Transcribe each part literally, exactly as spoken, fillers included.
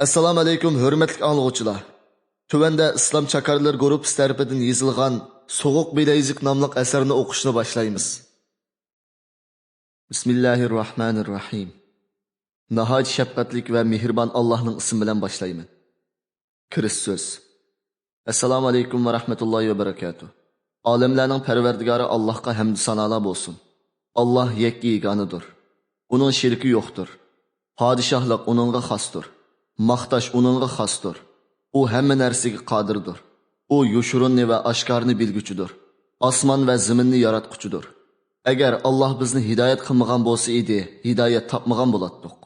ئەسسالامۇ ئەلەيكۇم، ھۆرمەتلىك ئاڭلىغۇچىلار! تۆۋەندە ئىسلام چاكارلىرى گۇرۇپپىسى تەرىپىدىن يېزىلغان سوغۇق بىلەيزۈك ناملىق ئەسەرنى ئوقۇشنى باشلايمىز. بىسمىللاھىررەھمانىررەھىم. ناھايىتى شەپقەتلىك ۋە مېھرىبان ئاللاھنىڭ ئىسمى بىلەن باشلايمەن. كىرىش سۆز. ئەسسالامۇ ئەلەيكۇم ۋە رەھمەتۇللاھى ۋە بەرىكاتۇھ. ئالەملەرنىڭ پەرۋەردىگارى ئاللاھقا ھەمدۇ سانالار بولسۇن. ئاللاھ يەككە يېگانىدۇر. ئۇنىڭ شېرىكى يوقتۇر. پادىشاھلىق ئۇنىڭغا خاستۇر. ماختاش ئۇنىڭغا خاستۇر. ئۇ ھەممە نەرسىگە قادىردۇر. ئۇ يوشۇرۇننى ۋە ئاشكارىنى بىلگۈچىدۇر. ئاسمان ۋە زېمىننى ياراتقۇچىدۇر. ئەگەر ئاللاھ بىزنى ھىدايەت قىلمىغان بولسا ئىدى، ھىدايەت تاپمىغان بولاتتۇق.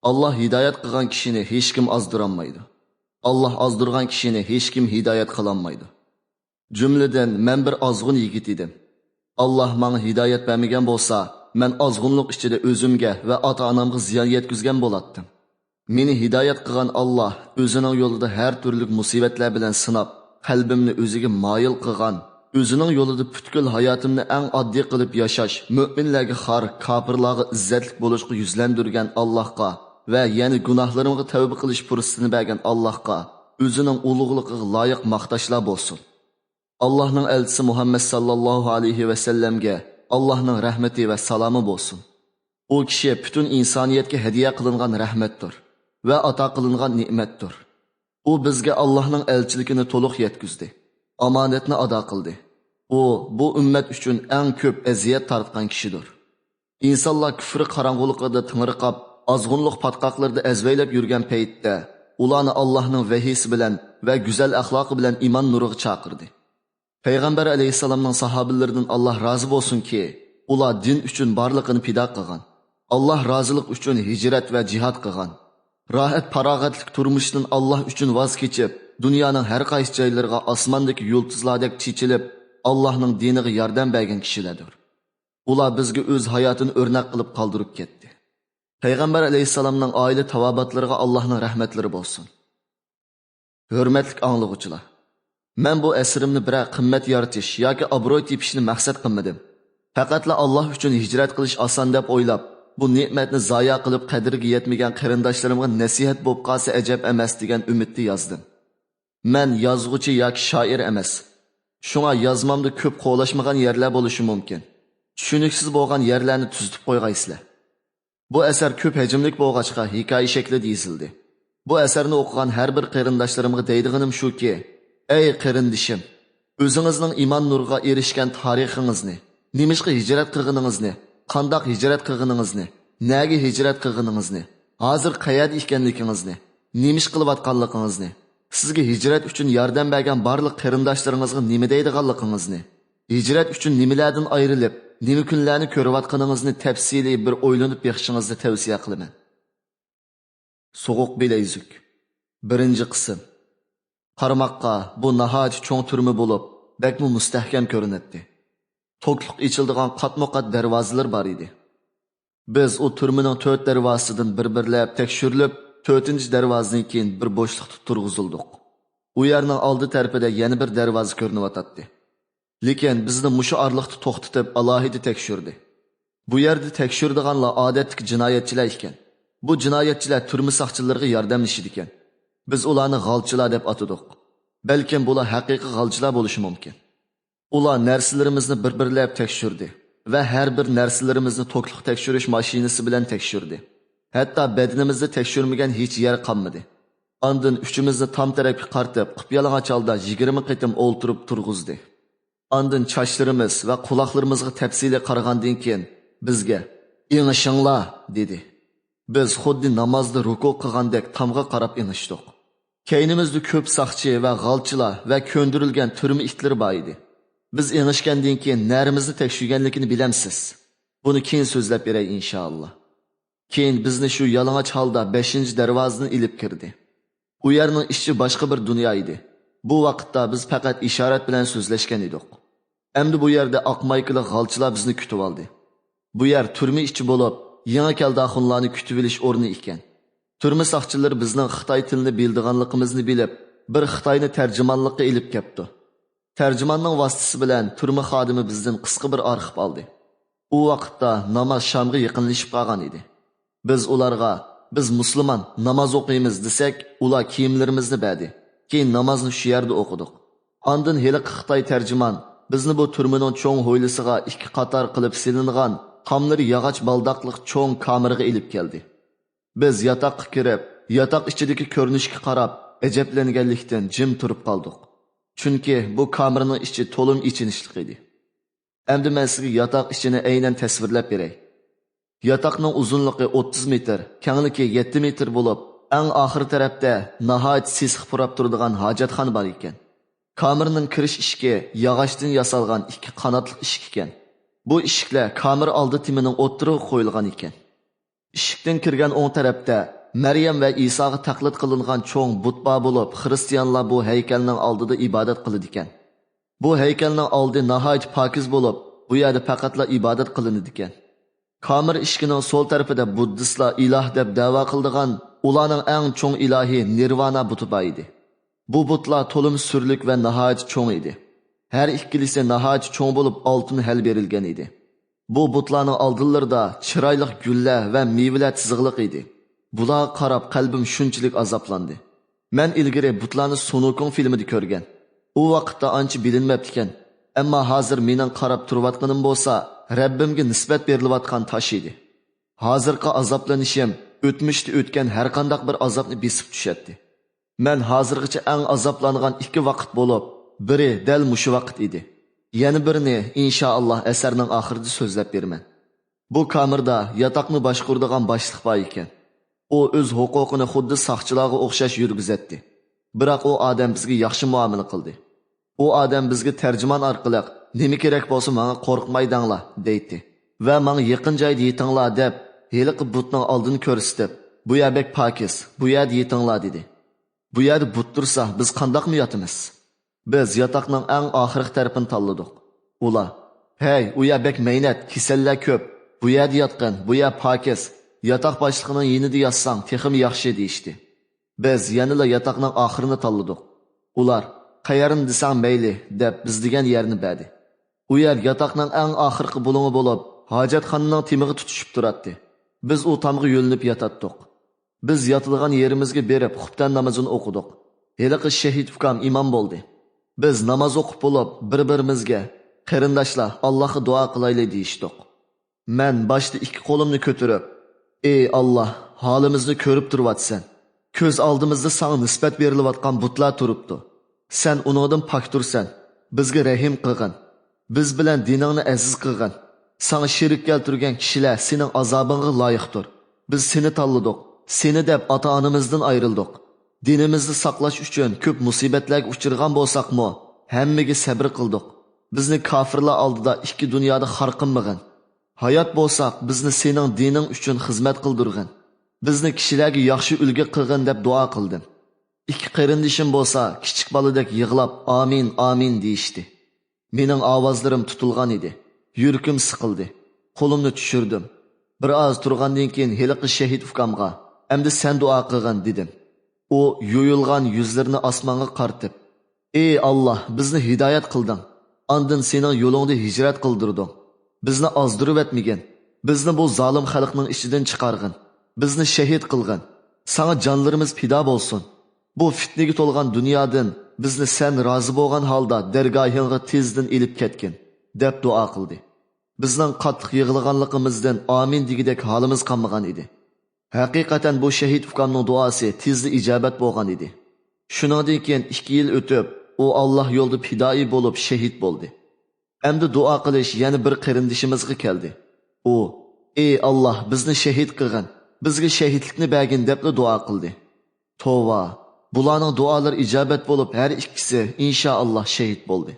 ئاللاھ ھىدايەت قىلغان كىشىنى ھېچكىم ئازدۇرالمايدۇ. ئاللاھ ئازدۇرغان كىشىنى ھېچكىم ھىدايەت قىلالمايدۇ. جۈملىدىن مەن بىر ئازغۇن يىگىت ئىدىم. ئاللاھ ماڭا ھىدايەت بەرمىگەن بولسا، مەن ئازغۇنلۇق ئىچىدە ئۆزۈمگە ۋە ئاتا-ئانامغا زىيان يەتكۈزگەن بولاتتىم. مېنى ھىدايەت قىلغان ئاللاھ ئۆزىنىڭ يولىدا ھەر تۈرلۈك مۇسىبەتلەر بىلەن سىناپ، قەلبىمنى ئۆزىگە مايىل قىلغان، ئۆزىنىڭ يولىدا پۈتكۈل ھاياتىمنى ئەڭ ئاددىي قىلىپ ياشاش، مۆمىنلەرگە خار، كاپىرلارغا ئىززەتلىك بولۇشقا يۈزلەندۈرگەن ئاللاھقا ۋە يەنە گۇناھلىرىمغا تەۋبە قىلىش پۇرسىتىنى بەرگەن ئاللاھقا ئۆزىنىڭ ئۇلۇغلۇقىغا لايىق ماختاشلار بولسۇن. ئاللاھنىڭ ئەلچىسى مۇھەممەد ساللاللاھۇ ئەلەيھى ۋەسەللەمگە ئاللاھنىڭ رەھمىتى ۋە سالامى بولسۇن. ئۇ كىشى پۈتۈن ئىنسانىيەتكە ھەدىيە قىلىنغان رەھمەتتۇر ۋە ئاتا قىلىنغان نېمەتتۇر. ئۇ بىزگە ئاللاھنىڭ ئەلچىلىكىنى تولۇق يەتكۈزدى، ئامانەتنى ئادا قىلدى. ئۇ بۇ ئۈممەت ئۈچۈن ئەڭ كۆپ ئەزىيەت تارتقان كىشىدۇر. ئىنسانلار كۈفرى قاراڭغۇلۇقىدا تېڭىرقاپ، ئازغۇنلۇق پاتقاقلىرىدا ئەزۋەيلەپ يۈرگەن پەيتتە، ئۇلارنى ئاللاھنىڭ ۋەھىيسى بىلەن ۋە گۈزەل ئەخلاقى بىلەن ئىمان نۇرىغا چاقىردى. پەيغەمبەر ئەلەيھىسسالامنىڭ ساھابىلىرىدىن ئاللاھ رازى بولسۇنكى، ئۇلار دىن ئۈچۈن بارلىقىنى پىدا قىلغان، ئاللاھ رازىلىقى ئۈچۈن ھىجرەت ۋە جىھاد قىلغان، راھەت-پاراغەتلىك تۇرمۇشتىن ئاللاھ ئۈچۈن ۋاز كېچىپ، دۇنيانىڭ ھەر قايسى جايلىرىغا ئاسماندىكى يۇلتۇزلاردەك چېچىلىپ، ئاللاھنىڭ دىنىغا ياردەم بەرگەن كىشىلەردۇر. ئۇلار بىزگە ئۆز ھاياتىنى ئۆرنەك قىلىپ قالدۇرۇپ كەتتى. پەيغەمبەر ئەلەيھىسسالامنىڭ ئائىلە تاۋابىئاتلىرىغا ئاللاھنىڭ رەھمەتلىرى بولسۇن. ھۆرمەتلىك ئاڭلىغۇچىلار! مەن بۇ ئەسىرىمنى بىرەر قىممەت يارىتىش ياكى ئابروي تېپىشنى مەقسەت قىلمىدىم. پەقەتلا ئاللاھ ئۈچۈن ھىجرەت قىلىش ئاسان دەپ ئويلاپ، بۇ نېمەتنى زايە قىلىپ، قەدرىگە يەتمىگەن قېرىنداشلىرىمغا نەسىھەت بولۇپ قالسا ئەجەب ئەمەس دېگەن ئۈمىدتە يازدىم. مەن يازغۇچى ياكى شائىر ئەمەس. شۇڭا يازمامدا كۆپ قولاشمىغان يەرلەر بولۇشى مۇمكىن. چۈشىنىكسىز بولغان يەرلەرنى تۈزىتىپ قويغايسىلەر. بۇ ئەسەر كۆپ ھەجىملىك بولغاچقا، ھېكايە شەكلىدە يېزىلدى. بۇ ئەسەرنى ئوقۇغان ھەر بىر قېرىنداشلىرىمغا دەيدىغىنىم شۇكى، ئەي قېرىندىشىم، ئۆزىڭىزنىڭ ئىمان نۇرىغا ئېرىشكەن تارىخىڭىزنى، نېمىشقا ھىجرەت قىلغىنىڭىزنى، قانداق ھىجرەت قىلغىنىڭىزنى، نەگە ھىجرەت قىلغىنىڭىزنى، ھازىر قەيەردە ئىكەنلىكىڭىزنى، نېمە ئىش قىلىۋاتقانلىقىڭىزنى، سىزگە ھىجرەت ئۈچۈن ياردەم بەرگەن بارلىق قېرىنداشلىرىڭىزغا نېمە دەيدىغانلىقىڭىزنى، ھىجرەت ئۈچۈن نېمىلەردىن ئايرىلىپ، نېمە كۈنلەرنى كۆرۈۋاتقىنىڭىزنى تەپسىلىي بىر ئويلىنىپ بېقىشىڭىزنى تەۋسىيە قىلىمەن. سوغۇق بىلەيزۈك. بىرىنچى قىسىم. قارىماققا بۇ ناھايىتى چوڭ تۈرمە بولۇپ، بەكمۇ مۇستەھكەم كۆرۈنەتتى. توكلۇق ئېچىلىدىغان قاتمۇ قات دەرۋازىلىرى بار ئىدى. بىز ئۇ تۈرمىنىڭ تۆت دەرۋازىسىدىن بىر-بىرلەپ تەكشۈرۈلۈپ، تۆتىنچى دەرۋازىدىن كېيىن بىر بوشلۇقتا تۇرغۇزۇلدۇق. ئۇ يەرنىڭ ئالدى تەرىپىدە يەنە بىر دەرۋازا كۆرۈنۈۋاتاتتى. لېكىن بىزنى مۇشۇ ئارىلىقتا توختىتىپ، ئالاھىدە تەكشۈردى. بۇ يەردە تەكشۈرىدىغانلار ئادەتتىكى جىنايەتچىلەر ئىكەن. بۇ جىنايەتچىلەر تۈرمە ساقچىلىرىغا ياردەملىشىدىكەن. بىز ئۇلارنى غالچىلار دەپ ئاتىدۇق. بەلكىم بۇلار ھەقىقىي غالچىلار بولۇشى مۇمكىن. ئۇلار نەرسىلىرىمىزنى بىر-بىرلەپ تەكشۈردى ۋە ھەر بىر نەرسىلىرىمىزنى توكلۇق تەكشۈرۈش ماشىنىسى بىلەن تەكشۈردى. ھەتتا بەدىنىمىزدە تەكشۈرمىگەن ھېچ يەر قالمىدى. ئاندىن ئۈچىمىزنى تام تەرەپكە قارىتىپ، قۇپيالىڭاچ ھالدا يىگىرمە قېتىم ئولتۇرۇپ تۇرغۇزدى. ئاندىن چاچلىرىمىز ۋە قۇلاقلىرىمىزغا تەپسىلىي قارىغاندىن كېيىن، بىزگە، «ئېڭىشىڭلار!» دېدى. بىز خۇددى نامازدا رۇكۇ قىلغاندەك تامغا قاراپ ئېڭىشتۇق. كەينىمىزدە كۆپ ساقچى ۋە غالچىلار ۋە كۆندۈرۈلگەن تۈرمە ئىتلىرى بار ئىدى. بىز ئېڭىشكەندىن كېيىن نەرىمىزنى تەكشۈرگەنلىكىنى بىلەمسىز؟ بۇنى كېيىن سۆزلەپ بېرەي، ئىنشائاللا. كېيىن بىزنى شۇ يالىڭاچ ھالدا بەشىنچى دەرۋازىدىن ئېلىپ كىردى. ئۇ يەرنىڭ ئىچى باشقا بىر دۇنيا ئىدى. بۇ ۋاقىتتا بىز پەقەت ئىشارەت بىلەن سۆزلەشكەن ئىدۇق. ئەمدى بۇ يەردە ئاق مايكىلىق غالچىلار بىزنى كۈتۈۋالدى. بۇ يەر تۈرمە ئىچى بولۇپ، يېڭى كەلدى ئاخۇنلارنى كۈتۈۋېلىش ئورنى ئىكەن. تۈرمە ساقچىلىرى بىزنىڭ خىتاي تىلىنى بىلىدىغانلىقىمىزنى بىلىپ، بىر خىتاينى تەرجىمانلىققا ئېلىپ كەپتۇ. تەرجىماننىڭ ۋاسىتىسى بىلەن تۈرمە خادىمى بىزدىن قىسقا بىر ئارخىپ ئالدى. ئۇ ۋاقىتتا ناماز شامغا يېقىنلىشىپ قالغان ئىدى. بىز ئۇلارغا، بىز مۇسۇلمان، ناماز ئوقۇيمىز دېسەك، ئۇلار كىيىملىرىمىزنى بەردى. كېيىن نامازنى شۇ يەردە ئوقۇدۇق. ئاندىن ھېلىقى خىتاي تەرجىمان بىزنى بۇ تۈرمىنىڭ چوڭ ھويلىسىغا ئىككى قاتار قىلىپ سېلىنغان، تاملىرى ياغاچ بالداقلىق چوڭ كامېرغا ئېلىپ كەلدى. بىز ياتاققا كىرىپ، ياتاق ئىچىدىكى كۆرۈنۈشكە قاراپ، ئەجەبلەنگەنلىكتىن جىم تۇرۇپ قالدۇق. چۈنكى بۇ كامېرنىڭ ئىچى تولىمۇ ئېچىنىشلىق ئىدى. ئەمدى مەن سىزگە ياتاق ئىچىنى ئەينەن تەسۋىرلەپ بېرەي. ياتاقنىڭ ئۇزۇنلۇقى ئوتتۇز مېتىر، كەڭلىكى يەتتە مېتىر بولۇپ، ئەڭ ئاخىر تەرەپتە ناھايىتى سېسىق پۇراپ تۇرىدىغان ھاجەتخانا بار ئىكەن. كامېرنىڭ كىرىش ئىشىكى ياغاچتىن ياسالغان ئىككى قاناتلىق ئىشىك ئىكەن. بۇ ئىشىكلەر كامېر ئالدى تېمىنىڭ ئوتتۇرىغا قويۇلغان ئىكەن. ئىشىكتىن كىرگەن ئوڭ تەرەپتە مەريەم ۋە ئىساغا تەقلىد قىلىنغان چوڭ بۇت بار بولۇپ، خىرىستىيانلار بۇ ھەيكەلنىڭ ئالدىدا ئىبادەت قىلىدىكەن. بۇ ھەيكەلنىڭ ئالدى ناھايىتى پاكىز بولۇپ، بۇ يەردە پەقەتلا ئىبادەت قىلىنىدىكەن. كامېر ئىشىكىنىڭ سول تەرىپىدە بۇددىستلار ئىلاھ دەپ دەۋا قىلىدىغان، ئۇلارنىڭ ئەڭ چوڭ ئىلاھى نىرۋانا بۇتى بار ئىدى. بۇ بۇتلار تولىمۇ سۈرلۈك ۋە ناھايىتى چوڭ ئىدى. ھەر ئىككىلىسى ناھايىتى چوڭ بولۇپ، ئالتۇن ھەل بېرىلگەن ئىدى. بۇ بۇتلارنىڭ ئالدىلىرىدا چىرايلىق گۈللەر ۋە مېۋىلەر تىزىقلىق ئىدى. بۇلارغا قاراپ قەلبىم شۇنچىلىك ئازابلاندى. مەن ئىلگىرى بۇتلارنى سۇنۇكۇڭ فىلىمىدا كۆرگەن. ئۇ ۋاقىتتا ئانچە بىلىنمەپتىكەن. ئەمما ھازىر مېنىڭ قاراپ تۇرۇۋاتقىنىم بولسا، رەببىمگە نىسبەت بېرىلىۋاتقان تاش ئىدى. ھازىرقى ئازابلىنىشىم ئۆتمۈشتە ئۆتكەن ھەرقانداق بىر ئازابنى بېسىپ چۈشەتتى. مەن ھازىرغىچە ئەڭ ئازابلانغان ئىككى ۋاقىت بولۇپ، بىرى دەل مۇشۇ ۋاقىت ئىدى. يەنە بىرىنى، ئىنشائاللا، ئەسەرنىڭ ئاخىرىدا سۆزلەپ بېرىمەن. بۇ كامېردا ياتاقنى باشقۇرىدىغان باشلىق بار ئىكەن. ئۇ ئۆز ھوقۇقىنى خۇددى ساقچىلارغا ئوخشاش يۈرگۈزەتتى. بىراق ئۇ ئادەم بىزگە ياخشى مۇئامىلە قىلدى. ئۇ ئادەم بىزگە تەرجىمان ئارقىلىق، «نېمە كېرەك بولسا ماڭا قورقماي دەڭلار» دەيتتى. ۋە «ماڭا يېقىن جايدا يېتىڭلار» دەپ، ھېلىقى بۇتنىڭ ئالدىنى كۆرسىتىپ، «بۇ يەر بەك پاكىز، بۇ يەردە يېتىڭلار» دېدى. «بۇ يەردە بۇت تۇرسا، بىز قانداقمۇ ياتىمىز؟» بىز ياتاقنىڭ ئەڭ ئاخىرقى تەرىپىنى تاللىدۇق. ئۇلار، «ھەي، ئۇ يەر بەك مەينەت، كېسەللەر كۆپ، بۇ يەردە ياتقىن، بۇ يەر پاكىز، ياتاق باشلىقىنىڭ يېنىدا ياتساڭ تېخىمۇ ياخشى» دېيىشتى. بىز يەنىلا ياتاقنىڭ ئاخىرىنى تاللىدۇق. ئۇلار، «قەيەرنى دېسەڭ مەيلى» دەپ، بىز دېگەن يەرنى بەردى. ئۇ يەر ياتاقنىڭ ئەڭ ئاخىرقى بۇلۇڭى بولۇپ، ھاجەتخانىنىڭ تېمىغا تۇتىشىپ تۇراتتى. بىز ئۇ تامغا يۆلىنىپ ياتاتتۇق. بىز ياتىدىغان يېرىمىزگە بېرىپ، خۇپتەن نامىزىنى ئوقۇدۇق. ھېلىقى شېھىت ئۇكام ئىمام بولدى. بىز ناماز ئوقۇپ بولۇپ، بىر-بىرىمىزگە، «قېرىنداشلار، ئاللاھقا دۇئا قىلايلى» دېيىشتۇق. مەن باشتا ئىككى قولۇمنى كۆتۈرۈپ، «ئى ئاللاھ، ھالىمىزنى كۆرۈپ تۇرۇۋاتىسەن. كۆز ئالدىمىزدا ساڭا نىسبەت بېرىلىۋاتقان بۇتلار تۇرۇپتۇ. سەن ئۇنىڭدىن پاكتۇرسەن. بىزگە رەھىم قىلغىن. بىز بىلەن دىنىڭنى ئەزىز قىلغىن. ساڭا شېرىك كەلتۈرگەن كىشىلەر سېنىڭ ئازابىڭغا لايىقتۇر. بىز سېنى تاللىدۇق. سېنى دەپ ئاتا-ئانىمىزدىن ئايرىلدۇق. دىنىمىزنى ساقلاش ئۈچۈن كۆپ مۇسىبەتلەرگە ئۇچرىغان بولساقمۇ، ھەممىگە سەبرى قىلدۇق. بىزنى كافىرلار ئالدىدا ئىككى دۇنيادا خار قىلمىغىن. ھايات بولساق، بىزنى سېنىڭ دىنىڭ ئۈچۈن خىزمەت قىلدۇرغىن. بىزنى كىشىلەرگە ياخشى ئۈلگە قىلغىن» دەپ دۇئا قىلدىم. ئىككى قېرىندىشىم بولسا كىچىك بالىدەك يىغلاپ، «ئامىن، ئامىن» دېيىشتى. مېنىڭ ئاۋازلىرىم تۇتۇلغان ئىدى. يۈرىكىم سىقىلدى. قولۇمنى چۈشۈردۈم. بىر ئاز تۇرغاندىن كېيىن ھېلىقى شېھىت ئۇكامغا، «ئەمدى سەن دۇئا قىلغىن» دېدىم. ئۇ يۇيۇلغان يۈزلىرىنى ئاسمانغا قارىتىپ، «ئى ئاللاھ، بىزنى ھىدايەت قىلدىڭ. ئاندىن سېنىڭ يولۇڭدا ھىجرەت قىلدۇردۇڭ. بىزنى ئازدۇرۇۋەتمىگىن. بىزنى بۇ زالىم خەلقنىڭ ئىچىدىن چىقارغىن. بىزنى شېھىت قىلغىن. ساڭا جانلىرىمىز پىدا بولسۇن. بۇ پىتنىگە تولغان دۇنيادىن بىزنى سەن رازى بولغان ھالدا دەرگاھىڭغا تېزدىن ئېلىپ كەتكىن» دەپ دۇئا قىلدى. بىزنىڭ قاتتىق يىغلىغانلىقىمىزدىن ئامىن دېگۈدەك ھالىمىز قالمىغان ئىدى. ھەقىقەتەن بۇ شېھىت ئۇكامنىڭ دۇئاسى تېزلا ئىجابەت بولغان ئىدى. شۇنىڭدىن كېيىن ئىككى يىل ئۆتۈپ، ئۇ ئاللاھ يولىدا پىدائىي بولۇپ شېھىت بولدى. ئەمدى دۇئا قىلىش يەنە بىر قېرىندىشىمىزغا كەلدى. ئۇ، «ئى ئاللاھ، بىزنى شېھىت قىلغىن، بىزگە شېھىتلىكنى بەرگىن» دەپلا دۇئا قىلدى. توۋا، بۇلارنىڭ دۇئالىرى ئىجابەت بولۇپ، ھەر ئىككىسى ئىنشائاللاھ شېھىت بولدى.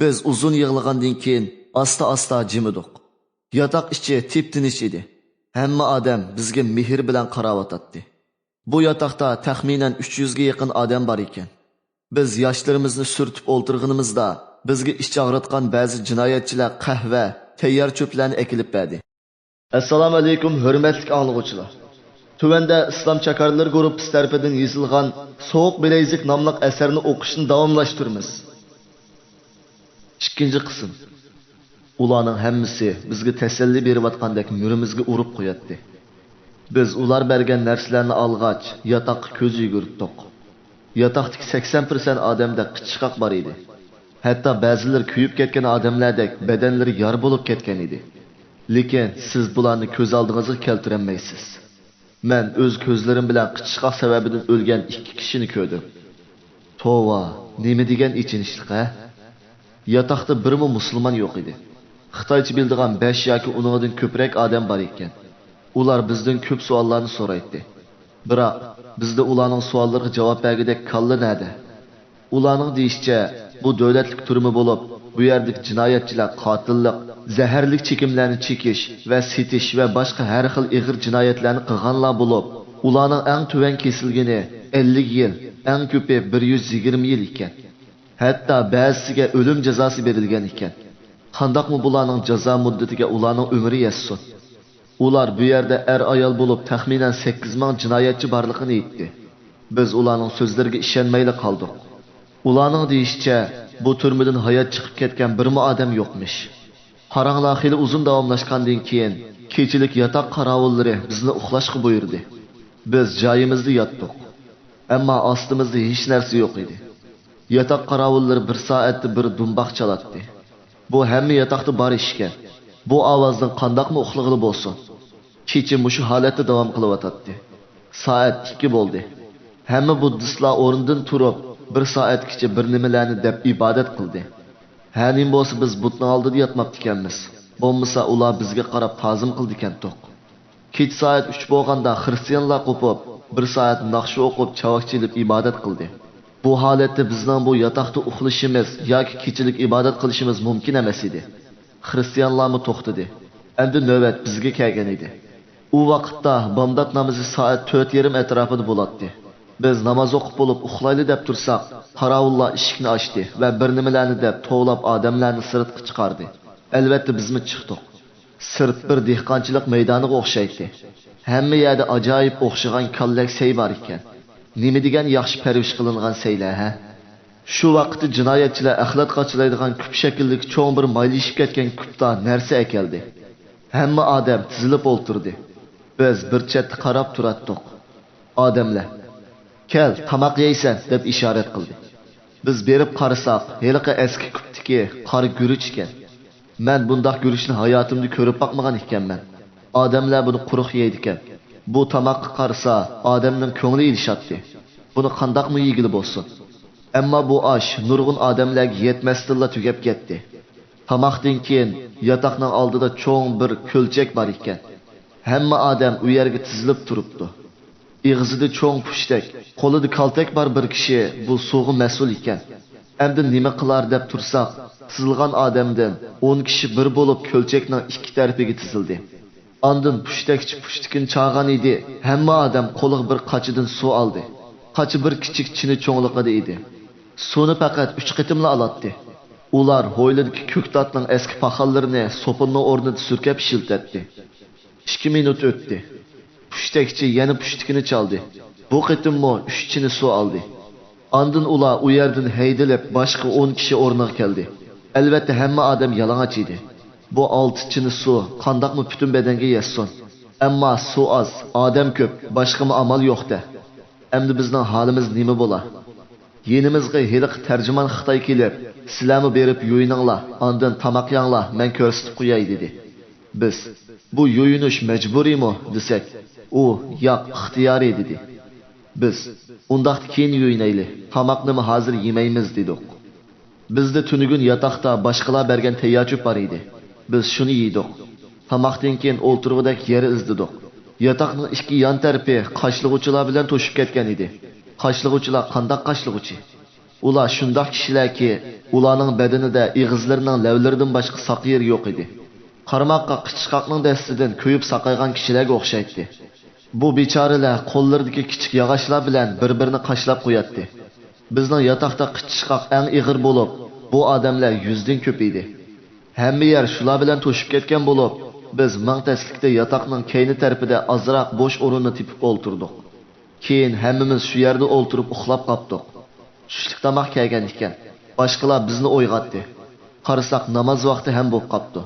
بىز ئۇزۇن يىغلىغاندىن كېيىن ئاستا-ئاستا جىمىدۇق. ياتاق ئىچى تىپ-تىنچ ئىدى. ھەممە ئادەم بىزگە مېھىر بىلەن قاراۋاتاتتى. بۇ ياتاقتا تەخمىنەن ئۈچ يۈزگە يېقىن ئادەم بار ئىكەن. بىز ياشلىرىمىزنى سۈرتۈپ ئولتۇرغىنىمىزدا، بىزگە ئىچ ئاغرىتقان بەزى جىنايەتچىلەر قەھۋە، تەييار چۆپلەرنى ئەكېلىپ بەردى. ئەسسالامۇئەلەيكۇم، ھۆرمەتلىك ئاڭلىغۇچىلار! تۆۋەندە ئىسلام چاكارلىرى گۇرۇپپىسى تەرىپىدىن يېزىلغان سوغۇق بىلەيزۈك ناملىق ئەسەرنى ئوقۇشنى داۋاملاشتۇرىمىز. ئىككىنچى قىسىم. ئۇلارنىڭ ھەممىسى بىزگە تەسەللى بېرىۋاتقاندەك مۈرىمىزگە ئۇرۇپ قوياتتى. بىز ئۇلار بەرگەن نەرسىلەرنى ئالغاچ، ياتاققا كۆز يۈگۈرتتۇق. ياتاقتىكى سەكسەن پىرسەنت ئادەمدە قىچىشقاق بار ئىدى. ھەتتا بەزىلىرى كۆيۈپ كەتكەن ئادەملەردەك بەدەنلىرى يارا بولۇپ كەتكەن ئىدى. لېكىن سىز بۇلارنى كۆز ئالدىڭىزغا كەلتۈرەلمەيسىز. مەن ئۆز كۆزلىرىم بىلەن قىچىشقاق سەۋەبىدىن ئۆلگەن ئىككى كىشىنى كۆردۈم. توۋا، نېمە دېگەن ئېچىنىشلىق ھە؟ ياتاقتا بىرمۇ مۇسۇلمان يوق ئىدى. خىتايچە بىلىدىغان بەش ياكى ئۇنىڭدىن كۆپرەك ئادەم بار ئىكەن. ئۇلار بىزدىن كۆپ سوئاللارنى سورايتتى. بىراق، بىزدە ئۇلارنىڭ سوئاللىرىغا جاۋاب بەرگۈدەك كاللا نەدە؟ ئۇلارنىڭ دېيىشىچە، بۇ دۆلەتلىك تۈرمە بولۇپ، بۇ يەردىكى جىنايەتچىلەر قاتىللىق، زەھەرلىك چېكىملەرنى چېكىش ۋە سېتىش ۋە باشقا ھەر خىل ئېغىر جىنايەتلەرنى قىلغانلار بولۇپ، ئۇلارنىڭ ئەڭ تۆۋەن كېسىلگىنى ئەللىك يىل، ئەڭ كۆپى بىر يۈز يىگىرمە يىل ئىكەن. ھەتتا بەزىسىگە ئۆلۈم جازاسى بېرىلگەن ئىكەن. قانداقمۇ بۇلارنىڭ جازا مۇددىتىگە ئۇلارنىڭ ئۆمرى يەتسۇن؟ ئۇلار بۇ يەردە ئەر-ئايال بولۇپ تەخمىنەن سەككىز مىڭ جىنايەتچى بارلىقىنى ئېيتتى. بىز ئۇلارنىڭ سۆزلىرىگە ئىشەنمەيلا قالدۇق. ئۇلارنىڭ دېيىشىچە، بۇ تۈرمىدىن ھايات چىقىپ كەتكەن بىرمۇ ئادەم يوقمىش. پاراڭلار خېلى ئۇزۇن داۋاملاشقاندىن كېيىن، كېچىلىك ياتاق قاراۋۇللىرى بىزنى ئۇخلاشقا بۇيرۇدى. بىز جايىمىزدا ياتتۇق. ئەمما ئاستىمىزدا ھېچ نەرسە يوق ئىدى. ياتاق قاراۋۇللىرى بىر سائەتتە بىر دۇمباق چالاتتى. بۇ ھەممە ياتاقتا بار ئىشكەن. بۇ ئاۋازدىن قانداقمۇ ئۇخلىغىلى بولسۇن؟ كېچە مۇشۇ ھالەتتە داۋام قىلىۋاتاتتى. سائەت ئىككى بولدى. ھەممە بۇددىستلار ئورنىدىن تۇرۇپ، بىر سائەتكىچە بىر نېمىلەرنى دەپ ئىبادەت قىلدى. ھە نېمە بولسا، بىز بۇتنىڭ ئالدىدا ياتماپتىكەنمىز. بولمىسا، ئۇلار بىزگە قاراپ تازىم قىلىدىكەنتۇق. كېچە سائەت ئۈچ بولغاندا خىرىستىيانلار قوپۇپ، بىر سائەت ناخشا ئوقۇپ، چاۋاك چېلىپ ئىبادەت قىلدى. بۇ ھالەتتە بىزنىڭ بۇ ياتاقتا ئۇخلىشىمىز ياكى كېچىلىك ئىبادەت قىلىشىمىز مۇمكىن ئەمەس ئىدى. خىرىستىيانلارمۇ توختىدى. ئەمدى نۆۋەت بىزگە كەلگەن ئىدى. ئۇ ۋاقىتتا بامدات نامىزى سائەت تۆت يېرىم ئەتراپىدا بولاتتى. بىز ناماز ئوقۇپ بولۇپ ئۇخلايلى دەپ تۇرساق، قاراۋۇللار ئىشىكنى ئاچتى ۋە بىر نېمىلەرنى دەپ توۋلاپ ئادەملەرنى سىرتقا چىقاردى. ئەلۋەتتە بىزمۇ چىقتۇق. سىرت بىر دېھقانچىلىق مەيدانىغا ئوخشايتتى. ھەممە يەردە ئاجايىپ ئوخشىغان كاللەك سەي بار ئىكەن. نېمە دېگەن ياخشى پەرۋىش قىلىنغان سەيلەر ھە؟ شۇ ۋاقىتتا جىنايەتچىلەر ئەخلەت قاچىلايدىغان كۈپ شەكىللىك چوڭ بىر مايلىشىپ كەتكەن كۇپتا نەرسە ئەكەلدى. ھەممە ئادەم تىزىلىپ ئولتۇردى. بىز بىر چەتتە قاراپ تۇراتتۇق. ئادەملەر، «كەل، تاماق يەيسەن» دەپ ئىشارەت قىلدى. بىز بېرىپ قارىساق، ھېلىقى ئەسكى كۇپتىكى قارا گۈرۈچ ئىكەن. مەن بۇنداق گۈرۈچنى ھاياتىمدا كۆرۈپ باقمىغان ئىكەنمەن. ئادەملەر بۇنى قۇرۇق يەيدىكەن. بۇ تاماققا قارىسا، ئادەمنىڭ كۆڭلى ئېلىشاتتى. بۇنى قانداقمۇ يېگىلى بولسۇن؟ ئەمما بۇ ئاش نۇرغۇن ئادەملەرگە يەتمەستىنلا تۈگەپ كەتتى. تاماقتىن كېيىن ياتاقنىڭ ئالدىدا چوڭ بىر كۆلچەك بار ئىكەن. ھەممە ئادەم ئۇ يەرگە تىزىلىپ تۇرۇپتۇ. ئېغىزىدا چوڭ پۇشتەك، قولىدا كالتەك بار بىر كىشى بۇ سۇغا مەسئۇل ئىكەن. ئەمدى نېمە قىلار دەپ تۇرساق، تىزىلغان ئادەمدىن ئون كىشى بىر بولۇپ كۆلچەكنىڭ ئىككى تەرىپىگە تىزىلدى. ئاندىن پۇشتەكچى پۇشتىكىنى چاغان ئىدى، ھەممە ئادەم قولىغا بىر قاچىدىن سۇ ئالدى. قاچا بىر كىچىك چىنە چوڭلۇقىدا ئىدى. سۇنى پەقەت ئۈچ قېتىملا ئالاتتى. ئۇلار ھويلىدىكى كۆكتاتنىڭ ئەسكى پاخاللىرىنى سوپۇننىڭ ئورنىدا سۈركەپ ئىشلىتەتتى. ئىككى مىنۇت ئۆتتى. پۇشتەكچى يەنە پۇشتىكىنى چالدى. بۇ قېتىممۇ ئۈچ چىنە سۇ ئالدى. ئاندىن ئۇلار ئۇ يەردىن ھەيدىلىپ، باشقا ئون كىشى ئورنىغا كەلدى. ئەلۋەتتە، ھەممە ئادەم يالىڭاچ ئىدى. بۇ ئالتە چىنە سۇ قانداقمۇ پۈتۈن بەدەنگە يەتسۇن؟ ئەمما سۇ ئاز، ئادەم كۆپ، باشقىمۇ ئامال يوق-دە. ئەمدى بىزنىڭ ھالىمىز نېمە بولا؟ يېنىمىزغا ھېلىقى تەرجىمان خىتاي كېلىپ، «سىلەرمۇ بېرىپ يۇيۇنۇڭلار، ئاندىن تاماق يەڭلار، مەن كۆرسىتىپ قوياي» دېدى. بىز، «بۇ يۇيۇنۇش مەجبۇرىيمۇ؟» دېسەك، ئۇ، «ياق، ئىختىيارىي» دېدى. بىز، «ئۇنداقتا كېيىن يۇيۇنايلى، تاماقنىمۇ ھازىر يېمەيمىز» دېدۇق. بىزدە تۈنۈگۈن ياتاقتا باشقىلار بەرگەن تەييار چۆپ بار ئىدى. بىز شۇنى يېدۇق. تاماقتىن كېيىن ئولتۇرغۇدەك يەر ئىزدىدۇق. ياتاقنىڭ ئىككى يان تەرىپى قاشلىغۇچىلار بىلەن توشۇپ كەتكەن ئىدى. قاشلىغۇچىلار قانداق قاشلىغۇچى؟ ئۇلار شۇنداق كىشىلەركى، ئۇلارنىڭ بەدىنىدە ئېغىزلىرىنىڭ لەۋلىرىدىن باشقا ساق يېرى يوق ئىدى. قارىماققا قىچىشقاقنىڭ دەستىدىن كۆيۈپ ساقايغان كىشىلەرگە ئوخشايتتى. بۇ بىچارىلەر قوللىرىدىكى كىچىك ياغاچلار بىلەن بىر-بىرىنى قاشلاپ قوياتتى. بىزنىڭ ياتاقتا قىچىشقاق ئەڭ ئېغىر بولۇپ، بۇ ئادەملەر يۈزدىن كۆپ ئىدى. ھەممە يەر شۇلار بىلەن توشۇپ كەتكەن بولۇپ، بىز مىڭ تەسلىكتە ياتاقنىڭ كەينى تەرىپىدە ئازراق بوش ئورۇننى تېپىپ ئولتۇردۇق. كېيىن ھەممىمىز شۇ يەردە ئولتۇرۇپ ئۇخلاپ قاپتۇق. چۈشلۈك تاماق كەلگەن ئىكەن. باشقىلار بىزنى ئويغاتتى. قارىساق، ناماز ۋاقتى ھەم بوپ قاپتۇ.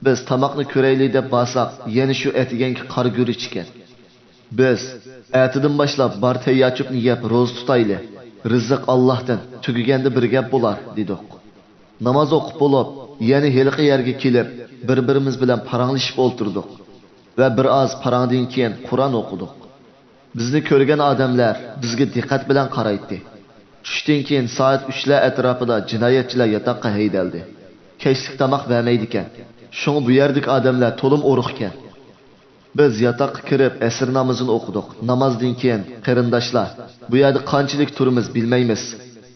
بىز تاماقنى كۆرەيلى دەپ بارساق، يەنە شۇ ئەتىگەنكى قارا گۈرۈچ ئىكەن. بىز، ئەتىدىن باشلاپ بار تەييارچۇپنى يەپ روزا تۇتايلى. رىزىق ئاللاھتىن، تۈگىگەندە بىر گەپ بولار، دېدۇق. ناماز ئوقۇپ بولۇپ، يەنە ھېلىقى يەرگە كېلىپ، بىر-بىرىمىز بىلەن پاراڭلىشىپ ئولتۇردۇق ۋە بىر ئاز پاراڭدىن كېيىن قۇرئان ئوقۇدۇق. بىزنى كۆرگەن ئادەملەر بىزگە دىققەت بىلەن قارايتتى. چۈشتىن كېيىن سائەت ئۈچلەر ئەتراپىدا جىنايەتچىلەر ياتاققا ھەيدەلدى. كەچلىك تاماق بەرمەيدىكەن. شۇڭا بۇ يەردىكى ئادەملەر تولىمۇ ئورۇقكەن. بىز ياتاققا كىرىپ ئەسىر نامىزىنى ئوقۇدۇق. نامازدىن كېيىن قېرىنداشلار، بۇ يەردە قانچىلىك تۇرىمىز بىلمەيمىز.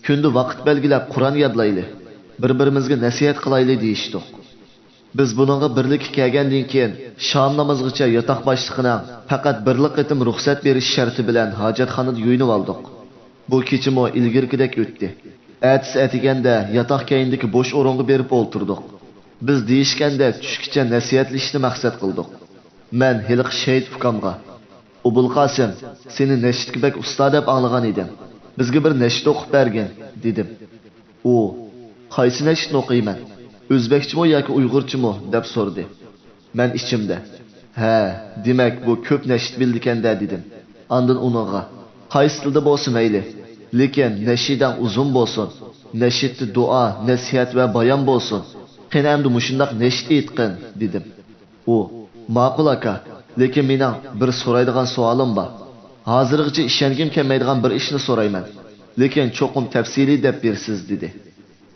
كۈندە ۋاقىت بەلگىلەپ قۇرئان يادلايلى. بىر-بىرىمىزگە نەسىھەت قىلايلى دېيىشتۇق. بىز بۇنىڭغا بىرلىككە كەلگەندىن كېيىن شام نامىزىغىچە ياتاق باشلىقىنىڭ پەقەت بىرلا قېتىم رۇخسەت بېرىش شەرتى بىلەن ھاجەتخانىدا يۇيۇنۇۋالدۇق. بۇ كېچىمۇ ئىلگىرىكىدەك ئۆتتى. ئەتىسى ئەتىگەندە ياتاق كەينىدىكى بوش ئورۇنغا بېرىپ ئولتۇردۇق. بىز دېيىشكەندە چۈشكىچە نەسىھەتلىشىشنى مەقسەت قىلدۇق. مەن ھېلىقى شېھىت ئۇكامغا، ئوبۇلقاسىم، سېنى نەشىدكە بەك ئۇستا دەپ ئاڭلىغان ئىدىم. بىزگە بىر نەشىد ئوقۇپ بەرگىن، دېدىم. ئۇ، قايسى نەشىدنى ئوقۇيمەن؟ ئۆزبەكچىمۇ ياكى ئۇيغۇرچىمۇ؟ دەپ سورىدى. مەن ئىچىمدە، ھە، دېمەك، بۇ كۆپ نەشىد بىلىدىكەن-دە، دېدىم. ئاندىن ئۇنىڭغا، قايسى تىلدا بولسا مەيلى، لېكىن نەشىدەڭ ئۇزۇن بولسۇن، نەشىدتە دۇئا، نەسىھەت ۋە بايان بولسۇن. قېنى ئەمدى مۇشۇنداق نەشىد ئېيتقىن، دېدىم. ئۇ، ماقۇل ئاكا، لېكىن مېنىڭ بىر سورايدىغان سوئالىم بار. ھازىرغىچە ئىشەنگۈم كەلمەيدىغان بىر ئىشنى سورايمەن، لېكىن چوقۇم تەپسىلىي دەپ بېرىسىز، دېدى.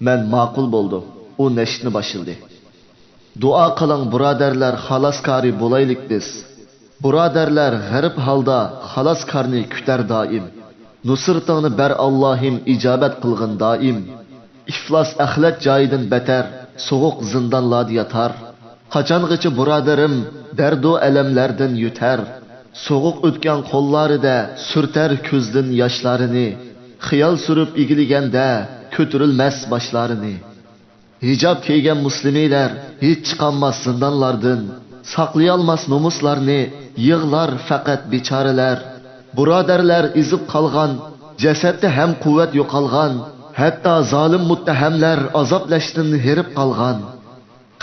مەن ماقۇل بولدۇم. ئۇ نەشىدنى باشلىدى. دۇئا قىلىڭ بۇرادەرلەر، خالاسكارى بولايلىك بىز. بۇرادەرلەر غېرىب ھالدا خالاسكارنى كۈتەر دائىم. نۇسرىتىڭنى بەر ئاللاھىم، ئىجابەت قىلغىن دائىم. ئىفلاس ئەخلەت جايىدىن بەتەر، سوغۇق زىندانلاردا ياتار. قاچانغىچە بۇرادىرىم دەردۇ ئەلەملەردىن يۆتەر؟ سوغۇق ئۆتكەن قوللىرىدە سۈرتەر كۆزدىن ياشلارنى. خىيال سۈرۈپ ئىگىلىگەندە كۆتۈرۈلمەس باشلارنى. ھىجاب كىيگەن مۇسلىمىلەر ھېچ چىقالماس زىندانلاردىن، ساقلىيالماس نومۇسلارنى، يىغلار پەقەت بىچارىلەر. بۇرادەرلەر ئېزىپ قالغان، جەسەتتە ھەم قۇۋۋەت يوقالغان، ھەتتا زالىم مۇتتەھەملەر ئازابلاشتىن ھېرىپ قالغان.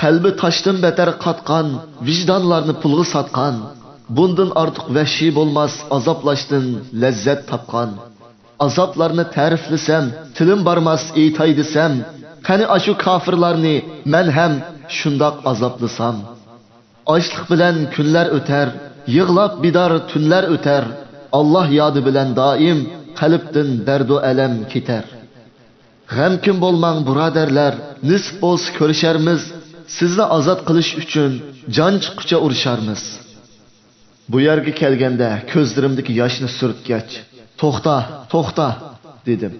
قەلبى تاشتىن بەتەر قاتقان، ۋىجدانلارنى پۇلغا ساتقان. بۇندىن ئارتۇق ۋەھشىي بولماس، ئازابلاشتىن لەززەت تاپقان. ئازابلارنى تەرىپلىسەم، تىلىم بارماس ئېيتاي دېسەم، قېنى ئاشۇ كاپىرلارنى مەن ھەم شۇنداق ئازابلىسام. ئاچلىق بىلەن كۈنلەر ئۆتەر، يىغلاپ بىدار تۈنلەر ئۆتەر، ئاللاھ يادى بىلەن دائىم قەلبتىن دەردۇ ئەلەم كېتەر. غەمكىن بولماڭ بۇرادەرلەر، نېسىپ بولسا كۆرۈشەرمىز، سىزنى ئازاد قىلىش ئۈچۈن جان چىققۇچە ئۇرۇشارمىز. بۇ يەرگە كەلگەندە كۆزلىرىمدىكى ياشنى سۈرتكەچ، توختا، توختا، دېدىم.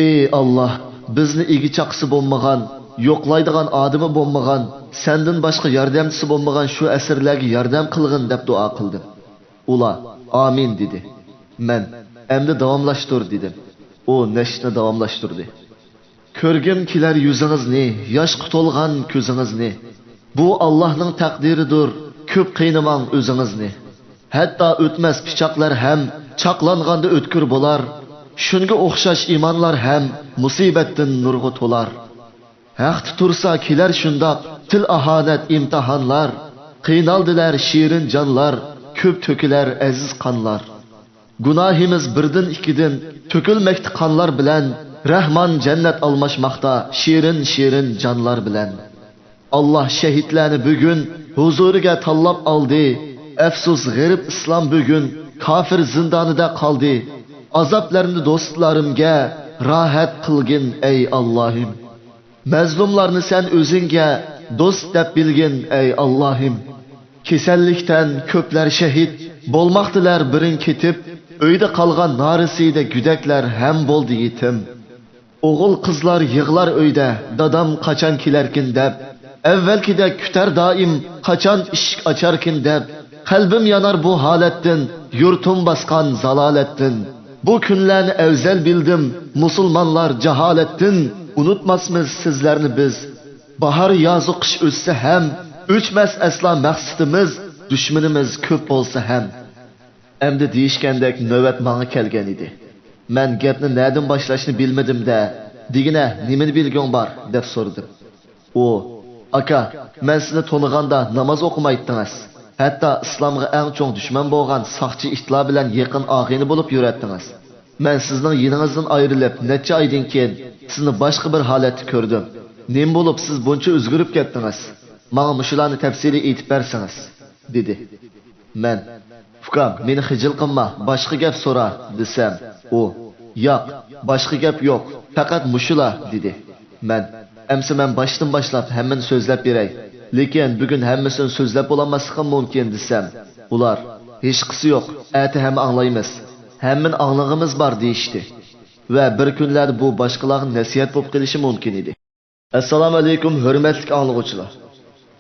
ئى ئاللاھ، بىزنى ئىگە-چاقىسى بولمىغان، يوقلايدىغان ئادىمى بولمىغان، سەندىن باشقا ياردەمچىسى بولمىغان شۇ ئەسىرلەرگە ياردەم قىلغىن دەپ دۇئا قىلدىم. ئۇلار ئامىن دېدى. مەن ئەمدى داۋاملاشتۇر دېدىم. ئۇ نەشىدنى داۋاملاشتۇردى. كۆرگۈم كېلەر يۈزىڭىزنى، ياشقا تولغان كۆزىڭىزنى. بۇ ئاللاھنىڭ تەقدىرىدۇر، كۆپ قىينىماڭ ئۆزىڭىزنى. ھەتتا ئۆتمەس پىچاقلار ھەم چاقلانغاندا ئۆتكۈر بولار. شۇنىڭغا ئوخشاش ئىمانلار ھەم مۇسىبەتتىن نۇرغا تولار. ھەقتە تۇرسا كېلەر شۇنداق، تىل ئاھانەت ئىمتىھانلار. قىينالدىلەر شېرىن جانلار، كۆپ تۆكۈلەر ئەزىز قانلار. گۇناھىمىز بىردىن ئىككىدىن، تۆكۈلمەكتە قانلار بىلەن. رەھمان جەننەت ئالماشماقتا شېرىن، شېرىن جانلار بىلەن. ئاللاھ شەھىدلەرنى بۈگۈن ھۇزۇرىگە تاللاپ ئالدى. ئەپسۇس، غېرىب ئىسلام بۈگۈن كاپىر زىندانىدا قالدى. ئازابلارنى دوستلىرىمگە راھەت قىلگىن، ئەي ئاللاھىم. مەزلۇملارنى سەن ئۆزۈڭگە دوست دەپ بىلگىن، ئەي ئاللاھىم. كېسەللىكتىن كۆپلەر شەھىت، بولماقتىلەر بىرىن كېتىپ، ئۆيدە قالغان نارەسىدە گۆدەكلەر ھەم بولدى يېتىم. ئوغۇل-قىزلار يىغلار ئۆيدە، دادام قاچان كېلەركىن دەپ. ئەۋۋەلكىدەك كۈتەر دائىم، قاچان ئىشىك ئاچاركىن دەپ. قەلبىم يانار بۇ ھالەتتىن، يۇرتۇم باسقان زالالەتتىن. بۇ كۈنلەرنى ئەۋزەل بىلدىم، مۇسۇلمانلار جاھالەتتىن. ئۇنتۇماسمىز سىزلەرنى بىز. باھار، يازۇ، قىش ئۆتسە ھەم، ئۆچمەس ئەسلا مەقسىتىمىز، دۈشمىنىمىز كۆپ بولسا ھەم. ئەمدى دېيىشكەندەك نۆۋەت ماڭا كەلگەن ئىدى. مەن گەپنى نەدىن باشلاشنى بىلمىدىم-دە، دېگىنە نېمىنى بىلگۈڭ بار؟ دەپ سورىدىم. ئۇ، ئاكا، مەن سىزنى تونۇغاندا ناماز ئوقۇمايتتىڭىز. ھەتتا ئىسلامغا ئەڭ چوڭ دۈشمەن بولغان ساقچى ئىتلار بىلەن يېقىن ئاغىنە بولۇپ يۈرەتتىڭىز. مەن سىزنىڭ يېنىڭىزدىن ئايرىلىپ نەچچە ئايدىن كېيىن سىزنى باشقا بىر ھالەتتە كۆردۈم. نېمە بولۇپ سىز بۇنچە ئۆزگىرىپ كەتتىڭىز؟ ماڭا مۇشۇلارنى تەپسىلىي ئېيتىپ بەرسىڭىز، دېدى. مەن، ئۇكام، مېنى خىجىل قىلما، باشقا گەپ سورا، دېسەم، ئۇ، ياق، باشقا گەپ يوق، پەقەت مۇشۇلا، دېدى. مەن، ئەمسە مەن باشتىن باشلاپ ھەممىنى سۆزلەپ بېرەي. لېكىن بۈگۈن ھەممىسىنى سۆزلەپ بولالماسلىقىم مۇمكىن، دېسەم، ئۇلار، ھېچقىسى يوق، ئەتە ھەممە ئاڭلايمىز، ھەممىنى ئاڭلىغىمىز بار، دېيىشتى. ۋە بىر كۈنلەردە بۇ باشقىلارغا نەسىھەت بولۇپ قېلىشى مۇمكىن ئىدى. ئەسسالامۇ ئەلەيكۇم، ھۆرمەتلىك ئاڭلىغۇچىلار!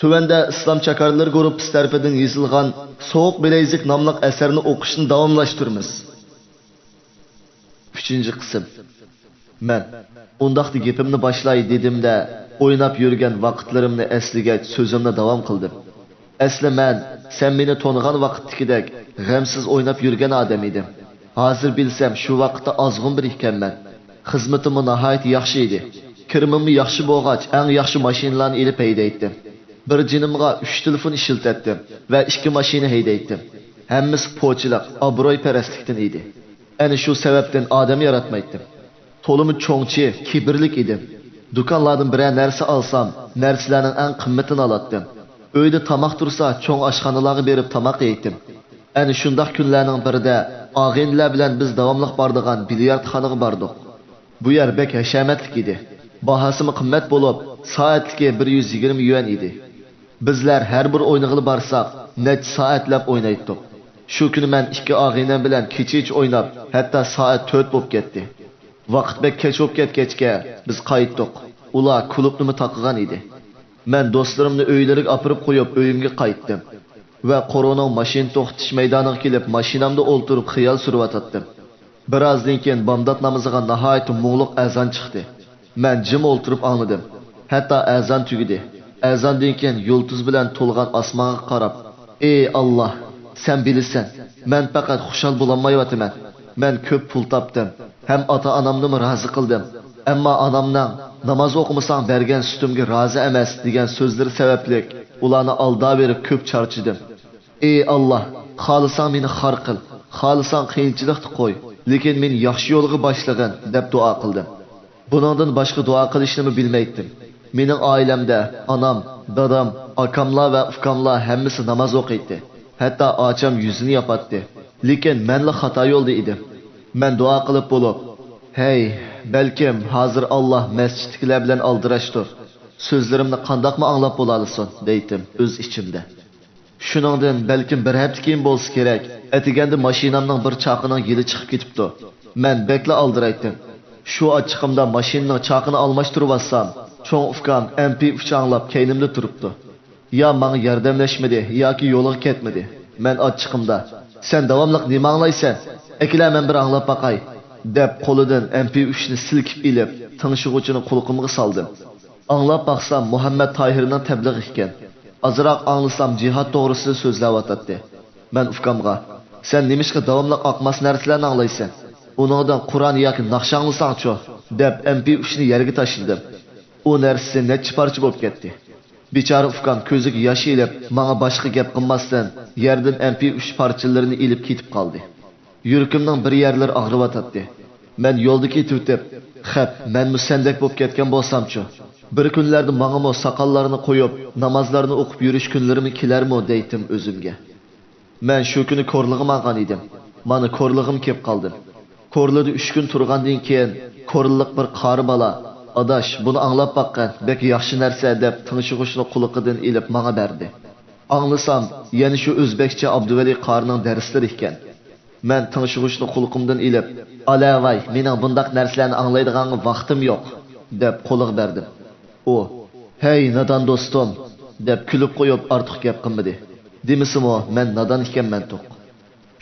تۆۋەندە ئىسلام چاكارلىرى گۇرۇپپىسى تەرىپىدىن يېزىلغان سوغۇق بىلەيزۈك ناملىق ئەسەرنى ئوقۇشنى داۋاملاشتۇرىمىز. ئۈچىنچى قىسىم. مەن، ئۇنداقتا گېپىمنى باشلاي، دېدىم-دە، ئويناپ يۈرگەن ۋاقىتلىرىمنى ئەسلىگەچ، سۆزۈمنى داۋام قىلدىم. ئەسلى مەن، سەن مېنى تونۇغان ۋاقىتتىكىدەك غەمسىز ئويناپ يۈرگەن ئادەم ئىدىم. ھازىر بىلسەم، شۇ ۋاقىتتا ئازغۇن بىر ئىكەنمەن. خىزمىتىممۇ ناھايىتى ياخشى ئىدى. كىرىمىممۇ ياخشى بولغاچ، ئەڭ ياخشى ماشىنىلارنى ئېلىپ ھەيدەيتتىم. بىر جېنىمغا ئۈچ تېلېفون ئىشلىتەتتىم ۋە ئىككى ماشىنا ھەيدەيتتىم. ھەممىسى پوچىلىق، ئابرۇيپەرەسلىكتىن ئىدى. ئەنە شۇ سەۋەبتىن ئادەم ياراتمايتتىم. تولىمۇ چوڭچى، كىبىرلىك ئىدىم. دۇكانلاردىن بىرەر نەرسە ئالسام، نەرسىلەرنىڭ ئەڭ قىممىتىنى ئالاتتىم. ئۆيدە تاماق تۇرسا، چوڭ ئاشخانىلارغا بېرىپ تاماق يەيتتىم. ئەنە شۇنداق كۈنلەرنىڭ بىرىدە ئاغىنىلەر بىلەن بىز داۋاملىق بارىدىغان بىليارتخانىغا باردۇق. بۇ يەر بەك ھەشەمەتلىك ئىدى. باھاسىمۇ قىممەت بولۇپ، سائەتلىكى بىر يۈز يىگىرمە يۈەن ئىدى. بىزلەر ھەر بىر ئوينىغىلى بارساق، نەچچە سائەتلەپ ئوينايتتۇق. شۇ كۈنى مەن ئىككى ئاغىنەم بىلەن كېچىچە ئويناپ، ھەتتا سائەت تۆت بولۇپ كەتتى. ۋاقىت بەك كەچ بولۇپ كەتكەچكە، بىز قايتتۇق. ئۇلار كۇلۇبنىمۇ تاقىغان ئىدى. مەن دوستلىرىمنى ئۆيلىرىگە ئاپىرىپ قويۇپ، ئۆيۈمگە قايتتىم. ۋە قورۇنىڭ ماشىنا توختىتىش مەيدانىغا كېلىپ، ماشىنامدا ئولتۇرۇپ خىيال سۈرۈۋاتاتتىم. بىر ئازدىن كېيىن بامدات نامىزىغا ناھايىتى مۇڭلۇق ئەزان چىقتى. مەن جىم ئولتۇرۇپ ئاڭلىدىم. ھەتتا ئەزان تۈگىدى. ئەزاندىن كېيىن يۇلتۇز بىلەن تولغان ئاسمانغا قاراپ، ئى ئاللا، سەن بىلىسەن، مەن پەقەت خۇشال بولالمايۋاتىمەن. مەن كۆپ پۇل تاپتىم ھەم ئاتا-ئانامنىمۇ رازى قىلدىم. ئەمما ئانامنىڭ، ناماز ئوقۇمىساڭ بەرگەن سۈتۈمگە رازى ئەمەس، دېگەن سۆزلىرى سەۋەبلىك ئۇلارنى ئالداۋېرىپ كۆپ چارچىدىم. ئى ئاللا، خالىساڭ مېنى خار قىل، خالىساڭ قىيىنچىلىقتا قوي، لېكىن مېنى ياخشى يولغا باشلىغىن، دەپ دۇئا قىلدىم. بۇنىڭدىن باشقا دۇئا قىلىشنىمۇ بىلمەيتتىم. مېنىڭ ئائىلەمدە ئانام، دادام، ئاكاملار ۋە ئۇكاملار ھەممىسى ناماز ئوقۇيتتى. ھەتتا ئاچام يۈزىنى ياپاتتى. لېكىن مەنلا خاتا يولدا ئىدىم. مەن دۇئا قىلىپ بولۇپ، ھەي، بەلكىم ھازىر ئاللا مەسچىتتىكىلەر بىلەن ئالدىراشتۇر. سۆزلىرىمنى قانداقمۇ ئاڭلاپ بولالىسۇن، دەيتتىم ئۆز ئىچىمدە. شۇنىڭدىن بەلكىم بىر ھەپتە كېيىن بولسا كېرەك، ئەتىگەندە ماشىنامنىڭ بىر چاقىنىڭ يىلى چىقىپ كېتىپتۇ. مەن بەكلا ئالدىرايتتىم. شۇ ئاچچىقىمدا ماشىنىنىڭ چاقىنى ئالماشتۇرۇۋاتسام، چوڭ ئۇكام ئەم پى ئۈچ ئاڭلاپ كەينىمدە تۇرۇپتۇ. يا ماڭا ياردەملەشمىدى ياكى يولىغا كەتمىدى. مەن ئاچچىقىمدا، سەن داۋاملىق نېمە ئاڭلايسەن؟ ئەكېلە مەن بىر ئاڭلاپ باقاي، دەپ قولىدىن ئەم پى ئۈچنى سىلكىپ ئېلىپ، تىڭشىغۇچىنى قۇلىقىمغا سالدىم. ئاڭلاپ باقسام، مۇھەممەد تاھىرنىڭ تەبلىغى ئىكەن. ئازراق ئاڭلىسام، جىھاد توغرىسىدا سۆزلەۋاتاتتى. مەن ئۇكامغا، سەن نېمىشقا داۋاملىق ئاقماس نەرسىلەرنى ئاڭلايسەن؟ ئۇنىڭدىن قۇرئان ياكى ناخشا ئاڭلىساڭچۇ؟ دەپ، ئەم پى ئۈچنى يەرگە تاشلىدىم. ئۇ نەرسىسى نەچچە پارچە بولۇپ كەتتى. بىچارە ئۇكام كۆزىگە ياش ئېلىپ، ماڭا باشقا گەپ قىلماستىن، يەردىن ئەم پى ئۈچ پارچىلىرىنى ئېلىپ كېتىپ قالدى. يۈرىكىمنىڭ بىر يەرلىرى ئاغرىۋاتاتتى. مەن يولدا كېتىۋېتىپ، خەپ، مەنمۇ سەندەك بولۇپ كەتكەن بولسامچۇ؟ بىر كۈنلەردە ماڭىمۇ ساقاللارنى قويۇپ، نامازلارنى ئوقۇپ يۈرۈش كۈنلىرىمۇ كېلەرمۇ، دەيتتىم ئۆزۈمگە. مەن شۇ كۈنى كورلىغا ماڭغان ئىدىم. مانا، كورلىغىمۇ كېلىپ قالدىم. كورلىدا ئۈچ كۈن تۇرغاندىن كېيىن، كورلىلىق بىر قارى بالا، ئاداش، بۇنى ئاڭلاپ باققىن، بەك ياخشى نەرسە، دەپ، تىڭشىغۇچنى قۇلىقىدىن ئېلىپ، ماڭا بەردى. ئاڭلىسام، يەنە شۇ ئۆزبەكچە ئابدۇۋەلى قارىنىڭ دەرسلىرى ئىكەن. مەن تىڭشىغۇچنى قۇلىقىمدىن ئېلىپ، ئالە ۋاي، مېنىڭ بۇنداق نەرسىلەرنى ئاڭلايدىغانغا ۋاقتىم يوق، دەپ قولىغا بەردىم. ئۇ، ھەي، نادان دوستۇم، دەپ كۈلۈپ قويۇپ، ئارتۇق گەپ قىلمىدى. دېمىسىمۇ، مەن نادان ئىكەنمەن توق.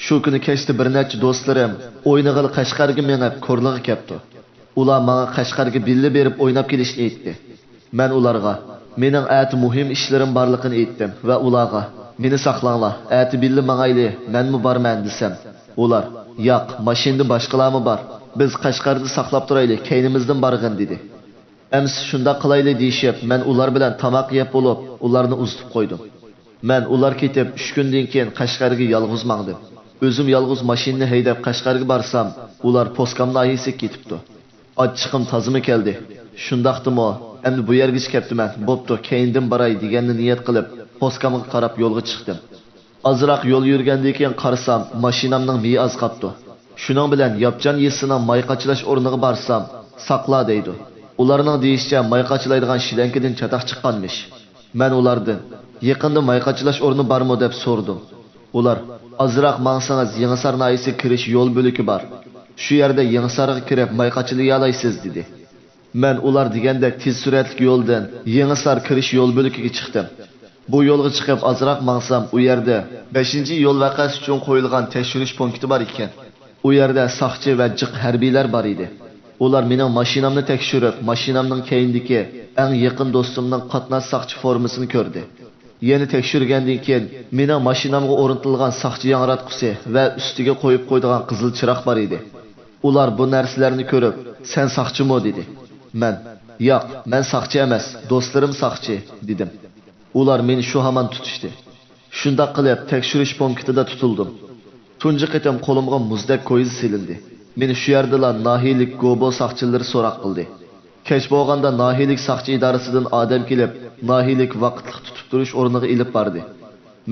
شۇ كۈنى كەچتە بىر نەچچە دوستلىرىم ئوينىغىلى قەشقەرگە مېڭىپ، كورلىغا كەپتۇ. ئۇلار ماڭا قەشقەرگە بىللە بېرىپ ئويناپ كېلىشنى ئېيتتى. مەن ئۇلارغا، مېنىڭ ئەتە مۇھىم ئىشلىرىم بارلىقىنى ئېيتتىم ۋە ئۇلارغا، مېنى ساقلاڭلار، ئەتە بىللە ماڭايلى، مەنمۇ بارىمەن، دېسەم، ئۇلار، ياق، ماشىنىدا باشقىلارمۇ بار، بىز قەشقەردە ساقلاپ تۇرايلى، كەينىمىزدىن بارغىن، دېدى. ئەمىسە شۇنداق قىلايلى، دېيىشىپ، مەن ئۇلار بىلەن تاماق يەپ بولۇپ، ئۇلارنى ئۇزىتىپ قويدۇم. مەن ئۇلار كېتىپ ئۈچ كۈندىن كېيىن قەشقەرگە يالغۇز ماڭدىم. ئۆزۈم يالغۇز ماشىنىنى ھەيدەپ قەشقەرگە بارسام، ئۇلار پوسكام ناھىيەسىگە كېتىپتۇ. ئاچچىقىم تازىمۇ كەلدى. شۇنداقتىمۇ، ئەمدى بۇ يەرگىچە كەپتىمەن، بوپتۇ، كەينىدىن باراي دېگەننى نىيەت قىلىپ، پوسكامغا قاراپ يولغا چىقتىم. ئازراق يول يۈرگەندىن كېيىن قارىسام، ماشىنامنىڭ مېيى ئاز قاپتۇ. شۇنىڭ بىلەن ياپچان يېزىسىنىڭ ماي قاچىلاش ئورنىغا بارسام، ساقلار دەيدۇ. ئۇلارنىڭ دېيىشىچە، ماي قاچىلايدىغان شىلەنكىدىن چاتاق چىققانمىش. مەن ئۇلاردىن، يېقىندا ماي قاچىلاش ئورنى بارمۇ دەپ سورىدىم. ئۇلار، ئازراق ماڭسىڭىز يېڭىسار ناھىيەسىگە كىرىش يول بۆلىكى بار. شۇ يەردە يېڭىسارغا كىرىپ ماي قاچىلىيالايسىز، دېدى. مەن ئۇلار دېگەندەك تېز سۈرئەتلىك يولدىن يېڭىسار كىرىش يول بۆلىكىگە چىقتىم. بۇ يولغا چىقىپ ئازراق ماڭسام، ئۇ يەردە بەشىنچى يول ۋەقەسى ئۈچۈن قويۇلغان تەكشۈرۈش پونكىتى بار ئىكەن. ئۇ يەردە ساقچى ۋە جىق ھەربىيلەر بار ئىدى. ئۇلار مېنىڭ ماشىنامنى تەكشۈرۈپ، ماشىنامنىڭ كەينىدىكى ئەڭ يېقىن دوستۇمنىڭ قاتناش ساقچى فورمىسىنى كۆردى. يەنە تەكشۈرگەندىن كېيىن، مېنىڭ ماشىنامغا ئورنىتىلغان ساقچى ياڭراتقۇسى ۋە ئۈستىگە قويۇپ قويىدىغان قىزىل چىراغ بار ئىدى. ئۇلار بۇ نەرسىلەرنى كۆرۈپ، «سەن ساقچىمۇ؟» دېدى. مەن، «ياق، مەن ساقچى ئەمەس، دوستلىرىم ساقچى» دېدىم. ئۇلار مېنى شۇ ھامان تۇتۇشتى. شۇنداق قىلىپ، تەكشۈرۈش پونكىتىدا تۇتۇلدۇم. تۇنجى قېتىم قولۇمغا مۇزدەك كويزا سېلىندى. مېنى شۇ يەردىلا ناھىيىلىك گوبو ساقچىلىرى سوراق قىلدى. كەچ بولغاندا ناھىيىلىك ساقچى ئىدارىسىدىن ئادەم كېلىپ، ناھىيىلىك ۋاقىتلىق تۇتۇپ تۇرۇش ئورنىغا ئېلىپ باردى.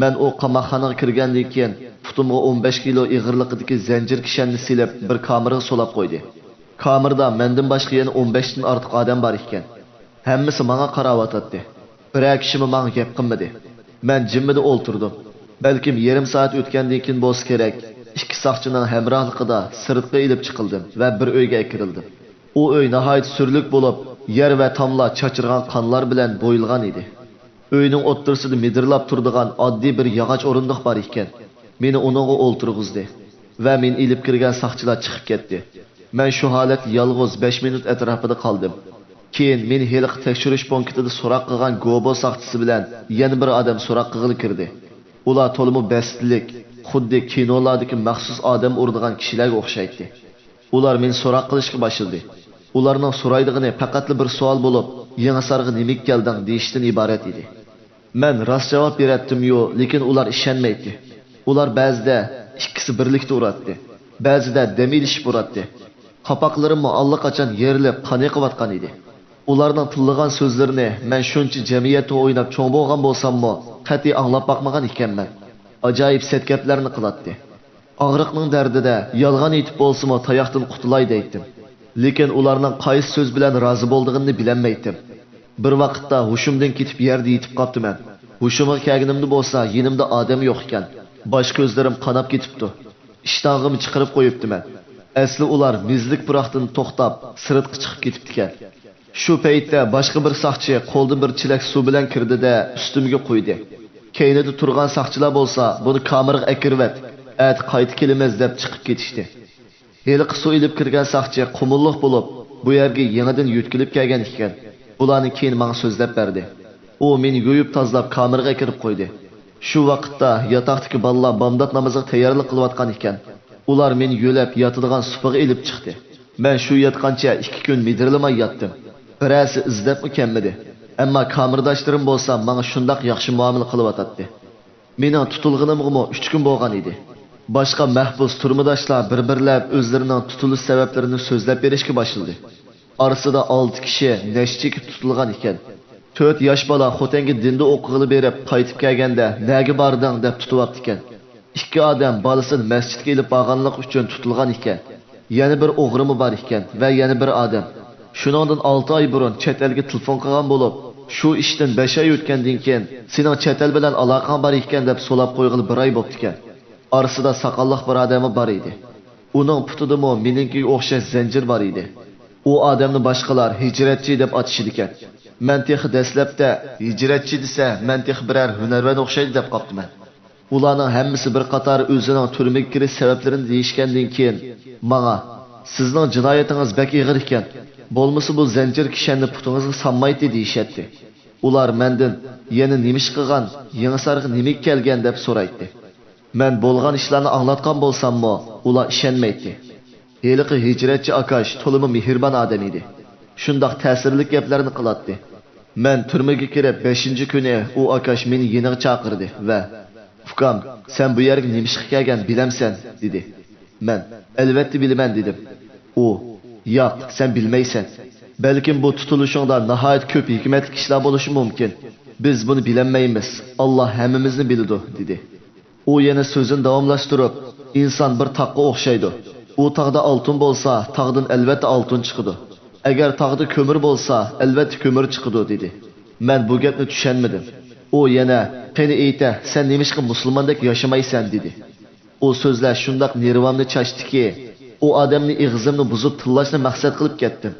مەن ئۇ قاماقخانىغا كىرگەندىن كېيىن، پۇتۇمغا ئون بەش كىلو ئېغىرلىقىدىكى زەنجىر كىشەننى سېلىپ، بىر كامېرغا سولاپ قويدى. كامېردا مەندىن باشقا يەنە ئون بەشتىن ئارتۇق ئادەم بار ئىكەن. ھەممىسى ماڭا قاراۋاتاتتى. بىرەر كىشىمۇ ماڭا گەپ قىلمىدى. مەن جىممىدە ئولتۇردۇم. بەلكىم يېرىم سائەت ئۆتكەندىن كېيىن بولسا كېرەك، ئىككى ساقچىنىڭ ھەمراھلىقىدا سىرتقا ئېلىپ چىقىلدىم ۋە بىر ئۆيگە ئەكىرىلدىم. ئۇ ئۆي ناھايىتى سۈرلۈك بولۇپ، يەر ۋە تاملار چاچرىغان قانلار بىلەن بويىلغان ئىدى. ئۆينىڭ ئوتتۇرىسىدا مىدىرلاپ تۇرىدىغان ئاددىي بىر ياغاچ ئورۇندۇق بار ئىكەن. مېنى ئۇنىڭغا ئولتۇرغۇزدى ۋە مېنى ئېلىپ كىرگەن ساقچىلار چىقىپ كەتتى. مەن شۇ ھالەتتە يالغۇز بەش مىنۇت ئەتراپىدا قالدىم. كېيىن مېنى ھېلىقى تەكشۈرۈش پونكىتىدا سوراق قىلغان گوبو ساقچىسى بىلەن يەنە بىر ئادەم سوراق قىلغىلى كىردى. ئۇلار تولىمۇ بەستلىك، خۇددى كىنولاردىكى مەخسۇس ئادەم ئۇرىدىغان كىشىلەرگە ئوخشايتتى. ئۇلار مېنى سوراق قىلىشقا باشلىدى. ئۇلارنىڭ سورايدىغىنى پەقەتلا بىر سوئال بولۇپ، «يېڭىسارغا نېمىگە كەلدىڭ؟» دېيىشتىن ئىبارەت ئىدى. مەن راست جاۋاب بېرەتتىميۇ، لېكىن ئۇلار ئىشەنمەيتتى. ئۇلار بەزىدە ئىككىسى بىرلىكتە ئۇراتتى، بەزىدە دەم ئېلىشىپ ئۇراتتى. قاپاقلىرىممۇ ئاللىقاچان يېرىلىپ، قان ئېقىۋاتقان ئىدى. ئۇلارنىڭ تىللىغان سۆزلىرىنى مەن شۇنچە جەمئىيەتتە ئويناپ چوڭ بولغان بولساممۇ، قەتئىي ئاڭلاپ باقمىغان ئىكەنمەن. ئاجايىپ سەت گەپلەرنى قىلاتتى. ئاغرىقنىڭ دەردىدە يالغان ئېيتىپ بولسىمۇ تاياقتىن قۇتۇلاي دەيتتىم. لېكىن ئۇلارنىڭ قايسى سۆز بىلەن رازى بولىدىغىنىنى بىلەلمەيتتىم. بىر ۋاقىتتا ھوشۇمدىن كېتىپ يەردە يېتىپ قاپتىمەن. ھوشۇمغا كەلگىنىمدە بولسا يېنىمدا ئادەم يوق ئىكەن. باش كۆزلىرىم قاناپ كېتىپتۇ. ئىشتانغىمۇ چىقىرىپ قويۇپتىمەن. ئەسلى ئۇلار مېزلىك پۇراقتىن توختاپ، سىرتقا چىقىپ كېتىپتىكەن. شۇ پەيتتە باشقا بىر ساقچى قولىدا بىر چېلەك سۇ بىلەن كىردى-دە، ئۈستۈمگە قۇيدى. كەينىدە تۇرغان ساقچىلار بولسا، «بۇنى كامېرغا ئەكىرىۋەت، ئەتە قايتا كېلىمىز» دەپ چىقىپ كېتىشتى. ھېلىقى سۇ ئېلىپ كىرگەن ساقچى قۇمۇللۇق بولۇپ، بۇ يەرگە يېڭىدىن يۆتكىلىپ كەلگەن ئىكەن. بۇلارنى كېيىن ماڭا سۆزلەپ بەردى. ئۇ مېنى يۇيۇپ تازىلاپ كامېرغا ئەكىرىپ قويدى. شۇ ۋاقىتتا ياتاقتىكى بالىلار بامدات نامىزىغا تەييارلىق قىلىۋاتقان ئىكەن. ئۇلار مېنى يۆلەپ ياتىدىغان سۇپىغا ئېلىپ چىقتى. مەن شۇ ياتقانچە ئىككى كۈن مىدىرلىماي ياتتىم. بىرەرسى ئىزدەپمۇ كەلمىدى. ئەمما كامېرداشلىرىم بولسا ماڭا شۇنداق ياخشى مۇئامىلە قىلىۋاتاتتى. مېنىڭ تۇتۇلغىنىمغىمۇ ئۈچ كۈن بولغان ئىدى. باشقا مەھبۇس تۈرمىداشلار بىر-بىرلەپ ئۆزلىرىنىڭ تۇتۇلۇش سەۋەبلىرىنى سۆزلەپ بېرىشكە باشلىدى. ئارىسىدا ئالتە كىشى نەشە چېكىپ تۇتۇلغان ئىكەن. تۆت ياش بالا خوتەنگە دىندا ئوقۇغىلى بېرىپ قايتىپ كەلگەندە، «نەگە باردىڭ؟» دەپ تۇتۇۋاپتىكەن. ئىككى ئادەم بالىسىنى مەسچىتكە ئېلىپ بارغانلىقى ئۈچۈن تۇتۇلغان ئىكەن. يەنە بىر ئوغرىمۇ بار ئىكەن ۋە يەنە بىر ئادەم. شۇنىڭدىن ئالتە ئاي بۇرۇن چەت ئەلگە تېلېفون قىلغان بولۇپ، شۇ ئىشتىن بەش ئاي ئۆتكەندىن كېيىن، «سېنىڭ چەت ئەل بىلەن ئالاقەڭ بار ئىكەن» دەپ سولاپ قويغىلى بىر ئاي بوپتىكەن. ئارىسىدا ساقاللىق بىر ئادەممۇ بار ئىدى. ئۇنىڭ پۇتىدىمۇ مېنىڭكىگە ئوخشاش زەنجىر بار ئىدى. ئۇ ئادەمنى باشقىلار ھىجرەتچى دەپ ئاتىشىدىكەن. مەن تېخى دەسلەپتە ھىجرەتچى دېسە، مەن تېخى بىرەر ھۈنەرۋەن ئوخشايدۇ دەپ قاپتىمەن. ئۇلارنىڭ ھەممىسى بىر قاتار ئۆزىنىڭ تۈرمىگە كىرىش سەۋەبلىرىنى دېيىشكەندىن كېيىن، ماڭا، «سىزنىڭ جىنايىتىڭىز بەك ئېغىر ئىكەن. بولمىسا بۇ زەنجىر كىشەننى پۇتىڭىزغا سانمايتتى» دېيىشەتتى. ئۇلار مەندىن، «يەنە نېمە ئىش قىلغان، يېڭىسارغا نېمىگە كەلگەن؟» دەپ سورايتتى. مەن بولغان ئىشلارنى ئاڭلاتقان بولساممۇ، ئۇلار ئىشەنمەيتتى. ھېلىقى ھىجرەتچى ئاكاش تولىمۇ مېھرىبان ئادەم ئىدى. شۇنداق تەسىرلىك گەپلەرنى قىلاتتى. مەن تۈرمىگە كىرىپ بەشىنچى كۈنى ئۇ ئاكاش مېنى يېنىغا چاقىردى ۋە، «ئۇكام، سەن بۇ يەرگە نېمە ئىشقا كەلگەن بىلەمسەن؟» دېدى. مەن، «ئەلۋەتتە بىلىمەن» دېدىم. ئۇ، «ياق، سەن بىلمەيسەن. بەلكىم بۇ تۇتۇلۇشۇڭدا ناھايىتى كۆپ ھېكمەتلىك ئىشلار بولۇشى مۇمكىن. بىز بۇنى بىلەلمەيمىز. ئاللا ھەممىمىزنى بىلىدۇ» دېدى. ئۇ يەنە سۆزىنى داۋاملاشتۇرۇپ، «ئىنسان بىر تاغقا ئوخشايدۇ. ئۇ تاغدا ئالتۇن بولسا، تاغدىن ئەلۋەتتە ئالتۇن چىقىدۇ. ئەگەر تاغدا كۆمۈر بولسا، ئەلۋەتتە كۆمۈر چىقىدۇ» دېدى. مەن بۇ گەپنى چۈشەنمىدىم. ئۇ يەنە، «قېنى ئېيتە، سەن نېمىشقا مۇسۇلماندەك ياشىمايسەن؟» دېدى. ئۇ سۆزلەر شۇنداق نېرۋامنى چاچتىكى، ئۇ ئادەمنى ئېغىزىمنى بۇزۇپ تىللاشنى مەقسەت قىلىپ كەتتىم.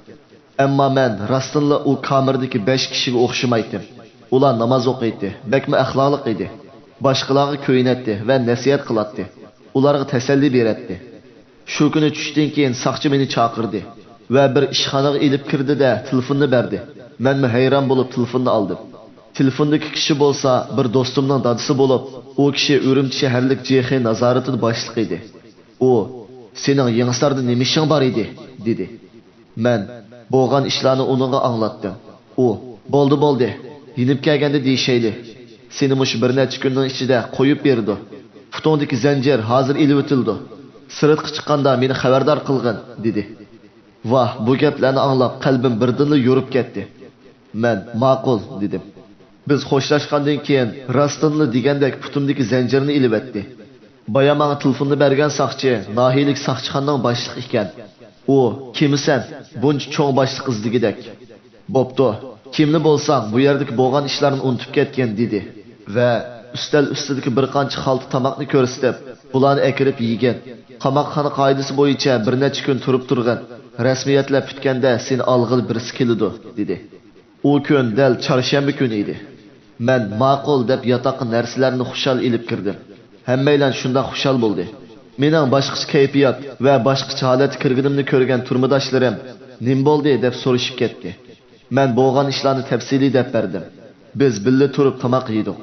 ئەمما مەن راستتىنلا ئۇ كامېردىكى بەش كىشىگە ئوخشىمايتتىم. ئۇلار ناماز ئوقۇيتتى، بەكمۇ ئەخلاقلىق ئىدى. باشقىلارغا كۆيۈنەتتى ۋە نەسىھەت قىلاتتى. ئۇلارغا تەسەللى بېرەتتى. شۇ كۈنى چۈشتىن كېيىن ساقچى مېنى چاقىردى ۋە بىر ئىشخانىغا ئېلىپ كىردى-دە، تېلېفوننى بەردى. مەنمۇ ھەيران بولۇپ تېلېفوننى ئالدىم. تېلېفوندىكى كىشى بولسا بىر دوستۇمنىڭ دادىسى بولۇپ، ئۇ كىشى ئۈرۈمچى شەھەرلىك جېخې نازارىتىدا باشلىق ئىدى. ئۇ، «سېنىڭ يېڭىساردا نېمە ئىشىڭ بار ئىدى؟» دېدى. مەن بولغان ئىشلارنى ئۇنىڭغا ئاڭلاتتىم. ئۇ، «بولدى، بولدى، يېنىپ كەلگەندە دېيىشەيلى. سېنى مۇشۇ بىر نەچچە كۈننىڭ ئىچىدە قويۇپ بېرىدۇ. پۇتۇڭدىكى زەنجىر ھازىر ئېلىۋېتىلىدۇ. سىرتقا چىققاندا مېنى خەۋەردار قىلغىن» دېدى. ۋاھ، بۇ گەپلەرنى ئاڭلاپ قەلبىم بىردىنلا يورۇپ كەتتى. مەن، «ماقۇل» دېدىم. بىز خوشلاشقاندىن كېيىن راستتىنلا دېگەندەك پۇتۇمدىكى زەنجىرنى ئېلىۋەتتى. بايا ماڭا تېلېفوننى بەرگەن ساقچى ناھىيىلىك ساقچىخانىنىڭ باشلىقى ئىكەن. ئۇ، «كىمسەن، بۇنچە چوڭ باشلىق ئىزدىگۈدەك؟ بوپتۇ، كىملا بولساڭ، بۇ يەردىكى بولغان ئىشلارنى ئۇنتۇپ كەتكىن» دېدى ۋە ئۈستەل ئۈستىدىكى بىر قانچە خالتا تاماقنى كۆرسىتىپ، «بۇلارنى ئەكىرىپ يېگىن. قاماقخانا قائىدىسى بويىچە بىر نەچچە كۈن تۇرۇپ تۇرغىن. رەسمىيەتلەر پۈتكەندە سېنى ئالغىلى بىرسى كېلىدۇ» دېدى. ئۇ كۈن دەل چارشەنبە كۈنى ئىدى. مەن «ماقۇل» دەپ ياتاققا نەرسىلەرنى خۇشال ئېلىپ كىردىم. ھەممەيلەن شۇنداق خۇشال بولدى. مېنىڭ باشقىچە كەيپىيات ۋە باشقىچە ھالەتتە كىرگىنىمنى كۆرگەن تۈرمىداشلىرىم، «نېمە بولدى؟» دەپ سورىشىپ كەتتى. مەن بولغان ئىشلارنى تەپسىلىي دەپ بەردىم. بىز بىللە تۇرۇپ تاماق يېدۇق.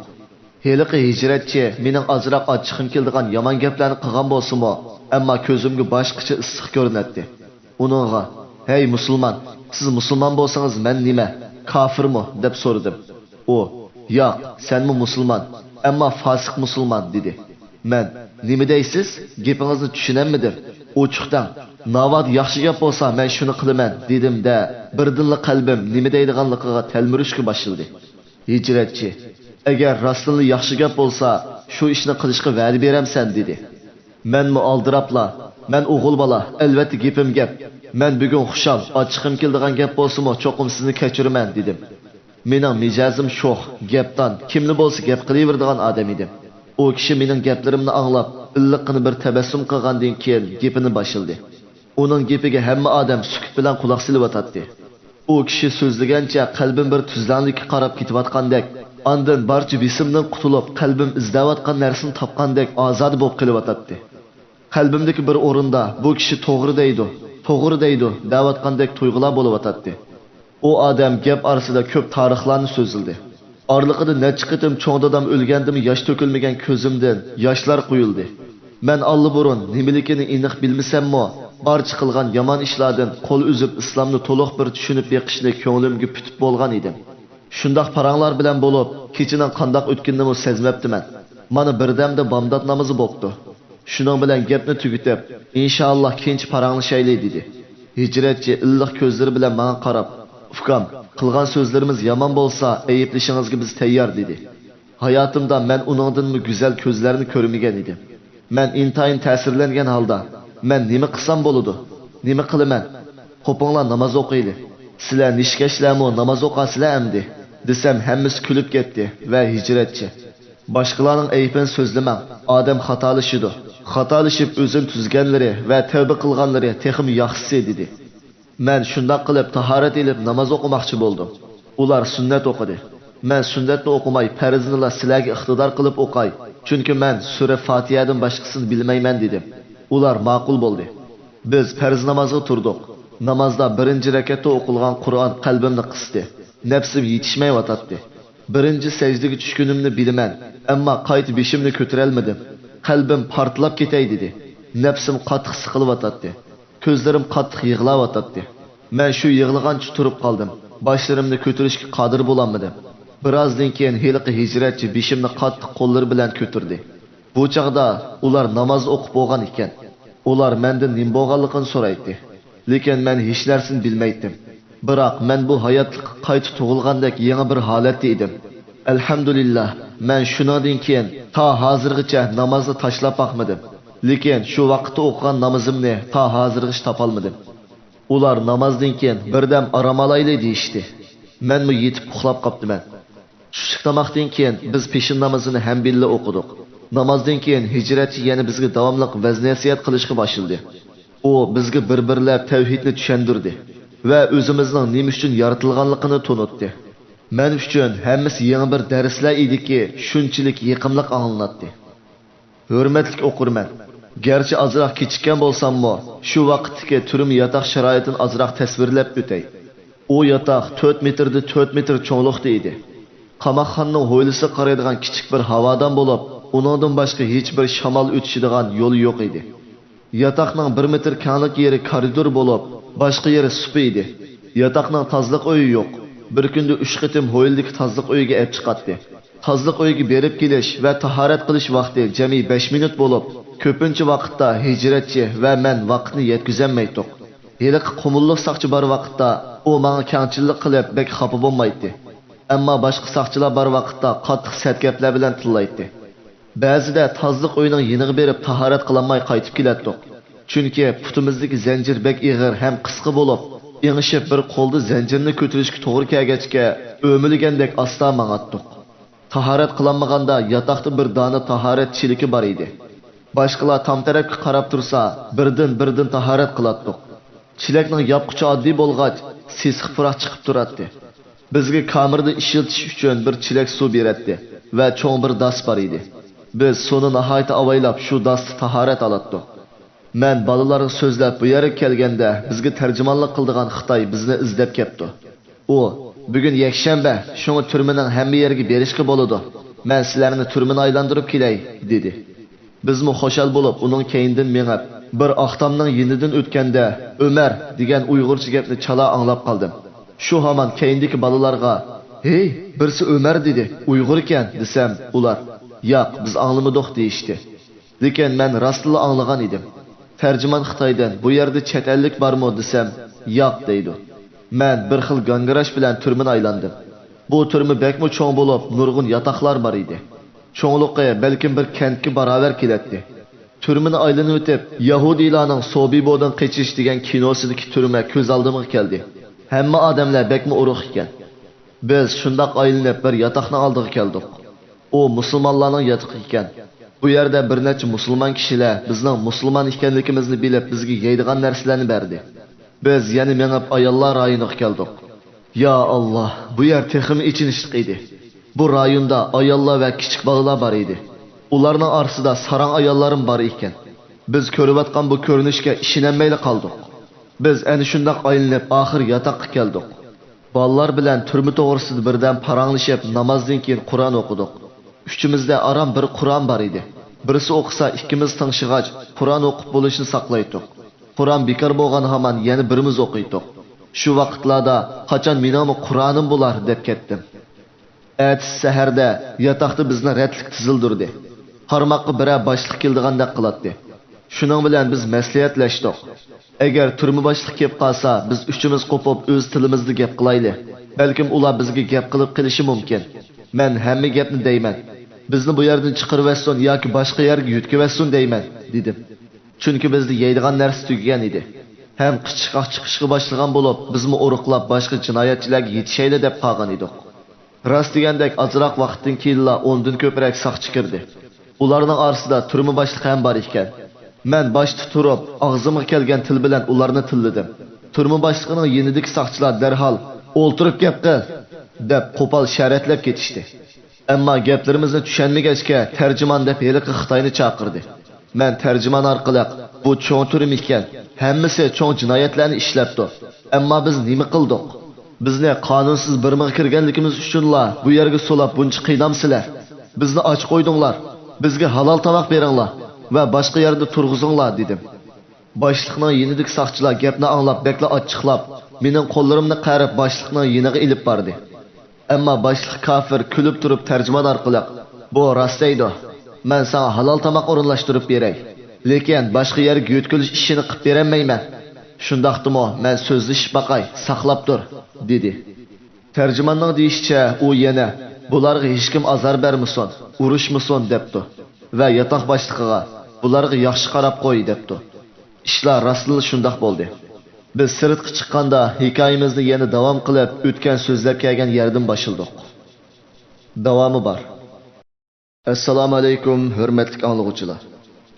ھېلىقى ھىجرەتچى مېنىڭ ئازراق ئاچچىقىم كېلىدىغان يامان گەپلەرنى قىلغان بولسىمۇ، ئەمما كۆزۈمگە باشقىچە ئىسسىق كۆرۈنەتتى. ئۇنىڭغا، «ھەي مۇسۇلمان، سىز مۇسۇلمان بولسىڭىز مەن نېمە، كاپىرمۇ؟» دەپ سورىدىم. ئۇ، «ياق، سەنمۇ مۇسۇلمان، ئەمما فاسىق مۇسۇلمان» دېدى. مەن، «نېمە دەيسىز؟ گېپىڭىزنى چۈشىنەلمىدىم. ئوچۇق دەڭ، ناۋادا ياخشى گەپ بولسا مەن شۇنى قىلىمەن» دېدىم-دە، بىردىنلا قەلبىم نېمە دەيدىغانلىقىغا تەلمۈرۈشكە باشلىدى. ھىجرەتچى، «ئەگەر راستتىنلا ياخشى گەپ بولسا، شۇ ئىشنى قىلىشقا ۋەدە بېرەمسەن؟» دېدى. مەنمۇ ئالدىراپلا، «مەن ئوغۇل بالا، ئەلۋەتتە گېپىم گەپ. مەن بۈگۈن خۇشال، ئاچچىقىم كېلىدىغان گەپ بولسىمۇ چوقۇم سىزنى كەچۈرىمەن» دېدىم. مېنىڭ مىجەزىم شوخ، گەپدان، كىملا بولسا گەپ قىلىۋېرىدىغان ئادەم ئىدىم. ئۇ كىشى مېنىڭ گەپلىرىمنى ئاڭلاپ، ئىللىققىنە بىر تەبەسسۇم قىلغاندىن كېيىن گېپىنى باشلىدى. ئۇنىڭ گېپىگە ھەممە ئادەم سۈكۈت بىلەن قۇلاق سېلىۋاتاتتى. ئۇ كىشى سۆزلىگەنچە قەلبىم بىر تۈزلەڭلىككە قاراپ كېتىۋاتقاندەك، ئاندىن بارچە بېسىمدىن قۇتۇلۇپ، قەلبىم ئىزدەۋاتقان نەرسىنى تاپقاندەك ئازادە بولۇپ قېلىۋاتاتتى. قەلبىمدىكى بىر ئورۇندا، «بۇ كىشى توغرا دەيدۇ، توغرا دەيدۇ» دەۋاتقاندەك تۇيغۇلار بولۇۋاتاتتى. ئۇ ئادەم گەپ ئارىسىدا كۆپ تارىخلارنى سۆزلىدى. ئارىلىقىدا نەچچە قېتىم چوڭ دادام ئۆلگەندىمۇ ياش تۆكۈلمىگەن كۆزۈمدىن ياشلار قۇيۇلدى. مەن ئاللىبۇرۇن نېمىلىكىنى ئېنىق بىلمىسەممۇ، بارچە قىلغان يامان ئىشلاردىن قول ئۈزۈپ، ئىسلامنى تولۇق بىر چۈشىنىپ بېقىشنى كۆڭلۈمگە پۈتۈپ بولغان ئىدىم. شۇنداق پاراڭلار بىلەن بولۇپ، كېچىنىڭ قانداق ئۆتكىنىنىمۇ سەزمەپتىمەن. مانا بىردەمدە بامدات نامىزى بوپتۇ. شۇنىڭ بىلەن گەپنى تۈگىتىپ، «ئىنشائاللا كېيىنچە پاراڭلىشايلى» دېدى. ھىجرەتچى ئىللىق كۆزلىرى بىلەن ماڭا قاراپ، «ئۇكام، قىلغان سۆزلىرىمىز يامان بولسا، ئەيىبلىشىڭىزگە بىز تەييار» دېدى. ھاياتىمدا مەن ئۇنىڭدىنمۇ گۈزەل كۆزلەرنى كۆرمىگەن ئىدىم. مەن ئىنتايىن تەسىرلەنگەن ھالدا، «مەن نېمە قىلسام بولىدۇ؟ نېمە قىلىمەن؟ قوپۇڭلار، ناماز ئوقۇيلى. سىلەر نىشكەشلەرمۇ ناماز ئوقاسىلەر ئەمدى» دېسەم، ھەممىسى كۈلۈپ كەتتى ۋە ھىجرەتچى، «باشقىلارنىڭ ئەيىبىنى سۆزلىمەڭ، ئادەم خاتالىشىدۇ. خاتالىشىپ ئۆزىنى تۈزگەنلىرى ۋە تەۋبە قىلغانلىرى تېخىمۇ ياخشىسى» دېدى. مەن شۇنداق قىلىپ تاھارەت ئېلىپ ناماز ئوقۇماقچى بولدۇم. ئۇلار، «سۈننەت ئوقۇدى. مەن سۈننەتنى ئوقۇماي، پەرزنىلا سىلەرگە ئىقتىدار قىلىپ ئوقاي، چۈنكى مەن سۈرە فاتىھەدىن باشقىسىنى بىلمەيمەن» دېدىم. ئۇلار، «ماقۇل بولدى.» بىز پەرز نامازغا تۇردۇق. نامازدا بىرىنچى رەكەتتە ئوقۇلغان قۇرئان قەلبىمنى قىستى. نەپسىم يېتىشمەيۋاتاتتى. بىرىنچى سەجدىگە چۈشكىنىمنى بىلىمەن، ئەمما قايتا بېشىمنى كۆتۈرەلمىدىم. قەلبىم پارتلاپ كېتەي دېدى. نەپسىم قاتتىق سىقىلىۋاتاتتى. كۆزلىرىم قاتتىق يىغلاۋاتاتتى. مەن شۇ يىغلىغانچە تۇرۇپ قالدىم. باشلىرىمنى كۆتۈرۈشكە قادىر بولالمىدىم. بىرازدىن كېيىن ھېلىقى ھىجرەتچى بېشىمنى قاتتىق قوللىرى بىلەن كۆتۈردى. بۇ چاغدا ئۇلار ناماز ئوقۇپ بولغان ئىكەن. ئۇلار مەندىن نېمە بولغانلىقىنى سورايتتى. لېكىن مەن ھېچ نەرسىنى بىلمەيتتىم. بىراق مەن بۇ ھاياتلىققا قايتا تۇغۇلغاندەك يېڭى بىر ھالەتتە ئىدىم. ئەلھەمدۇلىللاھ، مەن شۇنىڭدىن كېيىن تا ھازىرغىچە نامازنى تاشلاپ باقمىدىم. لېكىن شۇ ۋاقىتتا ئوقۇغان نامىزىمنى تا ھازىرغىچە تاپالمىدىم. ئۇلار نامازدىن كېيىن بىردەم ئارام ئالايلى دېيىشتى. مەنمۇ يېتىپ ئۇخلاپ قاپتىمەن. چۈشلۈك تاماقتىن كېيىن بىز پېشىن نامىزىنى ھەم بىللە ئوقۇدۇق. نامازدىن كېيىن ھىجرەتچى يەنە بىزگە داۋاملىق ۋەز-نەسىھەت قىلىشقا باشلىدى. ئۇ بىزگە بىر-بىرلەپ تەۋھىدنى چۈشەندۈردى ۋە ئۆزىمىزنىڭ نېمە ئۈچۈن يارىتىلغانلىقىنى تونۇتتى. مەن ئۈچۈن ھەممىسى يېڭى بىر دەرسلەر ئىدىكى، شۇنچىلىك يېقىملىق ئاڭلىناتتى. ھۆرمەتلىك ئوقۇرمەن! گەرچە ئازراق كېچىككەن بولساممۇ، شۇ ۋاقىتتىكى تۈرمە ياتاق شارائىتىنى ئازراق تەسۋىرلەپ ئۆتەي. ئۇ ياتاق تۆت مېتىردىن تۆت مېتىر چوڭلۇقتا ئىدى. قاماقخانىنىڭ ھويلىسىغا قارايدىغان كىچىك بىر ھاۋادان بولۇپ، ئۇنىڭدىن باشقا ھېچبىر شامال ئۆتۈشىدىغان يولى يوق ئىدى. ياتاقنىڭ بىر مېتىر كەڭلىك يېرى كارىدور بولۇپ، باشقا يېرى سۇپا ئىدى. ياتاقنىڭ تازىلىق ئۆيى يوق. بىر كۈندە ئۈچ قېتىم ھويلىدىكى تازىلىق ئۆيىگە ئەپ چىقاتتى. تازىلىق ئۆيگە بېرىپ كېلىش ۋە تاھارەت قىلىش ۋاقتى جەمئىي بەش مىنۇت بولۇپ، كۆپىنچە ۋاقىتتا ھىجرەتچى ۋە مەن ۋاقىتنى يەتكۈزەلمەيتتۇق. ھېلىقى قۇمۇللۇق ساقچى بار ۋاقىتتا ئۇ ماڭا كەڭچىللىق قىلىپ، بەك خاپا بولمايتتى. ئەمما باشقا ساقچىلار بار ۋاقىتتا قاتتىق سەت گەپلەر بىلەن تىللايتتى. بەزىدە تازىلىق ئۆينىڭ يېنىغا بېرىپ تاھارەت قىلالماي قايتىپ كېلەتتۇق. چۈنكى پۇتىمىزدىكى زەنجىر بەك ئېغىر ھەم قىسقا بولۇپ، ئېڭىشىپ بىر قولدا زەنجىرنى كۆتۈرۈشكە توغرا كەلگەچكە، ئۆمىلىگەندەك ئاستا ماڭاتتۇق. تاھارەت قىلالمىغاندا ياتاقتا بىر دانە تاھارەت چېلىكى بار ئىدى. باشقىلار تام تەرەپكە قاراپ تۇرسا، بىردىن-بىردىن تاھارەت قىلاتتۇق. چېلەكنىڭ ياپقۇچى ئاددىي بولغاچ، سېسىق پۇراق چىقىپ تۇراتتى. بىزگە كامېردا ئىشلىتىش ئۈچۈن بىر چېلەك سۇ بېرەتتى ۋە چوڭ بىر داس بار ئىدى. بىز سۇنى ناھايىتى ئاۋايلاپ، شۇ داستا تاھارەت ئالاتتۇق. مەن بالىلارغا سۆزلەپ بۇ يەرگە كەلگەندە، بىزگە تەرجىمانلىق قىلىدىغان خىتاي بىزنى ئىزدەپ كەپتۇ. ئۇ، «بۈگۈن يەكشەنبە، شۇڭا تۈرمىنىڭ ھەممە يېرىگە بېرىشكە بولىدۇ. مەن سىلەرنى تۈرمىنى ئايلاندۇرۇپ كېلەي» دېدى. بىزمۇ خۇشال بولۇپ ئۇنىڭ كەينىدىن مېڭىپ، بىر ئاقتامنىڭ يېنىدىن ئۆتكەندە، «ئۆمەر» دېگەن ئۇيغۇرچە گەپنى چالا ئاڭلاپ قالدىم. شۇ ھامان كەينىدىكى بالىلارغا، «ھېي، بىرسى ئۆمەر دېدى، ئۇيغۇر ئىكەن» دېسەم، ئۇلار، «ياق، بىز ئاڭلىمىدۇق» دېيىشتى. لېكىن مەن راستلا ئاڭلىغان ئىدىم. تەرجىمان خىتايدىن، «بۇ يەردە چەت ئەللىك بارمۇ؟» دېسەم، «ياق» دەيدۇ. مەن بىر خىل گاڭگىراش بىلەن تۈرمىنى ئايلاندىم. بۇ تۈرمە بەكمۇ چوڭ بولۇپ، نۇرغۇن ياتاقلار بار ئىدى. چوڭلۇقى بەلكىم بىر كەنتكە باراۋەر كېلەتتى. تۈرمىنى ئايلىنىۋېتىپ، يەھۇدىيلارنىڭ سوبىبودىن قېچىش دېگەن كىنوسىدىكى تۈرمە كۆز ئالدىمغا كەلدى. ھەممە ئادەملەر بەكمۇ ئورۇق ئىكەن. بىز شۇنداق ئايلىنىپ بىر ياتاقنىڭ ئالدىغا كەلدۇق. ئۇ مۇسۇلمانلارنىڭ ياتىقى ئىكەن. بۇ يەردە بىر نەچچە مۇسۇلمان كىشىلەر بىزنىڭ مۇسۇلمان ئىكەنلىكىمىزنى بىلىپ، بىزگە يەيدىغان نەرسىلەرنى بەردى. بىز يەنە مېڭىپ ئاياللار رايونىغا كەلدۇق. يا ئاللا، بۇ يەر تېخىمۇ ئېچىنىشلىق ئىدى. بۇ رايوندا ئاياللار ۋە كىچىك بالىلار بار ئىدى. ئۇلارنىڭ ئارىسىدا ساراڭ ئاياللارمۇ بار ئىكەن. بىز كۆرۈۋاتقان بۇ كۆرۈنۈشكە ئىشىنەلمەيلا قالدۇق. بىز ئەنە شۇنداق ئايلىنىپ، ئاخىر ياتاققا كەلدۇق. بالىلار بىلەن تۈرمە توغرىسىدا بىردەم پاراڭلىشىپ، نامازدىن كېيىن قۇرئان ئوقۇدۇق. ئۈچىمىزدە ئاران بىر قۇرئان بار ئىدى. بىرسى ئوقۇسا، ئىككىمىز تىڭشىغاچ، قۇرئان ئوقۇپ بولۇشنى ساقلايتتۇق. قۇرئان بىكار بولغان ھامان يەنە بىرىمىز ئوقۇيتتۇق. شۇ ۋاقىتلاردا، «قاچان مېنىڭمۇ قۇرئانىم بولار؟» دەپ كەتتىم. ئەتىسى سەھەردە ياتاقتا بىزنى رەتلىك تىزىلدۈردى. قارىماققا بىرەر باشلىق كېلىدىغاندەك قىلاتتى. شۇنىڭ بىلەن بىز مەسلىھەتلەشتۇق. ئەگەر تۈرمە باشلىقى كېلىپ قالسا، بىز ئۈچىمىز قوپۇپ ئۆز تىلىمىزدا گەپ قىلايلى. بەلكىم ئۇلار بىزگە گەپ قىلىپ قېلىشى مۇمكىن. مەن ھەممە گەپنى دەيمەن. بىزنى بۇ يەردىن چىقىرىۋەتسۇن ياكى باشقا يەرگە يۆتكىۋەتسۇن دەيمەن، دېدىم. چۈنكى بىزدە يەيدىغان نەرسە تۈگىگەن ئىدى. ھەم قىچىشقاق چىقىشقا باشلىغان بولۇپ، بىزمۇ ئورۇقلاپ باشقا جىنايەتچىلەرگە يېتىشەيلى دەپ قالغان ئىدۇق. راست دېگەندەك، ئازراق ۋاقىتتىن كېيىنلا ئوندىن كۆپرەك ساقچى كىردى. ئۇلارنىڭ ئارىسىدا تۈرمە باشلىقى ھەم بار ئىكەن. مەن باشتا تۇرۇپ، ئاغزىمغا كەلگەن تىل بىلەن ئۇلارنى تىللىدىم. تۈرمە باشلىقىنىڭ يېنىدىكى ساقچىلار دەرھال، «ئولتۇرۇپ گەپ قىل!» دەپ، قوپال شەرەتلەپ كېتىشتى. ئەمما گەپلىرىمىزنى چۈشەنمىگەچكە، تەرجىمان دەپ ھېلىقى خىتاينى چاقىردى. مەن تەرجىمان ئارقىلىق، «بۇ چوڭ تۈرمە ئىكەن، ھەممىسى چوڭ جىنايەتلەرنى ئىشلەپتۇ. ئەمما بىز نېمە قىلدۇق؟ بىزنى قانۇنسىز بىرمىغا كىرگەنلىكىمىز ئۈچۈنلا بۇ يەرگە سولاپ بۇنچە قىينامسىلەر؟ بىزنى ئاچ قويدۇڭلار، بىزگە ھالال تاماق بېرىڭلار ۋە باشقا يەردە تۇرغۇزۇڭلار» دېدىم. باشلىقنىڭ يېنىدىكى ساقچىلار گەپنى ئاڭلاپ بەكلا ئاچچىقلاپ، مېنىڭ قوللىرىمنى قەرىپ باشلىقنىڭ يېنىغا ئېلىپ باردى. ئەمما باشلىق كاپىر كۈلۈپ تۇرۇپ تەرجىمان ئارقىلىق، «بۇ راست دەيدۇ. مەن ساڭا ھالال تاماق ئورۇنلاشتۇرۇپ بېرەي. لېكىن باشقا يەرگە يۆتكىلىش ئىشىنى قىلىپ بېرەلمەيمەن. شۇنداقتىمۇ مەن سۆزلىشىپ باقاي، ساقلاپ تۇر» دېدى. تەرجىماننىڭ دېيىشىچە، ئۇ يەنە، «بۇلارغا ھېچكىم ئازار بەرمىسۇن، ئۇرۇشمىسۇن» دەپتۇ ۋە ياتاق باشلىقىغا، «بۇلارغا ياخشى قاراپ قوي» دەپتۇ. ئىشلار راستلا شۇنداق بولدى. بىز سىرتقا چىققاندا ھېكايىمىزنى يەنە داۋام قىلىپ، ئۆتكەن سۆزلەپ كەلگەن يەردىن باشلىدۇق. داۋامى بار. ئەسسالامۇ ئەلەيكۇم، ھۆرمەتلىك ئاڭلىغۇچىلار.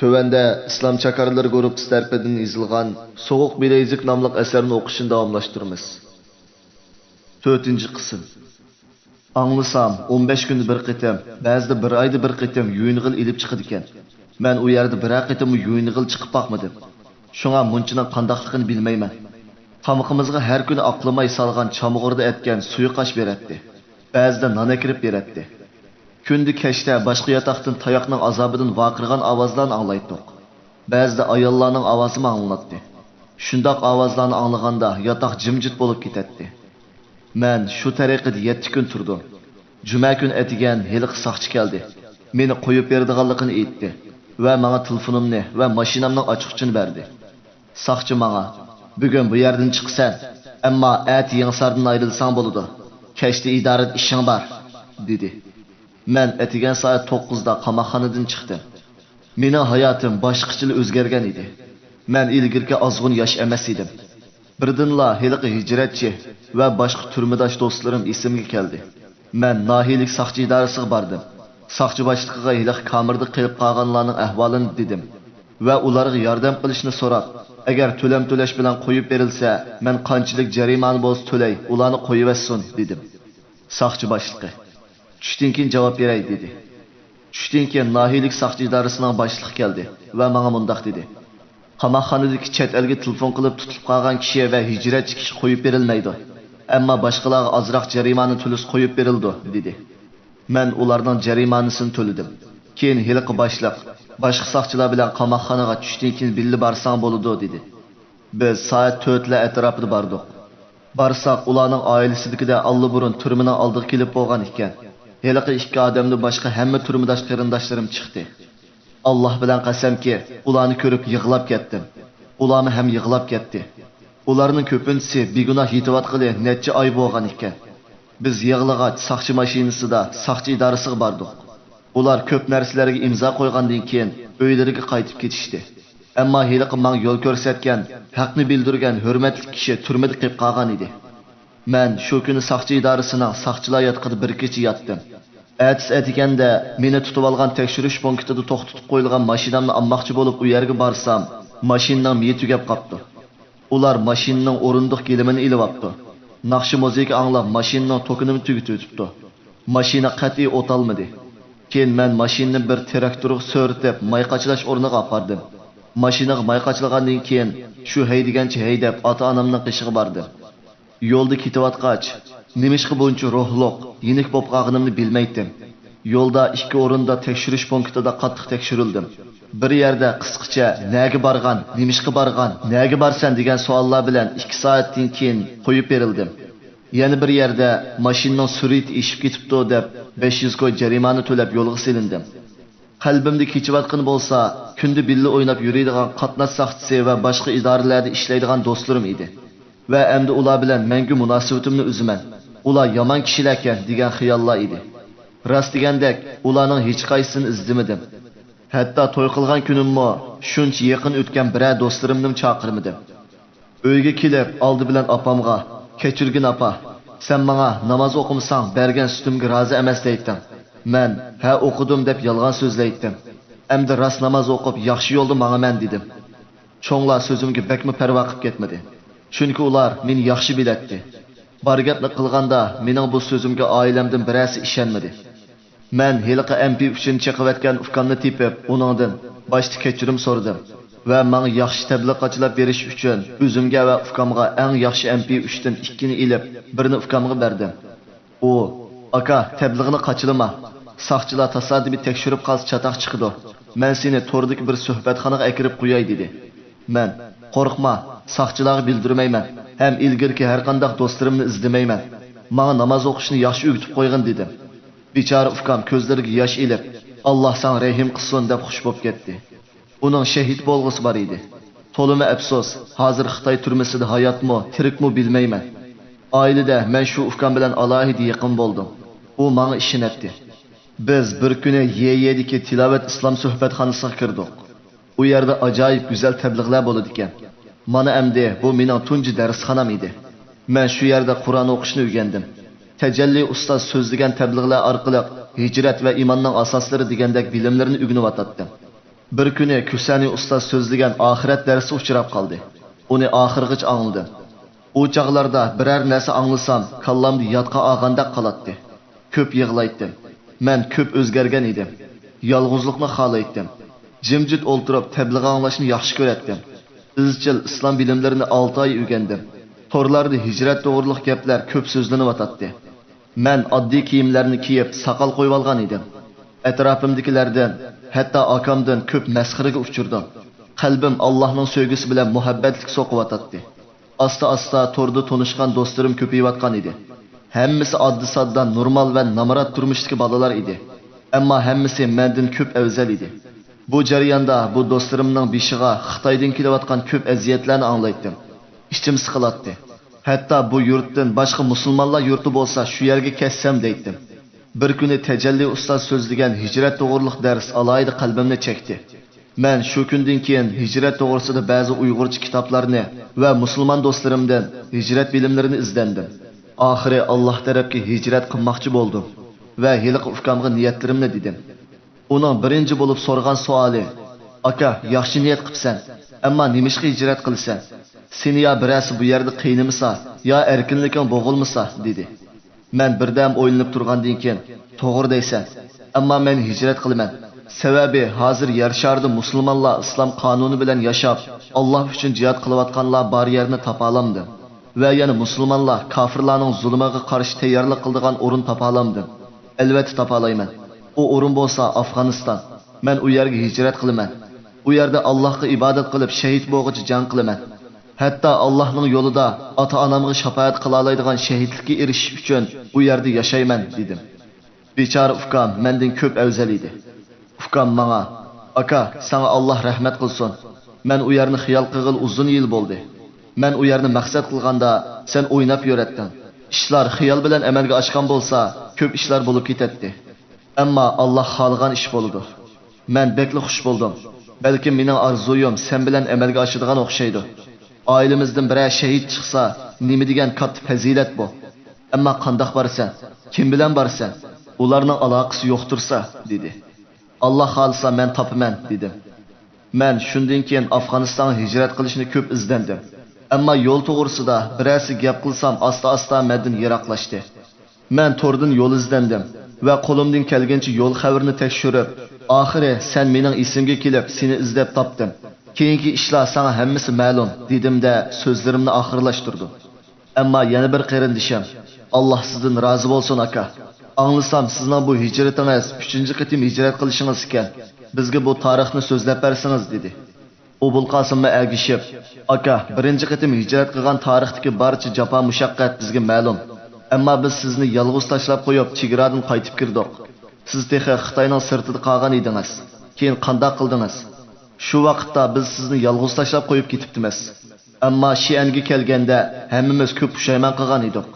تۆۋەندە ئىسلام چاكارلىرى گۇرۇپپىسى تەرىپىدىن يېزىلغان سوغۇق بىلەيزۈك ناملىق ئەسەرنى ئوقۇشنى داۋاملاشتۇرىمىز. تۆتىنچى قىسىم. ئاڭلىسام، ئون بەش كۈندە بىر قېتىم، بەزىدە بىر ئايدا بىر قېتىم يۇيۇنغىلى ئېلىپ چىقىدىكەن. مەن ئۇ يەردە بىرەر قېتىممۇ يۇيۇنغىلى چىقىپ باقمىدىم. شۇڭا مۇنچىنىڭ قانداقلىقىنى بىلمەيمەن. تامىقىمىزغا ھەر كۈنى ئاقلىماي سالغان چامغۇردا ئەتكەن سۇيۇقئاش بېرەتتى. بەزىدە نان ئەكىرىپ بېرەتتى. كۈندە كەچتە باشقا ياتاقتىن تاياقنىڭ ئازابىدىن ۋارقىرىغان ئاۋازلارنى ئاڭلايتتۇق. بەزىدە ئاياللارنىڭ ئاۋازىمۇ ئاڭلىناتتى. شۇنداق ئاۋازلارنى ئاڭلىغاندا ياتاق جىمجىت بولۇپ كېتەتتى. مەن شۇ تەرىقىدە يەتتە كۈن تۇردۇم. جۈمە كۈنى ئەتىگەن ھېلىقى ساقچى كەلدى. مېنى قويۇپ بېرىدىغانلىقىنى ئېيتتى ۋە ماڭا تېلېفونۇمنى ۋە ماشىنامنىڭ ئاچقۇچىنى بەردى. ساقچى ماڭا، «بۈگۈن بۇ يەردىن چىقىسەن، ئەمما ئەتە يېڭىساردىن ئايرىلساڭ بولىدۇ. كەچتە ئىدارىدە ئىشىڭ بار» دېدى. مەن ئەتىگەن سائەت توققۇزدا قاماقخانىدىن چىقتىم. مېنىڭ ھاياتىم باشقىچىلا ئۆزگەرگەن ئىدى. مەن ئىلگىرىكى ئازغۇن ياش ئەمەس ئىدىم. بىردىنلا ھېلىقى ھىجرەتچى ۋە باشقا تۈرمىداش دوستلىرىم ئېسىمگە كەلدى. مەن ناھىيىلىك ساقچى ئىدارىسىغا باردىم. ساقچى باشلىقىغا ھېلىقى كامېردا قېلىپ قالغانلارنىڭ ئەھۋالىنى دېدىم ۋە ئۇلارغا ياردەم قىلىشنى سوراپ، ئەگەر تۆلەم تۆلەش بىلەن قويۇپ بېرىلسە، مەن قانچىلىك جەرىمانە بولسا تۆلەي، ئۇلارنى قويۇۋەتسۇن، دېدىم. ساقچى باشلىقى، «چۈشتىن كېيىن جاۋاب بېرەي» دېدى. چۈشتىن كېيىن ناھىيىلىك ساقچى ئىدارىسىنىڭ باشلىقى كەلدى ۋە ماڭا مۇنداق دېدى: «قاماقخانىدىكى چەت ئەلگە تېلېفون قىلىپ تۇتۇلۇپ قالغان كىشى ۋە ھىجرەتچى كىشى قويۇپ بېرىلمەيدۇ. ئەمما باشقىلارغا ئازراق جەرىمانە تۆلىسە قويۇپ بېرىلىدۇ» دېدى. مەن ئۇلارنىڭ جەرىمانىسىنى تۆلىدىم. كېيىن ھېلىقى باشلىق، «باشقا ساقچىلار بىلەن قاماقخانىغا چۈشتىن كېيىن بىللە بارساڭ بولىدۇ» دېدى. بىز سائەت تۆتلەر ئەتراپىدا باردۇق. بارساق، ئۇلارنىڭ ئائىلىسىدىكىدە ئاللىبۇرۇن تۈرمىنىڭ ئالدىغا كېلىپ بولغان ئىكەن. ھېلىقى ئىككى ئادەمدىن باشقا ھەممە تۈرمىداش قېرىنداشلىرىم چىقتى. ئاللاھ بىلەن قەسەمكى، ئۇلارنى كۆرۈپ يىغلاپ كەتتىم. ئۇلارمۇ ھەم يىغلاپ كەتتى. ئۇلارنىڭ كۆپىنچىسى بىگۇناھ يېتىۋاتقىلى نەچچە ئاي بولغان ئىكەن. بىز يىغلىغاچ، ساقچى ماشىنىسىدا ساقچى ئىدارىسىغا باردۇق. ئۇلار كۆپ نەرسىلەرگە ئىمزا قويغاندىن كېيىن ئۆيلىرىگە قايتىپ كېتىشتى. ئەمما ھېلىقى ماڭا يول كۆرسەتكەن، ھەقنى بىلدۈرگەن ھۆرمەتلىك كىشى تۈرمىدە قېلىپ قالغان ئىدى. مەن شۇ كۈنى ساقچى ئىدارىسىنىڭ ساقچىلار ياتىقىدا بىر كېچە ياتتىم. ئەتىسى ئەتىگەندە مېنى تۇتۇۋالغان تەكشۈرۈش پونكىتىدا توختىتىپ قويۇلغان ماشىنامنى ئالماقچى بولۇپ ئۇ يەرگە بارسام، ماشىنىنىڭ مېيى تۈگەپ قاپتۇ. ئۇلار ماشىنىنىڭ ئورۇندۇق گىلىمىنى ئېلىۋاپتۇ. ناخشا مۇزىكا ئاڭلاپ ماشىنىنىڭ توكىنىمۇ تۈگىتىۋېتىپتۇ. ماشىنا قەتئىي ئوتالمىدى. كېيىن مەن ماشىنىنى بىر تىراكتورغا سۆرىتىپ ماي قاچىلاش ئورنىغا ئاپاردىم. ماشىنىغا ماي قاچىلىغاندىن كېيىن شۇ ھەيدىگەنچە ھەيدەپ ئاتا-ئانامنىڭ قېشىغا باردىم. يولدا كېتىۋاتقاچ، نېمىشقا بۇنچە روھلۇق، يېنىك بولۇپ قالغىنىمنى بىلمەيتتىم. يولدا ئىككى ئورۇندا تەكشۈرۈش پونكىتىدا قاتتىق تەكشۈرۈلدۈم. بىر يەردە قىسقىچە «نەگە بارغان؟ نېمىشقا بارغان؟ نەگە بارسەن؟» دېگەن سوئاللار بىلەن ئىككى سائەتتىن كېيىن قويۇپ بېرىلدىم. يەنە بىر يەردە «ماشىنىنىڭ سۈرئىتى ئېشىپ كېتىپتۇ» دەپ، بەش يۈز كوي جەرىمانە تۆلەپ يولغا سېلىندىم. قەلبىمدە كېچىۋاتقىنى بولسا، كۈندە بىللە ئويناپ يۈرىدىغان قاتناش ساقچىسى ۋە باشقا ئىدارىلەردە ئىشلەيدىغان دوستلىرىم ئىدى. ۋە ئەمدى ئۇلار بىلەن مەڭگۈ مۇناسىۋىتىمنى ئۈزىمەن. ئۇلار يامان كىشىلەركەن دېگەن خىياللار ئىدى. راست دېگەندەك، ئۇلارنىڭ ھېچقايسىسىنى ئىزدىمىدىم. ھەتتا توي قىلغان كۈنۈممۇ شۇنچە يېقىن ئۆتكەن بىرەر دوستلىرىمنىمۇ چاقىرمىدىم. ئۆيگە كېلىپ، ئالدى بىلەن ئاپامغا، «كەچۈرگىن ئاپا، سەن ماڭا ناماز ئوقۇمىساڭ بەرگەن سۈتۈمگە رازى ئەمەس دەيتتىڭ.» مەن «ھە، ئوقۇدۇم» دەپ يالغان سۆزلەيتتىم. «ئەمدى راست ناماز ئوقۇپ ياخشى يولدا ماڭىمەن» دېدىم. چوڭلار سۆزۈمگە بەكمۇ پەرۋا قىلىپ كەتمىدى. چۈنكى ئۇلار مېنى ياخشى بىلەتتى. بار گەپنى قىلغاندا، مېنىڭ بۇ سۆزۈمگە ئائىلەمدىن بىرەرسى ئىشەنمىدى. مەن ھېلىقى ئەمپى ئۈچۈن چېقىۋەتكەن ئۇكامنى تېپىپ، ئۇنىڭدىن باشتا كەچۈرۈم سورىدىم ۋە ماڭا ياخشى تەبلىغ قاچىلاپ بېرىش ئۈچۈن ئۆزۈمگە ۋە ئۇكامغا ئەڭ ياخشى ئەمپى ئۈچتىن ئىككىنى ئېلىپ، بىرنى ئۇكامغا بەردىم. ئۇ، «ئاكا، تەبلىغنى قاچىلىما. ساقچىلار تاسادىپىي تەكشۈرۈپ قالسا چاتاق چىقىدۇ. مەن سېنى توردىكى بىر سۆھبەتخانىغا ئەكىرىپ قوياي» دېدى. مەن، «قورقما، ساقچىلارغا بىلدۈرمەيمەن. ھەم ئىلگىرىكى ھەرقانداق دوستلىرىمنى ئىزدىمەيمەن. ماڭا ناماز ئوقۇشنى ياخشى ئۆگىتىپ قويغىن، دېدىم. بىچارە ئۇكام كۆزلىرىگە ياش ئېلىپ، ئاللا ساڭا رەھىم قىلسۇن، دەپ خۇش بولۇپ كەتتى. ئۇنىڭ شېھىت بولغۇسى بار ئىدى. تولىمۇ ئەپسۇس، ھازىر خىتاي تۈرمىسىدە ھاياتمۇ، تىرىكمۇ بىلمەيمەن. ئائىلىدە مەن شۇ ئۇكام بىلەن ئالاھىدە يېقىن بولدۇم. ئۇ ماڭا ئىشىنەتتى. بىز بىر كۈنى يېيېدىكى تىلاۋەت ئىسلام سۆھبەتخانىسىغا كىردۇق. ئۇ يەردە ئاجايىپ گۈزەل تەبلىغلار بولىدىكەن. مانا ئەمدى بۇ مېنىڭ تۇنجى دەرسخانام ئىدى. مەن شۇ يەردە قۇرئان ئوقۇشنى ئۆگەندىم. تەجەللى ئۇستاز سۆزلىگەن تەبلىغلار ئارقىلىق ھىجرەت ۋە ئىماننىڭ ئاساسلىرى دېگەندەك بىلىملىرىنى ئۆگىنىۋاتاتتىم. بىر كۈنى كۈسەنى ئۇستاز سۆزلىگەن ئاخىرەت دەرسى ئۇچراپ قالدى. ئۇنى ئاخىرغىچە ئاڭلىدىم. ئۇ چاغلاردا بىرەر نەرسە ئاڭلىسام، كاللامدا يادقا ئالغاندەك قالاتتى. كۆپ يىغلايتتىم. مەن كۆپ ئۆزگەرگەن ئىدىم. يالغۇزلۇقنى خالايتتىم. جىمجىت ئولتۇرۇپ تەبلىغ ئاڭلاشنى ياخشى كۆرەتتىم. ئىزچىل ئىسلام بىلىملىرىنى ئالتە ئاي ئۆگەندىم. تورلاردا ھىجرەت توغرۇلۇق گەپلەر كۆپ سۆزلىنىۋاتاتتى. مەن ئاددىي كىيىملەرنى كىيىپ، ساقال قويۇۋالغان ئىدىم. ئەتراپىمدىكىلەردىن، ھەتتا ئاكامدىن كۆپ مەسخىرىگە ئۇچرىدىم. قەلبىم ئاللاھنىڭ سۆيگۈسى بىلەن مۇھەببەتلىك سوقۇۋاتاتتى. ئاستا-ئاستا توردا تونۇشقان دوستلىرىم كۆپىيىۋاتقان ئىدى. ھەممىسى ئاددىي-ساددا، نورمال ۋە نامرات تۇرمۇشتىكى بالىلار ئىدى. ئەمما ھەممىسى مەندىن كۆپ ئەۋزەل ئىدى. بۇ جەرياندا بۇ دوستلىرىمنىڭ بېشىغا خىتايدىن كېلىۋاتقان كۆپ ئەزىيەتلەرنى ئاڭلايتتىم. ئىچىم سىقىلاتتى. ھەتتا بۇ يۇرتتىن باشقا مۇسۇلمانلار يۇرتى بولسا شۇ يەرگە كەتسەم دەيتتىم. بىر كۈنى تەجەللى ئۇستاز سۆزلىگەن ھىجرەت توغرۇلۇق دەرس ئالاھىدە قەلبىمنى چەكتى. مەن شۇ كۈندىن كېيىن ھىجرەت توغرىسىدا بەزى ئۇيغۇرچە كىتابلارنى ۋە مۇسۇلمان دوستلىرىمدىن ھىجرەت بىلىملىرىنى ئىزدەندىم. ئاخىرى ئاللاھ تەرەپكە ھىجرەت قىلماقچى بولدۇم ۋە ھېلىقى ئۇكامغا نىيەتلىرىمنى دېدىم. ئۇنىڭ بىرىنچى بولۇپ سورىغان سوئالى، ئاكا، ياخشى نىيەت قىپسەن، ئەمما نېمىشقا ھىجرەت قىلىسەن؟ سېنى يا بىرەرسى بۇ يەردە قىينىمىسا، يا ئەركىنلىكىڭ بوغۇلمىسا، دېدى. مەن بىردەم ئويلىنىپ تۇرغاندىن كېيىن، توغرا دەيسەن، ئەمما مەن ھىجرەت قىلىمەن. سەۋەبى، ھازىر يەر شارىدا مۇسۇلمانلار ئىسلام قانۇنى بىلەن ياشاپ، ئاللاھ ئۈچۈن جىھاد قىلىۋاتقانلار بار يەرنى تاپالامدىم. ۋە يەنە مۇسۇلمانلار كاپىرلارنىڭ زۇلۇمىغا قارشى تەييارلىق قىلىدىغان ئورۇن تاپالامدىم. ئەلۋەتتە تاپالايمەن. ئۇ ئورۇن بولسا ئافغانىستان. مەن ئۇ يەرگە ھىجرەت قىلىمەن. ئۇ يەردە ئاللاھقا ئىبادەت قىلىپ شېھىت بولغۇچە جەڭ قىلىمەن. ھەتتا ئاللاھنىڭ يولىدا ئاتا-ئانامغا شاپائەت قىلالايدىغان شېھىتلىككە ئېرىشىش ئۈچۈن ئۇ يەردە ياشايمەن، دېدىم. بىچارە ئۇكام مەندىن كۆپ ئەۋزەل ئىدى. ئۇكام ماڭا، ئاكا، ساڭا ئاللاھ رەھمەت قىلسۇن. مەن ئۇ يەرنى خىيال قىلغىلى ئۇزۇن يىل بولدى. مەن ئۇ يەرنى مەقسەت قىلغاندا، سەن ئويناپ يۈرەتتىڭ. ئىشلار خىيال بىلەن ئەمەلگە ئاشقان بولسا، كۆپ ئىشلار بولۇپ كېتەتتى. ئەمما ئاللاھ خالىغان ئىش بولىدۇ. مەن بەكلا خۇش بولدۇم. بەلكىم مېنىڭ ئارزۇيۇم سەن بىلەن ئەمەلگە ئاشىدىغان ئوخشايدۇ. ئائىلىمىزدىن بىرەر شېھىت چىقسا، نېمە دېگەن كاتتا پەزىلەت بۇ. ئەمما قانداق بارىسەن؟ كىم بىلەن بارىسەن؟ ئۇلارنىڭ ئالاقىسى يوقتۇرسا، دېدى. ئاللاھ خالىسا مەن تاپىمەن، دېدىم. مەن شۇندىن كېيىن ئافغانىستانغا ھىجرەت قىلىشنى كۆپ ئىزدەندىم. ئەمما يول توغرىسىدا بىرەرسىگە گەپ قىلسام، ئاستا-ئاستا مەندىن يىراقلاشتى. مەن توردىن يول ئىزدەندىم ۋە قولۇمدىن كەلگىنىچە يول خەۋىرىنى تەكشۈرۈپ، ئاخىرى سەن مېنىڭ ئېسىمگە كېلىپ، سېنى ئىزدەپ تاپتىم. كېيىنكى ئىشلار ساڭا ھەممىسى مەلۇم، دېدىم-دە، سۆزلىرىمنى ئاخىرلاشتۇردۇم. ئەمما يەنە بىر قېرىندىشىم، ئاللاھ سىزدىن رازى بولسۇن، ئاكا. ئاڭلىسام، سىزنىڭ بۇ ھىجرىتىڭىز ئۈچىنچى قېتىم ھىجرەت قىلىشىڭىز ئىكەن. بىزگە بۇ تارىخنى سۆزلەپ بەرسىڭىز، دېدى. ئوبۇلقاسىممۇ ئەگىشىپ، ئاكا، بىرىنچى قېتىم ھىجرەت قىلغان تارىختىكى بارچە جاپا-مۇشەققەت بىزگە مەلۇم. ئەمما بىز سىزنى يالغۇز تاشلاپ قويۇپ، چېگرادىن قايتىپ كىردۇق. سىز تېخى خىتاينىڭ سىرتىدا قالغان ئىدىڭىز. كېيىن قانداق قىلدىڭىز؟ شۇ ۋاقىتتا بىز سىزنى يالغۇز تاشلاپ قويۇپ كېتىپتىمىز. ئەمما شىئەنگە كەلگەندە، ھەممىمىز كۆپ پۇشايمان قىلغان ئىدۇق.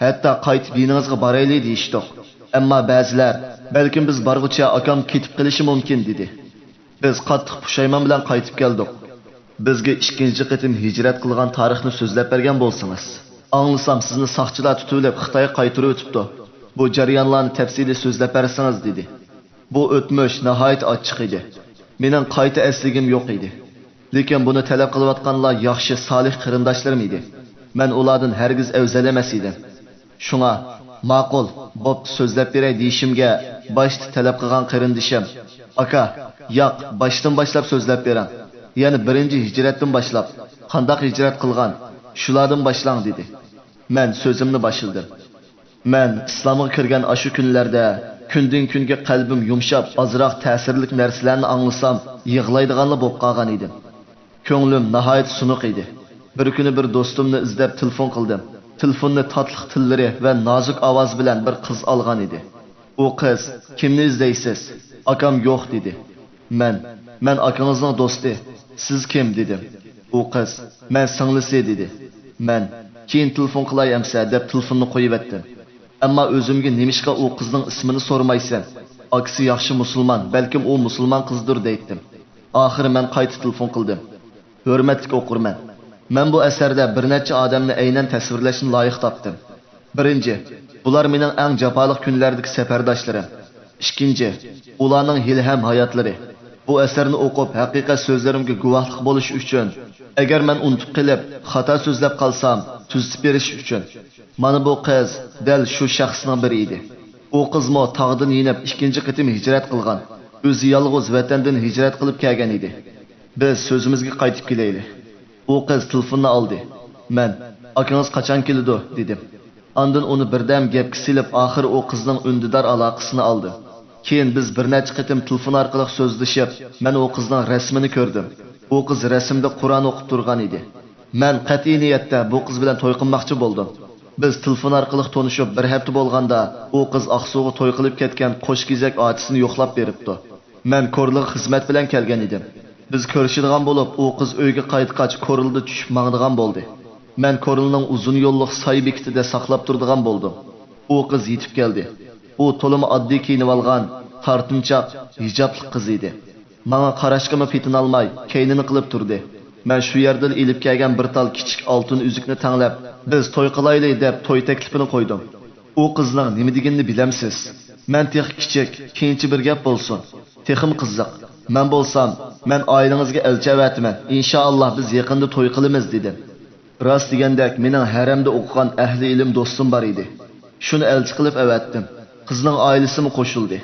ھەتتا قايتىپ يېنىڭىزغا بارايلى دېيىشتۇق. ئەمما بەزىلەر، بەلكىم بىز بارغۇچە ئاكام كېتىپ قېلىشى مۇمكىن، دېدى. بىز قاتتىق پۇشايمان بىلەن قايتىپ كەلدۇق. بىزگە ئىككىنچى قېتىم ھىجرەت قىلغان تارىخنى سۆزلەپ بەرگەن بولسىڭىز. ئاڭلىسام، سىزنى ساقچىلار تۇتۇۋېلىپ خىتايغا قايتۇرۇۋېتىپتۇ. بۇ جەريانلارنى تەپسىلىي سۆزلەپ بەرسىڭىز، دېدى. بۇ ئۆتمۈش ناھايىتى ئاچچىق ئىدى. مېنىڭ قايتا ئەسلىگۈم يوق ئىدى. لېكىن بۇنى تەلەپ قىلىۋاتقانلار ياخشى، سالىھ قېرىنداشلىرىم ئىدى. مەن ئۇلاردىن ھەرگىز ئەۋزەل ئەمەس ئىدىم. شۇڭا، ماقۇل، بوپتۇ، سۆزلەپ بېرەي دېيىشىمگە، باشتا تەلەپ قىلغان قېرىندىشىم، ئاكا، ياق، باشتىن باشلاپ سۆزلەپ بېرىڭ. يەنى بىرىنچى ھىجرەتتىن باشلاپ، قانداق ھىجرەت قىلغان، شۇلاردىن باشلاڭ، دېدى. مەن سۆزۈمنى باشلىدىم. مەن ئىسلامغا كىرگەن ئاشۇ كۈنلەردە كۈندىن-كۈنگە قەلبىم يۇمشاپ، ئازراق تەسىرلىك نەرسىلەرنى ئاڭلىسام، يىغلايدىغانلا بولۇپ قالغان ئىدىم. كۆڭلۈم ناھايىتى سۇنۇق ئىدى. بىر كۈنى بىر دوستۇمنى ئىزدەپ تېلېفون قىلدىم. تېلېفوننى تاتلىق تىللىرى ۋە نازۇك ئاۋازى بىلەن بىر قىز ئالغان ئىدى. ئۇ قىز، «كىمنى ئىزدەيسىز؟ ئاكام يوق» دېدى. مەن، «مەن ئاكىڭىزنىڭ دوستى. سىز كىم؟» دېدىم. ئۇ قىز، «مەن سىڭلىسى» دېدى. مەن، «كېيىن تېلېفون قىلاي ئەمسە» دەپ تېلېفوننى قويۇۋەتتىم. ئەمما ئۆزۈمگە، «نېمىشقا ئۇ قىزنىڭ ئىسمىنى سورىمايسەن؟ ئاكىسى ياخشى مۇسۇلمان، بەلكىم ئۇ مۇسۇلمان قىزدۇر» دەيتتىم. ئاخىرى مەن قايتا تېلېفون قىلدىم. «ھۆرمەتلىك ئوقۇرمەن، مەن بۇ ئەسەردە بىر نەچچە ئادەمنى ئەينەن تەسۋىرلەشنى لايىق تاپتىم. بىرىنچى، بۇلار مېنىڭ ئەڭ جاپالىق كۈنلەردىكى سەپەرداشلىرىم. ئىككىنچى، ئۇلارنىڭ ھېلىھەم ھاياتلىرى. بۇ ئەسەرنى ئوقۇپ، ھەقىقەت سۆزلىرىمگە گۇۋاھلىق بولۇش ئۈچۈن، ئەگەر مەن ئۇنتۇپ قېلىپ، خاتا سۆزلەپ قالسام، تۈزىتىپ بېرىش ئۈچۈن. مانا بۇ قىز دەل شۇ شەخسنىڭ بىرى ئىدى. ئۇ قىزمۇ تاغدىن يېنىپ ئىككىنچى قېتىم ھىجرەت قىلغان. ئۆزى يالغۇز ۋەتەندىن ھىجرەت قىلىپ كەلگەن ئىدى. بىز سۆزىمىزگە قايتىپ كېلەيلى. ئۇ قىز تېلېفوننى ئالدى. مەن، «ئاكىڭىز قاچان كېلىدۇ؟» دېدىم. ئاندىن ئۇنى بىردەم گەپكە سېلىپ، ئاخىرى ئۇ قىزنىڭ ئۈندىدار ئالاقىسىنى ئالدىم. كېيىن بىز بىر نەچچە قېتىم تېلېفون ئارقىلىق سۆزلىشىپ، مەن ئۇ قىزنىڭ رەسىمىنى كۆردۈم. ئۇ قىز رەسىمدە قۇرئان ئوقۇپ تۇرغان ئىدى. مەن قەتئىي نىيەتتە بۇ قىز بىلەن توي قىلماقچى بولدۇم. بىز تېلېفون ئارقىلىق تونۇشۇپ بىر ھەپتە بولغاندا، ئۇ قىز ئاقسۇغا توي قىلىپ كەتكەن قوشكېزەك ئاچىسىنى يوقلاپ بېرىپتۇ. مەن كورلىغا خىزمەت بىلەن كەلگەن ئىدىم. بىز كۆرۈشىدىغان بولۇپ، ئۇ قىز ئۆيگە قايتقاچ كورلىدا چۈشۈپ ماڭىدىغان بولدى. مەن كورلىنىڭ ئۇزۇن يوللۇق سايا بېكىتىدە ساقلاپ تۇرىدىغان بولدۇم. ئۇ قىز يېتىپ كەلدى. ئۇ تولىمۇ ئاددىي كىيىنىۋالغان، تارتىنچاق، ھىجابلىق قىز ئىدى. ماڭا قاراشقىمۇ پېتىنالماي، كەينىنى قىلىپ تۇردى. مەن شۇ يەردىلا ئېلىپ كەلگەن بىر تال كىچىك ئالتۇن ئۈزۈكنى تەڭلەپ، «بىز توي قىلايلى» دەپ توي تەكلىپىنى قويدۇم. ئۇ قىزنىڭ نېمە دېگىنىنى بىلەمسىز؟ «مەن تېخى كىچىك، كېيىنچە بىر گەپ بولسۇن. تېخىمۇ قىزىق. مەن بولسام، مەن ئائىلىڭىزگە ئەلچى ئەۋەتىمەن، ئىنشائاللا بىز يېقىندا توي قىلىمىز» دېدىم. راست دېگەندەك، مېنىڭ ھەرەمدە ئوقۇغان ئەھلى ئىلىم دوستۇم بار ئىدى. شۇنى ئەلچى قىلىپ ئەۋەتتىم. قىزنىڭ ئائىلىسىمۇ قوشۇلدى.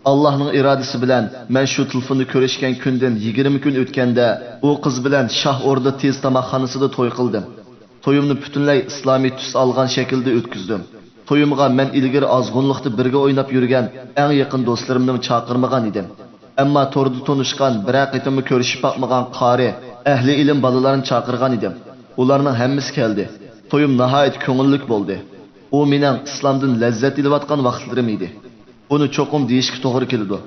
ئاللاھنىڭ ئىرادىسى بىلەن مەن شۇ تېلېفوندا كۆرۈشكەن كۈندىن يىگىرمە كۈن ئۆتكەندە، ئۇ قىز بىلەن شاھ ئوردا تېز تاماقخانىسىدا توي قىلدىم. تويۇمنى پۈتۈنلەي ئىسلامىي تۈس ئالغان شەكىلدە ئۆتكۈزدۈم. تويۇمغا مەن ئىلگىرى ئازغۇنلۇقتا بىرگە ئويناپ يۈرگەن ئەڭ يېقىن دوستلىرىمنىمۇ چاقىرمىغان ئىدىم. ئەمما توردا تونۇشقان، بىرەر قېتىممۇ كۆرۈشۈپ باقمىغان قارى، ئەھلى ئىلىم بالىلارنى چاقىرغان ئىدىم. ئۇلارنىڭ ھەممىسى كەلدى. تويۇم ناھايىتى كۆڭۈللۈك بولدى. ئۇ مېنىڭ ئىسلامدىن لەززەت ئېلىۋاتقان ۋاقىتلىرىم ئىدى. بۇنى چوقۇم دېيىشكە توغرا كېلىدۇ.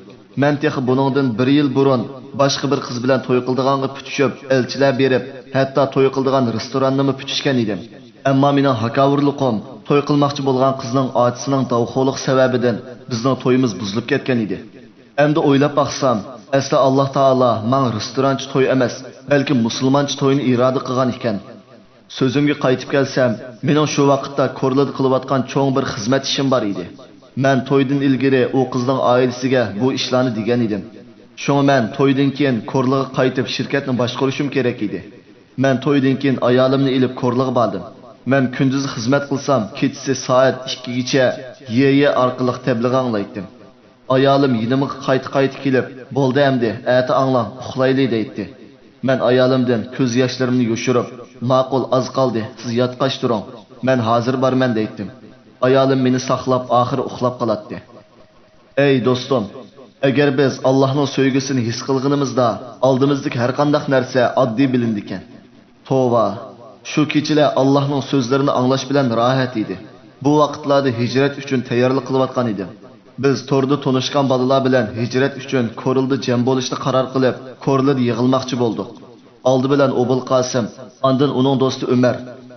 مەن تېخى بۇنىڭدىن بىر يىل بۇرۇن باشقا بىر قىز بىلەن توي قىلىدىغانغا پۈتۈشۈپ، ئەلچىلەر بېرىپ، ھەتتا توي قىلىدىغان رېستوراننىمۇ پۈتۈشكەن ئىدىم. ئەمما مېنىڭ ھاكاۋۇرلۇقۇم توي قىلماقچى بولغان قىزنىڭ ئاچىسىنىڭ داۋخورلۇقى سەۋەبىدىن بىزنىڭ تويىمىز بۇزۇلۇپ كەتكەن ئىدى. ئەمدى ئويلاپ باقسام، ئەسلى ئاللا تائالا ماڭا رېستورانچە توي ئەمەس، بەلكى مۇسۇلمانچە توينى ئىرادە قىلغان ئىكەن. سۆزۈمگە قايتىپ كەلسەم، مېنىڭ شۇ ۋاقىتتا كورلىدا قىلىۋاتقان چوڭ بىر خىزمەت ئىشىم بار ئىدى. مەن تويدىن ئىلگىرى ئۇ قىزنىڭ ئائىلىسىگە بۇ ئىشلارنى دېگەن ئىدىم. شۇڭا مەن تويدىن كېيىن كورلىغا قايتىپ شىركەتنى باشقۇرۇشۇم كېرەك ئىدى. مەن تويدىن كېيىن ئايالىمنى ئېلىپ كورلىغا باردىم. مەن كۈندۈزى خىزمەت قىلسام، كېچىسى سائەت ئىككىگىچە يې يې ئارقىلىق تەبلىغ ئاڭلايتتىم. ئايالىم يېنىمغا قايتا-قايتا كېلىپ، «بولدى ئەمدى، ئەتە ئاڭلاڭ، ئۇخلايلى» دەيتتى. مەن ئايالىمدىن كۆز ياشلىرىمنى يوشۇرۇپ، «ماقۇل، ئاز قالدى، سىز ياتقاچ تۇرۇڭ، مەن ھازىر بارىمەن» دەيتتىم. ئايالىم مېنى ساقلاپ، ئاخىرى ئۇخلاپ قالاتتى. ئەي دوستۇم، ئەگەر بىز ئاللاھنىڭ سۆيگۈسىنى ھېس قىلغىنىمىزدا، ئالدىمىزدىكى ھەرقانداق نەرسە ئاددىي بىلىنىدىكەن. توۋا! شۇ كېچىلەر ئاللاھنىڭ سۆزلىرىنى ئاڭلاش بىلەن راھەت ئىدى. بۇ ۋاقىتلاردا ھىجرەت ئۈچۈن تەييارلىق قىلىۋاتقان ئىدىم. بىز توردا تونۇشقان بالىلار بىلەن ھىجرەت ئۈچۈن كورلىدا جەم بولۇشنى قارار قىلىپ، كورلىدا يىغىلماقچى بولدۇق. ئالدى بىلەن ئوبۇلقاسىم، ئاندىن ئۇنىڭ دوستى ئۆمەر،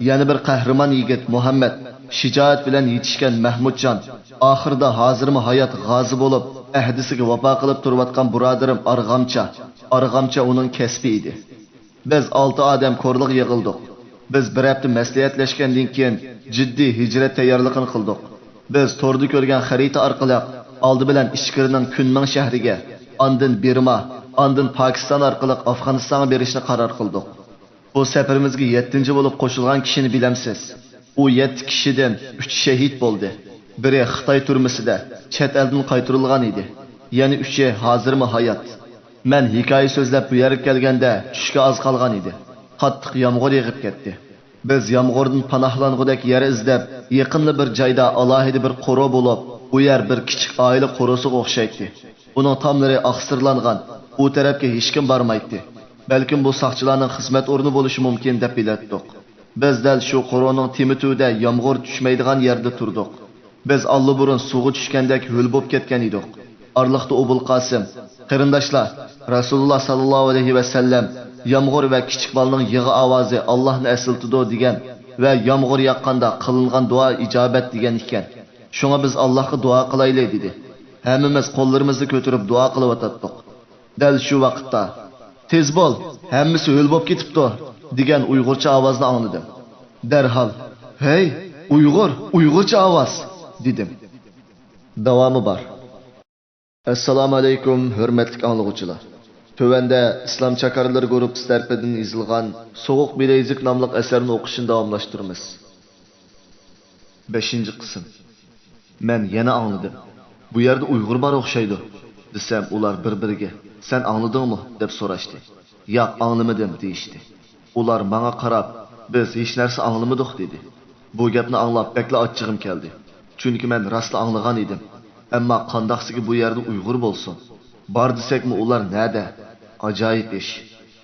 يەنە بىر قەھرىمان يىگىت مۇھەممەد، شىجائەت بىلەن يېتىشكەن مەھمۇتجان، ئاخىرىدا ھازىرمۇ ھايات غازى بولۇپ، ئەھدىسىگە ۋاپا قىلىپ تۇرۇۋاتقان بۇرادىرىم ئارغامچا. ئارغامچا ئۇنىڭ كەسپى ئىدى. بىز ئالتە ئادەم كورلىغا يىغىلدۇق. بىز بىر ھەپتە مەسلىھەتلەشكەندىن كېيىن، جىددىي ھىجرەت تەييارلىقىنى قىلدۇق. بىز توردا كۆرگەن خەرىتە ئارقىلىق ئالدى بىلەن ئىچكىرىنىڭ كۈنمىڭ شەھىرىگە، ئاندىن بىرما، ئاندىن پاكىستان ئارقىلىق ئافغانىستانغا بېرىشنى قارار قىلدۇق. بۇ سەپىرىمىزگە يەتتىنچى بولۇپ قوشۇلغان كىشىنى بىلەمسىز؟ ئۇ يەتتە كىشىدىن ئۈچى شېھىت بولدى. بىرى خىتاي تۈرمىسىدە، چەت ئەلدىن قايتۇرۇلغان ئىدى. يەنە ئۈچى ھازىرمۇ ھايات. مەن ھېكايە سۆزلەپ بۇ يەرگە كەلگەندە، چۈشكە ئاز قالغان ئىدى. قاتتىق يامغۇر يېغىپ كەتتى. بىز يامغۇردىن پاناھلانغۇدەك يەر ئىزدەپ، يېقىنلا بىر جايدا ئالاھىدە بىر قورۇ بولۇپ، ئۇ يەر بىر كىچىك ئائىلە قورۇسىغا ئوخشايتتى. ئۇنىڭ تاملىرى ئاقسىرلانغان، ئۇ تەرەپكە ھېچكىم بارمايتتى. بەلكىم بۇ ساقچىلارنىڭ خىزمەت ئورنى بولۇشى مۇمكىن دەپ بىلەتتۇق. بىز دەل شۇ قورۇنىڭ تېمى تۈۋىدە يامغۇر چۈشمەيدىغان يەردە تۇردۇق. بىز ئاللىبۇرۇن سۇغا چۈشكەندەك ھۆل بولۇپ كەتكەن ئىدۇق. ئارىلىقتا ئوبۇل قاسىم، قېرىنداشلار، رەسۇلۇللا ساللاللاھۇ ئەلەيھى ۋەسەللەم يامغۇر ۋە كىچىك بالىنىڭ يىغا ئاۋازى ئاللاھنى ئەسلىتىدۇ دېگەن ۋە يامغۇر ياغقاندا قىلىنغان دۇئا ئىجابەت دېگەن ئىكەن. شۇڭا بىز ئاللاھقا دۇئا قىلايلى، دېدى. ھەممىمىز قوللىرىمىزنى كۆتۈرۈپ دۇئا قىلىۋاتاتتۇق. دەل شۇ ۋاقىتتا، تېز بول، ھەممىسى ھۆل بولۇپ كېتىپتۇ، دېگەن ئۇيغۇرچە ئاۋازنى ئاڭلىدىم. دەرھال، ھەي، ئۇيغۇر، ئۇيغۇرچە ئاۋاز، دېدىم. داۋامى بار. ئەسسالامۇ ئەلەيكۇم، ھۆرمەتلىك ئاڭلىغۇچىلار. تۆۋەندە ئىسلام چاكارلىرى گۇرۇپپىسى تەرىپىدىن يېزىلغان سوغۇق بىلەيزۈك ناملىق ئەسەرنى ئوقۇشنى داۋاملاشتۇرىمىز. بەشىنچى قىسىم. مەن يەنە ئاڭلىدىم. بۇ يەردە ئۇيغۇر بار ئوخشايدۇ، دېسەم، ئۇلار بىر-بىرىگە، سەن ئاڭلىدىڭمۇ؟ دەپ سوراشتى. ياق، ئاڭلىمىدىم، دېيىشتى. ئۇلار ماڭا قاراپ، بىز ھېچ نەرسە ئاڭلىمىدۇق، دېدى. بۇ گەپنى ئاڭلاپ بەكلا ئاچچىقىم كەلدى. چۈنكى مەن راستلا ئاڭلىغان ئىدىم. ئەمما قانداقسىكى بۇ يەردە ئۇيغۇر بولسۇن؟ بار دېسەكمۇ ئۇلار نەدە؟ ئاجايىپ ئىش.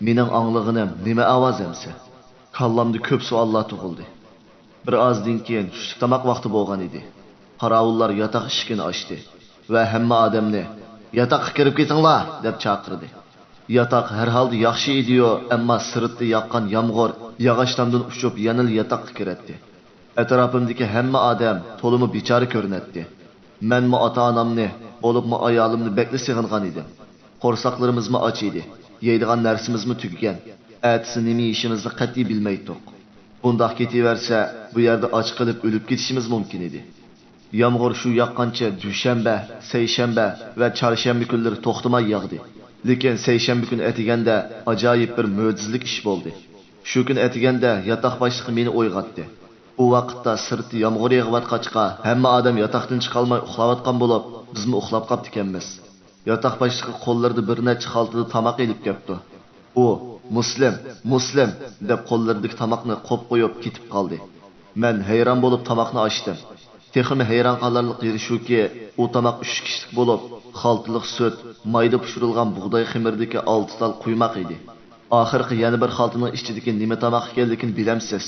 مېنىڭ ئاڭلىغىنىم نېمە ئاۋاز ئەمسە؟ كاللامدا كۆپ سوئاللار تۇغۇلدى. بىر ئازدىن كېيىن چۈشلۈك تاماق ۋاقتى بولغان ئىدى. قاراۋۇللار ياتاق ئىشىكىنى ئاچتى ۋە ھەممە ئادەمنى، ياتاققا كىرىپ كېتىڭلار، دەپ چاقىردى. ياتاق ھەر ھالدا ياخشى ئىدىيۇ، ئەمما سىرتتا ياغقان يامغۇر ياغاچ تامدىن ئۇچۇپ يەنىلا ياتاققا كىرەتتى. ئەتراپىمدىكى ھەممە ئادەم تولىمۇ بىچارە كۆرۈنەتتى. مەنمۇ ئاتا-ئانامنى، بولۇپمۇ ئايالىمنى بەكلا سېغىنغان ئىدىم. قورساقلىرىمىزمۇ ئاچ ئىدى. يەيدىغان نەرسىمىزمۇ تۈگىگەن. ئەتىسى نېمە يېيىشىمىزنى قەتئىي بىلمەيتتۇق. بۇنداق كېتىۋەرسە، بۇ يەردە ئاچ قېلىپ ئۆلۈپ كېتىشىمىز مۇمكىن ئىدى. يامغۇر شۇ ياغقانچە دۈشەنبە، سەيشەنبە ۋە چارشەنبە كۈنلىرى توختىماي ياغدى. لېكىن سەيشەنبە كۈنى ئەتىگەندە ئاجايىپ بىر مۆجىزىلىك ئىش بولدى. شۇ كۈنى ئەتىگەندە ياتاق باشلىقى مېنى ئويغاتتى. ئۇ ۋاقىتتا سىرتتا يامغۇر يېغىۋاتقاچقا، ھەممە ئادەم ياتاقتىن چىقالماي ئۇخلاۋاتقان بولۇپ، بىزمۇ ئۇخلاپ قاپتىكەنمىز. ياتاق باشلىقى قوللىرىدا بىر نەچچە خالتىدا تاماق ئېلىپ كەپتۇ. ئۇ، مۇسلىم، مۇسلىم، دەپ قوللىرىدىكى تاماقنى قوپقويۇپ كېتىپ قالدى. مەن ھەيران بولۇپ تاماقنى ئاچتىم. تېخىمۇ ھەيران قالارلىق يېرى شۇكى، ئۇ تاماق ئۈچ كىشىلىك بولۇپ، خالتىلىق سۈت، مايدا پىشۇرۇلغان بۇغداي خېمىرىدىكى ئالتە تال قۇيماق ئىدى. ئاخىرقى يەنە بىر خالتىنىڭ ئىچىدىكى نېمە تاماق ئىكەنلىكىنى بىلەمسىز؟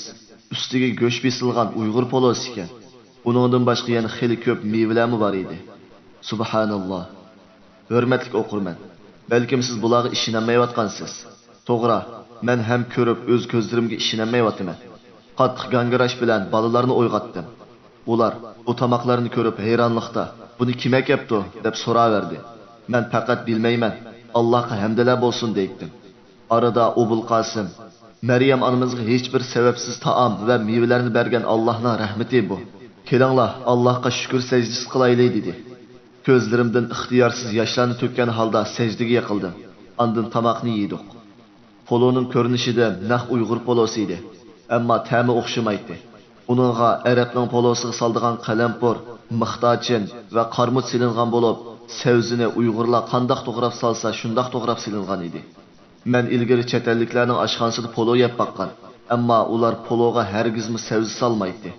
ئۈستىگە گۆش بېسىلغان ئۇيغۇر پولۇسى ئىكەن. ئۇنىڭدىن باشقا يەنە خېلى كۆپ مېۋىلەرمۇ بار ئىدى. سۇبھاناللا! ھۆرمەتلىك ئوقۇرمەن، بەلكىم سىز بۇلارغا ئىشىنەلمەيۋاتقانسىز. توغرا، مەن ھەم كۆرۈپ ئۆز كۆزلىرىمگە ئىشىنەلمەيۋاتىمەن. قاتتىق گاڭگىراش بىلەن بالىلارنى ئويغاتتىم. ئۇلار بۇ تاماقلارنى كۆرۈپ ھەيرانلىقتا، بۇنى كىم ئەكەپتۇ؟ دەپ سوراۋەردى. مەن پەقەت بىلمەيمەن، ئاللاھقا ھەمدىلەر بولسۇن دەيتتىم. ئارىدا ئوبۇل قاسىم، مەريەم ئانىمىزغا ھېچبىر سەۋەبسىز تائام ۋە مېۋىلەرنى بەرگەن ئاللاھنىڭ رەھمىتى بۇ. كېلىڭلار، ئاللاھقا شۈكۈر سەجدىسى قىلايلى، دېدى. كۆزلىرىمدىن ئىختىيارسىز ياشلارنى تۆككەن ھالدا سەجدىگە يىقىلدىم. ئاندىن تاماقنى يېدۇق. پولۇنىڭ كۆرۈنۈشىدە نەق ئۇيغۇر پولۇسى ئىدى، ئەمما تەمى ئوخشىمايتتى. ئۇنىڭغا ئەرەبنىڭ پولۇسىغا سالىدىغان قەلەمپۇر، مىختا چىن ۋە قارمۇچ سېلىنغان بولۇپ، سەۋزىنى ئۇيغۇرلار قانداق توغراپ سالسا، شۇنداق توغراپ سېلىنغان ئىدى. مەن ئىلگىرى چەت ئەللىكلەرنىڭ ئاشخانىسىدا پولۇ يەپ باققان، ئەمما ئۇلار پولۇغا ھەرگىزمۇ سەۋزە سالمايتتى.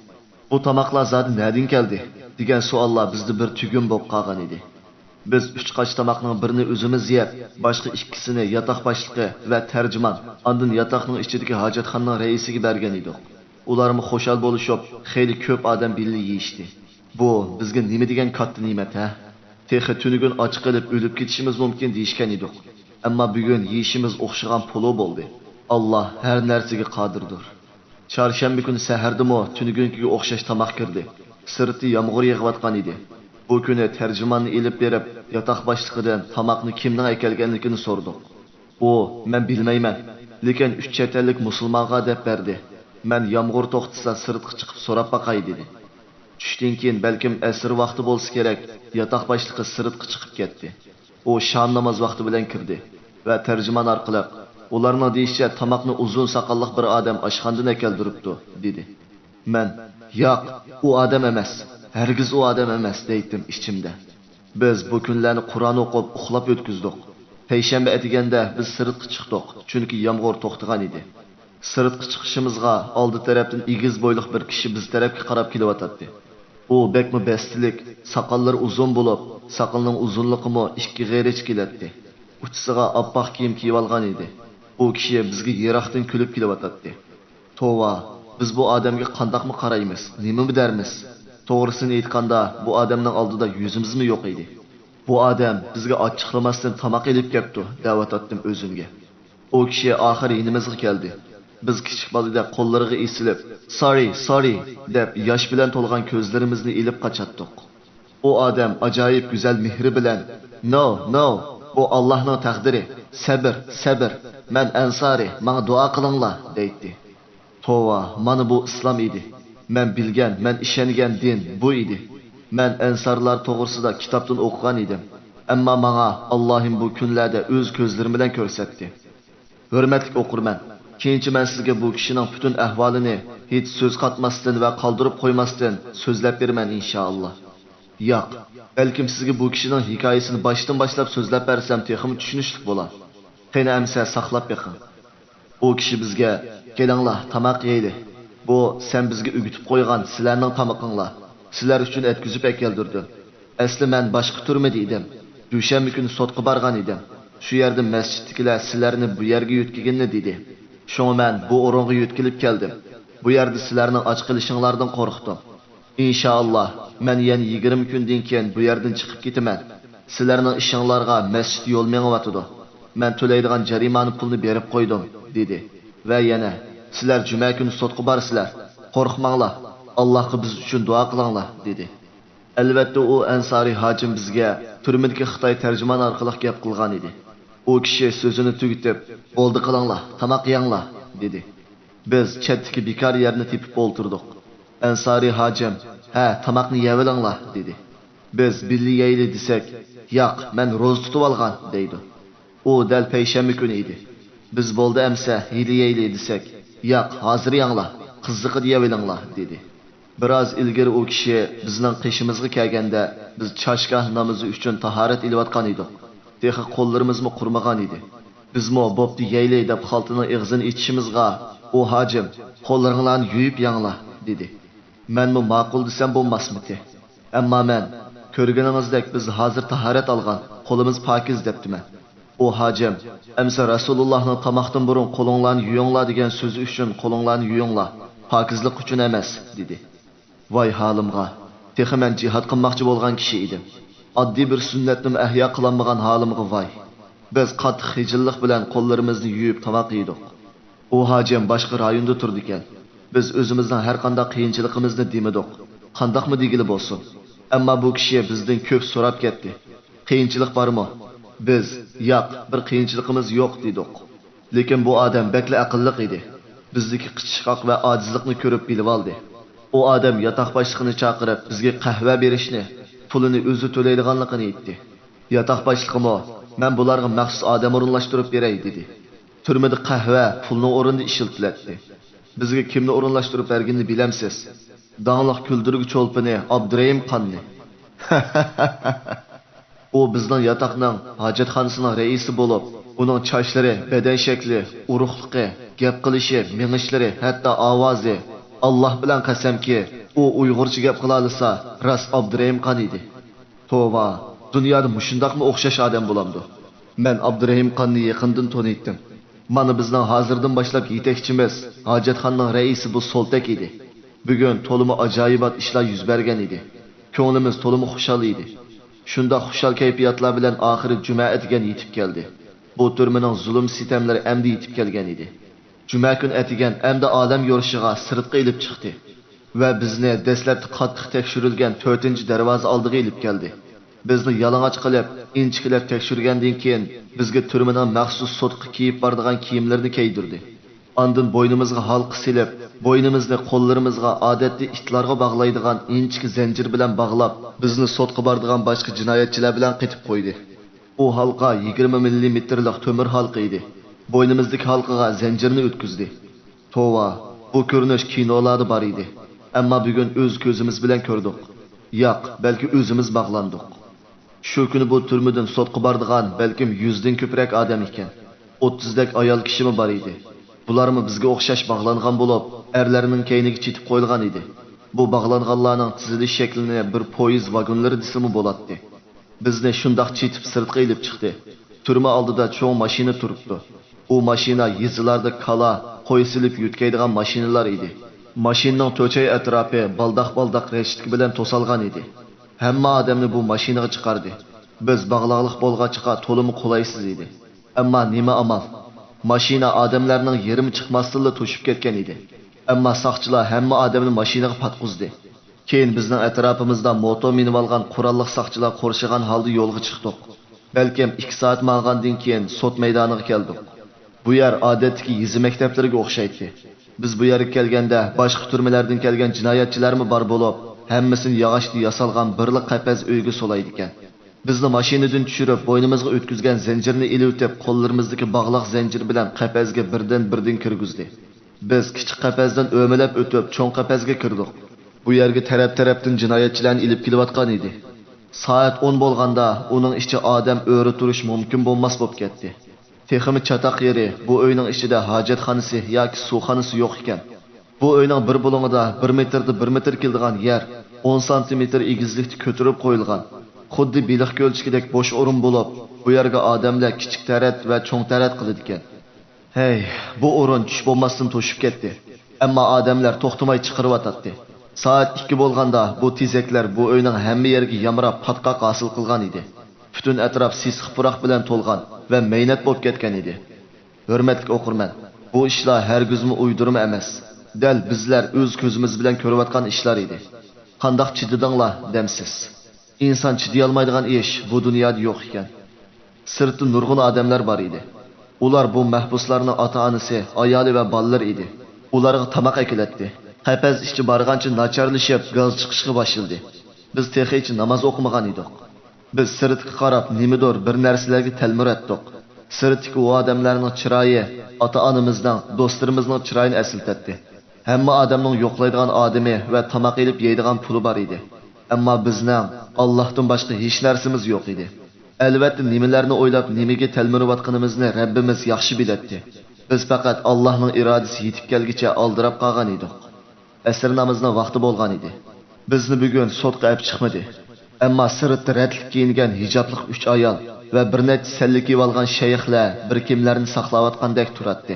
بۇ تاماقلار زادى نەدىن كەلدى؟ دېگەن سوئاللار بىزدە بىر تۈگۈن بولۇپ قالغان ئىدى. بىز ئۈچ قاچا تاماقنىڭ بىرىنى ئۆزىمىز يەپ، باشقا ئىككىسىنى ياتاق باشلىقى ۋە تەرجىمان، ئاندىن ياتاقنىڭ ئىچىدىكى ھاجەتخانىنىڭ رەئىسىگە بەرگەن ئىدۇق. ئۇلارمۇ خۇشال بولۇشۇپ، خېلى كۆپ ئادەم بىللە يېيىشتى. بۇ بىزگە نېمە دېگەن كاتتا نېمەت، ھە؟ تېخى تۈنۈگۈن ئاچ قېلىپ ئۆلۈپ كېتىشىمىز مۇمكىن دېيىشكەن ئىدۇق. ئەمما بۈگۈن يېيىشىمىز ئوخشىغان پولۇ بولدى. ئاللا ھەر نەرسىگە قادىردۇر. چارشەنبە كۈنى سەھەردىمۇ تۈنۈگۈنكىگە ئوخشاش تاماق كىردى. سىرتى يامغۇر يېغىۋاتقان ئىدى. بۇ كۈنى تەرجىماننى ئېلىپ بېرىپ، ياتاق باشلىقىدىن تاماقنى كىمنىڭ ئەكەلگەنلىكىنى سورىدۇق. ئۇ، مەن بىلمەيمەن، لېكىن ئۈچ چەت ئەللىك مۇسۇلمانغا دەپ بەردى. مەن يامغۇر توختىسا سىرتقا چىقىپ سوراپ باقاي، دېدى. چۈشتىن كېيىن بەلكىم ئەسىر ۋاقتى بولسا كېرەك، ياتاق باشلىقى سىرتقا چىقىپ كەتتى. ئۇ شام ناماز ۋاقتى بىلەن كىردى ۋە تەرجىمان ئارقىلىق، ئۇلارنىڭ دېيىشىچە، تاماقنى ئۇزۇن ساقاللىق بىر ئادەم ئاشخانىدىن ئەكەلدۈرۈپتۇ، دېدى. مەن، ياق، ئۇ ئادەم ئەمەس، ھەرگىز ئۇ ئادەم ئەمەس، دەيتتىم ئىچىمدە. بىز بۇ كۈنلەرنى قۇرئان ئوقۇپ، ئۇخلاپ ئۆتكۈزدۇق. پەيشەنبە ئەتىگەندە بىز سىرتقا چىقتۇق، چۈنكى يامغۇر توختىغان ئىدى. سىرتقا چىقىشىمىزغا ئالدى تەرەپتىن ئېگىز بويلۇق بىر كىشى بىز تەرەپكە قاراپ كېلىۋاتاتتى. ئۇ بەكمۇ بەستلىك، ساقاللىرى ئۇزۇن بولۇپ، ساقىلىنىڭ ئۇزۇنلۇقىمۇ ئىككى غېرىچ كېلەتتى. ئۇچىسىغا ئاپئاق كىيىم كىيىۋالغان ئىدى. ئۇ كىشى بىزگە يىراقتىن كۈلۈپ كېلىۋاتاتتى. توۋا، بىز بۇ ئادەمگە قانداقمۇ قارايمىز، نېمىمۇ دەرمىز؟ توغرىسىنى ئېيتقاندا، بۇ ئادەمنىڭ ئالدىدا يۈزىمىزمۇ يوق ئىدى. بۇ ئادەم بىزگە ئاچچىقلىماستىن تاماق ئېلىپ كەپتۇ، دەۋاتاتتىم ئۆزۈمگە. ئۇ كىشى ئاخىر يېنىمىزغا كەلدى. بىز كىچىك بالىدەك قوللىرىغا ئېسىلىپ، سارى، سارى، دەپ ياش بىلەن تولغان كۆزلىرىمىزنى ئېلىپ قاچاتتۇق. ئۇ ئادەم ئاجايىپ گۈزەل مېھرى بىلەن، نو، نو، بۇ ئاللاھنىڭ تەقدىرى، سەبىر، سەبىر، مەن ئەنسارى، ماڭا دۇئا قىلىڭلار، دەيتتى. توۋا، مانا بۇ ئىسلام ئىدى. مەن بىلگەن، مەن ئىشەنگەن دىن بۇ ئىدى. مەن ئەنسارلار توغرىسىدا كىتابتىن ئوقۇغان ئىدىم. ئەمما ماڭا ئاللاھىم بۇ كۈنلەردە ئۆز كۆزلىرىم بىلەن كۆرسەتتى. ھۆرمەتلىك ئوقۇرمەن، كېيىنچە مەن سىزگە بۇ كىشىنىڭ پۈتۈن ئەھۋالىنى ھېچ سۆز قاتماستىن ۋە قالدۇرۇپ قويماستىن سۆزلەپ بېرىمەن، ئىنشائاللا. ياق، بەلكىم سىزگە بۇ كىشىنىڭ ھېكايىسىنى باشتىن باشلاپ سۆزلەپ بەرسەم تېخىمۇ چۈشىنىشلىك بولار. قېنى ئەمسە ساقلاپ بېقىڭ. ئۇ كىشى بىزگە، كېلىڭلار، تاماق يەيلى. بۇ سەن بىزگە ئۆگىتىپ قويغان سىلەرنىڭ تامىقىڭلار. سىلەر ئۈچۈن ئەتكۈزۈپ ئەكەلدۈردۈم. ئەسلى مەن باشقا تۈرمىدە ئىدىم. دۈشەنبە كۈنى سوتقا بارغان ئىدىم. شۇ يەردە مەسچىتتىكىلەر سىلەرنى بۇ يەرگە يۆتكىگىنىنى دېدى. شۇڭا مەن بۇ ئورۇنغا يۆتكىلىپ كەلدىم. بۇ يەردە سىلەرنىڭ ئاچ قېلىشىڭلاردىن قورقتۇم. ئىنشائاللا، مەن يەنە يىگىرمە كۈندىن كېيىن بۇ يەردىن چىقىپ كېتىمەن. سىلەرنىڭ ئىشىڭلارغا مەسچىت يول مېڭىۋاتىدۇ. مەن تۆلەيدىغان جەرىمانە پۇلنى بېرىپ قويدۇم، دېدى. ۋە يەنە، سىلەر جۈمە كۈنى سوتقا بارىسىلەر. قورقماڭلار، ئاللاھقا بىز ئۈچۈن دۇئا قىلىڭلار، دېدى. ئەلۋەتتە، ئۇ ئەنسارىي ھاجىم بىزگە تۈرمىدىكى خىتاي تەرجىمان ئارقىلىق گەپ قىلغان ئىدى. ئۇ كىشى سۆزىنى تۈگىتىپ، بولدى قىلىڭلار، تاماق يەڭلار، دېدى. بىز چەتتىكى بىكار يەرنى تېپىپ ئولتۇردۇق. ئەنسارىي ھاجىم، ھە، تاماقنى يەۋېلىڭلار، دېدى. بىز بىللە يەيلى دېسەك، ياق، مەن روزا تۇتۇۋالغان، دەيدۇ. ئۇ دەل پەيشەنبە كۈنى ئىدى. بىز بولدى ئەمسە، ھېلى يەيلى دېسەك، ياق، ھازىر يەڭلار، قىزىقىدا يەۋېلىڭلار، دېدى. بىراز ئىلگىرى ئۇ كىشى بىزنىڭ قېشىمىزغا كەلگەندە، بىز چاشگاھ نامىزى ئۈچۈن تاھارەت ئېلىۋاتقان ئىدۇق. تېخى قوللىرىمىزمۇ قۇرۇمىغان ئىدى. بىزمۇ بوپتۇ يەيلى دەپ خالتىنىڭ ئېغىزىنى ئېچىشىمىزغا، ئۇ ھاجىم، قوللىرىڭلارنى يۇيۇپ يەڭلار، دېدى. مەنمۇ ماقۇل دېسەم بولماسمىتى؟ ئەمما مەن، كۆرگىنىڭىزدەك بىز ھازىر تاھارەت ئالغان، قولىمىز پاكىز دەپتىمەن. ئۇ ھاجىم، ئەمسە رەسۇلۇللاھنىڭ تاماقتىن بۇرۇن قولۇڭلارنى يۇيۇڭلار دېگەن سۆزى ئۈچۈن قولۇڭلارنى يۇيۇڭلار، پاكىزلىق ئۈچۈن ئەمەس، دېدى. ۋاي ھالىمغا! تېخى مەن جىھاد قىلماقچى بولغان كىشى ئىدىم. ئاددىي بىر سۈننەتنىمۇ ئەھيا قىلالمىغان ھالىمغا ۋاي! بىز قاتتىق خىجىللىق بىلەن قوللىرىمىزنى يۇيۇپ تاماق يېدۇق. ئۇ ھاجىم باشقا رايوندا تۇرىدىكەن. بىز ئۆزىمىزنىڭ ھەرقانداق قىيىنچىلىقىمىزنى دېمىدۇق. قانداقمۇ دېگىلى بولسۇن؟ ئەمما بۇ كىشى بىزدىن كۆپ سوراپ كەتتى. قىيىنچىلىق بارمۇ؟ بىز، ياق، بىر قىيىنچىلىقىمىز يوق، دېدۇق. لېكىن بۇ ئادەم بەكلا ئەقىللىق ئىدى. بىزدىكى قىچىشقاق ۋە ئاجىزلىقنى كۆرۈپ بىلىۋالدى. ئۇ ئادەم ياتاق باشلىقىنى چاقىرىپ، بىزگە قەھۋە بېرىشنى، پۇلىنى ئۆزى تۆلەيدىغانلىقىنى ئېيتتى. ياتاق باشلىقىمۇ، مەن بۇلارغا مەخسۇس ئادەم ئورۇنلاشتۇرۇپ بېرەي، دېدى. تۈرمىدە قەھۋە پۇلنىڭ ئورنىدا ئىشلىتىلەتتى. بىزگە كىمنى ئورۇنلاشتۇرۇپ بەرگىنىنى بىلەمسىز؟ داڭلىق كۈلدۈرگۈ چولپىنى ئابدۇرېھىم خاننى. ئۇ بىزنىڭ ياتاقنىڭ ھاجەتخانىسىنىڭ رەئىسى بولۇپ، ئۇنىڭ چاچلىرى، بەدەن شەكلى، ئۇرۇقلۇقى، گەپ قىلىشى، مېڭىشلىرى، ھەتتا ئاۋازى، ئاللاھ بىلەن قەسەمكى، ئۇ ئۇيغۇرچە گەپ قىلالىسا، راست ئابدۇرېھىم خان ئىدى. توۋا، دۇنيادا مۇشۇنداقمۇ ئوخشاش ئادەم بولامدۇ؟ مەن ئابدۇرېھىم خاننى يېقىندىن تونۇيتتىم. مانا بىزنىڭ ھازىردىن باشلاپ يېتەكچىمىز، ھاجەتخانىنىڭ رەئىسى بۇ سولتەك ئىدى. بۈگۈن تولىمۇ ئاجايىبات ئىشلار يۈز بەرگەن ئىدى. كۆڭلىمىز تولىمۇ خۇشال ئىدى. شۇنداق خۇشال كەيپىياتلار بىلەن ئاخىرى جۈمە ئەتىگەن يېتىپ كەلدى. بۇ تۈرمىنىڭ زۇلۇم-سىتەملىرى ئەمدى يېتىپ كەلگەن ئىدى. جۈمە كۈن ئەتىگەن ئەمدى ئالەم يورۇشىغا سىرتقا ئېلىپ چىقتى ۋە بىزنى دەسلەپتە قاتتىق تەكشۈرۈلگەن تۆتىنچى دەرۋازا ئالدىغا ئېلىپ كەلدى. بىزنى يالىڭاچ قىلىپ، ئىنچىكىلەپ تەكشۈرگەندىن كېيىن، بىزگە تۈرمىنىڭ مەخسۇس سوتقا كىيىپ بارىدىغان كىيىملىرىنى كىيدۈردى. ئاندىن بوينىمىزغا ھالقا سېلىپ، بوينىمىزنى قوللىرىمىزغا ئادەتتە ئىتلارغا باغلايدىغان ئىنچىكە زەنجىر بىلەن باغلاپ، بىزنى سوتقا بارىدىغان باشقا جىنايەتچىلەر بىلەن قېتىپ قويدى. ئۇ ھالقا يىگىرمە مىللىمېتىرلىق تۆمۈر ھالقا ئىدى. بوينىمىزدىكى ھالقىغا زەنجىرنى ئۆتكۈزدى. توۋا، بۇ كۆرۈنۈش كىنولاردا بار ئىدى. ئەمما بۈگۈن ئۆز كۆزىمىز بىلەن كۆردۇق. ياق، بەلكى ئۆزىمىز باغلاندۇق. شۇ كۈنى بۇ تۈرمىدىن سوتقا بارىدىغان بەلكىم يۈزدىن كۆپرەك ئادەم ئىكەن. ئوتتۇزدەك ئايال كىشىمۇ بار ئىدى. بۇلارمۇ بىزگە ئوخشاش باغلانغان بولۇپ، ئەرلەرنىڭ كەينىگە چېتىپ قويۇلغان ئىدى. بۇ باغلانغانلارنىڭ تىزىلىش شەكلىنى بىر پويىز ۋاگونلىرى دېسىمۇ بولاتتى. بىزنى شۇنداق چېتىپ سىرتقا ئېلىپ چىقتى. تۈرمە ئالدىدا چوڭ ماشىنا تۇرۇپتۇ. ئۇ ماشىنا يېزىلاردا كالا، قوي سېلىپ يۆتكەيدىغان ماشىنىلار ئىدى. ماشىنىنىڭ تۆچەي ئەتراپى بالداق-بالداق رەشتىكى بىلەن توسالغان ئىدى. ھەممە ئادەمنى بۇ ماشىنىغا چىقاردى. بىز باغلاقلىق بولغاچقا تولىمۇ قولايسىز ئىدى. ئەمما نېمە ئامال؟ ماشىنا ئادەملەرنىڭ يېرىمى چىقماستىنلا توشۇپ كەتكەن ئىدى. ئەمما ساقچىلار ھەممە ئادەمنى ماشىنىغا پاتقۇزدى. كېيىن بىزنىڭ ئەتراپىمىزدا موتور مىنىۋالغان قوراللىق ساقچىلار قورشىغان ھالدا يولغا چىقتۇق. بەلكىم ئىككى سائەت ماڭغاندىن كېيىن سوت مەيدانىغا كەلدۇق. بۇ يەر ئادەتتىكى يېزا مەكتەپلىرىگە ئوخشايتتى. بىز بۇ يەرگە كەلگەندە باشقا تۈرمىلەردىن كەلگەن جىنايەتچىلەرمۇ بار بولۇپ، ھەممىسىنى ياغاچتىن ياسالغان بىرلا قەپەس ئۆيگە سولايدىكەن. بىزنى ماشىنىدىن چۈشۈرۈپ، بوينىمىزغا ئۆتكۈزگەن زەنجىرنى ئېلىۋېتىپ، قوللىرىمىزدىكى باغلاق زەنجىر بىلەن قەپەسكە بىردىن-بىردىن كىرگۈزدى. بىز كىچىك قەپەستىن ئۆمىلەپ ئۆتۈپ، چوڭ قەپەسكە كىردۇق. بۇ يەرگە تەرەپ-تەرەپتىن جىنايەتچىلەرنى ئېلىپ كېلىۋاتقان ئىدى. سائەت ئون بولغاندا ئۇنىڭ ئىچى ئادەم ئۆرە تۇرۇش مۇمكىن بولماس بولۇپ كەتتى. تېخىمۇ چاتاق يېرى، بۇ ئۆينىڭ ئىچىدە ھاجەتخانىسى ياكى سۇخانىسى يوق ئىكەن. بۇ ئۆينىڭ بىر بۇلۇڭىدا بىر مېتىردىن بىر مېتىر كېلىدىغان يەر ئون سانتىمېتىر ئېگىزلىكتە كۆتۈرۈپ قويۇلغان. خۇددى بېلىق كۆلچىكىدەك بوش ئورۇن بولۇپ، بۇ يەرگە ئادەملەر كىچىك تەرەت ۋە چوڭ تەرەت قىلىدىكەن. ھەي، بۇ ئورۇن چۈش بولماستىن توشۇپ كەتتى. ئەمما ئادەملەر توختىماي چىقىرىۋاتاتتى. سائەت ئىككى بولغاندا بۇ تېزەكلەر بۇ ئۆينىڭ ھەممە يېرىگە يامراپ پاتقاق ھاسىل قىلغان ئىدى. پۈتۈن ئەتراپ سېسىق پۇراق بىلەن تولغان ۋە مەينەت بولۇپ كەتكەن ئىدى. ھۆرمەتلىك ئوقۇرمەن، بۇ ئىشلار ھەرگىزمۇ ئۇيدۇرما ئەمەس. دەل بىزلەر ئۆز كۆزىمىز بىلەن كۆرۈۋاتقان ئىشلار ئىدى. قانداق چىدىدىڭلار دەمسىز؟ ئىنسان چىدىيالمايدىغان ئىش بۇ دۇنيادا يوق ئىكەن. سىرتتا نۇرغۇن ئادەملەر بار ئىدى. ئۇلار بۇ مەھبۇسلارنىڭ ئاتا-ئانىسى، ئايالى ۋە بالىلىرى ئىدى. ئۇلارغا تاماق ئەكېلەتتى. قەپەس ئىچى بارغانچە ناچارلىشىپ، گاز چىقىشقا باشلىدى. بىز تېخىچە ناماز ئوقۇمىغان ئىدۇق. بىز سىرتقا قاراپ نېمىدۇر بىر نەرسىلەرگە تەلمۈرەتتۇق. سىرتتىكى ئۇ ئادەملەرنىڭ چىرايى ئاتا-ئانىمىزنىڭ، دوستلىرىمىزنىڭ چىرايىنى ئەسلىتەتتى. ھەممە ئادەمنىڭ يوقلايدىغان ئادىمى ۋە تاماق ئېلىپ يەيدىغان پۇلى بار ئىدى. ئەمما بىزنىڭ ئاللاھتىن باشقا ھېچ نەرسىمىز يوق ئىدى. ئەلۋەتتە، نېمىلەرنى ئويلاپ، نېمىگە تەلمۈرۈۋاتقىنىمىزنى رەببىمىز ياخشى بىلەتتى. بىز پەقەت ئاللاھنىڭ ئىرادىسى يېتىپ كەلگۈچە ئالدىراپ قالغان ئىدۇق. ئەسىر نامىزىنىڭ ۋاقتى بولغان ئىدى. بىزنى بۈگۈن سوتقا ئەپ چىقمىدى. ئەمما سىرتتا رەتلىك كىيىنگەن ھىجابلىق ئۈچ ئايال ۋە بىر نەچچە سەللە كىيىۋالغان شەيخلەر بىر كىملەرنى ساقلاۋاتقاندەك تۇراتتى.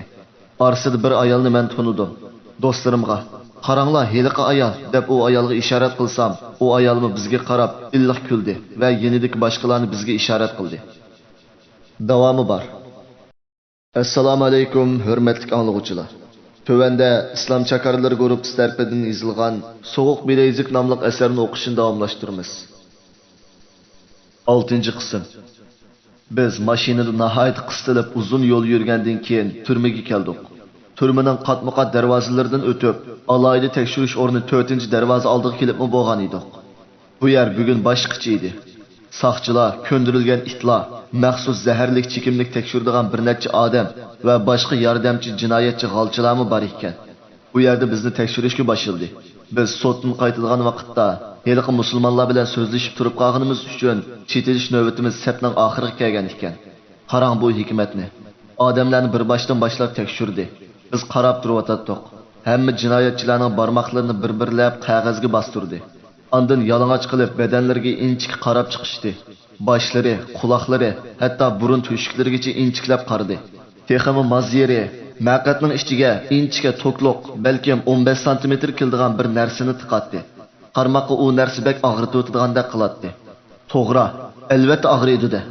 ئارىسىدا بىر ئايالنى مەن تونۇدۇم. دوستلىرىمغا، «قاراڭلار، ھېلىقى ئايال» دەپ ئۇ ئايالغا ئىشارەت قىلسام، ئۇ ئايالمۇ بىزگە قاراپ ئىللىق كۈلدى ۋە يېنىدىكى باشقىلارنى بىزگە ئىشارەت قىلدى. داۋامى بار. ئەسسالامۇئەلەيكۇم، ھۆرمەتلىك ئاڭلىغۇچىلار! تۆۋەندە ئىسلام چاكارلىرى گۇرۇپپىسى تەرىپىدىن يېزىلغان سوغۇق بىلەيزۈك ناملىق ئەسەرنى ئوقۇشنى داۋاملاشتۇرىمىز. ئالتىنچى قىسىم. بىز ماشىنىدا ناھايىتى قىستىلىپ ئۇزۇن يول يۈرگەندىن كېيىن تۈرمىگە كەلدۇق. تۈرمىنىڭ قاتمۇقات دەرۋازىلىرىدىن ئۆتۈپ، ئالاھىدە تەكشۈرۈش ئورنى تۆتىنچى دەرۋازا ئالدىغا كېلىپمۇ بولغان ئىدۇق. بۇ يەر بۈگۈن باشقىچە ئىدى. ساقچىلار، كۆندۈرۈلگەن ئىتلار، مەخسۇس زەھەرلىك چېكىملىك تەكشۈرىدىغان بىر نەچچە ئادەم ۋە باشقا ياردەمچى جىنايەتچى غالچىلارمۇ بار ئىكەن. بۇ يەردە بىزنى تەكشۈرۈشكە باشلىدى. بىز سوتتىن قايتىدىغان ۋاقىتتا، ھېلىقى مۇسۇلمانلار بىلەن سۆزلىشىپ تۇرۇپ قالغىنىمىز ئۈچۈن، چېتىلىش نۆۋىتىمىز سەپنىڭ ئاخىرىغا كەلگەن ئىكەن. قاراڭ بۇ ھېكمەتنى. ئادەملەرنى بىر باشتىن باشلاپ تەكشۈردى. بىز قاراپ تۇرۇۋاتاتتۇق. ھەممە جىنايەتچىلەرنىڭ بارماقلىرىنى بىر-بىرلەپ قەغەزگە باستۇردى. ئاندىن يالىڭاچ قىلىپ بەدەنلىرىگە ئىنچىكە قاراپ چىقىشتى. باشلىرى، قۇلاقلىرى، ھەتتا بۇرۇن تۆشۈكلىرىگىچە ئىنچىكىلەپ قارىدى. تېخىمۇ ماز يېرى، مەقئەتنىڭ ئىچىگە ئىنچىكە توكلۇق، بەلكىم ئون بەش سانتىمېتىر كېلىدىغان بىر نەرسىنى تىقاتتى. قارىماققا ئۇ نەرسە بەك ئاغرىتىۋېتىدىغاندەك قىلاتتى. توغرا، ئەلۋەتتە ئاغرىيدۇ-دە.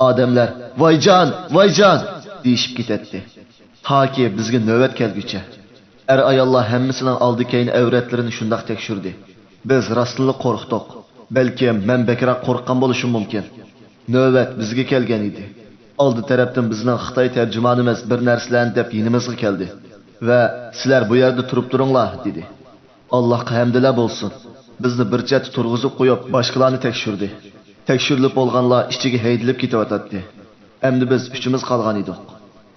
ئادەملەر، «ۋايجان! ۋايجان!» دېيىشىپ كېتەتتى. تاكى بىزگە نۆۋەت كەلگۈچە. ئەر-ئاياللار ھەممىسىنىڭ ئالدى-كەينى ئەۋرەتلىرىنى شۇنداق تەكشۈردى. بىز راستتىنلا قورقتۇق. بەلكىم مەن بەكرەك قورققان بولۇشۇم مۇمكىن. نۆۋەت بىزگە كەلگەن ئىدى. ئالدى تەرەپتىن بىزنىڭ خىتاي تەرجىمانىمىز بىر نەرسىلەرنى دەپ يېنىمىزغا كەلدى ۋە، «سىلەر بۇ يەردە تۇرۇپ تۇرۇڭلار» دېدى. ئاللاھقا ھەمدىلەر بولسۇن! بىزنى بىر چەتتە تۇرغۇزۇپ قويۇپ، باشقىلارنى تەكشۈردى. تەكشۈرۈلۈپ بولغانلار ئىچىگە ھەيدىلىپ كېتىۋاتاتتى. ئەمدى بىز ئۈچىمىز قالغان ئىدۇق.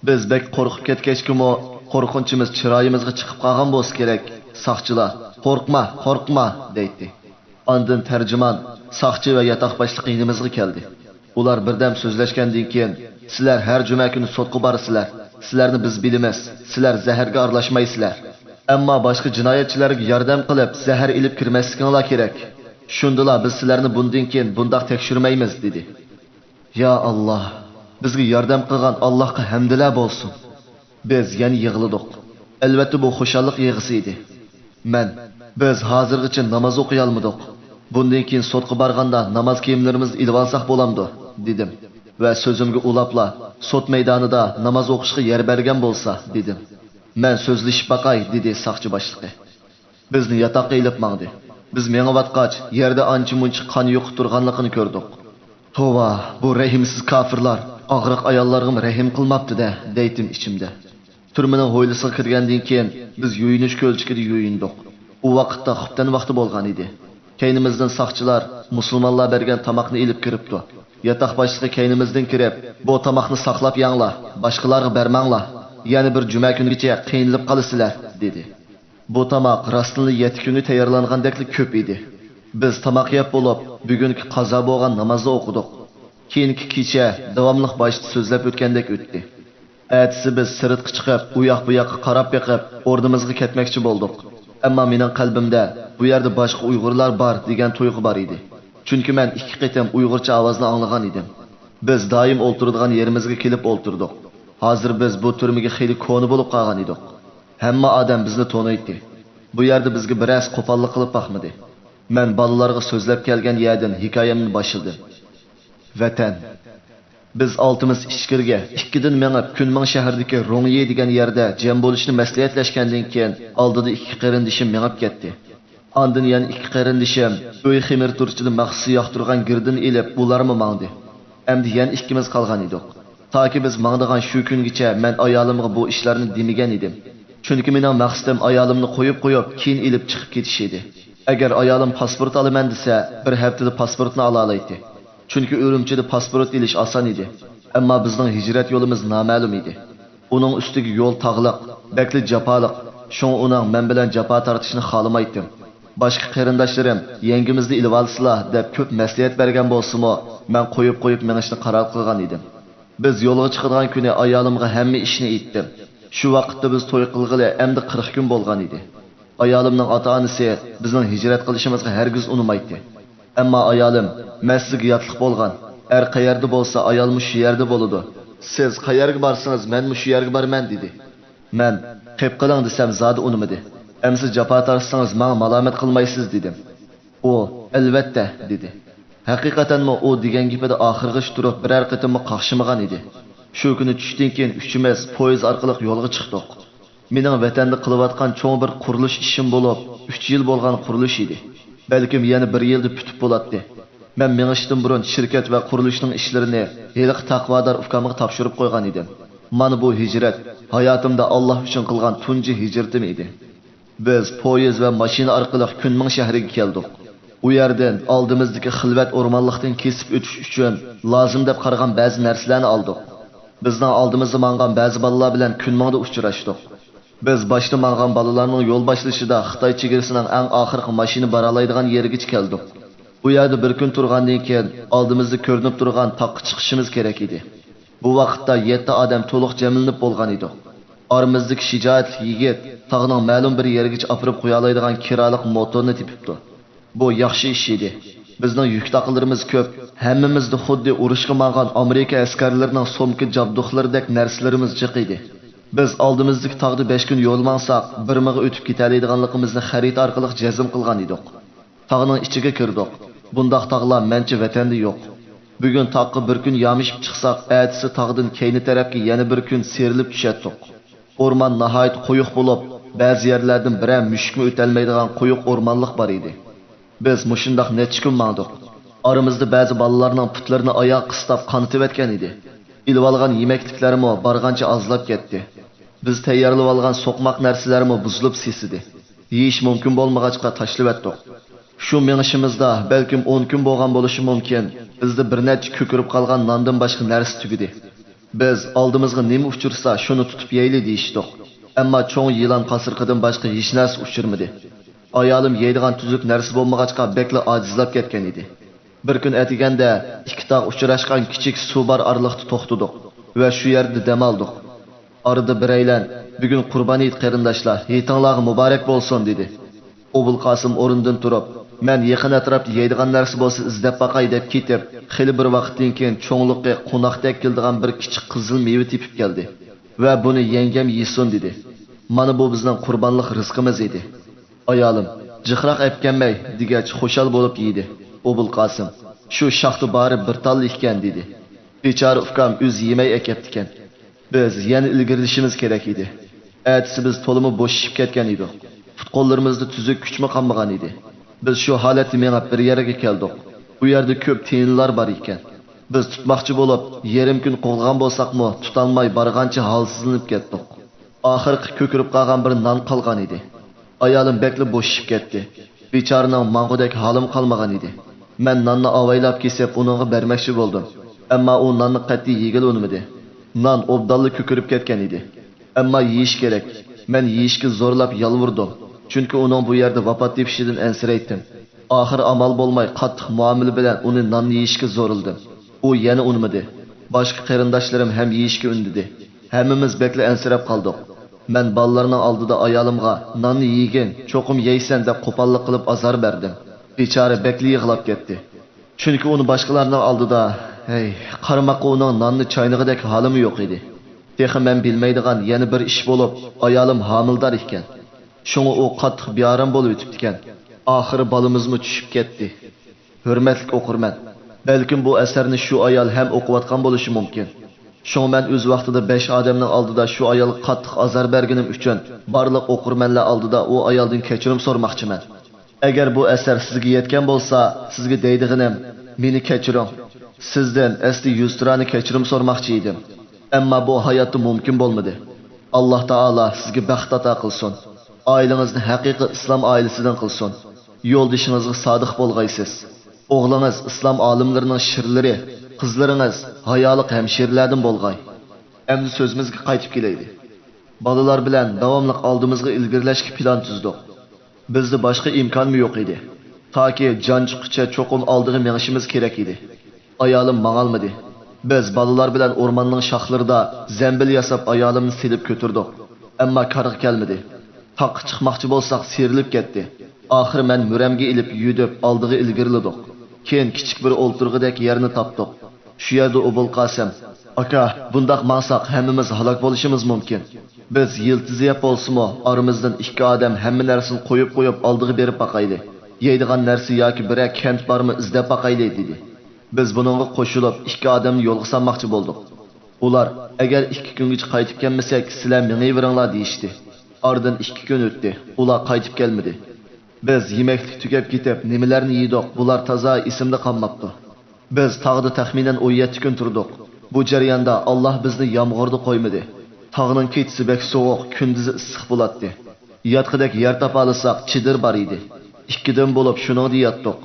بىز بەك قورقۇپ كەتكەچكىمۇ، قورقۇنچىمىز چىرايىمىزغا چىقىپ قالغان بولسا كېرەك، ساقچىلار، «قورقما، قورقما!» دەيتتى. ئاندىن تەرجىمان، ساقچى ۋە ياتاق باشلىقى يېنىمىزغا كەلدى. ئۇلار بىردەم سۆزلەشكەندىن كېيىن، «سىلەر ھەر جۈمە كۈنى سوتقا بارىسىلەر. سىلەرنى بىز بىلىمىز. سىلەر زەھەرگە ئارىلاشمايسىلەر. ئەمما باشقا جىنايەتچىلەرگە ياردەم قىلىپ، زەھەر ئېلىپ كىرمەسلىكىڭلار كېرەك. شۇندىلا بىز سىلەرنى بۇندىن كېيىن بۇنداق تەكشۈرمەيمىز» دېدى. يا ئاللا، بىزگە ياردەم قىلغان ئاللاھقا ھەمدىلەر بولسۇن! بىز يەنە يىغلىدۇق. ئەلۋەتتە، بۇ خۇشاللىق يىغىسى ئىدى. مەن، «بىز ھازىرغىچە ناماز ئوقۇيالمىدۇق. بۇندىن كېيىن سوتقا بارغاندا ناماز كىيىملىرىمىزنى ئېلىۋالساق بولامدۇ؟» دېدىم. ۋە سۆزۈمگە ئۇلاپلا، «سوت مەيدانىدا ناماز ئوقۇشقا يەر بەرگەن بولسا» دېدىم. «مەن سۆزلىشىپ باقاي» دېدى ساقچى باشلىقى. بىزنى ياتاققا ئېلىپ ماڭدى. بىز مېڭىۋاتقاچ، يەردە ئانچە-مۇنچە قان يۇقۇپ تۇرغانلىقىنى كۆردۇق. «توۋا، بۇ رەھىمسىز كاپىرلار ئاغرىق ئاياللارغىمۇ رەھىم قىلماپتۇ-دە» دەيتتىم ئىچىمدە. تۈرمىنىڭ ھويلىسىغا كىرگەندىن كېيىن، بىز يۇيۇنۇش كۆلچىكىدە يۇيۇندۇق. ئۇ ۋاقىتتا خۇپتەن ۋاقتى بولغان ئىدى. كەينىمىزدىن ساقچىلار مۇسۇلمانلار بەرگەن تاماقنى ئېلىپ كىرىپتۇ. ياتاق باشلىقى كەينىمىزدىن كىرىپ، «بۇ تاماقنى ساقلاپ يەڭلار، باشقىلارغا بەرمەڭلار. يەنە بىر جۈمە كۈنگىچە قىينىلىپ قالىسىلەر» دېدى. بۇ تاماق راستىنلا يەتتە كۈنگە تەييارلانغاندەكلا كۆپ ئىدى. بىز تاماق يەپ بولۇپ، بۈگۈنكى قازا بولغان نامازنى ئوقۇدۇق. كېيىنكى كېچە داۋاملىق باشتا سۆزلەپ ئۆتكەندەك ئۆتتى. ئەتىسى بىز سىرتقا چىقىپ، ئۇ ياق بۇ ياققا قاراپ بېقىپ، ئورنىمىزغا كەتمەكچى بولدۇق. ئەمما مېنىڭ قەلبىمدە «بۇ يەردە باشقا ئۇيغۇرلار بار» دېگەن تۇيغۇ بار ئىدى. چۈنكى مەن ئىككى قېتىم ئۇيغۇرچە ئاۋازنى ئاڭلىغان ئىدىم. بىز دائىم ئولتۇرىدىغان يېرىمىزگە كېلىپ ئولتۇردۇق. ھازىر بىز بۇ تۈرمىگە خېلى كونا بولۇپ قالغان ئىدۇق. ھەممە ئادەم بىزنى تونۇيتتى. بۇ يەردە بىزگە بىرەرسى قوپاللىق قىلىپ باقمىدى. مەن بالىلارغا سۆزلەپ كەلگەن يەردىن ھېكايەمنى باشلىدىم. ۋەتەن. بىز ئالتىمىز ئىچكىرىگە ئىككىدىن مېڭىپ، كۈنمىڭ شەھىرىدىكى روڭيى دېگەن يەردە جەم بولۇشنى مەسلىھەتلەشكەندىن كېيىن، ئالدىدا ئىككى قېرىندىشىم مېڭىپ كەتتى. ئاندىن يەنە ئىككى قېرىندىشىم ئۆي خېمىر تۇرۇچىدا مەخسۇس ياقتۇرغان گىردىنى ئېلىپ، ئۇلارمۇ ماڭدى. ئەمدى يەنە ئىككىمىز قالغان ئىدۇق. تاكى بىز ماڭىدىغان شۇ كۈنگىچە مەن ئايالىمغا بۇ ئىشلارنى دېمىگەن ئىدىم. چۈنكى مېنىڭ مەقسىتىم ئايالىمنى قويۇپ قويۇپ، كېيىن ئېلىپ چىقىپ كېتىش ئىدى. ئەگەر ئايالىم پاسپورت ئالىمەن دېسە، بىر ھەپتىدە پاسپورتنى ئالالايتتى. چۈنكى ئۈرۈمچىدە پاسپورت ئېلىش ئاسان ئىدى. ئەمما بىزنىڭ ھىجرەت يولىمىز نامەلۇم ئىدى. ئۇنىڭ ئۈستىگە يول تاغلىق، بەكلا جاپالىق. شۇڭا ئۇنىڭ مەن بىلەن جاپا تارتىشىنى خالىمايتتىم. باشقا قېرىنداشلىرىم «يەڭگىمىزنى ئېلىۋالسىلا» دەپ كۆپ مەسلىھەت بەرگەن بولسىمۇ، مەن قويۇپ قويۇپ مېڭىشنى قارار قىلغان ئىدىم. بىز يولغا چىقىدىغان كۈنى ئايالىمغا ھەممە ئىشنى ئېيتتىم. شۇ ۋاقىتتا بىز توي قىلغىلى ئەمدى قىرىق كۈن بولغان ئىدى. ئايالىمنىڭ ئاتا-ئانىسى بىزنىڭ ھىجرەت قىلىشىمىزغا ھەرگىز ئۇنىمايتتى. ئەمما ئايالىم، «مەن سىزگە ياتلىق بولغان، ئەر قەيەردە بولسا، ئايالمۇ شۇ يەردە بولىدۇ. سىز قەيەرگە بارسىڭىز، مەنمۇ شۇ يەرگە بارىمەن» دېدى. مەن، «قېپ قېلىڭ» دېسەم، زادى ئۇنىمىدى. «ئەمىسە جاپا تارتسىڭىز، ماڭا مالامەت قىلمايسىز» دېدىم. ئۇ، «ئەلۋەتتە» دېدى. ھەقىقەتەنمۇ ئۇ دېگەن گېپىدە ئاخىرغىچە تۇرۇپ، بىرەر قېتىممۇ قاقشىمىغان ئىدى. شۇ كۈنى چۈشتىن كېيىن ئۈچىمىز پويىز ئارقىلىق يولغا چىقتۇق. مېنىڭ ۋەتەندە قىلىۋاتقان چوڭ بىر قۇرۇلۇش ئىشىم بولۇپ، ئۈچ يىل بولغان قۇرۇلۇش ئىدى. بەلكىم يەنە بىر يىلدا پۈتۈپ بولاتتى. مەن مېڭىشتىن بۇرۇن شىركەت ۋە قۇرۇلۇشنىڭ ئىشلىرىنى ھېلىقى تەقۋادار ئۇكامغا تاپشۇرۇپ قويغان ئىدىم. مانا بۇ ھىجرەت، ھاياتىمدا ئاللا ئۈچۈن قىلغان تۇنجى ھىجرىتىم ئىدى. بىز پويىز ۋە ماشىنا ئارقىلىق كۈنمىڭ شەھىرىگە كەلدۇق. ئۇ يەردىن ئالدىمىزدىكى خىلۋەت ئورمانلىقتىن كېسىپ ئۆتۈش ئۈچۈن لازىم دەپ قارىغان بەزى نەرسىلەرنى ئالدۇق. بىزنىڭ ئالدىمىزدا ماڭغان بەزى بالىلار بىلەن كۈنمىڭدا ئۇچراشتۇق. بىز باشتا ماڭغان بالىلارنىڭ يول باشلىشىدا خىتاي چېگرىسىنىڭ ئەڭ ئاخىرقى ماشىنا بارالايدىغان يېرىگىچە كەلدۇق. بۇ يەردە بىر كۈن تۇرغاندىن كېيىن، ئالدىمىزدا كۆرۈنۈپ تۇرغان تاغقا چىقىشىمىز كېرەك ئىدى. بۇ ۋاقىتتا يەتتە ئادەم تولۇق جەملىنىپ بولغان ئىدۇق. ئارىمىزدىكى شىجائەتلىك يىگىت تاغنىڭ مەلۇم بىر يېرىگىچە ئاپىرىپ قويالايدىغان كىرالىق موتورنى تېپىپتۇ. بۇ ياخشى ئىش ئىدى. بىزنىڭ يۈك تاقىلىرىمىز كۆپ، ھەممىمىزدە خۇددى ئۇرۇشقا ماڭغان ئامېرىكا ئەسكەرلىرىنىڭ سومكا جابدۇقلىرىدەك نەرسىلىرىمىز جىق ئىدى. بىز ئالدىمىزدىكى تاغدا بەش كۈن يول ماڭساق، بىرمىغا ئۆتۈپ كېتەلەيدىغانلىقىمىزنى خەرىتە ئارقىلىق جەزم قىلغان ئىدۇق. تاغنىڭ ئىچىگە كىردۇق. بۇنداق تاغلار مەنچە ۋەتەندە يوق. بۈگۈن تاغقا بىر كۈن يامىشىپ چىقساق، ئەتىسى تاغدىن كەينى تەرەپكە يەنە بىر كۈن سىيرىلىپ چۈشەتتۇق. ئورمان ناھايىتى قويۇق بولۇپ، بەزى يەرلەردىن بىرەر مۈشۈكمۇ ئۆتەلمەيدىغان قويۇق ئورمانلىق بار ئىدى. بىز مۇشۇنداق نەچچە كۈن ماڭدۇق. ئارىمىزدا بەزى بالىلارنىڭ پۇتلىرىنى ئاياغ قىستاپ قانىتىۋەتكەن ئىدى. ئېلىۋالغان يېمەكلىكلەرمۇ بارغانچە ئازلاپ كەتتى. بىز تەييارلىۋالغان سوقماق نەرسىلەرمۇ بۇزۇلۇپ سېسىدى. يېيىش مۇمكىن بولمىغاچقا تاشلىۋەتتۇق. شۇ مېڭىشىمىزدا بەلكىم ئون كۈن بولغان بولۇشى مۇمكىن، بىزدە بىر نەچچە كۆكىرىپ قالغان ناندىن باشقا نەرسە تۈگىدى. بىز ئالدىمىزغا نېمە ئۇچرىسا، شۇنى تۇتۇپ يەيلى دېيىشتۇق. ئەمما چوڭ يىلان قاسرىقىدىن باشقا ھېچ نەرسە ئۇچرىمىدى. ئايالىم يەيدىغان تۈزۈك نەرسە بولمىغاچقا بەكلا ئاجىزلاپ كەتكەن ئىدى. بىر كۈن ئەتىگەندە ئىككى تاغ ئۇچراشقان كىچىك سۇ بار ئارىلىقتا توختىدۇق ۋە شۇ يەردە دەم ئالدۇق. ئارىدا بىرەيلەن، «بۈگۈن قۇربان ھېيت قېرىنداشلار، ھېيتىڭلارغا مۇبارەك بولسۇن» دېدى. ئوبۇلقاسىم ئورنىدىن تۇرۇپ، «مەن يېقىن ئەتراپتا يەيدىغان نەرسە بولسا ئىزدەپ باقاي» دەپ كېتىپ، خېلى بىر ۋاقىتتىن كېيىن چوڭلۇقى قوناقتەك كېلىدىغان بىر كىچىك قىزىل مېۋە تېپىپ كەلدى. ۋە بۇنى يەڭگەم يېسۇن دېدى. مانا بۇ بىزنىڭ قۇربانلىق رىزقىمىز ئىدى. ئايالىم، جىقراق ئەپكەنمەي دېگەچ خۇشال بولۇپ يېدى. ئوبۇلقاسىم، شۇ شاختا بارى بىر تاللا ئىكەن دېدى. بىچارە ئۇكام ئۆزى يېمەي ئەكەپتىكەن. بىز يەنە ئىلگىرىلىشىمىز كېرەك ئىدى. ئەتىسى بىز تولىمۇ بوشىشىپ كەتكەن ئىدۇق. پۇت-قوللىرىمىزدا تۈزۈك كۈچمۇ قالمىغان ئىدى. بىز شۇ ھالەتتە مېڭىپ بىر يەرگە كەلدۇق. ئۇ يەردە كۆپ تىيىنلار بار ئىكەن. بىز تۇتماقچى بولۇپ، يېرىم كۈن قوغلىغان بولساقمۇ، تۇتالماي بارغانچە ھالسىزلىنىپ كەتتۇق. ئاخىرقى كۆكىرىپ قالغان بىر نان قالغان ئىدى. ئايالىم بەكلا بوشىشىپ كەتتى. بىچارىنىڭ ماڭغۇدەك ھالىمۇ قالمىغان ئىدى. مەن ناننى ئاۋايلاپ كېسىپ، ئۇنىڭغا بەرمەكچى بولدۇم. ئەمما ئۇ ناننى قەتئىي يېگىلى ئۇنىمىدى. نان ئوبدانلا كۆكىرىپ كەتكەن ئىدى. ئەمما يېيىش كېرەك. مەن يېيىشكە زورلاپ يالۋۇردۇم. چۈنكى ئۇنىڭ بۇ يەردە ۋاپات تېپىشىدىن ئەنسىرەيتتىم. ئاخىرى ئامال بولماي قاتتىق مۇئامىلە بىلەن ئۇنى ناننى يېيىشكە زورلىدىم. ئۇ يەنە ئۇنىمىدى. باشقا قېرىنداشلىرىم ھەم يېيىشكە ئۈندىدى. ھەممىمىز بەكلا ئەنسىرەپ قالدۇق. مەن بالىلارنىڭ ئالدىدا ئايالىمغا، «ناننى يېگىن، چوقۇم يەيسەن» دەپ قوپاللىق قىلىپ ئازار بەردىم. بىچارە بەكلا يىغلاپ كەتتى. چۈنكى ئۇنى باشقىلارنىڭ ئالدىدا، ھەي، قارىماققا ئۇنىڭ ناننى چاينىغۇدەك ھالىمۇ يوق ئىدى. تېخى مەن بىلمەيدىغان يەنە بىر ئىش بولۇپ، ئايالىم ھامىلىدار ئىكەن. شۇڭا ئۇ قاتتىق بىئارام بولۇۋېتىپتىكەن. ئاخىرى بالىمىزمۇ چۈشۈپ كەتتى. ھۆرمەتلىك ئوقۇرمەن، بەلكىم بۇ ئەسەرنى شۇ ئايال ھەم ئوقۇۋاتقان بولۇشى مۇمكىن. شۇڭا مەن ئۆز ۋاقتىدا بەش ئادەمنىڭ ئالدىدا شۇ ئايالغا قاتتىق ئازار بەرگىنىم ئۈچۈن بارلىق ئوقۇرمەنلەر ئالدىدا ئۇ ئايالدىن كەچۈرۈم سورىماقچىمەن. ئەگەر بۇ ئەسەر سىزگە يەتكەن بولسا، سىزگە دەيدىغىنىم، مېنى كەچۈرۈڭ. سىزدىن ئەسلى يۈزتۇرانە كەچۈرۈم سورىماقچى ئىدىم. ئەمما بۇ ھاياتتا مۇمكىن بولمىدى. ئاللاھ تائالا سىزگە بەخت ئاتا قىلسۇن. ئائىلىڭىزنى ھەقىقىي ئىسلام ئائىلىسىدىن قىلسۇن. يولدىشىڭىزغا سادىق بولغايسىز. ئوغلىڭىز ئىسلام ئالىملىرىنىڭ شىرلىرى، قىزلىرىڭىز ھايالىق ھەمشىرىلەردىن بولغاي. ئەمدى سۆزىمىزگە قايتىپ كېلەيلى. بالىلار بىلەن داۋاملىق ئالدىمىزغا ئىلگىرىلەشكە پىلان تۈزدۇق. بىزدە باشقا ئىمكانمۇ يوق ئىدى. تاكى جان چىققۇچە چوقۇم ئالدىغا مېڭىشىمىز كېرەك ئىدى. ئايالىم ماڭالمىدى. بىز بالىلار بىلەن ئورماننىڭ شاخلىرىدا زەمبىل ياساپ ئايالىمنى سېلىپ كۆتۈردۇق. ئەمما كارغا كەلمىدى. تاغقا چىقماقچى بولساق سىيرىلىپ كەتتى. ئاخىرى مەن مۈرەمگە ئېلىپ يۈدۈپ ئالدىغا ئىلگىرىلىدۇق. كېيىن كىچىك بىر ئولتۇرغۇدەك يەرنى تاپتۇق. شۇ يەردە ئوبۇلقاسىم، «ئاكا، بۇنداق ماڭساق ھەممىمىز ھالاك بولۇشىمىز مۇمكىن. بىز يىلتىز يەپ بولسىمۇ ئارىمىزدىن ئىككى ئادەم ھەممە نەرسىنى قويۇپ قويۇپ ئالدىغا بېرىپ باقايلى. يەيدىغان نەرسە ياكى بىرەر كەنت بارمۇ ئىزدەپ باقايلى» دېدى. بىز بۇنىڭغا قوشۇلۇپ ئىككى ئادەمنى يولغا سالماقچى بولدۇق. ئۇلار، «ئەگەر ئىككى كۈنگىچە قايتىپ كەلمىسەك سىلەر مېڭىۋېرىڭلار» دېيىشتى. ئارىدىن ئىككى كۈن ئۆتتى. ئۇلار قايتىپ كەلمىدى. بىز يېمەكلىك تۈگەپ كېتىپ نېمىلەرنى يېدۇق، بۇلار تازا ئېسىمدە قالماپتۇ. بىز تاغدا تەخمىنەن ئون يەتتە كۈن تۇردۇق. بۇ جەرياندا ئاللاھ بىزنى يامغۇردا قويمىدى. تاغنىڭ كېچىسى بەك سوغۇق، كۈندۈزى ئىسسىق بولاتتى. ياتقۇدەك يەر تاپالىساق چېدىر بار ئىدى. ئىككىدىن بولۇپ شۇنىڭدا ياتتۇق.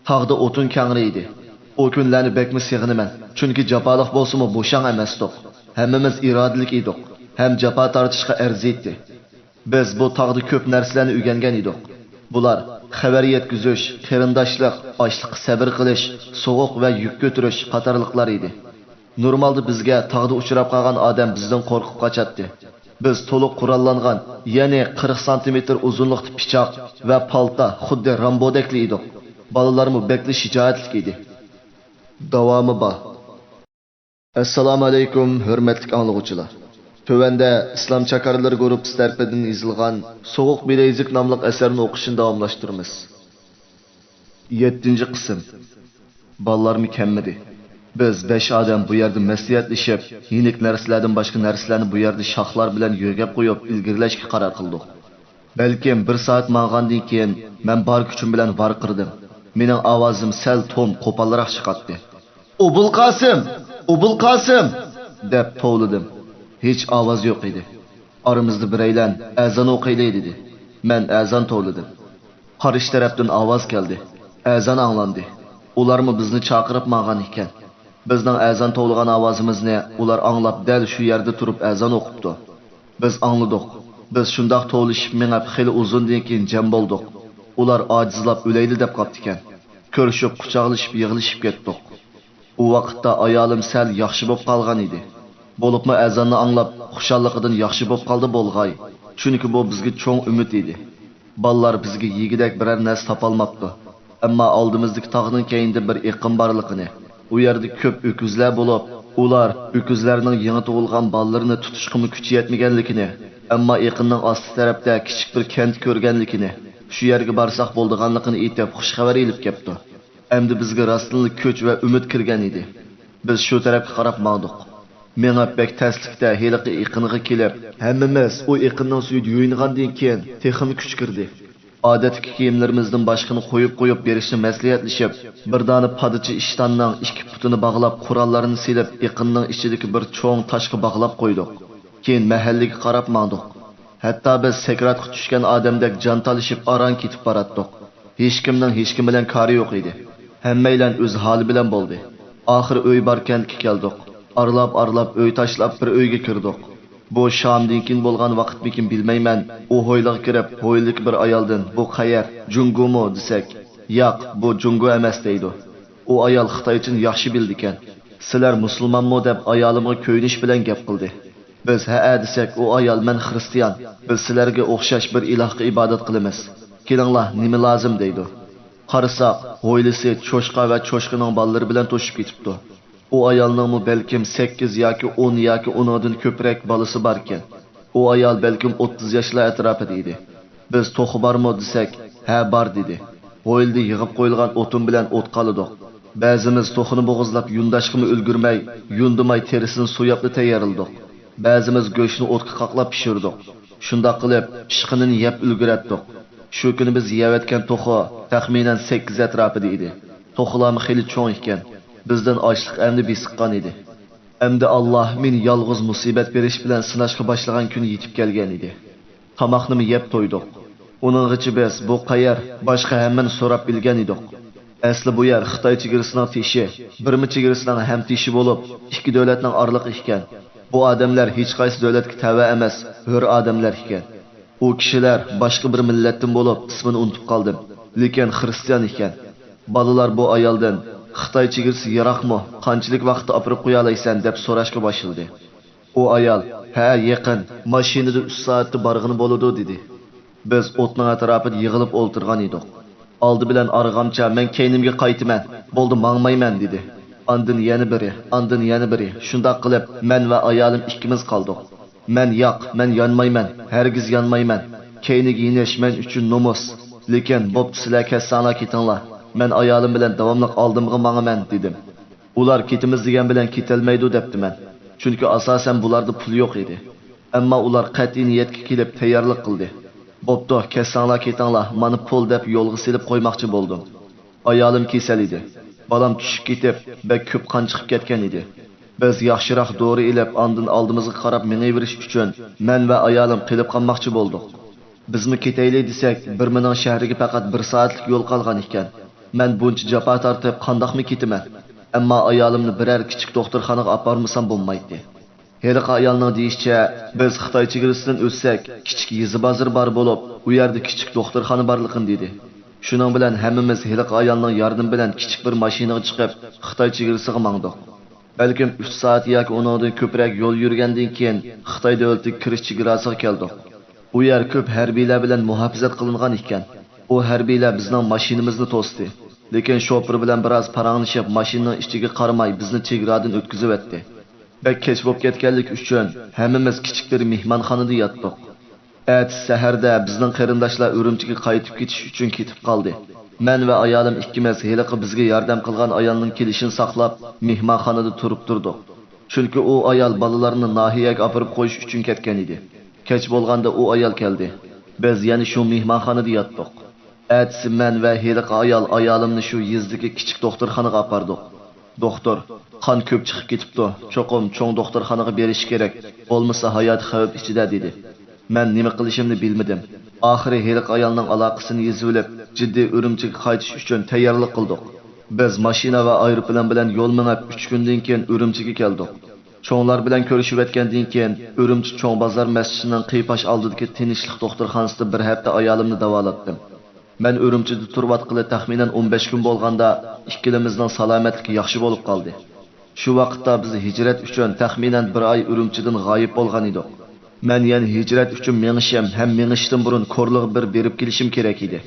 تاغدا ئوتۇن كەڭرى ئىدى. ئۇ كۈنلەرنى بەكمۇ سېغىنىمەن، چۈنكى جاپالىق بولسىمۇ بوشاڭ ئەمەستۇق. ھەممىمىز ئىرادىلىك ئىدۇق ھەم جاپا تارتىشقا ئەرزىيتتى. بىز بۇ تاغدا كۆپ نەرسىلەرنى ئۆگەنگەن ئىدۇق. بۇلار خەۋەر يەتكۈزۈش، قېرىنداشلىق، ئاچلىققا سەۋر قىلىش، سوغۇق ۋە يۈك كۆتۈرۈش قاتارلىقلار ئىدى. نورمالدا بىزگە تاغدا ئۇچراپ قالغان ئادەم بىزدىن قورقۇپ قاچاتتى. بىز تولۇق قوراللانغان، يەنى قىرىق سانتىمېتىر ئۇزۇنلۇقتا پىچاق ۋە پالتا، خۇددى رامبودەكلا ئىدۇق. بالىلارمۇ بەكلا شىجائەتلىك ئىدى. داۋامى بار. ئەسسالامۇئەلەيكۇم، ھۆرمەتلىك ئاڭلىغۇچىلار! تۆۋەندە ئىسلام چاكارلىرى گۇرۇپپىسى تەرىپىدىن يېزىلغان سوغۇق بىلەيزۈك ناملىق ئەسەرنى ئوقۇشنى داۋاملاشتۇرىمىز. يەتتىنچى قىسىم. بالىلارمۇ كەلمىدى. بىز بەش ئادەم بۇ يەردە مەسلىھەتلىشىپ، يېنىك نەرسىلەردىن باشقا نەرسىلەرنى بۇ يەردە شاخلار بىلەن يۆگەپ قويۇپ ئىلگىرىلەشكە قارار قىلدۇق. بەلكىم بىر سائەت ماڭغاندىن كېيىن مەن بار كۈچۈم بىلەن ۋارقىرىدىم. مېنىڭ ئاۋازىم سەل توم، قوپالراق چىقاتتى. «ئوبۇلقاسىم! ئوبۇلقاسىم!» دەپ توۋلىدىم. ھېچ ئاۋاز يوق ئىدى. ئارىمىزدا بىرەيلەن، «ئەزان ئوقۇيلى» دېدى. مەن ئەزان توۋلىدىم. قارشى تەرەپتىن ئاۋاز كەلدى. ئەزان ئاڭلاندى. ئۇلارمۇ بىزنى چاقىرىپ ماڭغان ئىكەن. بىزنىڭ ئەزان توۋلىغان ئاۋازىمىزنى ئۇلار ئاڭلاپ، دەل شۇ يەردە تۇرۇپ ئەزان ئوقۇپتۇ. بىز ئاڭلىدۇق. بىز شۇنداق توۋلىشىپ مېڭىپ، خېلى ئۇزۇندىن كېيىن جەم بولدۇق. ئۇلار ئاجىزلاپ ئۆلەيلى دەپ قاپتىكەن. كۆرۈشۈپ، قۇچاقلىشىپ، يىغلىشىپ كەتتۇق. ئۇ ۋاقىتتا ئايالىم سەل ياخشى بولۇپ قالغان ئىدى. بولۇپمۇ ئەزاننى ئاڭلاپ، خۇشاللىقىدىن ياخشى بولۇپ قالدى بولغاي، چۈنكى بۇ بىزگە چوڭ ئۈمىد ئىدى. بالىلار بىزگە يېگۈدەك بىرەر نەرسە تاپالماپتۇ. ئەمما ئالدىمىزدىكى تاغنىڭ كەينىدە بىر ئېقىن بارلىقىنى، ئۇ يەردە كۆپ ئۆكۈزلەر بولۇپ، ئۇلار ئۆكۈزلەرنىڭ يېڭى تۇغۇلغان بالىلىرىنى تۇتۇشقىمۇ كۈچى يەتمىگەنلىكىنى، ئەمما ئېقىننىڭ ئاستى تەرەپتە كىچىك بىر كەنت كۆرگەنلىكىنى، شۇ يەرگە بارساق بولىدىغانلىقىنى ئېيتىپ، خۇش خەۋەر ئېلىپ كەپتۇ. ئەمدى بىزگە راستتىنلا كۈچ ۋە ئۈمىد كىرگەن ئىدى. بىز شۇ تەرەپكە قاراپ ماڭدۇق. مېڭىپ بەك تەسلىكتە ھېلىقى ئېقىنغا كېلىپ، ھەممىمىز ئۇ ئېقىننىڭ سۈيىدە يۇيۇنغاندىن كېيىن تېخىمۇ كۈچ كىردى. ئادەتتىكى كىيىملىرىمىزدىن باشقىنى قويۇپ قويۇپ بېرىشنى مەسلىھەتلىشىپ، بىر دانە پادىچى ئىشتاننىڭ ئىككى پۇتىنى باغلاپ، قوراللارنى سېلىپ، ئېقىننىڭ ئىچىدىكى بىر چوڭ تاشقا باغلاپ قويدۇق. كېيىن مەھەللىگە قاراپ ماڭدۇق. ھەتتا بىز سەكراتقا چۈشكەن ئادەمدەك جان تالىشىپ ئاران كېتىپ باراتتۇق. ھېچكىمنىڭ ھېچكىم بىلەن كارى يوق ئىدى. ھەممەيلەن ئۆز ھالى بىلەن بولدى. ئاخىرى ئۆي بار كەنتكە كەلدۇق. ئارىلاپ-ئارىلاپ ئۆي تاشلاپ بىر ئۆيگە كىردۇق. بۇ شامدىن كېيىن بولغان ۋاقىتمىكىن بىلمەيمەن، ئۇ ھويلىغا كىرىپ، ھويلىدىكى بىر ئايالدىن، «بۇ قەيەر؟ جۇڭگومۇ؟» دېسەك، «ياق، بۇ جۇڭگو ئەمەس» دەيدۇ. ئۇ ئايال خىتايچىنى ياخشى بىلىدىكەن. «سىلەر مۇسۇلمانمۇ؟» دەپ ئايالىمغا كۆيۈنۈش بىلەن گەپ قىلدى. بىز «ھەئە» دېسەك، ئۇ ئايال، «مەن خىرىستىيان، بىز سىلەرگە ئوخشاش بىر ئىلاھقا ئىبادەت قىلىمىز. كېلىڭلار، نېمە لازىم؟» دەيدۇ. قارىساق، ھويلىسى چوشقا ۋە چوشقىنىڭ بالىلىرى بىلەن توشۇپ كېتىپتۇ. ئۇ ئايالنىڭمۇ بەلكىم سەككىز ياكى ئون ياكى ئۇنىڭدىن كۆپرەك بالىسى باركەن. ئۇ ئايال بەلكىم ئوتتۇز ياشلار ئەتراپىدا ئىدى. بىز «توخۇ بارمۇ؟» دېسەك، «ھە، بار» دېدى. ھويلىدا يىغىپ قويۇلغان ئوتۇن بىلەن ئوت قالىدۇق. بەزىمىز توخۇنى بوغۇزلاپ يۇنداشقىمۇ ئۈلگۈرمەي، يۇندىماي تېرىسىنى سوياپلا تەييارلىدۇق. بەزىمىز گۆشنى ئوتقا قاقلاپ پىشۇردۇق. شۇنداق قىلىپ، پىشقىنىنى يەپ ئۈلگۈرەتتۇق. شۇ كۈنى بىز يەۋەتكەن توخۇ تەخمىنەن سەككىز ئەتراپىدا ئىدى. توخۇلارمۇ خېلى چوڭ ئىكەن. بىزدىن ئاچلىق ئەمدى بېسىققان ئىدى. ئەمدى ئاللا مېنى يالغۇز مۇسىبەت بېرىش بىلەن سىناشقا باشلىغان كۈن يېتىپ كەلگەن ئىدى. تاماقنىمۇ يەپ تويدۇق. ئۇنىڭغىچە بىز بۇ قەيەر، باشقا ھەممىنى سوراپ بىلگەن ئىدۇق. ئەسلى بۇ يەر خىتاي چېگرىسىنىڭ تېشى، بىرما چېگرىسىنىڭ ھەمتېشى بولۇپ، ئىككى دۆلەتنىڭ ئارىلىقى ئىكەن. بۇ ئادەملەر ھېچقايسى دۆلەتكە تەۋە ئەمەس، ھۆر ئادەملەر ئىكەن. ئۇ كىشىلەر باشقا بىر مىللەتتىن بولۇپ، ئىسمىنى ئۇنتۇپ قالدىم، لېكىن خىرىستىيان ئىكەن. بالىلار بۇ ئايالدىن، «خىتاي چېگرىسى يىراقمۇ؟ قانچىلىك ۋاقىتتا ئاپىرىپ قويالايسەن؟» دەپ سوراشقا باشلىدى. ئۇ ئايال، «ھە، يېقىن، ماشىنىدا ئۈچ سائەتتە بارغىلى بولىدۇ» دېدى. بىز ئوتنىڭ ئەتراپىدا يىغىلىپ ئولتۇرغان ئىدۇق. ئالدى بىلەن ئارغامچا، «مەن كەينىمگە قايتىمەن، بولدى، ماڭمايمەن» دېدى. ئاندىن يەنە بىرى، ئاندىن يەنە بىرى، شۇنداق قىلىپ مەن ۋە ئايالىم ئىككىمىز قالدۇق. مەن، «ياق، مەن يانمايمەن، ھەرگىز يانمايمەن. كەينىگە يېنىش مەن ئۈچۈن نومۇس. لېكىن، بوپتۇ، سىلەر كەتسەڭلار كېتىڭلار، مەن ئايالىم بىلەن داۋاملىق ئالدىمغا ماڭىمەن» دېدىم. ئۇلار «كېتىمىز» دېگەن بىلەن كېتەلمەيدۇ دەپتىمەن. چۈنكى ئاساسەن بۇلاردا پۇل يوق ئىدى. ئەمما ئۇلار قەتئىي نىيەتكە كېلىپ تەييارلىق قىلدى. «بوپتۇ، كەتسەڭلار كېتىڭلار، مانا پۇل» دەپ يولغا سېلىپ قويماقچى بولدۇم. ئايالىم كېسەل ئىدى. بالام چۈشۈپ كېتىپ، بەك كۆپ قان چىقىپ كەتكەن ئىدى. بىز ياخشىراق دورا ئېلىپ، ئاندىن ئالدىمىزغا قاراپ مېڭىۋېرىش ئۈچۈن مەن ۋە ئايالىم قېلىپ قالماقچى بولدۇق. بىزمۇ كېتەيلى دېسەك، بىرمىنىڭ شەھىرىگە پەقەت بىر سائەتلىك يول قالغان ئىكەن. مەن بۇنچە جاپا تارتىپ قانداقمۇ كېتىمەن؟ ئەمما ئايالىمنى بىرەر كىچىك دوختۇرخانىغا ئاپارمىسام بولمايتتى. ھېلىقى ئايالنىڭ دېيىشىچە، بىز خىتاي چېگرىسىدىن ئۆتسەك، كىچىك يېزا بازىرى بار بولۇپ، ئۇ يەردە كىچىك دوختۇرخانا بارلىقىنى دېدى. شۇنىڭ بىلەن ھەممىمىز ھېلىقى ئايالنىڭ ياردىمى بىلەن كىچىك بىر ماشىنىغا چىقىپ، خىتاي چېگرىسىغا ماڭدۇق. بەلكىم ئۈچ سائەت ياكى ئۇنىڭدىن كۆپرەك يول يۈرگەندىن كېيىن، خىتاي دۆلىتىگە كىرىش چېگراسىغا كەلدۇق. ئۇ يەر كۆپ ھەربىيلەر بىلەن مۇھاپىزەت قىلىنغان ئىكەن. ئۇ ھەربىيلەر بىزنىڭ ماشىنىمىزنى توستى. لېكىن شوپۇر بىلەن بىراز پاراڭلىشىپ، ماشىنىنىڭ ئىچىگە قارىماي، بىزنى چېگرادىن ئۆتكۈزۈۋەتتى. بەك كەچ بولۇپ كەتكەنلىكى ئۈچۈن، ھەممىمىز كىچىك بىر مېھمانخانىدا ياتتۇق. ئەتىسى سەھەردە بىزنىڭ قېرىنداشلار ئۈرۈمچىگە قايتىپ كېتىش ئۈچۈن كېتىپ قالدى. مەن ۋە ئايالىم ئىككىمىز ھېلىقى بىزگە ياردەم قىلغان ئايالنىڭ كېلىشىنى ساقلاپ، مېھمانخانىدا تۇرۇپ تۇردۇق. چۈنكى ئۇ ئايال بالىلارنى ناھىيەگە ئاپىرىپ قويۇش ئۈچۈن كەتكەن ئىدى. كەچ بولغاندا ئۇ ئايال كەلدى. بىز يەنە شۇ مېھمانخانىدا ياتتۇق. ئەتىسى مەن ۋە ھېلىقى ئايال ئايالىمنى شۇ يېزىدىكى كىچىك دوختۇرخانىغا ئاپاردۇق. دوختۇر، «قان كۆپ چىقىپ كېتىپتۇ، چوقۇم چوڭ دوختۇرخانىغا بېرىشى كېرەك، بولمىسا ھاياتى خەۋپ ئىچىدە» دېدى. مەن نېمە قىلىشىمنى بىلمىدىم. ئاخىرى ھېلىقى ئايالنىڭ ئالاقىسىنى يېزىۋېلىپ، جىددىي ئۈرۈمچىگە قايتىش ئۈچۈن تەييارلىق قىلدۇق. بىز ماشىنا ۋە ئايروپىلان بىلەن يول مېڭىپ، ئۈچ كۈندىن كېيىن ئۈرۈمچىگە كەلدۇق. چوڭلار بىلەن كۆرۈشۈۋەتكەندىن كېيىن، ئۈرۈمچى چوڭ بازار مەسچىتىنىڭ قىيپاش ئالدىدىكى تىنچلىق دوختۇرخانىسىدا بىر ھەپتە ئايالىمنى داۋالاتتىم. مەن ئۈرۈمچىدە تۇرۇۋاتقىلى تەخمىنەن ئون بەش كۈن بولغاندا، ئىككىلىمىزنىڭ سالامەتلىكى ياخشى بولۇپ قالدى. شۇ ۋاقىتتا بىز ھىجرەت ئۈچۈن تەخمىنەن بىر ئاي ئۈرۈمچىدىن غايىب بولغان ئىدۇق. مەن يەنە ھىجرەت ئۈچۈن مېڭىشىم ھەم مېڭىشتىن بۇرۇن كورلىغا بىر بېرىپ كېلىشىم كېرەك ئىدى.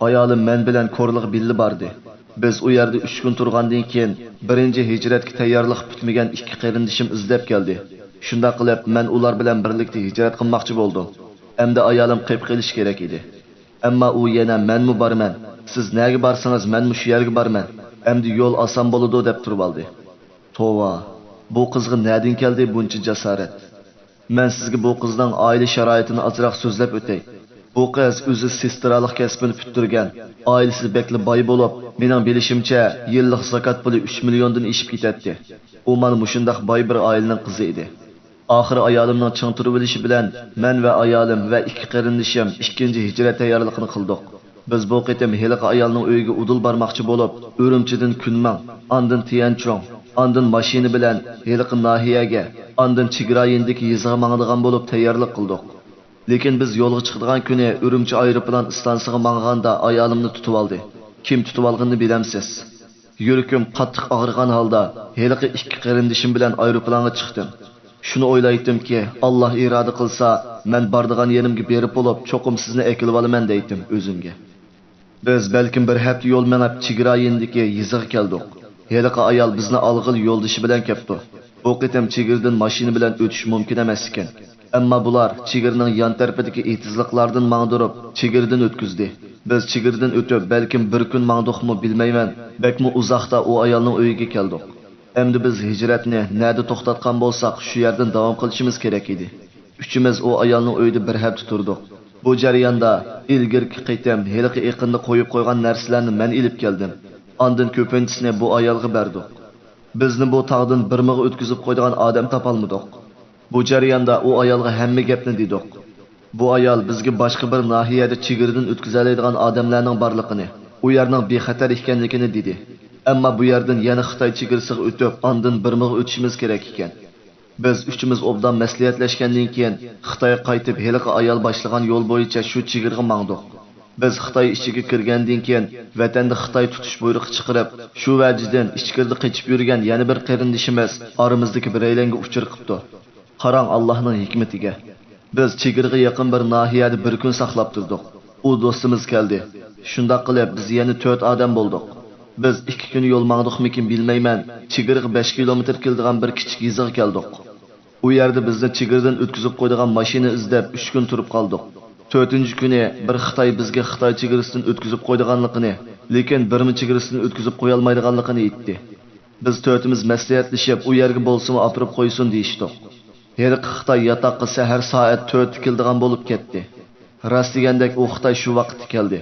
ئايالىم مەن بىلەن كورلىغا بىللە باردى. بىز ئۇ يەردە ئۈچ كۈن تۇرغاندىن كېيىن، بىرىنچى ھىجرەتكە تەييارلىق پۈتمىگەن ئىككى قېرىندىشىم ئىزدەپ كەلدى. شۇنداق قىلىپ، مەن ئۇلار بىلەن بىرلىكتە ھىجرەت قىلماقچى بولدۇم. ئەمدى ئايالىم قېپقېلىشى كېرەك ئىدى. ئەمما ئۇ يەنە، «مەنمۇ بارىمەن. سىز نەگە بارسىڭىز، مەنمۇ شۇ يەرگە بارىمەن. ئەمدى يول ئاسان بولىدۇ» دەپ تۇرۇۋالدى. توۋا، بۇ قىزغا نەدىن كەلدى بۇنچە جاسارەت؟ مەن سىزگە بۇ قىزنىڭ ئائىلە شارائىتىنى ئازراق سۆزلەپ ئۆتەي. بۇ قىز ئۆزى سېسترالىق كەسپىنى پۈتتۈرگەن، ئائىلىسى بەكلا باي بولۇپ، مېنىڭ بىلىشىمچە، يىللىق زاكات پۇلى ئۈچ مىليوندىن ئېشىپ كېتەتتى. ئۇ مانا مۇشۇنداق باي بىر ئائىلىنىڭ قىزى ئىدى. ئاخىرى ئايالىمنىڭ چىڭ تۇرۇۋېلىشى بىلەن مەن ۋە ئايالىم ۋە ئىككى قېرىندىشىم ئىككىنچى ھىجرەت تەييارلىقىنى قىلدۇق. بىز بۇ قېتىم ھېلىقى ئايالنىڭ ئۆيىگە ئۇدۇل بارماقچى بولۇپ، ئۈرۈمچىدىن كۈنمىڭ، ئاندىن تيەنچۇڭ، ئاندىن ماشىنا بىلەن ھېلىقى ناھىيەگە، ئاندىن چېگرا يېنىدىكى يېزىغا ماڭىدىغان بولۇپ تەييارلىق قىلدۇق. لېكىن بىز يولغا چىقىدىغان كۈنى ئۈرۈمچى ئايروپىلان ئىستانسىغا ماڭغاندا ئايالىمنى تۇتۇۋالدى. كىم تۇتۇۋالغىنىنى بىلەمسىز؟ يۈرىكىم قاتتىق ئاغرىغان ھالدا ھېلىقى ئىككى قېرىندىشىم بىلەن ئايروپىلانغا چىقتىم. شۇنى ئويلايتتىمكى، ئاللا ئىرادە قىلسا، مەن بارىدىغان يېرىمگە بېرىپ بولۇپ، چوقۇم سىزنى ئەكېلىۋالىمەن دەيتتىم ئۆزۈمگە. بىز بەلكىم بىر ھەپتە يول مېڭىپ، چېگرا يېنىدىكى يېزىغا كەلدۇق. ھېلىقى ئايال بىزنى ئالغىلى يولدىشى بىلەن كەپتۇ. بۇ قېتىم چېگرىدىن ماشىنا بىلەن ئۆتۈش مۇمكىن ئەمەس ئىكەن. ئەمما بۇلار چېگرىنىڭ يان تەرىپىدىكى ئېتىزلىقلاردىن ماڭدۇرۇپ، چېگرىدىن ئۆتكۈزدى. بىز چېگرىدىن ئۆتۈپ، بەلكىم بىر كۈن ماڭدۇقمۇ بىلمەيمەن، بەكمۇ ئۇزاقتا ئۇ ئايالنىڭ ئۆيىگە كەلدۇق. ئەمدى بىز ھىجرەتنى نەدە توختاتقان بولساق، شۇ يەردىن داۋام قىلىشىمىز كېرەك ئىدى. ئۈچىمىز ئۇ ئايالنىڭ ئۆيىدە بىر ھەپتە تۇردۇق. بۇ جەرياندا ئىلگىرىكى قېتىم ھېلىقى ئېقىندا قويۇپ قويغان نەرسىلەرنى مەن ئېلىپ كەلدىم. ئاندىن كۆپىنچىسىنى بۇ ئايالغا بەردۇق. بىزنى بۇ تاغدىن بىرمىغا ئۆتكۈزۈپ قويىدىغان ئادەم تاپالمىدۇق. بۇ جەرياندا ئۇ ئايالغا ھەممە گەپنى دېدۇق. بۇ ئايال بىزگە باشقا بىر ناھىيەدە چېگرىدىن ئۆتكۈزەلەيدىغان ئادەملەرنىڭ بارلىقىنى، ئۇ يەرنىڭ بىخەتەر ئىكەنلىكىنى دېدى. ئەمما بۇ يەردىن يەنە خىتاي چېگرىسىغا ئۆتۈپ، ئاندىن بىرمىغا ئۆتۈشىمىز كېرەك ئىكەن. بىز ئۈچىمىز ئوبدان مەسلىھەتلەشكەندىن كېيىن، خىتايغا قايتىپ، ھېلىقى ئايال باشلىغان يول بويىچە شۇ چېگرىغا ماڭدۇق. بىز خىتاي ئىچىگە كىرگەندىن كېيىن، ۋەتەندە خىتاي تۇتۇش بۇيرۇقى چىقىرىپ، شۇ ۋەجىدىن ئىچكىرىدە قېچىپ يۈرگەن يەنە بىر قېرىندىشىمىز ئارىمىزدىكى بىرەيلەنگە ئۇچۇر قىپتۇ. قاراڭ ئاللاھنىڭ ھېكمىتىگە. بىز چېگرىغا يېقىن بىر ناھىيەدە بىر كۈن ساقلاپ تۇردۇق. ئۇ دوستىمىز كەلدى. شۇنداق قىلىپ بىز يەنە تۆت ئادەم بولدۇق. بىز ئىككى كۈن يول ماڭدۇقمىكىن بىلمەيمەن، چېگرىغا بەش كىلومېتىر كېلىدىغان بىر كىچىك يېزىغا كەلدۇق. ئۇ يەردە بىزنى چېگرىدىن ئۆتكۈزۈپ قويىدىغان ماشىنا ئىزدەپ ئۈچ كۈن تۇرۇپ قالدۇق. تۆتىنچى كۈنى بىر خىتاي بىزگە خىتاي چېگرىسىدىن ئۆتكۈزۈپ قويىدىغانلىقىنى، لېكىن بىرما چېگرىسىدىن ئۆتكۈزۈپ قويالمايدىغانلىقىنى ئېيتتى. بىز تۆتىمىز مەسلىھەتلىشىپ، ئۇ يەرگە بولسىمۇ ئاپىرىپ قويسۇن دېيىشتۇق. ھېلىقى خىتاي ياتاققا سەھەر سائەت تۆتتە كېلىدىغان بولۇپ كەتتى. راست دېگەندەك ئۇ خىتاي شۇ ۋاقىتتا كەلدى.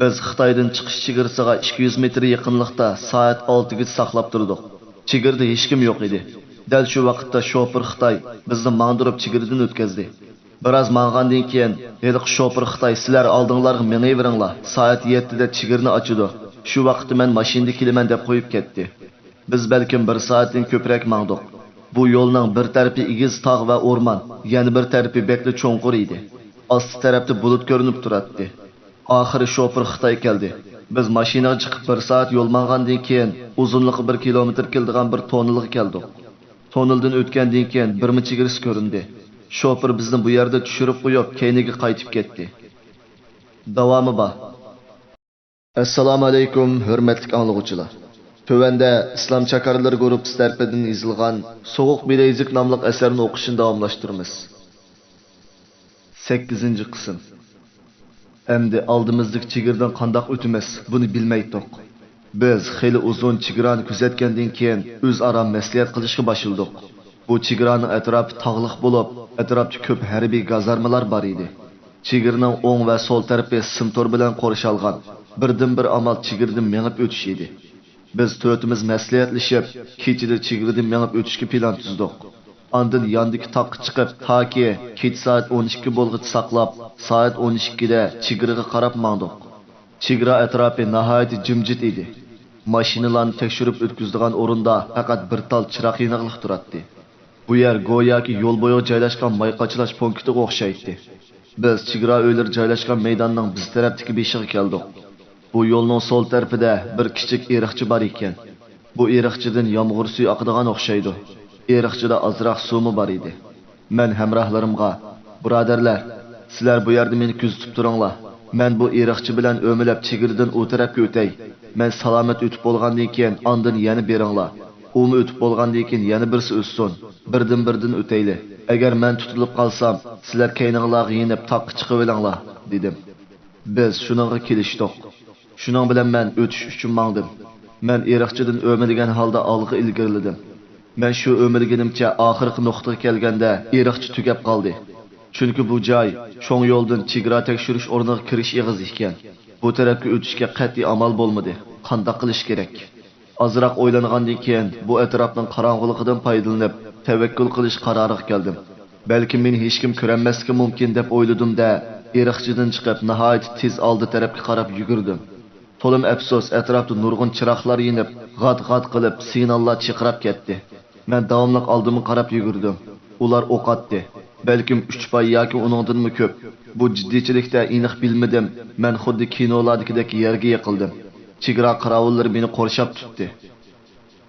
بىز خىتايدىن چىقىش چېگرىسىغا ئىككى يۈز مېتىر يېقىنلىقتا سائەت ئالتىگىچە ساقلاپ تۇردۇق. چېگرىدە ھېچكىم يوق ئىدى. دەل شۇ ۋاقىتتا شوپۇر خىتاي بىزنى ماڭدۇرۇپ چېگرىدىن ئۆتكۈزدى. بىراز ماڭغاندىن كېيىن، ھېلىقى شوپۇر خىتاي، «سىلەر ئالدىڭلارغا مېڭىۋېرىڭلار، سائەت يەتتىدە چېگرىنى ئاچىدۇ، شۇ ۋاقىتتا مەن ماشىنىدا كېلىمەن» دەپ قويۇپ كەتتى. بىز بەلكىم بىر سائەتتىن كۆپرەك ماڭدۇق. بۇ يولنىڭ بىر تەرىپى ئېگىز تاغ ۋە ئورمان، يەنە بىر تەرىپى بەكلا چوڭقۇر ئىدى. ئاستى تەرەپتە بۇلۇت كۆرۈنۈپ تۇراتتى. ئاخىرى شوپۇر خىتاي كەلدى. بىز ماشىنىغا چىقىپ بىر سائەت يول ماڭغاندىن كېيىن، ئۇزۇنلۇقى بىر كىلومېتىر كېلىدىغان بىر توننېلغا كەلدۇق. توننېلدىن ئۆتكەندىن كېيىن بىرما چېگرىسى كۆرۈندى. شوپۇر بىزنى بۇ يەردە چۈشۈرۈپ قويۇپ، كەينىگە قايتىپ كەتتى. داۋامى بار. ئەسسالامۇئەلەيكۇم، ھۆرمەتلىك ئاڭلىغۇچىلار! تۆۋەندە ئىسلام چاكارلىرى گۇرۇپپىسى تەرىپىدىن يېزىلغان سوغۇق بىلەيزۈك ناملىق ئەسەرنى ئوقۇشنى داۋاملاشتۇرىمىز. سەككىزىنچى قىسىم. ئەمدى ئالدىمىزدىكى چېگرىدىن قانداق ئۆتىمىز، بۇنى بىلمەيتتۇق. بىز خېلى ئۇزۇن چېگرانى كۆزەتكەندىن كېيىن، ئۆزئارا مەسلىھەت قىلىشقا باشلىدۇق. بۇ چېگرانىڭ ئەتراپى تاغلىق بولۇپ، ئەتراپتا كۆپ ھەربىي گازارمىلار بار ئىدى. چېگرىنىڭ ئوڭ ۋە سول تەرىپى سىم تور بىلەن قورشالغان. بىردىنبىر ئامال چېگرىدىن مېڭىپ ئۆتۈش ئىدى. بىز تۆتىمىز مەسلىھەتلىشىپ، كېچىدە چېگرىدىن مېڭىپ ئۆتۈشكە پىلان تۈزدۇق. ئاندىن ياندىكى تاغقا چىقىپ، تاكى كېچە سائەت ئون ئىككى بولغۇچە ساقلاپ، سائەت ئون ئىككىدە چېگرىغا قاراپ ماڭدۇق. چېگرا ئەتراپى ناھايىتى جىمجىت ئىدى. ماشىنىلارنى تەكشۈرۈپ ئۆتكۈزىدىغان ئورۇندا پەقەت بىر تال چىراغ يېنىقلىق تۇراتتى. بۇ يەر گوياكى يول بويىغا جايلاشقان ماي قاچىلاش پونكىتىغا ئوخشايتتى. بىز چېگرا ئۆيلىرى جايلاشقان مەيداننىڭ بىز تەرەپتىكى بېشىغا كەلدۇق. بۇ يولنىڭ سول تەرىپىدە بىر كىچىك ئېرىقچە بار ئىكەن. بۇ ئېرىقچىدىن يامغۇر سۈيى ئاقىدىغان ئوخشايدۇ. ئېرىقچىدا ئازراق سۇمۇ بار ئىدى. مەن ھەمراھلىرىمغا، «بۇرادەرلەر، سىلەر بۇ يەردە مېنى كۆزىتىپ تۇرۇڭلار. مەن بۇ ئېرىقچى بىلەن ئۆمىلەپ چېگرىدىن ئۇ تەرەپكە ئۆتەي. مەن سالامەت ئۆتۈپ بولغاندىن كېيىن ئاندىن يەنە بېرىڭلار. ئۇمۇ ئۆتۈپ بولغاندىن كېيىن يەنە بىرسى ئۆتسۇن. بىردىن-بىردىن ئۆتەيلى. ئەگەر مەن تۇتۇلۇپ قالسام، سىلەر كەينىڭلارغا يېنىپ تاغقا چىقىۋېلىڭلار، دېدىم. بىز شۇنىڭغا كېلىشتۇق. شۇنىڭ بىلەن مەن ئۆتۈش ئۈچۈن ماڭدىم. مەن ئېرىقچىدىن ئۆمىلىگەن ھالدا ئالغا ئىلگىرىلىدىم. مەن شۇ ئۆمىلىگىنىمچە ئاخىرقى نۇقتىغا كەلگەندە ئېرىقچە تۈگەپ قالدى. چۈنكى بۇ جاي چوڭ يولدىن چېگرا تەكشۈرۈش ئورنىغا كىرىش ئېغىزى ئىكەن. بۇ تەرەپكە ئۆتۈشكە قەتئىي ئامال بولمىدى. قانداق قىلىش كېرەك؟ ئازراق ئويلانغاندىن كېيىن بۇ ئەتراپنىڭ قاراڭغۇلۇقىدىن پايدىلىنىپ تەۋەككۈل قىلىش قارارىغا كەلدىم. بەلكىم مېنى ھېچكىم كۆرەلمەسلىكى مۇمكىن دەپ ئويلىدىم-دە، ئېرىقچىدىن چىقىپ ناھايىتى تېز ئالدى تەرەپكە قاراپ يۈگۈردۈم. تولىمۇ ئەپسۇس، ئەتراپتا نۇرغۇن چىراغلار يېنىپ، غات-غات قىلىپ سىگناللار چىرقىراپ كەتتى. مەن داۋاملىق ئالدىمغا قاراپ يۈگۈردۈم. ئۇلار ئوق ئاتتى. بەلكىم ئۈچ پاي ياكى ئۇنىڭدىنمۇ كۆپ. بۇ جىددىيچىلىكتە ئېنىق بىلمىدىم. مەن خۇددى كىنولاردىكىدەك يەرگە يىقىلدىم. چېگرا قاراۋۇللىرى مېنى قورشاپ تۇتتى.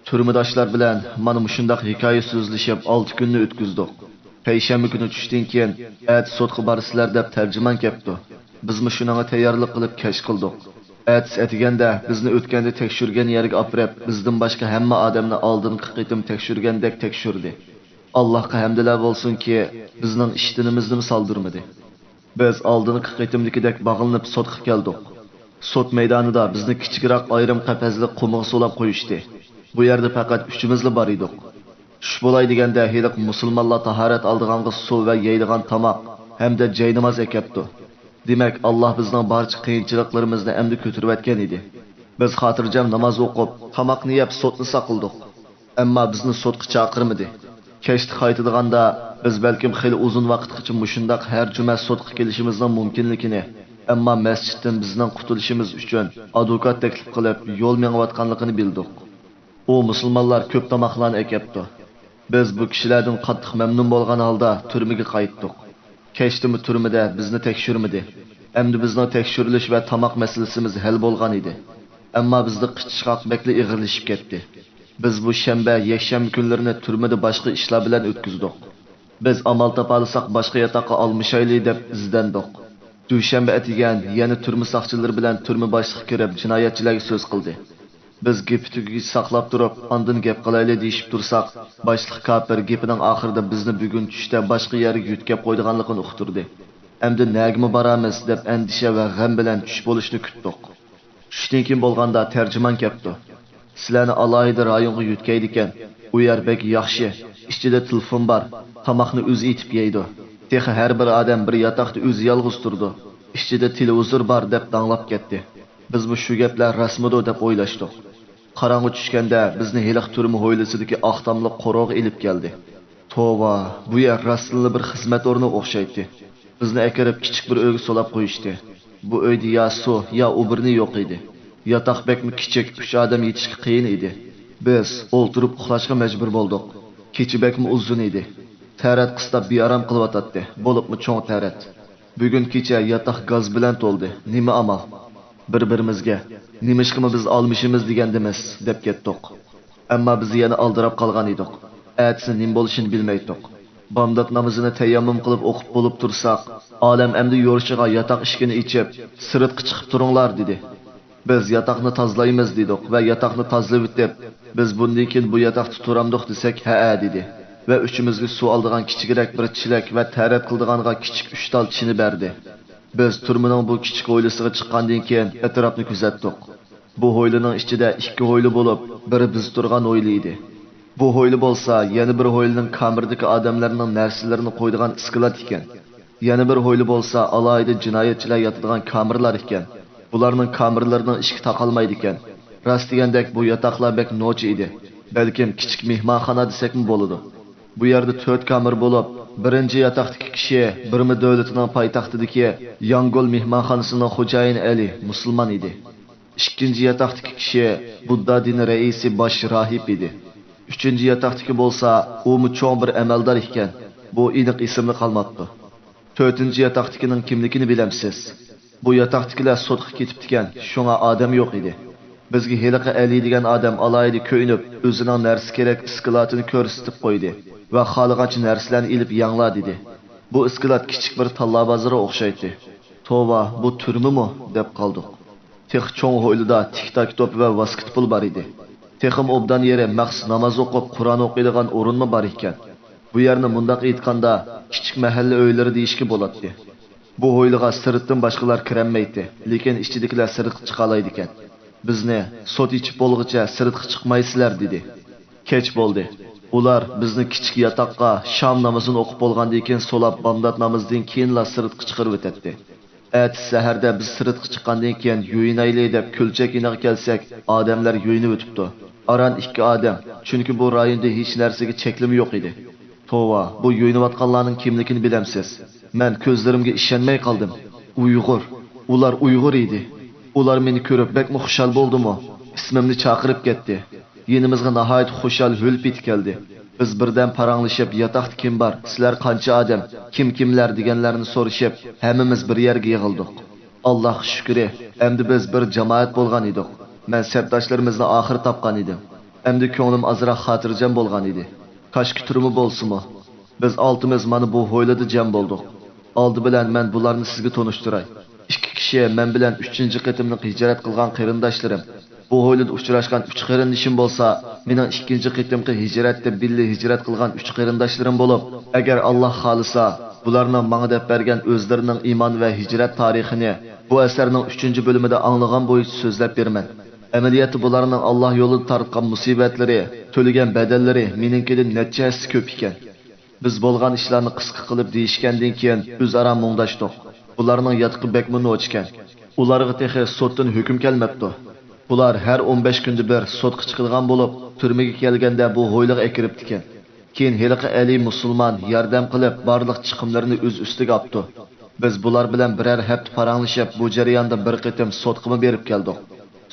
تۈرمىداشلار بىلەن مانا مۇشۇنداق ھېكايە سۆزلىشىپ ئالتە كۈننى ئۆتكۈزدۇق. پەيشەنبە كۈنى چۈشتىن كېيىن ئەتە سوتقا بارىسىلەر دەپ تەرجىمان كەپتۇ. بىزمۇ شۇنىڭغا تەييارلىق قىلىپ كەچ قىلدۇق. ئەتىسى ئەتىگەندە بىزنى ئۆتكەندە تەكشۈرگەن يەرگە ئاپىرىپ، بىزدىن باشقا ھەممە ئادەمنى ئالدىنقى قېتىم تەكشۈرگەندەك تەكشۈردى. ئاللاھقا ھەمدىلەر بولسۇنكى، بىزنىڭ ئىشتىنىمىزنىمۇ سالدۇرمىدى. بىز ئالدىنقى قېتىمدىكىدەك باغلىنىپ سوتقا كەلدۇق. سوت مەيدانىدا بىزنى كىچىكرەك ئايرىم قەپەسلىك قۇمغا سولاپ قويۇشتى. بۇ يەردە پەقەت ئۈچىمىزلا بار ئىدۇق. چۈش بولاي دېگەندە ھېلىقى مۇسۇلمانلار تاھارەت ئالىدىغانغا سۇ ۋە يەيدىغان تاماق ھەمدە جايناماز ئەكەپتۇ. دېمەك، ئاللاھ بىزنىڭ بارچە قىيىنچىلىقلىرىمىزنى ئەمدى كۆتۈرۈۋەتكەن ئىدى. بىز خاتىرجەم ناماز ئوقۇپ، تاماقنى يەپ سوتنى ساقلىدۇق. ئەمما بىزنى سوتقا چاقىرمىدى. كەچتە قايتىدىغاندا، بىز بەلكىم خېلى ئۇزۇن ۋاقىتقىچە مۇشۇنداق ھەر جۈمە سوتقا كېلىشىمىزنىڭ مۇمكىنلىكىنى، ئەمما مەسچىتتىن بىزنىڭ قۇتۇلۇشىمىز ئۈچۈن ئادۋوكات تەكلىپ قىلىپ يول مېڭىۋاتقانلىقىنى بىلدۇق. ئۇ مۇسۇلمانلار كۆپ تاماقلارنى ئەكەپتۇ. بىز بۇ كىشىلەردىن قاتتىق مەمنۇن بولغان ھالدا تۈرمىگە قايتتۇق. كەچتىمۇ تۈرمىدە بىزنى تەكشۈرمىدى. ئەمدى بىزنىڭ تەكشۈرۈلۈش ۋە تاماق مەسىلىسىمىز ھەل بولغان ئىدى. ئەمما بىزدە قىچىشقاق بەكلا ئېغىرلىشىپ كەتتى. بىز بۇ شەنبە، يەكشەنبە كۈنلىرىنى تۈرمىدە باشقا ئىشلار بىلەن ئۆتكۈزدۇق. بىز ئامال تاپالىساق باشقا ياتاققا ئالمىشايلى دەپ ئىزدەندۇق. دۈشەنبە ئەتىگەن يەنە تۈرمە ساقچىلىرى بىلەن تۈرمە باشلىقى كىرىپ جىنايەتچىلەرگە سۆز قىلدى. بىز گېپى تۈگىگىچە ساقلاپ تۇرۇپ، ئاندىن گەپ قىلايلى دېيىشىپ تۇرساق، باشلىق كاپىر گېپىنىڭ ئاخىرىدا بىزنى بۈگۈن چۈشتە باشقا يەرگە يۆتكەپ قويىدىغانلىقىنى ئۇقتۇردى. ئەمدى نەگىمۇ بارامىز دەپ ئەندىشە ۋە غەم بىلەن چۈش بولۇشنى كۈتتۇق. چۈشتىن كېيىن بولغاندا تەرجىمان كەپتۇ. سىلەرنى ئالاھىدە رايونغا يۆتكەيدىكەن. ئۇ يەر بەك ياخشى. ئىچىدە تېلېفون بار. تاماقنى ئۆزى ئېتىپ يەيدۇ. تېخى ھەر بىر ئادەم بىر ياتاقتا ئۆزى يالغۇز تۇرىدۇ. ئىچىدە تېلېۋىزور بار دەپ داڭلاپ كەتتى. بىزمۇ شۇ گەپلەر راستمىدۇ دەپ ئويلاشتۇق. قاراڭغۇ چۈشكەندە بىزنى ھېلىقى تۈرمە ھويلىسىدىكى ئاق تاملىق قورۇغا ئېلىپ كەلدى. توۋا، بۇ يەر راستتىنلا بىر خىزمەت ئورنىغا ئوخشايتتى. بىزنى ئەكىرىپ كىچىك بىر ئۆيگە سولاپ قويۇشتى. بۇ ئۆيدە يا سۇ، يا ئوبورنى يوق ئىدى. ياتاق بەكمۇ كىچىك، ئۈچ ئادەم يېتىشكە قىيىن ئىدى. بىز ئولتۇرۇپ ئۇخلاشقا مەجبۇر بولدۇق. كېچە بەكمۇ ئۇزۇن ئىدى. تەرەت قىستاپ بىئارام قىلىۋاتاتتى، بولۇپمۇ چوڭ تەرەت. بۈگۈن كېچە ياتاق گاز بىلەن تولدى. نېمە ئامال؟ بىر-بىرىمىزگە، نېمىشقىمۇ بىز ئالمىشىمىز دېگەندىمىز، دەپ كەتتۇق. ئەمما بىز يەنە ئالدىراپ قالغان ئىدۇق. ئەتىسى نېمە بولۇشىنى بىلمەيتتۇق. بامدات نامىزىنى تەيەممۇم قىلىپ ئوقۇپ بولۇپ تۇرساق، ئالەم ئەمدى يورۇشىغا ياتاق ئىشىكىنى ئېچىپ، سىرتقا چىقىپ تۇرۇڭلار، دېدى. بىز ياتاقنى تازىلايمىز، دېدۇق ۋە ياتاقنى تازىلىۋېتىپ، بىز بۇندىن كېيىن بۇ ياتاقتا تۇرامدۇق دېسەك، ھەئە، دېدى ۋە ئۈچىمىزگە سۇ ئالىدىغان كىچىكرەك بىر چېلەك ۋە تەرەت قىلىدىغانغا كىچىك ئۈچ تال چىنە بەردى. بىز تۈرمىنىڭ بۇ كىچىك ھويلىسىغا چىققاندىن كېيىن ئەتراپنى كۆزەتتۇق. بۇ ھويلىنىڭ ئىچىدە ئىككى ھويلا بولۇپ، بىرى بىز تۇرغان ھويلا ئىدى. بۇ ھويلا بولسا يەنە بىر ھويلىنىڭ كامېردىكى ئادەملەرنىڭ نەرسىلىرىنى قويىدىغان ئىسكىلات ئىكەن. يەنە بىر ھويلا بولسا ئالاھىدە جىنايەتچىلەر ياتىدىغان كامېرلار ئىكەن. بۇلارنىڭ كامېرلىرىنىڭ ئىشىكى تاقالمايدىكەن. راست دېگەندەك بۇ ياتاقلار بەك نوچى ئىدى. بەلكىم كىچىك مېھمانخانا دېسەكمۇ بولىدۇ. بۇ يەردە تۆت كامېر بولۇپ، بىرىنچى ياتاقتىكى كىشى بىرما دۆلىتىنىڭ پايتەختىدىكى يانگول مېھمانخانىسىنىڭ خوجايىنى ئەلى، مۇسۇلمان ئىدى. ئىككىنچى ياتاقتىكى كىشى بۇددا دىنى رەئىسى باش راھىب ئىدى. ئۈچىنچى ياتاقتىكى بولسا ئۇمۇ چوڭ بىر ئەمەلدار ئىكەن. بۇ ئېنىق ئېسىمدە قالماپتۇ. تۆتىنچى ياتاقتىكىنىڭ كىملىكىنى بىلەمسىز؟ بۇ ياتاقتىكىلەر سوتقا كېتىپتىكەن، شۇڭا ئادەم يوق ئىدى. بىزگە ھېلىقى ئەلى دېگەن ئادەم ئالاھىدە كۆيۈنۈپ، ئۆزىنىڭ نەرسە كېرەك ئىسكىلاتىنى كۆرسىتىپ قويدى ۋە خالىغانچە نەرسىلەرنى ئېلىپ يەڭلار دېدى. بۇ ئىسكىلات كىچىك بىر تاللا بازىرىغا ئوخشايتتى. توۋا، بۇ تۈرمىمۇ؟ دەپ قالدۇق. تېخى چوڭ ھويلىدا تىك-تاك توپ ۋە ۋاسكېتبول بار ئىدى. تېخىمۇ ئوبدان يېرى مەخسۇس ناماز ئوقۇپ، قۇرئان ئوقۇيدىغان ئورۇنمۇ بار ئىكەن. بۇ يەرنى مۇنداق ئېيتقاندا، كىچىك مەھەللە ئۆيلىرى دېيىشكە بولاتتى. بۇ ھويلىغا سىرتتىن باشقىلار كىرەلمەيتتى، لېكىن ئىچىدىكىلەر سىرتقا چىقالايدىكەن. بىزنى سوت ئېچىپ بولغۇچە سىرتقا چىقمايسىلەر، دېدى. كەچ بولدى. ئۇلار بىزنى كىچىك ياتاققا شام نامىزىنى ئوقۇپ بولغاندىن كېيىن سولاپ، بامدات نامىزىدىن كېيىنلا سىرتقا چىقىرىۋېتەتتى. ئەتىسى سەھەردە بىز سىرتقا چىققاندىن كېيىن يۇيۇنايلى دەپ كۆلچەك يېنىغا كەلسەك، ئادەملەر يۇيۇنۇۋېتىپتۇ. ئاران ئىككى ئادەم، چۈنكى بۇ رايوندا ھېچ نەرسىگە چەكلىمە يوق ئىدى. توۋا، بۇ يۇيۇنۇۋاتقانلارنىڭ كىملىكىنى بىلەمسىز؟ مەن كۆزلىرىمگە ئىشەنمەي قالدىم. ئۇيغۇر. ئۇلار ئۇيغۇر ئىدى. ئۇلار مېنى كۆرۈپ بەكمۇ خۇشال بولدىمۇ؟ ئىسمىمنى چاقىرىپ كەتتى. يېنىمىزغا ناھايىتى خۇشال ھۆل پېتى كەلدى. بىز بىردەم پاراڭلىشىپ، ياتاقتا كىم بار، سىلەر قانچە ئادەم، كىم كىملەر دېگەنلەرنى سورىشىپ، ھەممىمىز بىر يەرگە يىغىلدۇق. ئاللاھقا شۈكرى، ئەمدى بىز بىر جامائەت بولغان ئىدۇق. مەن سەپداشلىرىمىزنى ئاخىرى تاپقان ئىدىم. ئەمدى كۆڭلۈم ئازراق خاتىرجەم بولغان ئىدى. كاشكى تۈرمە بولسىمۇ. بىز ئالتىمىز مانا بۇ ھويلىدا جەم بولدۇق. ئالدى بىلەن مەن بۇلارنى سىزگە تونۇشتۇراي. ئىككى كىشى مەن بىلەن ئۈچىنچى قېتىملىق ھىجرەت قىلغان قېرىنداشلىرىم. بۇ ھويلىدا ئۇچراشقان ئۈچ قېرىندىشىم بولسا، مېنىڭ ئىككىنچى قېتىمقى ھىجرەتتە بىللە ھىجرەت قىلغان ئۈچ قېرىنداشلىرىم بولۇپ، ئەگەر ئاللاھ خالىسا، بۇلارنىڭ ماڭا دەپ بەرگەن ئۆزلىرىنىڭ ئىمان ۋە ھىجرەت تارىخىنى بۇ ئەسەرنىڭ ئۈچىنچى بۆلۈمىدە ئاڭلىغان بويىچە سۆزلەپ بېرىمەن. ئەمەلىيەتتە بۇلارنىڭ ئاللاھ يولىدا تارتقان مۇسىبەتلىرى، تۆلىگەن بەدەللىرى مېنىڭكىدىن نەچچە ھەسسە كۆپ ئىكەن. بىز بولغان ئىشلارنى قىسقا قىلىپ دېيىشكەندىن كېيىن ئۆزئارا مۇڭداشتۇق. بۇلارنىڭ ياتىقى بەكمۇ نوچىكەن. ئۇلارغا تېخى سوتتىن ھۆكۈم كەلمەپتۇ. بۇلار ھەر ئون بەش كۈندە بىر سوتقا چىقىدىغان بولۇپ، تۈرمىگە كەلگەندە بۇ ھويلىغا ئەكىرىپتىكەن. كېيىن ھېلىقى ئەلى مۇسۇلمان ياردەم قىلىپ، بارلىق چىقىملىرىنى ئۆز ئۈستىگە ئاپتۇ. بىز بۇلار بىلەن بىرەر ھەپتە پاراڭلىشىپ، بۇ جەرياندا بىر قېتىم سوتقىمۇ بېرىپ كەلدۇق.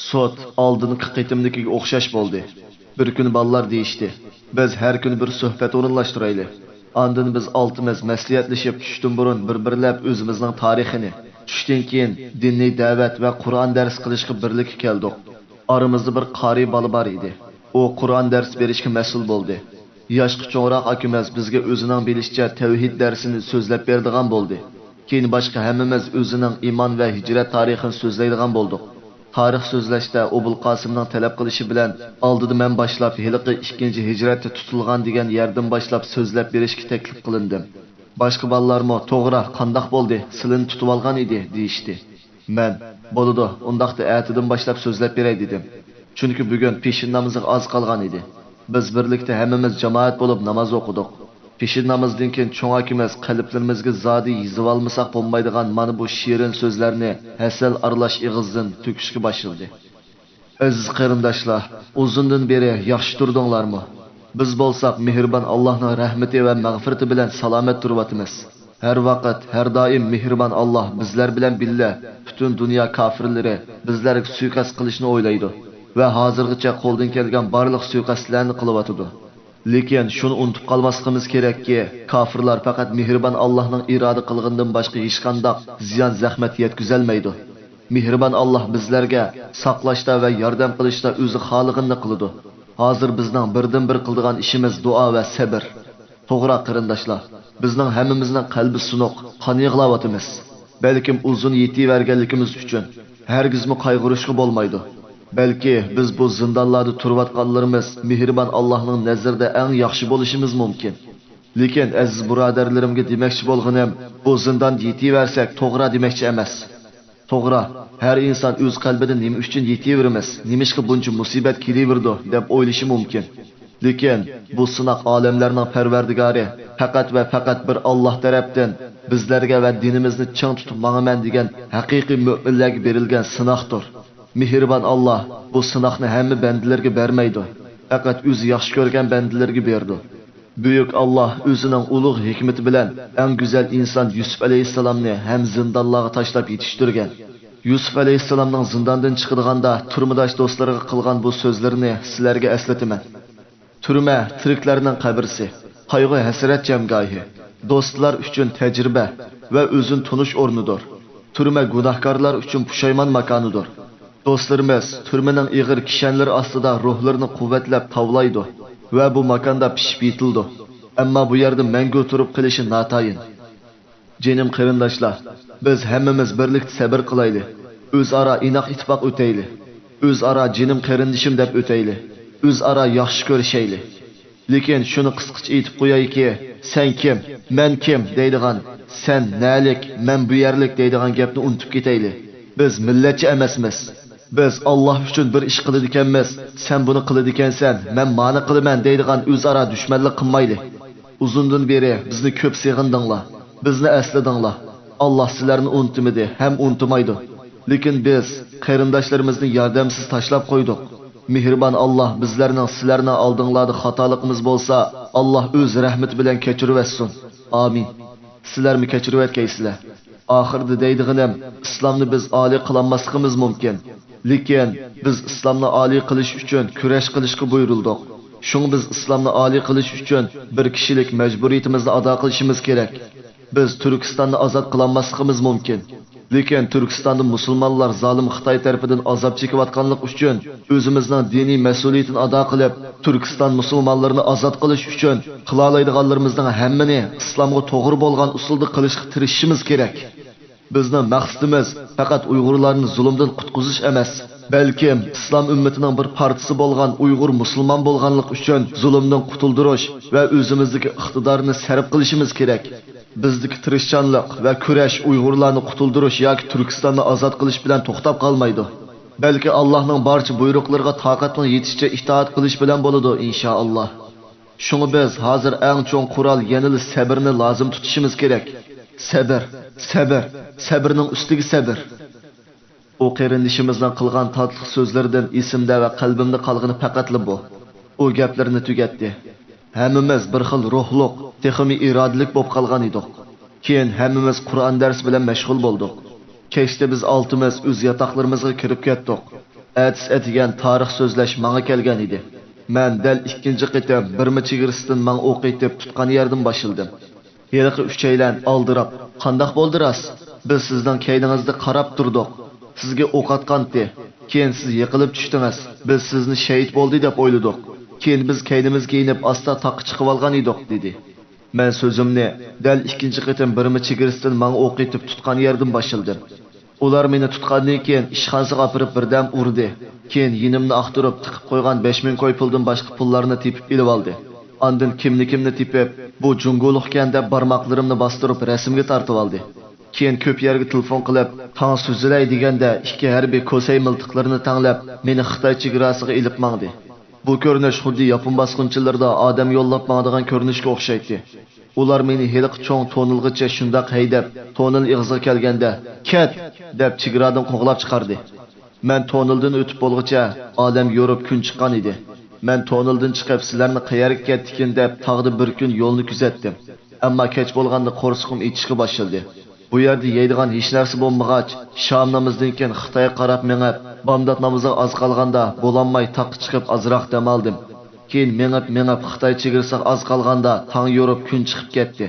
سوت ئالدىنقى قېتىمدىكىگە ئوخشاش بولدى. بىر كۈنى بالىلار دېيىشتى، بىز ھەر كۈنى بىر سۆھبەت ئورۇنلاشتۇرايلى. ئاندىن بىز ئالتىمىز مەسلىھەتلىشىپ، چۈشتىن بۇرۇن بىر-بىرلەپ ئۆزىمىزنىڭ تارىخىنى، چۈشتىن كېيىن دىنىي دەۋەت ۋە قۇرئان دەرس قىلىشقا بىرلىككە كەلدۇق. ئارىمىزدا بىر قارىي بالا بار ئىدى. ئۇ قۇرئان دەرس بېرىشكە مەسئۇل بولدى. ياشقا چوڭراق ئاكىمىز بىزگە ئۆزىنىڭ بىلىشىچە تەۋھىد دەرسىنى سۆزلەپ بېرىدىغان بولدى. كېيىن باشقا ھەممىمىز ئۆزىنىڭ ئىمان ۋە ھىجرەت تارىخىنى سۆزلەيدىغان بولدۇق. تارىخ سۆزلەشتە ئوبۇلقاسىمنىڭ تەلەپ قىلىشى بىلەن ئالدىدا مەن باشلاپ ھېلىقى ئىككىنچى ھىجرەتتە تۇتۇلغان دېگەن يەردىن باشلاپ سۆزلەپ بېرىشكە تەكلىپ قىلىندىم. باشقا بالىلارمۇ توغرا، قانداق بولدى، سىلىنى تۇتۇۋالغان ئىدى دېيىشتى. مەن، بولىدۇ، ئۇنداقتا ئەتىدىن باشلاپ سۆزلەپ بېرەي دېدىم. چۈنكى بۈگۈن پېشىن نامىزىغا ئاز قالغان ئىدى. بىز بىرلىكتە ھەممىمىز جامائەت بولۇپ ناماز ئوقۇدۇق. پېشىن نامىزىدىن كېيىن چوڭ ئاكىمىز قەلبلىرىمىزگە زادى يېزىۋالمىساق بولمايدىغان مانا بۇ شېرىن سۆزلەرنى ھەسەل ئارىلاش ئېغىزدىن تۆكۈشكە باشلىدى. ئەزىز قېرىنداشلار، ئۇزۇندىن بېرى ياخشى تۇردۇڭلارمۇ؟ بىز بولساق مېھرىبان ئاللاھنىڭ رەھمىتى ۋە مەغپىرىتى بىلەن سالامەت تۇرۇۋاتىمىز. ھەر ۋاقىت، ھەر دائىم مېھرىبان ئاللاھ بىزلەر بىلەن بىللە، پۈتۈن دۇنيا كاپىرلىرى بىزلەرگە سۇيىقەست قىلىشنى ئويلايدۇ ۋە ھازىرغىچە قولدىن كەلگەن بارلىق سۇيىقەستلەرنى قىلىۋاتىدۇ. لېكىن شۇنى ئۇنتۇپ قالماسلىقىمىز كېرەككى، كاپىرلار پەقەت مېھرىبان ئاللاھنىڭ ئىرادە قىلغىنىدىن باشقا ھېچقانداق زىيان-زەخمەت يەتكۈزەلمەيدۇ. مېھرىبان ئاللاھ بىزلەرگە ساقلاشتا ۋە ياردەم قىلىشتا ئۆزى خالىغىنىنى قىلىدۇ. ھازىر بىزنىڭ بىردىنبىر قىلىدىغان ئىشىمىز دۇئا ۋە سەبر. توغرا، قېرىنداشلار، بىزنىڭ ھەممىمىزنىڭ قەلبى سۇنۇق، قان يىغلاۋاتىمىز. بەلكىم ئۇزۇن يېتىۋەرگەنلىكىمىز ئۈچۈن ھەرگىزمۇ قايغۇرۇشقا بولمايدۇ. بەلكى بىز بۇ زىندانلاردا تۇرۇۋاتقانلىرىمىز مېھرىبان ئاللاھنىڭ نەزىرىدە ئەڭ ياخشى بولۇشىمىز مۇمكىن. لېكىن ئەزىز بۇرادەرلىرىمگە دېمەكچى بولغىنىم، بۇ زىنداندا يېتىۋەرسەك توغرا دېمەكچى ئەمەس. توغرا، ھەر ئىنسان ئۆز قەلبىدە نېمە ئۈچۈن يېتىۋېرىمىز، نېمىشقا بۇنچە مۇسىبەت كېلىۋېرىدۇ دەپ ئويلىشى مۇمكىن. لېكىن بۇ سىناق ئالەملەرنىڭ پەرۋەردىگارى پەقەت ۋە پەقەت بىر ئاللاھ تەرەپتىن بىزلەرگە ۋە دىنىمىزنى چىڭ تۇتۇپ ماڭىمەن دېگەن ھەقىقىي مۆمىنلەرگە بېرىلگەن سىناقتۇر. مېھرىبان ئاللاھ بۇ سىناقنى ھەممە بەندىلىرىگە بەرمەيدۇ، پەقەت ئۆزى ياخشى كۆرگەن بەندىلىرىگە بېرىدۇ. بۈيۈك ئاللاھ ئۆزىنىڭ ئۇلۇغ ھېكمىتى بىلەن ئەڭ گۈزەل ئىنسان يۈسۈپ ئەلەيھىسسالامنى ھەم زىندانلارغا تاشلاپ يېتىشتۈرگەن. يۈسۈپ ئەلەيھىسسالامنىڭ زىنداندىن چىقىدىغاندا تۈرمىداش دوستلىرىغا قىلغان بۇ سۆزلىرىنى سىلەرگە ئەسلىتىمەن. تۈرمە تىرىكلەرنىڭ قەبرىسى، قايغۇ-ھەسرەت جەمگاھى، دوستلار ئۈچۈن تەجرىبە ۋە ئۆزىنى تونۇش ئورنىدۇر. تۈرمە گۇناھكارلار ئۈچۈن پۇشايمان ماكانىدۇر. دوستلىرىمىز تۈرمىنىڭ ئېغىر كىشەنلىرى ئاستىدا روھلىرىنى قۇۋۋەتلەپ تاۋلايدۇ ۋە بۇ ماكاندا پىشىپ يېتىلىدۇ. ئەمما بۇ يەردە مەڭگۈ تۇرۇپ قېلىشى ناتايىن. جېنىم قېرىنداشلار، بىز ھەممىمىز بىرلىكتە سەبىر قىلايلى. ئۆزئارا ئىناق ئىتتىپاق ئۆتەيلى. ئۆزئارا جېنىم قېرىندىشىم دەپ ئۆتەيلى. ئۆزئارا ياخشى كۆرۈشەيلى. لېكىن شۇنى قىسقىچە ئېيتىپ قويايكى، سەن كىم، مەن كىم دەيدىغان، سەن نەلىك، مەن بۇ يەرلىك دەيدىغان گەپنى ئۇنتۇپ كېتەيلى. بىز مىللەتچى ئەمەسمىز. بىز ئاللاھ ئۈچۈن بىر ئىش قىلىدىكەنمىز، سەن بۇنى قىلىدىكەنسەن، مەن مانى قىلىمەن دەيدىغان ئۆزئارا دۈشمەنلىك قىلمايلى. ئۇزۇندىن بېرى بىزنى كۆپ سېغىندىڭلار، بىزنى ئەسلىدىڭلار. ئاللاھ سىلەرنى ئۇنتۇمىدى ھەم ئۇنتۇمايدۇ. لېكىن بىز قېرىنداشلىرىمىزنى ياردەمسىز تاشلاپ قويدۇق. مېھرىبان ئاللاھ بىزلەرنىڭ سىلەرنىڭ ئالدىڭلاردا خاتالىقىمىز بولسا، ئاللاھ ئۆز رەھمىتى بىلەن كەچۈرۈۋەتسۇن. ئامىن. سىلەرمۇ كەچۈرۈۋەتكەيسىلەر. ئاخىرىدا دەيدىغىنىم، ئىسلامنى بىز ئالىي قىلالماسلىقىمىز مۇمكىن. لېكىن بىز ئىسلامنى ئالىي قىلىش ئۈچۈن كۈرەش قىلىشقا بۇيرۇلدۇق. شۇڭا بىز ئىسلامنى ئالىي قىلىش ئۈچۈن بىر كىشىلىك مەجبۇرىيىتىمىزنى ئادا قىلىشىمىز كېرەك. بىز تۈركىستاننى ئازاد قىلالماسلىقىمىز مۇمكىن. لېكىن تۈركىستاندا مۇسۇلمانلار زالىم خىتاي تەرىپىدىن ئازاب چېكىۋاتقانلىقى ئۈچۈن ئۆزىمىزنىڭ دىنىي مەسئۇلىيىتىنى ئادا قىلىپ، تۈركىستان مۇسۇلمانلىرىنى ئازاد قىلىش ئۈچۈن قىلالايدىغانلىرىمىزنىڭ ھەممىنى ئىسلامغا توغرا بولغان ئۇسۇلدا قىلىشقا تىرىشىشىمىز كېرەك. بىزنىڭ مەقسىتىمىز پەقەت ئۇيغۇرلارنى زۇلۇمدىن قۇتقۇزۇش ئەمەس، بەلكىم ئىسلام ئۈممىتىنىڭ بىر پارچىسى بولغان ئۇيغۇر مۇسۇلمان بولغانلىقى ئۈچۈن زۇلۇمدىن قۇتۇلدۇرۇش ۋە ئۆزىمىزدىكى ئىقتىدارنى سەرپ قىلىشىمىز كېرەك. بىزدىكى تىرىشچانلىق ۋە كۈرەش ئۇيغۇرلارنى قۇتۇلدۇرۇش ياكى تۈركىستاننى ئازاد قىلىش بىلەن توختاپ قالمايدۇ. بەلكى ئاللاھنىڭ بارچە بۇيرۇقلىرىغا تاقەتنىڭ يېتىشىچە ئىتائەت قىلىش بىلەن بولىدۇ، ئىنشائاللاھ. شۇڭا بىز ھازىر ئەڭ چوڭ قورال يەنىلا سەبرنى لازىم تۇتۇشىمىز كېرەك. سەبر، سەبر، سەبرنىڭ ئۈستىگە سەبر. ئۇ قېرىندىشىمىزنىڭ قىلغان تاتلىق سۆزلىرىدىن ئېسىمدە ۋە قەلبىمدە قالغىنى پەقەتلا بۇ. ئۇ گەپلىرىنى تۈگەتتى. ھەممىمىز بىر خىل روھلۇق، تېخىمۇ ئىرادىلىك بولۇپ قالغان ئىدۇق. كېيىن ھەممىمىز قۇرئان دەرسى بىلەن مەشغۇل بولدۇق. كەچتە بىز ئالتىمىز ئۆز ياتاقلىرىمىزغا كىرىپ كەتتۇق. ئەتىسى ئەتىگەن تارىخ سۆزلەش ماڭا كەلگەن ئىدى. مەن دەل ئىككىنچى قېتىم بىرما چېگرىسىدىن ماڭا ئوق ئېتىپ تۇتقان يەردىن باشلىدىم. ھېلىقى ئۈچەيلەن ئالدىراپ، «قانداق بولدى راست؟ بىز سىزنىڭ كەينىڭىزدە قاراپ تۇردۇق. سىزگە ئوق ئاتقانتى. كېيىن سىز يىقىلىپ چۈشتىڭىز. بىز سىزنى شېھىت بولدى دەپ ئويلىدۇق. كېيىن بىز كەينىمىزگە يېنىپ ئاستا تاغقا چىقىۋالغان ئىدۇق» دېدى. مەن سۆزۈمنى، «دەل ئىككىنچى قېتىم بىرما چېگرىسىدىن ماڭا ئوق ئېتىپ تۇتقان يەردىن باشلىدىم. ئۇلار مېنى تۇتقاندىن كېيىن ئىشخانىسىغا ئاپىرىپ بىردەم ئۇردى. كېيىن يېنىمنى ئاختۇرۇپ تىقىپ قويغان بەش مىڭ كوي پۇلدىن باشقا پۇللارنى تېپىپ ئېلىۋالدى. ئاندىن كىمنى-كىمنى تېپىپ، بۇ جۇڭگولۇقكەن دەپ بارماقلىرىمنى باستۇرۇپ رەسىمگە تارتىۋالدى. كېيىن كۆپ يەرگە تېلېفون قىلىپ، تاڭ سۈزۈلەي دېگەندە ئىككى ھەربىي كوسەي مىلتىقلىرىنى تەڭلەپ، مېنى خىتاي چېگراسىغا ئېلىپ ماڭدى. بۇ كۆرۈنۈش خۇددى ياپون باسقۇنچىلىرىدا ئادەم يوللاپ ماڭىدىغان كۆرۈنۈشكە ئوخشايتتى. ئۇلار مېنى ھېلىقى چوڭ تونېلغىچە شۇنداق ھەيدەپ، تونېل ئېغىزىغا كەلگەندە، «كەت!» دەپ چېگرادىن قوغلاپ چىقاردى. مەن تونېلدىن ئۆتۈپ بولغۇچە ئالەم يورۇپ كۈن چىققان ئىدى. مەن تونېلدىن چىقىپ سىلەرنى قەيەرگە كەتتىكىن دەپ تاغدا بىر كۈن يولنى كۆزەتتىم. ئەمما كەچ بولغاندا قورسىقىم ئېچىشقا باشلىدى. بۇ يەردە يەيدىغان ھېچنەرسە بولمىغاچ، شام نامىزىدىن كېيىن خىتايغا قاراپ مېڭىپ، بامدات نامىزىغا ئاز قالغاندا بولالماي تاغقا چىقىپ ئازراق دەم ئالدىم. كېيىن مېڭىپ، مېڭىپ خىتاي چېگرىسىغا ئاز قالغاندا تاڭ يورۇپ كۈن چىقىپ كەتتى.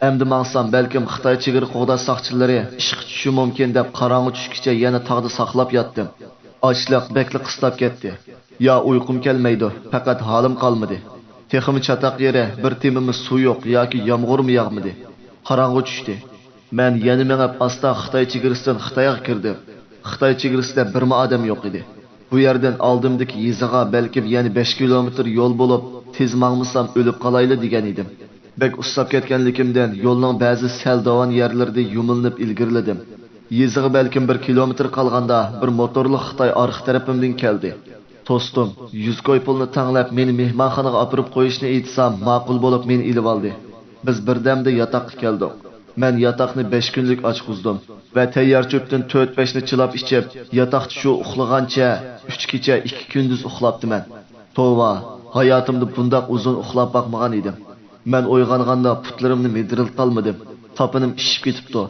ئەمدى ماڭسام بەلكىم خىتاي چېگرا قوغداش ساقچىلىرى ئىشقا چۈشۈشى مۇمكىن دەپ قاراڭغۇ چۈشكىچە يەنە تاغدا ساقلاپ ياتتىم. ئاچلىق بەكلا قىستاپ كەتتى. يا ئۇيقۇم كەلمەيدۇ، پەقەت ھالىم قالمىدى. تېخىمۇ چاتاق يېرى بىر تېمىمۇ سۇ يوق ياكى يامغۇرمۇ ياغمىدى. قاراڭغۇ چۈشتى. مەن يەنە مېڭىپ ئاستا خىتاي چېگرىسىدىن خىتايغا كىردىم. خىتاي چېگرىسىدە بىرمۇ ئادەم يوق ئىدى. بۇ يەردىن ئالدىمدىكى يېزىغا بەلكىم يەنە بەش كىلومېتىر يول بولۇپ، تېز ماڭمىسام ئۆلۈپ قالايلا دېگەن ئىدىم. بەك ئۇسساپ كەتكەنلىكىمدىن يولنىڭ بەزى سەل داۋان يەرلىرىدە يۇمىلىنىپ ئىلگىرىلىدىم. يېزىغا بەلكىم بىر كىلومېتىر قالغاندا بىر موتورلۇق خىتاي ئارقا تەرىپىمدىن كەلدى. توستۇم، يۈز كوي پۇلنى تەڭلەپ مېنى مېھمانخانىغا ئاپىرىپ قويۇشنى ئېيتسام، ماقۇل بولۇپ مېنى ئېلىۋالدى. بىز بىردەمدە ياتاققا كەلدۇق. مەن ياتاقنى بەش كۈنلۈك ئاچقۇزدۇم ۋە تەييار چۆپتىن تۆت-بەشنى چىلاپ ئىچىپ، ياتاقتا شۇ ئۇخلىغانچە ئۈچ كېچە ئىككى كۈندۈز ئۇخلاپتىمەن. توۋا، ھاياتىمدا بۇنداق ئۇزۇن ئۇخلاپ باقمىغان ئىدىم. مەن ئويغانغاندا پۇتلىرىمنى مىدىرلىتالمىدىم. تاپىنىم ئىششىپ كېتىپتۇ.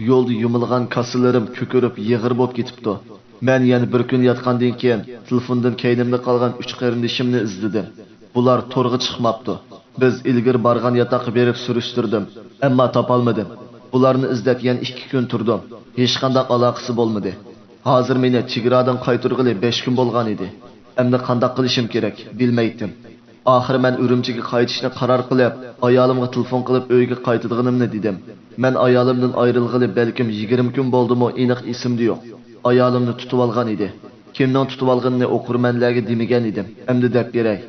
يولدا يۇمۇلغان كاسىلىرىم كۆكىرىپ يېغىر بولۇپ كېتىپتۇ. مەن يەنە بىر كۈن ياتقاندىن كېيىن تېلېفوندىن كەينىمدە قالغان ئۈچ قېرىندىشىمنى ئىزدىدىم. بۇلار تورغا چىقماپتۇ. بىز ئىلگىرى بارغان ياتاققا بېرىپ سۈرۈشتۈردۈم، ئەمما تاپالمىدىم. بۇلارنى ئىزدەپ يەنە ئىككى كۈن تۇردۇم. ھېچقانداق ئالاقىسى بولمىدى. ھازىر مېنى چېگرادىن قايتۇرغىلى بەش كۈن بولغان ئىدى. ئەمدى قانداق قىلىشىم كېرەك، بىلمەيتتىم. ئاخىرى مەن ئۈرۈمچىگە قايتىشنى قارار قىلىپ، ئايالىمغا تېلېفون قىلىپ ئۆيگە قايتىدىغىنىمنى دېدىم. مەن ئايالىمدىن ئايرىلغىلى بەلكىم يىگىرمە كۈن بولدىمۇ، ئېنىق ئېسىمدە يوق. ئايالىمنى تۇتۇۋالغان ئىدى. كىمنىڭ تۇتۇۋالغىنىنى ئوقۇرمەنلەرگە دېمىگەن ئىدىم. ئەمدى دەپ بېرەي.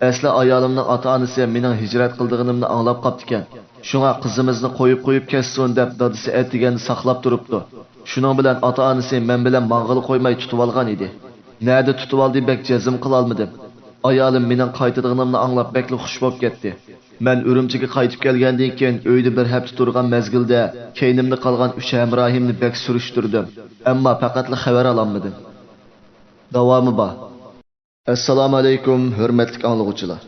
ئەسلى ئايالىمنىڭ ئاتا-ئانىسى مېنىڭ ھىجرەت قىلىدىغىنىمنى ئاڭلاپ قاپتىكەن. شۇڭا قىزىمىزنى قويۇپ قويۇپ كەتسۇن دەپ دادىسى ئەتىگەندە ساقلاپ تۇرۇپتۇ. شۇنىڭ بىلەن ئاتا-ئانىسى مەن بىلەن ماڭغىلى قويماي تۇتۇۋالغان ئىدى. نەدە تۇتۇۋالدى بەك جەزم قىلالمىدىم. ئايالىم مېنىڭ قايتىدىغىنىمنى ئاڭلاپ بەكلا خۇش بولۇپ كەتتى. مەن ئۈرۈمچىگە قايتىپ كەلگەندىن كېيىن ئۆيدە بىر ھەپتە تۇرغان مەزگىلدە كەينىمدە قالغان ئۈچ ھەمراھىمنى بەك سۈرۈشتۈردۈم. ئەمما پەقەتلا خەۋەر ئالالمىدىم. داۋامى بار. ئەسسالامۇ ئەلەيكۇم، ھۆرمەتلىك ئاڭلىغۇچىلار.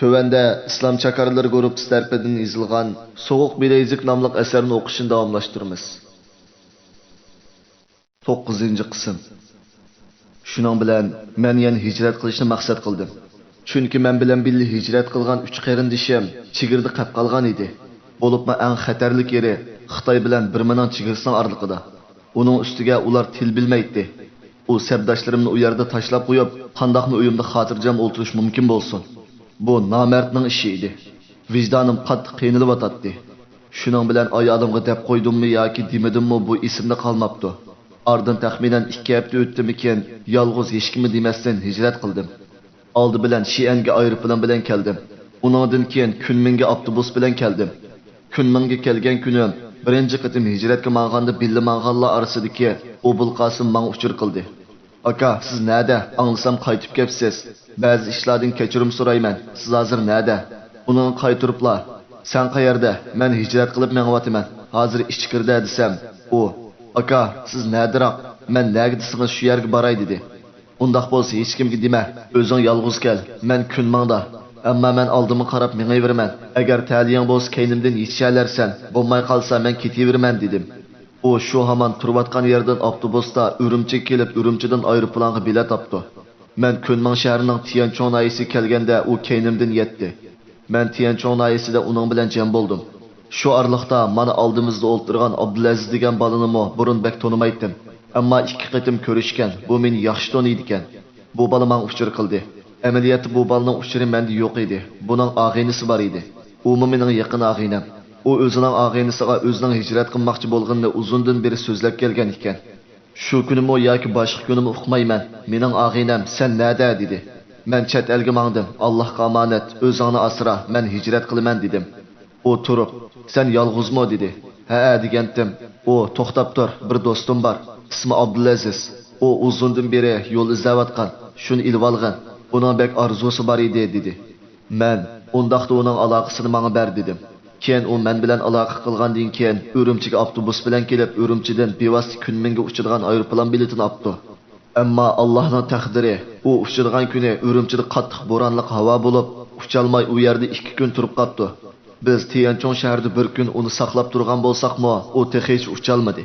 تۆۋەندە ئىسلام چاكارلىرى گۇرۇپپىسى تەرىپىدىن يېزىلغان سوغۇق بىلەيزۈك ناملىق ئەسەرنى ئوقۇشنى داۋاملاشتۇرىمىز. توققۇزىنچى قىسىم. شۇنىڭ بىلەن مەن يەنە ھىجرەت قىلىشنى مەقسەت قىلدىم. چۈنكى مەن بىلەن بىللە ھىجرەت قىلغان ئۈچ قېرىندىشىم چېگرىدا قېپ قالغان ئىدى. بولۇپمۇ ئەڭ خەتەرلىك يېرى خىتاي بىلەن بىرمىنىڭ چېگرىسىنىڭ ئارىلىقىدا. ئۇنىڭ ئۈستىگە ئۇلار تىل بىلمەيتتى. ئۇ سەپداشلىرىمنى ئۇ يەردە تاشلاپ قويۇپ، قانداقمۇ ئۆيۈمدە خاتىرجەم ئولتۇرۇش مۇمكىن بولسۇن؟ بۇ نامەردنىڭ ئىشى ئىدى. ۋىجدانىم قاتتىق قىينىلىۋاتاتتى. شۇنىڭ بىلەن ئايالىمغا دەپ قويدۇممۇ ياكى دېمىدىممۇ، بۇ ئېسىمدە قالماپتۇ. ئارىدىن تەخمىنەن ئىككى ھەپتە ئۆتتىمىكىن، يالغۇز ھېچكىمگە دېمەستىن ھىجرەت قىلدىم. ئالدى بىلەن شىئەنگە ئايروپىلان بىلەن كەلدىم. ئۇنىڭدىن كېيىن كۈنمىڭگە ئاپتوبۇس بىلەن كەلدىم. كۈنمىڭگە كەلگەن كۈنۈم بىرىنچى قېتىم ھىجرەتكە ماڭغاندا بىللە ماڭغانلار ئارىسىدىكى ئوبۇلقاسىم ماڭا ئۇچۇر قىلدى. «ئاكا، سىز نەدە؟ ئاڭلىسام قايتىپ كەپسىز. بەزى ئىشلاردىن كەچۈرۈم سورايمەن. سىز ھازىر نەدە؟» ئۇنىڭغا قايتۇرۇپلا، «سەن قەيەردە؟ مەن ھىجرەت قىلىپ مېڭىۋاتىمەن. ھازىر ئىچكىرىدە» دېسەم، ئۇ، «ئاكا، سىز نەدىراق؟ مەن نەگە دېسىڭىز شۇ يەرگە باراي» دېدى. «ئۇنداق بولسا ھېچكىمگە دېمە، ئۆزۈڭ يالغۇز كەل، مەن كۈنمىڭدا. ئەمما مەن ئالدىمغا قاراپ مېڭىۋېرىمەن، ئەگەر تەلىيىڭ بولسا كەينىمدىن يېتىشەلەرسەن، بولماي قالسا مەن كېتىۋېرىمەن» دېدىم. ئۇ شۇ ھامان تۇرۇۋاتقان يېرىدىن ئاپتوبۇستا ئۈرۈمچىگە كېلىپ، ئۈرۈمچىدىن ئايروپىلانغا بېلەت ئاپتۇ. مەن كۈنمىڭ شەھىرىنىڭ تيەنچۇڭ ناھىيەسىگە كەلگەندە ئۇ كەينىمدىن يەتتى. مەن تيەنچۇڭ ناھىيەسىدە ئۇنىڭ بىلەن جەم بولدۇم. شۇ ئارىلىقتا مانا ئالدىمىزدا ئولتۇرغان ئابدۇلئەزىز دېگەن بالىنىمۇ بۇرۇن بەك تونۇمايتتىم. ئەمما ئىككى قېتىم كۆرۈشكەن، بۇ مېنى ياخشى تونۇيدىكەن. بۇ بالا ماڭا ئۇچۇر قىلدى. ئەمەلىيەتتە بۇ بالىنىڭ ئۇچۇرى مەندە يوق ئىدى. بۇنىڭ ئاغىنىسى بار ئىدى. ئۇمۇ مېنىڭ يېقىن ئاغىنەم. ئۇ ئۆزىنىڭ ئاغىنىسىغا ئۆزىنىڭ ھىجرەت قىلماقچى بولغىنىنى ئۇزۇندىن بېرى سۆزلەپ كەلگەن ئىكەن. شۇ كۈنىمۇ ياكى باشقا كۈنىمۇ ئۇقمايمەن، مېنىڭ ئاغىنەم، سەن نەدە؟ دېدى. مەن چەت ئەلگە ماڭدىم، ئاللاھقا ئامانەت، ئۆزۈڭنى ئاسرا، مەن ھىجرەت قىلىمەن دېدىم. ئۇ تۇرۇپ، سەن يالغۇزمۇ؟ دېدى. ھەئە دېگەنتىم. ئۇ توختاپ تۇر، بىر دوستۇم بار، ئىسمى ئابدۇلئەزىز. ئۇ ئۇزۇندىن بېرى يول ئىزدەۋاتقان، شۇنى ئېلىۋالغىن، ئۇنىڭ بەك ئارزۇسى بار ئىدى دېدى. مەن، ئۇنداقتا ئۇنىڭ ئالاقىسىنى ماڭا بەر دېدىم. كېيىن ئۇ مەن بىلەن ئالاقە قىلغاندىن كېيىن، ئۈرۈمچىگە ئاپتوبۇس بىلەن كېلىپ، ئۈرۈمچىدىن بىۋاسىتە كۈنمىڭگە ئۇچىدىغان ئايروپىلان بېلىتىنى ئاپتۇ. ئەمما ئاللاھنىڭ تەقدىرى، ئۇ ئۇچىدىغان كۈنى ئۈرۈمچىدە قاتتىق بورانلىق ھاۋا بولۇپ، ئۇچالماي ئۇ يەردە ئىككى كۈن تۇرۇپ قاپتۇ. بىز تيەنچۇڭ شەھىرىدە بىر كۈن ئۇنى ساقلاپ تۇرغان بولساقمۇ، ئۇ تېخىچە ئۇچالمىدى.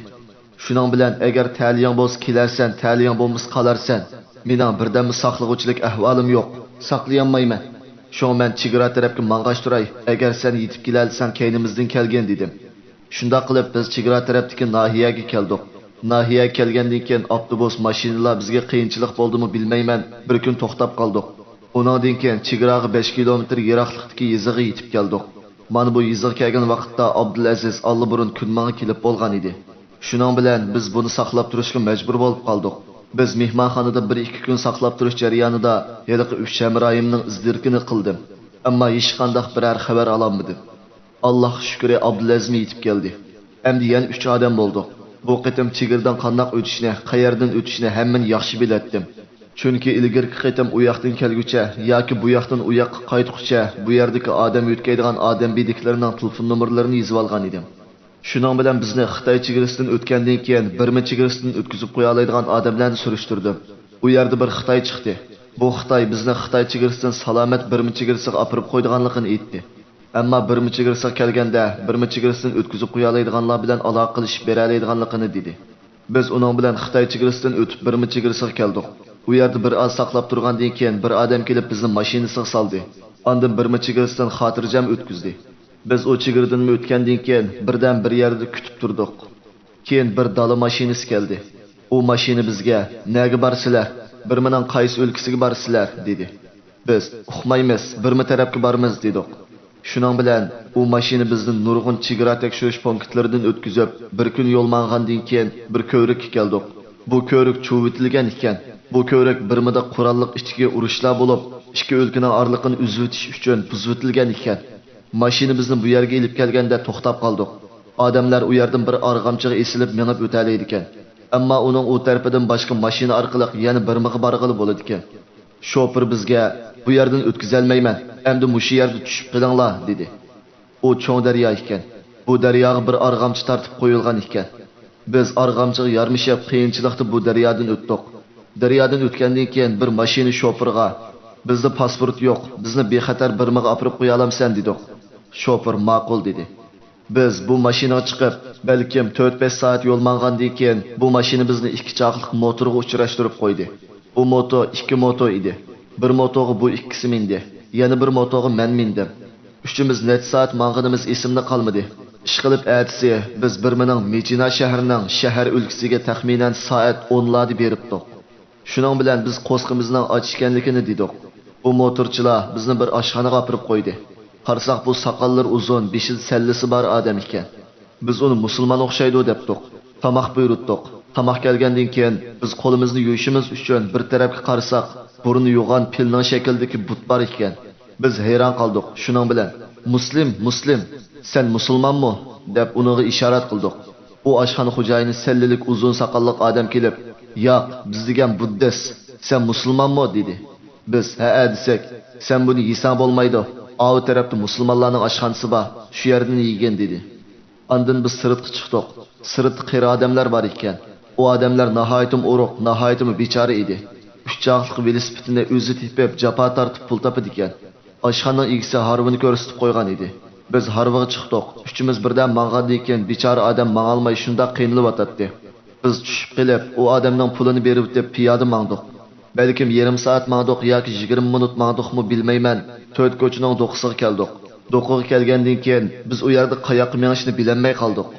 شۇنىڭ بىلەن، ئەگەر تەلىيىڭ بولسا كېلەرسەن، تەلىيىڭ بولمىسا قالارسەن. مېنىڭ بىردەممۇ ساقلىغۇچىلىك ئەھۋالىم يوق، ساقلىيالمايمەن. شۇڭا مەن چېگرا تەرەپكە ماڭغاچ تۇراي، ئەگەر سەن يېتىپ كېلەلىسەڭ كەينىمىزدىن كەلگىن، دېدىم. شۇنداق قىلىپ، بىز چېگرا تەرەپتىكى ناھىيەگە كەلدۇق. ناھىيەگە كەلگەندىن كېيىن، ئاپتوبۇس، ماشىنىلار بىزگە قىيىنچىلىق بولدىمۇ بىلمەيمەن، بىر كۈن توختاپ قالدۇق. ئۇنىڭدىن كېيىن چېگراغا بەش كىلومېتىر يىراقلىقتىكى يېزىغا يېتىپ كەلدۇق. مانا بۇ يېزىغا كەلگەن ۋاقىتتا ئابدۇلئەزىز ئاللىبۇرۇن كۈنمىڭغا كېلىپ بولغان ئىدى. شۇنىڭ بىلەن بىز بۇنى ساقلاپ تۇرۇشقا مەجبۇر بولۇپ قالدۇق. بىز مېھمانخانىدا بىر-ئىككى كۈن ساقلاپ تۇرۇش جەريانىدا ھېلىقى ئۈچ ھەمراھىمنىڭ ئىز-دېرىكىنى قىلدىم. ئەمما ھېچقانداق بىرەر خەۋەر ئالالمىدىم. ئاللاھقا شۈكرى، ئابدۇلئەزىزمۇ يېتىپ كەلدى. ئەمدى يەنە ئۈچ ئادەم بولدۇق. بۇ قېتىم چېگرىدىن قانداق ئۆتۈشنى، قەيەردىن ئۆتۈشنى ھەممىنى ياخشى بىلەتتىم. چۈنكى ئىلگىرىكى قېتىم ئۇ ياقتىن كەلگۈچە ياكى بۇ ياقتىن ئۇ ياققا قايتقۇچە بۇ يەردىكى ئادەم يۆتكەيدىغان ئادەم بېدىكلىرىنىڭ تېلېفون نومۇرلىرىنى يېزىۋالغان ئىدىم. شۇنىڭ بىلەن بىزنى خىتاي چېگرىسىدىن ئۆتكەندىن كېيىن بىرما چېگرىسىدىن ئۆتكۈزۈپ قويالايدىغان ئادەملەرنى سۈرۈشتۈردۈم. ئۇ يەردە بىر خىتاي چىقتى. بۇ خىتاي بىزنى خىتاي چېگرىسىدىن سالامەت بىرما چېگرىسىغا ئاپىرىپ قويىدىغانلىقىنى ئېيتتى. ئەمما بىرما چېگرىسىغا كەلگەندە، بىرما چېگرىسىدىن ئۆتكۈزۈپ قويالايدىغانلار بىلەن ئالاقە قىلىشىپ بېرەلەيدىغانلىقىنى دېدى. بىز ئۇنىڭ بىلەن خىتاي چېگرىسىدىن ئۆتۈپ، بىرما چېگرىسىغا كەلدۇق. ئۇ يەردە بىر ئاز ساقلاپ تۇرغاندىن كېيىن، بىر ئادەم كېلىپ بىزنى ماشىنىسىغا سالدى. ئاندىن بىرما چېگرىسىدىن خاتىرجەم ئۆتكۈزدى. بىز ئۇ چېگرىدىنمۇ ئۆتكەندىن كېيىن، بىردەم بىر يەردە كۈتۈپ تۇردۇق. كېيىن بىر دالا ماشىنىسى كەلدى. ئۇ ماشىنا بىزگە، «نەگە بارىسىلەر؟ بىرمىنىڭ قايسى ئۆلكىسىگە بارىسىلەر؟» دېدى. بىز، «ئۇقمايمىز، بىرما تەرەپكە بارىمىز» دېدۇق. شۇنىڭ بىلەن ئۇ ماشىنا بىزنى نۇرغۇن چېگرا تەكشۈرۈش پونكىتلىرىدىن ئۆتكۈزۈپ، بىر كۈن يول ماڭغاندىن كېيىن بىر كۆۋرۈككە كەلدۇق. بۇ كۆۋرۈك چۇۋۇۋېتىلگەن ئىكەن. بۇ كۆۋرۈك بىرمىدا قوراللىق ئىچكى ئۇرۇشلار بولۇپ، ئىككى ئۆلكىنىڭ ئارىلىقىنى ئۈزۈۋېتىش ئۈچۈن بۇزۇۋېتىلگەن ئىكەن. ماشىنا بىزنى بۇ يەرگە ئېلىپ كەلگەندە توختاپ قالدۇق. ئادەملەر ئۇ يەردىن بىر ئارغامچىغا ئېسىلىپ مېڭىپ ئۆتەلەيدىكەن. ئەمما ئۇنىڭ ئۇ تەرىپىدىن باشقا ماشىنا ئارقىلىق يەنە بىرمىغا بارغىلى بولىدىكەن. شوپۇر بىزگە، «بۇ يەردىن ئۆتكۈزەلمەيمەن، ئەمدى مۇشۇ يەردە چۈشۈپ قېلىڭلار» دېدى. ئۇ چوڭ دەريا ئىكەن. بۇ دەرياغا بىر ئارغامچا تارتىپ قويۇلغان ئىكەن. بىز ئارغامچىغا يارىمىشىپ قىيىنچىلىقتا بۇ دەريادىن ئۆتتۇق. دەريادىن ئۆتكەندىن كېيىن بىر ماشىنا شوپۇرغا، «بىزدە پاسپورت يوق، بىزنى بىخەتەر بىرمىغا ئاپىرىپ قويالامسەن؟» دېدۇق. شوپۇر، «ماقۇل» دېدى. بىز بۇ ماشىنىغا چىقىپ، بەلكىم تۆت-بەش سائەت يول ماڭغاندىن كېيىن، بۇ ماشىنا بىزنى ئىككى چاقلىق موتورغا ئۇچراشتۇرۇپ قويدى. بۇ موتور ئىككى موتور ئىدى. بىر موتورغا بۇ ئىككىسى مىندى، يەنە بىر موتورغا مەن مىندىم. ئۈچىمىز نەچچە سائەت ماڭغىنىمىز ئېسىمدە قالمىدى. ئىشقىلىپ، ئەتىسى بىز بىرمىنىڭ مېچىنا شەھىرىنىڭ شەھەر ئۆلكىسىگە تەخمىنەن سائەت ئونلاردا بېرىپتۇق. شۇنىڭ بىلەن بىز قورسىقىمىزنىڭ ئاچ ئىكەنلىكىنى دېدۇق. بۇ موتورچىلار بىزنى بىر ئاشخانىغا ئاپىرىپ قويدى. قارىساق، بۇ ساقاللىرى ئۇزۇن، بېشىدا سەللىسى بار ئادەم ئىكەن. بىز ئۇنى مۇسۇلمان ئوخشايدۇ دەپتۇق. تاماق بۇيرۇتتۇق. تاماق كەلگەندىن كېيىن، بىز قولىمىزنى يۇيۇشىمىز ئۈچۈن بىر تەرەپكە قارىساق، بۇرنى يوغان پىلنىڭ شەكلىدىكى بۇت بار ئىكەن. بىز ھەيران قالدۇق. شۇنىڭ بىلەن، «مۇسلىم، مۇسلىم، سەن مۇسۇلمانمۇ؟» دەپ ئۇنىڭغا ئىشارەت قىلدۇق. ئۇ ئاشخانا خوجايىنى سەللىلىك ئۇزۇن ساقاللىق ئادەم كېلىپ، «ياق، بىز دېگەن بۇددىست، سەن مۇسۇلمانمۇ؟» دېدى. بىز، «ھەئە» دېسەك، «سەن بۇنى يېسەڭ بولمايدۇ، ئاۋۇ تەرەپتە مۇسۇلمانلارنىڭ ئاشخانىسى بار، شۇ يەردىن يېگىن» دېدى. ئاندىن بىز سىرتقا چىقتۇق. سىرتتا قېرى ئادەملەر بار ئىكەن. ئۇ ئادەملەر ناھايىتىمۇ ئورۇق، ناھايىتىمۇ بىچارە ئىدى. ئۈچ چاقلىق ۋېلىسىپىتىنى ئۆزى تېپىپ، جاپا تارتىپ پۇل تاپىدىكەن. ئاشخانىنىڭ ئىگىسى ھارۋىنى كۆرسىتىپ قويغان ئىدى. بىز ھارۋىغا چىقتۇق. ئۈچىمىز بىردەم ماڭغاندىن كېيىن، بىچارە ئادەم ماڭالماي شۇنداق قىينىلىۋاتاتتى. بىز چۈشۈپ قېلىپ، ئۇ ئادەمنىڭ پۇلىنى بېرىۋېتىپ، پىيادە ماڭدۇق. بەلكىم يېرىم سائەت ماڭدۇق ياكى يىگىرمە مىنۇت ماڭدۇقمۇ بىلمەيمەن، تۆت كوچىنىڭ دوقىسىغا كەلدۇق. دوقىغا كەلگەندىن كېيىن، بىز ئۇ يەردە قاياققا مېڭىشنى بىلەلمەي قالدۇق.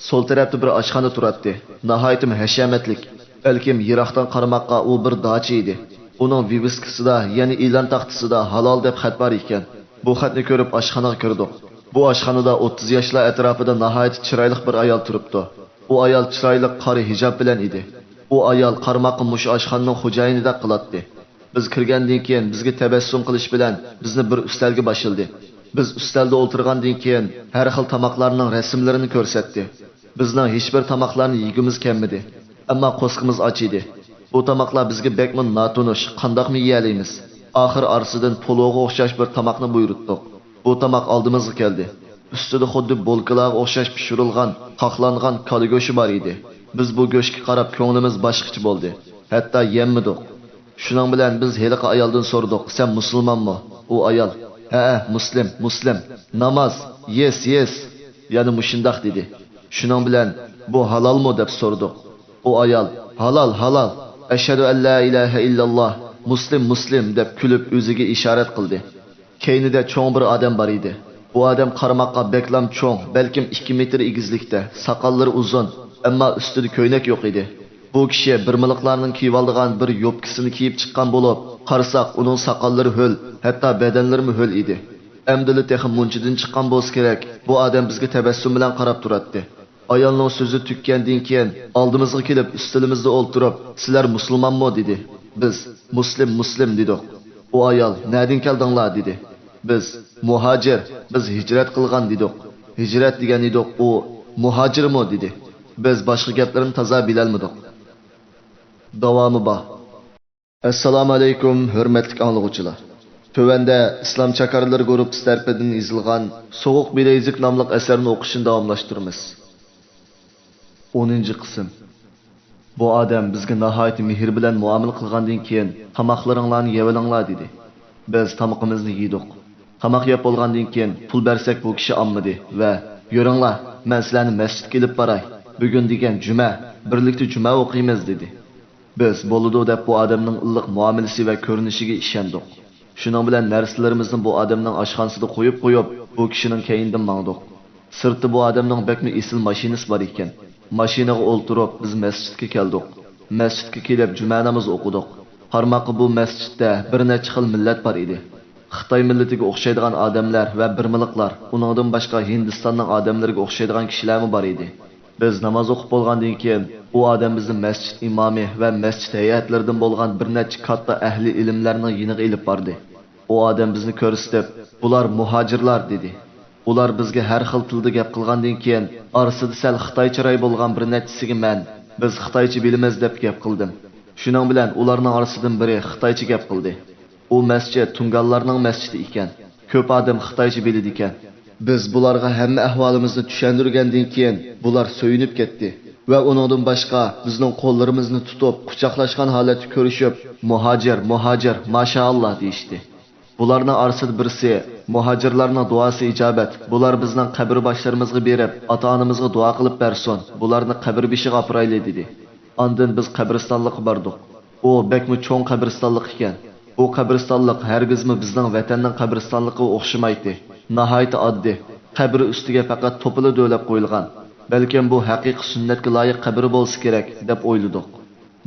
سول تەرەپتە بىر ئاشخانا تۇراتتى. ناھايىتىمۇ ھەشەمەتلىك. بەلكىم يىراقتىن قارىماققا ئۇ بىر داچا ئىدى. ئۇنىڭ ۋىۋىسكىسىدا، يەنى ئېلان تاختىسىدا «ھالال» دەپ خەت بار ئىكەن. بۇ خەتنى كۆرۈپ ئاشخانىغا كىردۇق. بۇ ئاشخانىدا ئوتتۇز ياشلار ئەتراپىدا ناھايىتى چىرايلىق بىر ئايال تۇرۇپتۇ. ئۇ ئايال چىرايلىق قارا ھىجاب بىلەن ئىدى. ئۇ ئايال قارىماققا مۇشۇ ئاشخانىنىڭ خوجايىنىدەك قىلاتتى. بىز كىرگەندىن كېيىن بىزگە تەبەسسۇم قىلىش بىلەن بىزنى بىر ئۈستەلگە باشلىدى. بىز ئۈستەلدە ئولتۇرغاندىن كېيىن ھەر خىل تاماقلارنىڭ رەسىملىرىنى كۆرسەتتى. بىزنىڭ ھېچبىر تاماقلارنى يېگۈمىز كەلمىدى. ئەمما قورسىقىمىز ئاچ ئىدى. بۇ تاماقلار بىزگە بەكمۇ ناتونۇش، قانداقمۇ يېيەلەيمىز؟ ئاخىر ئارىسىدىن پولۇغا ئوخشاش بىر تاماقنى بۇيرۇتتۇق. بۇ تاماق ئالدىمىزغا كەلدى. ئۈستىدە خۇددى بولكىلارغا ئوخشاش پىشۇرۇلغان، قاقلانغان كالا گۆشى بار ئىدى. بىز بۇ گۆشكە قاراپ كۆڭلىمىز باشقىچە بولدى. ھەتتا يەممىدۇق. شۇنىڭ بىلەن بىز ھېلىقى ئايالدىن سورىدۇق، «سەن مۇسۇلمانمۇ؟» ئۇ ئايال، «ھەئە، مۇسلىم، مۇسلىم. ناماز، يېس، يېس.» يەنە مۇشۇنداق دېدى. شۇنىڭ بىلەن، «بۇ ھالالمۇ؟» دەپ سورىدۇق. ئۇ ئايال، «ھالال، ھالال. ئەشھەدۇ ئەللا ئىلاھە ئىللاللا، مۇسلىم، مۇسلىم» دەپ كۈلۈپ ئۆزىگە ئىشارەت قىلدى. كەينىدە چوڭ بىر ئادەم بار ئىدى. بۇ ئادەم قارىماققا بەكلام چوڭ، بەلكىم ئىككى مېتىر ئېگىزلىكتە، ساقاللىرى ئۇزۇن، ئەمما ئۈستىدە كۆينەك يوق ئىدى. بۇ كىشى بىرمىلىقلارنىڭ كىيىۋالىدىغان بىر يوپكىسىنى كىيىپ چىققان بولۇپ، قارىساق ئۇنىڭ ساقاللىرى ھۆل، ھەتتا بەدەنلىرىمۇ ھۆل ئىدى. ئەمدىلا تېخى مۇنچىدىن چىققان بولسا كېرەك، بۇ ئادەم بىزگە تەبەسسۇم بىلەن قاراپ تۇراتتى. ئايالنىڭ سۆزى تۈگىگەندىن كېيىن، ئالدىمىزغا كېلىپ، ئۈستىلىمىزدە ئولتۇرۇپ، «سىلەر مۇسۇلمانمۇ؟» دېدى. بىز، «مۇسلىم، مۇسلىم» دېدۇق. ئۇ ئايال، «نەدىن كەلدىڭلار؟» دېدى. بىز، «مۇھاجىر، بىز ھىجرەت قىلغان» دېدۇق. «ھىجرەت» دېگەن ئىدۇق، ئۇ، «مۇھاجىرمۇ؟» دېدى. بىز باشقا گەپلىرىنى تازا بىلەلمىدۇق. داۋامى بار. ئەسسالامۇ ئەلەيكۇم، ھۆرمەتلىك ئاڭلىغۇچىلار! تۆۋەندە ئىسلام چاكارلىرى گۇرۇپپىسى تەرىپىدىن يېزىلغان سوغۇق بىلەيزۈك ناملىق ئەسەرنى ئوقۇشنى داۋاملاشتۇرىمىز. ئونىنچى قىسىم. بۇ ئادەم بىزگە ناھايىتى مېھىر بىلەن مۇئامىلە قىلغاندىن كېيىن، «تاماقلىرىڭلارنى يەۋېلىڭلار» دېدى. بىز تامىقىمىزنى يېدۇق. تاماق يەپ بولغاندىن كېيىن، پۇل بەرسەك، بۇ كىشى ئالمىدى ۋە، «يۈرۈڭلار، مەن سىلەرنى مەسچىتكە ئېلىپ باراي. بۈگۈن دېگەن جۈمە، بىرلىكتە جۈمە ئوقۇيمىز» دېدى. بىز، «بولىدۇ» دەپ، بۇ ئادەمنىڭ ئىللىق مۇئامىلىسى ۋە كۆرۈنۈشىگە ئىشەندۇق. شۇنىڭ بىلەن نەرسىلىرىمىزنى بۇ ئادەمنىڭ ئاشخانىسىدا قويۇپ قويۇپ، بۇ كىشىنىڭ كەينىدىن ماڭدۇق. سىرتتا بۇ ئادەمنىڭ بەكمۇ ئېسىل ماشىنىسى بار ئىكەن. ماشىنىغا ئولتۇرۇپ، بىز مەسچىتكە كەلدۇق. مەسچىتكە كېلىپ، جۈمە نامىزى ئوقۇدۇق. قارىماققا بۇ مەسچىتتە بىر نەچچە خىل مىللەت بار ئىدى. خىتاي مىللىتىگە ئوخشايدىغان ئادەملەر ۋە بىرمىلىقلار، ئۇنىڭدىن باشقا ھىندىستاننىڭ ئادەملىرىگە ئوخشايدىغان كىشىلەرمۇ بار ئىدى. بىز ناماز ئوقۇپ بولغاندىن كېيىن، ئۇ ئادەم بىزنى مەسچىت ئىمامى ۋە مەسچىت ھەيئەتلىرىدىن بولغان بىر نەچچە كاتتا ئەھلى ئىلىملەرنىڭ يېنىغا ئېلىپ باردى. ئۇ ئادەم بىزنى كۆرسىتىپ، «بۇلار مۇھاجىرلار» دېدى. ئۇلار بىزگە ھەر خىل تىلدا گەپ قىلغاندىن كېيىن، ئارىسىدا سەل خىتاي چىرايى بولغان بىر نەچچىسىگە مەن، «بىز خىتايچە بىلىمىز» دەپ گەپ قىلدىم. شۇنىڭ بىلەن ئۇلارنىڭ ئارىسىدىن بىرى خىتايچە گەپ قىلدى. ئۇ مەسچىت تۇڭگانلارنىڭ مەسچىتى ئىكەن. كۆپ ئادەم خىتايچە بىلىدىكەن. بىز بۇلارغا ھەممە ئەھۋالىمىزنى چۈشەندۈرگەندىن كېيىن، بۇلار سۆيۈنۈپ كەتتى ۋە ئۇنىڭدىن باشقا بىزنىڭ قوللىرىمىزنى تۇتۇپ، قۇچاقلاشقان ھالەتتە كۆرۈشۈپ، «مۇھاجىر، مۇھاجىر، ماشائاللا» دېيىشتى. بۇلارنىڭ ئارىسىدا بىرسى، «مۇھاجىرلارنىڭ دۇئاسى ئىجابەت، بۇلار بىزنىڭ قەبرە باشلىرىمىزغا بېرىپ، ئاتا-ئانىمىزغا دۇئا قىلىپ بەرسۇن، بۇلارنى قەبرە بېشىغا ئاپىرايلى» دېدى. ئاندىن بىز قەبرىستانلىققا باردۇق. ئۇ بەكمۇ چوڭ قەبرىستانلىق ئىكەن. بۇ قەبرىستانلىق ھەرگىزمۇ بىزنىڭ ۋەتەننىڭ قەبرىستانلىقىغا ئوخشىمايتتى. ناھايىتى ئاددىي. قەبرە ئۈستىگە پەقەت توپىلا دۆۋىلەپ قويۇلغان. بەلكىم بۇ ھەقىقىي سۈننەتكە لايىق قەبرە بولسا كېرەك، دەپ ئويلىدۇق.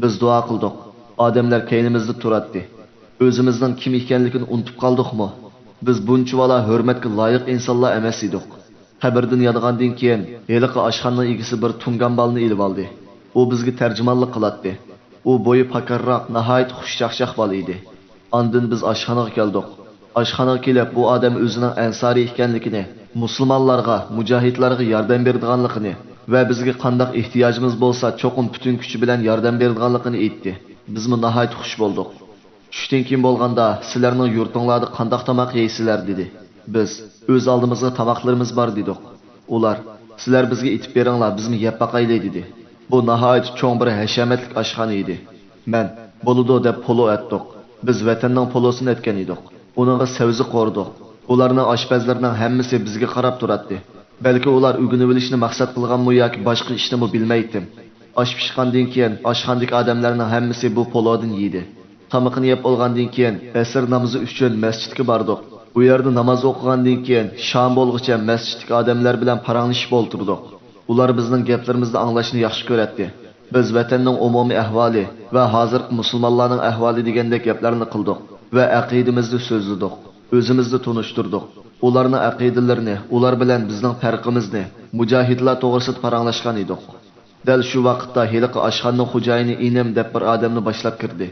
بىز دۇئا قىلدۇق. ئادەملەر كەينىمىزدە تۇراتتى. ئۆزىمىزنىڭ كىم ئىكەنلىكىنى ئۇنتۇپ قالدۇقمۇ؟ بىز بۇنچىۋالا ھۆرمەتكە لايىق ئىنسانلار ئەمەس ئىدۇق. قەبرىدىن يانغاندىن كېيىن، ھېلىقى ئاشخانىنىڭ ئىگىسى بىر تۇڭگان بالىنى ئېلىۋالدى. ئۇ بىزگە تەرجىمانلىق قىلاتتى. ئۇ بويى پاكارراق، ناھايىتى خۇشچاقچاق بالا ئىدى. ئاندىن بىز ئاشخانىغا كەلدۇق. ئاشخانىغا كېلىپ، بۇ ئادەم ئۆزىنىڭ ئەنسارىي ئىكەنلىكىنى، مۇسۇلمانلارغا، مۇجاھىدلارغا ياردەم بېرىدىغانلىقىنى ۋە بىزگە قانداق ئېھتىياجىمىز بولسا، چوقۇم پۈتۈن كۈچى بىلەن ياردەم بېرىدىغانلىقىنى ئېيتتى. بىزمۇ ناھايىتى خۇش بولدۇق. چۈشتىن كېيىن بولغاندا، «سىلەرنىڭ يۇرتۇڭلاردا قانداق تاماق يەيسىلەر؟» دېدى. بىز، «ئۆز ئالدىمىزغا تاماقلىرىمىز بار» دېدۇق. ئۇلار، «سىلەر بىزگە ئېتىپ بېرىڭلار، بىزمۇ يەپ باقايلى» دېدى. بۇ ناھايىتى چوڭ بىر ھەشەمەتلىك ئاشخانا ئىدى. مەن، «بولىدۇ» دەپ پولۇ ئەتتۇق. بىز ۋەتەننىڭ پولۇسىنى ئەتكەن ئىدۇق. ئۇنىڭغا سەۋزە قورۇدۇق. ئۇلارنىڭ ئاشپەزلىرىنىڭ ھەممىسى بىزگە قاراپ تۇراتتى. بەلكى ئۇلار ئۆگىنىۋېلىشنى مەقسەت قىلغانمۇ ياكى باشقا ئىشنىمۇ بىلمەيتتىم. ئاش پىشقاندىن كېيىن، ئاشخانىدىكى ئادەملەرنىڭ ھەممىسى بۇ پولۇدىن يېدى. تامىقىنى يەپ بولغاندىن كېيىن، ئەسىر نامىزى ئۈچۈن مەسچىتكە باردۇق. ئۇ يەردە ناماز ئوقۇغاندىن كېيىن، شام بولغۇچە مەسچىتتىكى ئادەملەر بىلەن پاراڭلىشىپ ئولتۇردۇق. ئۇلار بىزنىڭ گەپلىرىمىزنى ئاڭلاشنى ياخشى كۆرەتتى. بىز ۋەتەننىڭ ئومۇمىي ئەھۋالى ۋە ھازىرقى مۇسۇلمانلارنىڭ ئەھۋالى دېگەندەك گەپلەرنى قىلدۇق ۋە ئەقىدىمىزنى سۆزلىدۇق. ئۆزىمىزنى تونۇشتۇردۇق. ئۇلارنىڭ ئەقىدىلىرىنى، ئۇلار بىلەن بىزنىڭ پەرقىمىزنى، مۇجاھىدلار توغرىسىدا پاراڭلاشقان ئىدۇق. دەل شۇ ۋاقىتتا ھېلىقى ئاشخانىنىڭ خوجايىنى ئىنىم دەپ بىر ئادەمنى باشلاپ كىردى.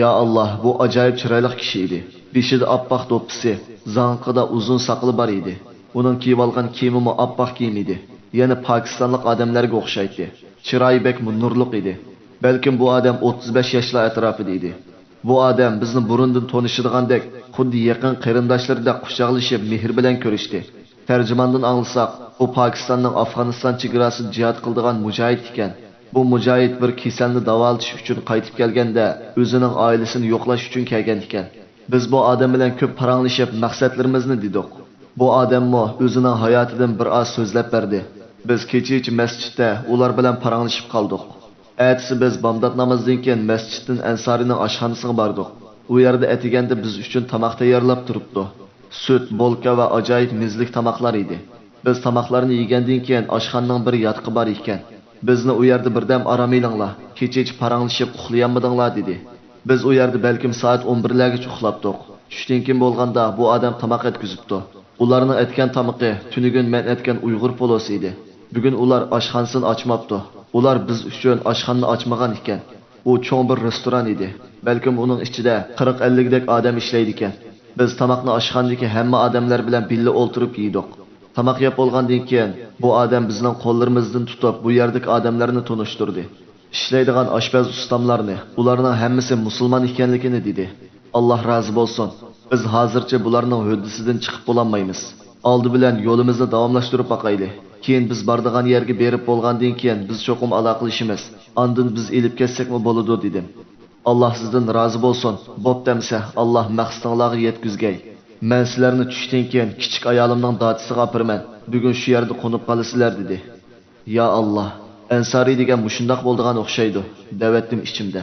يا ئاللا، بۇ ئاجايىپ چىرايلىق كىشى ئىدى. بېشىدا ئاپئاق دوپپىسى، زاڭىقىدا ئۇزۇن ساقىلى بار ئىدى. ئۇنىڭ كىيىۋالغان كىيىمىمۇ ئاپئاق كىيىم ئىدى. يەنە پاكىستانلىق ئادەملەرگە ئوخشايتتى. چىرايى بەكمۇ نۇرلۇق ئىدى. بەلكىم بۇ ئادەم ئوتتۇز بەش ياشلار ئەتراپىدا ئىدى. بۇ ئادەم بىزنى بۇرۇندىن تونۇشىدىغاندەك، خۇددى يېقىن قېرىنداشلىرىدەك قۇچاقلىشىپ، مېھىر بىلەن كۆرۈشتى. تەرجىماندىن ئاڭلىساق، بۇ پاكىستاننىڭ ئافغانىستان چېگراسىدا جىھاد قىلىدىغان مۇجاھىد ئىكەن. بۇ مۇجاھىد بىر كېسەلنى داۋالىتىش ئۈچۈن قايتىپ كەلگەندە، ئۆزىنىڭ ئائىلىسىنى يوقلاش ئۈچۈن كەلگەن ئىكەن. بىز بۇ ئادەم بىلەن كۆپ پاراڭلىشىپ، مەقسەتلىرىمىزنى دېدۇق. بۇ ئادەممۇ ئۆزىنىڭ ھاياتىدىن بىر ئاز سۆزلەپ بەردى. بىز كېچىچە مەسچىتتە ئۇلار بىلەن پاراڭلىشىپ قالدۇق. ئەتىسى بىز بامدات نامىزىدىن كېيىن مەسچىتتىن ئەنسارىنىڭ ئاشخانىسىغا باردۇق. ئۇ يەردە ئەتىگەندە بىز ئۈچۈن تاماق تەييارلاپ تۇرۇپتۇ. سۈت، بولكا ۋە ئاجايىپ مېزىلىك تاماقلار ئىدى. بىز تاماقلارنى يېگەندىن كېيىن ئاشخانىنىڭ بىر ياتىقى بار ئىكەن. بىزنى ئۇ يەردە بىردەم ئارام ئېلىڭلار، كېچىچە پاراڭلىشىپ ئۇخلىيالمىدىڭلار دېدى. بىز ئۇ يەردە بەلكىم سائەت ئون بىرلەرگىچە ئۇخلاپتۇق. چۈشتىن كېيىن بولغاندا بۇ ئادەم تاماق ئەتكۈزۈپتۇ. ئۇلارنىڭ ئەتكەن تامىقى تۈنۈگۈن مەن ئەتكەن ئۇيغۇر پولۇسى ئىدى. بۈگۈن ئۇلار ئاشخانىسىنى ئاچماپتۇ. ئۇلار بىز ئۈچۈن ئاشخانىنى ئاچمىغان ئىكەن. ئۇ چوڭ بىر رېستوران ئىدى. بەلكىم ئۇنىڭ ئىچىدە قىرىق ئەللىكدەك ئادەم ئىشلەيدىكەن. بىز تاماقنى ئاشخانىدىكى ھەممە ئادەملەر بىلەن بىللە ئولتۇرۇپ يېدۇق. تاماق يەپ بولغاندىن كېيىن، بۇ ئادەم بىزنىڭ قوللىرىمىزدىن تۇتۇپ، بۇ يەردىكى ئادەملەرنى تونۇشتۇردى. ئىشلەيدىغان ئاشپەز ئۇستاملارنى، ئۇلارنىڭ ھەممىسى مۇسۇلمان ئىكەنلىكىنى دېدى. ئاللا رازى بولسۇن. بىز ھازىرچە بۇلارنىڭ ھۆددىسىدىن چىقىپ بولالمايمىز. ئالدى بىلەن يولىمىزنى داۋاملاشتۇرۇپ باقايلى. كېيىن بىز بارىدىغان يەرگە بېرىپ بولغاندىن كېيىن، بىز چوقۇم ئالاقىلىشىمىز. ئاندىن بىز ئېلىپ كەتسەكمۇ بولىدۇ، دېدىم. ئاللا سىزدىن رازى بولسۇن. بوپتۇ ئەمسە، ئاللا مەقسىتىڭلارغا يەتكۈزگەي. مەن سىلەرنى چۈشتىن كېيىن كىچىك ئايالىمنىڭ داچىسىغا ئاپىرىمەن. بۈگۈن شۇ يەردە قونۇپ قالىسىلەر، دېدى. يا ئاللا، ئەنسارى دېگەن مۇشۇنداق بولىدىغان ئوخشايدۇ، دەۋەتتىم ئىچىمدە.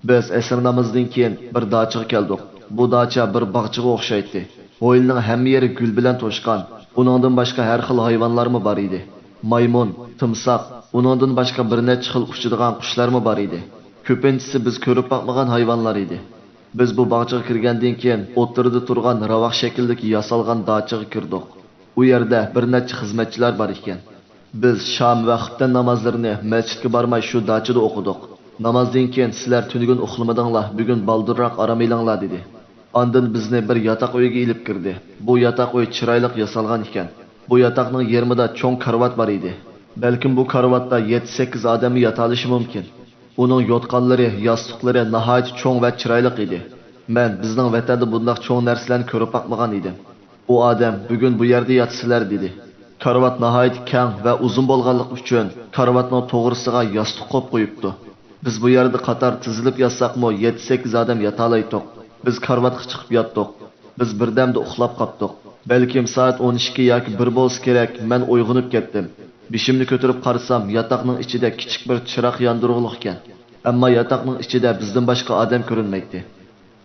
بىز ئەسىر نامىزىدىن كېيىن بىر داچىغا كەلدۇق. بۇ داچا بىر باغچىغا ئوخشايتتى. ھويلىنىڭ ھەممە يېرى گۈل بىلەن توشقان. ئۇنىڭدىن باشقا ھەر خىل ھايۋانلارمۇ بار ئىدى. مايمۇن، تىمساھ، ئۇنىڭدىن باشقا بىر نەچچە خىل ئۇچىدىغان قۇشلارمۇ بار ئىدى. كۆپىنچىسى بىز كۆرۈپ باقمىغان ھايۋانلار ئىدى. بىز بۇ باغچىغا كىرگەندىن كېيىن، ئوتتۇرىدا تۇرغان راۋاق شەكىلدىكى ياسالغان داچىغا كىردۇق. ئۇ يەردە بىر نەچچە خىزمەتچىلەر بار ئىكەن. بىز شام ۋە خۇپتەن نامازلىرىنى مەسچىتكە بارماي شۇ داچىدا ئوقۇدۇق. نامازدىن كېيىن، سىلەر تۈنۈگۈن ئۇخلىمىدىڭلار، بۈگۈن بالدۇرراق ئارام ئېلىڭلار، دېدى. ئاندىن بىزنى بىر ياتاق ئۆيگە ئېلىپ كىردى. بۇ ياتاق ئۆي چىرايلىق ياسالغان ئىكەن. بۇ ياتاقنىڭ يېرىمىدا چوڭ كارىۋات بار ئىدى. بەلكىم بۇ كارىۋاتتا يەتتە-سەككىز ئادەممۇ ياتالىشى مۇمكىن. ئۇنىڭ يوتقانلىرى، ياستۇقلىرى ناھايىتى چوڭ ۋە چىرايلىق ئىدى. مەن بىزنىڭ ۋەتەندە بۇنداق چوڭ نەرسىلەرنى كۆرۈپ باقمىغان ئىدىم. ئۇ ئادەم، «بۈگۈن بۇ يەردە ياتىسىلەر» دېدى. كارىۋات ناھايىتى كەڭ ۋە ئۇزۇن بولغانلىقى ئۈچۈن، كارىۋاتنىڭ توغرىسىغا ياستۇق قويۇپ قويۇپتۇ. بىز بۇ يەردە قاتار تىزىلىپ ياتساقمۇ، يەتتە-سەككىز ئادەم ياتالايتتۇق. بىز كارىۋاتقا چىقىپ ياتتۇق. بىز بىردەمدە ئۇخلاپ قاپتۇق. بەلكىم سائەت ئون ئىككى ياكى بىر بولسا كېرەك، مەن ئويغىنىپ كەتتىم. بېشىمنى كۆتۈرۈپ قارىسام، ياتاقنىڭ ئىچىدە كىچىك بىر چىراغ ياندۇرغۇلۇق ئىكەن. ئەمما ياتاقنىڭ ئىچىدە بىزدىن باشقا ئادەم كۆرۈنمەيتتى.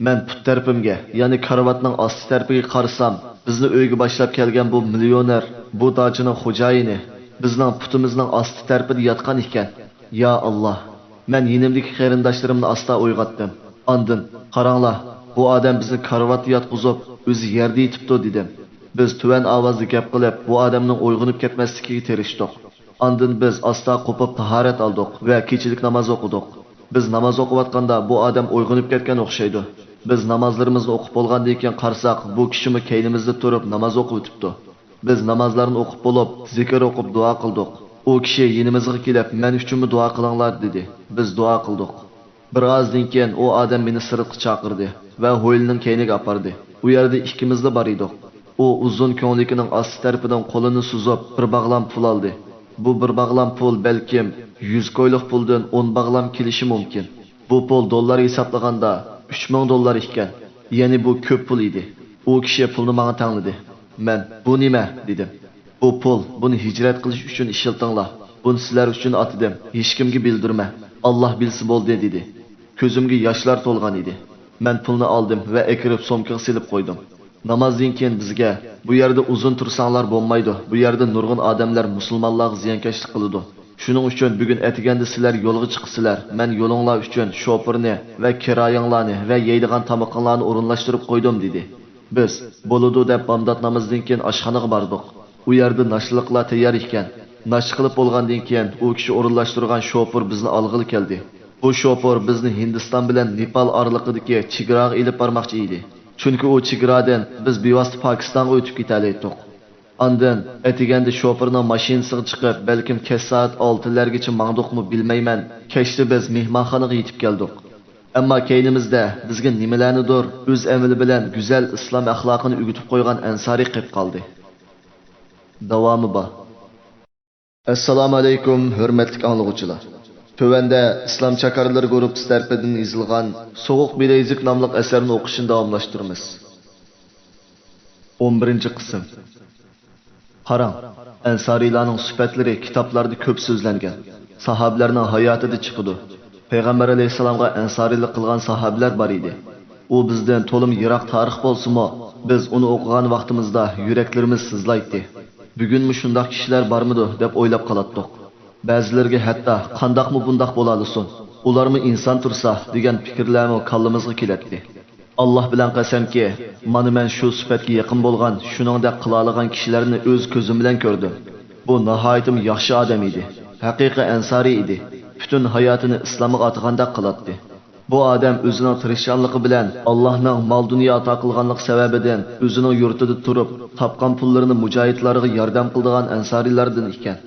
مەن پۇت تەرىپىمگە، يەنى كارىۋاتنىڭ ئاستى تەرىپىگە قارىسام، بىزنى ئۆيگە باشلاپ كەلگەن بۇ مىليونېر، بۇ داچىنىڭ خوجايىنى، بىزنىڭ پۇتىمىزنىڭ ئاستى تەرىپىدە ياتقان ئىكەن. يا ئاللا! مەن يېنىمدىكى قېرىنداشلىرىمنى ئاستا ئويغاتتىم. ئاندىن، «قاراڭلار، بۇ ئادەم بىزنى كارىۋاتتا ياتقۇزۇپ، ئۆزى يەردە يېتىپتۇ» دېدىم. بىز تۆۋەن ئاۋازدا گەپ قىلىپ، بۇ ئادەمنىڭ ئويغىنىپ كەتمەسلىكىگە تىرىشتۇق. ئاندىن بىز ئاستا قوپۇپ تاھارەت ئالدۇق ۋە كېچىلىك ناماز ئوقۇدۇق. بىز ناماز ئوقۇۋاتقاندا بۇ ئادەم ئويغىنىپ كەتكەن ئوخشايدۇ. بىز نامازلىرىمىزنى ئوقۇپ بولغاندىن كېيىن قارىساق، بۇ كىشىمۇ كەينىمىزدە تۇرۇپ ناماز ئوقۇۋېتىپتۇ. بىز نامازلارنى ئوقۇپ بولۇپ، زىكىر ئوقۇپ دۇئا قىلدۇق. ئۇ كىشى يېنىمىزغا كېلىپ، «مەن ئۈچۈنمۇ دۇئا قىلىڭلار» دېدى. بىز دۇئا قىلدۇق. بىر ئازدىن كېيىن ئۇ ئادەم مېنى سىرتقا چاقىردى ۋە ھويلىنىڭ كەينىگە ئاپاردى. ئۇ يەردە ئىككىمىزلا بار ئىدۇق. ئۇ ئۇزۇن كۆڭلىكىنىڭ ئاستى تەرىپىدىن قولىنى سوزۇپ، بىر باغلام پۇل ئالدى. بۇ بىر باغلام پۇل بەلكىم يۈز كويلۇق پۇلدىن ئون باغلام كېلىشى مۇمكىن. بۇ پۇل دوللار ھېسابلىغاندا ئۈچ مىڭ دوللار ئىكەن. يەنى بۇ كۆپ پۇل ئىدى. ئۇ كىشى پۇلنى ماڭا تەڭلىدى. مەن، «بۇ نېمە؟» دېدىم. «بۇ پۇل، بۇنى ھىجرەت قىلىش ئۈچۈن ئىشلىتىڭلار. بۇنى سىلەر ئۈچۈن ئاتىدىم. ھېچكىمگە بىلدۈرمە. ئاللا بىلسە بولدى» دېدى. كۆزۈمگە ياشلار تولغان ئىدى. مەن پۇلنى ئالدىم ۋە ئەكىرىپ سومكىغا سېلىپ قويدۇم. نامازدىن كېيىن بىزگە، «بۇ يەردە ئۇزۇن تۇرساڭلار بولمايدۇ، بۇ يەردە نۇرغۇن ئادەملەر مۇسۇلمانلارغا زىيانكەشلىك قىلىدۇ. شۇنىڭ ئۈچۈن بۈگۈن ئەتىگەندە سىلەر يولغا چىقىسىلەر، مەن يولۇڭلار ئۈچۈن شوپۇرنى ۋە كىرايىڭلارنى ۋە يەيدىغان تامىقىڭلارنى ئورۇنلاشتۇرۇپ قويدۇم» دېدى. بىز، «بولىدۇ» دەپ بامدات نامىزىدىن كېيىن ئاشخانىغا باردۇق. ئۇ يەردە ناشتىلىقلار تەييار ئىكەن. ناشتا قىلىپ بولغاندىن كېيىن ئۇ كىشى ئورۇنلاشتۇرغان شوپۇر بىزنى ئالغىلى كەلدى. بۇ شوپۇر بىزنى ھىندىستان بىلەن نېپال ئارىلىقىدىكى چېگراغا ئېلىپ بارماقچى ئىدى. چۈنكى ئۇ چېگرادىن بىز بىۋاسىتە پاكىستانغا ئۆتۈپ كېتەلەيتتۇق. ئاندىن ئەتىگەندە شوپۇرنىڭ ماشىنىسىغا چىقىپ، بەلكىم كەچ سائەت ئالتىلەرگىچە ماڭدۇقمۇ بىلمەيمەن، كەچتە بىز مېھمانخانىغا يېتىپ كەلدۇق. ئەمما كەينىمىزدە بىزگە نېمىلەرنىدۇر ئۆز ئەمىلى بىلەن گۈزەل ئىسلام ئەخلاقىنى ئۆگىتىپ قويغان ئەنسارىي قېپ قالدى. داۋامى بار. ئەسسالامۇئەلەيكۇم، ھۆرمەتلىك ئاڭلىغۇچىلار! تۆۋەندە ئىسلام چاكارلىرى گۇرۇپپىسى تەرىپىدىن يېزىلغان سوغۇق بىلەيزۈك ناملىق ئەسەرنى ئوقۇشنى داۋاملاشتۇرىمىز. ئون بىرىنچى قىسىم. قاراڭ، ئەنسارىيلارنىڭ سۈپەتلىرى كىتابلاردا كۆپ سۆزلەنگەن، ساھابىلەرنىڭ ھاياتىدا چىقىدۇ. پەيغەمبەر ئەلەيھىسسالامغا ئەنسارىيلىق قىلغان ساھابىلەر بار ئىدى. ئۇ بىزدىن تولىمۇ يىراق تارىخ بولسىمۇ، بىز ئۇنى ئوقۇغان ۋاقتىمىزدا يۈرەكلىرىمىز سىزلايتتى. بۈگۈنمۇ شۇنداق كىشىلەر بارمىدۇ دەپ ئويلاپ قالاتتۇق. بەزىلىرىگە ھەتتا، «قانداقمۇ بۇنداق بولالىسۇن؟ ئۇلارمۇ ئىنسان تۇرسا» دېگەن پىكىرلەرمۇ كاللىمىزغا كېلەتتى. ئاللا بىلەن قەسەمكى، مانا مەن شۇ سۈپەتكە يېقىن بولغان، شۇنىڭدەك قىلالىغان كىشىلەرنى ئۆز كۆزۈم بىلەن كۆردۈم. بۇ ناھايىتىمۇ ياخشى ئادەم ئىدى. ھەقىقىي ئەنسارىي ئىدى. پۈتۈن ھاياتىنى ئىسلامغا ئاتىغاندەك قىلاتتى. بۇ ئادەم ئۆزىنىڭ تىرىشچانلىقى بىلەن، ئاللانىڭ مال-دۇنيا ئاتا قىلغانلىقى سەۋەبىدىن ئۆزىنىڭ يۇرتىدا تۇرۇپ، تاپقان پۇللىرىنى مۇجاھىدلارغا ياردەم قىلىدىغان ئەنسارىيلاردىن ئىكەن.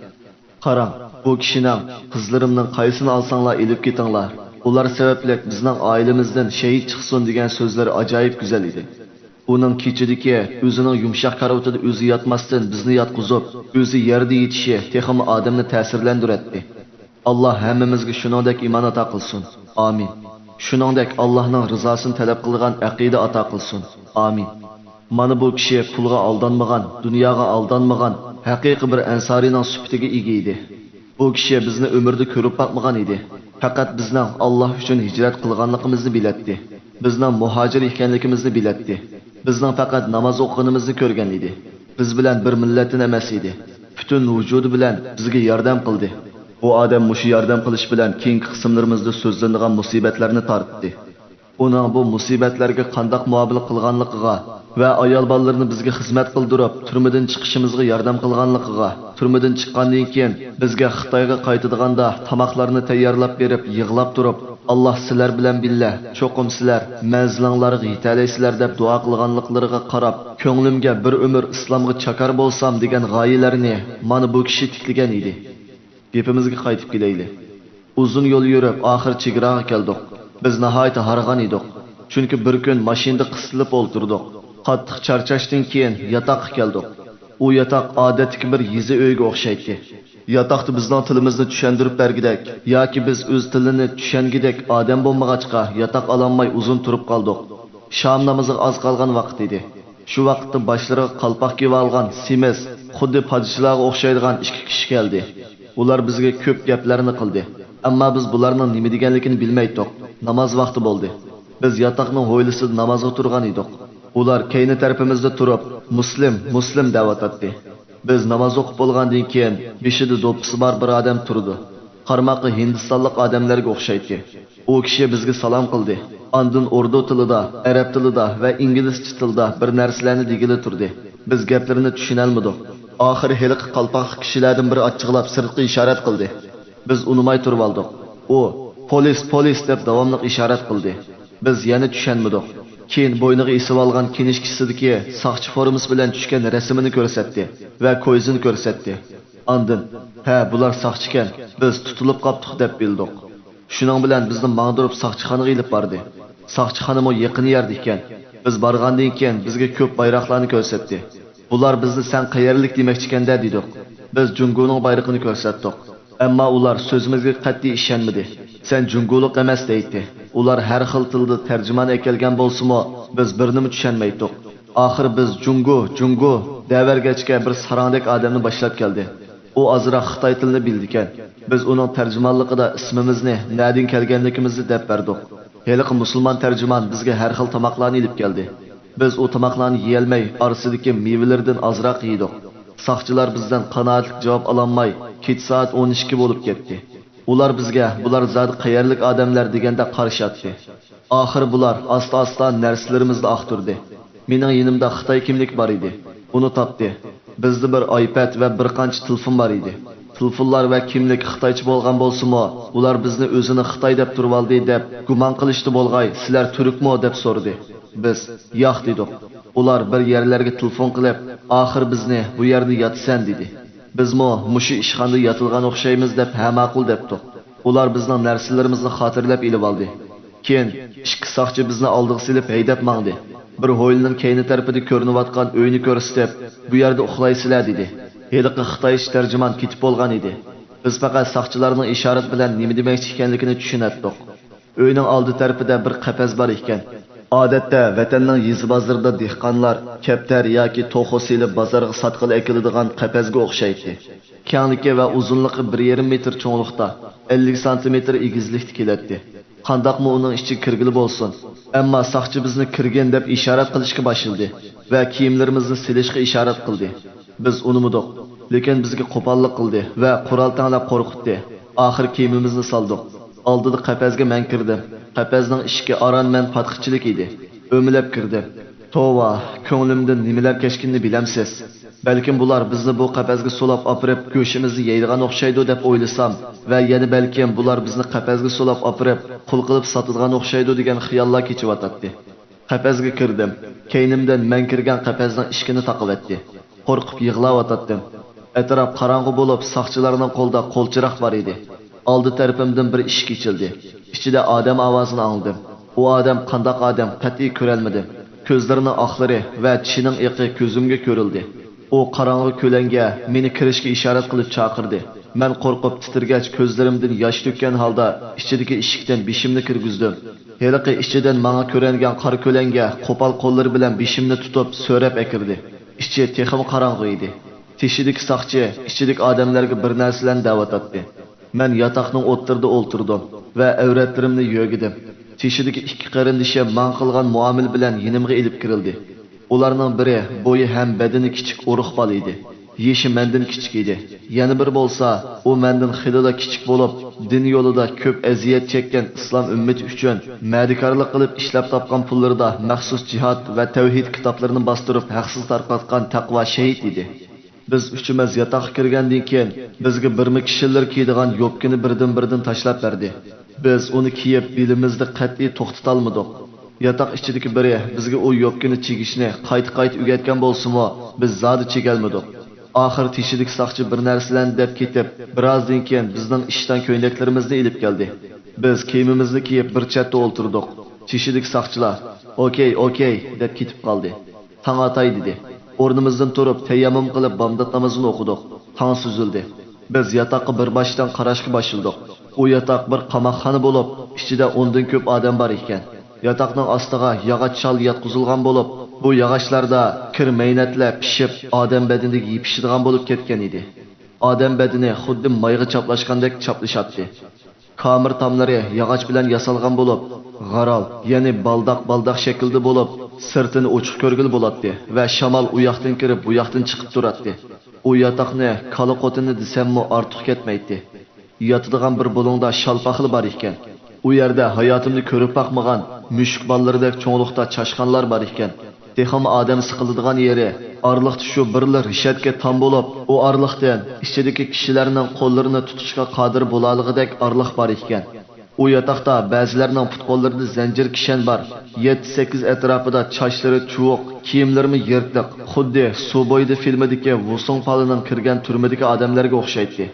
قاراڭ، بۇ كىشىنىڭ، «قىزلىرىمنىڭ قايسىنى ئالساڭلار ئېلىپ كېتىڭلار، ئۇلار سەۋەبلىك بىزنىڭ ئائىلىمىزدىن شېھىت چىقسۇن» دېگەن سۆزلىرى ئاجايىپ گۈزەل ئىدى. ئۇنىڭ كېچىدىكى ئۆزىنىڭ يۇمشاق كارىۋىتىدا ئۆزى ياتماستىن بىزنى ياتقۇزۇپ، ئۆزى يەردە يېتىشى تېخىمۇ ئادەمنى تەسىرلەندۈرەتتى. ئاللا ھەممىمىزگە شۇنىڭدەك ئىمان ئاتا قىلسۇن. ئامىن. شۇنىڭدەك ئاللانىڭ رىزاسىنى تەلەپ قىلىدىغان ئەقىدە ئاتا قىلسۇن. ئامىن. مانا بۇ كىشى پۇلغا ئالدانمىغان، دۇنياغا ئالدانمىغان، ھەقىقىي بىر ئەنسارىينىڭ سۈپىتىگە ئىگە ئىدى. بۇ كىشى بىزنى ئۆمرىدە كۆرۈپ باقمىغان ئىدى. پەقەت بىزنىڭ ئاللا ئۈچۈن ھىجرەت قىلغانلىقىمىزنى بىلەتتى. بىزنىڭ مۇھاجىر ئىكەنلىكىمىزنى بىلەتتى. بىزنىڭ پەقەت ناماز ئوقۇغىنىمىزنى كۆرگەن ئىدى. بىز بىلەن بىر مىللەتتىن ئەمەس ئىدى. پۈتۈن ۋۇجۇدى بىلەن بىزگە ياردەم قىلدى. بۇ ئادەم مۇشۇ ياردەم قىلىش بىلەن كېيىنكى قىسىملىرىمىزدا سۆزلىنىدىغان مۇسىبەتلەرنى تارتتى. ئۇنىڭ بۇ مۇسىبەتلەرگە قانداق مۇئامىلە قىلغانلىقىغا ۋە ئايال بالىلىرىنى بىزگە خىزمەت قىلدۇرۇپ، تۈرمىدىن چىقىشىمىزغا ياردەم قىلغانلىقىغا، تۈرمىدىن چىققاندىن كېيىن بىزگە خىتايغا قايتىدىغاندا تاماقلارنى تەييارلاپ بېرىپ، يىغلاپ تۇرۇپ، «ئاللاھ سىلەر بىلەن بىللە، چوقۇم سىلەر مەنزىلىڭلارغا يېتەلەيسىلەر» دەپ دۇئا قىلغانلىقلىرىغا قاراپ، كۆڭلۈمگە «بىر ئۆمۈر ئىسلامغا چاكار بولسام» دېگەن غايىلەرنى مانا بۇ كىشى تىكلىگەن ئىدى. گېپىمىزگە قايتىپ كېلەيلى. ئۇزۇن يول يۈرۈپ، ئاخىر چېگراغا كەلدۇق. بىز ناھايىتى ھارغان ئىدۇق. چۈنكى بىر كۈن ماشىنىدا قىستىلىپ ئولتۇردۇق. قاتتىق چارچاشتىن كېيىن ياتاققا كەلدۇق. ئۇ ياتاق ئادەتتىكى بىر يېزا ئۆيىگە ئوخشايتتى. ياتاقتا بىزنىڭ تىلىمىزنى چۈشەندۈرۈپ بەرگۈدەك ياكى بىز ئۆز تىلىنى چۈشەنگۈدەك ئادەم بولمىغاچقا، ياتاق ئالالماي ئۇزۇن تۇرۇپ قالدۇق. شام نامىزىغا ئاز قالغان ۋاقىت ئىدى. شۇ ۋاقىتتا باشلىرىغا قالپاق كىيىۋالغان سېمىز، خۇددى پادىشاھلارغا ئوخشايدىغان ئىككى كىشى كەلدى. ئۇلار بىزگە كۆپ گەپلەرنى قىلدى. ئەمما بىز بۇلارنىڭ نېمە دېگەنلىكىنى بىلمەيتتۇق. ناماز ۋاقتى بولدى. بىز ياتاقنىڭ ھويلىسىدا نامازغا تۇرغان ئىدۇق. ئۇلار كەينى تەرىپىمىزدە تۇرۇپ، «مۇسلىم، مۇسلىم» دەۋاتاتتى. بىز ناماز ئوقۇپ بولغاندىن كېيىن، بېشىدا دوپپىسى بار بىر ئادەم تۇردى. قارىماققا ھىندىستانلىق ئادەملەرگە ئوخشايتتى. ئۇ كىشى بىزگە سالام قىلدى. ئاندىن ئوردۇ تىلىدا، ئەرەب تىلىدا ۋە ئىنگلىزچە تىلدا بىر نەرسىلەرنى دېگىلى تۇردى. بىز گەپلىرىنى چۈشىنەلمىدۇق. ئاخىرى ھېلىقى قالپاقلىق كىشىلەردىن بىرى ئاچچىقلاپ سىرتقا ئىشارەت قىلدى. بىز ئۇنىماي تۇرۇۋالدۇق. ئۇ، «پولىس، پولىس» دەپ داۋاملىق ئىشارەت قىلدى. بىز يەنە چۈشەنمىدۇق. كېيىن بوينىغا ئېسىۋالغان كىنىشكىسىدىكى ساقچى فورمىسى بىلەن چۈشكەن رەسىمىنى كۆرسەتتى ۋە كويزىنى كۆرسەتتى. ئاندىن، «ھە، بۇلار ساقچىكەن، بىز تۇتۇلۇپ قاپتۇق» دەپ بىلدۇق. شۇنىڭ بىلەن بىزنى ماڭدۇرۇپ ساقچىخانىغا ئېلىپ باردى. ساقچىخانىمۇ يېقىن يەردە ئىكەن. بىز بارغاندىن كېيىن بىزگە كۆپ بايراقلارنى كۆرسەتتى. «بۇلار بىزنى سەن قەيەرلىك دېمەكچىكەن-دە» دېدۇق. بىز جۇڭگونىڭ بايرىقىنى كۆرسەتتۇق. ئەمما ئۇلار سۆزىمىزگە قەتئىي ئىشەنمىدى. «سەن جۇڭگولۇق ئەمەس» دەيتتى. ئۇلار ھەر خىل تىلدا تەرجىمان ئەكەلگەن بولسىمۇ، بىز بىرنىمۇ چۈشەنمەيتتۇق. ئاخىرى بىز «جۇڭگو، جۇڭگو» دەۋەرگەچكە، بىر ساراڭدەك ئادەمنى باشلاپ كەلدى. ئۇ ئازراق خىتاي تىلىنى بىلىدىكەن. بىز ئۇنىڭ تەرجىمانلىقىدا ئىسمىمىزنى، نەدىن كەلگەنلىكىمىزنى دەپ بەردۇق. ھېلىقى مۇسۇلمان تەرجىمان بىزگە ھەر خىل تاماقلارنى ئېلىپ كەلدى. بىز ئۇ تاماقلارنى يېيەلمەي، ئارىسىدىكى مېۋىلىرىدىن ئازراق يېدۇق. ساقچىلار بىزدىن قانائەتلىك جاۋاب ئالالماي، كېچە سائەت ئون ئىككى بولۇپ كەتتى. ئۇلار بىزگە، «بۇلار زادى قەيەرلىك ئادەملەر» دېگەندەك قارىشاتتى. ئاخىرى بۇلار ئاستا-ئاستا نەرسىلىرىمىزنى ئاختۇردى. مېنىڭ يېنىمدا خىتاي كىملىكى بار ئىدى. ئۇنى تاپتى. بىزدە بىر ئايپەد ۋە بىر قانچە تېلېفون بار ئىدى. تېلېفونلار ۋە كىملىك خىتايچە بولغان بولسىمۇ، ئۇلار بىزنى ئۆزىنى خىتاي دەپ تۇرۇۋالدى دەپ گۇمان قىلىشتا بولغاي، «سىلەر تۈركمۇ؟» دەپ سورىدى. بىز، «ياق» دېدۇق. ئۇلار بىر يەرلەرگە تېلېفون قىلىپ، «ئاخىرى بىزنى بۇ يەردە ياتىسەن» دېدى. بىزمۇ «مۇشۇ ئىشخانىدا ياتىدىغان ئوخشايمىز» دەپ، «ھە، ماقۇل» دەپتۇق. ئۇلار بىزنىڭ نەرسىلىرىمىزنى خاتىرىلەپ ئېلىۋالدى. كېيىن ئىككى ساقچى بىزنى ئالدىغا سېلىپ ھەيدەپ ماڭدى. بىر ھويلىنىڭ كەينى تەرىپىدە كۆرۈنۈۋاتقان ئۆينى كۆرسىتىپ، «بۇ يەردە ئۇخلايسىلەر» دېدى. ھېلىقى خىتايچە تەرجىمان كېتىپ بولغان ئىدى. بىز پەقەت ساقچىلارنىڭ ئىشارەت بىلەن نېمە دېمەكچى ئىكەنلىكىنى چۈشىنەتتۇق. ئۆينىڭ ئالدى تەرىپىدە بىر قەپەس بار ئىكەن. ئادەتتە ۋەتەننىڭ يېزا بازىرىدا دېھقانلار كەپتەر ياكى توخۇ سېلىپ بازارغا ساتقىلى ئەكېلىدىغان قەپەسكە ئوخشايتتى. كەڭلىكى ۋە ئۇزۇنلۇقى بىر يېرىم مېتىر چوڭلۇقتا، ئەللىك سانتىمېتىر ئېگىزلىكتە كېلەتتى. قانداقمۇ ئۇنىڭ ئىچىگە كىرگىلى بولسۇن. ئەمما ساقچى بىزنى «كىرگىن» دەپ ئىشارەت قىلىشقا باشلىدى ۋە كىيىملىرىمىزنى سېلىشقا ئىشارەت قىلدى. بىز ئۇنىمىدۇق. لېكىن بىزگە قوپاللىق قىلدى ۋە قورال تەڭلەپ قورقۇتتى. ئاخىر كىيىمىمىزنى سالدۇق. ئالدىدا قەپەسكە مەن كىردىم. قەپەسنىڭ ئىشىكى ئاران مەن پاتقىچىلىك ئىدى. ئۆمىلەپ كىردىم. توۋا، كۆڭلۈمدىن نېمىلەر كەچكىنىنى بىلەمسىز؟ بەلكىم بۇلار بىزنى بۇ قەپەسكە سولاپ ئاپىرىپ، گۆشىمىزنى يەيدىغان ئوخشايدۇ دەپ ئويلىسام ۋە يەنە بەلكىم بۇلار بىزنى قەپەسكە سولاپ ئاپىرىپ، قۇل قىلىپ ساتىدىغان ئوخشايدۇ دېگەن خىياللار كېچىۋاتاتتى. قەپەسكە كىردىم. كەينىمدىن مەن كىرگەن قەپەسنىڭ ئىشىكىنى تاقىۋەتتى. قورقۇپ يىغلاۋاتاتتىم. ئەتراپ قاراڭغۇ بولۇپ، ساقچىلارنىڭ قولىدا قول چىراغ بار ئىدى. ئالدى تەرىپىمدىن بىر ئىشىك ئېچىلدى. ئىچىدە ئادەم ئاۋازىنى ئاڭلىدىم. ئۇ ئادەم قانداق ئادەم، قەتئىي كۆرەلمىدىم. كۆزلىرىنىڭ ئاقلىرى ۋە چىشىنىڭ ئېقى كۆزۈمگە كۆرۈلدى. ئۇ قاراڭغۇ كۆلەڭگە مېنى كىرىشكە ئىشارەت قىلىپ چاقىردى. مەن قورقۇپ تىترىگەچ، كۆزلىرىمدىن ياش تۆككەن ھالدا ئىچىدىكى ئىشىكتىن بېشىمنى كىرگۈزدۈم. ھېلىقى ئىچىدىن ماڭا كۆرۈنگەن قارا كۆلەڭگە قوپال قوللىرى بىلەن بېشىمنى تۇتۇپ سۆرەپ ئەكىردى. ئىچى تېخىمۇ قاراڭغۇ ئىدى. تېشىدىكى ساقچى ئىچىدىكى ئادەملەرگە بىر نەرسىلەرنى دەۋاتاتتى. مەن ياتاقنىڭ ئوتتۇرىدا ئولتۇردۇم ۋە ئەۋرەتلىرىمنى يۆگىدىم. تېشىدىكى ئىككى قېرىندىشىم ماڭا قىلغان مۇئامىلە بىلەن يېنىمغا ئېلىپ كىرىلدى. ئۇلارنىڭ بىرى بويى ھەم بەدىنى كىچىك ئورۇق بالا ئىدى. يېشى مەندىن كىچىك ئىدى. يەنە بىرى بولسا، ئۇ مەندىن خېلىلا كىچىك بولۇپ، دىن يولىدا كۆپ ئەزىيەت چەككەن ئىسلام ئۈممىتى ئۈچۈن مەدىكارلىق قىلىپ ئىشلەپ تاپقان پۇللىرىدا مەخسۇس جىھاد ۋە تەۋھىد كىتابلىرىنى باستۇرۇپ ھەقسىز تارقاتقان تەقۋا شېھىت ئىدى. بىز ئۈچىمىز ياتاققا كىرگەندىن كېيىن، بىزگە بىرمە كىشىلىرى كىيىدىغان يوپكىنى بىردىن-بىردىن تاشلاپ بەردى. بىز ئۇنى كىيىپ، بېلىمىزنى قەتئىي توختىتالمىدۇق. ياتاق ئىچىدىكى بىرى بىزگە ئۇ يوپكىنى چىگىشنى قايتا-قايتا ئۆگەتكەن بولسىمۇ، بىز زادى چىگەلمىدۇق. ئاخىر تېشىدىكى ساقچى بىر نەرسىلەرنى دەپ كېتىپ، بىرازدىن كېيىن بىزنىڭ ئىشتان كۆينەكلىرىمىزنى ئېلىپ كەلدى. بىز كىيىمىمىزنى كىيىپ، بىر چەتتە ئولتۇردۇق. تېشىدىكى ساقچىلار، «ئوكەي، ئوكەي» دەپ كېتىپ قالدى. «تاڭ ئاتاي» دېدى. ئورنىمىزدىن تۇرۇپ، تەيەممۇم قىلىپ، بامدات نامىزىنى ئوقۇدۇق. تاڭ سۈزۈلدى. بىز ياتاققا بىر باشتىن قاراشقا باشلىدۇق. ئۇ ياتاق بىر قاماقخانا بولۇپ، ئىچىدە ئوندىن كۆپ ئادەم بار ئىكەن. ياتاقنىڭ ئاستىغا ياغاچ شال ياتقۇزۇلغان بولۇپ، بۇ ياغاچلاردا كىر مەينەتلەر پىشىپ، ئادەم بەدىنىگە يېپىشىدىغان بولۇپ كەتكەن ئىدى. ئادەم بەدىنى خۇددى مايغا چاپلاشقاندەك چاپلىشاتتى. كامىر تاملىرى ياغاچ بىلەن ياسالغان بولۇپ، غارال، يەنى بالداق-بالداق شەكىلدە بولۇپ، سىرتىنى ئوچۇق كۆرگىلى بولاتتى ۋە شامال ئۇ ياقتىن كىرىپ، بۇ ياقتىن چىقىپ تۇراتتى. ئۇ ياتاقنى كالا قوتىنى دېسەممۇ ئارتۇق كەتمەيتتى. ياتىدىغان بىر بۇلۇڭدا شالپاقلا بار ئىكەن. ئۇ يەردە ھاياتىمدا كۆرۈپ باقمىغان مۈشۈك بالىلىرىدەك چوڭلۇقتا چاشقانلار بار ئىكەن. تېخىمۇ ئادەم سىقىلىدىغان يېرى، ئارىلىقتا شۇ بىرلا رېشاتكا تام بولۇپ، ئۇ ئارىلىقتىن ئىچىدىكى كىشىلەرنىڭ قوللىرىنى تۇتۇشقا قادىر بولالىغۇدەك ئارىلىق بار ئىكەن. ئۇ ياتاقتا بەزىلەرنىڭ پۇت-قوللىرىدا زەنجىر كىشەن بار. يەتتە-سەككىز ئەتراپىدا چاچلىرى چۇۋۇق، كىيىملىرىمۇ يىرتىق، خۇددى سۇ بويىدا فىلمىدىكى ۋۇسۇڭ پالىنىڭ كىرگەن تۈرمىدىكى ئادەملەرگە ئوخشايتتى.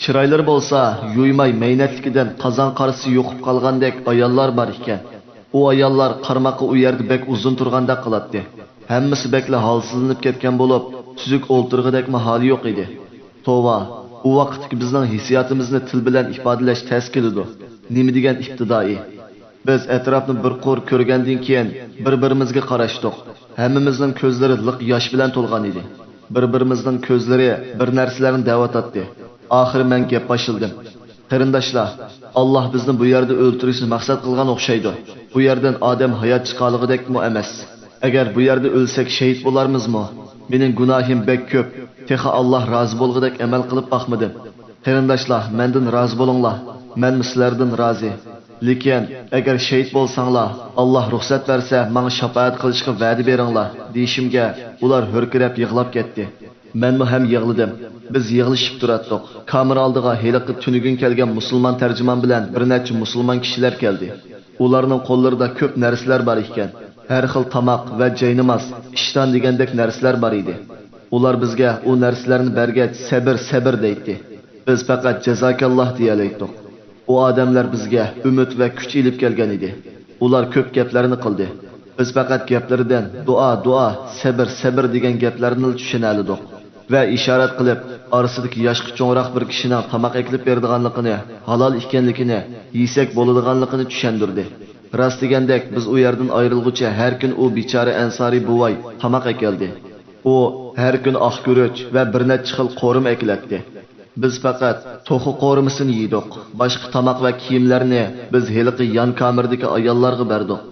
چىرايلىرى بولسا يۇيماي مەينەتلىكىدىن قازان قارىسى يۇقۇپ قالغاندەك ئاياللار بار ئىكەن. ئۇ ئاياللار قارىماققا ئۇ يەردە بەك ئۇزۇن تۇرغاندەك قىلاتتى. ھەممىسى بەكلا ھالسىزلىنىپ كەتكەن بولۇپ، تۈزۈك ئولتۇرغۇدەكمۇ ھالى يوق ئىدى. توۋا، ئۇ ۋاقىتتىكى بىزنىڭ ھېسسىياتىمىزنى تىل بىلەن ئىپادىلەش تەس كېلىدۇ. نېمە دېگەن ئىپتىدائىي! بىز ئەتراپنى بىر قۇر كۆرگەندىن كېيىن، بىر-بىرىمىزگە قاراشتۇق. ھەممىمىزنىڭ كۆزلىرى لىق ياش بىلەن تولغان ئىدى. بىر-بىرىمىزنىڭ كۆزلىرى بىر نەرسىلەرنى دەۋاتاتتى. ئاخىرى مەن گەپ باشلىدىم. قېرىنداشلار، ئاللاھ بىزنى بۇ يەردە ئۆلتۈرۈشنى مەقسەت قىلغان ئوخشايدۇ. بۇ يەردىن ئادەم ھايات چىقالىغۇدەكمۇ ئەمەس. ئەگەر بۇ يەردە ئۆلسەك شېھىت بولارمىزمۇ؟ مېنىڭ گۇناھىم بەك كۆپ. تېخى ئاللاھ رازى بولغۇدەك ئەمەل قىلىپ باقمىدىم. قېرىنداشلار، مەندىن رازى بولۇڭلار. مەنمۇ سىلەردىن رازى. لېكىن ئەگەر شېھىت بولساڭلار، ئاللاھ رۇخسەت بەرسە، ماڭا شاپائەت قىلىشقا ۋەدە بېرىڭلار، دېيىشىمگە، ئۇلار ھۆركىرەپ يىغلاپ كەتتى. مەنمۇ ھەم يىغلىدىم. بىز يىغلىشىپ تۇراتتۇق. كامېرا ئالدىغا ھېلىقى تۈنۈگۈن كەلگەن مۇسۇلمان تەرجىمان بىلەن بىر نەچچە مۇسۇلمان كىشىلەر كەلدى. ئۇلارنىڭ قوللىرىدا كۆپ نەرسىلەر بار ئىكەن. ھەر خىل تاماق ۋە جايناماز، ئىشتان دېگەندەك نەرسىلەر بار ئىدى. ئۇلار بىزگە ئۇ نەرسىلەرنى بەرگەچ، سەبىر، سەبىر دەيتتى. بىز پەقەت جازاكاللاھ دېيەلەيتتۇق. ئۇ ئادەملەر بىزگە ئۈمىد ۋە كۈچ ئېلىپ كەلگەن ئىدى. ئۇلار كۆپ گەپلەرنى قىلدى. بىز پەقەت گەپلىرىدىن دۇئا، دۇئا، سەبىر، سەبىر دېگەن گەپلەرنىلا چۈشىنەلىدۇق. ۋە ئىشارەت قىلىپ، ئارىسىدىكى ياشقا چوڭراق بىر كىشىنىڭ تاماق ئەكېلىپ بېرىدىغانلىقىنى، ھالال ئىكەنلىكىنى، يېسەك بولىدىغانلىقىنى چۈشەندۈردى. راست دېگەندەك، بىز ئۇ يەردىن ئايرىلغۇچە ھەر كۈنى ئۇ بىچارە ئەنسارىي بوۋاي تاماق ئەكەلدى. ئۇ ھەر كۈنى ئاق گۈرۈچ ۋە بىر نەچچە خىل قورۇما ئەكېلەتتى. بىز پەقەت توخۇ قورۇمىسىنى يېدۇق. باشقا تاماق ۋە كىيىملەرنى بىز ھېلىقى يان كامېردىكى ئاياللارغا بەردۇق.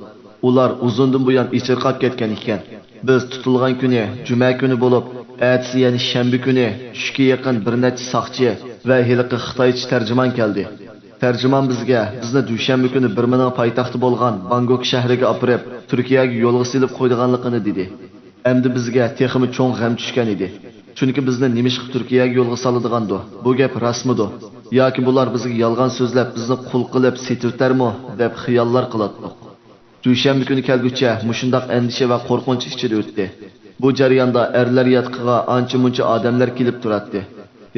ئۇلار ئۇزۇندىن بۇيان ئېچىرقاپ كەتكەن ئىكەن. بىز تۇتۇلغان كۈنى جۈمە كۈنى بولۇپ، ئەتىسى يەنى شەنبە كۈنى چۈشكە يېقىن بىر نەچچە ساقچى ۋە ھېلىقى خىتايچە تەرجىمان كەلدى. تەرجىمان بىزگە بىزنى دۈشەنبە كۈنى بىرمىنىڭ پايتەختى بولغان بانگكوك شەھىرىگە ئاپىرىپ، تۈركىيەگە يولغا سېلىپ قويىدىغانلىقىنى دېدى. ئەمدى بىزگە تېخىمۇ چوڭ غەم چۈشكەن ئىدى. چۈنكى بىزنى نېمىشقا تۈركىيەگە يولغا سالىدىغاندۇ؟ بۇ گەپ راستمىدۇ؟ ياكى بۇلار بىزگە يالغان سۆزلەپ، بىزنى قۇل قىلىپ سېتىۋېتەرمۇ؟ دەپ خىياللار قىلاتتۇق. دۈشەنبە كۈنى كەلگۈچە مۇشۇنداق ئەندىشە ۋە قورقۇنچ ئىچىدە ئۆتتى. بۇ جەرياندا ئەرلەر ياتىقىغا ئانچە-مۇنچە ئادەملەر كېلىپ تۇراتتى.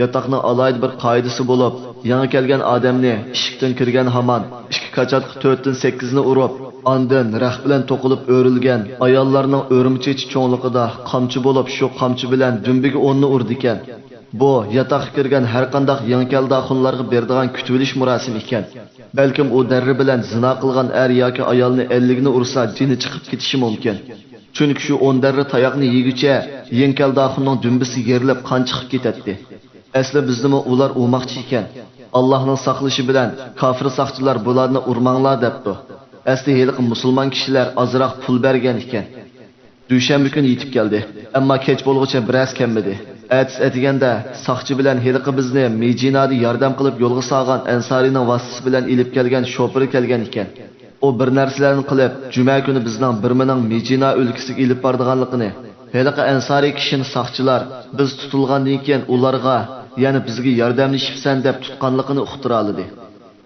ياتاقنىڭ ئالاھىدە بىر قائىدىسى بولۇپ، يېڭى كەلگەن ئادەمنى ئىشىكتىن كىرگەن ھامان ئىككى كاچاتقا تۆتتىن سەككىزنى ئۇرۇپ، ئاندىن رەخت بىلەن توقۇلۇپ ئۆرۈلگەن ئاياللارنىڭ ئۆرۈمچى چېچى چوڭلۇقىدا قامچا بولۇپ، شۇ قامچا بىلەن دۈمبىگە ئوننى ئۇرىدىكەن. بۇ ياتاققا كىرگەن ھەرقانداق يېڭى كەلدى ئاخۇنلارغا بېرىدىغان كۈتۈۋېلىش مۇراسىمى ئىكەن. بەلكىم ئۇ دەررە بىلەن زىنا قىلغان ئەر ياكى ئايالنى ئەللىكنى ئۇرسا، جېنى چىقىپ كېتىشى مۇمكىن. چۈنكى شۇ ئون دەررە تاياقنى يېگۈچە، يېڭى كەلدى ئاخۇننىڭ دۈمبىسى يېرىلىپ، قان چىقىپ كېتەتتى. ئەسلى بىزنىمۇ ئۇلار ئۇرماقچى ئىكەن. ئاللاھنىڭ ساقلىشى بىلەن كاپىر ساقچىلار بۇلارنى ئۇرماڭلار دەپتۇ. ئەسلى ھېلىقى مۇسۇلمان كىشىلەر ئازراق پۇل بەرگەن ئىكەن. دۈشەنبە كۈنى يېتىپ كەلدى، ئەمما كەچ بولغۇچە بىرەرسى كەلمىدى. ئەتىسى ئەتىگەندە ساقچى بىلەن ھېلىقى بىزنى مىجىنادا ياردەم قىلىپ يولغا سالغان ئەنسارىينىڭ ۋاسىتىسى بىلەن ئېلىپ كەلگەن شوپۇرى كەلگەن ئىكەن. ئۇ بىر نەرسىلەرنى قىلىپ، جۈمە كۈنى بىزنىڭ بىرمىنىڭ مىجىنا ئۆلكىسىگە ئېلىپ بارىدىغانلىقىنى، ھېلىقى ئەنسارىي كىشىنى ساقچىلار بىز تۇتۇلغاندىن كېيىن ئۇلارغا، يەنى بىزگە ياردەملىشىپسەن دەپ تۇتقانلىقىنى ئۇقتۇرالىدى.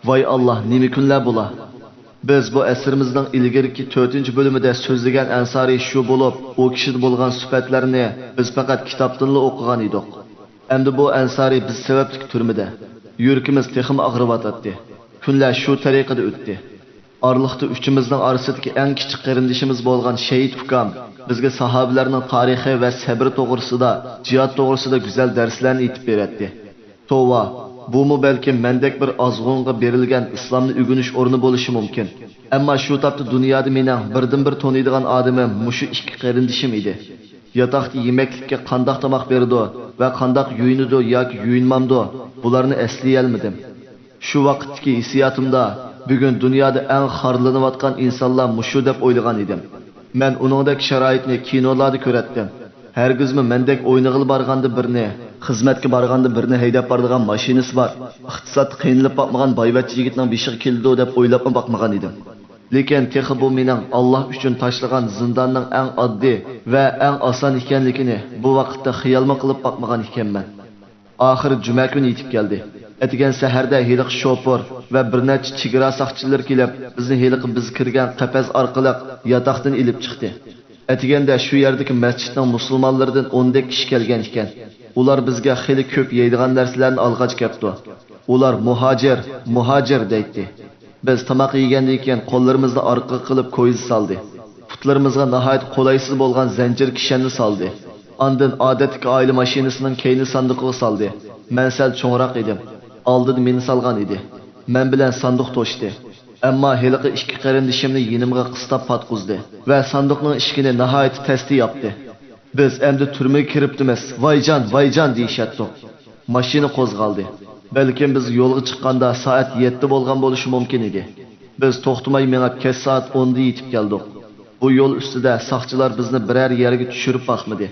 ۋاي ئاللا، نېمە كۈنلەر بۇلار! بىز بۇ ئەسىرىمىزنىڭ ئىلگىرىكى تۆتىنچى بۆلۈمىدە سۆزلىگەن ئەنسارىي شۇ بولۇپ، ئۇ كىشىدە بولغان سۈپەتلەرنى بىز پەقەت كىتابتىنلا ئوقۇغان ئىدۇق. ئەمدى بۇ ئەنسارىي بىز سەۋەبلىك تۈرمىدە. يۈرىكىمىز تېخىمۇ ئاغرىۋاتاتتى. كۈنلەر شۇ تەرىقىدە ئۆتتى. ئارىلىقتا ئۈچىمىزنىڭ ئارىسىدىكى ئەڭ كىچىك قېرىندىشىمىز بولغان شېھىت ئۇكام بىزگە ساھابىلەرنىڭ تارىخى ۋە سەبرى توغرىسىدا، جىھاد توغرىسىدا گۈزەل دەرسلەرنى ئېيتىپ بېرەتتى. توۋا، بۇمۇ بەلكىم مەندەك بىر ئازغۇنغا بېرىلگەن ئىسلامنى ئۆگىنىش ئورنى بولۇشى مۇمكىن. ئەمما شۇ تاپتا دۇنيادا مېنىڭ بىردىنبىر تونۇيدىغان ئادىمىم مۇشۇ ئىككى قېرىندىشىم ئىدى. ياتاقتا يېمەكلىككە قانداق تاماق بېرىدۇ ۋە قانداق يۇيۇنىدۇ ياكى يۇيۇنمامدۇ، بۇلارنى ئەسلىيەلمىدىم. شۇ ۋاقىتتىكى ھېسسىياتىمدا، بۈگۈن دۇنيادا ئەڭ خارلىنىۋاتقان ئىنسانلار مۇشۇ دەپ ئويلىغان ئىدىم. مەن ئۇنىڭدەك شارائىتنى كىنولاردا كۆرەتتىم. ھەرگىزمۇ مەندەك ئوينىغىلى بارغاندا بىرنى، خىزمەتكە بارغاندا بىرنى ھەيدەپ بارىدىغان ماشىنىسى بار، ئىقتىسادتا قىينىلىپ باقمىغان بايۋەچچە يىگىتنىڭ بېشىغا كېلىدۇ دەپ ئويلاپمۇ باقمىغان ئىدىم. لېكىن تېخى بۇ مېنىڭ ئاللا ئۈچۈن تاشلىغان زىنداننىڭ ئەڭ ئاددىي ۋە ئەڭ ئاسان ئىكەنلىكىنى بۇ ۋاقىتتا خىيالمۇ قىلىپ باقمىغان ئىكەنمەن. ئاخىرى جۈمە كۈنى يېتىپ كەلدى. ئەتىگەن سەھەردە ھېلىقى شوپۇر ۋە بىر نەچچە چېگرا ساقچىلىرى كېلىپ، بىزنى ھېلىقى بىز كىرگەن قەپەس ئارقىلىق ياتاقتىن ئېلىپ چىقتى. ئەتىگەندە شۇ يەردىكى مەسچىتنىڭ مۇسۇلمانلىرىدىن ئوندەك كىشى كەلگەن ئىكەن. ئۇلار بىزگە خېلى كۆپ يەيدىغان نەرسىلەرنى ئالغاچ كەپتۇ. ئۇلار مۇھاجىر، مۇھاجىر دەيتتى. بىز تاماق يېگەندىن كېيىن قوللىرىمىزنى ئارقىغا قىلىپ كويزا سالدى. پۇتلىرىمىزغا ناھايىتى قولايسىز بولغان زەنجىر كىشەننى سالدى. ئاندىن ئادەتتىكى ئائىلە ماشىنىسىنىڭ كەينى ساندۇقىغا سالدى. مەن سەل چوڭراق ئىدىم. ئالدىدا مېنى سالغان ئىدى. مەن بىلەن ساندۇق توشتى. ئەمما ھېلىقى ئىككى قېرىندىشىمنى يېنىمغا قىستاپ پاتقۇزدى ۋە ساندۇقنىڭ ئىشىكىنى ناھايىتى تەستە ياپتى. بىز ئەمدى تۈرمىگە كىرىپتىمىز، ۋايجان، ۋايجان دېيىشەتتۇق. ماشىنا قوزغالدى. بەلكىم بىز يولغا چىققاندا سائەت يەتتە بولغان بولۇشى مۇمكىن ئىدى. بىز توختىماي مېڭىپ كەچ سائەت ئوندا يېتىپ كەلدۇق. بۇ يول ئۈستىدە ساقچىلار بىزنى بىرەر يەرگە چۈشۈرۈپ باقمىدى.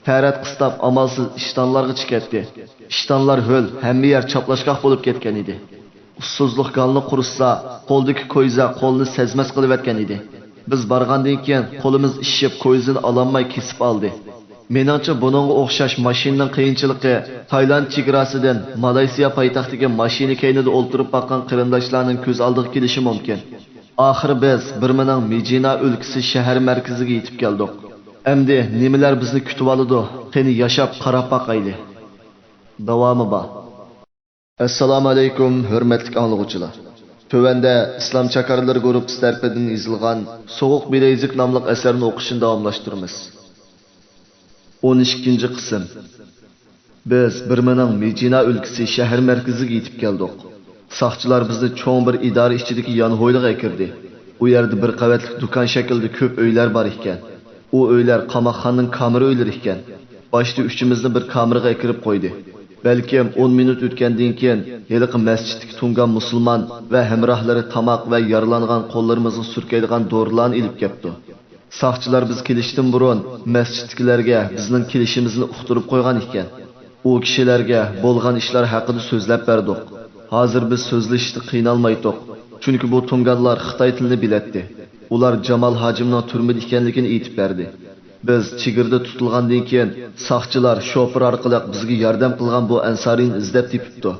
تەرەت قىستاپ ئامالسىز ئىشتانلارغا چىكەتتى. ئىشتانلار ھۆل، ھەممە يەر چاپلاشقاق بولۇپ كەتكەن ئىدى. ئۇسسۇزلۇق گالنى قۇرۇتسا، قولدىكى كويزا قولنى سەزمەس قىلىۋەتكەن ئىدى. بىز بارغاندىن كېيىن قولىمىز ئىششىپ كويزىنى ئالالماي كېسىپ ئالدى. مېنىڭچە بۇنىڭغا ئوخشاش ماشىنىنىڭ قىيىنچىلىقى تايلاند چېگراسىدىن مالايسىيا پايتەختىگە ماشىنا كەينىدە ئولتۇرۇپ باققان قېرىنداشلارنىڭ كۆز ئالدىغا كېلىشى مۇمكىن. ئاخىرى بىز بىرمىنىڭ مىجىنا ئۆلكىسى شەھەر مەركىزىگە يېتىپ كەلدۇق. ئەمدى نېمىلەر بىزنى كۈتۈۋالىدۇ؟ قېنى ياشاپ قاراپ باقايلى. داۋامى بار. ئەسسالامۇئەلەيكۇم، ھۆرمەتلىك ئاڭلىغۇچىلار! تۆۋەندە ئىسلام چاكارلىرى گۇرۇپپىسى تەرىپىدىن يېزىلغان سوغۇق بىلەيزۈك ناملىق ئەسەرنى ئوقۇشنى داۋاملاشتۇرىمىز. ئون ئىككىنچى قىسىم. بىز بىرمىنىڭ مىجىنا ئۆلكىسى شەھەر مەركىزىگە يېتىپ كەلدۇق. ساقچىلار بىزنى چوڭ بىر ئىدارە ئىچىدىكى يانھويلىغا ئەكىردى. ئۇ يەردە بىر قەۋەتلىك دۇكان شەكلىدە كۆپ ئۆيلەر بار ئىكەن. ئۇ ئۆيلەر قاماقخانىنىڭ كامېرا ئۆيلىرى ئىكەن. باشتا ئۈچىمىزنى بىر كامېرىغا ئەكىرىپ قويدى. بەلكىم ئون مىنۇت ئۆتكەندىن كېيىن، ھېلىقى مەسچىتتىكى تۇڭگان مۇسۇلمان ۋە ھەمراھلىرى تاماق ۋە يارىلانغان قوللىرىمىزغا سۈركەيدىغان دورىلارنى ئېلىپ كەپتۇ. ساقچىلار بىز كېلىشتىن بۇرۇن مەسچىتتىكىلەرگە بىزنىڭ كېلىشىمىزنى ئۇقتۇرۇپ قويغان ئىكەن. ئۇ كىشىلەرگە بولغان ئىشلار ھەققىدە سۆزلەپ بەردۇق. ھازىر بىز سۆزلىشىشتە قىينالمايتتۇق، چۈنكى بۇ تۇڭگانلار خىتاي تىلىنى بىلەتتى. ئۇلار جامال ھاجىمنىڭ تۈرمىدە ئىكەنلىكىنى ئېيتىپ بەردى. بىز چېگرىدە تۇتۇلغاندىن كېيىن، ساقچىلار شوپۇر ئارقىلىق بىزگە ياردەم قىلغان بۇ ئەنسارىينى ئىزدەپ تېپىپتۇ.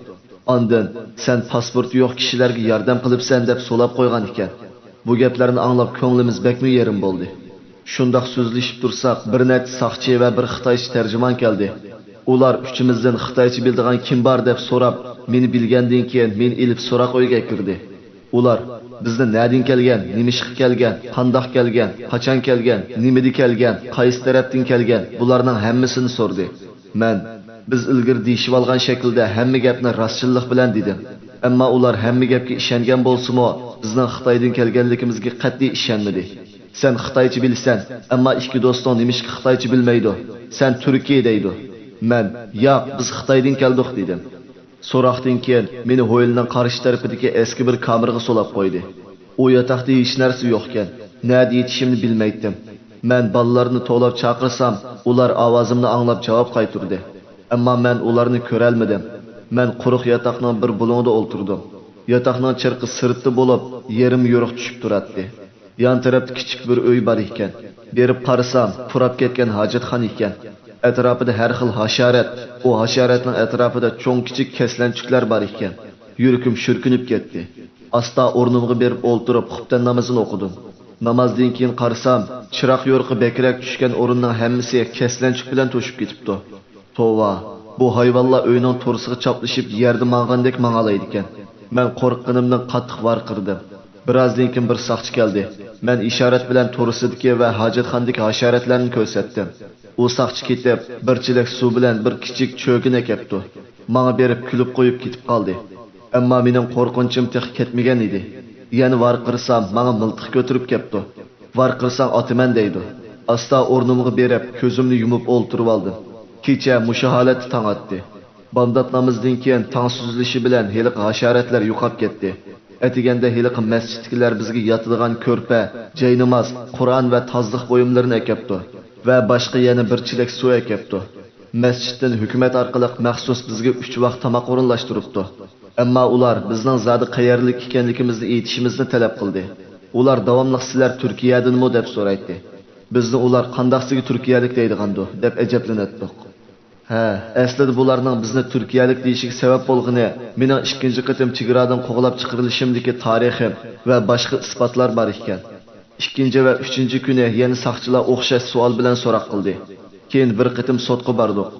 ئاندىن، سەن پاسپورتى يوق كىشىلەرگە ياردەم قىلىپسەن دەپ سولاپ قويغان ئىكەن. بۇ گەپلەرنى ئاڭلاپ كۆڭلىمىز بەكمۇ يېرىم بولدى. شۇنداق سۆزلىشىپ تۇرساق، بىر نەچچە ساقچى ۋە بىر خىتايچە تەرجىمان كەلدى. ئۇلار ئۈچىمىزدىن خىتايچە بىلىدىغان كىم بار دەپ سوراپ، مېنى بىلگەندىن كېيىن مېنى ئېلىپ سوراق ئۆيگە كىردى. ئۇلار بىزنى نەدىن كەلگەن، نېمىشقا كەلگەن، قانداق كەلگەن، قاچان كەلگەن، نېمىدە كەلگەن، قايسى تەرەپتىن كەلگەن، بۇلارنىڭ ھەممىسىنى سورىدى. مەن، بىز ئىلگىرى دېيىشىۋالغان شەكىلدە ھەممە گەپنى راستچىللىق بىلەن دېدىم. ئەمما ئۇلار ھەممە گەپكە ئىشەنگەن بولسىمۇ، بىزنىڭ خىتايدىن كەلگەنلىكىمىزگە قەتئىي ئىشەنمىدى. سەن خىتايچە بىلىسەن، ئەمما ئىككى دوستۇڭ نېمىشقا خىتايچە بىلمەيدۇ؟ سەن تۈركىي دەيدۇ. مەن، ياق، بىز خىتايدىن كەلدۇق دېدىم. سوراقتىن كېيىن مېنى ھويلىنىڭ قارشى تەرىپىدىكى ئەسكى بىر كامېرغا سولاپ قويدى. ئۇ ياتاقتا ھېچ نەرسە يوقكەن، نەدە يېتىشىمنى بىلمەيتتىم. مەن بالىلارنى توۋلاپ چاقىرسام، ئۇلار ئاۋازىمنى ئاڭلاپ جاۋاب قايتۇردى. ئەمما مەن ئۇلارنى كۆرەلمىدىم. مەن قۇرۇق ياتاقنىڭ بىر بۇلۇڭىدا ئولتۇردۇم. ياتاقنىڭ چىرىقى سىرتتا بولۇپ، يېرىم يورۇق چۈشۈپ تۇراتتى. يان تەرەپتە كىچىك بىر ئۆي بار ئىكەن. بېرىپ قارىسام، پۇراپ كەتكەن ھاجەتخانا ئىكەن. ئەتراپىدا ھەر خىل ھاشارات، ئۇ ھاشاراتنىڭ ئەتراپىدا چوڭ-كىچىك كەسلەنچۈكلەر بار ئىكەن. يۈرىكىم شۈركۈنۈپ كەتتى. ئاستا ئورنۇمغا بېرىپ ئولتۇرۇپ، خۇپتەن نامىزىنى ئوقۇدۇم. نامازدىن كېيىن قارىسام، چىراغ يورۇقى بەكرەك چۈشكەن ئورۇننىڭ ھەممىسى كەسلەنچۈك بىلەن توشۇپ كېتىپتۇ. توۋا، بۇ ھايۋانلار ئۆينىڭ تورۇسىغا چاپلىشىپ يەردە ماڭغاندەك ماڭالايدىكەن. مەن قورققىنىمدىن قاتتىق ۋارقىرىدىم. بىرازدىن كېيىن بىر ساقچى كەلدى. مەن ئىشارەت بىلەن تورۇسىدىكى ۋە ھاجەتخانىدىكى ھاشاراتلارنى كۆرسەتتىم. ئۇ ساقچى كېتىپ، بىر چېلەك سۇ بىلەن بىر كىچىك چۆگۈن ئەكەپتۇ. ماڭا بېرىپ كۈلۈپ قويۇپ كېتىپ قالدى. ئەمما مېنىڭ قورقۇنچۇم تېخى كەتمىگەن ئىدى. يەنە ۋارقىرىسام، ماڭا مىلتىق كۆتۈرۈپ كەپتۇ. ۋارقىرىساڭ ئاتىمەن دەيدۇ. ئاستا ئورنۇمغا بېرىپ، كۆزۈمنى يۇمۇپ ئولتۇرۇۋالدىم. كېچە مۇشۇ ھالەتتە تاڭ ئاتتى. بامدات نامىزىدىن كېيىن تاڭ سۈزۈلۈشى بىلەن ھېلىقى ھاشاراتلار يوقاپ كەتتى. ئەتىگەندە ھېلىقى مەسچىتتىكىلەر بىزگە ياتىدىغان كۆرپە، جايناماز، قۇرئان ۋە تازىلىق بۇيۇملىرىنى ئەكەپتۇ ۋە باشقا يەنە بىر چېلەك سۇ ئەكەپتۇ. مەسچىتتىن ھۆكۈمەت ئارقىلىق مەخسۇس بىزگە ئۈچ ۋاق تاماق ئورۇنلاشتۇرۇپتۇ. ئەمما ئۇلار بىزنىڭ زادى قەيەرلىك ئىكەنلىكىمىزنى ئېيتىشىمىزنى تەلەپ قىلدى. ئۇلار داۋاملىق سىلەر تۈركىيەدىنمۇ دەپ سورايتتى. بىزنى ئۇلار قانداقسىگە تۈركىيەلىك دەيدىغاندۇ دەپ ئەجەبلىنەتتۇق. ھە، ئەسلىدە بۇلارنىڭ بىزنى تۈركىيەلىك دېيىشىگە سەۋەب بولغىنى مېنىڭ ئىككىنچى قېتىم چېگرادىن قوغلاپ چىقىرىلىشىمدىكى تارىخىم ۋە باشقا ئىسپاتلار بار ئىكەن. ئىككىنچى ۋە ئۈچىنچى كۈنى يەنە ساقچىلار ئوخشاش سوئال بىلەن سوراق قىلدى. كېيىن بىر قېتىم سوتقا باردۇق.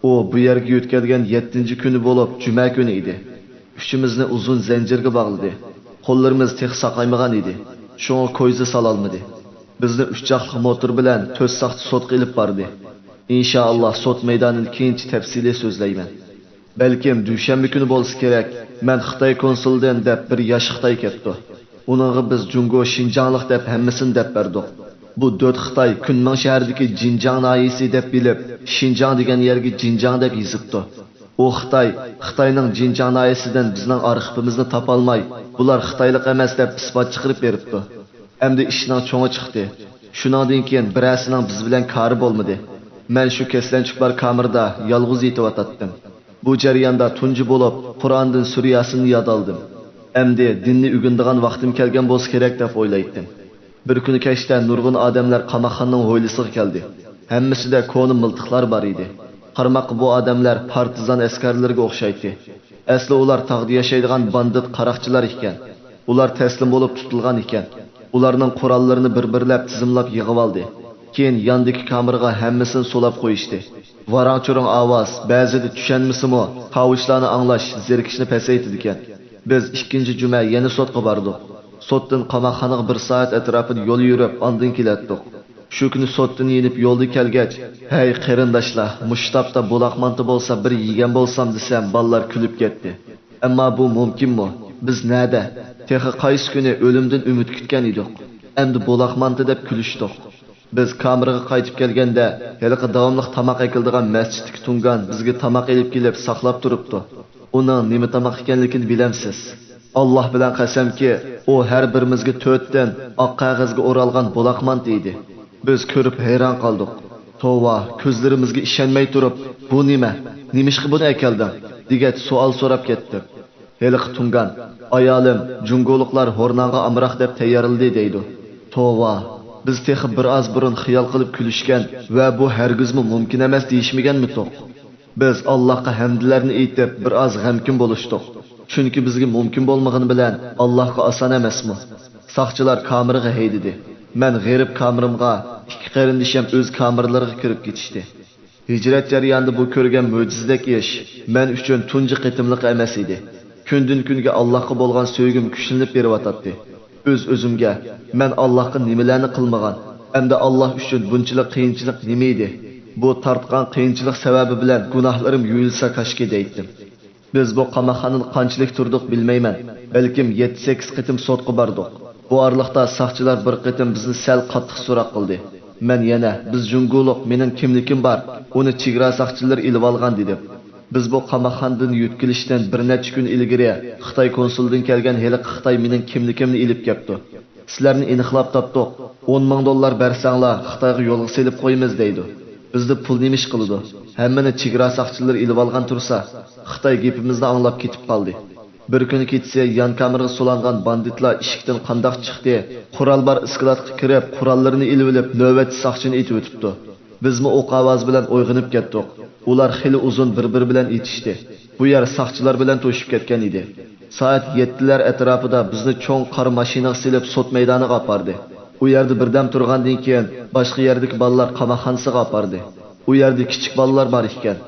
ئۇ بۇ يەرگە يۆتكەلگەن يەتتىنچى كۈنى بولۇپ، جۈمە كۈنى ئىدى. ئۈچىمىزنى ئۇزۇن زەنجىرگە باغلىدى. قوللىرىمىز تېخى ساقايمىغان ئىدى. شۇڭا كويزا سالالمىدى. بىزنى ئۈچ چاقلىق موتور بىلەن تۆت ساقچى سوتقا ئېلىپ باردى. ئىنشائاللا، سوت مەيدانىدا كېيىنچە تەپسىلىي سۆزلەيمەن. بەلكىم دۈشەنبە كۈنى بولسا كېرەك، مەن خىتاي كونسۇلىدىن دەپ بىر ياش خىتاي كەپتۇ. ئۇنىڭغا بىز جۇڭگو شىنجاڭلىق دەپ ھەممىسىنى دەپ بەردۇق. بۇ دۆت خىتاي كۈنمىڭ شەھىرىدىكى جىنجاڭ ناھىيەسى دەپ بىلىپ، شىنجاڭ دېگەن يەرگە جىنجاڭ دەپ يېزىپتۇ. ئۇ خىتاي، خىتاينىڭ جىنجاڭ ناھىيەسىدىن بىزنىڭ ئارخىپىمىزنى تاپالماي، بۇلار خىتايلىق ئەمەس دەپ ئىسپات چىقىرىپ بېرىپتۇ. ئەمدى ئىشنىڭ چوڭى چىقتى. شۇنىڭدىن كېيىن بىرەرسىنىڭ بىز بىلەن كارى بولمىدى. مەن شۇ كەسلەنچۈك بار كامېردا يالغۇز يېتىۋاتاتتىم. بۇ جەرياندا تۇنجى بولۇپ قۇرئاندىن سۈرە ياسىننى ياد ئالدىم. ئەمدى دىننى ئۆگىنىدىغان ۋاقتىم كەلگەن بولسا كېرەك دەپ ئويلايتتىم. بىر كۈنى كەچتە نۇرغۇن ئادەملەر قاماقخانىنىڭ ھويلىسىغا كەلدى. ھەممىسىدە كونا مىلتىقلار بار ئىدى. قارىماققا بۇ ئادەملەر پارتىزان ئەسكەرلىرىگە ئوخشايتتى. ئەسلى ئۇلار تاغدا ياشايدىغان باندىت قاراقچىلار ئىكەن. ئۇلار تەسلىم بولۇپ تۇتۇلغان ئىكەن. ئۇلارنىڭ قوراللىرىنى بىر-بىرلەپ تىزىملاپ يىغىۋالدى. كېيىن ياندىكى كامېرغا ھەممىسىنى سولاپ قويۇشتى. ۋاراڭ-چۇرۇڭ ئاۋاز، بەزىدە چۈشەنمىسىمۇ، تاۋۇشلارنى ئاڭلاش زېرىكىشنى پەسەيتىدىكەن. بىز ئىككىنچى جۈمە يەنە سوتقا باردۇق. سوتتىن قاماقخانىغا بىر سائەت ئەتراپىدا يول يۈرۈپ، ئاندىن كېلەتتۇق. شۇ كۈنى سوتتىن يېنىپ يولدا كەلگەچ، ھەي قېرىنداشلار، مۇشۇ تاپتا بۇلاق مانتا بولسا بىر يېگەن بولسام دېسەم، بالىلار كۈلۈپ كەتتى. ئەمما بۇ مۇمكىنمۇ؟ بىز نەدە؟ تېخى قايسى كۈنى ئۆلۈمدىن ئۈمىد كۈتكەن ئىدۇق. ئەمدى بۇلاق مانتا دەپ كۈلۈشتۇق. بىز كامېرغا قايتىپ كەلگەندە، ھېلىقى داۋاملىق تاماق ئەكېلىدىغان مەسچىتتىكى تۇڭگان بىزگە تاماق ئېلىپ كېلىپ ساقلاپ تۇرۇپتۇ. ئۇنىڭ نېمە تاماق ئىكەنلىكىنى بىلەمسىز؟ ئاللاھ بىلەن قەسەمكى، ئۇ ھەر بىرىمىزگە تۆتتىن ئاق قەغەزگە ئورالغان بۇلاق مانتا ئىدى. بىز كۆرۈپ ھەيران قالدۇق. توۋا، كۆزلىرىمىزگە ئىشەنمەي تۇرۇپ، بۇ نېمە؟ نېمىشقا بۇنى ئەكەلدىڭ؟ دېگەچ سوئال سوراپ كەتتىم. ھېلىقى تۇڭگان، ئايالىم، جۇڭگولۇقلار ھورنانغا ئامراق دەپ تەييارلىدى دەيدۇ. توۋا، بىز تېخى بىر ئاز بۇرۇن خىيال قىلىپ كۈلۈشكەن ۋە بۇ ھەرگىزمۇ مۇمكىن ئەمەس دېيىشمىگەنمىتۇق؟ بىز ئاللاھقا ھەمدلەرنى ئېيتىپ، بىر ئاز غەمكىن بولۇشتۇق. چۈنكى بىزگە مۇمكىن بولمىغىنى بىلەن ئاللاھقا ئاسان ئەمەسمۇ؟ ساقچىلار كامېرغا ھەيدىدى. مەن غېرىب كامېرىمغا، ئىككى قېرىندىشىم ئۆز كامېرلىرىغا كىرىپ كېتىشتى. ھىجرەت جەريانىدا بۇ كۆرگەن مۆجىزىدەك ئىش مەن ئۈچۈن تۇنجى قېتىملىقى ئەمەس ئىدى. كۈندىن-كۈنگە ئاللاھقا بولغان سۆيگۈم كۈچلىنىپ بېرىۋاتاتتى. ئۆز-ئۆزۈمگە، مەن ئاللاھقا نېمىلەرنى قىلمىغان، ئەمدى ئاللاھ ئۈچۈن بۇنچىلىك قىيىنچىلىق نېمە ئىدى؟ بۇ تارتقان قىيىنچىلىق سەۋەبى بىلەن گۇناھلىرىم يۇيۇلسا كاشكى دەيتتىم. بىز بۇ قاماقخانىدا قانچىلىك تۇردۇق بىلمەيمەن، بەلكىم يەتتە-سەككىز قېتىم سوتقا باردۇق. بۇ ئارىلىقتا ساقچىلار بىر قېتىم بىزنى سەل قاتتىق سوراق قىلدى. مەن يەنە، بىز جۇڭگولۇق، مېنىڭ كىملىكىم بار، ئۇنى چېگرا ساقچىلىرى ئېلىۋالغان دېدىم. بىز بۇ قاماقخانىدىن يۆتكىلىشتىن بىر نەچچە كۈن ئىلگىرى خىتاي كونسۇلىدىن كەلگەن ھېلىقى خىتاي مېنىڭ كىملىكىمنى ئېلىپ كەپتۇ. سىلەرنى ئېنىقلاپ تاپتۇق، ئون مىڭ دوللار بەرسەڭلار خىتايغا يولغا سېلىپ قويىمىز دەيدۇ. بىزدە پۇل نېمە ئىش قىلىدۇ؟ ھەممىنى چېگرا ساقچىلىرى ئېلىۋالغان تۇرسا، خىتاي گېپىمىزنى ئاڭلاپ كېتىپ قالدى. بىر كۈنى كېچىسى يان كامېرغا سولانغان باندىتلار ئىشىكتىن قانداق چىقتى؟ قورال بار ئىسكىلاتقا كىرىپ، قوراللىرىنى ئېلىۋېلىپ، نۆۋەتچى ساقچىنى ئېتىۋېتىپتۇ. بىزمۇ ئوق ئاۋازى بىلەن ئويغىنىپ كەتتۇق. ئۇلار خېلى ئۇزۇن بىر-بىرى بىلەن ئېتىشتى. بۇ يەر ساقچىلار بىلەن توشۇپ كەتكەن ئىدى. سائەت يەتتىلەر ئەتراپىدا بىزنى چوڭ قارا ماشىنىغا سېلىپ سوت مەيدانىغا ئاپاردى. ئۇ يەردە بىردەم تۇرغاندىن كېيىن باشقا يەردىكى بالىلار قاماقخانىسىغا ئاپاردى. ئۇ يەردە كىچىك بالىلار بار ئىكەن.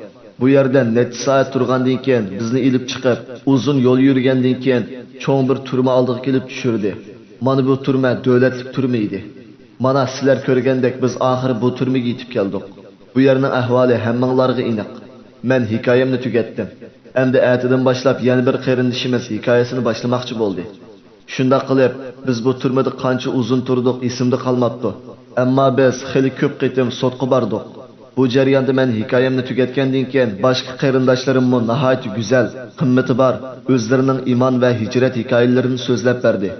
بۇ يەردە نەچچە سائەت تۇرغاندىن كېيىن بىزنى ئېلىپ چىقىپ، ئۇزۇن يول يۈرگەندىن كېيىن چوڭ بىر تۈرمە ئالدىغا كېلىپ چۈشۈردى. مانا بۇ تۈرمە دۆلەتلىك تۈرمە ئىدى. مانا سىلەر كۆرگەندەك بىز ئاخىرى بۇ تۈرمىگە يېتىپ كەلدۇق. بۇ يەرنىڭ ئەھۋالى ھەممىڭلارغا ئېنىق. مەن ھېكايەمنى تۈگەتتىم. ئەمدى ئەتىدىن باشلاپ يەنە بىر قېرىندىشىمىز ھېكايىسىنى باشلىماقچى بولدى. شۇنداق قىلىپ، بىز بۇ تۈرمىدە قانچە ئۇزۇن تۇردۇق، ئېسىمدە قالماپتۇ. ئەمما بىز خېلى كۆپ قېتىم سوتقا باردۇق. بۇ جەرياندا مەن ھېكايەمنى تۈگەتكەندىن كېيىن، باشقا قېرىنداشلىرىممۇ ناھايىتى گۈزەل، قىممىتى بار، ئۆزلىرىنىڭ ئىمان ۋە ھىجرەت ھېكايىلىرىنى سۆزلەپ بەردى.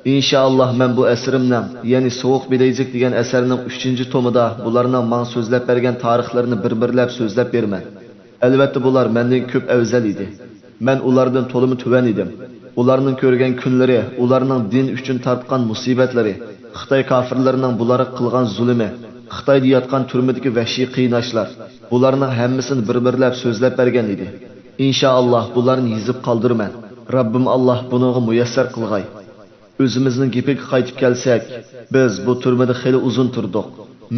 ئىنشائاللا، مەن بۇ ئەسىرىمنىڭ، يەنى سوغۇق بىلەيزۈك دېگەن ئەسەرنىڭ ئۈچىنچى تومىدا بۇلارنىڭ ماڭا سۆزلەپ بەرگەن تارىخلىرىنى بىر-بىرلەپ سۆزلەپ بېرىمەن. ئەلۋەتتە، بۇلار مەندىن كۆپ ئەۋزەل ئىدى. مەن ئۇلاردىن تولىمۇ تۆۋەن ئىدىم. ئۇلارنىڭ كۆرگەن كۈنلىرى، ئۇلارنىڭ دىن ئۈچۈن تارتقان مۇسىبەتلىرى، خىتاي كاپىرلىرىنىڭ بۇلارغا قىلغان زۇلۇمى، خىتايدا ياتقان تۈرمىدىكى ۋەھشىي قىيناشلار، بۇلارنىڭ ھەممىسىنى بىر-بىرلەپ سۆزلەپ بەرگەن ئىدى. ئىنشائاللا، بۇلارنى يېزىپ قالدۇرىمەن. رەببىم ئاللا بۇنىڭغا مۇيەسسەر قىلغاي. ئۆزىمىزنىڭ گېپىگە قايتىپ كەلسەك، بىز بۇ تۈرمىدە خېلى ئۇزۇن تۇردۇق.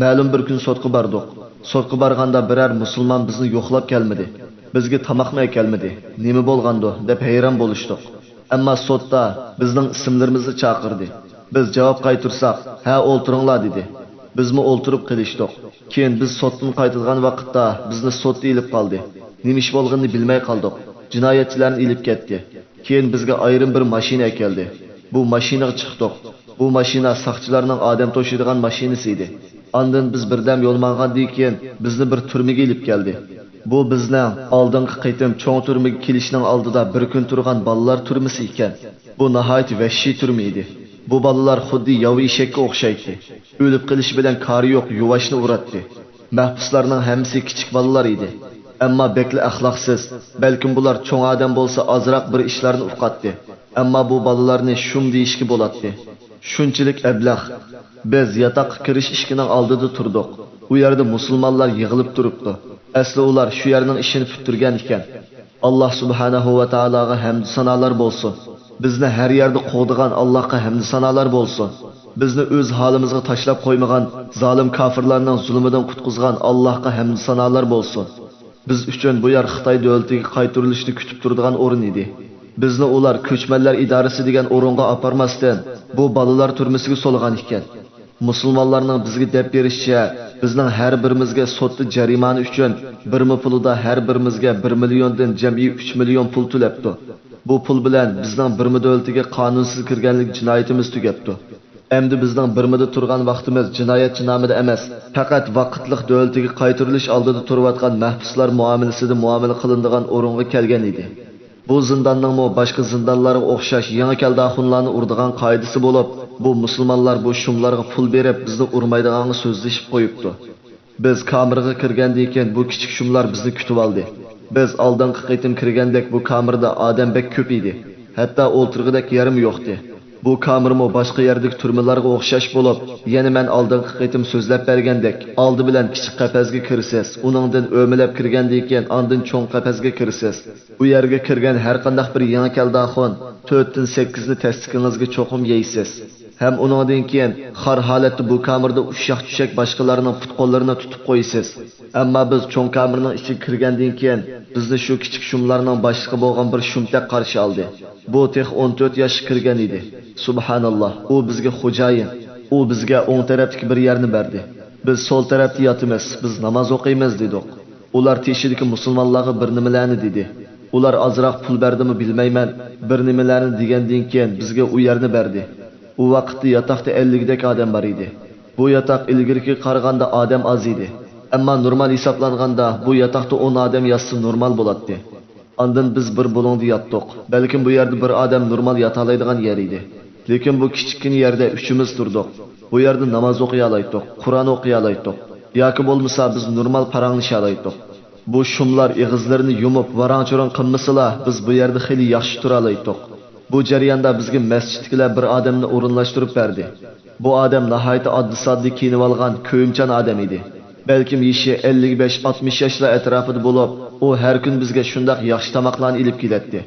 مەلۇم بىر كۈن سوتقا باردۇق. سوتقا بارغاندا بىرەر مۇسۇلمان بىزنى يوقلاپ كەلمىدى. بىزگە تاماقمۇ ئەكەلمىدى. نېمە بولغاندۇ؟ دەپ ھەيران بولۇشتۇق. ئەمما سوتتا بىزنىڭ ئىسىملىرىمىزنى چاقىردى. بىز جاۋاب قايتۇرساق، ھە، ئولتۇرۇڭلار، دېدى. بىزمۇ ئولتۇرۇپ قېلىشتۇق. كېيىن بىز سوتتىن قايتىدىغان ۋاقىتتا بىزنى سوتتا ئېلىپ قالدى. نېمە ئىش بولغىنىنى بىلمەي قالدۇق. جىنايەتچىلەرنى ئېلىپ كەتتى. كېيىن بىزگە ئايرىم بىر ماشىنا ئەكەلدى. بۇ ماشىنىغا چىقتۇق. بۇ ماشىنا ساقچىلارنىڭ ئادەم توشۇيدىغان ماشىنىسى ئىدى. ئاندىن بىز بىردەم يول ماڭغاندىن كېيىن، بىزنى بىر تۈرمىگە ئېلىپ كەلدى. بۇ بىزنىڭ ئالدىنقى قېتىم چوڭ تۈرمىگە كېلىشنىڭ ئالدىدا بىر كۈن تۇرغان بالىلار تۈرمىسى ئىكەن. بۇ ناھايىتى ۋەھشىي تۈرمە ئىدى. بۇ بالىلار خۇددى ياۋا ئېشەككە ئوخشايتتى. ئۆلۈپ قېلىشى بىلەن كارى يوق يۇۋاشنى ئۇراتتى. مەھبۇسلارنىڭ ھەممىسى كىچىك بالىلار ئىدى. ئەمما بەكلا ئەخلاقسىز. بەلكىم بۇلار چوڭ ئادەم بولسا ئازراق بىر ئىشلارنى ئۇقاتتى. ئەمما بۇ بالىلارنى شۇم دېيىشكە بولاتتى. شۇنچىلىك ئەبلەخ. بىز ياتاققا كىرىش ئىشىكىنىڭ ئالدىدا تۇردۇق. ئۇ يەردە مۇسۇلمانلار يىغىلىپ تۇرۇپتۇ. ئەسلى ئۇلار شۇ يەرنىڭ ئىشىنى پۈتتۈرگەن ئىكەن. ئاللا سۇبھانەھۇ ۋە تائالاغا ھەمدۇ سانالار بولسۇن. بىزنى ھەر يەردە قوغدىغان ئاللاھقا ھەمدۇ سانالار بولسۇن. بىزنى ئۆز ھالىمىزغا تاشلاپ قويمىغان، زالىم كاپىرلارنىڭ زۇلۇمىدىن قۇتقۇزغان ئاللاھقا ھەمدۇ سانالار بولسۇن. بىز ئۈچۈن بۇ يەر خىتاي دۆلىتىگە قايتۇرۇلۇشنى كۈتۈپ تۇرىدىغان ئورۇن ئىدى. بىزنى ئۇلار كۆچمەنلەر ئىدارىسى دېگەن ئورۇنغا ئاپارماستىن، بۇ بالىلار تۈرمىسىگە سولىغان ئىكەن. مۇسۇلمانلارنىڭ بىزگە دەپ بېرىشىچە، بىزنىڭ ھەر بىرىمىزگە سوتتا جەرىمانە ئۈچۈن بىرما پۇلىدا ھەر بىرىمىزگە بىر مىليوندىن جەمئىي ئۈچ مىليون پۇل تۆلەپتۇ. بۇ پۇل بىلەن بىزنىڭ بىرما دۆلىتىگە قانۇنسىز كىرگەنلىك جىنايىتىمىز تۈگەپتۇ. ئەمدى بىزنىڭ بىرمىدە تۇرغان ۋاقتىمىز جىنايەتچى نامىدا ئەمەس، پەقەت ۋاقىتلىق دۆلىتىگە قايتۇرۇلۇش ئالدىدا تۇرۇۋاتقان مەھبۇسلار مۇئامىلىسىدە مۇئامىلە قىلىنىدىغان ئورۇنغا كەلگەن ئىدى. بۇ زىنداننىڭمۇ باشقا زىندانلارغا ئوخشاش يېڭى كەلدە ئاخۇنلارنى ئۇرىدىغان قائىدىسى بولۇپ، بۇ مۇسۇلمانلار بۇ شۇملارغا پۇل بېرىپ، بىزنى ئۇرمايدىغانغا سۆزلىشىپ قويۇپتۇ. بىز كامېرغا كىرگەندىن كېيىن، بۇ كىچىك شۇملار بىزنى كۈتۈۋالدى. بىز ئالدىنقى قېتىم كىرگەندەك بۇ كامېردا ئادەم بەك كۆپ ئىدى. ھەتتا ئولتۇرغۇدەك يەرمۇ يوقتى. بۇ كامېرمۇ باشقا يەردىكى تۈرمىلەرگە ئوخشاش بولۇپ، يەنە مەن ئالدىنقى قېتىم سۆزلەپ بەرگەندەك، ئالدى بىلەن كىچىك قەپەسكە كىرىسىز، ئۇنىڭدىن ئۆمىلەپ كىرگەندىن كېيىن، ئاندىن چوڭ قەپەسكە كىرىسىز. بۇ يەرگە كىرگەن ھەرقانداق بىر يېڭى كەلدە ئاخۇن تۆتتىن سەككىزنى تەستىكىڭىزگە چوقۇم يەيسىز. ھەم ئۇنىڭدىن كېيىن خار ھالەتتە بۇ كامېردا ئۇششاق-چۈششەك باشقىلارنىڭ پۇت-قوللىرىنى تۇتۇپ قويىسىز. ئەمما بىز چوڭ كامېرنىڭ ئىچىگە كىرگەندىن كېيىن، بىزنى شۇ كىچىك شۇملارنىڭ باشلىقى بولغان بىر شۇمتەك قارشى ئالدى. بۇ تېخى ئون تۆت ياشقا كىرگەن ئىدى. سۇبھاناللا، ئۇ بىزگە خوجايىن. ئۇ بىزگە ئوڭ تەرەپتىكى بىر يەرنى بەردى. بىز سول تەرەپتە ياتىمىز، بىز ناماز ئوقۇيمىز، دېدۇق. ئۇلار تېشىدىكى مۇسۇلمانلارغا بىر نېمىلەرنى دېدى. ئۇلار ئازراق پۇل بەردىمۇ بىلمەيمەن، بىر نېمىلەرنى دېگەندىن كېيىن بىزگە ئۇ يەرنى بەردى. ئۇ ۋاقىتتا ياتاقتا ئەللىكدەك ئادەم بار ئىدى. بۇ ياتاق ئىلگىرىكىگە قارىغاندا ئادەم ئاز ئىدى. ئەمما نورمال ھېسابلانغاندا بۇ ياتاقتا ئون ئادەم ياتسا نورمال بولاتتى. ئاندىن بىز بىر بۇلۇڭدا ياتتۇق. بەلكىم بۇ يەردە بىر ئادەم نورمال ياتالايدىغان يەر ئىدى. لېكىن بۇ كىچىككىنە يەردە ئۈچىمىز تۇردۇق. بۇ يەردە ناماز ئوقۇيالايتتۇق، قۇرئان ئوقۇيالايتتۇق. ياكى بولمىسا بىز نورمال پاراڭلىشالايتتۇق. بۇ شۇملار ئېغىزلىرىنى يۇمۇپ، ۋاراڭ-چۇرۇڭ قىلمىسىلا، بىز بۇ يەردە خېلى ياخشى تۇرالايتتۇق. بۇ جەرياندا بىزگە مەسچىتتىكىلەر بىر ئادەمنى ئورۇنلاشتۇرۇپ بەردى. بۇ ئادەم ناھايىتى ئاددىي-ساددا كىيىنىۋالغان كۆيۈمچان ئادەم ئىدى. بەلكىم يېشى ئەللىك بەش، ئاتمىش ياشلار ئەتراپىدا بولۇپ، ئۇ ھەر كۈنى بىزگە شۇنداق ياخشى تاماقلارنى ئېلىپ كېلەتتى.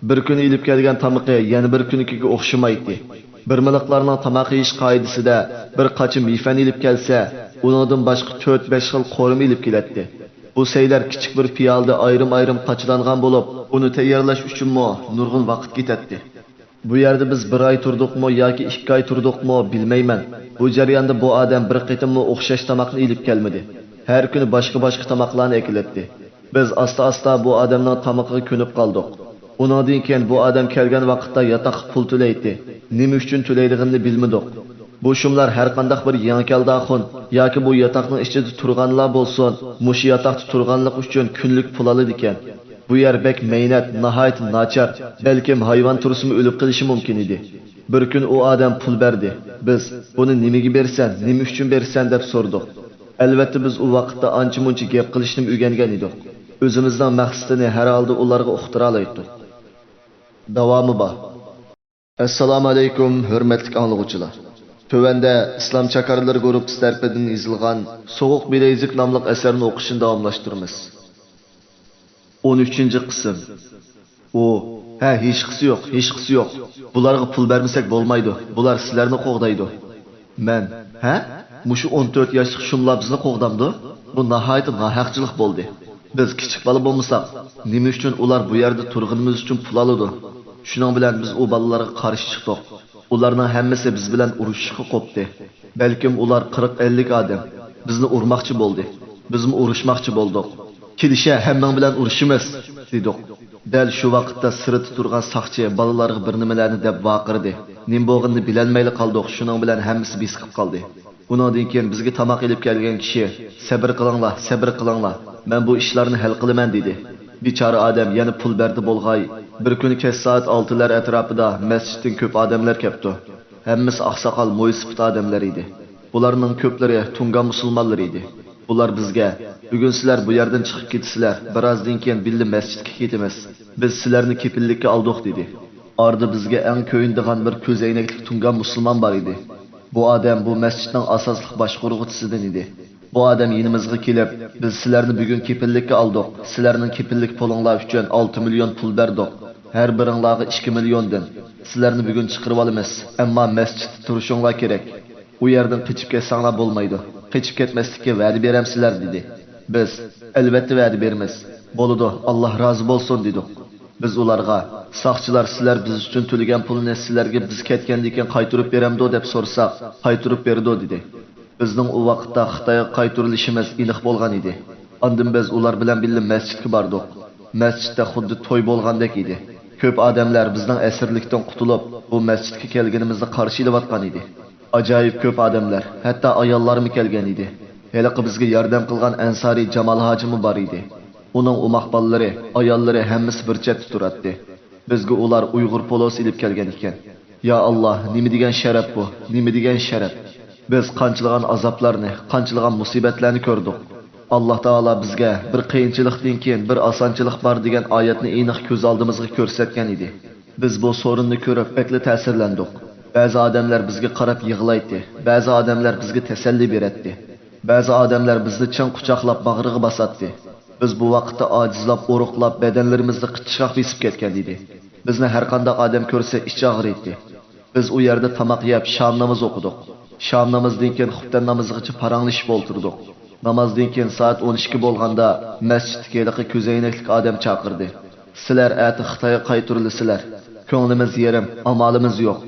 بىر كۈنى ئېلىپ كەلگەن تامىقى يەنە بىر كۈنىكىگە ئوخشىمايتتى. بىرمىلىقلارنىڭ تاماق يېيىش قائىدىسىدە بىر قاچا مىفەن ئېلىپ كەلسە، ئۇنىڭدىن باشقا تۆت-بەش خىل قورۇما ئېلىپ كېلەتتى. بۇ سەيلەر كىچىك بىر پىيالىدە ئايرىم-ئايرىم قاچىلانغان بولۇپ، ئۇنى تەييارلاش ئۈچۈنمۇ نۇرغۇن ۋاقىت كېتەتتى. بۇ يەردە بىز بىر ئاي تۇردۇقمۇ ياكى ئىككى ئاي تۇردۇقمۇ بىلمەيمەن. بۇ جەرياندا بۇ ئادەم بىر قېتىممۇ ئوخشاش تاماقنى ئېلىپ كەلمىدى. ھەر كۈنى باشقا-باشقا تاماقلارنى ئەكېلەتتى. بىز ئاستا-ئاستا بۇ ئادەمنىڭ تامىقىغا كۆنۈپ قالدۇق. ئۇنىڭدىن كېيىن بۇ ئادەم كەلگەن ۋاقىتتا ياتاققا پۇل تۆلەيتتى. نېمە ئۈچۈن تۆلەيدىغىنىنى بىلمىدۇق. بۇ شۇملار ھەرقانداق بىر يېڭى كەلدى ئاخۇن ياكى بۇ ياتاقنىڭ ئىچىدە تۇرغانلار بولسۇن، مۇشۇ ياتاقتا تۇرغانلىقى ئۈچۈن كۈنلۈك پۇل ئالىدىكەن. بۇ يەر بەك مەينەت، ناھايىتى ناچار، بەلكىم ھايۋان تۇرسىمۇ ئۆلۈپ قېلىشى مۇمكىن ئىدى. بىر كۈنى ئۇ ئادەم پۇل بەردى. بىز، «بۇنى نېمىگە بېرىسەن، نېمە ئۈچۈن بېرىسەن؟» دەپ سورىدۇق. ئەلۋەتتە، بىز ئۇ ۋاقىتتا ئانچە-مۇنچە گەپ قىلىشنىمۇ ئۆگەنگەن ئىدۇق. ئۆزىمىزنىڭ مەقسىتىنى ھەر ھالدا ئۇلارغا ئۇقتۇرالايتتۇق. داۋامى بار. ئەسسالامۇ ئەلەيكۇم، ھۆرمەتلىك ئاڭلىغۇچىلار. تۆۋەندە ئىسلام چاكارلىرى گۇرۇپپىسى تەرىپىدىن يېزىلغان سوغۇق بىلەيزۈك ناملىق ئەسەرنى ئوقۇشنى داۋاملاشتۇرىمىز. ئون ئۈچىنچى قىسىم. ئۇ، ھە، ھېچقىسى يوق، ھېچقىسى يوق. بۇلارغا پۇل بەرمىسەك بولمايدۇ. بۇلار سىلەرنى قوغدايدۇ. مەن، ھە؟ مۇشۇ ئون تۆت ياشلىق شۇملار بىزنى قوغدامدۇ؟ بۇ ناھايىتى ناھەقچىلىق بولدى. بىز كىچىك بالا بولمىساق، نېمە ئۈچۈن ئۇلار بۇ يەردە تۇرغىنىمىز ئۈچۈن پۇل ئالىدۇ؟ شۇنىڭ بىلەن بىز ئۇ بالىلارغا قارشى چىقتۇق. ئۇلارنىڭ ھەممىسى بىز بىلەن ئۇرۇشۇشقا قوپتى. بەلكىم ئۇلار قىرىق-ئەللىك ئادەم. بىزنى ئۇرماقچى بولدى. بىزمۇ ئۇرۇشماقچى بولدۇق. «كېلىشە، ھەممىڭ بىلەن ئۇرۇشىمىز!» دېدۇق. دەل شۇ ۋاقىتتا سىرتتا تۇرغان ساقچى بالىلارغا بىر نېمىلەرنى دەپ ۋارقىرىدى. نېمە بولغىنىنى بىلەلمەيلا قالدۇق، شۇنىڭ بىلەن ھەممىسى بېسىقىپ قالدى. ئۇنىڭدىن كېيىن بىزگە تاماق ئېلىپ كەلگەن كىشى، «سەبرى قىلىڭلار، سەبرى قىلىڭلار، مەن بۇ ئىشلارنى ھەل قىلىمەن» دېدى. بىچارە ئادەم يەنە پۇل بەردى بولغاي، بىر كۈنى كەچ سائەت ئالتىلەر ئەتراپىدا مەسچىتتىن كۆپ ئادەملەر كەپتۇ. ھەممىسى ئاقساقال، مويسىپىت ئادەملەر ئىدى. بۇلارنىڭ كۆپلىرى تۇڭگان مۇسۇلمانلىرى ئىدى. بۇلار بىزگە، «بۈگۈن سىلەر بۇ يەردىن چىقىپ كېتىسىلەر، بىرازدىن كېيىن بىللە مەسچىتكە كېتىمىز. بىز سىلەرنى كېپىللىككە ئالدۇق» دېدى. ئارىدا بىزگە ئەڭ كۆيۈنىدىغان بىر كۆزەينەكلىك تۇڭگان مۇسۇلمان بار ئىدى. بۇ ئادەم بۇ مەسچىتنىڭ ئاساسلىق باشقۇرغۇچىسىدىن ئىدى. بۇ ئادەم يېنىمىزغا كېلىپ، «بىز سىلەرنى بۈگۈن كېپىللىككە ئالدۇق. سىلەرنىڭ كېپىللىك پۇلۇڭلار ئۈچۈن ئالتە مىليون پۇل بەردۇق. ھەر بىرىڭلارغا ئىككى مىليوندىن. سىلەرنى بۈگۈن چىقىرىۋالىمىز، ئەمما مەسچىتتە تۇرۇشۇڭلار كېرەك. ئۇ يەردىن قېچىپ كەتسەڭلار بولمايدۇ. قېچىپ كەتمەسلىككە ۋەدە بېرەمسىلەر؟» دېدى. بىز، «ئەلۋەتتە ۋەدە بېرىمىز. بولىدۇ، ئاللا رازى بولسۇن» دېدۇق. بىز ئۇلارغا، «ساقچىلار سىلەر بىز ئۈچۈن تۆلىگەن پۇلنى سىلەرگە بىز كەتكەندىن كېيىن قايتۇرۇپ بېرەمدۇ؟» دەپ سورىساق، «قايتۇرۇپ بېرىدۇ» دېدى. بىزنىڭ ئۇ ۋاقىتتا خىتايغا قايتۇرۇلۇشىمىز ئېنىق بولغان ئىدى. ئاندىن بىز ئۇلار بىلەن بىللە مەسچىتكە باردۇق. مەسچىتتە خۇددى توي بولغاندەك ئىدى. كۆپ ئادەملەر بىزنىڭ ئەسىرلىكتىن قۇتۇلۇپ، بۇ مەسچىتكە كەلگىنىمىزنى قارشى ئېلىۋاتقان ئىدى. ئاجايىپ كۆپ ئادەملەر، ھەتتا ئاياللارمۇ كەلگەن ئىدى. ھېلىقى بىزگە ياردەم قىلغان ئەنسارىي جامال ھاجىمۇ بار ئىدى. ئۇنىڭ ئوماق بالىلىرى، ئاياللىرى ھەممىسى بىر چەتتە تۇراتتى. بىزگە ئۇلار ئۇيغۇر پولۇسى ئېلىپ كەلگەن ئىكەن. يا ئاللا، نېمە دېگەن شەرەپ بۇ، نېمە دېگەن شەرەپ! بىز قانچىلىغان ئازابلارنى، قانچىلىغان مۇسىبەتلەرنى كۆردۇق. ئاللا تائالا بىزگە بىر قىيىنچىلىقتىن كېيىن بىر ئاسانچىلىق بار دېگەن ئايەتنى ئېنىق كۆز ئالدىمىزغا كۆرسەتكەن ئىدى. بىز بۇ سورۇننى كۆرۈپ بەكلا تەسىرلەندۇق. بەزى ئادەملەر بىزگە قاراپ يىغلايتتى، بەزى ئادەملەر بىزگە تەسەللى بېرەتتى. بەزى ئادەملەر بىزنى چىڭ قۇچاقلاپ باغرىغا باساتتى. بىز بۇ ۋاقىتتا ئاجىزلاپ، ئورۇقلاپ، بەدەنلىرىمىزنى قىچىشقاق بېسىپ كەتكەن ئىدى. بىزنى ھەرقانداق ئادەم كۆرسە ئىچى ئاغرىيتتى. بىز ئۇ يەردە تاماق يەپ، شام نامىزى ئوقۇدۇق. شام نامىزىدىن كېيىن خۇپتەن نامىزىغىچە پاراڭلىشىپ ئولتۇردۇق. نامازدىن كېيىن سائەت ئون ئىككى بولغاندا مەسچىتتىكى ھېلىقى كۆزەينەكلىك ئادەم چاقىردى. «سىلەر ئەتە خىتايغا قايتۇرۇلىسىلەر. كۆڭلىمىز يېرىم، ئامالىمىز يوق.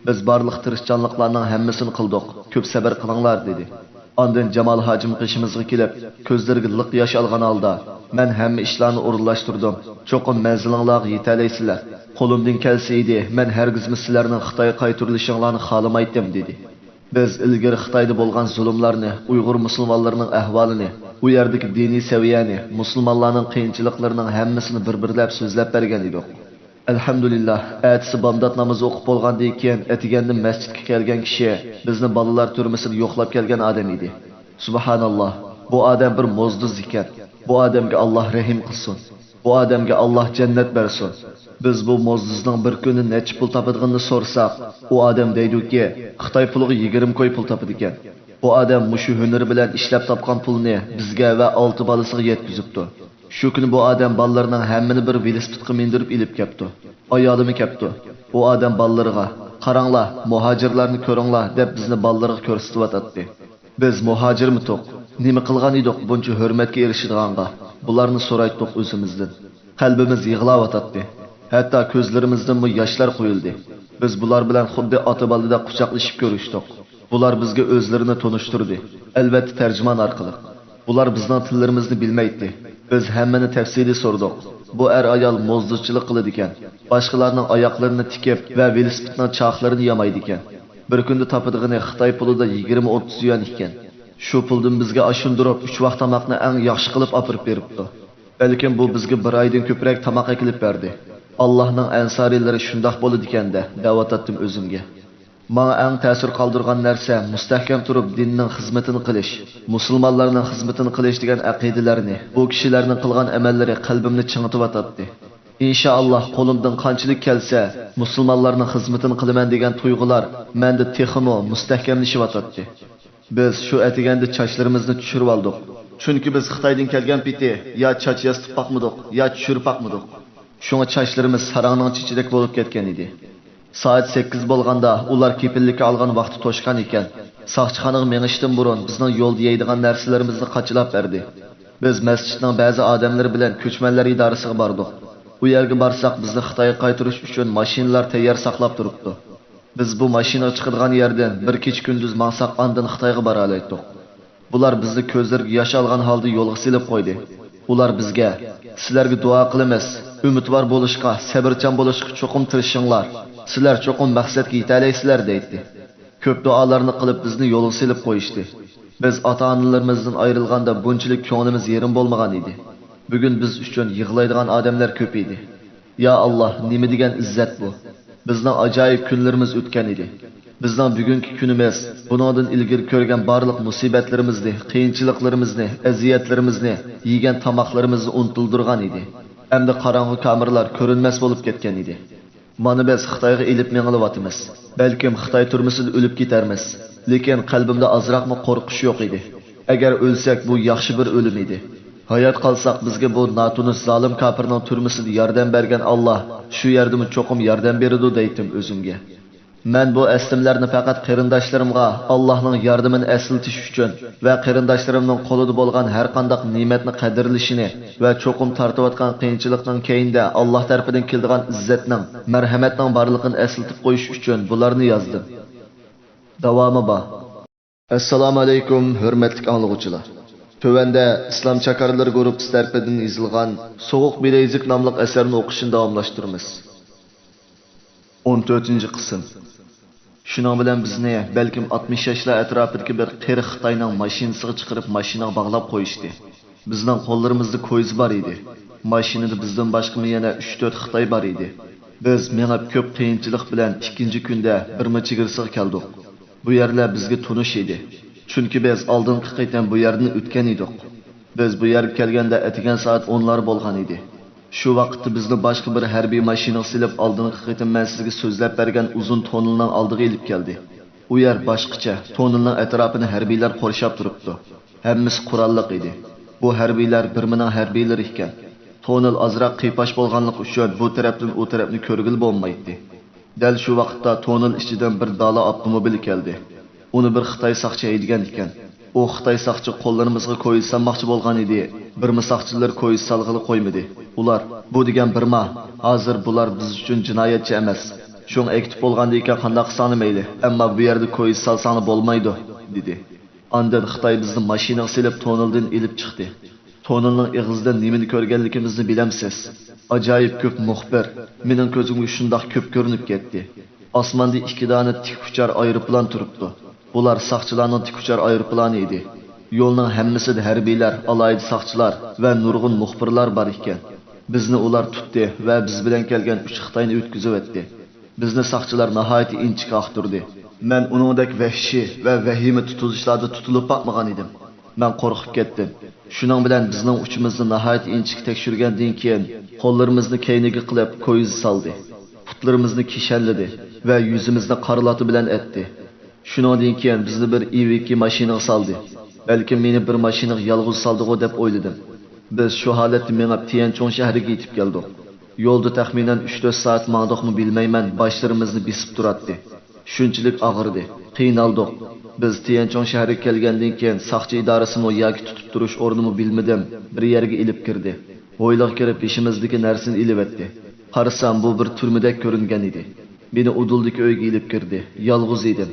بىز بارلىق تىرىشچانلىقلارنىڭ ھەممىسىنى قىلدۇق. كۆپ سەبىر قىلىڭلار» دېدى. ئاندىن جامال ھاجىم قېشىمىزغا كېلىپ، كۆزلىرىگە لىق ياش ئالغان ھالدا، «مەن ھەممە ئىشلارنى ئورۇنلاشتۇردۇم. چوقۇم مەنزىلىڭلارغا يېتەلەيسىلەر. قولۇمدىن كەلسە ئىدى، مەن ھەرگىزمۇ سىلەرنىڭ خىتايغا قايتۇرۇلۇشۇڭلارنى خالىمايتتىم» دېدى. بىز ئىلگىرى خىتايدا بولغان زۇلۇملارنى، ئۇيغۇر مۇسۇلمانلىرىنىڭ ئەھۋالىنى، ئۇ يەردىكى دىنىي سەۋىيەنى، مۇسۇلمانلارنىڭ قىيىنچىلىقلىرىنىڭ ھەممىسىنى بىر-بىرلەپ سۆزلەپ بەرگەن ئىدۇق. ئەلھەمدۇلىللا، ئەتىسى بامدات نامىزى ئوقۇپ بولغاندىن كېيىن، ئەتىگەندە مەسچىتكە كەلگەن كىشى بىزنى بالىلار تۈرمىسىدە يوقلاپ كەلگەن ئادەم ئىدى. سۇبھاناللا، بۇ ئادەم بىر موزدۇز ئىكەن. بۇ ئادەمگە ئاللا رەھىم قىلسۇن. بۇ ئادەمگە ئاللا جەننەت بەرسۇن. بىز بۇ موزدۇزنىڭ بىر كۈندە نەچچە پۇل تاپىدىغىنىنى سورىساق، ئۇ ئادەم دەيدۇكى، خىتاي پۇلىغا يىگىرمە كوي پۇل تاپىدىكەن. بۇ ئادەم مۇشۇ ھۈنىرى بىلەن ئىشلەپ تاپقان پۇلنى بىزگە ۋە ئالتە بالىسىغا يەتكۈزۈپتۇ. شۇ كۈنى بۇ ئادەم بالىلىرىنىڭ ھەممىنى بىر ۋېلىسىپىتقا مىندۈرۈپ ئېلىپ كەپتۇ. ئايالىمۇ كەپتۇ. ئۇ ئادەم بالىلىرىغا، «قاراڭلار، مۇھاجىرلارنى كۆرۈڭلار» دەپ بىزنى بالىلىرىغا كۆرسىتىۋاتاتتى. بىز مۇھاجىرمىتۇق؟ نېمە قىلغان ئىدۇق، بۇنچە ھۆرمەتكە ئېرىشىدىغانغا؟ بۇلارنى سورايتتۇق ئۆزىمىزدىن. قەلبىمىز يىغلاۋاتاتتى. ھەتتا كۆزلىرىمىزدىنمۇ ياشلار قۇيۇلدى. بىز بۇلار بىلەن خۇددى ئاتا-بالىدەك قۇچاقلىشىپ كۆرۈشتۇق. بۇلار بىزگە ئۆزلىرىنى تونۇشتۇردى. ئەلۋەتتە، تەرجىمان ئارقىلىق. بۇلار بىزنىڭ تىللىرىمىزنى بىلمەيتتى. بىز ھەممىنى تەپسىلىي سورىدۇق. بۇ ئەر-ئايال موزدۇزچىلىق قىلىدىكەن. باشقىلارنىڭ ئاياقلىرىنى تىكىپ ۋە ۋېلىسىپىتنىڭ چاقلىرىنى يامايدىكەن. بىر كۈندە تاپىدىغىنى خىتاي پۇلىدا يىگىرمە-ئوتتۇز يۈەن ئىكەن. شۇ پۇلدىن بىزگە ئاشۇندۇرۇپ، ئۈچ ۋاق تاماقنى ئەڭ ياخشى قىلىپ ئاپىرىپ بېرىپتۇ. بەلكىم بۇ بىزگە بىر ئايدىن كۆپرەك تاماق ئەكېلىپ بەردى. ئاللاھنىڭ ئەنسارىيلىرى شۇنداق بولىدىكەن-دە، دەۋاتاتتىم ئۆزۈمگە. ماڭا ئەڭ تەسىر قالدۇرغان نەرسە مۇستەھكەم تۇرۇپ دىننىڭ خىزمىتىنى قىلىش، مۇسۇلمانلارنىڭ خىزمىتىنى قىلىش دېگەن ئەقىدىلەرنى، بۇ كىشىلەرنىڭ قىلغان ئەمەللىرى قەلبىمنى چىڭىتىۋاتاتتى. ئىنشائاللا، قولۇمدىن قانچىلىك كەلسە، مۇسۇلمانلارنىڭ خىزمىتىنى قىلىمەن دېگەن تۇيغۇلار مەندە تېخىمۇ مۇستەھكەملىشىۋاتاتتى. بىز شۇ ئەتىگەندە چاچلىرىمىزنى چۈشۈرۈۋالدۇق. چۈنكى بىز خىتايدىن كەلگەن پېتى يا چاچ ياسىتىپ باقمىدۇق، يا چۈشۈرۈپ باقمىدۇق. شۇڭا چاچلىرىمىز ساراڭنىڭ چېچىدەك بولۇپ كەتكەن ئىدى. سائەت سەككىز بولغاندا ئۇلار كېپىللىككە ئالغان ۋاقتى توشقان ئىكەن. ساقچىخانىغا مېڭىشتىن بۇرۇن بىزنىڭ يولدا يەيدىغان نەرسىلىرىمىزنى قاچىلاپ بەردى. بىز مەسچىتنىڭ بەزى ئادەملىرى بىلەن كۆچمەنلەر ئىدارىسىغا باردۇق. ئۇ يەرگە بارساق، بىزنى خىتايغا قايتۇرۇش ئۈچۈن ماشىنىلار تەييار ساقلاپ تۇرۇپتۇ. بىز بۇ ماشىنىغا چىقىدىغان يەردىن بىر كېچە-كۈندۈز ماڭساق، ئاندىن خىتايغا بارالايتتۇق. بۇلار بىزنى كۆزلىرىگە ياش ئالغان ھالدا يولغا سېلىپ قويدى. ئۇلار بىزگە، «سىلەرگە دۇئا قىلىمىز، ئۈمىدۋار بولۇشقا، سەۋرچان بولۇشقا چوقۇم تىرىشىڭلار. سىلەر چوقۇم مەقسەتكە يېتەلەيسىلەر» دەيتتى. كۆپ دۇئالارنى قىلىپ، بىزنى يولغا سېلىپ قويۇشتى. بىز ئاتا-ئانىلىرىمىزدىن ئايرىلغاندا بۇنچىلىك كۆڭلىمىز يېرىم بولمىغان ئىدى. بۈگۈن بىز ئۈچۈن يىغلايدىغان ئادەملەر كۆپ ئىدى. يا ئاللا، نېمە دېگەن ئىززەت بۇ! بىزنىڭ ئاجايىپ كۈنلىرىمىز ئۆتكەن ئىدى. بىزنىڭ بۈگۈنكى كۈنىمىز بۇنىڭدىن ئىلگىرى كۆرگەن بارلىق مۇسىبەتلىرىمىزنى، قىيىنچىلىقلىرىمىزنى، ئەزىيەتلىرىمىزنى، يېگەن تاماقلىرىمىزنى ئۇنتۇلدۇرغان ئىدى. ئەمدى قاراڭغۇ كامېرلار كۆرۈنمەس بولۇپ كەتكەن ئىدى. مانا بىز خىتايغا ئېلىپ مېڭىلىۋاتىمىز. بەلكىم خىتاي تۈرمىسىدە ئۆلۈپ كېتەرمىز. لېكىن قەلبىمدە ئازراقمۇ قورقۇش يوق ئىدى. ئەگەر ئۆلسەك، بۇ ياخشى بىر ئۆلۈم ئىدى. ھايات قالساق، بىزگە بۇ ناتونۇش زالىم كاپىرنىڭ تۈرمىسىدە ياردەم بەرگەن ئاللا شۇ يەردىمۇ چوقۇم ياردەم بېرىدۇ دەيتتىم ئۆزۈمگە. مەن بۇ ئەسلىمىلەرنى پەقەت قېرىنداشلىرىمغا ئاللانىڭ ياردىمىنى ئەسلىتىش ئۈچۈن ۋە قېرىنداشلىرىمنىڭ قولىدا بولغان ھەرقانداق نېمەتنى قەدىرلىشىنى ۋە چوقۇم تارتىۋاتقان قىيىنچىلىقنىڭ كەينىدە ئاللا تەرىپىدىن كېلىدىغان ئىززەتنىڭ، مەرھەمەتنىڭ بارلىقىنى ئەسلىتىپ قويۇش ئۈچۈن بۇلارنى يازدىم. داۋامى بار. ئەسسالامۇ ئەلەيكۇم، ھۆرمەتلىك ئاڭلىغۇچىلار! تۆۋەندە ئىسلام چاكارلىرى گۇرۇپپىسى تەرىپىدىن يېزىلغان سوغۇق بىلەيزۈك ناملىق ئەسەرنى ئوقۇشنى داۋاملاشتۇرىمىز. ئون تۆتىنچى قىسىم. شۇنىڭ بىلەن بىزنى بەلكىم ئاتمىش ياشلار ئەتراپىدىكى بىر قېرى خىتاينىڭ ماشىنىسىغا چىقىرىپ، ماشىنىغا باغلاپ قويۇشتى. بىزنىڭ قوللىرىمىزدا كويزا بار ئىدى. ماشىنىدا بىزدىن باشقىمۇ يەنە ئۈچ-تۆت خىتاي بار ئىدى. بىز مېڭىپ، كۆپ قىيىنچىلىق بىلەن ئىككىنچى كۈندە بىرما چېگرىسىغا كەلدۇق. بۇ يەرلەر بىزگە تونۇش ئىدى. چۈنكى بىز ئالدىنقى قېتىم بۇ يەردىن ئۆتكەن ئىدۇق. بىز بۇ يەرگە كەلگەندە ئەتىگەن سائەت ئونلار بولغان ئىدى. شۇ ۋاقىتتا بىزنى باشقا بىر ھەربىي ماشىنىغا سېلىپ، ئالدىنقى قېتىم مەن سىزگە سۆزلەپ بەرگەن ئۇزۇن توننېلنىڭ ئالدىغا ئېلىپ كەلدى. ئۇ يەر باشقىچە، توننېلنىڭ ئەتراپىنى ھەربىيلەر قورشاپ تۇرۇپتۇ. ھەممىسى قوراللىق ئىدى. بۇ ھەربىيلەر بىرمىنىڭ ھەربىيلىرى ئىكەن. توننېل ئازراق قىيپاش بولغانلىقى ئۈچۈن بۇ تەرەپتىن ئۇ تەرەپنى كۆرگىلى بولمايتتى. دەل شۇ ۋاقىتتا توننېل ئىچىدىن بىر دالا ئاپتوموبىلى كەلدى. ئۇنى بىر خىتاي ساقچى ھەيدىگەن ئىكەن. ئۇ خىتاي ساقچى قوللىرىمىزغا كويزا سالماقچى بولغان ئىدى، بىرما ساقچىلىرى كويزا سالغىلى قويمىدى. ئۇلار، «بۇ دېگەن بىرما، ھازىر بۇلار بىز ئۈچۈن جىنايەتچى ئەمەس. شۇڭا ئەكېتىپ بولغاندىكىن قانداق قىلساڭلار مەيلى، ئەمما بۇ يەردە كويزا سالساڭلار بولمايدۇ» دېدى. ئاندىن خىتاي بىزنى ماشىنىغا سېلىپ توننېلدىن ئېلىپ چىقتى. توننېلنىڭ ئېغىزىدىن نېمىنى كۆرگەنلىكىمىزنى بىلەمسىز؟ ئاجايىپ كۆپ مۇخبىر، مېنىڭ كۆزۈمگە شۇنداق كۆپ كۆرۈنۈپ كەتتى. ئاسماندا ئىككى دانە تىك ئۇچار ئايروپىلان تۇرۇپتۇ. بۇلار ساقچىلارنىڭ تىك ئۇچار ئايروپىلانى ئىدى. يولنىڭ ھەممىسىدە ھەربىيلەر، ئالاھىدە ساقچىلار ۋە نۇرغۇن مۇخبىرلار بار ئىكەن. بىزنى ئۇلار تۇتتى ۋە بىز بىلەن كەلگەن ئۈچ خىتاينى ئۆتكۈزۈۋەتتى. بىزنى ساقچىلار ناھايىتى ئىنچىكە ئاختۇردى. مەن ئۇنىڭدەك ۋەھشىي ۋە ۋەھىمە تۇتۇلۇشلاردا تۇتۇلۇپ باقمىغان ئىدىم. مەن قورقۇپ كەتتىم. شۇنىڭ بىلەن بىزنىڭ ئۇچىمىزنى ناھايىتى ئىنچىكە تەكشۈرگەندىن كېيىن، قوللىرىمىزنى كەينىگە قىلىپ كويزا سالدى. پۇتلىرىمىزنى كىشەنلىدى ۋە يۈزىمىزنى قارا لاتا بىلەن ئەتتى. شۇنىڭدىن كېيىن بىزنى بىر ئىۋىكى ماشىنىغا سالدى. بەلكىم مېنى بىر ماشىنىغا يالغۇز سالدىغۇ دەپ ئويلىدىم. بىز شۇ ھالەتتە مېڭىپ تيەنچۇڭ شەھىرىگە يېتىپ كەلدۇق. يولدا تەخمىنەن ئۈچ تۆت سائەت ماڭدۇقمۇ بىلمەيمەن، باشلىرىمىزنى بېسىپ تۇراتتى. شۇنچىلىك ئاغرىدى، قىينالدۇق. بىز تيەنچۇڭ شەھىرىگە كەلگەندىن كېيىن ساقچى ئىدارىسىمۇ ياكى تۇتۇپ تۇرۇش ئورنىمۇ بىلمىدىم، بىر يەرگە ئېلىپ كىردى. ھويلىغا كىرىپ بېشىمىزدىكى نەرسىنى ئېلىۋەتتى. قارىسام، بۇ بىر تۈرمىدەك كۆرۈنگەن ئىدى. مېنى ئۇدۇلدىكى ئۆيگە ئېلىپ كىردى. يالغۇز ئىدىم.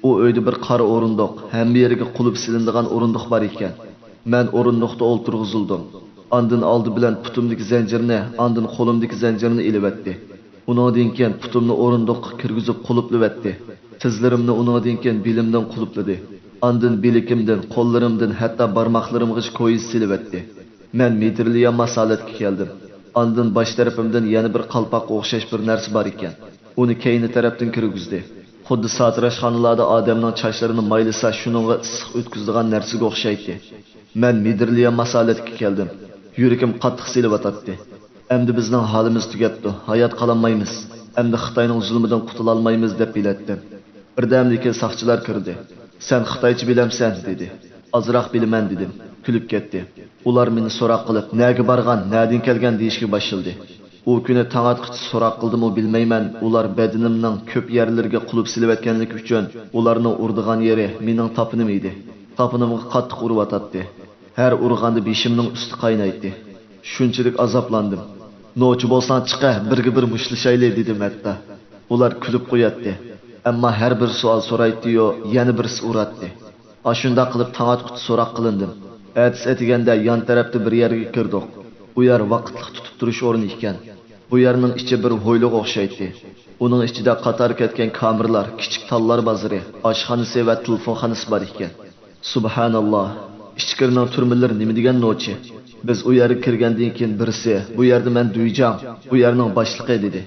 ئۇ ئۆيدە بىر قارا ئورۇندۇق، ھەممە يېرىگە قۇلۇپ سېلىنىدىغان ئورۇندۇق بار ئىكەن. مەن ئورۇندۇقتا ئولتۇرغۇزۇلدۇم. ئاندىن ئالدى بىلەن پۇتۇمدىكى زەنجىرنى، ئاندىن قولۇمدىكى زەنجىرنى ئېلىۋەتتى. ئۇنىڭدىن كېيىن پۇتۇمنى ئورۇندۇققا كىرگۈزۈپ قۇلۇپلىۋەتتى. تىزلىرىمنى ئۇنىڭدىن كېيىن بېلىمدىن قۇلۇپلىدى. ئاندىن بىلىكىمدىن، قوللىرىمدىن، ھەتتا بارماقلىرىمغىچە كويزا سېلىۋەتتى. مەن مىدىرلىيالماس ھالەتكە كەلدىم. ئاندىن باش تەرىپىمدىن يەنە بىر قالپاققا ئوخشاش بىر نەرسە بار ئىكەن. ئۇنى كەينى تەرەپتىن كىرگۈزدى. خۇددى ساتىراشخانىلاردا ئادەمنىڭ چاچلىرىنى مايلىسا، شۇنىڭغا ئىسسىق ئۆتكۈزىدىغان نەرسىگە ئوخشايتتى. مەن مىدىرلىيالماس ھالەتكە كەلدىم. يۈرىكىم قاتتىق سېلىۋاتاتتى. ئەمدى بىزنىڭ ھالىمىز تۈگەپتۇ، ھايات قالالمايمىز، ئەمدى خىتاينىڭ زۇلمىدىن قۇتۇلالمايمىز دەپ بىلەتتىم. بىردەمدىن كېيىن ساقچىلار كىردى. سەن خىتايچە بىلەمسەن؟ دېدى. ئازراق بىلىمەن، دېدىم. كۈلۈپ كەتتى. ئۇلار مېنى سوراق قىلىپ، نەگە بارغان، نەدىن كەلگەن دېيىشكە باشلىدى. ئۇ كۈنى تاڭ ئاتقۇچە سوراق قىلدىمۇ بىلمەيمەن، ئۇلار بەدىنىمنىڭ كۆپ يەرلىرىگە قۇلۇپ سېلىۋەتكەنلىكى ئۈچۈن، ئۇلارنىڭ ئۇرىدىغان يېرى مېنىڭ تاپىنىم ئىدى. تاپىنىمغا قاتتىق ئۇرۇۋاتاتتى. ھەر ئۇرغاندا بېشىمنىڭ ئۈستى قاينايتتى. شۇنچىلىك ئازابلاندىم. نوچى بولساڭ چىقە، بىرگە بىر مۇشتلىشايلى، دېدىم ھەتتا. ئۇلار كۈلۈپ قوياتتى. ئەمما ھەر بىر سوئال سورايتتى-يۇ، يەنە بىرسى ئۇراتتى. ئاشۇنداق قىلىپ تاڭ ئاتقۇچە سوراق قىلىندىم. ئەتىسى ئەتىگەندە يان تەرەپتە بىر يەرگە كىردۇق. ئۇ يەر ۋاقىتلىق تۇتۇپ تۇرۇش ئورنى ئىكەن. بۇ يەرنىڭ ئىچى بىر ھويلىغا ئوخشايتتى. ئۇنىڭ ئىچىدە قاتار كەتكەن كامېرلار، كىچىك تاللار بازىرى، ئاشخانىسى ۋە تېلېفونخانىسى بار ئىكەن. سۇبھاناللا، ئىچكىرىنىڭ تۈرمىلىرى نېمە دېگەن نوچى؟ بىز ئۇ يەرگە كىرگەندىن كېيىن بىرسى، بۇ يەردە مەن دۈيجاڭ، بۇ يەرنىڭ باشلىقى، دېدى.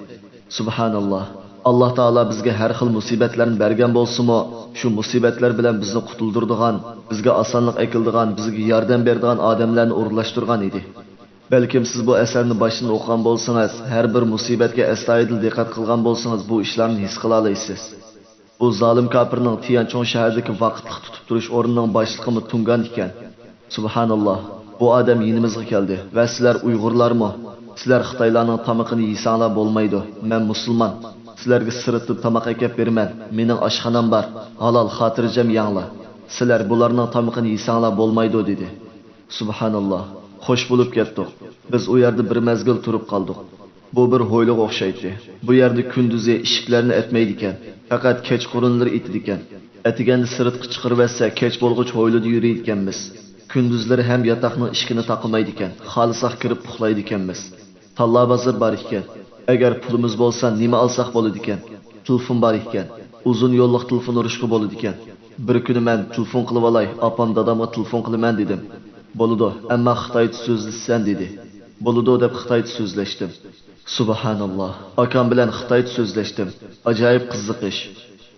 سۇبھاناللا، ئاللا تائالا بىزگە ھەر خىل مۇسىبەتلەرنى بەرگەن بولسىمۇ، شۇ مۇسىبەتلەر بىلەن بىزنى قۇتۇلدۇرىدىغان، بىزگە ئاسانلىق ئەكېلىدىغان، بىزگە ياردەم بېرىدىغان ئادەملەرنى ئورۇنلاشتۇرغان ئىدى. بەلكىم سىز بۇ ئەسەرنى باشتىن ئوقۇغان بولسىڭىز، ھەر بىر مۇسىبەتكە ئەستايىدىل دىققەت قىلغان بولسىڭىز، بۇ ئىشلارنى ھېس قىلالايسىز. بۇ زالىم كاپىرنىڭ تيەنچۇڭ شەھىرىدىكى ۋاقىتلىق تۇتۇپ تۇرۇش ئورنىنىڭ باشلىقىمۇ تۇڭگان ئىكەن. سۇبھاناللا، بۇ ئادەم يېنىمىزغا كەلدى ۋە سىلەر ئۇيغۇرلارمۇ؟ سىلەر خىتايلارنىڭ تامىقىنى يېسەڭلار بولمايدۇ، مەن مۇسۇلمان. سىلەرگە سىرتتىن تاماق ئەكەپ بېرىمەن، مېنىڭ ئاشخانام بار، ھالال خاتىرجەم يەڭلار. سىلەر بۇلارنىڭ تامىقىنى يېسەڭلار بولمايدۇ، دېدى. سۇبھاناللا، خوش بولۇپ كەتتۇق. بىز ئۇ يەردە بىر مەزگىل تۇرۇپ قالدۇق. بۇ بىر ھويلىغا ئوخشايتتى. بۇ يەردە كۈندۈزى ئىشىكلەرنى ئەتمەيدىكەن، پەقەت كەچقۇرۇنلىرى ئېتىدىكەن. ئەتىگەندە سىرتقا چىقىرىۋەتسە، كەچ بولغۇچە ھويلىدا يۈرىدىكەنمىز. كۈندۈزلىرى ھەم ياتاقنىڭ ئىشىكىنى تاقىمايدىكەن، خالىساق كىرىپ ئۇخلايدىكەنمىز. تاللا بازىرى بار ئىكەن. ئەگەر پۇلىمىز بولسا، نېمە ئالساق بولىدىكەن؟ تېلېفون بار ئىكەن. ئۇزۇن يوللۇق تېلېفون ئۇرۇشقا بولىدىكەن. بىر كۈنى مەن تېلېفون قىلىۋالاي، ئاپام دادامغا تېلېفون قىلىمەن، دېدىم. بولىدۇ، ئەمما خىتايچە سۆزلىسىسەن، دېدى. بولىدۇ دەپ خىتايچە سۆزلەشتىم. سۇبھاناللا، ئاكام بىلەن خىتايچە سۆزلەشتىم. ئاجايىپ قىزىق ئىش.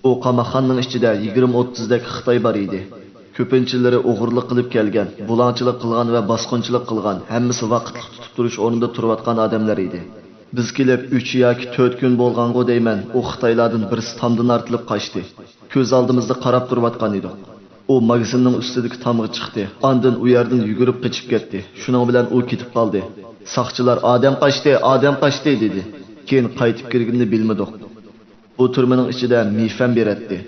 ئۇ قاماقخانىنىڭ ئىچىدە يىگىرمە ئوتتۇزدەك خىتاي بار ئىدى. كۆپىنچىلىرى ئوغرىلىق قىلىپ كەلگەن، بۇلاڭچىلىق قىلغان ۋە باسقۇنچىلىق قىلغان، ھەممىسى ۋاقىتلىق تۇتۇپ تۇرۇش ئورنىدا تۇرۇۋاتقان ئادەملەر ئىدى. بىز كېلىپ ئۈچ ياكى تۆت كۈن بولغانغۇ دەيمەن، ئۇ خىتايلاردىن بىرسى تامدىن ئارتىلىپ قاچتى. كۆز ئالدىمىزدا قاراپ تۇرۇۋاتقان ئىدۇق. ئۇ ماگىزىننىڭ ئۈستىدىكى تامغا چىقتى، ئاندىن ئۇ يەردىن يۈگۈرۈپ قېچىپ كەتتى. شۇنىڭ بىلەن ئۇ كېتىپ قالدى. ساقچىلار، «ئادەم قاچتى، ئادەم قاچتى!» دېدى. كېيىن قايتىپ كىرگىنىنى بىلمىدۇق. بۇ تۈرمىنىڭ ئىچىدە مېيفەن بېرەتتى.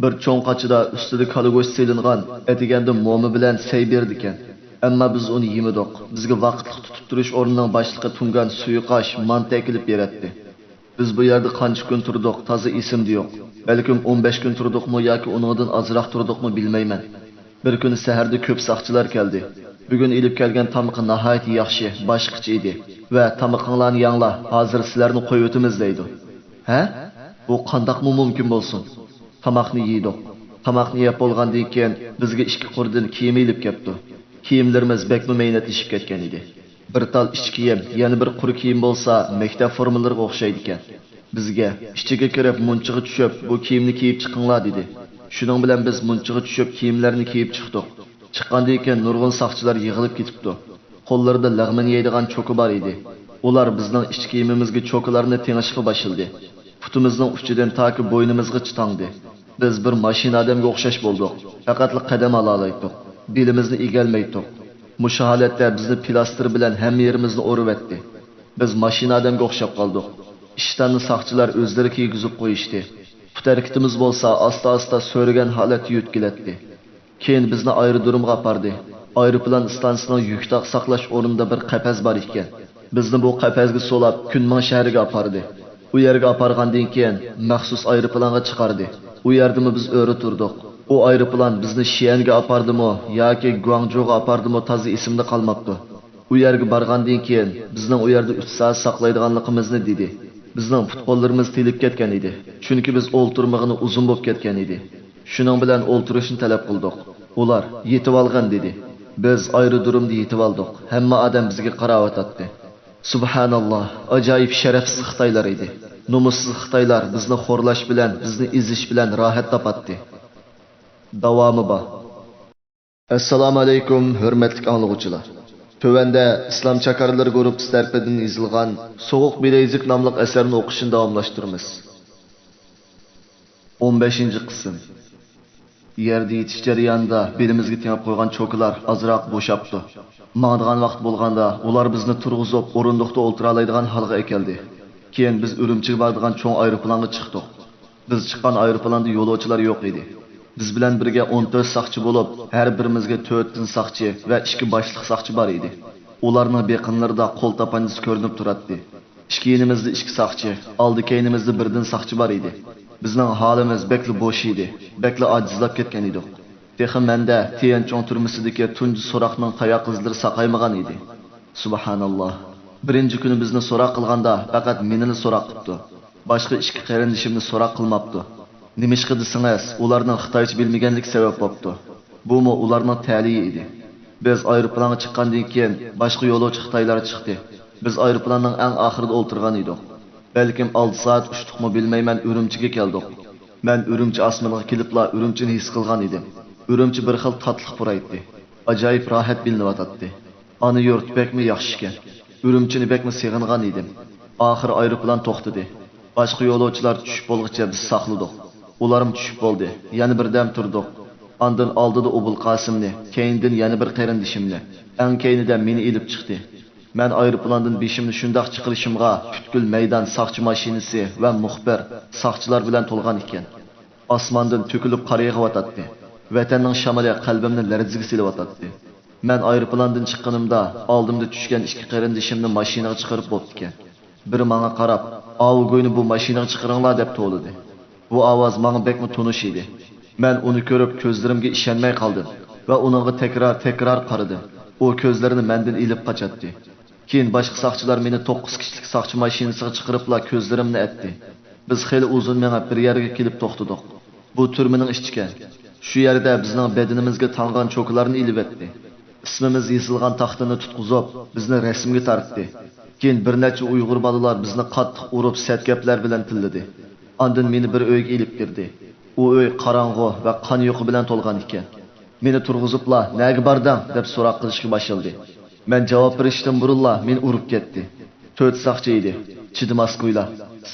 بىر چوڭ قاچىدا ئۈستىدە كالا گۆشى سېلىنغان، ئەتىگەندە موما بىلەن سەي بېرىدىكەن. ئەمما بىز ئۇنى يېمىدۇق. بىزگە ۋاقىتلىق تۇتۇپ تۇرۇش ئورنىنىڭ باشلىقى تۇڭگان سۇيۇقئاش، مانتا ئەكېلىپ بېرەتتى. بىز بۇ يەردە قانچە كۈن تۇردۇق، تازا ئېسىمدە يوق. بەلكىم ئون بەش كۈن تۇردۇقمۇ ياكى ئۇنىڭدىن ئازراق تۇردۇقمۇ بىلمەيمەن. بىر كۈنى سەھەردە كۆپ ساقچىلار كەلدى. بۈگۈن ئېلىپ كەلگەن تامىقى ناھايىتى ياخشى، باشقىچە ئىدى. ۋە، «تامىقىڭلارنى يەڭلار، ھازىر سىلەرنى قويۇۋېتىمىز» دەيدۇ. ھە؟ بۇ قانداقمۇ مۇمكىن بولسۇن؟ تاماقنى يېدۇق. تاماقنى يەپ بولغاندىن كېيىن، بىزگە ئىككى قۇردىن كىيىم ئېلىپ كەپتۇ. كىيىملىرىمىز بەكمۇ مەينەتلىشىپ كەتكەن ئىدى. بىر تال ئىچ كىيىم، يەنە بىر قۇر كىيىم بولسا مەكتەپ فورمىلىرىغا ئوخشايدىكەن. بىزگە، «ئىچىگە كىرىپ مۇنچىغا چۈشۈپ، بۇ كىيىمنى كىيىپ چىقىڭلار» دېدى. شۇنىڭ بىلەن بىز مۇنچىغا چۈشۈپ كىيىملەرنى كىيىپ چىقتۇق. چىققاندىن كېيىن نۇرغۇن ساقچىلار يىغىلىپ كېتىپتۇ. قوللىرىدا لەغمەن يەيدىغان چوكا بار ئىدى. ئۇلار بىزنىڭ ئىچ كىيىمىمىزگە چوكىلارنى تېڭىشقا باشلىدى. پۇتىمىزنىڭ ئۇچىدىن تاكى بوينىمىزغىچە تاڭدى. بىز بىر ماشىنا ئادەمگە ئوخشاش بولدۇق. پەقەتلا قەدەم ئالالايتتۇق. بېلىمىزنى ئېگەلمەيتتۇق. مۇشۇ ھالەتتە بىزنى پىلاستىر بىلەن ھەممە يېرىمىزنى ئورۇۋەتتى. بىز ماشىنا ئادەمگە ئوخشاپ قالدۇق. ئىشتاننى ساقچىلار ئۆزلىرى كىيگۈزۈپ قويۇشتى. پۇت ھەرىكىتىمىز بولسا ئاستا-ئاستا سۆرىگەن ھالەتتە يۆتكىلەتتى. كېيىن بىزنى ئايرودرومغا ئاپاردى. ئايروپىلان ئىستانسىسىنىڭ يۈك تاق ساقلاش ئورنىدا بىر قەپەس بار ئىكەن. بىزنى بۇ قەپەسكە سولاپ، كۈنمىڭ شەھىرىگە ئاپاردى. ئۇ يەرگە ئاپارغاندىن كېيىن، مەخسۇس ئايروپىلانغا چىقاردى. ئۇ يەردىمۇ بىز ئۆرە تۇردۇق. ئۇ ئايروپىلان بىزنى شيەنگە ئاپاردىمۇ ياكى گۇاڭجۇغا ئاپاردىمۇ تازا ئېسىمدە قالماپتۇ. ئۇ يەرگە بارغاندىن كېيىن، بىزنىڭ ئۇ يەردە ئۈچ سائەت ساقلايدىغانلىقىمىزنى دېدى. بىزنىڭ پۇت-قوللىرىمىز تېلىپ كەتكەن ئىدى، چۈنكى بىز ئولتۇرمىغىنى ئۇزۇن بولۇپ كەتكەن ئىدى. شۇنىڭ بىلەن ئولتۇرۇشنى تەلەپ قىلدۇق. ئۇلار، «يېتىۋالغىن» دېدى. بىز ئايرودرومدا يېتىۋالدۇق. ھەممە ئادەم بىزگە قاراۋاتاتتى. سۇبھاناللا، ئاجايىپ شەرەپسىز خىتايلار ئىدى. نومۇسسىز خىتايلار بىزنى خورلاش بىلەن، بىزنى ئېزىش بىلەن راھەت تاپاتتى. داۋامى بار. ئەسسالامۇئەلەيكۇم، ھۆرمەتلىك ئاڭلىغۇچىلار! تۆۋەندە ئىسلام چاكارلىرى گۇرۇپپىسى تەرىپىدىن يېزىلغان سوغۇق بىلەيزۈك ناملىق ئەسەرنى ئوقۇشنى داۋاملاشتۇرىمىز. ئون بەشىنچى قىسىم. يەردە يېتىش جەريانىدا بېلىمىزگە تېڭىپ قويغان چوكىلار ئازراق بوشاپتۇ. ماڭىدىغان ۋاقىت بولغاندا، ئۇلار بىزنى تۇرغۇزۇپ، ئورۇندۇقتا ئولتۇرالايدىغان ھالغا ئەكەلدى. كېيىن بىز ئۈرۈمچىگە بارىدىغان چوڭ ئايروپىلانغا چىقتۇق. بىز چىققان ئايروپىلاندا يولۇچىلار يوق ئىدى. بىز بىلەن بىرگە ئون تۆت ساقچى بولۇپ، ھەر بىرىمىزگە تۆت تىن ساقچى ۋە ئىككى باشلىق ساقچى بار ئىدى. ئۇلارنىڭ بېقىنلىرىدا قول تاپانچىسى كۆرۈنۈپ تۇراتتى. ئىككى يېنىمىزدا ئىككى ساقچى، ئالدى كەينىمىزدە بىردىن ساقچى بار ئىدى. بىزنىڭ ھالىمىز بەكلا بوش ئىدى، بەكلا ئاجىزلاپ كەتكەن ئىدۇق. تېخى مەندە تيەنچۇڭ تۈرمىسىدىكى تۇنجى سوراقنىڭ تاياق ئىزلىرى ساقايمىغان ئىدى. سۇبھاناللا. بىرىنچى كۈنى بىزنى سوراق قىلغاندا پەقەت مېنىلا سوراق قىپتۇ. باشقا ئىككى قېرىندىشىمنى سوراق قىلماپتۇ. نېمىشقا دېسىڭىز، ئۇلارنىڭ خىتايچە بىلمىگەنلىكى سەۋەب بوپتۇ. بۇمۇ ئۇلارنىڭ تەلىيى ئىدى. بىز ئايروپىلانغا چىققاندىن كېيىن، باشقا يولۇچى خىتايلار چىقتى. بىز ئايروپىلاننىڭ ئەڭ ئاخىرىدا ئولتۇرغان ئىدۇق. بەلكىم ئالتە سائەت ئۇچتۇقمۇ بىلمەيمەن، ئۈرۈمچىگە كەلدۇق. مەن ئۈرۈمچى ئاسمىنىغا كېلىپلا ئۈرۈمچىنى ھېس قىلغان ئىدىم. ئۈرۈمچى بىر خىل تاتلىق پۇرايتتى. ئاجايىپ راھەت بىلىنىۋاتاتتى. ئانا يۇرت بەكمۇ ياخشىكەن. ئۈرۈمچىنى بەكمۇ سېغىنغان ئىدىم. ئاخىرى ئايروپىلان توختىدى. باشقا يولۇچىلار چۈشۈپ بولغۇچە بىز ساقلىدۇق. ئۇلارمۇ چۈشۈپ بولدى. يەنە بىردەم تۇردۇق. ئاندىن ئالدىدا ئوبۇلقاسىمنى، كەينىدىن يەنە بىر قېرىندىشىمنى، ئەڭ كەينىدە مېنى ئېلىپ چىقتى. مەن ئايروپىلاندىن بېشىمنى شۇنداق چىقىرىشىمغا، پۈتكۈل مەيدان ساقچى ماشىنىسى ۋە مۇخبىر، ساقچىلار بىلەن تولغان ئىكەن. ئاسماندىن تۆكۈلۈپ قار يېغىۋاتاتتى. ۋەتەننىڭ شامىلى قەلبىمنى لەرزىگە سېلىۋاتاتتى. مەن ئايروپىلاندىن چىققىنىمدا، ئالدىمدا چۈشكەن ئىككى قېرىندىشىمنى ماشىنىغا چىقىرىپ بوپتىكەن. بىرى ماڭا قاراپ، «ئاۋۇ گۇينى بۇ ماشىنىغا چىقىرىڭلار» دەپ توۋلىدى. بۇ ئاۋاز ماڭا بەكمۇ تونۇش ئىدى. مەن ئۇنى كۆرۈپ كۆزلىرىمگە ئىشەنمەي قالدىم ۋە ئۇنىڭغا تەكرار-تەكرار قارىدىم. ئۇ كۆزلىرىنى مەندىن ئېلىپ قاچاتتى. كېيىن باشقا ساقچىلار مېنى توققۇز كىشىلىك ساقچى ماشىنىسىغا چىقىرىپلا كۆزلىرىمنى ئەتتى. بىز خېلى ئۇزۇن مېڭىپ بىر يەرگە كېلىپ توختىدۇق. بۇ تۈرمىنىڭ ئىچىكەن. شۇ يەردە بىزنىڭ بەدىنىمىزگە تاڭغان چوكىلارنى ئېلىۋەتتى. ئىسمىمىز يېزىلغان تاختىنى تۇتقۇزۇپ، بىزنى رەسىمگە تارتتى. كېيىن بىر نەچچە ئۇيغۇر بالىلار بىزنى قاتتىق ئۇرۇپ، سەت گەپلەر بىلەن تىللىدى. ئاندىن مېنى بىر ئۆيگە ئېلىپ كىردى. ئۇ ئۆي قاراڭغۇ ۋە قان يۇقى بىلەن تولغان ئىكەن. مېنى تۇرغۇزۇپلا، «نەگە باردىڭ؟» دەپ سوراق قىلىشقا باشلىدى. مەن جاۋاب بېرىشتىن بۇرۇنلا مېنى ئۇرۇپ كەتتى. تۆت ساقچى ئىدى. چىدىماسكۇيلا.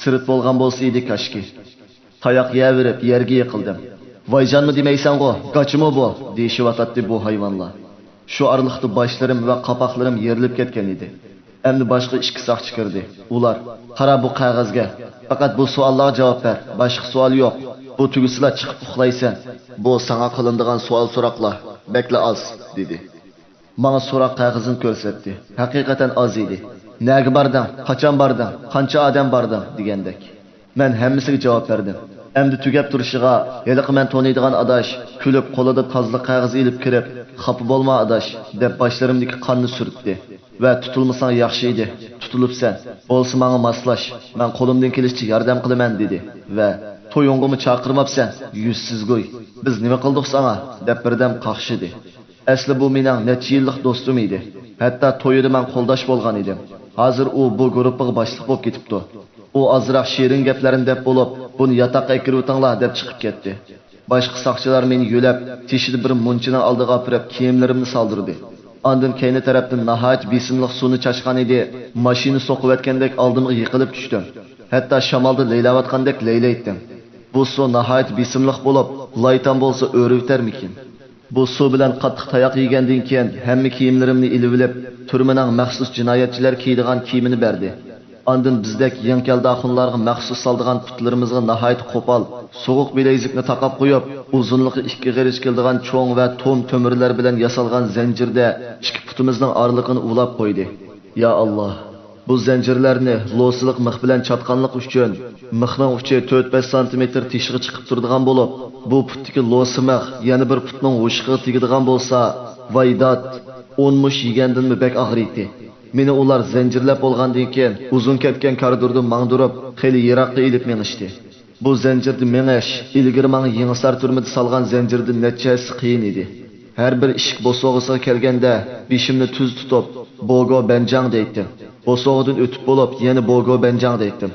سىرت بولغان بولسا ئىدى كاشكى. تاياق يەۋېرىپ يەرگە يىقىلدىم. «ۋايجانمۇ دېمەيسەنغۇ، گاچىمۇ بۇ؟» دېيىشىۋاتاتتى بۇ ھايۋانلار. شۇ ئارىلىقتا باشلىرىم ۋە قاپاقلىرىم يېرىلىپ كەتكەن ئىدى. ئەمدى باشقا ئىككى ساقچى كىردى. ئۇلار، «قارا بۇ قەغەزگە، پەقەت بۇ سوئاللارغا جاۋاب بەر، باشقا سوئال يوق. بۇ تۈگىسىلا چىقىپ ئۇخلايسەن. بۇ ساڭا قىلىنىدىغان سوئال-سوراقلار بەكلا ئاز» دېدى. ماڭا سوراق قەغىزىنى كۆرسەتتى. ھەقىقەتەن ئاز ئىدى. «نەگە باردىڭ؟ قاچان باردىڭ؟ قانچە ئادەم باردىڭ؟» دېگەندەك. مەن ھەممىسىگە جاۋاب بەردىم. ئەمدى تۈگەپ تۇرۇشىغا، ھېلىقى مەن تونۇيدىغان ئاداش كۈلۈپ قولىدا تازىلىق قەغىزى ئېلىپ كىرىپ، «خاپا بولما ئاداش» دەپ باشلىرىمدىكى قاننى سۈرتتى ۋە، «تۇتۇلمىساڭ ياخشى ئىدى، تۇتۇلۇپسەن. بولسا ماڭا ماسلاش، مەن قولۇمدىن كېلىشىچە ياردەم قىلىمەن» دېدى ۋە، «تويۇڭغىمۇ چاقىرماپسەن، يۈزسىز گۇي. بىز نېمە قىلدۇق ساڭا؟» دەپ بىردەم قاقشىدى. ئەسلى بۇ مېنىڭ نەچچە يىللىق دوستۇم ئىدى. ھەتتا تويىدا مەن قولداش بولغان ئىدىم. ھازىر ئۇ بۇ گۇرۇپپىغا باشلىق بولۇپ كېتىپتۇ. ئۇ ئازراق شېرىن گەپلەرنى دەپ بولۇپ، بۇنى ياتاققا ئەكىرىۋېتىڭلار دەپ چىقىپ كەتتى. باشقا ساقچىلار مېنى يۆلەپ، تېشىدا بىر مۇنچىنىڭ ئالدىغا ئاپىرىپ، كىيىملىرىمنى سالدۇردى. ئاندىن كەينى تەرەپتىن ناھايىتى بېسىملىق سۇنى چاچقان ئىدى، ماشىنا سوقۇۋەتكەندەك ئالدىمغا يىقىلىپ چۈشتۈم. ھەتتا شامالدا لەيلەۋاتقاندەك لەيلەيتتىم. بۇ سۇ ناھايىتى بېسىملىق بولۇپ، لايتام بولسا ئۆرۈۋېتەرمىكىن؟ بۇ سۇ بىلەن قاتتىق تاياق يېگەندىن كېيىن، ھەممە كىيىملىرىمنى ئېلىۋېلىپ، تۈرمىنىڭ مەخسۇس جىنايەتچىلەر كىيىدىغان كىيىمىنى بەردى. ئاندىن بىزدەك يېڭى كەلدى ئاخۇنلارغا مەخسۇس سالىدىغان پۇتلىرىمىزغا ناھايىتى قوپال، سوغۇق بىلەيزۈكنى تاقاپ قويۇپ، ئۇزۇنلۇقى ئىككى غېرىچ كېلىدىغان چوڭ ۋە توم تۆمۈرلەر بىلەن ياسالغان زەنجىردە ئىككى پۇتىمىزنىڭ ئارىلىقىنى ئۇلاپ قويدى. يا ئاللا! بۇ زەنجىرلەرنى لوسىلىق مىخ بىلەن چاتقانلىقى ئۈچۈن، مىخنىڭ ئۇچى تۆت-بەش سانتىمېتىر تېشىغا چىقىپ تۇرىدىغان بولۇپ، بۇ پۇتتىكى لوسا مىخ يەنە بىر پۇتنىڭ ھوشۇقىغا تېگىدىغان بولسا، ۋاي دات! ئون مۇش يېگەندىنمۇ بەك ئاغرىيتتى. مېنى ئۇلار زەنجىرلەپ بولغاندىن كېيىن، ئۇزۇن كەتكەن كارىدوردىن ماڭدۇرۇپ، خېلى يىراققا ئېلىپ مېڭىشتى. بۇ زەنجىردە مېڭىش ئىلگىرى ماڭا يېڭىسار تۈرمىدە سالغان زەنجىردىن نەچچە ھەسسە قىيىن ئىدى. ھەر بىر ئىشىك بوسۇغىسىغا كەلگەندە، بېشىمنى تۈز تۇتۇپ، بوگو بەنجاڭ دەيتتىم. بوسۇغىدىن ئۆتۈپ بولۇپ، يەنە بوگو بەنجاڭ دەيتتىم.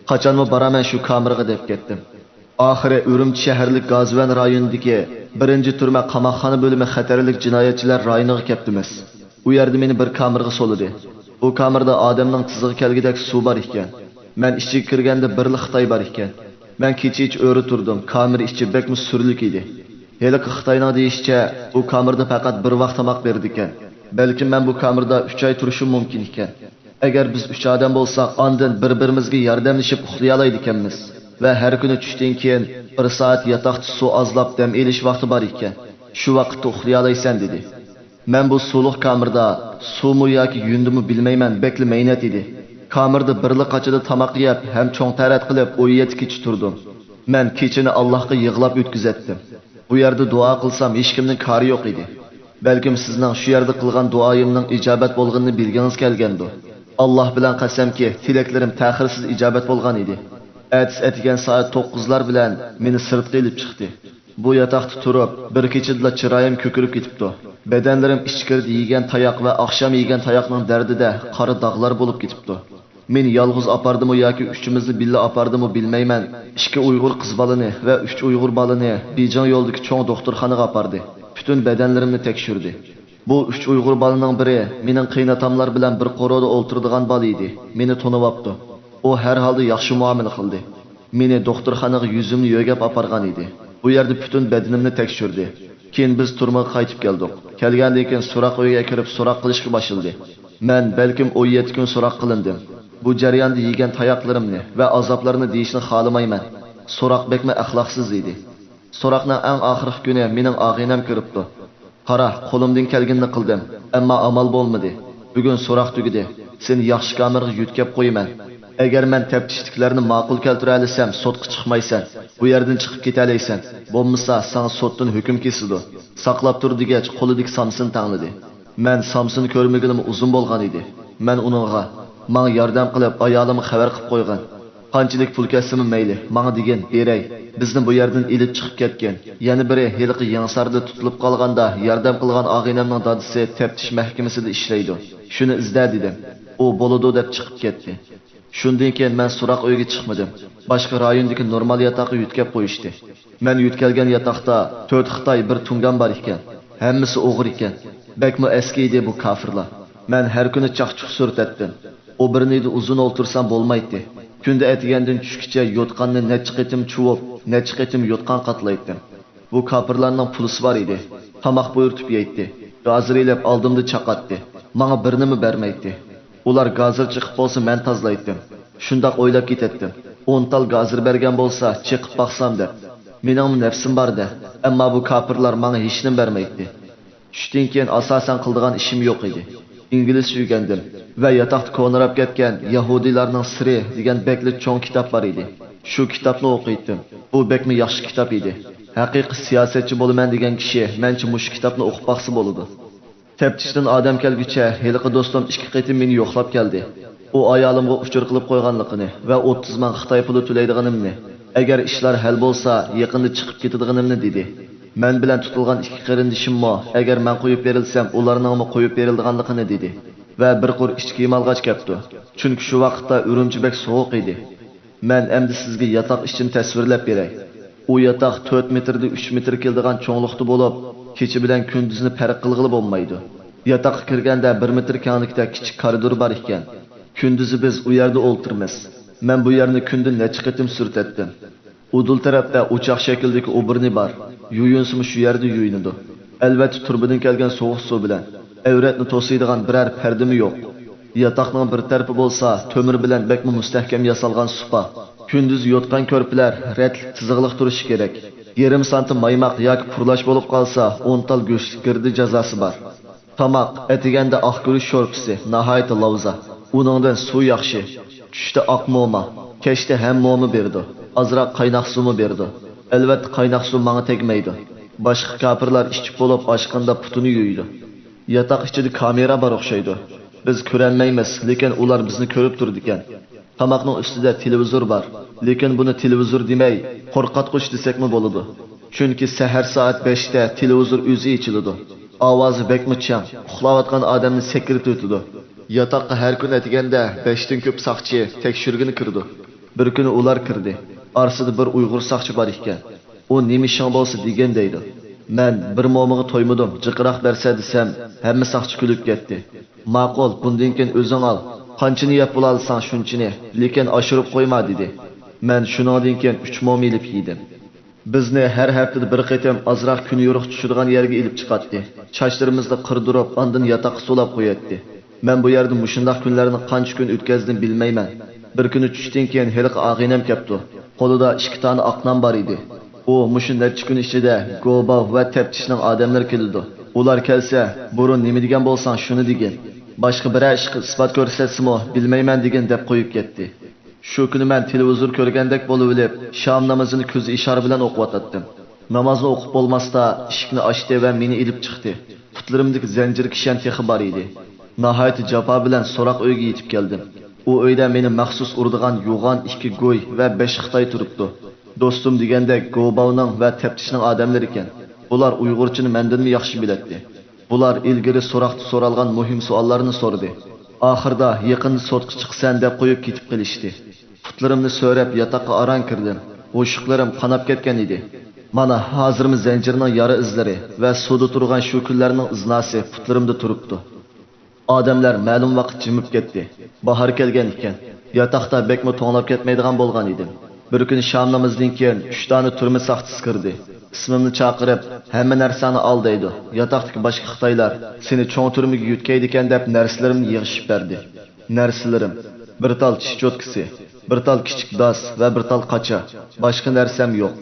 قاچانمۇ بارىمەن شۇ كامېرغا دەپ كەتتىم. ئاخىرى ئۈرۈمچى شەھەرلىك گازۋەن رايونىدىكى بىرىنچى تۈرمە قاماقخانا بۆلۈمى خەتەرلىك جىنايەتچىلەر رايونىغا كەپتىمىز. ئۇ يەردە مېنى بىر كامېرغا سولىدى. ئۇ كامېردا ئادەمنىڭ تىزىغا كەلگۈدەك سۇ بار ئىكەن. مەن ئىچىگە كىرگەندە بىرلا خىتاي بار ئىكەن. مەن كېچىچە ئۆرە تۇردۇم. كامېر ئىچى بەكمۇ سۈرلۈك ئىدى. ھېلىقى خىتاينىڭ دېيىشىچە، ئۇ كامېردا پەقەت بىر ۋاق تاماق بېرىدىكەن. بەلكىم مەن بۇ كامېردا ئۈچ ئاي تۇرۇشۇم مۇمكىن ئىكەن. ئەگەر بىز ئۈچ ئادەم بولساق، ئاندىن بىر-بىرىمىزگە ياردەملىشىپ ئۇخلىيالايدىكەنمىز. ۋە ھەر كۈنى چۈشتىن كېيىن بىر سائەت ياتاقتا سۇ ئازلاپ دەم ئېلىش ۋاقتى بار ئىكەن. شۇ ۋاقىتتا ئۇخلىيالايسەن، دېدى. مەن بۇ سۇلۇق كامېردا سۇمۇ ياكى يۇندىمۇ بىلمەيمەن، بەكلا مەينەت ئىدى. كامېردا بىرلا قاچىدا تاماق يەپ ھەم چوڭ تەرەت قىلىپ ئون يەتتە كېچە تۇردۇم. مەن كېچىنى ئاللاھقا يىغلاپ ئۆتكۈزەتتىم. بۇ يەردە دۇئا قىلسام ھېچكىمنىڭ كارى يوق ئىدى. بەلكىم سىزنىڭ شۇ يەردە قىلغان دۇئايىمنىڭ ئىجابەت بولغىنىنى بىلگىڭىز كەلگەندۇ. ئاللاھ بىلەن قەسەمكى، تىلەكلىرىم تەخىرسىز ئىجابەت بولغان ئىدى. ئەتىسى ئەتىگەن سائەت توققۇزلار بىلەن مېنى سىرتقا ئېلىپ چىقتى. بۇ ياتاقتا تۇرۇپ، بىر كېچىدىلا چىرايىم كۆكىرىپ كېتىپتۇ. بەدەنلىرىم ئىچكىرىدە يېگەن تاياق ۋە ئاخشام يېگەن تاياقنىڭ دەردىدە قارا داغلار بولۇپ كېتىپتۇ. مېنى يالغۇز ئاپاردىمۇ ياكى ئۈچىمىزنى بىللە ئاپاردىمۇ بىلمەيمەن، ئىككى ئۇيغۇر قىز بالىنى ۋە ئۈچ ئۇيغۇر بالىنى بېيجىڭ يولىدىكى چوڭ دوختۇرخانىغا ئاپاردى. پۈتۈن بەدەنلىرىمنى تەكشۈردى. بۇ ئۈچ ئۇيغۇر بالىنىڭ بىرى مېنىڭ قېيىنئاتاملار بىلەن بىر قورۇدا ئولتۇرىدىغان بالا ئىدى. مېنى تونۇۋاپتۇ. ئۇ ھەر ھالدا ياخشى مۇئامىلە قىلدى. مېنى دوختۇرخانىغا يۈزۈمنى يۆگەپ ئاپارغان ئىدى. بۇ يەردە پۈتۈن بەدىنىمنى تەكشۈردى. كېيىن بىز تۈرمىگە قايتىپ كەلدۇق. كەلگەندىن كېيىن سوراق ئۆيىگە كىرىپ سوراق قىلىشقا باشلىدى. مەن بەلكىم ئون يەتتە كۈن سوراق قىلىندىم. بۇ جەرياندا يېگەن تاياقلىرىمنى ۋە ئازابلارنى دېيىشنى خالىمايمەن. سوراق بەكمۇ ئەخلاقسىز ئىدى. سوراقنىڭ ئەڭ ئاخىرقى كۈنى مېنىڭ ئاغىنەم كىرىپتۇ. قارا، قولۇمدىن كەلگىنىنى قىلدىم، ئەمما ئامال بولمىدى. بۈگۈن سوراق تۈگىدى. سېنى ياخشى كامېرغا يۆتكەپ قويىمەن. ئەگەر مەن تەپتىشتىكىلەرنى ماقۇل كەلتۈرەلىسەم، سوتقا چىقمايسەن. بۇ يەردىن چىقىپ كېتەلەيسەن. بولمىسا، ساڭا سوتتىن ھۆكۈم كېسىدۇ. ساقلاپ تۇر، دېگەچ، قولىدىكى سامسىنى تەڭلىدى. مەن سامسىنى كۆرمىگىلىمۇ ئۇزۇن بولغان ئىدى. مەن ئۇنىڭغا، ماڭا ياردەم قىلىپ، ئايالىمغا خەۋەر قىلىپ قويغىن. قانچىلىك پۇل كەتسىمۇ مەيلى، ماڭا دېگىن، بېرەي. بىزنى بۇ يەردىن ئېلىپ چىقىپ كەتكىن. يەنە بىرى ھېلىقى يېڭىساردا تۇتۇلۇپ قالغاندا ياردەم قىلغان ئاغىنەمنىڭ دادىسى تەپتىش مەھكىمىسىدە ئىشلەيدۇ. شۇنى ئىزدە، دېدىم. ئۇ بولىدۇ، دەپ چىقىپ كەتتى. شۇندىن كېيىن مەن سوراق ئۆيىگە چىقمىدىم. باشقا رايوندىكى نورمال ياتاققا يۆتكەپ قويۇشتى. مەن يۆتكەلگەن ياتاقتا تۆت خىتاي، بىر تۇڭگان بار ئىكەن. ھەممىسى ئوغرى ئىكەن. بەكمۇ ئەسكى ئىدى بۇ كاپىرلار. مەن ھەر كۈنى چاقچۇق سۈرتەتتىم. ئوبىرنىيدا ئۇزۇن ئولتۇرسام بولمايتتى. كۈندە ئەتىگەندىن چۈشكىچە يوتقاننى نەچچە قېتىم چۇۋۇپ، نەچچە قېتىم يوتقان قاتلايتتىم. بۇ كاپىرلارنىڭ پۇلىسى بار ئىدى. تاماق بۇيرۇتۇپ يەيتتى. گازىر ئېلىپ ئالدىمدا چاقاتتى. ماڭا بىرنىمۇ بەرمەيتتى. ئۇلار گازىر چېقىپ بولسا مەن تازىلايتتىم. شۇنداق ئويلاپ كېتەتتىم. ئون تال گازىر بەرگەن بولسا چېقىپ باقسام دەپ. مېنىڭمۇ نەپسىم بار-دە. ئەمما بۇ كاپىرلار ماڭا ھېچنېمە بەرمەيتتى. چۈشتىن كېيىن ئاساسەن قىلىدىغان ئىشىم يوق ئىدى. ئىنگلىزچە ئۆگەندىم ۋە ياتاقتا كونىراپ كەتكەن يەھۇدىيلارنىڭ سىرى دېگەن بەكلا چوڭ كىتاب بار ئىدى. شۇ كىتابنى ئوقۇيتتىم. بۇ بەكمۇ ياخشى كىتاب ئىدى. ھەقىقىي سىياسەتچى بولىمەن دېگەن كىشى مەنچە مۇشۇ كىتابنى ئوقۇپ باقسا بولىدۇ. تەپتىشتىن ئادەم كەلگۈچە ھېلىقى دوستۇم ئىككى قېتىم مېنى يوقلاپ كەلدى. ئۇ ئايالىمغا ئۇچۇر قىلىپ قويغانلىقىنى ۋە ئوتتۇز مىڭ خىتاي پۇلى تۆلەيدىغىنىمنى، ئەگەر ئىشلار ھەل بولسا، يېقىندا چىقىپ كېتىدىغىنىمنى دېدى. مەن بىلەن تۇتۇلغان ئىككى قېرىندىشىممۇ، ئەگەر مەن قويۇپ بېرىلسەم، ئۇلارنىڭمۇ قويۇپ بېرىلىدىغانلىقىنى دېدى ۋە بىر قۇر ئىچ كىيىم ئالغاچ كەپتۇ. چۈنكى شۇ ۋاقىتتا ئۈرۈمچى بەك سوغۇق ئىدى. مەن ئەمدى سىزگە ياتاق ئىچىنى تەسۋىرلەپ بېرەي. ئۇ ياتاق تۆت مېتىردىن ئۈچ مېتىر كېلىدىغان چوڭلۇقتا بولۇپ، كېچە بىلەن كۈندۈزنى پەرق قىلغىلى بولمايدۇ. ياتاققا كىرگەندە بىر مېتىر كەڭلىكتە كىچىك كارىدور بار ئىكەن. كۈندۈزى بىز ئۇ يەردە ئولتۇرىمىز. مەن بۇ يەرنى كۈندە نەچچە قېتىم سۈرتەتتىم. ئۇدۇل تەرەپتە ئوچاق شەكلىدىكى ئوبورنى بار. يۇيۇنسىمۇ شۇ يەردە يۇيۇنىدۇ. ئەلۋەتتە، تۈربىدىن كەلگەن سوغۇق سۇ بىلەن. ئەۋرەتنى توسۇيدىغان بىرەر پەردىمۇ يوق. ياتاقنىڭ بىر تەرىپى بولسا تۆمۈر بىلەن بەكمۇ مۇستەھكەم ياسالغان سۇپا. كۈندۈز يوتقان كۆرپىلەر رەتلىك تىزىقلىق تۇرۇشى كېرەك. يېرىم سانتىم مايماق ياكى پۇرلاش بولۇپ قالسا، ئون تال گۆشلۈك گىردە جازاسى بار. تاماق، ئەتىگەندە ئاق گۈرۈچ شورپىسى، ناھايىتى لاۋزا. ئۇنىڭدىن سۇ ياخشى. چۈشتە ئاق موما، كەچتە ھەم موما بېرىدۇ. ئازراق قايناق سۇمۇ بېرىدۇ. ئەلۋەتتە، قايناق سۇ ماڭا تەگمەيدۇ. باشقا كاپىرلار ئىچىپ بولۇپ ئاچقاندا پۇتىنى يۇيىدۇ. ياتاق ئىچىدە كامېرا بار ئوخشايدۇ. بىز كۆرەلمەيمىز، لېكىن ئۇلار بىزنى كۆرۈپ تۇرىدىكەن. تاماقنىڭ ئۈستىدە تېلېۋىزور بار، لېكىن بۇنى تېلېۋىزور دېمەي، قورقۇتقۇچ دېسەكمۇ بولىدۇ. چۈنكى سەھەر سائەت بەشتە تېلېۋىزور ئۆزى ئېچىلىدۇ. ئاۋازى بەكمۇ چىڭ، ئۇخلاۋاتقان ئادەمنى سەكرىتىۋېتىدۇ. ياتاققا ھەر كۈنى ئەتىگەندە بەشتىن كۆپ ساقچى تەكشۈرگىلى كىرىدۇ. بىر كۈنى ئۇلار كىردى. ئارىسىدا بىر ئۇيغۇر ساقچى بار ئىكەن. ئۇ نېمە ئىشىڭ بولسا دېگىن دەيدۇ. مەن بىر مومىغا تويمىدىم، جىقراق بەرسە دېسەم، ھەممە ساقچى كۈلۈپ كەتتى. ماقۇل، بۇندىن كېيىن ئۆزۈڭ ئال. قانچىنى يەپ بولالىساڭ شۇنچىنى، لېكىن ئاشۇرۇپ قويما، دېدى. مەن شۇنىڭدىن كېيىن ئۈچ موما ئېلىپ يېدىم. بىزنى ھەر ھەپتىدە بىر قېتىم ئازراق كۈن يورۇق چۈشىدىغان يەرگە ئېلىپ چىقاتتى. چاچلىرىمىزنى قىردۇرۇپ، ئاندىن ياتاققا سولاپ قوياتتى. مەن بۇ يەردە مۇشۇنداق كۈنلەرنى قانچە كۈن ئۆتكەزدىم بىلمەيمەن. بىر كۈنى چۈشتىن كېيىن ھېلىقى ئاغىنەم كەپتۇ. قولىدا ئىككى دانە ئاق نان بار ئىدى. ئۇ مۇشۇ نەچچە كۈن ئىچىدە گوباۋ ۋە تەپتىشنىڭ ئادەملىرى كېلىدۇ. ئۇلار كەلسە، بۇرۇن نېمە دېگەن بولساڭ شۇنى دېگىن. باشقا بىرەر ئىشقا ئىسپات كۆرسەتسىمۇ بىلمەيمەن دېگىن دەپ قويۇپ كەتتى. شۇ كۈنى مەن تېلېۋىزور كۆرگەندەك بولۇۋېلىپ، شام نامىزىنى كۆز ئىشارە بىلەن ئوقۇۋاتاتتىم. نامازنى ئوقۇپ بولماستا، ئىشىكنى ئاچتى ۋە مېنى ئېلىپ چىقتى. پۇتلىرىمدىكى زەنجىر كىشەن تېخى بار ئىدى. ناھايىتى جاپا بىلەن سوراق ئۆيگە يېتىپ كەلدىم. ئۇ ئۆيدە مېنى مەخسۇس ئۇرىدىغان يوغان ئىككى گۇي ۋە بەش خىتاي تۇرۇپتۇ. دوستۇم دېگەندەك گوباۋنىڭ ۋە تەپتىشنىڭ ئادەملىرى ئىكەن. بۇلار ئۇيغۇرچىنى مەندىنمۇ ياخشى بىلەتتى. بۇلار ئىلگىرى سوراقتا سورالغان مۇھىم سوئاللارنى سورىدى. ئاخىرىدا يېقىندا سوتقا چىقىسەن دەپ قويۇپ كېتىپ قېلىشتى. پۇتلىرىمنى سۆرەپ ياتاققا ئاران كىردىم. ھوشۇقلىرىم قاناپ كەتكەن ئىدى. مانا ھازىرمۇ زەنجىرنىڭ يارا ئىزلىرى ۋە سۇدا تۇرغان شۇ كۈنلەرنىڭ ئىزناسى پۇتلىرىمدا تۇرۇپتۇ. ئادەملەر مەلۇم ۋاقىت جىمىپ كەتتى. باھار كەلگەن ئىكەن. ياتاقتا بەكمۇ توڭلاپ كەتمەيدىغان بولغان ئىدىم. بىر كۈنى شام نامىزىدىن كېيىن ئۈچ دانە تۈرمە ساقچىسى كىردى. ئىسمىمنى چاقىرىپ، ھەممە نەرسەڭنى ئال دەيدۇ. ياتاقتىكى باشقا خىتايلار سېنى چوڭ تۈرمىگە يۆتكەيدىكەن دەپ نەرسىلىرىمنى يىغىشىپ بەردى. نەرسىلىرىم، بىر تال چىش چوتكىسى، بىر تال كىچىك داس ۋە بىر تال قاچا. باشقا نەرسەم يوق.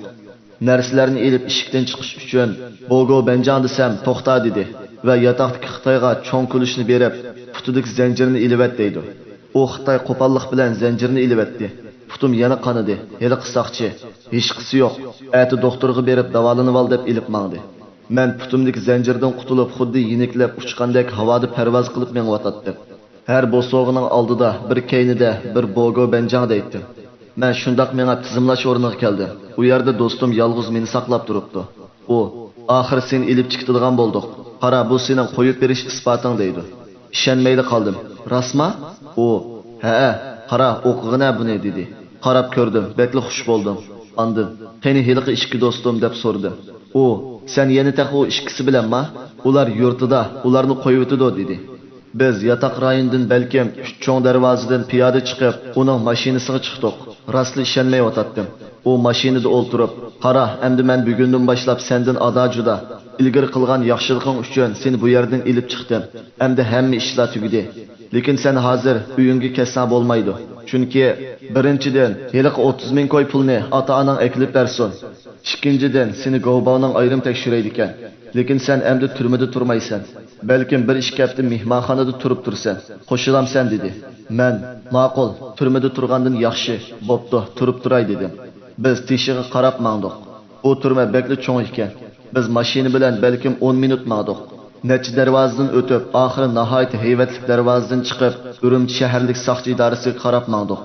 نەرسىلەرنى ئېلىپ ئىشىكتىن چىقىش ئۈچۈن، بوگو بەنجاڭ دېسەم، توختا دېدى ۋە ياتاقتىكى خىتايغا چوڭ كۈلۈشنى بېرىپ، پۇتىدىكى زەنجىرنى ئېلىۋەت دەيدۇ. ئۇ خىتاي قوپاللىق بىلەن زەنجىرنى ئېلىۋەتتى. پۇتۇم يەنە قانىدى. ھېلىقى ساقچى، ھېچقىسى يوق، ئەتە دوختۇرغا بېرىپ داۋالىنىۋال دەپ ئېلىپ ماڭدى. مەن پۇتۇمدىكى زەنجىردىن قۇتۇلۇپ، خۇددى يېنىكلەپ ئۇچقاندەك ھاۋادا پەرۋاز قىلىپ مېڭىۋاتاتتىم. ھەر بوسۇغىنىڭ ئالدىدا بىر كەينىدە بىر بوگو بەنجاڭ دەيتتىم. مەن شۇنداق مېڭىپ تىزىملاش ئورنىغا كەلدىم. ئۇ يەردە دوستۇم يالغۇز مېنى ساقلاپ تۇرۇپتۇ. ئۇ، ئاخىرى سېنى ئېلىپ چىقىدىغان بولدۇق. قارا، بۇ سېنىڭ قويۇپ بېرىش ئىسپاتىڭ دەيدۇ. ئىشەنمەيلا قالدىم. راستما؟ ئۇ، ھەئە، قارا، ئوقۇغىنە بۇنى دېدى. قاراپ كۆردۈم، بەكلا خۇش بولدۇم. ئاندىن، قېنى ھېلىقى ئىككى دوستۇم دەپ سورىدىم. ئۇ، سەن يەنە تېخى ئۇ ئىككىسى بىلەنما؟ ئۇلار يۇرتىدا، ئۇلارنى قويۇۋېتىدۇ دېدى. بىز ياتاق رايونىدىن بەلكىم ئۈچ چوڭ دەرۋازىدىن پىيادە چىقىپ، ئۇنىڭ ماشىنىسىغا چىقتۇق. راستلا ئىشەنمەيۋاتاتتىم. ئۇ ماشىنىدا ئولتۇرۇپ، قارا، ئەمدى مەن بۈگۈندىن باشلاپ سەندىن ئادا-جۇدا. ئىلگىرى قىلغان ياخشىلىقىڭ ئۈچۈن سېنى بۇ يەردىن ئېلىپ چىقتىم. ئەمدى ھەممە ئىشلار تۈگىدى. لېكىن سەن ھازىر ئۆيۈڭگە كەتسەڭ بولمايدۇ. چۈنكى، بىرىنچىدىن، ھېلىقى ئوتتۇز مىڭ كوي پۇلنى ئاتا-ئاناڭ ئەكېلىپ بەرسۇن. ئىككىنچىدىن، سېنى گوۋباۋنىڭ ئايرىم تەكشۈرەيدىكەن. لېكىن سەن ئەمدى تۈرمىدە تۇرمايسەن. بەلكىم بىر ئىككى ھەپتە مېھمانخانىدا تۇرۇپ تۇرىسەن. قوشۇلامسەن؟ دېدى. مەن، ماقۇل، تۈرمىدە تۇرغاندىن ياخشى. بوپتۇ، تۇرۇپ تۇراي، دېدىم. بىز تېشىغا قاراپ ماڭدۇق. بۇ تۈرمە بەكلا چوڭ ئىكەن. بىز ماشىنا بىلەن بەلكىم ئون مىنۇت ماڭدۇق. نەچچە دەرۋازىدىن ئۆتۈپ، ئاخىرى ناھايىتى ھەيۋەتلىك دەرۋازىدىن چىقىپ، ئۈرۈمچى شەھەرلىك ساقچى ئىدارىسىگە قاراپ ماڭدۇق.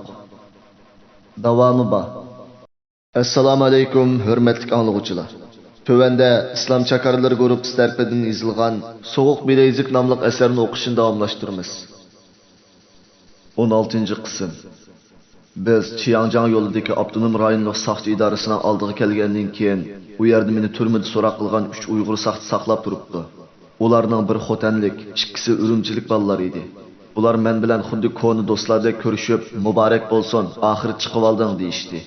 داۋامى بار. ئەسسالامۇئەلەيكۇم، ھۆرمەتلىك ئاڭلىغۇچىلار! تۆۋەندە ئىسلام چاكارلىرى گۇرۇپپىسى تەرىپىدىن يېزىلغان سوغۇق بىلەيزۈك ناملىق ئەسەرنى ئوقۇشنى داۋاملاشتۇرىمىز. ئون ئالتىنچى قىسىم. بىز چياڭجياڭ يولىدىكى ئاپتونوم رايونلۇق ساقچى ئىدارىسىنىڭ ئالدىغا كەلگەندىن كېيىن، ئۇ يەردە مېنى تۈرمىدە سوراق قىلغان ئۈچ ئۇيغۇر ساقچى ساقلاپ تۇرۇپتۇ. ئۇلارنىڭ بىر خوتەنلىك، ئىككىسى ئۈرۈمچىلىك بالىلار ئىدى. ئۇلار مەن بىلەن خۇددى كونا دوستلاردەك كۆرۈشۈپ، مۇبارەك بولسۇن، ئاخىرى چىقىۋالدىڭ دېيىشتى.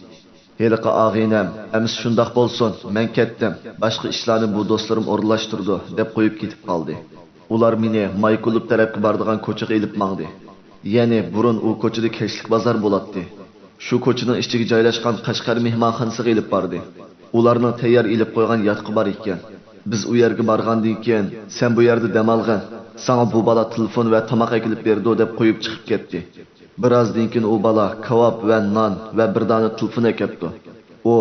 ھېلىقى ئاغىنەم، ئەمىسە شۇنداق بولسۇن، مەن كەتتىم، باشقا ئىشلارنى بۇ دوستلىرىم ئورۇنلاشتۇرىدۇ، دەپ قويۇپ كېتىپ قالدى. ئۇلار مېنى مايكۇلۇپ تەرەپكە بارىدىغان كوچىغا ئېلىپ ماڭدى. يەنى بۇرۇن ئۇ كوچىدا كەچلىك بازار بولاتتى. شۇ كوچىنىڭ ئىچىگە جايلاشقان قەشقەر مېھمانخانىسىغا ئېلىپ باردى. ئۇلارنىڭ تەييار ئېلىپ قويغان ياتىقى بار ئىكەن. بىز ئۇ يەرگە بارغاندىن كېيىن، سەن بۇ يەردە دەم ئالغىن، ساڭا بۇ بالا تېلېفون ۋە تاماق ئەكېلىپ بېرىدۇ، دەپ قويۇپ چىقىپ كەتتى. بىر ئازدىن كېيىن ئۇ بالا كاۋاپ ۋە نان ۋە بىر دانە تېلېفون ئەكەپتۇ. ئۇ،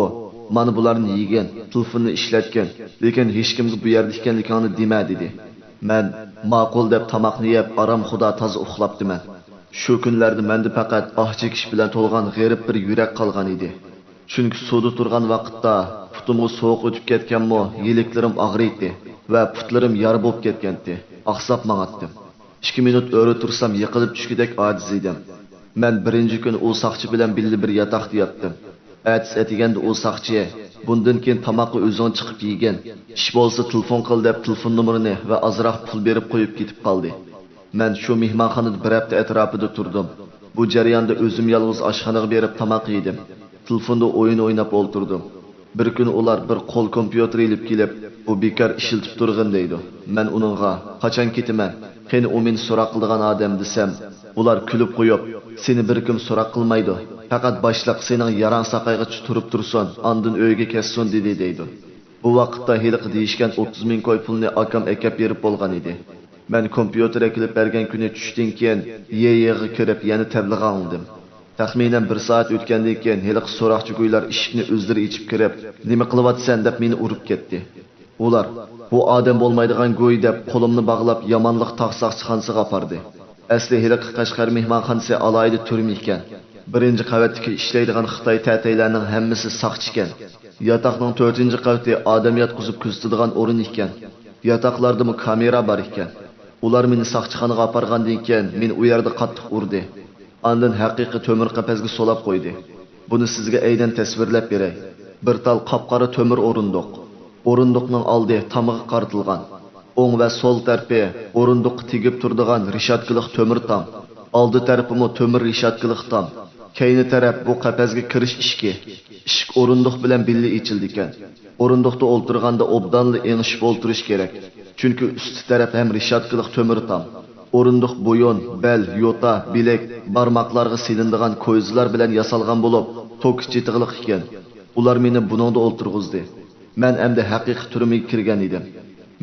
مانا بۇلارنى يېگىن، تېلېفوننى ئىشلەتكىن، لېكىن ھېچكىمگە بۇ يەردە ئىكەنلىكىڭنى دېمە، دېدى. مەن، ماقۇل، دەپ تاماقنى يەپ، ئارام خۇدا تازا ئۇخلاپتىمەن. شۇ كۈنلەردە مەندە پەقەت ئاھ چېكىش بىلەن تولغان غېرىب بىر يۈرەك قالغان ئىدى. چۈنكى سۇدا تۇرغان ۋاقىتتا پۇتۇمغا سوغۇق ئۆتۈپ كەتكەنمۇ، يىلىكلىرىم ئاغرىيتتى ۋە پۇتلىرىم يارا بولۇپ كەتكەنتى. ئاقساپ ماڭاتتىم. ئىككى مىنۇت ئۆرە تۇرسام، يىقىلىپ چۈشكۈدەك ئاجىز ئىدىم. مەن بىرىنچى كۈنى ئۇ ساقچى بىلەن بىللە بىر ياتاقتا ياتتىم. ئەتىسى ئەتىگەندە ئۇ ساقچى، بۇندىن كېيىن تاماققا ئۆزۈڭ چىقىپ يېگىن، ئىش بولسا تېلېفون قىل، دەپ تېلېفون نومۇرىنى ۋە ئازراق پۇل بېرىپ قويۇپ كېتىپ قالدى. مەن شۇ مېھمانخانىدا بىر ھەپتە ئەتراپىدا تۇردۇم. بۇ جەرياندا ئۆزۈم يالغۇز ئاشخانىغا بېرىپ تاماق يېدىم. تېلېفوندا ئويۇن ئويناپ ئولتۇردۇم. بىر كۈنى ئۇلار بىر قول كومپيۇتېر ئېلىپ كېلىپ، «بۇ بىكار ئىشلىتىپ تۇرغىن» دەيدۇ. مەن ئۇنىڭغا، «قاچان كېتىمەن؟ قېنى ئۇ مېنى سوراق قىلىدىغان ئادەم؟» دېسەم، ئۇلار كۈلۈپ قويۇپ، «سېنى بىر كىم سوراق قىلمايدۇ. پەقەت باشلىق سېنىڭ ياراڭ ساقايغىچە تۇرۇپ تۇرسۇن، ئاندىن ئۆيىگە كەتسۇن» دېدى، دەيدۇ. بۇ ۋاقىتتا ھېلىقى دېيىشكەن ئوتتۇز مىڭ كوي پۇلنى ئاكام ئەكەپ بېرىپ بولغان ئىدى. مەن كومپيۇتېر ئەكېلىپ بەرگەن كۈنى چۈشتىن كېيىن يېيىغا كىرىپ يەنە تەبلىغ ئاڭلىدىم. تەخمىنەن بىر سائەت ئۆتكەندىن كېيىن ھېلىقى سوراقچى گۇيلار ئىشىكنى ئۆزلىرى ئېچىپ كىرىپ، «نېمە قىلىۋاتىسەن؟» دەپ مېنى ئۇرۇپ كەتتى. ئۇلار، «بۇ ئادەم بولمايدىغان گۇي» دەپ قولۇمنى باغلاپ يامانلىق تاغ ساقچىخانىسىغا ئاپاردى. ئەسلى ھېلىقى قەشقەر مېھمانخانىسى ئالاھىدە تۈرمە ئىكەن. بىرىنچى قەۋەتتىكى ئىشلەيدىغان خىتاي تەتەيلەرنىڭ ھەممىسى ساقچى ئىكەن. ياتاقنىڭ تۆتىنچى قەۋىتى ئادەم ياتقۇزۇپ كۆزىتىدىغان ئورۇن ئىكەن. ياتاقلاردىمۇ كامېرا بار ئىكەن. ئۇلار مېنى ساقچىخانىغا ئاپارغاندىن كېيىن، مېنى ئۇ يەردە قاتتىق ئۇردى. ئاندىن ھەقىقىي تۆمۈر قەپەسكە سولاپ قويدى. بۇنى سىزگە ئەينەن تەسۋىرلەپ بېرەي. بىر تال قاپقارا تۆمۈر ئورۇندۇق. ئورۇندۇقنىڭ ئالدى تامغا قارىتىلغان. ئوڭ ۋە سول تەرىپى ئورۇندۇققا تېگىپ تۇرىدىغان رېشاتكىلىق تۆمۈر تام. ئالدى تەرىپىمۇ تۆمۈر رېشاتكىلىق تام. كەينى تەرەپ بۇ قەپەسكە كىرىش ئىشىكى. ئىشىك ئورۇندۇق بىلەن بىللە ئېچىلىدىكەن. ئورۇندۇقتا ئولتۇرغاندا ئوبدانلا ئېڭىشىپ ئولتۇرۇش كېرەك. چۈنكى ئۈستى تەرەپ ھەم رېشاتكىلىق تۆمۈر تام. ئورۇندۇق بويۇن، بەل، يوتا، بىلەك، بارماقلارغا سېلىنىدىغان كويزىلار بىلەن ياسالغان بولۇپ، توكى چېتىغلىق ئىكەن. ئۇلار مېنى بۇنىڭدا ئولتۇرغۇزدى. مەن ئەمدى ھەقىقىي تۈرمىگە كىرگەن ئىدىم.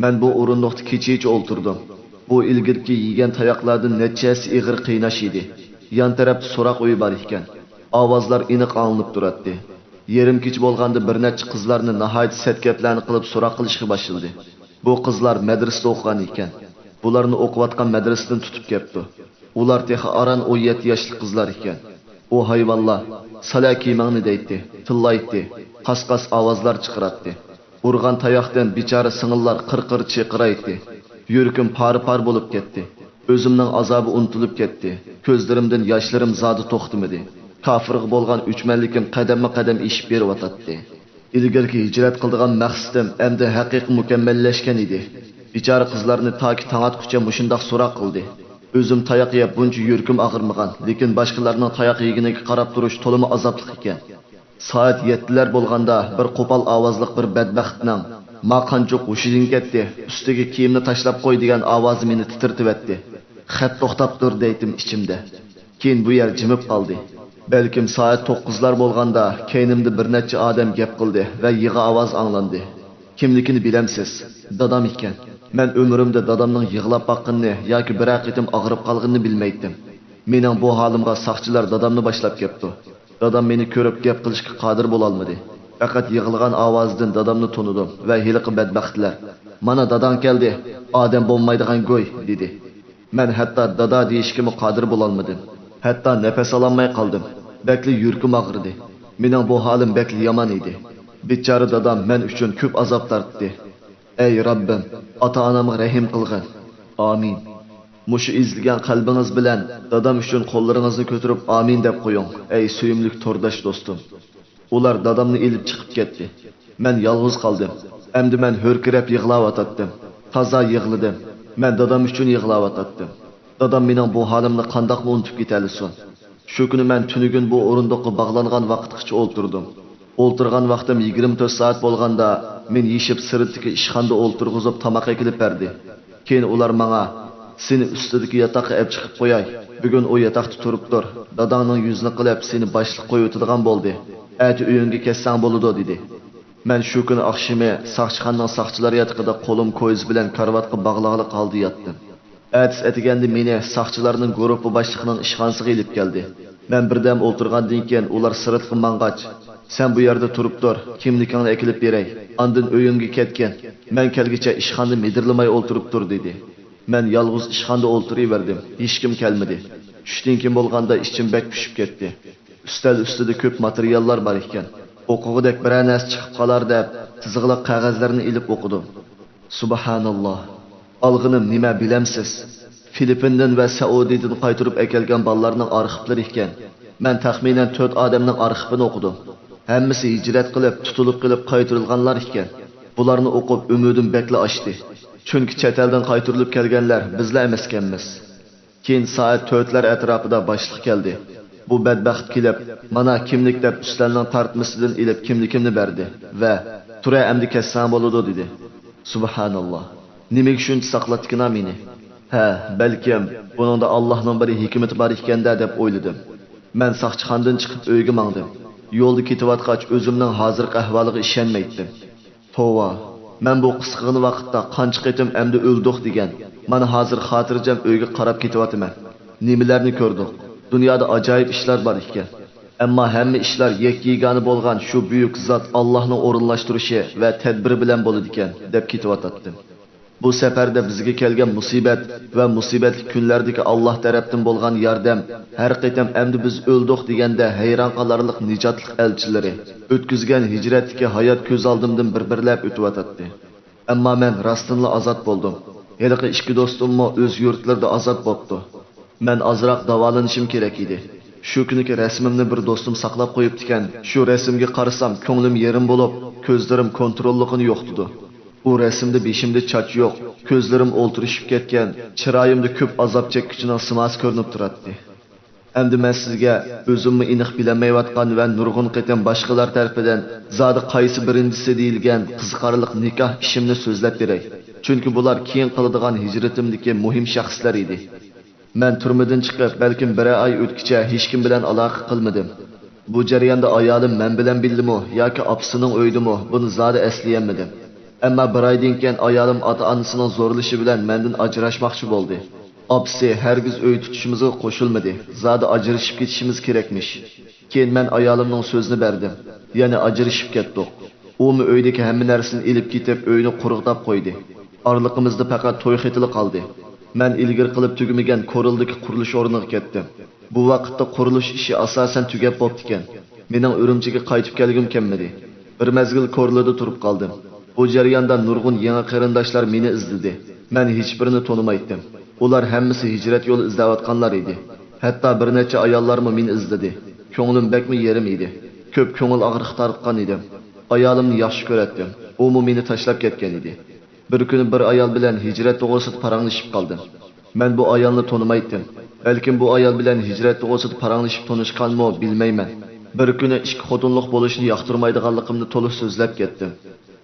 مەن بۇ ئورۇندۇقتا كېچىچە ئولتۇردۇم. بۇ ئىلگىرىكى يېگەن تاياقلاردىن نەچچە ھەسسە ئېغىر قىيناش ئىدى. يان تەرەپتە سوراق ئۆيى بار ئىكەن. ئاۋازلار ئېنىق ئاڭلىنىپ تۇراتتى. يېرىم كېچە بولغاندا بىر نەچچە قىزلارنى ناھايىتى سەت گەپلەرنى قىلىپ سوراق قىلىشقا باشلىدى. بۇ قىزلار مەدرىسىدە ئوقۇغان ئىكەن. بۇلارنى ئوقۇۋاتقان مەدرىسىدىن تۇتۇپ كەپتۇ. ئۇلار تېخى ئاران ئون يەتتە ياشلىق قىزلار ئىكەن. ئۇ ھايۋانلار، «سالا كىيىمىڭنى» دەيتتى، تىللايتتى، قاس-قاس ئاۋازلار چىقىراتتى. ئۇرغان تاياقتىن بىچارە سىڭىللار قىر-قىر چىرقىرايتتى. يۈرىكىم پارە-پارە بولۇپ كەتتى. ئۆزۈمنىڭ ئازابى ئۇنتۇلۇپ كەتتى. كۆزلىرىمدىن ياشلىرىم زادى توختىمىدى. كاپىرغا بولغان ئۆچمەنلىكىم قەدەممۇ-قەدەم ئېشىپ بېرىۋاتاتتى. ئىلگىرىكى ھىجرەت قىلىدىغان مەقسىتىم ئەمدى ھەقىقىي مۇكەممەللەشكەن ئىدى. بىچارە قىزلارنى تاكى تاڭ ئاتقۇچە مۇشۇنداق سوراق قىلدى. ئۆزۈم تاياق يەپ بۇنچە يۈرىكىم ئاغرىمىغان، لېكىن باشقىلارنىڭ تاياق يېگىنىگە قاراپ تۇرۇش تولىمۇ ئازابلىق ئىكەن. سائەت يەتتىلەر بولغاندا بىر قوپال ئاۋازلىق بىر بەدبەختنىڭ، «ما قانچۇق ھوشىدىن كەتتى، ئۈستىگە كىيىمنى تاشلاپ قوي» دېگەن ئاۋازى مېنى تىترىتىۋەتتى. «خەپ توختاپ تۇر» دەيتتىم ئىچىمدە. كېيىن بۇ يەر جىمىپ قالدى. بەلكىم سائەت توققۇزلار بولغاندا كەينىمدە بىر نەچچە ئادەم گەپ قىلدى ۋە يىغا ئاۋاز ئاڭلاندى. كىملىكىنى بىلەمسىز؟ دادام ئىكەن. مەن ئۆمرۈمدە دادامنىڭ يىغلاپ باققىنىنى ياكى بىرەر قېتىم ئاغرىپ قالغىنىنى بىلمەيتتىم. مېنىڭ بۇ ھالىمغا ساقچىلار دادامنى باشلاپ كەپتۇ. دادام مېنى كۆرۈپ گەپ قىلىشقا قادىر بولالمىدى. پەقەت يىغلىغان ئاۋازىدىن دادامنى تونۇدۇم ۋە ھېلىقى بەدبەختلەر، «مانا داداڭ كەلدى، ئادەم بولمايدىغان گۇي» دېدى. مەن ھەتتا دادا دېيىشكىمۇ قادىر بولالمىدىم. ھەتتا نەپەس ئالالماي قالدىم. بەكلا يۈرىكىم ئاغرىدى. مېنىڭ بۇ ھالىم بەكلا يامان ئىدى. بىچارە دادام مەن ئۈچۈن كۆپ ئازاب تارتتى. ئەي رەببىم، ئاتا-ئانامغا رەھىم قىلغىن. ئامىن. مۇشۇ ئېزىلگەن قەلبىڭىز بىلەن دادام ئۈچۈن قوللىرىڭىزنى كۆتۈرۈپ ئامىن دەپ قويۇڭ، ئەي سۆيۈملۈك تورداش دوستۇم. ئۇلار دادامنى ئېلىپ چىقىپ كەتتى. مەن يالغۇز قالدىم. ئەمدى مەن ھۆركىرەپ يىغلاۋاتاتتىم. تازا يىغلىدىم. مەن دادام ئۈچۈن يىغلاۋاتاتتىم. دادام مېنىڭ بۇ ھالىمنى قانداقمۇ ئۇنتۇپ كېتەلىسۇن؟ شۇ كۈنى مەن تۈنۈگۈن بۇ ئورۇندۇققا باغلانغان ۋاقىتقىچە ئولتۇردۇم. ئولتۇرغان ۋاقتىم يىگىرمە تۆت سائەت بولغاندا، مېنى يېشىپ سىرتتىكى ئىشخانىدا ئولتۇرغۇزۇپ تاماق ئەكېلىپ بەردى. كېيىن ئۇلار ماڭا، سېنى ئۈستىدىكى ياتاققا ئەپ چىقىپ قوياي. بۈگۈن ئۇ ياتاقتا تۇرۇپ تۇر. داداڭنىڭ يۈزىنى قىلىپ سېنى باشلىق قويۇۋېتىدىغان بولدى. ئەتە ئۆيۈڭگە كەتسەڭ بولىدۇ، دېدى. مەن شۇ كۈنى ئاخشىمى ساقچىخانىنىڭ ساقچىلار ياتىقىدا قولۇم كويزا بىلەن كارىۋاتقا باغلاغلىق ھالدا ياتتىم. ئەتىسى ئەتىگەندە مېنى ساقچىلارنىڭ گۇرۇپپا باشلىقىنىڭ ئىشخانىسىغا ئېلىپ كەلدى. مەن بىردەم ئولتۇرغاندىن كېيىن ئۇلار سىرتقا ماڭغاچ، سەن بۇ يەردە تۇرۇپ تۇر، كىملىكىڭنى ئەكېلىپ بېرەي، ئاندىن ئۆيۈڭگە كەتكىن، مەن كەلگۈچە ئىشخانىدا مىدىرلىماي ئولتۇرۇپ تۇر، دېدى. مەن يالغۇز ئىشخانىدا ئولتۇرۇۋەردىم، ھېچكىم كەلمىدى. چۈشتىن كېيىن بولغاندا ئىچىم بەك پۇشۇپ كەتتى. ئۈستەل ئۈستىدە كۆپ ماتېرىياللار بار ئىكەن. ئوقۇغۇدەك بىرەر نەرسە چىقىپ قالار دەپ، تىزىقلىق قەغەزلەرنى ئېلىپ ئوقۇدۇم. سۇبھاناللا. ئالغىنىم نېمە بىلەمسىز؟ فىلىپپىندىن ۋە سەئۇدىدىن قايتۇرۇپ ئەكەلگەن بالىلارنىڭ ئارخىپلىرى ئىكەن. مەن تەخمىنەن تۆت ئادەمنىڭ ئارخىپىنى ئوقۇدۇم. ھەممىسى ھىجرەت قىلىپ، تۇتۇلۇپ قېلىپ قايتۇرۇلغانلار ئىكەن. بۇلارنى ئوقۇپ ئۈمىدىم بەكلا ئاشتى. چۈنكى چەت ئەلدىن قايتۇرۇلۇپ كەلگەنلەر بىزلا ئەمەسكەنمىز. كېيىن سائەت تۆتلەر ئەتراپىدا باشلىق كەلدى. بۇ بەتبەخت كېلىپ، مانا كىملىك دەپ ئۈستەلنىڭ تارتمىسىدىن ئېلىپ كىملىكىمنى بەردى ۋە تۇرە ئەمدى كەتسەڭ بولىدۇ دېدى. سۇبھاناللا. نېمىگە شۇنچە ساقلاپتىكىنا مېنى؟ ھە، بەلكىم بۇنىڭدا ئاللاھنىڭ بىر ھېكمىتى بار ئىكەندە دەپ ئويلىدىم. مەن ساقچىخانىدىن چىقىپ ئۆيگە ماڭدىم. يولدا كېتىۋاتقاچ ئۆزۈمنىڭ ھازىرقى ئەھۋالىغا ئىشەنمەيتتىم. توۋا، مەن بۇ قىسقىغىنە ۋاقىتتا قانچە قېتىم ئەمدى ئۆلدۇق دېگەن، مانا ھازىر خاتىرجەم ئۆيگە قاراپ كېتىۋاتىمەن. نېمىلەرنى كۆردۇق؟ دۇنيادا ئاجايىپ ئىشلار بار ئىكەن. ئەمما ھەممە ئىشلار يەككە-يېگانە بولغان شۇ بۈيۈك زات ئاللاھنىڭ ئورۇنلاشتۇرۇشى ۋە تەدبىرى بىلەن بولىدىكەن، دەپ كېتىۋاتاتتىم. بۇ سەپەردە بىزگە كەلگەن مۇسىبەت ۋە مۇسىبەتلىك كۈنلەردىكى ئاللاھ تەرەپتىن بولغان ياردەم، ھەر قېتىم ئەمدى بىز ئۆلدۇق دېگەندە ھەيران قالارلىق نىجاتلىق ئەلچىلىرى، ئۆتكۈزگەن ھىجرەتتىكى ھايات كۆز ئالدىمدىن بىر-بىرلەپ ئۆتۈۋاتاتتى. ئەمما مەن راستتىنلا ئازاد بولدۇم. ھېلىقى ئىككى دوستۇممۇ ئۆز يۇرتلىرىدا ئازاد بوپتۇ. مەن ئازراق داۋالىنىشىم كېرەك ئىدى. شۇ كۈنىكى رەسىمىمنى بىر دوستۇم ساقلاپ قويۇپتىكەن. شۇ رەسىمگە قارىسام، كۆڭلۈم يېرىم بولۇپ، كۆزلىرىم كونتروللۇقىنى يوقىتىدۇ. ئۇ رەسىمدە بېشىمدا چاچ يوق، كۆزلىرىم ئولتۇرۇشۇپ كەتكەن، چىرايىمدا كۆپ ئازاب چەككۈچىنىڭ سىماسى كۆرۈنۈپ تۇراتتى. ئەمدى مەن سىزگە ئۆزۈممۇ ئېنىق بىلەلمەيۋاتقان ۋە نۇرغۇن قېتىم باشقىلار تەرىپىدىن زادى قايسى بىرىنچىسى دېيىلگەن قىزىقارلىق نىكاھ ئىشىمنى سۆزلەپ بېرەي. چۈنكى بۇلار كېيىن قىلىدىغان ھىجرىتىمدىكى مۇھىم شەخسلەر ئىدى. مەن تۈرمىدىن چىقىپ، بەلكىم بىرەر ئاي ئۆتكىچە ھېچكىم بىلەن ئالاقە قىلمىدىم. بۇ جەرياندا ئايالىم مەن بىلەن بىللىمۇ ياكى ئاپىسىنىڭ ئۆيىدىمۇ، بۇنى زادى ئەسلىيەلمىدىم. ئەمما بىر ئايدىن كېيىن ئايالىم ئاتا-ئانىسىنىڭ زورلىشى بىلەن مەندىن ئاجراشماقچى بولدى. ئاپىسى ھەرگىز ئۆي تۇتۇشىمىزغا قوشۇلمىدى، زادى ئاجرىشىپ كېتىشىمىز كېرەكمىش. كېيىن مەن ئايالىمنىڭ سۆزىنى بەردىم، يەنى ئاجرىشىپ كەتتۇق. ئۇمۇ ئۆيدىكى ھەممە نەرسىنى ئېلىپ كېتىپ، ئۆينى قۇرغىتاپ قويدى. ئارىلىقىمىزدا پەقەت توي خېتىلا قالدى. مەن ئىلگىرى قىلىپ تۈگىمىگەن كورلىدىكى قۇرۇلۇش ئورنىغا كەتتىم. بۇ ۋاقىتتا قۇرۇلۇش ئىشى ئاساسەن تۈگەپ بوپتىكەن. مېنىڭ ئۈرۈمچىگە قايتىپ كەلگۈم كەلمىدى. بىر مەزگىل كورلىدا تۇرۇپ قالدىم. بۇ جەرياندا نۇرغۇن يېڭى قېرىنداشلار مېنى ئىزدىدى. مەن ھېچبىرىنى تونۇمايتتىم. ئۇلار ھەممىسى ھىجرەت يولى ئىزدەۋاتقانلار ئىدى. ھەتتا بىر نەچچە ئاياللارمۇ مېنى ئىزدىدى. كۆڭلۈم بەكمۇ يېرىم ئىدى. كۆپ كۆڭۈل ئاغرىقى تارتقان ئىدىم. ئايالىمنى ياخشى كۆرەتتىم. ئۇمۇ مېنى تاشلاپ كەتكەن ئىدى. بىر كۈنى بىر ئايال بىلەن ھىجرەت توغرىسىدا پاراڭلىشىپ قالدىم. مەن بۇ ئايالنى تونۇمايتتىم. بەلكىم بۇ ئايال بىلەن ھىجرەت توغرىسىدا پاراڭلىشىپ تونۇشقانمۇ بىلمەيمەن. بىر كۈنى ئىككى خوتۇنلۇق بولۇشنى ياقتۇرمايدىغانلىقىمنى تولۇق سۆزلەپ كەتتىم.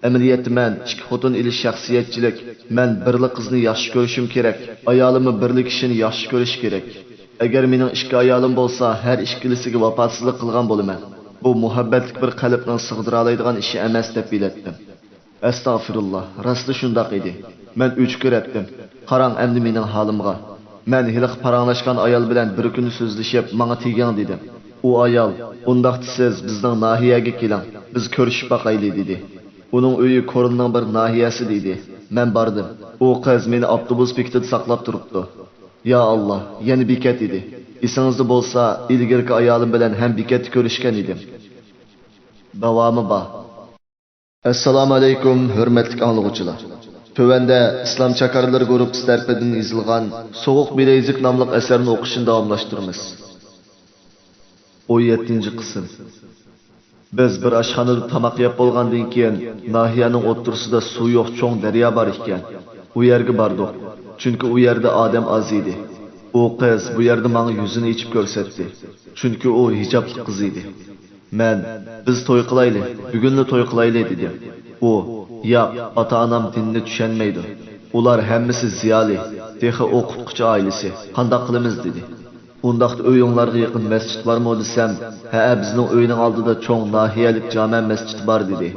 ئەمەلىيەتتە مەن ئىككى خوتۇن ئېلىش شەخسىيەتچىلىك، مەن بىرلا قىزنى ياخشى كۆرۈشۈم كېرەك، ئايالىممۇ بىرلا كىشىنى ياخشى كۆرۈشى كېرەك. ئەگەر مېنىڭ ئىككى ئايالىم بولسا، ھەر ئىككىلىسىگە ۋاپاسىزلىق قىلغان بولىمەن. بۇ مۇھەببەتلىك بىر قەلبنىڭ سىغدۇرالايدىغان ئىشى ئەمەس، دەپ بىلەتتىم. ئەستەغپىرۇللا، راستلا شۇنداق ئىدى. مەن ئۆچۈرەتتىم. قاراڭ ئەمدى مېنىڭ ھالىمغا. مەن ھېلىقى پاراڭلاشقان ئايال بىلەن بىر كۈنى سۆزلىشىپ، ماڭا تېگىڭ دېدىم. ئۇ ئايال، ئۇنداقتا سىز بىزنىڭ ناھىيەگە كېلىڭ، بىز كۆرۈشۈپ باقايلى، دېدى. ئۇنىڭ ئۆيى كورلىنىڭ بىر ناھىيەسىدە ئىدى. مەن باردىم. ئۇ قىز مېنى ئاپتوبۇس بېكىتىدە ساقلاپ تۇرۇپتۇ. يا ئاللا، يەنە بېكەت ئىدى. ئېسىڭىزدە بولسا، ئىلگىرىكى ئايالىم بىلەن ھەم بېكەتتە كۆرۈشكەن ئىدىم. داۋامى بار. ئەسسالامۇئەلەيكۇم، ھۆرمەتلىك ئاڭلىغۇچىلار! تۆۋەندە ئىسلام چاكارلىرى گۇرۇپپىسى تەرىپىدىن يېزىلغان سوغۇق بىلەيزۈك ناملىق ئەسەرنى ئوقۇشنى داۋاملاشتۇرىمىز. ئون يەتتىنچى قىسىم. بىز بىر ئاشخانىدا تاماق يەپ بولغاندىن كېيىن، ناھىيەنىڭ ئوتتۇرىسىدا سۇ يوق چوڭ دەريا بار ئىكەن. ئۇ يەرگە باردۇق. چۈنكى ئۇ يەردە ئادەم ئاز ئىدى. ئۇ قىز بۇ يەردە ماڭا يۈزىنى ئېچىپ كۆرسەتتى. چۈنكى ئۇ ھىجابلىق قىز ئىدى. مەن، «بىز توي قىلايلى، بۈگۈنلا توي قىلايلى» دېدىم. ئۇ، «ياق، ئاتا-ئانام دىننى چۈشەنمەيدۇ. ئۇلار ھەممىسى زىيالىي، تېخى ئوقۇتقۇچى ئائىلىسى. قانداق قىلىمىز؟» دېدى. «ئۇنداقتا ئۆيۈڭلارغا يېقىن مەسچىت بارمۇ؟» دېسەم، «ھەئە، بىزنىڭ ئۆينىڭ ئالدىدا چوڭ ناھىيەلىك جامە مەسچىتى بار» دېدى.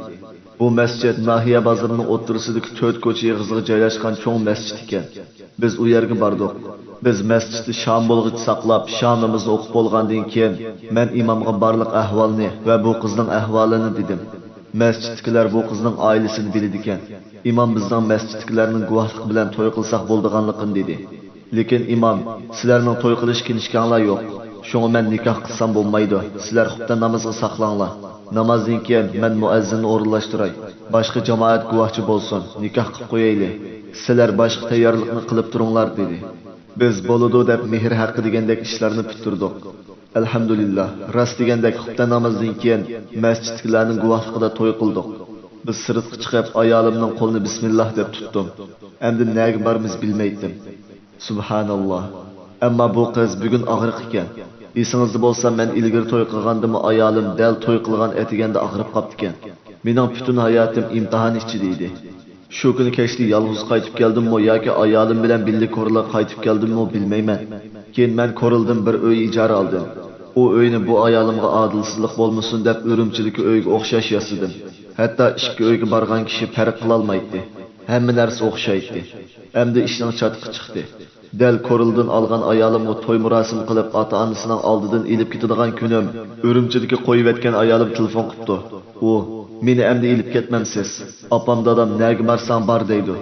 بۇ مەسچىت ناھىيە بازىرىنىڭ ئوتتۇرىسىدىكى تۆت كوچا ئېغىزىغا جايلاشقان چوڭ مەسچىت ئىكەن. بىز ئۇ يەرگە باردۇق. بىز مەسچىتتە شام بولغۇچە ساقلاپ، شام نامىزىنى ئوقۇپ بولغاندىن كېيىن، مەن ئىمامغا بارلىق ئەھۋالنى ۋە بۇ قىزنىڭ ئەھۋالىنى دېدىم. مەسچىتتىكىلەر بۇ قىزنىڭ ئائىلىسىنى بىلىدىكەن. ئىمام بىزنىڭ مەسچىتتىكىلەرنىڭ گۇۋاھلىقى بىلەن توي قىلساق بولىدىغانلىقىنى دېدى. لېكىن ئىمام، «سىلەرنىڭ توي قىلىش كىنىشكاڭلار يوق، شۇڭا مەن نىكاھ قىلسام بولمايدۇ، سىلەر خۇپتەن نامىزىغا ساقلاڭلار. نامازدىن كېيىن مەن مۇئەززىننى ئورۇنلاشتۇراي، باشقا جامائەت گۇۋاھچى بولسۇن، نىكاھ قىلىپ قويايلى. سىلەر باشقا تەييارلىقنى قىلىپ تۇرۇڭلار» دېدى. بىز بولىدۇ دەپ مېھىر ھەققى دېگەندەك ئىشلارنى پۈتتۈردۇق. ئەلھەمدۇلىللا، راست دېگەندەك خۇپتەن نامازدىن كېيىن مەسچىتتىكىلەرنىڭ گۇۋاھلىقىدا توي قىلدۇق. بىز سىرتقا چىقىپ، ئايالىمنىڭ قولىنى بىسمىللا دەپ تۇتتۇم. ئەمدى نەگە بارىمىز بىلمەيتتىم. سۇبھاناللا. ئەمما بۇ قىز بۈگۈن ئاغرىق ئىكەن. ئېسىڭىزدە بولسا، مەن ئىلگىرى توي قىلغاندىمۇ ئايالىم دەل توي قىلغان ئەتىگەندە ئاغرىپ قاپتىكەن. مېنىڭ پۈتۈن ھاياتىم ئىمتىھان ئىچىدە ئىدى. شۇ كۈنى كەچتە يالغۇز قايتىپ كەلدىممۇ ياكى ئايالىم بىلەن بىللە كورلا قايتىپ كەلدىممۇ بىلمەيمەن. كېيىن مەن كورلىدىن بىر ئۆي ئىجارە ئالدىم. ئۇ ئۆينى بۇ ئايالىمغا ئادىلسىزلىق بولمىسۇن دەپ ئۈرۈمچىدىكى ئۆيگە ئوخشاش ياسىدىم. ھەتتا ئىككى ئۆيگە بارغان كىشى پەرق قىلالمايتتى. ھەممە نەرسە ئوخشايتتى. ئەمدى ئىشنىڭ چاتىقى چىقتى. دەل كورلىدىن ئالغان ئايالىمغا توي مۇراسىمى قىلىپ، ئاتا-ئانىسىنىڭ ئالدىدىن ئېلىپ كېتىدىغان كۈنۈم، ئۈرۈمچىدىكى قويۇۋەتكەن ئايالىم تېلېفون قىپتۇ. ئۇ، «مېنى ئەمدى ئېلىپ كەتمەمسىز؟ ئاپام دادام نەگە بارساڭ بار دەيدۇ.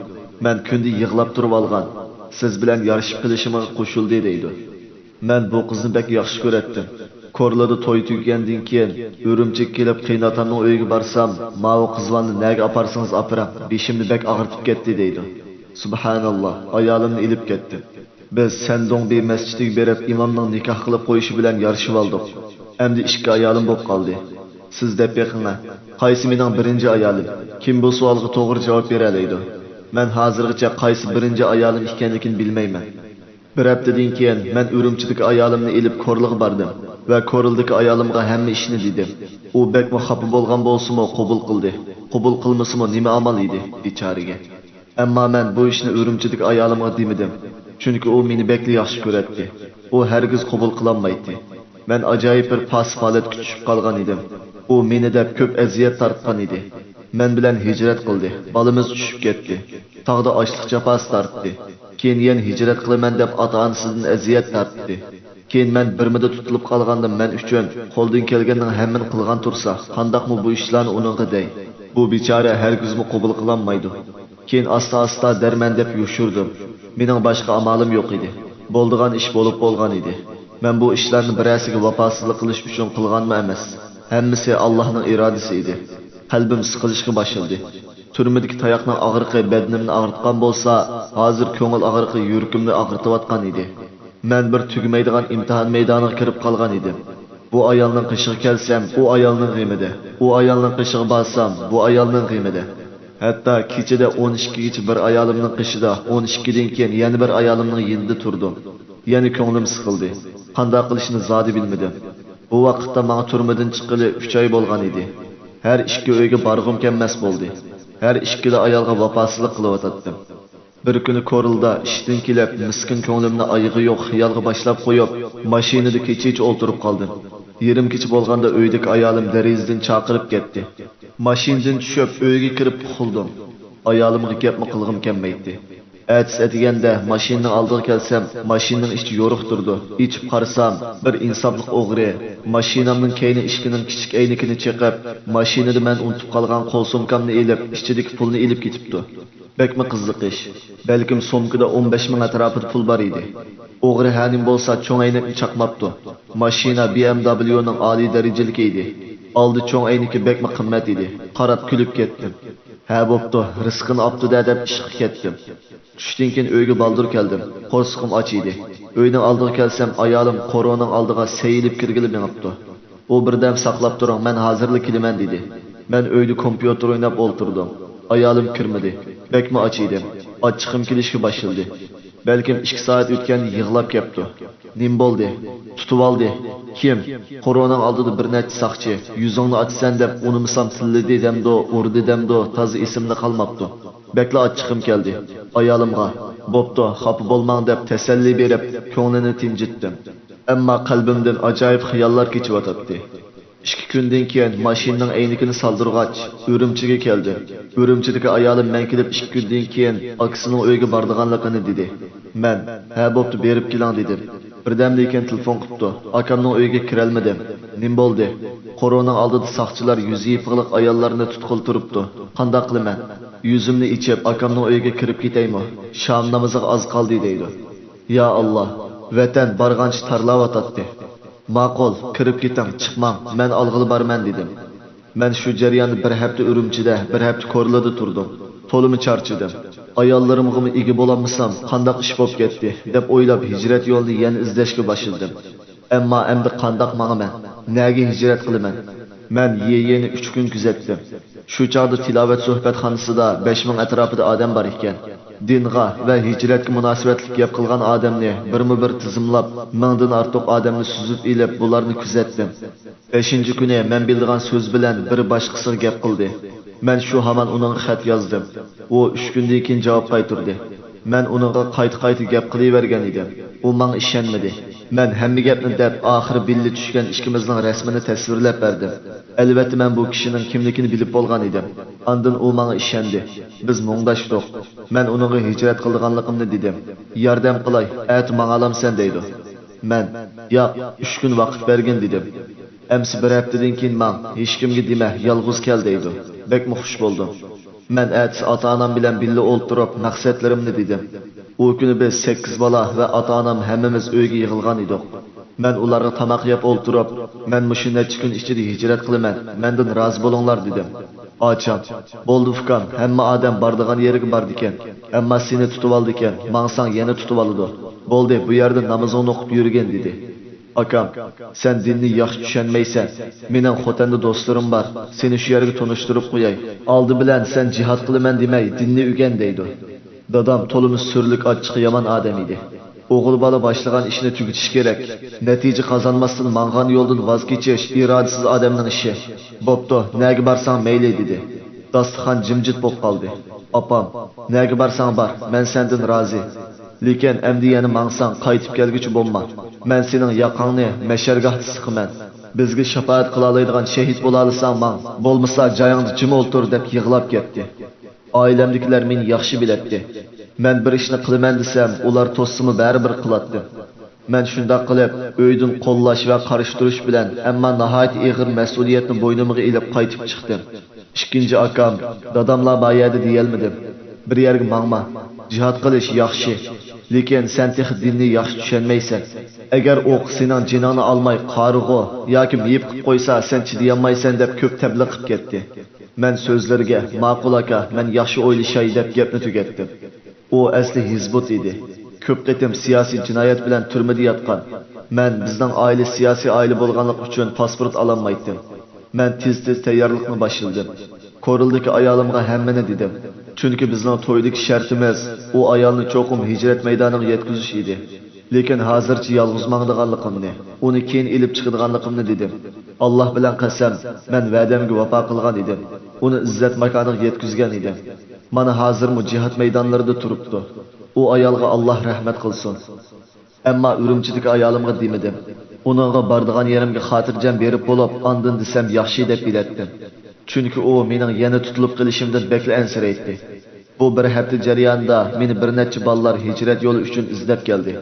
مەن كۈندە يىغلاپ تۇرۇۋالغان. سىز بىلەن يارىشىپ قېلىشىمغا قوشۇلدى» دەيدۇ. مەن بۇ قىزنى بەك ياخشى كۆرەتتىم. كورلىدا توي تۈگىگەندىن كېيىن، ئۈرۈمچىگە كېلىپ قېيىنئاتامنىڭ ئۆيىگە بارسام، ماۋۇ قىزۋالنى نەگە ئاپارسىڭىز ئاپىرىڭ، بېشىمنى بەك ئاغرىتىپ كەتتى دەيدۇ. سۇبھاناللا، ئايالىمنى ئېلىپ كەتتىم. بىز سەندۇڭبى مەسچىتىگە بېرىپ، ئىمامنىڭ نىكاھ قىلىپ قويۇشى بىلەن يارىشىۋالدۇق. ئەمدى ئىككى ئايالىم بولۇپ قالدى. سىز دەپ بېقىڭە، قايسى مېنىڭ بىرىنچى ئايالىم؟ كىم بۇ سوئالغا توغرا جاۋاب بېرەلەيدۇ؟ مەن ھازىرغىچە قايسى بىرىنچى ئايالىم ئىكەنلىكىنى بىلمەيمەن. بىر ھەپتىدىن كېيىن مەن ئۈرۈمچىدىكى ئايالىمنى ئېلىپ كورلىغا باردىم ۋە كورلىدىكى ئايالىمغا ھەممە ئىشنى دېدىم. ئۇ بەكمۇ خاپا بولغان بولسىمۇ، قوبۇل قىلدى. قوبۇل قىلمىسىمۇ نېمە ئامال ئىدى، بىچارىگە. ئەمما مەن بۇ ئىشنى ئۈرۈمچىدىكى ئايالىمغا دېمىدىم، چۈنكى ئۇ مېنى بەكلا ياخشى كۆرەتتى. ئۇ ھەرگىز قوبۇل قىلالمايتتى. مەن ئاجايىپ بىر پاسىپ ھالەتكە چۈشۈپ قالغان ئىدىم. ئۇ مېنى دەپ كۆپ ئەزىيەت تارتقان ئىدى. مەن بىلەن ھىجرەت قىلدى. بالىمىز چۈشۈپ كەتتى. تاغدا ئاچلىق جاپاسى تارتتى. كېيىن يەنە ھىجرەت قىلىمەن دەپ ئاتا-ئانىسىدىن ئەزىيەت تارتتى. كېيىن مەن بىرمىدە تۇتۇلۇپ قالغاندا مەن ئۈچۈن قولدىن كەلگەننىڭ ھەممىنى قىلغان تۇرسا، قانداقمۇ بۇ ئىشلارنى ئۇنىڭغا دەي؟ بۇ بىچارە ھەرگىزمۇ قوبۇل قىلالمايدۇ. كېيىن ئاستا-ئاستا دەرمەن دەپ يوشۇردۇم. مېنىڭ باشقا ئامالىم يوق ئىدى. بولىدىغان ئىش بولۇپ بولغان ئىدى. مەن بۇ ئىشلارنى بىرەرسىگە ۋاپاسىزلىق قىلىش ئۈچۈن قىلغانمۇ ئەمەس. ھەممىسى ئاللاھنىڭ ئىرادىسى ئىدى. قەلبىم سىقىلىشقا باشلىدى. تۈرمىدىكى تاياقنىڭ ئاغرىقى بەدىنىمنى ئاغرىتقان بولسا، ھازىر كۆڭۈل ئاغرىقى يۈرىكىمنى ئاغرىتىۋاتقان ئىدى. مەن بىر تۈگىمەيدىغان ئىمتىھان مەيدانىغا كىرىپ قالغان ئىدىم. بۇ ئايالنىڭ قېشىغا كەلسەم، ئۇ ئايالنىڭ غېمىدە. ئۇ ئايالنىڭ قېشىغا بارسام، بۇ ئايالنىڭ غېمىدە. ھەتتا كېچىدە ئون ئىككىگىچە بىر ئايالىمنىڭ قېشىدا، ئون ئىككىدىن كېيىن يەنە بىر ئايالىمنىڭ يېنىدا تۇردۇم. يەنە كۆڭلۈم سىقىلدى. قانداق قىلىشنى زادى بىلمىدىم. بۇ ۋاقىتتا ماڭا تۈرمىدىن چىققىلى ئۈچ ئاي بولغان ئىدى. ھەر ئىككى ئۆيگە بارغۇم كەلمەس بولدى. ھەر ئىككىلا ئايالغا ۋاپاسىزلىق قىلىۋاتاتتىم. بىر كۈنى كورلىدا ئىشتىن كېلىپ، مىسكىن كۆڭلۈمنى ئايىغى يوق خىيالغا باشلاپ قويۇپ، ماشىنىدا كېچىچە ئولتۇرۇپ قالدىم. يېرىم كېچە بولغاندا ئۆيدىكى ئايالىم دېرىزىدىن چاقىرىپ كەتتى. ماشىنىدىن چۈشۈپ، ئۆيگە كىرىپ ئۇخلىدىم. ئايالىمغا گەپمۇ قىلغۇم كەلمەيتتى. ئەتىسى ئەتىگەندە ماشىنىنىڭ ئالدىغا كەلسەم، ماشىنىنىڭ ئىچى يورۇق تۇرىدۇ. ئېچىپ قارىسام، بىر ئىنساپلىق ئوغرى ماشىنامنىڭ كەينى ئىشىكىنىڭ كىچىك ئەينىكىنى چېقىپ، ماشىنىدا مەن ئۇنتۇپ قالغان قول سومكامنى ئېلىپ، ئىچىدىكى پۇلنى ئېلىپ كېتىپتۇ. بەكمۇ قىزىق ئىش. بەلكىم سومكىدا ئون بەش مىڭ ئەتراپىدا پۇل بار ئىدى. ئوغرى ھەنىم بولسا چوڭ ئەينەكنى چاقماپتۇ. ماشىنا بى ئەم دابليۇنىڭ ئالىي دەرىجىلىكى ئىدى. ئالدى چوڭ ئەينىكى بەكمۇ قىممەت ئىدى. قاراپ كۈلۈپ كەتتىم. ھە بوپتۇ، رىزقىنى ئاپتۇ-دە دەپ ئىشقا كەتتىم. چۈشتىن كېيىن ئۆيگە بالدۇر كەلدىم. قورسىقىم ئاچ ئىدى. ئۆينىڭ ئالدىغا كەلسەم، ئايالىم قورۇنىڭ ئالدىغا سەيلىپ كىرگىلى مېڭىپتۇ. ئۇ بىردەم ساقلاپ تۇرۇڭ، مەن ھازىرلا كېلىمەن دېدى. مەن ئۆيدە كومپيۇتېر ئويناپ ئولتۇردۇم. ئايالىم كىرمىدى. بەكمۇ ئاچ ئىدىم. ئاچچىقىم كېلىشكە باشلىدى. بەلكىم ئىككى سائەت ئۆتكەندە يىغلاپ كەپتۇ. نېمە بولدى؟ تۇتۇۋالدى. كىم؟ قورۇنىڭ ئالدىدا بىر نەچچە ساقچى، يۈزۈڭنى ئاچىسەن دەپ ئۇنىمىسام تىللىدى دەمدۇ، ئۇردى دەمدۇ، تازا ئېسىمدە قالماپتۇ. بەكلا ئاچچىقىم كەلدى. ئايالىمغا، بوپتۇ، خاپا بولماڭ دەپ تەسەللى بېرىپ، كۆڭلىنى تىنجىتتىم. ئەمما قەلبىمدىن ئاجايىپ خىياللار كېچىۋاتاتتى. ئىككى كۈندىن كېيىن ماشىنىنىڭ ئەينىكىنى سالدۇرغاچ، ئۈرۈمچىگە كەلدىم. ئۈرۈمچىدىكى ئايالىم مەن كېلىپ ئىككى كۈندىن كېيىن ئاكىسىنىڭ ئۆيىگە بارىدىغانلىقىنى دېدى. مەن، ھە، بوپتۇ، بېرىپ كېلىڭ دېدىم. بىردەمدىن كېيىن تېلېفون قىپتۇ. ئاكامنىڭ ئۆيىگە كىرەلمىدىم. نېمە بولدى؟ قورۇنىڭ ئالدىدا ساقچىلار يۈزى يېپىقلىق ئاياللارنى تۇتقىلى تۇرۇپتۇ. قانداق قىلىمەن؟ يۈزۈمنى ئېچىپ، ئاكامنىڭ ئۆيىگە كىرىپ كېتەيمۇ؟ شام نامىزىغا ئاز قالدى دەيدۇ. يا ئاللا، ۋەتەن بارغانچە تارلاۋاتاتتى. ماقۇل، كىرىپ كېتىڭ، چىقماڭ، مەن ئالغىلى بارىمەن دېدىم. مەن شۇ جەرياندا بىر ھەپتە ئۈرۈمچىدە، بىر ھەپتە كورلىدا تۇردۇم. تولىمۇ چارچىدىم. ئاياللىرىمغىمۇ ئىگە بولالمىسام، قانداق ئىش بولۇپ كەتتى، دەپ ئويلاپ، ھىجرەت يولىنى يەنە ئىزدەشكە باشلىدىم. ئەمما ئەمدى قانداق ماڭىمەن؟ نەگە ھىجرەت قىلىمەن؟ مەن يېيىنى ئۈچ كۈن كۆزەتتىم. شۇ چاغدا تىلاۋەت سۆھبەتخانىسىدا بەش مىڭ ئەتراپىدا ئادەم بار ئىكەن. دىنغا ۋە ھىجرەتكە مۇناسىۋەتلىك گەپ قىلغان ئادەمنى بىرمۇبىر تىزىملاپ، مىڭدىن ئارتۇق ئادەمنى سۈزۈپ ئېلىپ، بۇلارنى كۆزەتتىم. بەشىنچى كۈنى مەن بىلىدىغان سۆز بىلەن بىرى باشقىسىغا گەپ قىلدى. مەن شۇ ھامان ئۇنىڭغا خەت يازدىم. ئۇ ئۈچ كۈندىن كېيىن جاۋاب قايتۇردى. مەن ئۇنىڭغا قايتا-قايتا گەپ قىلىۋەرگەن ئىدىم. ئۇ ماڭا ئىشەنمىدى. مەن ھەممە گەپنى دەپ، ئاخىرى بىللە چۈشكەن ئىككىمىزنىڭ رەسىمىنى تەسۋىرلەپ بەردىم. ئەلۋەتتە، مەن بۇ كىشىنىڭ كىملىكىنى بىلىپ بولغان ئىدىم. ئاندىن ئۇ ماڭا ئىشەندى. بىز مۇڭداشتۇق. مەن ئۇنىڭغا ھىجرەت قىلىدىغانلىقىمنى دېدىم. ياردەم قىلاي، ئەتە ماڭالامسەن دەيدۇ. مەن، ياق، ئۈچ كۈن ۋاقىت بەرگىن دېدىم. ئەمسە بىر ھەپتىدىن كېيىن ماڭ، ھېچكىمگە دېمە، يالغۇز كەل دەيدۇ. بەكمۇ خۇش بولدۇم. مەن ئەتىسى ئاتا-ئانام بىلەن بىللە ئولتۇرۇپ مەقسەتلىرىمنى دېدىم. ئۇ كۈنى بىز سەككىز بالا ۋە ئاتا-ئانام ھەممىمىز ئۆيگە يىغىلغان ئىدۇق. مەن ئۇلارغا تاماق يەپ ئولتۇرۇپ، مەن مۇشۇ نەچچە كۈن ئىچىدە ھىجرەت قىلىمەن، مەندىن رازى بولۇڭلار دېدىم. ئاچام، بولدى ئۇكام، ھەممە ئادەم بارىدىغان يېرىگە بارىدىكەن، ئەمما سېنى تۇتۇۋالىدىكەن، ماڭساڭ يەنە تۇتۇۋالىدۇ. بولدى، بۇ يەردە نامىزىڭنى ئوقۇپ يۈرگىن دېدى. ئاكام، سەن دىننى ياخشى چۈشەنمەيسەن. مېنىڭ خوتەندە دوستلىرىم بار. سېنى شۇ يەرگە تونۇشتۇرۇپ قوياي. ئالدى بىلەن سەن جىھاد قىلىمەن دېمەي، دىننى ئۆگەن دەيدۇ. دادام تولىمۇ سۈرلۈك، ئاچچىقى يامان ئادەم ئىدى. ئوغۇل بالا باشلىغان ئىشنى تۈگىتىش كېرەك. نەتىجە قازانماستىن ماڭغان يولدىن ۋاز كېچىش ئىرادىسىز ئادەمنىڭ ئىشى. بوپتۇ، نەگە بارساڭ مەيلى دېدى. داستىخان جىمجىت بولۇپ قالدى. ئاپام، نەگە بارساڭ بار، مەن سەندىن رازى. لېكىن ئەمدى يەنە ماڭساڭ، قايتىپ كەلگۈچە بولما. مەن سېنىڭ ياقاڭنى مەشەرگاھتا سىقىمەن. بىزگە شاپائەت قىلالايدىغان شېھىت بولالىساڭ ماڭ، بولمىسا جايىڭدا جىم ئولتۇر دەپ يىغلاپ كەتتى. ئائىلەمدىكىلەر مېنى ياخشى بىلەتتى. مەن بىر ئىشنى قىلىمەن دېسەم، ئۇلار توسسىمۇ بەرىبىر قىلاتتىم. مەن شۇنداق قىلىپ، ئۆيدىن قوللاش ۋە قارشى تۇرۇش بىلەن، ئەمما ناھايىتى ئېغىر مەسئۇلىيەتنى بوينۇمغا ئېلىپ قايتىپ چىقتىم. ئىككىنچى ئاكام، داداملار بار يەردە دېيەلمىدىم. بىر يەرگە ماڭما. جىھاد قىلىش ياخشى. لېكىن سەن تېخى دىننى ياخشى چۈشەنمەيسەن. ئەگەر ئوق سېنىڭ جېنىڭنى ئالماي قارىغۇ ياكى مېيىپ قىلىپ قويسا، سەن چىدىيالمايسەن دەپ كۆپ تەبلىغ قىلىپ كەتتى. مەن سۆزلىرىگە، ماقۇل ئاكا، مەن ياخشى ئويلىشاي دەپ گەپنى تۈگەتتىم. ئۇ ئەسلى ھېزبۇت ئىدى. كۆپ قېتىم سىياسىي جىنايەت بىلەن تۈرمىدە ياتقان. مەن بىزنىڭ ئائىلە سىياسىي ئائىلە بولغانلىقى ئۈچۈن پاسپورت ئالالمايتتىم. مەن تېز-تېز تەييارلىقنى باشلىدىم. كورلىدىكى ئايالىمغا ھەممىنى دېدىم. چۈنكى بىزنىڭ تويدىكى شەرتىمىز ئۇ ئايالنى چوقۇم ھىجرەت مەيدانىغا يەتكۈزۈش ئىدى. لېكىن ھازىرچە يالغۇز ماڭىدىغانلىقىمنى، ئۇنى كېيىن ئېلىپ چىقىدىغانلىقىمنى دېدىم. ئاللاھ بىلەن قەسەم، مەن ۋەدەمگە ۋاپا قىلغان ئىدىم. ئۇنى ئىززەت ماكانىغا يەتكۈزگەن ئىدىم. مانا ھازىرمۇ جىھاد مەيدانلىرىدا تۇرۇپتۇ. ئۇ ئايالغا ئاللاھ رەھمەت قىلسۇن. ئەمما ئۈرۈمچىدىكى ئايالىمغا دېمىدىم. ئۇنىڭغا بارىدىغان يېرىمگە خاتىرجەم بېرىپ بولۇپ، ئاندىن دېسەم ياخشى دەپ بىلەتتىم. چۈنكى ئۇ مېنىڭ يەنە تۇتۇلۇپ قېلىشىمدىن بەكلا ئەنسىرەيتتى. بۇ بىر ھەپتە جەريانىدا مېنى بىر نەچچە بالىلار ھىجرەت يولى ئۈچۈن ئىزدەپ كەلدى.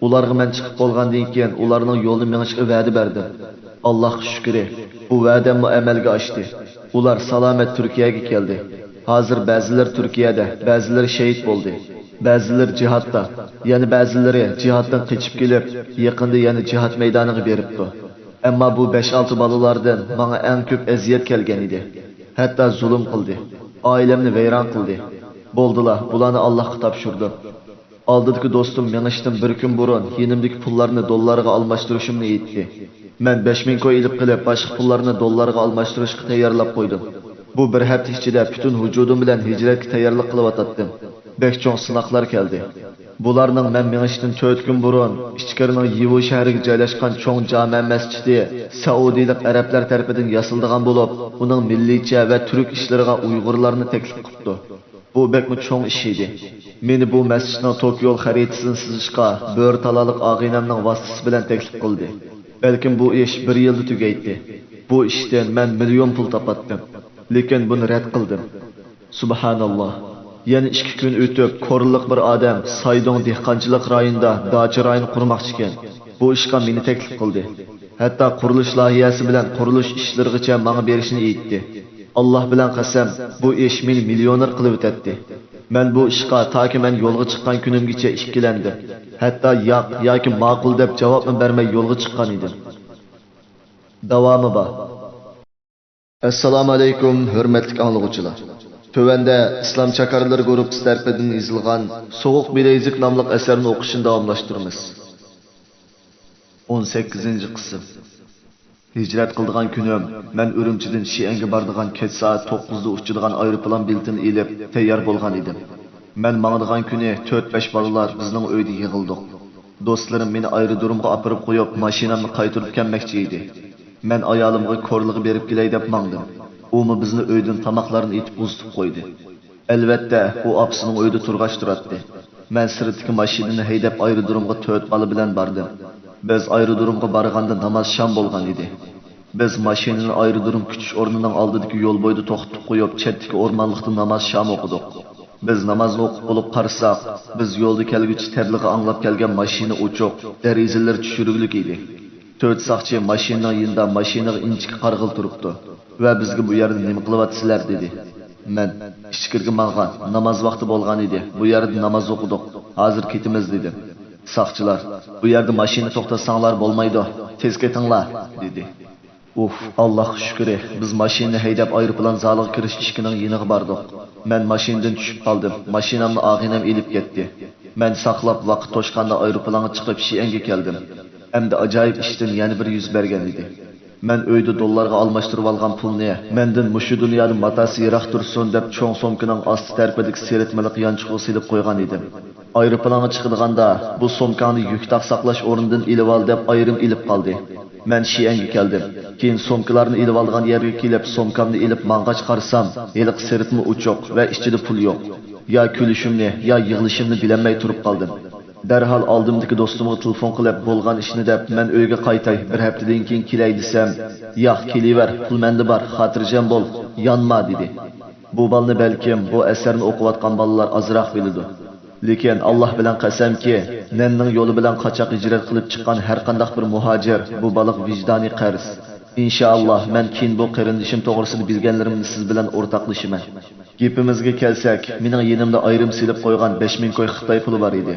ئۇلارغا مەن چىقىپ بولغاندىن كېيىن ئۇلارنىڭ يولدا مېڭىشىغا ۋەدە بەردىم. ئاللاھقا شۈكرى، بۇ ۋەدەممۇ ئەمەلگە ئاشتى. ئۇلار سالامەت تۈركىيەگە كەلدى. ھازىر بەزىلىرى تۈركىيەدە، بەزىلىرى شېھىت بولدى. بەزىلىرى جىھادتا، يەنە بەزىلىرى جىھادتىن قېچىپ كېلىپ، يېقىندا يەنە جىھاد مەيدانىغا بېرىپتۇ. ئەمما بۇ بەش-ئالتە بالىلاردىن ماڭا ئەڭ كۆپ ئەزىيەت كەلگەن ئىدى. ھەتتا زۇلۇم قىلدى. ئائىلەمنى ۋەيران قىلدى. بولدىلا، بۇلارنى ئاللاھقا تاپشۇردۇم. ئالدىدىكى دوستۇم مېڭىشتىن بىر كۈن بۇرۇن يېنىمدىكى پۇللارنى دوللارغا ئالماشتۇرۇشۇمنى ئېيتتى. مەن بەش مىڭ كوي ئېلىپ قېلىپ، باشقا پۇللارنى دوللارغا ئالماشتۇرۇشقا تەييارلاپ قويدۇم. بۇ بىر ھەپتە ئىچىدە پۈتۈن ۋۇجۇدۇم بىلەن ھىجرەتكە تەييارلىق قىلىۋاتاتتىم. بەك چوڭ سىناقلار كەلدى. بۇلارنىڭ مەن مېڭىشتىن تۆت كۈن بۇرۇن ئىچكىرىنىڭ يىۋۇ شەھىرىگە جايلاشقان چوڭ جامە مەسچىتى سەئۇدىلىق ئەرەبلەر تەرىپىدىن ياسىلىدىغان بولۇپ، ئۇنىڭ مىللىيچە ۋە تۈرك ئىشلىرىغا ئۇيغۇرلارنى تەكلىپ قىپتۇ. بۇ بەكمۇ چوڭ ئىش ئىدى. مېنى بۇ مەسچىتنىڭ توكيول خەرىتىسىنى سىزىشقا بۆرە تالالىق ئاغىنەمنىڭ ۋاسىتىسى بىلەن تەكلىپ قىلدى. بەلكىم بۇ ئىش بىر يىلدا تۈگەيتتى. بۇ ئىشتىن مەن مىليون پۇل تاپاتتىم. لېكىن بۇنى رەت قىلدىم. سۇبھاناللا. يەنە ئىككى كۈن ئۆتۈپ، كورلىلىق بىر ئادەم سايدۇڭ دېھقانچىلىق رايونىدا داچا رايون قۇرماقچىكەن. بۇ ئىشقا مېنى تەكلىپ قىلدى. ھەتتا قۇرۇلۇش لايىھەسى بىلەن قۇرۇلۇش ئىشلىرىغىچە ماڭا بېرىشنى ئېيتتى. ئاللاھ بىلەن قەسەم، بۇ ئىش مېنى مىليونېر قىلىۋېتەتتى. مەن بۇ ئىشقا تاكى مەن يولغا چىققان كۈنۈمگىچە ئىككىلەندىم. ھەتتا ياق ياكى ماقۇل دەپ جاۋابمۇ بەرمەي يولغا چىققان ئىدىم. داۋامى بار. ئەسسالامۇئەلەيكۇم، ھۆرمەتلىك ئاڭلىغۇچىلار! تۆۋەندە ئىسلام چاكارلىرى گۇرۇپپىسى تەرىپىدىن يېزىلغان سوغۇق بىلەيزۈك ناملىق ئەسەرنى ئوقۇشنى داۋاملاشتۇرىمىز. ئون سەككىزىنچى قىسىم. ھىجرەت قىلىدىغان كۈنۈم، مەن ئۈرۈمچىدىن شىئەنگە بارىدىغان كەچ سائەت توققۇزدا ئۇچىدىغان ئايروپىلان بېلىتىنى ئېلىپ تەييار بولغان ئىدىم. مەن ماڭىدىغان كۈنى تۆت-بەش بالىلار بىزنىڭ ئۆيدە يىغىلدۇق. دوستلىرىم مېنى ئايرودرومغا ئاپىرىپ قويۇپ، ماشىنامنى قايتۇرۇپ كەلمەكچى ئىدى. مەن ئايالىمغا كورلىغا بېرىپ كېلەي دەپ ماڭدىم. ئۇمۇ بىزنى ئۆيدىن تاماقلارنى ئېتىپ ئۇزىتىپ قويدى. ئەلۋەتتە، ئۇ ئاپىسىنىڭ ئۆيىدە تۇرغاچ تۇراتتى. مەن سىرتتىكى ماشىنىنى ھەيدەپ ئايرودرومغا تۆت بالا بىلەن باردىم. بىز ئايرودرومغا بارغاندا ناماز شام بولغان ئىدى. بىز ماشىنىنى ئايرودروم كۈتۈش ئورنىنىڭ ئالدىدىكى يول بويىدا توختىتىپ قويۇپ، چەتتىكى ئورمانلىقتا ناماز شام ئوقۇدۇق. بىز نامازنى ئوقۇپ بولۇپ قارىساق، بىز يولدا كەلگۈچە تەبلىغ ئاڭلاپ كەلگەن ماشىنا ئوچۇق، دېرىزىلىرى چۈشۈرۈكلۈك ئىدى. تۆت ساقچى ماشىنىنىڭ يېنىدا ماشىنىغا ئىنچىكە قارىغىلى تۇرۇپتۇ ۋە بىزگە «بۇ يەردە نېمە قىلىۋاتىسىلەر؟» دېدى. مەن، «ئىچكىرىگە ماڭغان، ناماز ۋاقتى بولغان ئىدى، بۇ يەردە ناماز ئوقۇدۇق، ھازىر كېتىمىز» دېدىم. ساقچىلار، «بۇ يەردە ماشىنا توختاتساڭلار بولمايدۇ، تېز كېتىڭلار» دېدى. ئۇف، ئاللاھقا شۈكرى، بىز ماشىنىنى ھەيدەپ ئايروپىلان زالىغا كىرىش ئىشىكىنىڭ يېنىغا باردۇق. مەن ماشىنىدىن چۈشۈپ قالدىم، ماشىنامنى ئاغىنەم ئېلىپ كەتتى. مەن ساقلاپ ۋاقىت توشقاندا ئايروپىلانغا چىقىپ شىئەنگە كەلدىم. ئەمدى ئاجايىپ ئىشتىن يەنە بىر يۈز بەرگەن ئىدى. مەن ئۆيدە دوللارغا ئالماشتۇرۇۋالغان پۇلنى مەندىن مۇشۇ دۇنيادا ماتاسى يىراق تۇرسۇن دەپ چوڭ سومكىنىڭ ئاستى تەرىپىدىكى سىرىتمىلىق يانچۇقىغا سېلىپ قويغان ئىدىم. ئايروپىلانغا چىقىدىغاندا، «بۇ سومكاڭنى يۈك تاق ساقلاش ئورنىدىن ئېلىۋال» دەپ ئايرىم ئېلىپ قالدى. مەن شىئەنگە كەلدىم. كېيىن سومكىلارنى ئېلىۋالىدىغان يەرگە كېلىپ، سومكامنى ئېلىپ ماڭغاچ قارىسام، ھېلىقى سىرىتما ئوچۇق ۋە ئىچىدە پۇل يوق. يا كۈلۈشۈمنى، يا يىغلىشىمنى بىلەلمەي تۇرۇپ قالدىم. دەرھال ئالدىمدىكى دوستۇمغا تېلېفون قىلىپ، «بولغان ئىشنى دەپ، مەن ئۆيگە قايتاي، بىر ھەپتىدىن كېيىن كېلەي» دېسەم، «ياق، كېلىۋەر، پۇل مەندە بار، خاتىرجەم بول، يانما» دېدى. بۇ بالىنى بەلكىم بۇ ئەسەرنى ئوقۇۋاتقان بالىلار ئازراق بىلىدۇ. لېكىن ئاللاھ بىلەن قەسەمكى، نەننىڭ يولى بىلەن قاچاق ھىجرەت قىلىپ چىققان ھەرقانداق بىر مۇھاجىر بۇ بالىغا ۋىجدانىي قەرز. ئىنشائاللاھ، مەن كېيىن بۇ قېرىندىشىم توغرىسىدا بىلگەنلىرىمنى سىز بىلەن ئورتاقلىشىمەن. گېپىمىزگە كەلسەك، مېنىڭ يېنىمدا ئايرىم سېلىپ قويغان بەش مىڭ كوي خىتاي پۇلى بار ئىدى.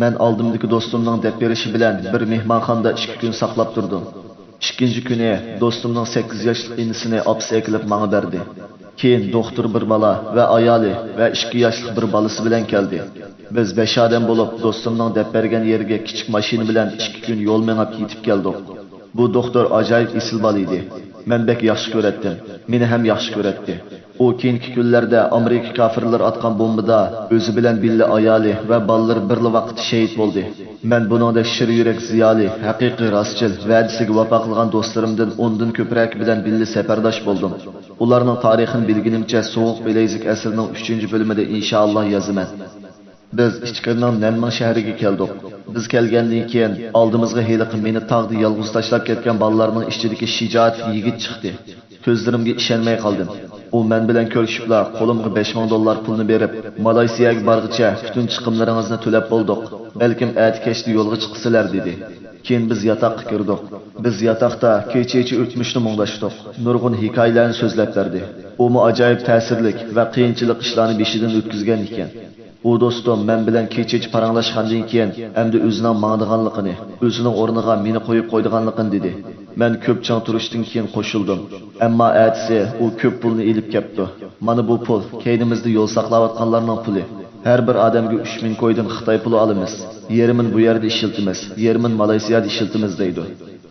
مەن ئالدىمدىكى دوستۇمنىڭ دەپ بېرىشى بىلەن بىر مېھمانخانىدا ئىككى كۈن ساقلاپ تۇردۇم. ئىككىنچى كۈنى دوستۇمنىڭ سەككىز ياشلىق ئىنىسىنى ئاپىسى ئەكېلىپ ماڭا بەردى. كېيىن دوختۇر بىر بالا ۋە ئايالى ۋە ئىككى ياشلىق بىر بالىسى بىلەن كەلدى. بىز بەش ئادەم بولۇپ، دوستۇمنىڭ دەپ بەرگەن يېرىگە كىچىك ماشىنا بىلەن ئىككى كۈن يول مېڭىپ يېتىپ كەلدۇق. بۇ دوختۇر ئاجايىپ ئېسىل بالا ئىدى. مەن بەك ياخشى كۆرەتتىم. مېنى ھەم ياخشى كۆرەتتى. ئۇ كېيىنكى كۈنلەردە ئامېرىكا كاپىرلىرى ئاتقان بومبىدا ئۆزى بىلەن بىللە ئايالى ۋە بالىلىرى بىرلا ۋاقىتتا شېھىت بولدى. مەن بۇنىڭدەك شىر يۈرەك زىيالىي، ھەقىقىي راستچىل، ۋەدىسىگە ۋاپا قىلغان دوستلىرىمدىن ئوندىن كۆپرەك بىلەن بىللە سەپەرداش بولدۇم. ئۇلارنىڭ تارىخىنى بىلگىنىمچە سوغۇق بىلەيزۈك ئەسىرىنىڭ ئۈچىنچى بۆلۈمىدە ئىنشائاللاھ يازىمەن. بىز ئىچكىرىنىڭ نەنمىڭ شەھىرىگە كەلدۇق. بىز كەلگەندىن كېيىن ئالدىمىزغا ھېلىقى مېنى تاغدا يالغۇز تاشلاپ كەتكەن بالىلارنىڭ ئىچىدىكى شىجائەتلىك يىگىت چىقتى. كۆزلىرىمگە ئىشەنمەي قالدىم. ئۇ مەن بىلەن كۆرۈشۈپلا قولۇمغا بەش مىڭ دوللار پۇلنى بېرىپ، «مالايسىيەگە بارغىچە پۈتۈن چىقىملىرىڭىزنى تۆلەپ بولدۇق. بەلكىم ئەتە كەچتە يولغا چىقىسىلەر» دېدى. كېيىن بىز ياتاققا كىردۇق. بىز ياتاقتا كېچىچە ئۆتمۈشنى مۇڭداشتۇق. نۇرغۇن ھېكايىلەرنى سۆزلەپ بەردى. ئۇمۇ ئاجايىپ تەسىرلىك ۋە قىيىنچىلىق ئىشلارنى بېشىدىن ئۆتكۈزگەن ئىكەن. ئۇ دوستۇم مەن بىلەن كېچىچە پاراڭلاشقاندىن كېيىن، ئەمدى ئۆزىنىڭ ماڭىدىغانلىقىنى، ئۆزىنىڭ ئورنىغا مېنى قويۇپ قويىدىغانلىقىنى دېدى. مەن كۆپ چىڭ تۇرۇشتىن كېيىن قوشۇلدۇم. ئەمما ئەتىسى ئۇ كۆپ پۇلنى ئېلىپ كەپتۇ. مانا بۇ پۇل كەينىمىزدە يول ساقلاۋاتقانلارنىڭ پۇلى. ھەر بىر ئادەمگە ئۈچ مىڭ كويدىن خىتاي پۇلى ئالىمىز. يېرىمىنى بۇ يەردە ئىشلىتىمىز، يېرىمىنى مالايسىيادا ئىشلىتىمىز دەيدۇ.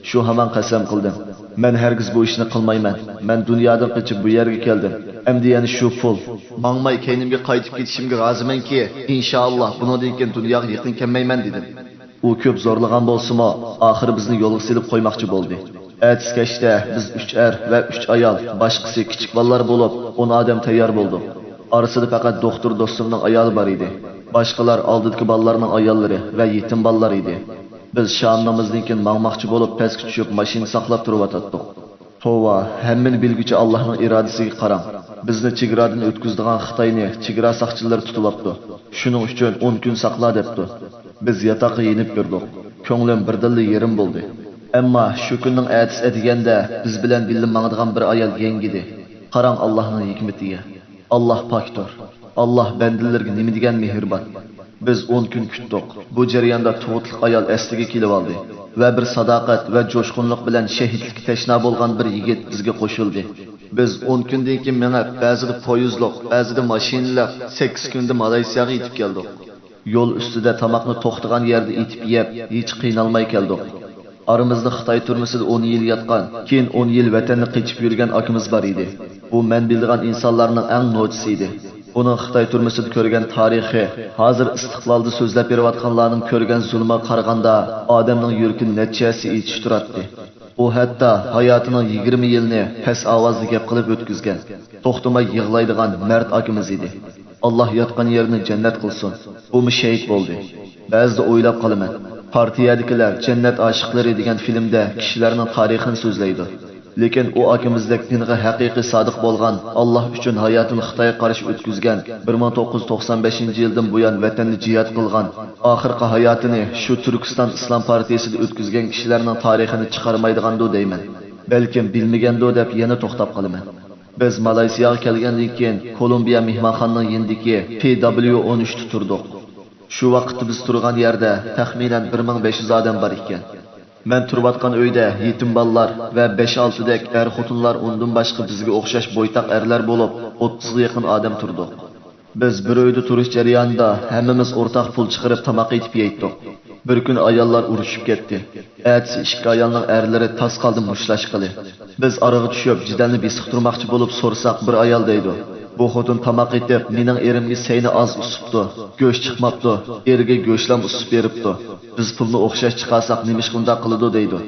شۇ ھامان قەسەم قىلدىم. مەن ھەرگىز بۇ ئىشنى قىلمايمەن. مەن دۇنيادىن قېچىپ بۇ يەرگە كەلدىم. ئەمدى يەنە شۇ پۇل. ماڭماي كەينىمگە قايتىپ كېتىشىمگە رازىمەنكى، ئىنشائاللا بۇنىڭدىن كېيىن دۇنياغا يېقىن كەلمەيمەن دېدىم. ئۇ كۆپ زورلىغان بولسىمۇ، ئاخىرى بىزنى يولغا سېلىپ قويماقچى بولدى. ئەتىسى كەچتە بىز ئۈچ ئەر ۋە ئۈچ ئايال، باشقىسى كىچىك بالىلار بولۇپ، ئون ئادەم تەييار بولدۇق. ئارىسىدا پەقەت دوختۇر دوستۇمنىڭ ئايالى بار ئىدى. باشقىلار ئالدىدىكى بالىلارنىڭ ئاياللىرى ۋە يېتىم بالىلار ئىدى. بىز شام نامىزىدىن كېيىن ماڭماقچى بولۇپ، پەسكە چۈشۈپ، ماشىنا ساقلاپ تۇرۇۋاتاتتۇق. توۋا، ھەممىنى بىلگۈچى ئاللاھنىڭ ئىرادىسىگە قاراڭ. بىزنى چېگرادىن ئۆتكۈزىدىغان خىتاينى چېگرا ساقچىلىرى تۇتۇۋاپتۇ. شۇنىڭ ئۈچۈن ئون كۈن ساقلا دەپتۇ. بىز ياتاققا يېنىپ كىردۇق. كۆڭلۈم بىردىنلا يېرىم بولدى. ئەمما شۇ كۈننىڭ ئەتىسى ئەتىگەندە بىز بىلەن بىللە ماڭىدىغان بىر ئايال يەڭگىدى. قاراڭ ئاللاھنىڭ ھېكمىتىگە. ئاللاھ پاكتۇر. ئاللاھ بەندىلىرىگە نېمە دېگەن مېھرىبان. بىز ئون كۈن كۈتتۇق. بۇ جەرياندا تۇغۇتلۇق ئايال ئەسلىگە كېلىۋالدى ۋە بىر ساداقەت ۋە جوشقۇنلۇق بىلەن شەھىدلىككە تەشنا بولغان بىر يىگىت بىزگە قوشۇلدى. بىز ئون كۈندىن كېيىن مېڭىپ، بەزىدە پويىزلىق، بەزىدە ماشىنىلىق، سەككىز كۈندە مالايسىياغا يېتىپ كەلدۇق. يول ئۈستىدە تاماقنى توختىغان يەردە ئېتىپ يەپ، ھېچ قىينالماي كەلدۇق. ئارىمىزدا خىتاي تۈرمىسىدە ئون يىل ياتقان، كېيىن ئون يىل ۋەتەننى قېچىپ يۈرگەن ئاكىمىز بار ئىدى. بۇ مەن بىلىدىغان ئىنسانلارنىڭ ئەڭ نوچىسى ئىدى. ئۇنىڭ خىتاي تۈرمىسىدە كۆرگەن تارىخى ھازىر ئىستىقلالدا سۆزلەپ بېرىۋاتقانلارنىڭ كۆرگەن زۇلۇمىغا قارىغاندا، ئادەمنىڭ يۈرىكىنى نەچچە ھەسسە ئېچىشتۇراتتى. ئۇ ھەتتا ھاياتىنىڭ يىگىرمە يىلىنى پەس ئاۋازدا گەپ قىلىپ ئۆتكۈزگەن. توختىماي يىغلايدىغان مەرد ئاكىمىز ئىدى. ئاللاھ ياتقان يېرىنى جەننەت قىلسۇن. ئۇمۇ شېھىت بولدى. بەزىدە ئويلاپ قالىمەن، پارتىيەدىكىلەر جەننەت ئاشىقلىرى دېگەن فىلىمدە كىشىلەرنىڭ تارىخىنى سۆزلەيدۇ. لېكىن ئۇ ئاكىمىزدەك دىنغا ھەقىقىي سادىق بولغان، ئاللاھ ئۈچۈن ھاياتىنى خىتايغا قارشى ئۆتكۈزگەن، بىر مىڭ توققۇز يۈز توقسان بەشىنچى يىلدىن بۇيان ۋەتەندە جىھاد قىلغان، ئاخىرقى ھاياتىنى شۇ تۈركىستان ئىسلام پارتىيىسىدە ئۆتكۈزگەن كىشىلەرنىڭ تارىخىنى چىقارمايدىغاندۇ دەيمەن. بەلكىم بىلمىگەندۇ دەپ يەنە توختاپ قالىمەن. بىز مالايسىياغا كەلگەندىن كېيىن، كولومبىيە مېھمانخانىنىڭ يېنىدىكى پى دابليۇ ئون ئۈچتە تۇردۇق. شۇ ۋاقىتتا بىز تۇرغان يەردە تەخمىنەن بىر مىڭ بەش يۈز ئادەم بار ئىكەن. مەن تۇرۇۋاتقان ئۆيدە يېتىم بالىلار ۋە بەش-ئالتىدەك ئەر-خوتۇنلار، ئۇندىن باشقا بىزگە ئوخشاش بويتاق ئەرلەر بولۇپ، ئوتتۇزغا يېقىن ئادەم تۇردۇق. بىز بىر ئۆيدە تۇرۇش جەريانىدا ھەممىمىز ئورتاق پۇل چىقىرىپ تاماق ئېتىپ يەيتتۇق. بىر كۈنى ئاياللار ئۇرۇشۇپ كەتتى. ئەتىسى ئىككى ئايالنىڭ ئەرلىرى تاس قالدى مۇشتلاشقىلى. بىز ئارىغا چۈشۈپ، جېدەلنى بېسىقتۇرماقچى بولۇپ سورىساق، بىر ئايال دەيدۇ، بۇ خوتۇن تاماق ئېتىپ، مېنىڭ ئېرىمگە سەينى ئاز ئۇسۇپتۇ، گۆش چىقماپتۇ، ئېرىگە گۆشلام ئۇسۇپ بېرىپتۇ. بىز پۇلنى ئوخشاش چىقارساق، نېمىشقا ئۇنداق قىلىدۇ دەيدۇ.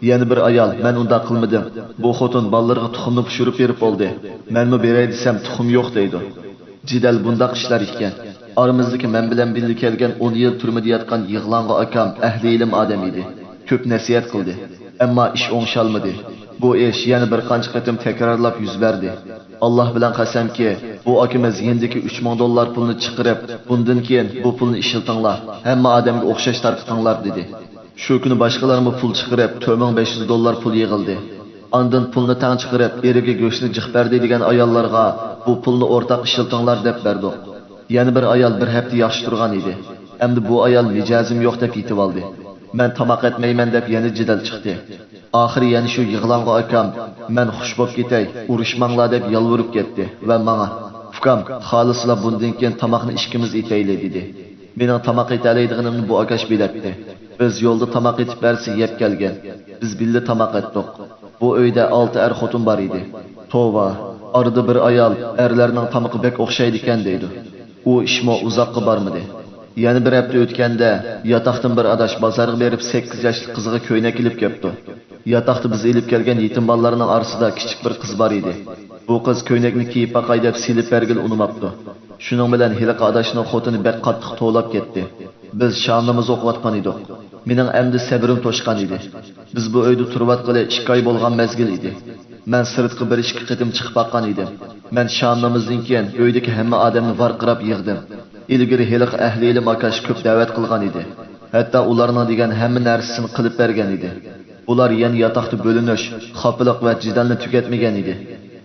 يەنە بىر ئايال، مەن ئۇنداق قىلمىدىم. بۇ خوتۇن بالىلىرىغا تۇخۇمنى پىشۇرۇپ بېرىپ بولدى. مەنمۇ بېرەي دېسەم، تۇخۇم يوق دەيدۇ. جېدەل بۇنداق ئىشلار ئىكەن. ئارىمىزدىكى مەن بىلەن بىللە كەلگەن ئون يىل تۈرمىدە ياتقان يىغلاڭغۇ ئاكام ئەھلى ئىلىم ئادەم ئىدى. كۆپ نەسىھەت قىلدى. ئەمما ئىش ئوڭشالمىدى. بۇ ئىش يەنە بىر قانچە قېتىم تەكرارلاپ يۈز بەردى. ئاللاھ بىلەن قەسەمكى، بۇ ئاكىمىز يېنىدىكى ئۈچ مىڭ دوللار پۇلنى چىقىرىپ، بۇندىن كېيىن بۇ پۇلنى ئىشلىتىڭلار، ھەممە ئادەمگە ئوخشاش تارقىتىڭلار، دېدى. شۇ كۈنى باشقىلارمۇ پۇل چىقىرىپ، تۆت مىڭ بەش يۈز دوللار پۇل يىغىلدى. ئاندىن پۇلنى تەڭ چىقىرىپ، ئېرىگە گۆشنى جىق بەردى دېگەن ئاياللارغا بۇ پۇلنى ئورتاق ئىشلىتىڭلار دەپ بەردۇق. يەنە بىر ئايال بىر ھەپتە ياخشى تۇرغان ئىدى. ئەمدى بۇ ئايال مىجەزىم يوق دەپ يېتىۋالدى. مەن تاماق ئەتمەيمەن دەپ يەنە جېدەل چىقتى. ئاخىرى يەنە شۇ يىغلاڭغۇ ئاكام، مەن خۇش بوپ كېتەي، ئۇرۇشماڭلار دەپ يالۋۇرۇپ كەتتى ۋە ماڭا، ئۇكام، خالىسىلا بۇندىن كېيىن تاماقنى ئىككىمىز ئېتەيلى، دېدى. مېنىڭ تاماق ئېتەلەيدىغىنىمنى بۇ ئاكاش بىلەتتى. بىز يولدا تاماق ئېتىپ بەرسە يەپ كەلگەن. بىز بىللە تاماق ئەتتۇق. بۇ ئۆيدە ئالتە ئەر-خوتۇن بار ئىدى. توۋا، ئارىدا بىر ئايال ئەرلەرنىڭ تامىقى بەك ئوخشايدىكەن دەيدۇ. ئۇ ئىشمۇ ئۇزاققا بارمىدى. يەنە بىر ھەپتە ئۆتكەندە، ياتاقتىن بىر ئاداش بازارغا بېرىپ، سەككىز ياشلىق قىزىغا كۆينەك ئېلىپ كەپتۇ. ياتاقتا بىز ئېلىپ كەلگەن يېتىم بالىلارنىڭ ئارىسىدا كىچىك بىر قىز بار ئىدى. بۇ قىز كۆينەكنى كىيىپ باقاي دەپ سېلىپ بەرگىلى ئۇنىماپتۇ. شۇنىڭ بىلەن ھېلىقى ئاداشنىڭ خوتۇنى بەك قاتتىق توۋلاپ كەتتى. بىز شام نامىزى ئوقۇۋاتقان ئىدۇق. مېنىڭ ئەمدى سەبرىم توشقان ئىدى. بىز بۇ ئۆيدە تۇرۇۋاتقىلى ئىككى ئاي بولغان مەزگىل ئىدى. مەن سىرتقا بىر ئىككى قېتىم چىقىپ باققان ئىدىم. مەن شام نامىزىدىن كېيىن ئۆيدىكى ھەممە ئادەمنى ۋارقىراپ يىغدىم. ئىلگىرى ھېلىقى ئەھلى ئىلىم ئاكاش كۆپ دەۋەت قىلغان ئىدى. ھەتتا ئۇلارنىڭ دېگەن ھەممە نەرسىسىنى قىلىپ بەرگەن ئىدى. ئۇلار يەنە ياتاقتا بۆلۈنۈش، خاپىلىق ۋە جېدەلنى تۈگەتمىگەن ئىدى.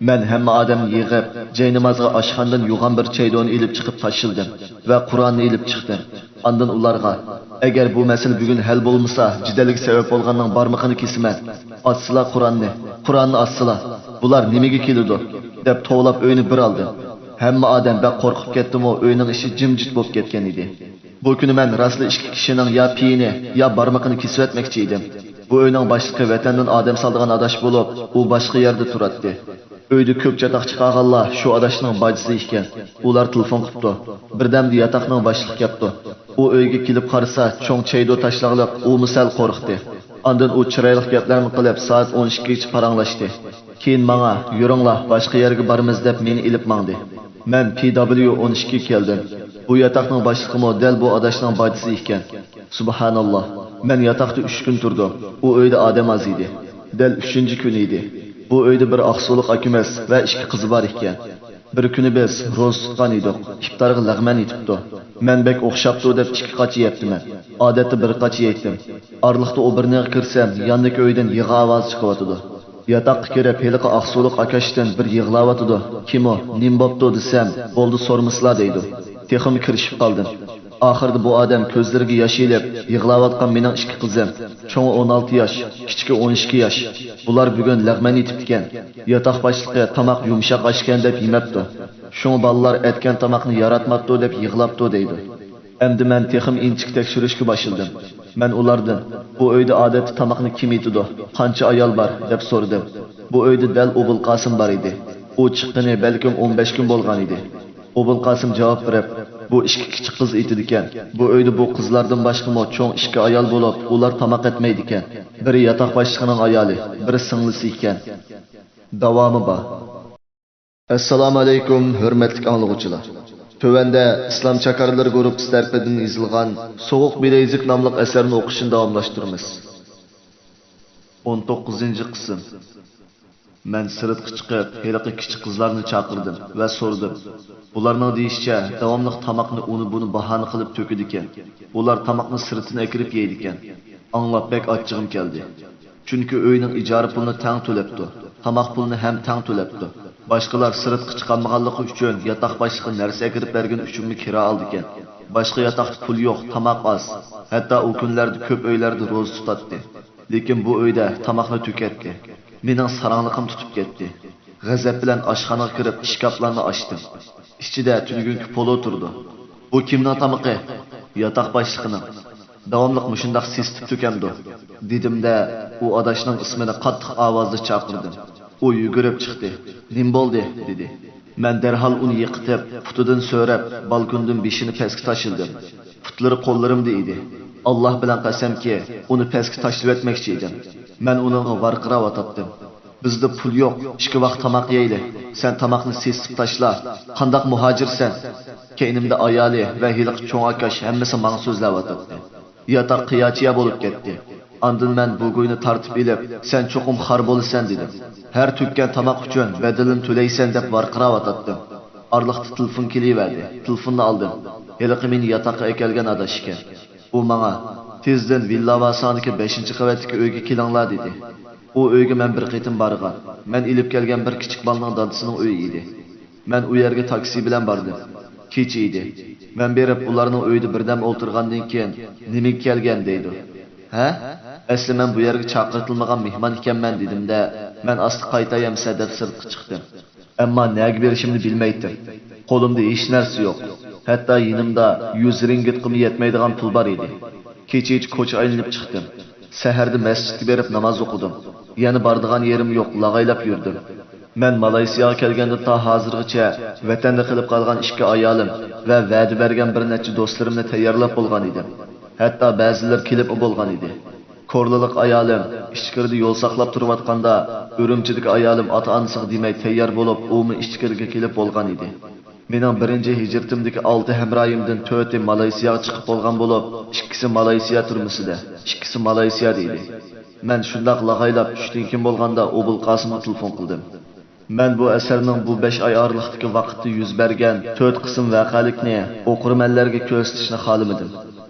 مەن ھەممە ئادەمنى يىغىپ، جاينامازغا ئاشخانىدىن يوغان بىر چەيدۇنى ئېلىپ چىقىپ تاشلىدىم ۋە قۇرئاننى ئېلىپ چىقتىم. ئاندىن ئۇلارغا، «ئەگەر بۇ مەسىلە بۈگۈن ھەل بولمىسا، جېدەلگە سەۋەب بولغاننىڭ بارمىقىنى كېسىمەن. ئاچسىلا قۇرئاننى، قۇرئاننى ئاچسىلا. بۇلار نېمىگە كېلىدۇ؟» دەپ توۋلاپ ئۆينى بىر ئالدىم. ھەممە ئادەم بەك قورقۇپ كەتتىمۇ، ئۆينىڭ ئىچى جىمجىت بولۇپ كەتكەن ئىدى. بۇ كۈنى مەن راسلا ئىككى كىشىنىڭ يا پېيىنى، يا بارمىقىنى كېسىۋەتمەكچى ئىدىم. بۇ ئۆينىڭ باشلىقى ۋەتەندىن ئادەم سالىدىغان ئاداش بولۇپ، ئۇ باشقا يەردە تۇراتتى. ئۆيدە كۆپ چاتاق چىقارغانلار شۇ ئاداشنىڭ باجىسى ئىكەن. ئۇلار تېلېفون قىپتۇ. بىردەمدە ياتاقنىڭ باشلىقى كەپتۇ. ئۇ ئۆيگە كېلىپ قارىسا، چوڭ چەيدۇ تاشلاقلىق، ئۇمۇ سەل قورقتى. ئاندىن ئۇ چىرايلىق گەپلەرنى قىلىپ، سائەت ئون ئىككىگىچە پاراڭلاشتى. كېيىن ماڭا، «يۈرۈڭلار، باشقا يەرگە بارىمىز» دەپ، مېنى ئېلىپ ماڭدى. مەن پى دابليۇ ئون ئىككىگە كەلدىم. بۇ ياتاقنىڭ باشلىقىمۇ دەل بۇ ئاداشنىڭ باجىسى ئىكەن. سۇبھاناللا، مەن ياتاقتا ئۈچ كۈن تۇردۇم. ئۇ ئۆيدە ئادەم ئاز ئىدى. دەل ئۈچىنچى كۈنى ئىدى. بۇ ئۆيدە بىر ئاقسۇلۇق ئاكىمىز ۋە ئىككى قىزى بار ئىكەن. بىر كۈنى بىز روزا تۇتقان ئىدۇق. ئىپتارغا لەغمەن ئېتىپتۇ. مەن بەك ئوخشاپتۇ دەپ ئىككى قاچا يەپتىمەن. ئادەتتە بىر قاچا يەيتتىم. ئارىلىقتا ئوبورنىغا كىرسەم، ياندىكى ئۆيدىن يىغا ئاۋازى چىقىۋاتىدۇ. ياتاققا كىرىپ، ھېلىقى ئاقسۇلۇق ئاكاشتىن بىر يىغلاۋاتىدۇ. «كىم ئۇ؟ نېمە بوپتۇ؟» دېسەم، «بولدى، سورىمىسىلا» دەيدۇ. تېخىمۇ كىرىشىپ قالدىم. ئاخىرىدا بۇ ئادەم كۆزلىرىگە ياش ئېلىپ، «يىغلاۋاتقان مېنىڭ ئىككى قىزىم. چوڭى ئون ئالتە ياش، كىچىكى ئون ئىككى ياش. بۇلار بۈگۈن لەغمەن ئېتىپتىكەن. ياتاق باشلىقى تاماق يۇمشاق ئاشكەن دەپ يېمەپتۇ. شۇڭا بالىلار ئەتكەن تاماقنى ياراتماپتۇ دەپ يىغلاپتۇ» دەيدۇ. ئەمدى مەن تېخىمۇ ئىنچىكە تەكشۈرۈشكە باشلىدىم. مەن ئۇلاردىن، «بۇ ئۆيدە ئادەتتە تاماقنى كىم ئېتىدۇ؟ قانچە ئايال بار؟» دەپ سورىدىم. بۇ ئۆيدە دەل ئوبۇلقاسىم بار ئىدى. ئۇ چىققىنى بەلكىم ئون بەش كۈن بولغان ئىدى. ئوبۇلقاسىم جاۋاب بېرىپ، «بۇ ئىككى كىچىك قىز ئېتىدىكەن. بۇ ئۆيدە بۇ قىزلاردىن باشقىمۇ چوڭ ئىككى ئايال بولۇپ، ئۇلار تاماق ئەتمەيدىكەن. بىرى ياتاق باشلىقىنىڭ ئايالى، بىرى سىڭلىسى ئىكەن.» داۋامى بار. ئەسسالامۇئەلەيكۇم، ھۆرمەتلىك ئاڭلىغۇچىلار! تۆۋەندە ئىسلام چاكارلىرى گۇرۇپپىسى تەرىپىدىن يېزىلغان سوغۇق بىلەيزۈك ناملىق ئەسەرنى ئوقۇشنى داۋاملاشتۇرىمىز. ئون توققۇزىنچى قىسىم. مەن سىرتقا چىقىپ، ھېلىقى كىچىك قىزلارنى چاقىردىم ۋە سورىدىم. بۇلارنىڭ دېيىشىچە، داۋاملىق تاماقنى ئۇنى-بۇنى باھانە قىلىپ تۆكىدىكەن. ئۇلار تاماقنى سىرتتىن ئەكىرىپ يەيدىكەن. ئاڭلاپ بەك ئاچچىقىم كەلدى. چۈنكى ئۆينىڭ ئىجارە پۇلىنى تەڭ تۆلەپتۇ، تاماق پۇلىنى ھەم تەڭ تۆلەپتۇ. باشقىلار سىرتقا چىقالمىغانلىقى ئۈچۈن ياتاق باشلىقى نەرسە ئەكىرىپ بەرگىنى ئۈچۈنمۇ كىرا ئالىدىكەن. باشقا ياتاقتا پۇل يوق، تاماق ئاز. ھەتتا ئۇ كۈنلەردە كۆپ ئۆيلەردە روزا تۇتاتتى. لېكىن بۇ ئۆيدە تاماقنى تۆكەتتى. مېنىڭ ساراڭلىقىم تۇتۇپ كەتتى. غەزەپ بىلەن ئاشخانىغا كىرىپ، ئىشكاپلارنى ئاچتىم. ئىچىدە تۈنۈگۈنكى پولۇ تۇرىدۇ. «بۇ كىمنىڭ تامىقى؟» «ياتاق باشلىقىنىڭ.» «داۋاملىق مۇشۇنداق سېسىتىپ تۆكەمدۇ؟» دېدىمدە، ئۇ ئاداشنىڭ ئىسمىنى قاتتىق ئاۋازدا چاقىردىم. ئۇ يۈگۈرۈپ چىقتى. «نېمە بولدى؟» دېدى. مەن دەرھال ئۇنى يىقىتىپ، پۇتىدىن سۆرەپ، بالكوندىن بېشىنى پەسكە تاشلىدىم. پۇتلىرى قوللىرىمدا ئىدى. ئاللا بىلەن قەسەمكى، ئۇنى پەسكە تاشلىۋەتمەكچى ئىدىم. مەن ئۇنىڭغا ۋارقىراۋاتاتتىم. «بىزدە پۇل يوق، ئىككى ۋاق تاماق يەيلى. سەن تاماقنى سېسىتىپ تاشلا. قانداق مۇھاجىرسەن؟» كەينىمدە ئايالى ۋە ھېلىقى چوڭ ئاكاش ھەممىسى ماڭا سۆزلەۋاتاتتى. ياتاق قىياچىيا بولۇپ كەتتى. ئاندىن مەن بۇ گۇينى تارتىپ ئېلىپ، «سەن چوقۇم خار بولىسەن» دېدىم. «ھەر تۆككەن تاماق ئۈچۈن بەدىلىنى تۆلەيسەن» دەپ ۋارقىراۋاتاتتىم. ئارىلىقتا تېلېفون كېلىۋەردى. تېلېفوننى ئالدىم. ھېلىقى مېنى ياتاققا ئەكەلگەن ئاداش ئىكەن. ئۇ ماڭا، «تېزدىن ۋىللا ۋاساڭدىكى بەشىنچى قەۋەتتىكى ئۆيگە كېلىڭلار» دېدى. ئۇ ئۆيگە مەن بىر قېتىم بارغان. مەن ئېلىپ كەلگەن بىر كىچىك بالىنىڭ دادىسىنىڭ ئۆيى ئىدى. مەن ئۇ يەرگە تاكسى بىلەن باردىم. كېچە ئىدى. مەن بېرىپ ئۇلارنىڭ ئۆيىدە بىردەم ئولتۇرغاندىن كېيىن، «نېمىگە كەلگەن؟» دەيدۇ. «ھە؟ ئەسلى مەن بۇ يەرگە چاقىرتىلمىغان مېھمان ئىكەنمەن» دېدىمدە، مەن ئاستا قايتاي ئەمىسە دەپ سىرتقا چىقتىم. ئەمما نەگە بېرىشىمنى بىلمەيتتىم. قولۇمدا ھېچ نەرسە يوق. ھەتتا يېنىمدا يۈز رىڭگىتقىمۇ يەتمەيدىغان پۇل بار ئىدى. كېچىچە كوچا ئايلىنىپ چىقتىم. سەھەردە مەسچىتكە بېرىپ ناماز ئوقۇدۇم. يەنە بارىدىغان يېرىم يوق، لاغايلاپ يۈردۈم. مەن مالايسىياغا كەلگەندىن تا ھازىرغىچە ۋەتەندە قېلىپ قالغان ئىككى ئايالىم ۋە ۋەدە بەرگەن بىر نەچچە دوستلىرىمنى تەييارلاپ بولغان ئىدىم. ھەتتا بەزىلىرى كېلىپمۇ بولغان ئىدى. كورلىلىق ئايالىم ئىچكىرىدە يول ساقلاپ تۇرۇۋاتقاندا، ئۈرۈمچىدىكى ئايالىم ئاتا-ئانىسىغا دېمەي تەييار بولۇپ، ئۇمۇ ئىچكىرىگە كېلىپ بولغان ئىدى. مېنىڭ بىرىنچى ھىجرىتىمدىكى ئالتە ھەمراھىمدىن تۆتى مالايسىياغا چىقىپ بولغان بولۇپ، ئىككىسى مالايسىيا تۈرمىسىدە، ئىككىسى مالايسىيادا ئىدى. مەن شۇنداق لاغايلاپ، چۈشتىن كېيىن بولغاندا ئوبۇلقاسىمغا تېلېفون قىلدىم. مەن بۇ ئەسەرنىڭ بۇ بەش ئاي ئارىلىقتىكى ۋاقىتتا يۈز بەرگەن تۆت قىسىم ۋەقەلىكنى ئوقۇرمەنلەرگە كۆرسىتىشنى خالىمىدىم.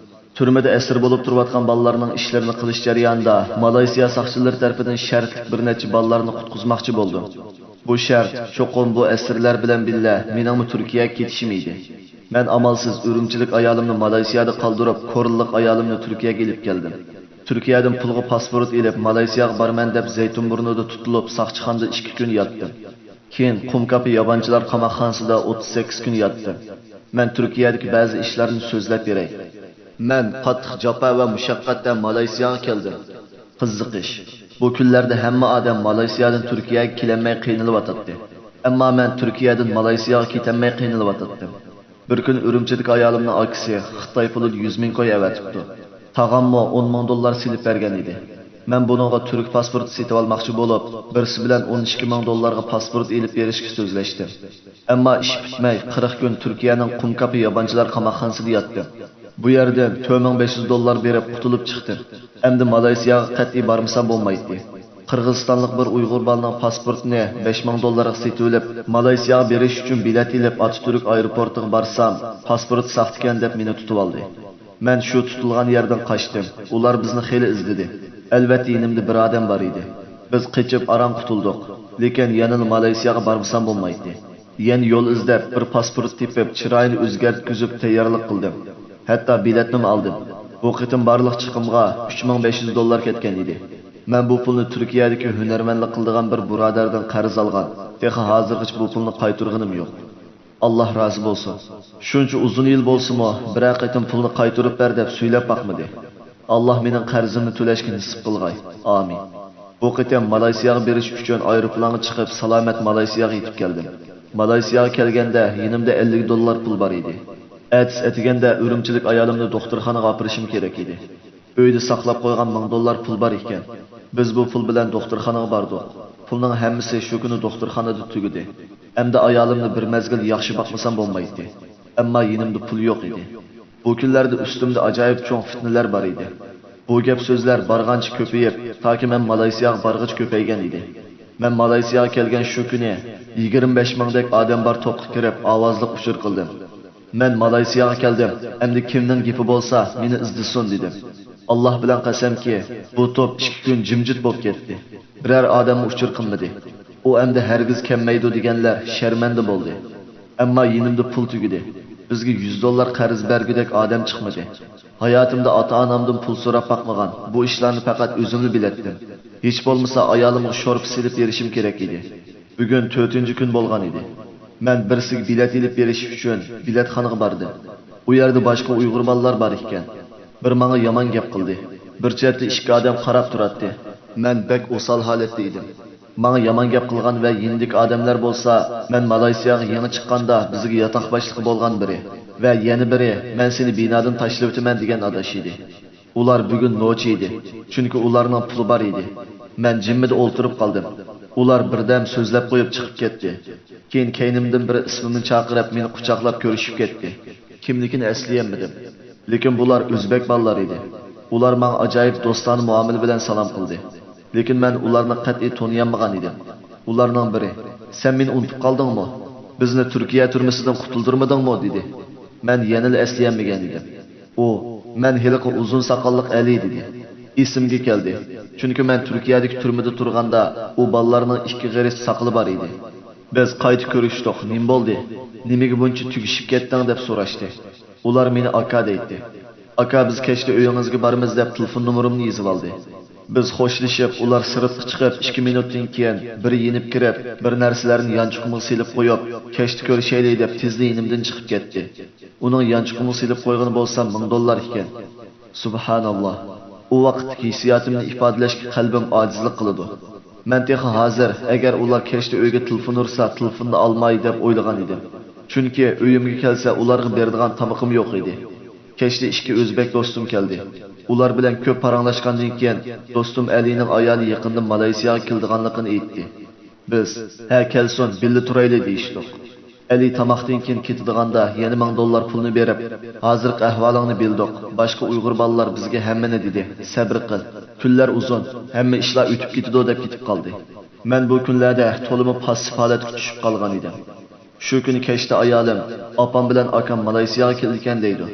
تۈرمىدە ئەسىر بولۇپ تۇرۇۋاتقان بالىلارنىڭ ئىشلىرىنى قىلىش جەريانىدا مالايسىيا ساقچىلىرى تەرىپىدىن شەرتلىك بىر نەچچە بالىلارنى قۇتقۇزماقچى بولدۇم. بۇ شەرت چوقۇم بۇ ئەسىرلەر بىلەن بىللە مېنىڭمۇ تۈركىيەگە كېتىشىم ئىدى. مەن ئامالسىز ئۈرۈمچىلىك ئايالىمنى مالايسىيادا قالدۇرۇپ، كورېللىق ئايالىمنى تۈركىيەگە ئېلىپ كەلدىم. تۈركىيەدىن پۇلغا پاسپورت ئېلىپ، مالايسىياغا بارىمەن دەپ زەيتۇنبۇرنۇدا تۇتۇلۇپ، ساقچىخانىدا ئىككى كۈن ياتتىم. كېيىن قۇمكاپى يابانچىلار قاماقخانىسىدا ئوتتۇز سەككىز كۈن ياتتىم. مەن تۈركىيەدىكى بەزى ئىشلارنى سۆزلەپ بېرەي. مەن قاتتىق جاپا ۋە مۇشەققەتتە مالايسىياغا كەلدىم. قىزىقىش، بۇ كۈنلەردە ھەممە ئادەم مالايسىيادىن تۈركىيەگە كېلەلمەي قىينىلىۋاتاتتى. ئەمما مەن تۈركىيەدىن مالايسىياغا كېتەلمەي قىينىلىۋاتاتتىم. بىر كۈنى ئۈرۈمچىدىكى ئايالىمنىڭ ئاكىسى خىتاي پۇلىدا يۈز مىڭ كوي ئەۋەتىپتۇ. تاغاممۇ ئون مىڭ دوللار سېلىپ بەرگەن ئىدى. مەن بۇنىڭغا تۈرك پاسپورتى سېتىۋالماقچى بولۇپ، بىرسى بىلەن ئون ئىككى مىڭ دوللارغا پاسپورت ئېلىپ بېرىشكە سۆزلەشتىم. ئەمما ئىش پۈتمەي، قىرىق كۈن تۈركىيەنىڭ قۇمكاپى يابانچىلار قاماقخانىسىدا ياتتىم. بۇ يەردىن تۆت مىڭ بەش يۈز دوللار بېرىپ قۇتۇلۇپ چىقتىم. ئەمدى مالايسىياغا قەتئىي بارمىسام بولمايتتى. قىرغىزىستانلىق بىر ئۇيغۇر بالىنىڭ پاسپورتىنى بەش مىڭ دوللارغا سېتىۋېلىپ، مالايسىياغا بېرىش ئۈچۈن بېلەت ئېلىپ، ئاتاتۈرك ئايروپورتىغا بارسام، پاسپورت ساختىكەن دەپ مېنى تۇتۇۋالدى. مەن شۇ تۇتۇلغان يەردىن قاچتىم. ئۇلار بىزنى خېلى ئىزدىدى. ئەلۋەتتە، يېنىمدا بىر ئادەم بار ئىدى. بىز قېچىپ ئاران قۇتۇلدۇق. لېكىن يەنىلا مالايسىياغا بارمىسام بولمايتتى. يەنە يول ئىزدەپ، بىر پاسپورت تېپىپ، چىرايىنى ئۆزگەرتكۈزۈپ تەييارلىق قىلدىم. ھەتتا بېلەتنىمۇ ئالدىم. بۇ قېتىم بارلىق چىقىمغا ئۈچ مىڭ بەش يۈز دوللار كەتكەن ئىدى. مەن بۇ پۇلنى تۈركىيەدىكى ھۈنەرۋەنلىك قىلىدىغان بىر بۇرادەردىن قەرز ئالغان. تېخى ھازىرغىچە بۇ پۇلنى قايتۇرغىنىم يوق. ئاللاھ رازى بولسۇن. شۇنچە ئۇزۇن يىل بولسىمۇ، بىرەر قېتىم پۇلنى قايتۇرۇپ بەر دەپ سۈيلەپ باقمىدى. ئاللاھ مېنىڭ قەرزىمنى تۆلەشكە نېسىپ قىلغاي. ئامىن. بۇ قېتىم مالايسىياغا بېرىش ئۈچۈن ئايروپىلانغا چىقىپ، سالامەت مالايسىياغا يېتىپ كەلدىم. مالايسىياغا كەلگەندە يېنىمدا ئەللىك دوللار پۇل بار ئىدى. ئەتىسى ئەتىگەندە ئۈرۈمچىلىك ئايالىمنى دوختۇرخانىغا ئاپىرىشىم كېرەك ئىدى. ئۆيدە ساقلاپ قويغان مىڭ دوللار پۇل بار ئىكەن. بىز بۇ پۇل بىلەن دوختۇرخانىغا باردۇق. پۇلنىڭ ھەممىسى شۇ كۈنى دوختۇرخانىدا تۈگىدى. ئەمدى ئايالىمنى بىر مەزگىل ياخشى باقمىسام بولمايتتى. ئەمما يېنىمدا پۇل يوق ئىدى. بۇ كۈنلەردە ئۈستۈمدە ئاجايىپ چوڭ پىتنىلەر بار ئىدى. بۇ گەپ سۆزلەر بارغانچە كۆپىيىپ، تاكى مەن مالايسىياغا بارغىچە كۆپەيگەن ئىدى. مەن مالايسىياغا كەلگەن شۇ كۈنى يىگىرمە بەش مىڭدەك ئادەم بار توپقا كىرىپ، ئاۋازلىق ئۇچۇر قىلدىم. مەن مالايسىياغا كەلدىم، ئەمدى كىمنىڭ گېپى بولسا، مېنى ئىزدىسۇن، دېدىم. ئاللاھ بىلەن قەسەمكى، بۇ توپ ئىككى كۈن جىمجىت بولۇپ كەتتى. بىرەر ئادەممۇ ئۇچۇر قىلمىدى. ئۇ ئەمدى ھەرگىز كەلمەيدۇ دېگەنلەر شەرمەندە بولدى. ئەمما يېنىمدا پۇل تۈگىدى. بىزگە يۈز دوللار قەرز بەرگۈدەك ئادەم چىقمىدى. ھاياتىمدا ئاتا-ئانامدىن پۇل سوراپ باقمىغان، بۇ ئىشلارنى پەقەت ئۆزۈملا بىلەتتىم. ھېچ بولمىسا ئايالىمغا شورپا سېلىپ بېرىشىم كېرەك ئىدى. بۈگۈن تۆتىنچى كۈن بولغان ئىدى. مەن بىرسىگە بېلەت ئېلىپ بېرىش ئۈچۈن بېلەتخانىغا باردىم. ئۇ يەردە باشقا ئۇيغۇر بالىلار بار ئىكەن. بىرى ماڭا يامان گەپ قىلدى. بىر چەتتە ئىككى ئادەم قاراپ تۇراتتى. مەن بەك ئوسال ھالەتتە ئىدىم. ماڭا يامان گەپ قىلغان ۋە يېنىدىكى ئادەملەر بولسا، مەن مالايسىياغا يېڭى چىققاندا بىزگە ياتاق باشلىقى بولغان بىرى ۋە يەنە بىرى، مەن سېنى بىنادىن تاشلىۋېتىمەن، دېگەن ئاداش ئىدى. ئۇلار بۈگۈن نوچى ئىدى، چۈنكى ئۇلارنىڭ پۇلى بار ئىدى. مەن جىممىدە ئولتۇرۇپ قالدىم. ئۇلار بىردەم سۆزلەپ قويۇپ چىقىپ كەتتى. كېيىن كەينىمدىن بىرى ئىسمىمنى چاقىرىپ، مېنى قۇچاقلاپ كۆرۈشۈپ كەتتى. كىملىكىنى ئەسلىيەلمىدىم. لېكىن بۇلار ئۆزبەك بالىلار ئىدى. ئۇلار ماڭا ئاجايىپ دوستانە مۇئامىلە بىلەن سالام قىلدى. لېكىن مەن ئۇلارنى قەتئىي تونۇيالمىغان ئىدىم. ئۇلارنىڭ بىرى، «سەن مېنى ئۇنتۇپ قالدىڭمۇ؟ بىزنى تۈركىيە تۈرمىسىدىن قۇتۇلدۇرمىدىڭمۇ؟» دېدى. مەن يەنىلا ئەسلىيەلمىگەن ئىدىم. ئۇ، «مەن ھېلىقى ئۇزۇن ساقاللىق ئەلى» دېدى. ئېسىمگە كەلدى. چۈنكى مەن تۈركىيەدىكى تۈرمىدە تۇرغاندا، ئۇ بالىلارنىڭ ئىككى غېرىچ ساقىلى بار ئىدى. بىز قايتا كۆرۈشتۇق. «نېمە بولدى؟ نېمىگە بۇنچە تۈگىشىپ كەتتىڭ؟» دەپ سوراشتى. ئۇلار مېنى ئاكا دەيتتى. «ئاكا، بىز كەچتە ئۆيىڭىزگە بارىمىز» دەپ تېلېفون نومۇرۇمنى يېزىۋالدى. بىز خوشلىشىپ، ئۇلار سىرتقا چىقىپ، ئىككى مىنۇتتىن كېيىن بىرى يېنىپ كىرىپ، بىر نەرسىلەرنى يانچۇقۇمغا سېلىپ قويۇپ، «كەچتە كۆرۈشەيلى» دەپ تېزلا يېنىمدىن چىقىپ كەتتى. ئۇنىڭ يانچۇقىمغا سېلىپ قويغىنى بولسا مىڭ دوللار ئىكەن. سۇبھاناللا. ئۇ ۋاقىتتىكى ھېسسىياتىمنى ئىپادىلەشكە قەلبىم ئاجىزلىق قىلىدۇ. مەن تېخى ھازىر، ئەگەر ئۇلار كەچتە ئۆيگە تېلېفون ئۇرسا، تېلېفوننى ئالماي دەپ ئويلىغان ئىدىم. چۈنكى ئۆيۈمگە كەلسە، ئۇلارغا بېرىدىغان تامىقىم يوق ئىدى. كەچتە ئىككى ئۆزبەك دوستۇم كەلدى. ئۇلار بىلەن كۆپ پاراڭلاشقاندىن كېيىن، دوستۇم ئەلىنىڭ ئايالى يېقىندا مالايسىياغا كېلىدىغانلىقىنى ئېيتتى. بىز، «ھە، كەلسۇن، بىللە تۇرايلى» دېيىشتۇق. ئەلى تاماقتىن كېيىن كېتىدىغاندا يەنە مىڭ دوللار پۇلنى بېرىپ، «ھازىرقى ئەھۋالىڭنى بىلدۇق، باشقا ئۇيغۇر بالىلار بىزگە ھەممىنى دېدى، سەبرى قىل، كۈنلەر ئۇزۇن، ھەممە ئىشلار ئۆتۈپ كېتىدۇ» دەپ كېتىپ قالدى. مەن بۇ كۈنلەردە تولىمۇ پاسسىپ ھالەتكە چۈشۈپ قالغان ئىدىم. شۇ كۈنى كەچتە ئايالىم، «ئاپام بىلەن ئاكام مالايسىياغا كېلىدىكەن» دەيدۇ.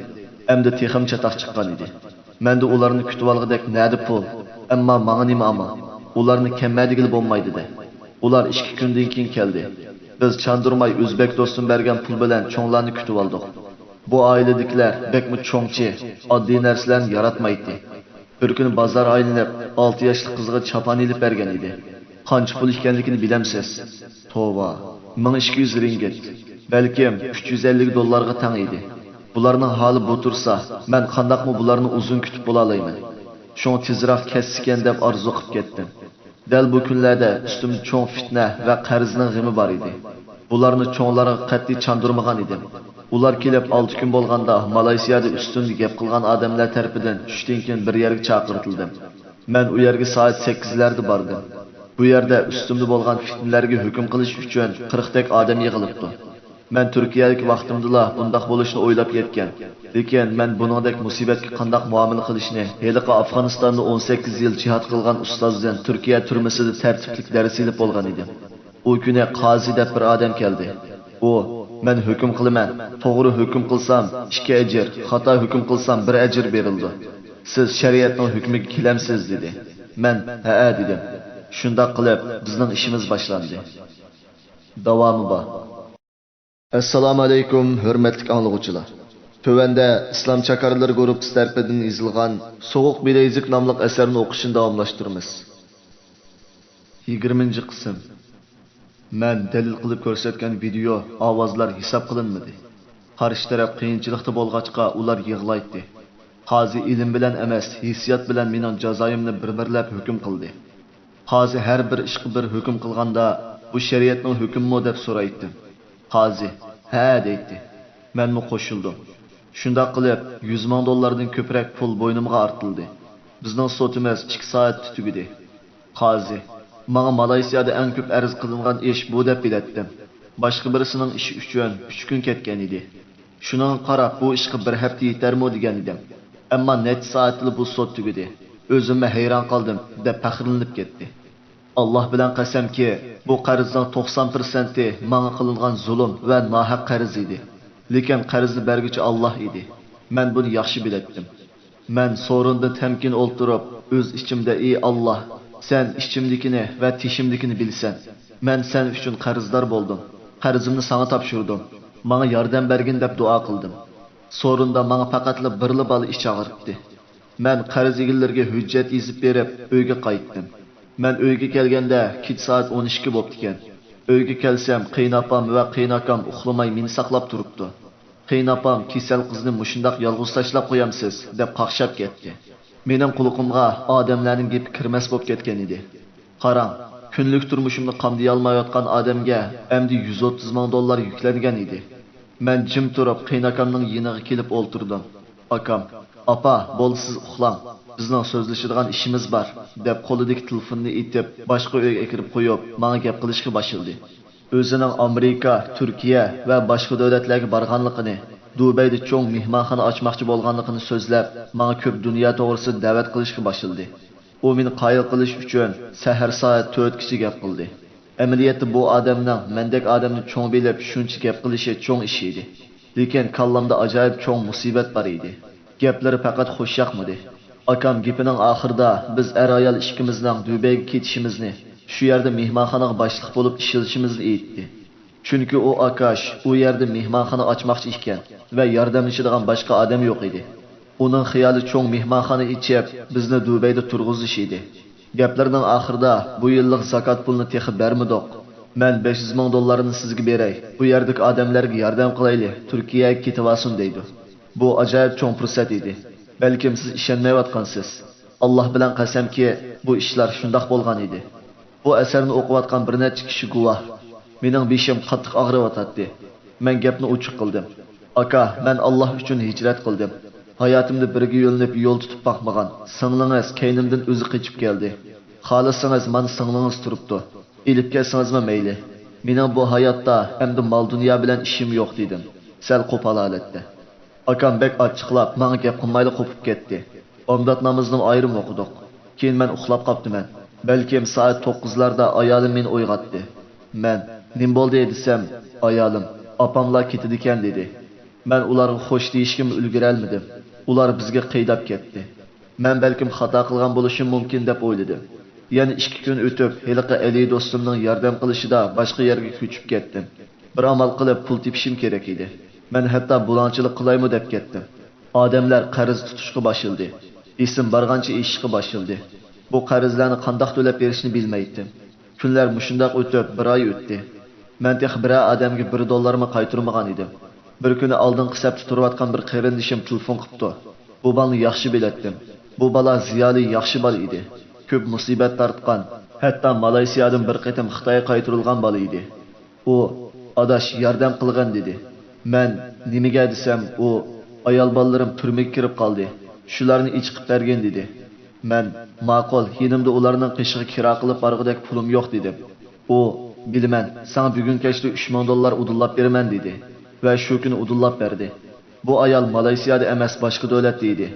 ئەمدى تېخىمۇ چاتاق چىققان ئىدى. مەندە ئۇلارنى كۈتۈۋالغۇدەك نەدە پۇل؟ ئەمما ماڭا نېمە ئامال؟ ئۇلارنى كەممە دېگىلى بولمايدۇ-دە. ئۇلار ئىككى كۈندىن كېيىن كەلدى. بىز چاندۇرماي ئۆزبەك دوستۇم بەرگەن پۇل بىلەن چوڭلارنى كۈتۈۋالدۇق. بۇ ئائىلىدىكىلەر بەكمۇ چوڭچى، ئاددىي نەرسىلەرنى ياراتمايتتى. بىر كۈنى بازار ئايلىنىپ، ئالتە ياشلىق قىزىغا چاپان ئېلىپ بەرگەن ئىدى. قانچە پۇل ئىكەنلىكىنى بىلەمسىز؟ توۋا، مىڭ ئىككى يۈز رىڭگىت، بەلكىم ئۈچ يۈز ئەللىك دوللارغا تەڭ ئىدى. بۇلارنىڭ ھالى بۇ تۇرسا، مەن قانداقمۇ بۇلارنى ئۇزۇن كۈتۈپ بولالايمەن؟ شۇڭا تېزراق كەتسىكەن دەپ ئارزۇ قىپ كەتتىم. دەل بۇ كۈنلەردە ئۈستۈمدە چوڭ فىتنە ۋە قەرزنىڭ غېمى بار ئىدى. بۇلارنى چوڭلارغا قەتئىي چاندۇرمىغان ئىدىم. ئۇلار كېلىپ ئالتە كۈن بولغاندا، مالايسىيادا ئۈستۈمدە گەپ قىلغان ئادەملەر تەرىپىدىن چۈشتىن كېيىن بىر يەرگە چاقىرتىلدىم. مەن ئۇ يەرگە سائەت سەككىزلەردە باردىم. بۇ يەردە ئۈستۈمدە بولغان فىتنىلەرگە ھۆكۈم قىلىش ئۈچۈن قىرىقتەك ئادەم يىغىلىپتۇ. مەن تۈركىيەدىكى ۋاقتىمدىلا بۇنداق بولۇشىنى ئويلاپ يەتكەن. لېكىن مەن بۇنىڭدەك مۇسىبەتكە قانداق مۇئامىلە قىلىشنى ھېلىقى ئافغانىستاندا ئون سەككىز يىل جىھاد قىلغان ئۇستازدىن تۈركىيە تۈرمىسىدە تەرتىپلىك دەرس ئېلىپ بولغان ئىدىم. ئۇ كۈنى قازى دەپ بىر ئادەم كەلدى. ئۇ، مەن ھۆكۈم قىلىمەن، توغرا ھۆكۈم قىلسام ئىككى ئەجىر، خاتا ھۆكۈم قىلسام بىر ئەجىر بېرىلىدۇ. سىز شەرىئەتنىڭ ھۆكمىگە كېلەمسىز؟ دېدى. مەن، ھەئە، دېدىم. شۇنداق قىلىپ بىزنىڭ ئىشىمىز باشلاندى. داۋامى بار. ئەسسالامۇئەلەيكۇم، ھۆرمەتلىك ئاڭلىغۇچىلار! تۆۋەندە ئىسلام چاكارلىرى گۇرۇپپىسى تەرىپىدىن يېزىلغان سوغۇق بىلەيزۈك ناملىق ئەسەرنى ئوقۇشنى داۋاملاشتۇرىمىز. يىگىرمىنچى قىسىم. مەن دەلىل قىلىپ كۆرسەتكەن ۋىدېئو ئاۋازلار ھېساب قىلىنمىدى. قارشى تەرەپ قىيىنچىلىقتا بولغاچقا، ئۇلار يىغلايتتى. قازى ئىلىم بىلەن ئەمەس، ھېسسىيات بىلەن مېنىڭ جازايىمنى بىر-بىرلەپ ھۆكۈم قىلدى. قازى ھەر بىر ئىشقا بىر ھۆكۈم قىلغاندا، «بۇ شەرىئەتنىڭ ھۆكمىمۇ؟» دەپ سورايتتىم. قازى، «ھە» دەيتتى. مەنمۇ قوشۇلدۇم. شۇنداق قىلىپ، يۈز مىڭ دوللاردىن كۆپرەك پۇل بوينۇمغا ئارتىلدى. بىزنىڭ سوتىمىز ئىككى سائەتتە تۈگىدى. قازى، ماڭا مالايسىيادا ئەڭ كۆپ ئەرز قىلىنغان ئىش بۇ دەپ بىلەتتىم. باشقا بىرسىنىڭ ئىشى ئۈچۈن ئۈچ كۈن كەتكەن ئىدى. شۇنىڭغا قاراپ، بۇ ئىشقا بىر ھەپتە يېتەرمۇ دېگەن ئىدىم. ئەمما نەچچە سائەتتىلا بۇ سوت تۈگىدى. ئۆزۈممۇ ھەيران قالدىم، دەپ پەخىرلىنىپ كەتتى. ئاللاھ بىلەن قەسەمكى، بۇ قەرزنىڭ توقسان پىرسەنتى ماڭا قىلىنغان زۇلۇم ۋە ناھەق قەرز ئىدى. لېكىن قەرزنى بەرگۈچى ئاللاھ ئىدى. مەن بۇنى ياخشى بىلەتتىم. مەن سورۇندا تەمكىن ئولتۇرۇپ، ئۆز ئىچىمدە، ئى ئاللاھ، سەن ئىچىمدىكىنى ۋە تېشىمدىكىنى بىلىسەن. مەن سەن ئۈچۈن قەرزدار بولدۇم. قەرزىمنى ساڭا تاپشۇردۇم. ماڭا ياردەم بەرگىن دەپ دۇئا قىلدىم. سورۇندا ماڭا پەقەتلا بىرلا بالا ئىچ ئاغرىتتى. مەن قەرز ئىگىلىرىگە ھۆججەت يېزىپ بېرىپ، ئۆيگە قايتتىم. مەن ئۆيگە كەلگەندە كېچە سائەت ئون ئىككى بوپتىكەن. ئۆيگە كەلسەم، قېيىنئاپام ۋە قېيىنئاكام ئۇخلىماي مېنى ساقلاپ تۇرۇپتۇ. قېيىنئاپام، «كېسەل قىزنى مۇشۇنداق يالغۇز تاشلاپ قويامسىز؟» دەپ قاقشاپ كەتتى. مېنىڭ قۇلىقىمغا ئادەملەرنىڭ گېپى كىرمەس بولۇپ كەتكەن ئىدى. قاراڭ، كۈنلۈك تۇرمۇشۇمنى قامدىيالمايۋاتقان ئادەمگە ئەمدى يۈز ئوتتۇز مىڭ دوللار يۈكلەنگەن ئىدى. مەن جىم تۇرۇپ قېيىنئاكامنىڭ يېنىغا كېلىپ ئولتۇردۇم. ئاكام، «ئاپا، بولدى، سىز ئۇخلاڭ، بىزنىڭ سۆزلىشىدىغان ئىشىمىز بار» دەپ، قولىدىكى تېلېفوننى ئېتىپ، باشقا ئۆيگە ئەكىرىپ قويۇپ، ماڭا گەپ قىلىشقا باشلىدى. ئۆزىنىڭ ئامېرىكا، تۈركىيە ۋە باشقا دۆلەتلەرگە بارغانلىقىنى، دۇبەيدە چوڭ مېھمانخانا ئاچماقچى بولغانلىقىنى سۆزلەپ، ماڭا كۆپ دۇنيا توغرىسىدا دەۋەت قىلىشقا باشلىدى. ئۇ مېنى قايىل قىلىش ئۈچۈن سەھەر سائەت تۆتكىچە گەپ قىلدى. ئەمەلىيەتتە بۇ ئادەمنىڭ مەندەك ئادەمنى چوڭ بىلىپ شۇنچە گەپ قىلىشى چوڭ ئىش ئىدى. لېكىن كاللامدا ئاجايىپ چوڭ مۇسىبەت بار ئىدى. گەپلىرى پەقەت خۇش ياقمىدى. ئاكام گېپىنىڭ ئاخىرىدا بىز ئەر-ئايال ئىككىمىزنىڭ دۇبەيگە كېتىشىمىزنى، شۇ يەردە مېھمانخانىغا باشلىق بولۇپ ئىشلىشىمىزنى ئېيتتى. چۈنكى ئۇ ئاكاش ئۇ يەردە مېھمانخانا ئاچماقچى ئىكەن ۋە ياردەملىشىدىغان باشقا ئادەم يوق ئىدى. ئۇنىڭ خىيالى چوڭ مېھمانخانا ئېچىپ، بىزنى دۇبەيدە تۇرغۇزۇش ئىدى. گەپلىرىنىڭ ئاخىرىدا، «بۇ يىللىق زاكات پۇلنى تېخى بەرمىدۇق. مەن بەش يۈز مىڭ دوللارنى سىزگە بېرەي، بۇ يەردىكى ئادەملەرگە ياردەم قىلايلى، تۈركىيەگە كېتىۋالسۇن» دەيدۇ. بۇ ئاجايىپ چوڭ پۇرسەت ئىدى. بەلكىم سىز ئىشەنمەيۋاتقانسىز. ئاللاھ بىلەن قەسەمكى، بۇ ئىشلار شۇنداق بولغان ئىدى. بۇ ئەسەرنى ئوقۇۋاتقان بىر نەچچە كىشى گۇۋاھ. مېنىڭ بېشىم قاتتىق ئاغرىۋاتاتتى. مەن گەپنى ئوچۇق قىلدىم. «ئاكا، مەن ئاللاھ ئۈچۈن ھىجرەت قىلدىم. ھاياتىمدا بىرگە يۆلىنىپ يول تۇتۇپ باقمىغان سىڭلىڭىز كەينىمدىن ئۆزى قېچىپ كەلدى. خالىسىڭىز مانا سىڭلىڭىز تۇرۇپتۇ. ئېلىپ كەتسىڭىزمۇ مەيلى. مېنىڭ بۇ ھاياتتا ئەمدى مال-دۇنيا بىلەن ئىشىم يوق» دېدىم، سەل قوپال ھالەتتە. ئاكام بەك ئاچچىقلاپ، ماڭا گەپ قىلمايلا قوپۇپ كەتتى. بامدات نامىزىنىمۇ ئايرىم ئوقۇدۇق. كېيىن مەن ئۇخلاپ قاپتىمەن. بەلكىم سائەت توققۇزلاردا ئايالىم مېنى ئويغاتتى. مەن، «نېمە بولدى؟» دېسەم، ئايالىم، «ئاپاملار كېتىدىكەن» دېدى. مەن ئۇلارغا خوش دېيىشكىمۇ ئۈلگۈرەلمىدىم. ئۇلار بىزگە قىيداپ كەتتى. مەن بەلكىم خاتا قىلغان بولۇشۇم مۇمكىن دەپ ئويلىدىم. يەنە ئىككى كۈن ئۆتۈپ، ھېلىقى ئەلى دوستۇمنىڭ ياردەم قىلىشىدا باشقا يەرگە كۆچۈپ كەتتىم. بىر ئامال قىلىپ پۇل تېپىشىم كېرەك ئىدى. مەن ھەتتا بۇلاڭچىلىق قىلايمۇ دەپ كەتتىم. ئادەملەر قەرز تۇتۇشقا باشلىدى. ئېسىم بارغانچە ئېشىشقا باشلىدى. بۇ قەرزلەرنى قانداق تۆلەپ بېرىشنى بىلمەيتتىم. كۈنلەر مۇشۇنداق ئۆتۈپ، بىر ئاي ئۆتتى. مەن تېخى بىرەر ئادەمگە بىر دوللارمۇ قايتۇرمىغان ئىدىم. بىر كۈنى ئالدىنقى سەپتە تۇرۇۋاتقان بىر قېرىندىشىم تېلېفون قىپتۇ. بۇ بالىنى ياخشى بىلەتتىم. بۇ بالا زىيالىي ياخشى بالا ئىدى. كۆپ مۇسىبەت تارتقان، ھەتتا مالايسىيادىن بىر قېتىم خىتايغا قايتۇرۇلغان بالا ئىدى. ئۇ، «ئاداش، ياردەم قىلغىن» دېدى. مەن، «نېمىگە؟» دېسەم، ئۇ، «ئايال بالىلىرىم تۈرمىگە كىرىپ قالدى. شۇلارنى ئېچىقىپ بەرگىن» دېدى. مەن، «ماقۇل، يېنىمدا ئۇلارنىڭ قېشىغا كىرا قىلىپ بارغۇدەك پۇلۇم يوق» دېدىم. ئۇ، «بىلىمەن، ساڭا بۈگۈن كەچتە ئۈچ مىڭ دوللار ئۇدۇللاپ بېرىمەن» دېدى ۋە شۇ كۈنى ئۇدۇللاپ بەردى. بۇ ئايال مالايسىيادا ئەمەس، باشقا دۆلەتتە ئىدى.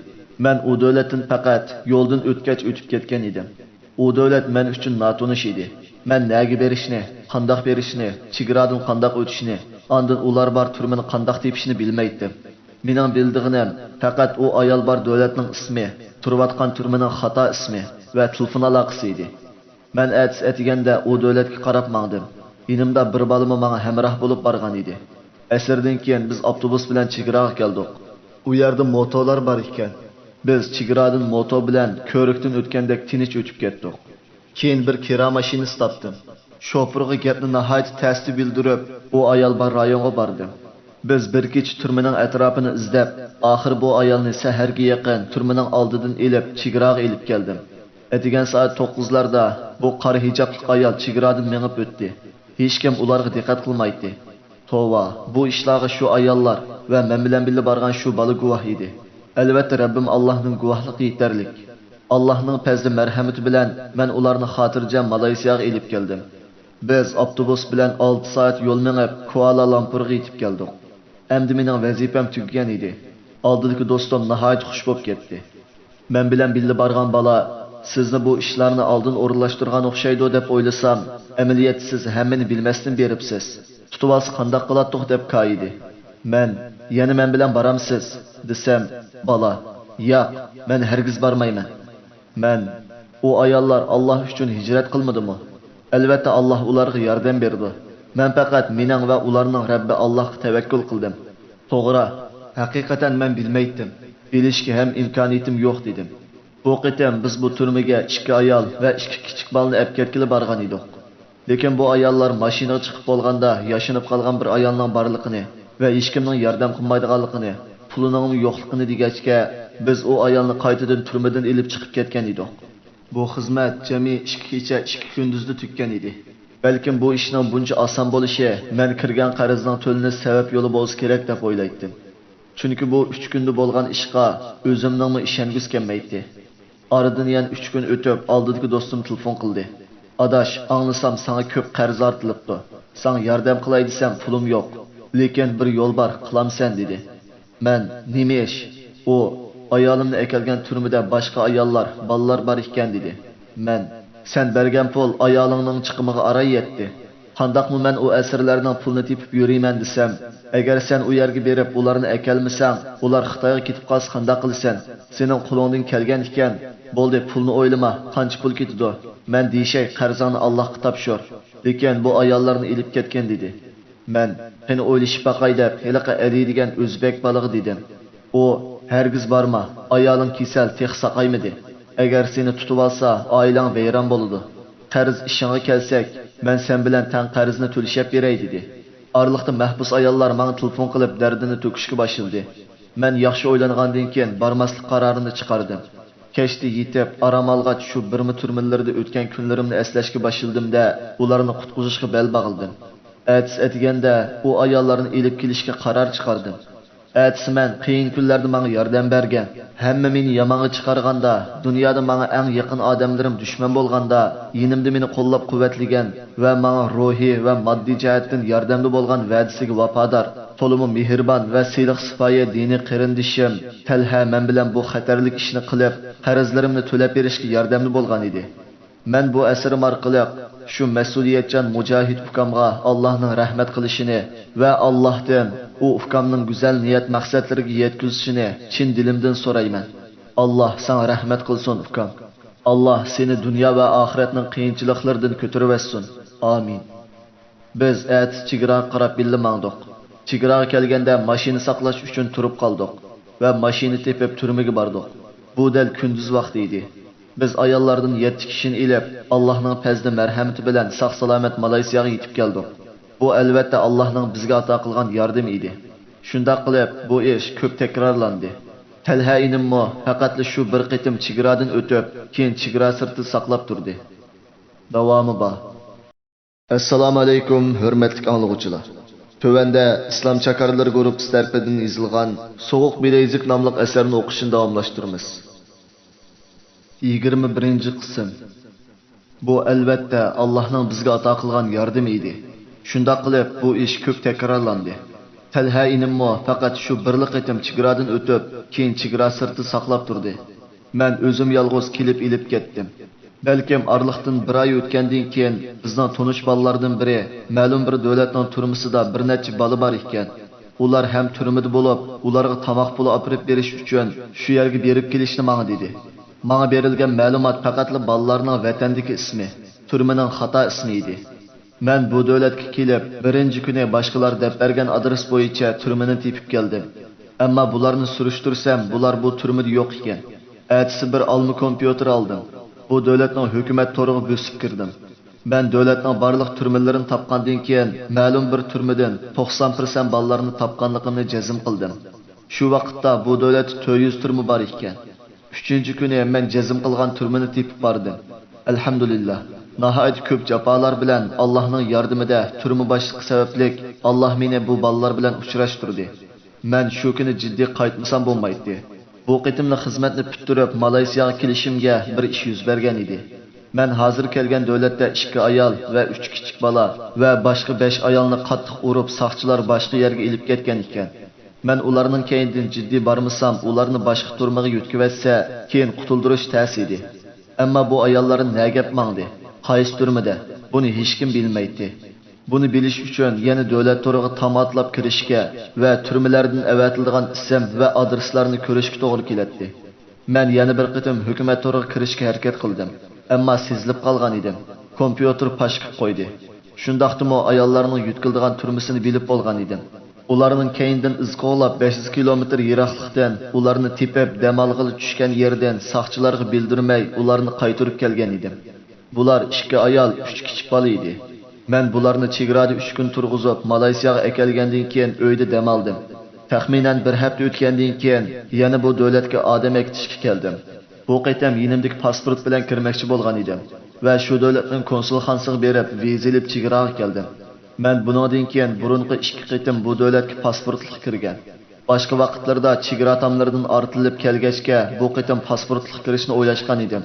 مەن ئۇ دۆلەتتىن پەقەت يولدىن ئۆتكەچ ئۆتۈپ كەتكەن ئىدىم. ئۇ دۆلەت مەن ئۈچۈن ناتونۇش ئىدى. مەن نەگە بېرىشنى، قانداق بېرىشنى، چېگرادىن قانداق ئۆتۈشنى، ئاندىن ئۇلار بار تۈرمىنى قانداق تېپىشنى بىلمەيتتىم. مېنىڭ بىلىدىغىنىم پەقەت ئۇ ئايال بار دۆلەتنىڭ ئىسمى، تۇرۇۋاتقان تۈرمىنىڭ خاتا ئىسمى ۋە تېلېفون ئالاقىسى ئىدى. مەن ئەتىسى ئەتىگەندە ئۇ دۆلەتكە قاراپ ماڭدىم. يېنىمدا بىر بالىمۇ ماڭا ھەمراھ بولۇپ بارغان ئىدى. ئەسىردىن كېيىن بىز ئاپتوبۇس بىلەن چېگراغا كەلدۇق. ئۇ يەردە موتولار بار ئىكەن. بىز چېگرادىن موتو بىلەن كۆۋرۈكتىن ئۆتكەندەك تىنچ ئۆتۈپ كەتتۇق. كېيىن بىر كىرا ماشىنىسى تاپتىم. شوپۇرغا گەپنى ناھايىتى تەستە بىلدۈرۈپ، ئۇ ئايال بار رايونغا باردىم. بىز بىر كېچە تۈرمىنىڭ ئەتراپىنى ئىزدەپ، ئاخىرى بۇ ئايالنى سەھەرگە يېقىن تۈرمىنىڭ ئالدىدىن ئېلىپ، چېگراغا ئېلىپ كەلدىم. ئەتىگەن سائەت توققۇزلاردا بۇ قارا ھىجابلىق ئايال چېگرادىن مېڭىپ ئۆتتى. ھېچكىم ئۇلارغا دىققەت قىلمايتتى. توۋا، بۇ ئىشلارغا شۇ ئاياللار ۋە مەن بىلەن بىللە بارغان شۇ بالا گۇۋاھ ئىدى. ئەلۋەتتە، رەببىم ئاللاھنىڭ گۇۋاھلىقى يېتەرلىك. ئاللاھنىڭ پەزلى مەرھەمىتى بىلەن مەن ئۇلارنى خاتىرجەم مالايسىياغا ئېلىپ كەلدىم. بىز ئاپتوبۇس بىلەن ئالتە سائەت يول مېڭىپ، كۇئالا لامپۇرغا يېتىپ كەلدۇق. ئەمدى مېنىڭ ۋەزىپەم تۈگىگەن ئىدى. ئالدىدىكى دوستۇم ناھايىتى خۇش بولۇپ كەتتى. مەن بىلەن بىللە بارغان بالا، «سىزنى بۇ ئىشلارنى ئالدىن ئورۇنلاشتۇرغان ئوخشايدۇ» دەپ ئويلىسام، ئەمەلىيەتتە سىز ھەممىنى بىلمەستىن بېرىپسىز. تۇتۇۋالسا قانداق قىلاتتۇق دەپ كايىدى. مەن، «يەنە مەن بىلەن بارامسىز؟» دېسەم، بالا، «ياق، مەن ھەرگىز بارمايمەن.» مەن، «ئۇ ئاياللار ئاللاھ ئۈچۈن ھىجرەت قىلمىدىمۇ؟ ئەلۋەتتە ئاللاھ ئۇلارغا ياردەم بېرىدۇ. مەن پەقەت مېنىڭ ۋە ئۇلارنىڭ رەببى ئاللاھقا تەۋەككۈل قىلدىم. توغرا، ھەقىقەتەن مەن بىلمەيتتىم. بىلىشكە ھەم ئىمكانىيىتىم يوق» دېدىم. بۇ قېتىم بىز بۇ تۈرمىگە ئىككى ئايال ۋە ئىككى كىچىك بالىنى ئەپكەتكىلى بارغان ئىدۇق. لېكىن بۇ ئاياللار ماشىنىغا چىقىپ بولغاندا ياشىنىپ قالغان بىر ئايالنىڭ بارلىقىنى ۋە ھېچكىمنىڭ ياردەم قىلمايدىغانلىقىنى، پۇلىنىڭمۇ يوقلۇقىنى دېگەچكە، بىز ئۇ ئايالنى قايتىدىن تۈرمىدىن ئېلىپ چىقىپ كەتكەن ئىدۇق. بۇ خىزمەت جەمئىي ئىككى كېچە، ئىككى كۈندۈزدە تۈگىگەن ئىدى. بەلكىم بۇ ئىشنىڭ بۇنچە ئاسان بولۇشى مەن كىرگەن قەرزنىڭ تۆلىنىش سەۋەب يولى بولسا كېرەك دەپ ئويلايتتىم. چۈنكى بۇ ئۈچ كۈندە بولغان ئىشقا ئۆزۈمنىڭمۇ ئىشەنگۈسى كەلمەيتتى. ئارىدىن يەنە ئۈچ كۈن ئۆتۈپ، ئالدىدىكى دوستۇم تېلېفون قىلدى. «ئاداش، ئاڭلىسام ساڭا كۆپ قەرز ئارتىلىپتۇ. ساڭا ياردەم قىلاي دېسەم پۇلۇم يوق. لېكىن بىر يول بار، قىلامسەن» دېدى. مەن، «نېمە ئىش؟» ئۇ، «ئايالىمنى ئەكەلگەن تۈرمىدە باشقا ئاياللار، بالىلار بار ئىكەن» دېدى. مەن، «سەن بەرگەن پۇل ئايالىڭنىڭ چىقىمىغا ئاراي يەتتى. قانداقمۇ مەن ئۇ ئەسىرلەرنىڭ پۇلىنى تېپىپ يۈرىمەن دېسەم، ئەگەر سەن ئۇ يەرگە بېرىپ ئۇلارنى ئەكەلمىسەڭ، ئۇلار خىتايغا كېتىپ قالسا قانداق قىلىسەن؟ سېنىڭ قولۇڭدىن كەلگەن ئىكەن. بولدى، پۇلنى ئويلىما، قانچە پۇل كېتىدۇ؟ مەن دېيىشەي، قەرزىڭنى ئاللاھقا تاپشۇر. لېكىن بۇ ئاياللارنى ئېلىپ كەتكەن» دېدى. مەن، «قېنى ئويلىشىپ باقاي» دەپ، ھېلىقى ئەلى دېگەن ئۆزبەك بالىغا دېدىم. ئۇ، «ھەرگىز بارما، ئايالىڭ كېسەل، تېخى ساقايمىدى. ئەگەر سېنى تۇتۇۋالسا، ئائىلەڭ ۋەيران بولىدۇ. قەرز ئىشىڭغا كەلسەك، مەن سەن بىلەن تەڭ قەرزنى تۆلىشەپ بېرەي» دېدى. ئارىلىقتا مەھبۇس ئاياللار ماڭا تېلېفون قىلىپ دەردىنى تۆكۈشكە باشلىدى. مەن ياخشى ئويلانغاندىن كېيىن بارماسلىق قارارىنى چىقاردىم. كەچتە يېتىپ، ئارام ئالغاچ شۇ بىرما تۈرمىلىرىدە ئۆتكەن كۈنلىرىمنى ئەسلەشكە باشلىدىم-دە، ئۇلارنى قۇتقۇزۇشقا بەل باغلىدىم. ئەتىسى ئەتىگەندە ئۇ ئاياللارنى ئېلىپ كېلىشكە قارار چىقاردىم. ئەتىسى مەن قىيىن كۈنلەردە ماڭا ياردەم بەرگەن، ھەممە مېنى يامانغا چىقارغاندا، دۇنيادا ماڭا ئەڭ يېقىن ئادەملىرىم دۈشمەن بولغاندا، يېنىمدا مېنى قوللاپ-قۇۋۋەتلىگەن ۋە ماڭا روھىي ۋە ماددىي جەھەتتىن ياردەمدە بولغان ۋەدىسىگە ۋاپادار، تولىمۇ مېھرىبان ۋە سىلىق-سىپايە دىنىي قېرىندىشىم تەلھە مەن بىلەن بۇ خەتەرلىك ئىشنى قىلىپ، قەرزلىرىمنى تۆلەپ بېرىشكە ياردەمدە بولغان ئىدى. مەن بۇ ئەسىرىم ئارقىلىق شۇ مەسئۇلىيەتچان مۇجاھىد ئۇكامغا ئاللاھنىڭ رەھمەت قىلىشىنى ۋە ئاللاھتىن ئۇ ئۇكامنىڭ گۈزەل نىيەت مەقسەتلىرىگە يەتكۈزۈشىنى چىن دىلىمدىن سورايمەن. ئاللاھ ساڭا رەھمەت قىلسۇن، ئۇكام. ئاللاھ سېنى دۇنيا ۋە ئاخىرەتنىڭ قىيىنچىلىقلىرىدىن كۆتۈرۈۋەتسۇن. ئامىن. بىز ئەتىسى چېگراغا قاراپ بىللە ماڭدۇق. چېگراغا كەلگەندە ماشىنا ساقلاش ئۈچۈن تۇرۇپ قالدۇق ۋە ماشىنا تېپىپ تۈرمىگە باردۇق. بۇ دەل كۈندۈز ۋاقتى ئىدى. بىز ئاياللاردىن يەتتە كىشىنى ئېلىپ، ئاللاھنىڭ پەزلى مەرھەمىتى بىلەن ساق-سالامەت مالايسىياغا يېتىپ كەلدۇق. بۇ ئەلۋەتتە ئاللاھنىڭ بىزگە ئاتا قىلغان ياردىمى ئىدى. شۇنداق قىلىپ، بۇ ئىش كۆپ تەكرارلاندى. تەلھە ئىنىممۇ پەقەتلا شۇ بىر قېتىم چېگرادىن ئۆتۈپ، كېيىن چېگرا سىرتىدا ساقلاپ تۇردى. داۋامى بار. ئەسسالامۇئەلەيكۇم، ھۆرمەتلىك ئاڭلىغۇچىلار! تۆۋەندە ئىسلام چاكارلىرى گۇرۇپپىسى تەرىپىدىن يېزىلغان سوغۇق بىلەيزۈك ناملىق ئەسەرنى ئوقۇشنى داۋاملاشتۇرىمىز. يىگىرمە بىرىنچى قىسىم. بۇ، ئەلۋەتتە، ئاللاھنىڭ بىزگە ئاتا قىلغان ياردىمى ئىدى. شۇنداق قىلىپ، بۇ ئىش كۆپ تەكرارلاندى. تەلھە ئىنىممۇ پەقەت شۇ بىرلا قېتىم چېگرادىن ئۆتۈپ، كېيىن چېگرا سىرتىدا ساقلاپ تۇردى. مەن ئۆزۈم يالغۇز كېلىپ ئېلىپ كەتتىم. بەلكىم ئارىلىقتىن بىر ئاي ئۆتكەندىن كېيىن، بىزنىڭ تونۇش بالىلاردىن بىرى مەلۇم بىر دۆلەتنىڭ تۈرمىسىدا بىر نەچچە بالا بار ئىكەن. ئۇلار ھەم تۈرمىدە بولۇپ، ئۇلارغا تاماق پۇلى ئاپىرىپ بېرىش ئۈچۈن شۇ يەرگە بېرىپ كېلىشنى ماڭا دېدى. ماڭا بېرىلگەن مەلۇمات پەقەتلا بالىلارنىڭ ۋەتەندىكى ئىسمى، تۈرمىنىڭ خاتا ئىسمى ئىدى. مەن بۇ دۆلەتكە كېلىپ، بىرىنچى كۈنى باشقىلار دەپ بەرگەن ئادرېس بويىچە تۈرمىنى تېپىپ كەلدىم. ئەمما بۇلارنى سۈرۈشتۈرسەم، بۇلار بۇ تۈرمىدە يوق ئىكەن. ئەتىسى بىر ئالما كومپيۇتېر ئالدىم. بۇ دۆلەتنىڭ ھۆكۈمەت تورىغا بۆسۈپ كىردىم. مەن دۆلەتنىڭ بارلىق تۈرمىلىرىنى تاپقاندىن كېيىن، مەلۇم بىر تۈرمىدىن توقسان پىرسەنت بالىلارنى تاپقانلىقىمنى جەزم قىلدىم. شۇ ۋاقىتتا بۇ دۆلەتتە تۆت يۈز تۈرمە بار ئىكەن. ئۈچىنچى كۈنى مەن جەزم قىلغان تۈرمىنى تېپىپ باردىم. ئەلھەمدۇلىللا، ناھايىتى كۆپ جاپالار بىلەن ئاللاھنىڭ ياردىمىدە تۈرمە باشلىقى سەۋەبلىك ئاللاھ مېنى بۇ بالىلار بىلەن ئۇچراشتۇردى. مەن شۇ كۈنى جىددىي قايتمىسام بولمايتتى. بۇ قېتىملىق خىزمەتنى پۈتتۈرۈپ، مالايسىياغا كېلىشىمگە بىر ئىش يۈز بەرگەن ئىدى. مەن ھازىر كەلگەن دۆلەتتە ئىككى ئايال ۋە ئۈچ كىچىك بالا ۋە باشقا بەش ئايالنى قاتتىق ئۇرۇپ، ساقچىلار باشقا يەرگە ئېلىپ كەتكەن ئىكەن. مەن ئۇلارنىڭ كەينىدىن جىددىي بارمىسام، ئۇلارنى باشقا تۈرمىگە يۆتكىۋەتسە، كېيىن قۇتۇلدۇرۇش تەس ئىدى. ئەمما بۇ ئاياللار نەگەپ ماڭدى؟ قايسى تۈرمىدە؟ بۇنى ھېچكىم بىلمەيتتى. بۇنى بىلىش ئۈچۈن يەنە دۆلەت تورىغا تام ئاتلاپ كىرىشكە ۋە تۈرمىلەردىن ئەۋەتىلىدىغان ئىسىم ۋە ئادرېسلارنى كۆرۈشكە توغرا كېلەتتى. مەن يەنە بىر قېتىم ھۆكۈمەت تورىغا كىرىشكە ھەرىكەت قىلدىم، ئەمما سېزىلىپ قالغان ئىدىم. كومپيۇتېر پاش قىپ قويدى. شۇنداقتىمۇ ئاياللارنىڭ يۆتكىلىدىغان تۈرمىسىنى بىلىپ بولغان ئىدىم. ئۇلارنىڭ كەينىدىن ئىز قوغلاپ، بەش يۈز كىلومېتىر يىراقلىقتىن ئۇلارنى تېپىپ، دەم ئالغىلى چۈشكەن يېرىدىن ساقچىلارغا بىلدۈرمەي، ئۇلارنى قايتۇرۇپ كەلگەن ئىدىم. بۇلار ئىككى ئايال، ئۈچ كىچىك بالا ئىدى. مەن بۇلارنى چېگرادا ئۈچ كۈن تۇرغۇزۇپ، مالايسىياغا ئەكەلگەندىن كېيىن ئۆيدە دەم ئالدىم. تەخمىنەن بىر ھەپتە ئۆتكەندىن كېيىن يەنە بۇ دۆلەتكە ئادەم ئەكېتىشكە كەلدىم. بۇ قېتىم يېنىمدىكى پاسپورت بىلەن كىرمەكچى بولغان ئىدىم ۋە شۇ دۆلەتنىڭ كونسۇلخانىسىغا بېرىپ، ۋىزا ئېلىپ چېگراغا كەلدىم. مەن بۇنىڭدىن كېيىن بۇرۇنقى ئىككى قېتىم بۇ دۆلەتكە پاسپورتلۇق كىرگەن. باشقا ۋاقىتلىرىدا چېگرا تاملىرىدىن ئارتىلىپ كەلگەچكە، بۇ قېتىم پاسپورتلۇق كىرىشنى ئويلاشقان ئىدىم.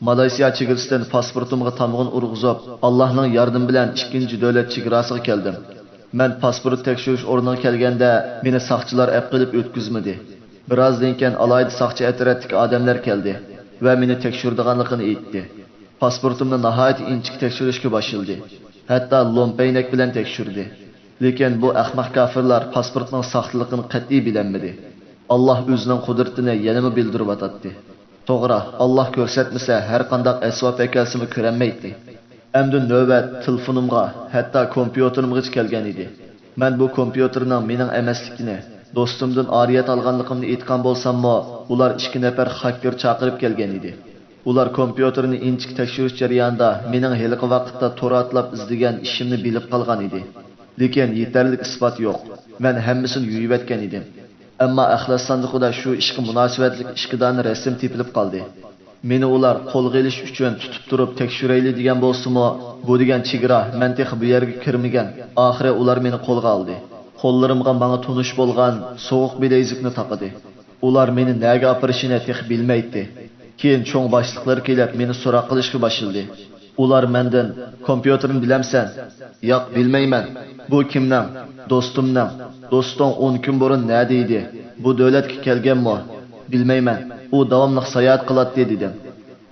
مالايسىيا چېگرىسىدىن پاسپورتۇمغا تامغىنى ئۇرغۇزۇپ، ئاللاھنىڭ ياردىمى بىلەن ئىككىنچى دۆلەت چېگراسىغا كەلدىم. مەن پاسپورت تەكشۈرۈش ئورنىغا كەلگەندە، مېنى ساقچىلار ئەپقېلىپ ئۆتكۈزمىدى. بىرازدىن كېيىن ئالاھىدە ساقچى ئەترەتتىكى ئادەملەر كەلدى ۋە مېنى تەكشۈرىدىغانلىقىنى ئېيتتى. پاسپورتۇمنى ناھايىتى ئىنچىكە تەكشۈرۈشكە باشلىدى. ھەتتا لومپەينەك بىلەن تەكشۈردى. لېكىن بۇ ئەخمەق كاپىرلار پاسپورتنىڭ ساختىلىقىنى قەتئىي بىلەلمىدى. ئاللاھ ئۆزىنىڭ قۇدرىتىنى يەنىمۇ بىلدۈرۈۋاتاتتى. توغرا، ئاللاھ كۆرسەتمىسە، ھەرقانداق ئەسۋاب ئەكەلسىمۇ كۆرەلمەيتتى. ئەمدى نۆۋەت تېلېفونۇمغا، ھەتتا كومپيۇتېرىمغىچە كەلگەن ئىدى. مەن بۇ كومپيۇتېرنىڭ مېنىڭ ئەمەسلىكىنى، دوستۇمدىن ئارىيەت ئالغانلىقىمنى ئېيتقان بولساممۇ، ئۇلار ئىككى نەپەر خاكېر چاقىرىپ كەلگەن ئىدى. ئۇلار كومپيۇتېرنى ئىنچىكە تەكشۈرۈش جەريانىدا مېنىڭ ھېلىقى ۋاقىتتا تور ئاتلاپ ئىزدىگەن ئىشىمنى بىلىپ قالغان ئىدى. لېكىن يېتەرلىك ئىسپات يوق. مەن ھەممىسىنى يۇيۇۋەتكەن ئىدىم. ئەمما ئەخلەت ساندۇقىدا شۇ ئىشقا مۇناسىۋەتلىك ئىككى دانە رەسىم تېپىلىپ قالدى. مېنى ئۇلار قولغا ئېلىش ئۈچۈن تۇتۇپ تۇرۇپ تەكشۈرەيلى دېگەن بولسىمۇ، بۇ دېگەن چېگرا، مەن تېخى بۇ يەرگە كىرمىگەن. ئاخىرى ئۇلار مېنى قولغا ئالدى. قوللىرىمغا ماڭا تونۇش بولغان سوغۇق بىلەيزۈكنى تاقىدى. ئۇلار مېنى نەگە ئاپىرىشىنى تېخى بىلمەيتتى. كېيىن چوڭ باشلىقلىرى كېلىپ مېنى سوراق قىلىشقا باشلىدى. ئۇلار مەندىن، كومپيۇتېرنى بىلەمسەن؟ ياق، بىلمەيمەن. بۇ كىمنىڭ؟ دوستۇمنىڭ. دوستۇڭ ئون كۈن بۇرۇن نەدە ئىدى؟ بۇ دۆلەتكە كەلگەنمۇ؟ بىلمەيمەن. ئۇ داۋاملىق ساياھەت قىلاتتى، دېدىم.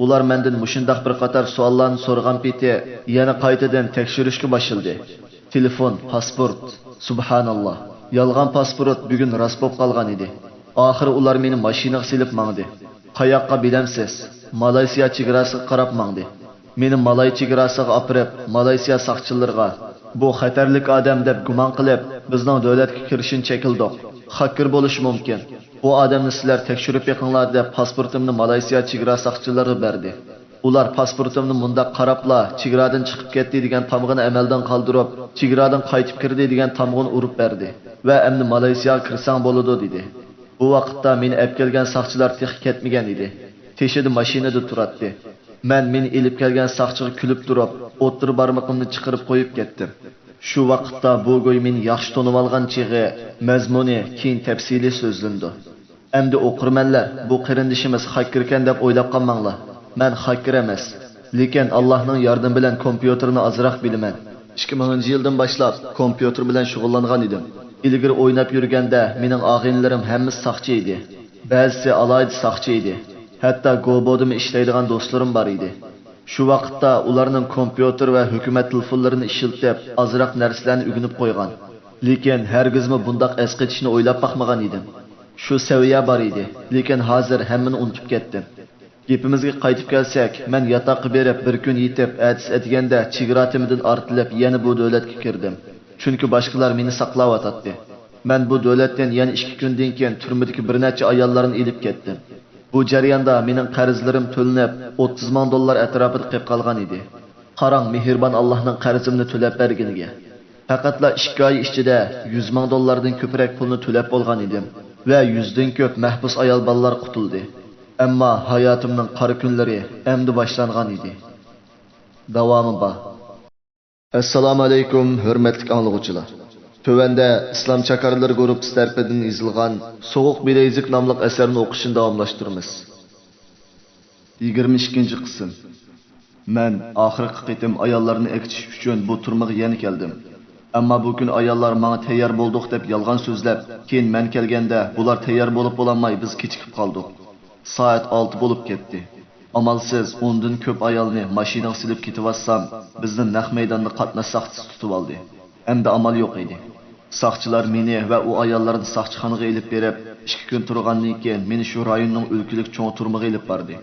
ئۇلار مەندىن مۇشۇنداق بىر قاتار سوئاللارنى سورىغان پېتى يەنە قايتىدىن تەكشۈرۈشكە باشلىدى. تېلېفون، پاسپورت. سۇبھاناللا. يالغان پاسپورت بۈگۈن راست بولۇپ قالغان ئىدى. ئاخىرى ئۇلار مېنى ماشىنىغا سېلىپ ماڭدى. قاياققا بىلەمسىز؟ مالايسىيا چېگراسىغا قاراپ ماڭدى. مېنى مالاي چېگراسىغا ئاپىرىپ، مالايسىيا ساقچىلىرىغا، بۇ خەتەرلىك ئادەم دەپ گۇمان قىلىپ، بىزنىڭ دۆلەتكە كىرىشىنى چەكلىدۇق. خاككىر بولۇشى مۇمكىن. بۇ ئادەمنى سىلەر تەكشۈرۈپ بېقىڭلار دەپ پاسپورتۇمنى مالايسىيا چېگرا ساقچىلىرىغا بەردى. ئۇلار پاسپورتۇمنى مۇنداق قاراپلا، چېگرادىن چىقىپ كەتتى دېگەن تامغىنى ئەمەلدىن قالدۇرۇپ، چېگرادىن قايتىپ كىردى دېگەن تامغىنى ئۇرۇپ بەردى ۋە ئەمدى مالايسىياغا كىرسەڭ بولىدۇ دېدى. بۇ ۋاقىتتا مېنى ئەپكەلگەن ساقچىلار تېخى كەتمىگەن ئىدى. تېشىدا ماشىنىدا تۇراتتى. مەن مېنى ئېلىپ كەلگەن ساقچىغا كۈلۈپ تۇرۇپ، ئوتتۇرا بارمىقىمنى چىقىرىپ قويۇپ كەتتىم. شۇ ۋاقىتتا بۇ گۇي مېنى ياخشى تونۇۋالغان چېغى، مەزمۇنى كېيىن تەپسىلىي سۆزلىنىدۇ. ئەمدى ئوقۇرمەنلەر، بۇ قېرىندىشىمىز خاككېركەن دەپ ئويلاپ قالماڭلار. مەن خاككېر ئەمەس. لېكىن ئاللاھنىڭ ياردىمى بىلەن كومپيۇتېرنى ئازراق بىلىمەن. ئىككى مىڭىنچى يىلدىن باشلاپ كومپيۇتېر بىلەن شۇغۇللانغان ئىدىم. ئىلگىرى ئويناپ يۈرگەندە مېنىڭ ئاغىنىلىرىم ھەممىسى ساقچى ئىدى. بەزىسى ئالاھىدە ساقچى ئىدى. ھەتتا گوبودىمۇ ئىشلەيدىغان دوستلىرىم بار ئىدى. شۇ ۋاقىتتا ئۇلارنىڭ كومپيۇتېر ۋە ھۆكۈمەت تېلېفونلىرىنى ئىشلىتىپ، ئازراق نەرسىلەرنى ئۆگىنىپ قويغان. لېكىن ھەرگىزمۇ بۇنداق ئەسقېتىشنى ئويلاپ باقمىغان ئىدىم. شۇ سەۋىيە بار ئىدى، لېكىن ھازىر ھەممىنى ئۇنتۇپ كەتتىم. گېپىمىزگە قايتىپ كەلسەك، مەن ياتاققا بېرىپ بىر كۈن يېتىپ، ئەتىسى ئەتىگەندە چېگرا تېمىدىن ئارتىلىپ يەنە بۇ دۆلەتكە كىردىم. چۈنكى باشقىلار مېنى ساقلاۋاتاتتى. مەن بۇ دۆلەتتىن يەنە ئىككى كۈندىن كېيىن تۈرمىدىكى بىر نەچچە ئاياللارنى ئېلىپ كەتتىم. بۇ جەرياندا مېنىڭ قەرزلىرىم تۆلىنىپ، ئوتتۇز مىڭ دوللار ئەتراپىدا قېلىپ قالغان ئىدى. قاراڭ، مېھرىبان ئاللاھنىڭ قەرزىمنى تۆلەپ بەرگىنىگە. پەقەتلا ئىككى ئاي ئىچىدە يۈز مىڭ دوللاردىن كۆپرەك پۇلنى تۆلەپ بولغان ئىدىم ۋە يۈزدىن كۆپ مەھبۇس ئايال بالىلار قۇتۇلدى. ئەمما ھاياتىمنىڭ قارا كۈنلىرى ئەمدى باشلانغان ئىدى. داۋامى بار. ئەسسالامۇ ئەلەيكۇم، ھۆرمەتلىك ئاڭلىغۇچىلار. تۆۋەندە ئىسلام چاكارلىرى گۇرۇپپىسى تەرىپىدىن يېزىلغان سوغۇق بىلەيزۈك ناملىق ئەسەرنى ئوقۇشنى داۋاملاشتۇرىمىز. يىگىرمە ئىككىنچى قىسىم. مەن ئاخىرقى قېتىم ئاياللارنى ئەكېتىش ئۈچۈن بۇ تۈرمىگە يەنە كەلدىم. ئەمما بۇ كۈنى ئاياللار ماڭا تەييار بولدۇق دەپ يالغان سۆزلەپ، كېيىن مەن كەلگەندە بۇلار تەييار بولۇپ بولالماي بىز كېچىكىپ قالدۇق. سائەت ئالتە بولۇپ كەتتى. ئامالسىز ئوندىن كۆپ ئايالنى ماشىنىغا سېلىپ كېتىۋاتسام، بىزنى نەق مەيداندا قاتناش ساقچىسى تۇتۇۋالدى. ئەمدى ئامال يوق ئىدى. ساقچىلار مېنى ۋە ئۇ ئاياللارنى ساقچىخانىغا ئېلىپ بېرىپ، ئىككى كۈن تۇرغاندىن كېيىن مېنى شۇ رايوننىڭ ئۆلكىلىك چوڭ تۈرمىگە ئېلىپ باردى.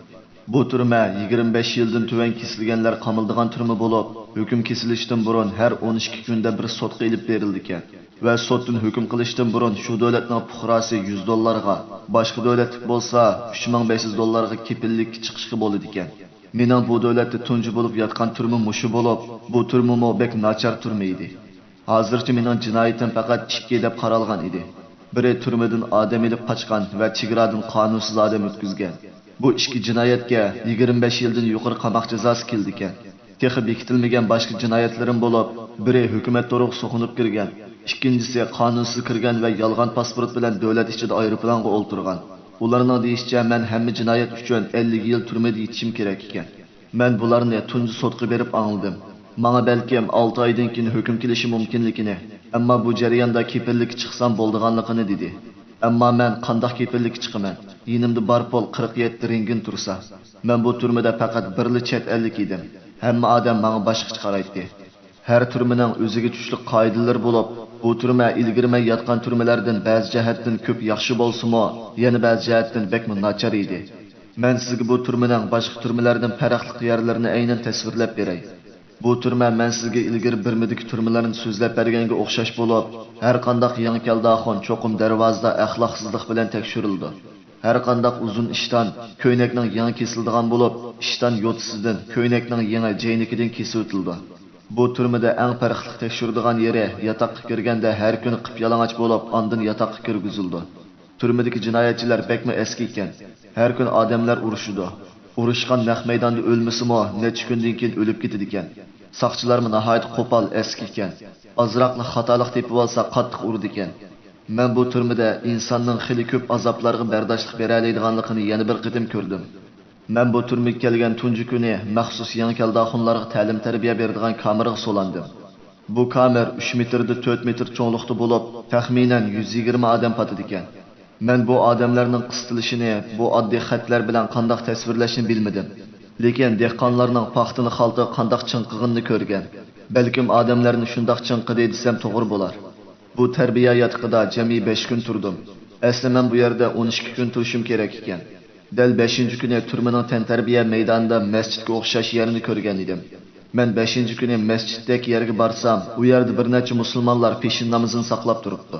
بۇ تۈرمە يىگىرمە بەش يىلدىن تۆۋەن كېسىلگەنلەر قامىلىدىغان تۈرمە بولۇپ، ھۆكۈم كېسىلىشتىن بۇرۇن ھەر ئون ئىككى كۈندە بىر سوتقا ئېلىپ بېرىلىدىكەن. ۋە سوتتىن ھۆكۈم قىلىشتىن بۇرۇن شۇ دۆلەتنىڭ پۇقراسى يۈز دوللارغا، باشقا دۆلەتلىك بولسا ئۈچ مىڭ بەش يۈز دوللارغا كېپىللىككە چىقىشقا بولىدىكەن. مېنىڭ بۇ دۆلەتتە تۇنجى بولۇپ ياتقان تۈرمە مۇشۇ بولۇپ، بۇ تۈرمىمۇ بەك ناچار تۈرمە ئىدى. ھازىرچە مېنىڭ جىنايىتىم پەقەت ئىككى دەپ قارالغان ئىدى. بىرى تۈرمىدىن ئادەم ئېلىپ قاچقان ۋە چېگرادىن قانۇنسىز ئادەم ئۆتكۈزگەن. بۇ ئىككى جىنايەتكە يىگىرمە بەش يىلدىن يۇقىرى قاماق جازاسى كېلىدىكەن. تېخى بېكىتىلمىگەن باشقا جىنايەتلىرىم بولۇپ، بىرى ھۆكۈمەت تۇرۇقى سوقۇنۇپ كىرگەن، ئىككىنچىسى قانۇنسىز كىرگەن ۋە يالغان پاسپورت بىلەن دۆلەت ئىچىدە ئايروپىلانغا ئولتۇرغان. ئۇلارنىڭ دېيىشىچە، مەن ھەممە جىنايەت ئۈچۈن ئەللىك يىل تۈرمىدە يېتىشىم كېرەك ئىكەن. مەن بۇلارنى تۇنجى سوتقا بېرىپ ئاڭلىدىم. ماڭا بەلكىم ئالتە ئايدىن كېيىن ھۆكۈم كېلىشى مۇمكىنلىكىنى، ئەمما بۇ جەرياندا كېپىللىككە چىقسام بولىدىغانلىقىنى دېدى. ئەمما مەن قانداق كېپىللىككە چىقىمەن؟ يېنىمدا بار پۇل قىرىق يەتتە رېنگىن تۇرسا. مەن بۇ تۈرمىدە پەقەت بىرلا چەت ئەللىك ئىدىم. ھەممە ئادەم ماڭا باشقىچە قارايتتى. ھەر تۈرمىنىڭ ئۆزىگە چۈشلۈك قائىدىلىرى بولۇپ، بۇ تۈرمە ئىلگىرى مەن ياتقان تۈرمىلەردىن بەزى جەھەتتىن كۆپ ياخشى بولسىمۇ، يەنە بەزى جەھەتتىن بەكمۇ ناچار ئىدى. مەن سىزگە بۇ تۈرمىنىڭ باشقا تۈرمىلەردىن پەرقلىق يەرلىرىنى ئەينەن تەسۋىرلەپ بېرەي. بۇ تۈرمە مەن سىزگە ئىلگىرى بىرمىدىكى تۈرمىلەرنى سۆزلەپ بەرگەنگە ئوخشاش بولۇپ، ھەر قانداق يېڭى كەلدە ئاخۇن چوقۇم دەرۋازىدا ئەخلاقسىزلىق بىلەن تەكشۈرۈلىدۇ. ھەر قانداق ئۇزۇن ئىشتان كۆينەكنىڭ يېڭى كېسىلىدىغان بولۇپ، ئىشتان يوتىسىدىن، كۆينەكنىڭ يېڭى جەينىكىدىن كېسىۋېتىلىدۇ. بۇ تۈرمىدە ئەڭ پەرقلىق تەكشۈرىدىغان يېرى، ياتاققا كىرگەندە ھەر كۈنى قىپيالىڭاچ بولۇپ، ئاندىن ياتاققا كىرگۈزۈلىدۇ. تۈرمىدىكى جىنايەتچىلەر بەكمۇ ئەسكى ئىكەن. ھەر كۈنى ئادەملەر ئۇرۇشىدۇ. ئۇرۇشقان نەق مەيداندا ئۆلمىسىمۇ، نەچچە كۈندىن كېيىن ئۆلۈپ كېتىدىكەن. ساقچىلارمۇ ناھايىتى قوپال، ئەسكى ئىكەن. ئازراقلا خاتالىق تېپىۋالسا، قاتتىق ئۇرىدىكەن. مەن بۇ تۈرمىدە ئىنساننىڭ خېلى كۆپ ئازابلارغا بەرداشلىق بېرەلەيدىغانلىقىنى يەنە بىر قېتىم كۆردۈم. مەن بۇ تۈرمىگە كەلگەن تۇنجى كۈنى مەخسۇس يېڭى كەلدە ئاخۇنلارغا تەلىم-تەربىيە بېرىدىغان كامېرغا سولاندىم. بۇ كامېر ئۈچ مېتىردىن تۆت مېتىر چوڭلۇقتا بولۇپ، تەخمىنەن يۈز يىگىرمە ئادەم پاتىدىكەن. مەن بۇ ئادەملەرنىڭ قىستىلىشىنى بۇ ئاددىي خەتلەر بىلەن قانداق تەسۋىرلەشنى بىلمىدىم. لېكىن دېھقانلارنىڭ پاختىنى خالتا قانداق چىڭقىغىنىنى كۆرگەن. بەلكىم ئادەملەرنى شۇنداق چىڭقىدى دېسەم توغرا بولار. بۇ تەربىيە ياتىقىدا جەمئىي بەش كۈن تۇردۇم. ئەسلى مەن بۇ يەردە ئون ئىككى كۈن تۇرۇشۇم كېرەك ئىكەن. دەل بەشىنچى كۈنى تۈرمىنىڭ تەنتەربىيە مەيدانىدا مەسچىتكە ئوخشاش يەرنى كۆرگەن ئىدىم. مەن بەشىنچى كۈنى مەسچىتتەك يەرگە بارسام، ئۇ يەردە بىر نەچچە مۇسۇلمانلار پېشىن نامىزىنى ساقلاپ تۇرۇپتۇ.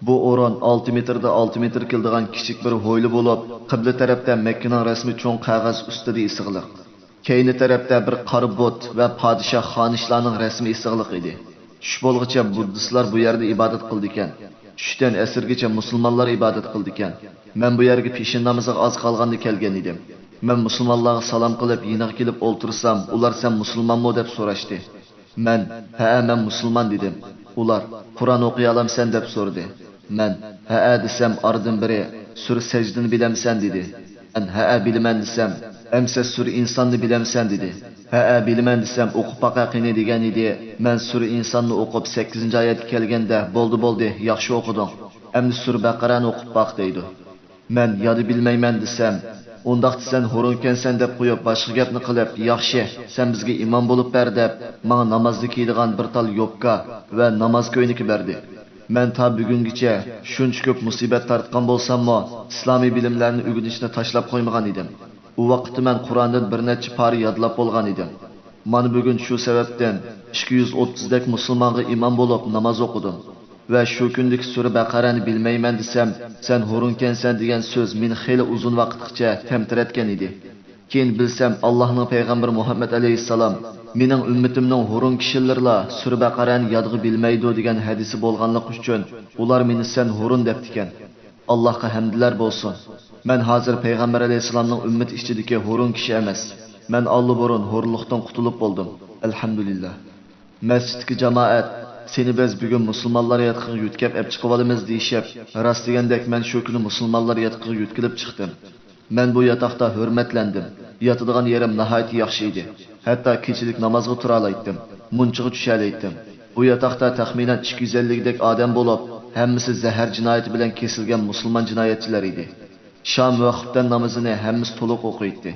بۇ ئورۇن ئالتە مېتىردىن ئالتە مېتىر كېلىدىغان كىچىك بىر ھويلا بولۇپ، قىبلە تەرەپتە مەككىنىڭ رەسمى چوڭ قەغەز ئۈستىدە ئېسىقلىق. كەينى تەرەپتە بىر قارا بۇت ۋە پادىشاھ خانىشلارنىڭ رەسمى ئېسىقلىق ئىدى. چۈش بولغۇچە بۇددىستلار بۇ يەردە ئىبادەت قىلىدىكەن. چۈشتىن ئەسىرگىچە مۇسۇلمانلار ئىبادەت قىلىدىكەن. مەن بۇ يەرگە پېشىن نامىزىغا ئاز قالغاندا كەلگەن ئىدىم. مەن مۇسۇلمانلارغا سالام قىلىپ، يېنىغا كېلىپ ئولتۇرسام، ئۇلار: «سەن مۇسۇلمانمۇ؟» دەپ سوراشتى. مەن: «ھەئە، مەن مۇسۇلمان» دېدىم. ئۇلار: «قۇرئان ئوقۇيالامسەن؟» دەپ سورىدى. مەن: «ھەئە» دېسەم، ئارىدىن بىرى: «سۈرە سەجدىنى بىلەمسەن؟» دېدى. مەن: «ھەئە، بىلىمەن» دېسەم، «ئەمسە سۈرە ئىنساننى بىلەمسەن؟» دېدى. «ھەئە، بىلىمەن» دېسەم، «ئوقۇپ باقە قېنى» دېگەن ئىدى. مەن سۈرە ئىنساننى ئوقۇپ، سەككىزىنچى ئايەتكە كەلگەندە، «بولدى، بولدى، ياخشى ئوقۇدۇڭ. ئەمدى سۈرە بەقەرەنى ئوقۇپ باق» دەيدۇ. مەن: «يادا بىلمەيمەن» دېسەم، «ئۇنداقتا سەن ھۇرۇنكەنسەن» دەپ قويۇپ، باشقا گەپنى قىلىپ، «ياخشى، سەن بىزگە ئىمام بولۇپ بەر» دەپ، ماڭا نامازدا كىيىدىغان بىر تال يوپكا ۋە ناماز كۆينىكى بەردى. مەن تا بۈگۈنگىچە شۇنچە كۆپ مۇسىبەت تارتقان بولساممۇ، ئىسلامىي بىلىملەرنى ئۆگىنىشنى تاشلاپ قويمىغان ئىدىم. ئۇ ۋاقىتتا مەن قۇرئاندىن بىر نەچچە پارە يادلاپ بولغان ئىدىم. مانا بۈگۈن شۇ سەۋەبتىن ئىككى يۈز ئوتتۇزدەك مۇسۇلمانغا ئىمام بولۇپ ناماز ئوقۇدۇم. ۋە شۇ كۈندىكى سۈرە بەقەرەنى بىلمەيمەن دېسەم، «سەن ھۇرۇنكەنسەن» دېگەن سۆز مېنى خېلى ئۇزۇن ۋاقىتقىچە تەمتىرەتكەن ئىدى. كېيىن بىلسەم، ئاللاھنىڭ پەيغەمبىرى مۇھەممەد ئەلەيھىسسالام مېنىڭ ئۈممىتىمنىڭ ھۇرۇن كىشىلىرىلا سۈرە بەقەرەنى يادغا بىلمەيدۇ دېگەن ھەدىسى بولغانلىقى ئۈچۈن، ئۇلار مېنى «سەن ھۇرۇن» دەپتىكەن. ئاللاھقا ھەمدلەر بولسۇن! مەن ھازىر پەيغەمبەر ئەلەيھىسسالامنىڭ ئۈممىتى ئىچىدىكى ھۇرۇن كىشى ئەمەس. مەن ئاللىبۇرۇن ھۇرۇنلۇقتىن قۇتۇلۇپ بولدۇم. ئەلھەمدۇلىللا. مەسچىتتىكى جامائەت: «سېنى بىز بۈگۈن مۇسۇلمانلار ياتىقىغا يۆتكەپ ئەپ چىقىۋالىمىز» دېيىشىپ، راست دېگەندەك مەن شۇ كۈنى مۇسۇلمانلار ياتىقىغا يۆتكىلىپ چىقتىم. مەن بۇ ياتاقتا ھۆرمەتلەندىم. ياتىدىغان يېرىم ناھايىتى ياخشى ئىدى. ھەتتا كېچىلىك نامازغا تۇرالايتتىم. مۇنچىغا چۈشەلەيتتىم. بۇ ياتاقتا تەخمىنەن ئىككى يۈز ئەللىكدەك ئادەم بولۇپ، ھەممىسى زەھەر جىنايىتى بىلەن كېسىلگەن مۇسۇلمان جىنايەتچىلەر ئىدى. شام ۋە خۇپتەن نامىزىنى ھەممىسى تولۇق ئوقۇيتتى.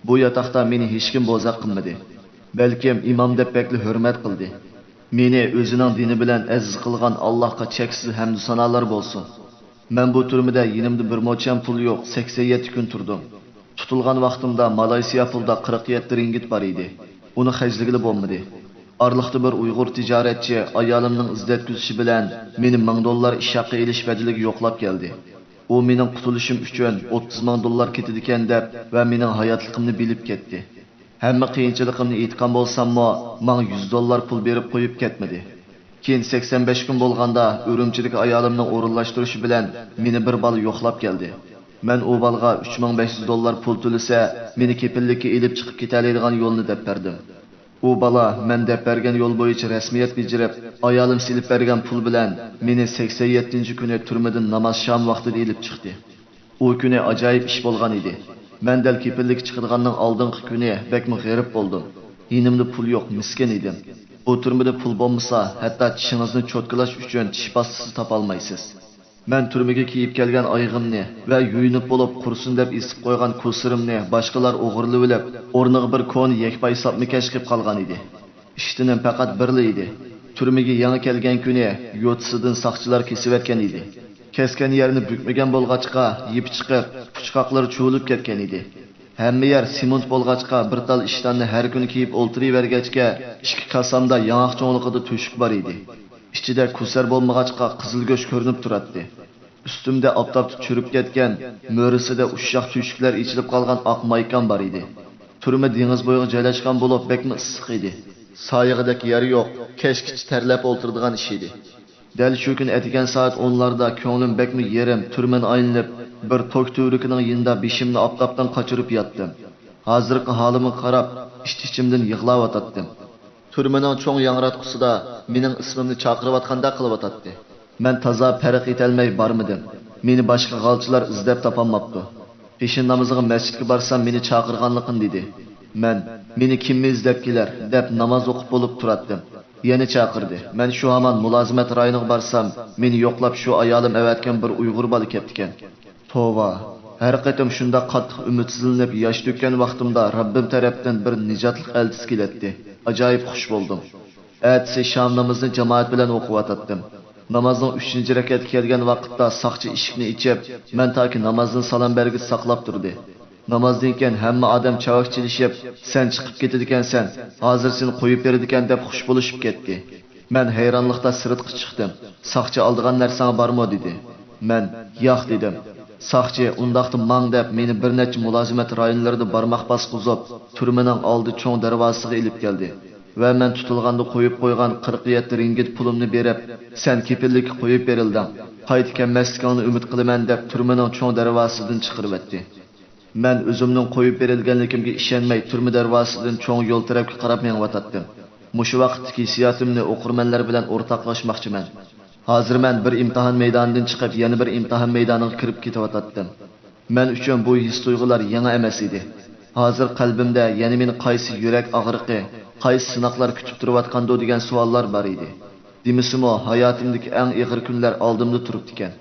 بۇ ياتاقتا مېنى ھېچكىم بوزەك قىلمىدى. بەلكىم ئىمام دەپ بەكلا ھۆرمەت قىلدى. مېنى ئۆزىنىڭ دىنى بىلەن ئەزىز قىلغان ئاللاھقا چەكسىز ھەمدۇ سانالار بولسۇن. مەن بۇ تۈرمىدە يېنىمدا بىر موچەن پۇل يوق، سەكسەن يەتتە كۈن تۇردۇم. تۇتۇلغان ۋاقتىمدا مالايسىيا پۇلدا قىرىق يەتتە رىنگىت بار ئىدى. ئۇنى خەجلىگىلى بولمىدى. ئارىلىقتا بىر ئۇيغۇر تىجارەتچى ئايالىمنىڭ ئىزدەتكۈزۈشى بىلەن مېنى مىڭ دوللار ئىش ھەققى ئېلىش بەدىلىگە يوقلاپ كەلدى. ئۇ مېنىڭ قۇتۇلۇشۇم ئۈچۈن ئوتتۇز مىڭ دوللار كېتىدىكەن دەپ ۋە مېنىڭ ھاياتلىقىمنى بىلىپ كەتتى. ھەممە قىيىنچىلىقىمنى ئېيتقان بولساممۇ، ماڭا يۈز دوللار پۇل بېرىپ قويۇپ كەتمىدى. كېيىن سەكسەن بەش كۈن بولغاندا ئۈرۈمچىدىكى ئايالىمنىڭ ئورۇنلاشتۇرۇشى بىلەن مېنى بىر بالا يوقلاپ كەلدى. مەن ئۇ بالىغا ئۈچ مىڭ بەش يۈز دوللار پۇل تۆلىسە، مېنى كېپىللىككە ئېلىپ چىقىپ كېتەلەيدىغان يولنى دەپ بەردىم. ئۇ بالا مەن دەپ بەرگەن يول بويىچە رەسمىيەت بېجىرىپ، ئايالىم سېلىپ بەرگەن پۇل بىلەن مېنى سەكسەن يەتتىنچى كۈنى تۈرمىدىن ناماز شام ۋاقتىدا ئېلىپ چىقتى. ئۇ كۈنى ئاجايىپ ئىش بولغان ئىدى. مەن دەل كېپىللىككە چىقىدىغاننىڭ ئالدىنقى كۈنى بەكمۇ غېرىب بولدۇم. يېنىمدا پۇل يوق، مىسكىن ئىدىم. بۇ تۈرمىدە پۇل بولمىسا، ھەتتا چىشىڭىزنى چوتكىلاش ئۈچۈن چىش پاستىسى تاپالمايسىز. مەن تۈرمىگە كىيىپ كەلگەن ئايىغىمنى ۋە يۇيۇنۇپ بولۇپ قۇرۇسۇن دەپ ئېسىپ قويغان كوسىرىمنى باشقىلار ئوغرىلىۋېلىپ، ئورنىغا بىر كونا يەكپاي ساپما كەش قىلىپ قالغان ئىدى. ئىشتىنىم پەقەت بىرلا ئىدى. تۈرمىگە يېڭى كەلگەن كۈنى يوتىسىدىن ساقچىلار كېسىۋەتكەن ئىدى. كەسكەن يەرنى بۈكمىگەن بولغاچقا، يىپى چىقىپ، پۇچقاقلىرى چۇۋۇلۇپ كەتكەن ئىدى. ھەممە يەر سېمونت بولغاچقا، بىر تال ئىشتاننى ھەر كۈنى كىيىپ ئولتۇرۇۋەرگەچكە، ئىككى كاسامدا ياڭاق چوڭلۇقىدا تۆشۈك بار ئىدى. ئىچىدە كوسەر بولمىغاچقا، قىزىل گۆش كۆرۈنۈپ تۇراتتى. ئۈستۈمدە ئاپتاپتا چۈرۈپ كەتكەن، مۈرىسىدە ئۇششاق تۆشۈكلەر ئېچىلىپ قالغان ئاق مايكام بار ئىدى. تۈرمە دېڭىز بويىغا جايلاشقان بولۇپ، بەكمۇ ئىسسىق ئىدى. سايىغىدەك يەر يوق، كەچكىچە تەرلەپ ئولتۇرىدىغان ئىش ئىدى. دەل شۇ كۈنى ئەتىگەن سائەت ئونلاردا كۆڭلۈم بەكمۇ يېرىم، تۈرمىنى ئايلىنىپ، بىر توك تۈۋرۈكىنىڭ يېنىدا بېشىمنى ئاپتاپتىن قاچۇرۇپ ياتتىم. ھازىرقى ھالىمغا قاراپ، ئىچ-ئىچىمدىن يىغلاۋاتاتتىم. تۈرمىنىڭ چوڭ ياڭراتقۇسىدا مېنىڭ ئىسمىمنى چاقىرىۋاتقاندەك قىلىۋاتاتتى. مەن تازا پەرق ئېتەلمەي بارمىدىم. مېنى باشقا غالچىلار ئىزدەپ تاپالماپتۇ. پېشىن نامىزىغا مەسچىتكە بارسام، مېنى چاقىرغانلىقىنى دېدى. مەن، «مېنى كىممۇ ئىزدەپ كېلەر؟» دەپ ناماز ئوقۇپ بولۇپ تۇراتتىم. يەنە چاقىردى. مەن شۇ ھامان مۇلازىمەت رايونىغا بارسام، مېنى يوقلاپ شۇ ئايالىم ئەۋەتكەن بىر ئۇيغۇر بالا كەپتىكەن. توۋا، ھەر قېتىم شۇنداق قاتتىق ئۈمىدسىزلىنىپ ياش تۆككەن ۋاقتىمدا رەببىم تەرەپتىن بىر نىجاتلىق ئەلچىسى كېلەتتى. ئاجايىپ خۇش بولدۇم. ئەتىسى شام نامىزىنى جامائەت بىلەن ئوقۇۋاتاتتىم. نامازنىڭ ئۈچىنچى رەكەتكە كەلگەن ۋاقىتتا ساقچى ئىشىكنى ئېچىپ، مەن تاكى نامازدىن سالام بەرگۈچە ساقلاپ تۇردى. نامازدىن كېيىن ھەممە ئادەم چاۋاك چېلىشىپ، سەن چىقىپ كېتىدىكەنسەن، ھازىر سېنى قويۇپ بېرىدىكەن دەپ خوش بولۇشۇپ كەتتى. مەن ھەيرانلىقتا سىرتقا چىقتىم. ساقچى ئالىدىغان نەرسەڭ بارمۇ؟ دېدى. مەن ياق دېدىم. ساقچى ئۇنداقتا ماڭ دەپ مېنى بىر نەچچە مۇلازىمەت رايونلىرىدا بارماق باسقۇزۇپ، تۈرمىنىڭ ئالدى چوڭ دەرۋازىسىغا ئېلىپ كەلدى. ۋە مەن تۇتۇلغاندا قويۇپ قويغان قىرىق يەتتە رىڭگىت پۇلۇمنى بېرىپ، سەن كېپىللىككە قويۇپ بېرىلدىڭ، قايتا كەلمەسلىكىڭنى ئۈمىد قىلىمەن دەپ تۈرمىنىڭ چوڭ دەرۋازىسىدىن چىقىرىۋەتتى. مەن ئۆزۈمنىڭ قويۇپ بېرىلگەنلىكىمگە ئىشەنمەي، تۈرمە دەرۋازىسىدىن چوڭ يول تەرەپكە قاراپ مېڭىۋاتاتتىم. مۇشۇ ۋاقىتتىكى ھېسسىياتىمنى ئوقۇرمەنلەر بىلەن ئورتاقلاشماقچىمەن. ھازىر مەن بىر ئىمتىھان مەيدانىدىن چىقىپ، يەنە بىر ئىمتىھان مەيدانىغا كىرىپ كېتىۋاتاتتىم. مەن ئۈچۈن بۇ ھېس-تۇيغۇلار يېڭى ئەمەس ئىدى. ھازىر قەلبىمدە يەنە مېنى قايسى يۈرەك ئاغرىقى، قايسى سىناقلار كۈتۈپ تۇرۇۋاتقاندۇ دېگەن سوئاللار بار ئىدى. دېمىسىمۇ، ھاياتىمدىكى ئەڭ ئېغىر كۈنلەر ئالدىمدا تۇرۇپتىكەن.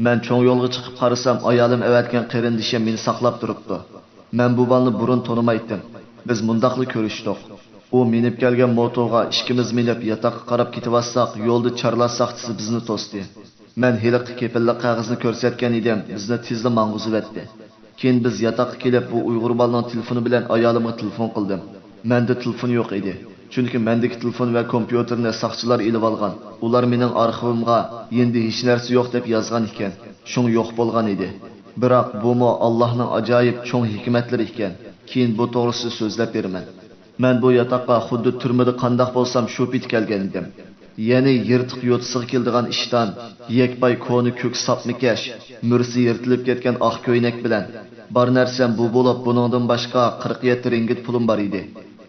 مەن چوڭ يولغا چىقىپ قارىسام، ئايالىم ئەۋەتكەن قېرىندىشىم مېنى ساقلاپ تۇرۇپتۇ. مەن بۇ بالىنى بۇرۇن تونۇمايتتىم. بىز مۇنداقلا كۆرۈشتۇق. ئۇ مىنىپ كەلگەن موتوغا ئىككىمىز مىنىپ ياتاققا قاراپ كېتىۋاتساق، يولدا چارلاش ساقچىسى بىزنى توستى. مەن ھېلىقى كېپىللىك قەغىزىنى كۆرسەتكەن ئىدىم، بىزنى تېزلا ماڭغۇزۇۋەتتى. كېيىن بىز ياتاققا كېلىپ، بۇ ئۇيغۇر بالىنىڭ تېلېفونى بىلەن ئايالىمغا تېلېفون قىلدىم. مەندە تېلېفون يوق ئىدى. چۈنكى مەندىكى تېلېفون ۋە كومپيۇتېرنى ساقچىلار ئېلىۋالغان. ئۇلار مېنىڭ ئارخىۋىمغا يېنىدا ھېچنەرسە يوق دەپ يازغان ئىكەن. شۇڭا يوق بولغان ئىدى. بىراق بۇمۇ ئاللاھنىڭ ئاجايىپ چوڭ ھېكمەتلىرى ئىكەن. كېيىن بۇ توغرىسىدا سۆزلەپ بېرىمەن. مەن بۇ ياتاققا خۇددى تۈرمىدە قانداق بولسام، شۇ پېتى كەلگەنىدىم. يەنى يىرتىق يوتىسىغا كېلىدىغان ئىشتان، يەكپاي كونا كۆك ساپما كەش، مۈرىسى يىرتىلىپ كەتكەن ئاق كۆينەك بىلەن. بار نەرسەم بۇ بولۇپ، بۇنىڭدىن باشقا قىرىق يەتتە رىڭگىت پۇلۇم بار ئىدى.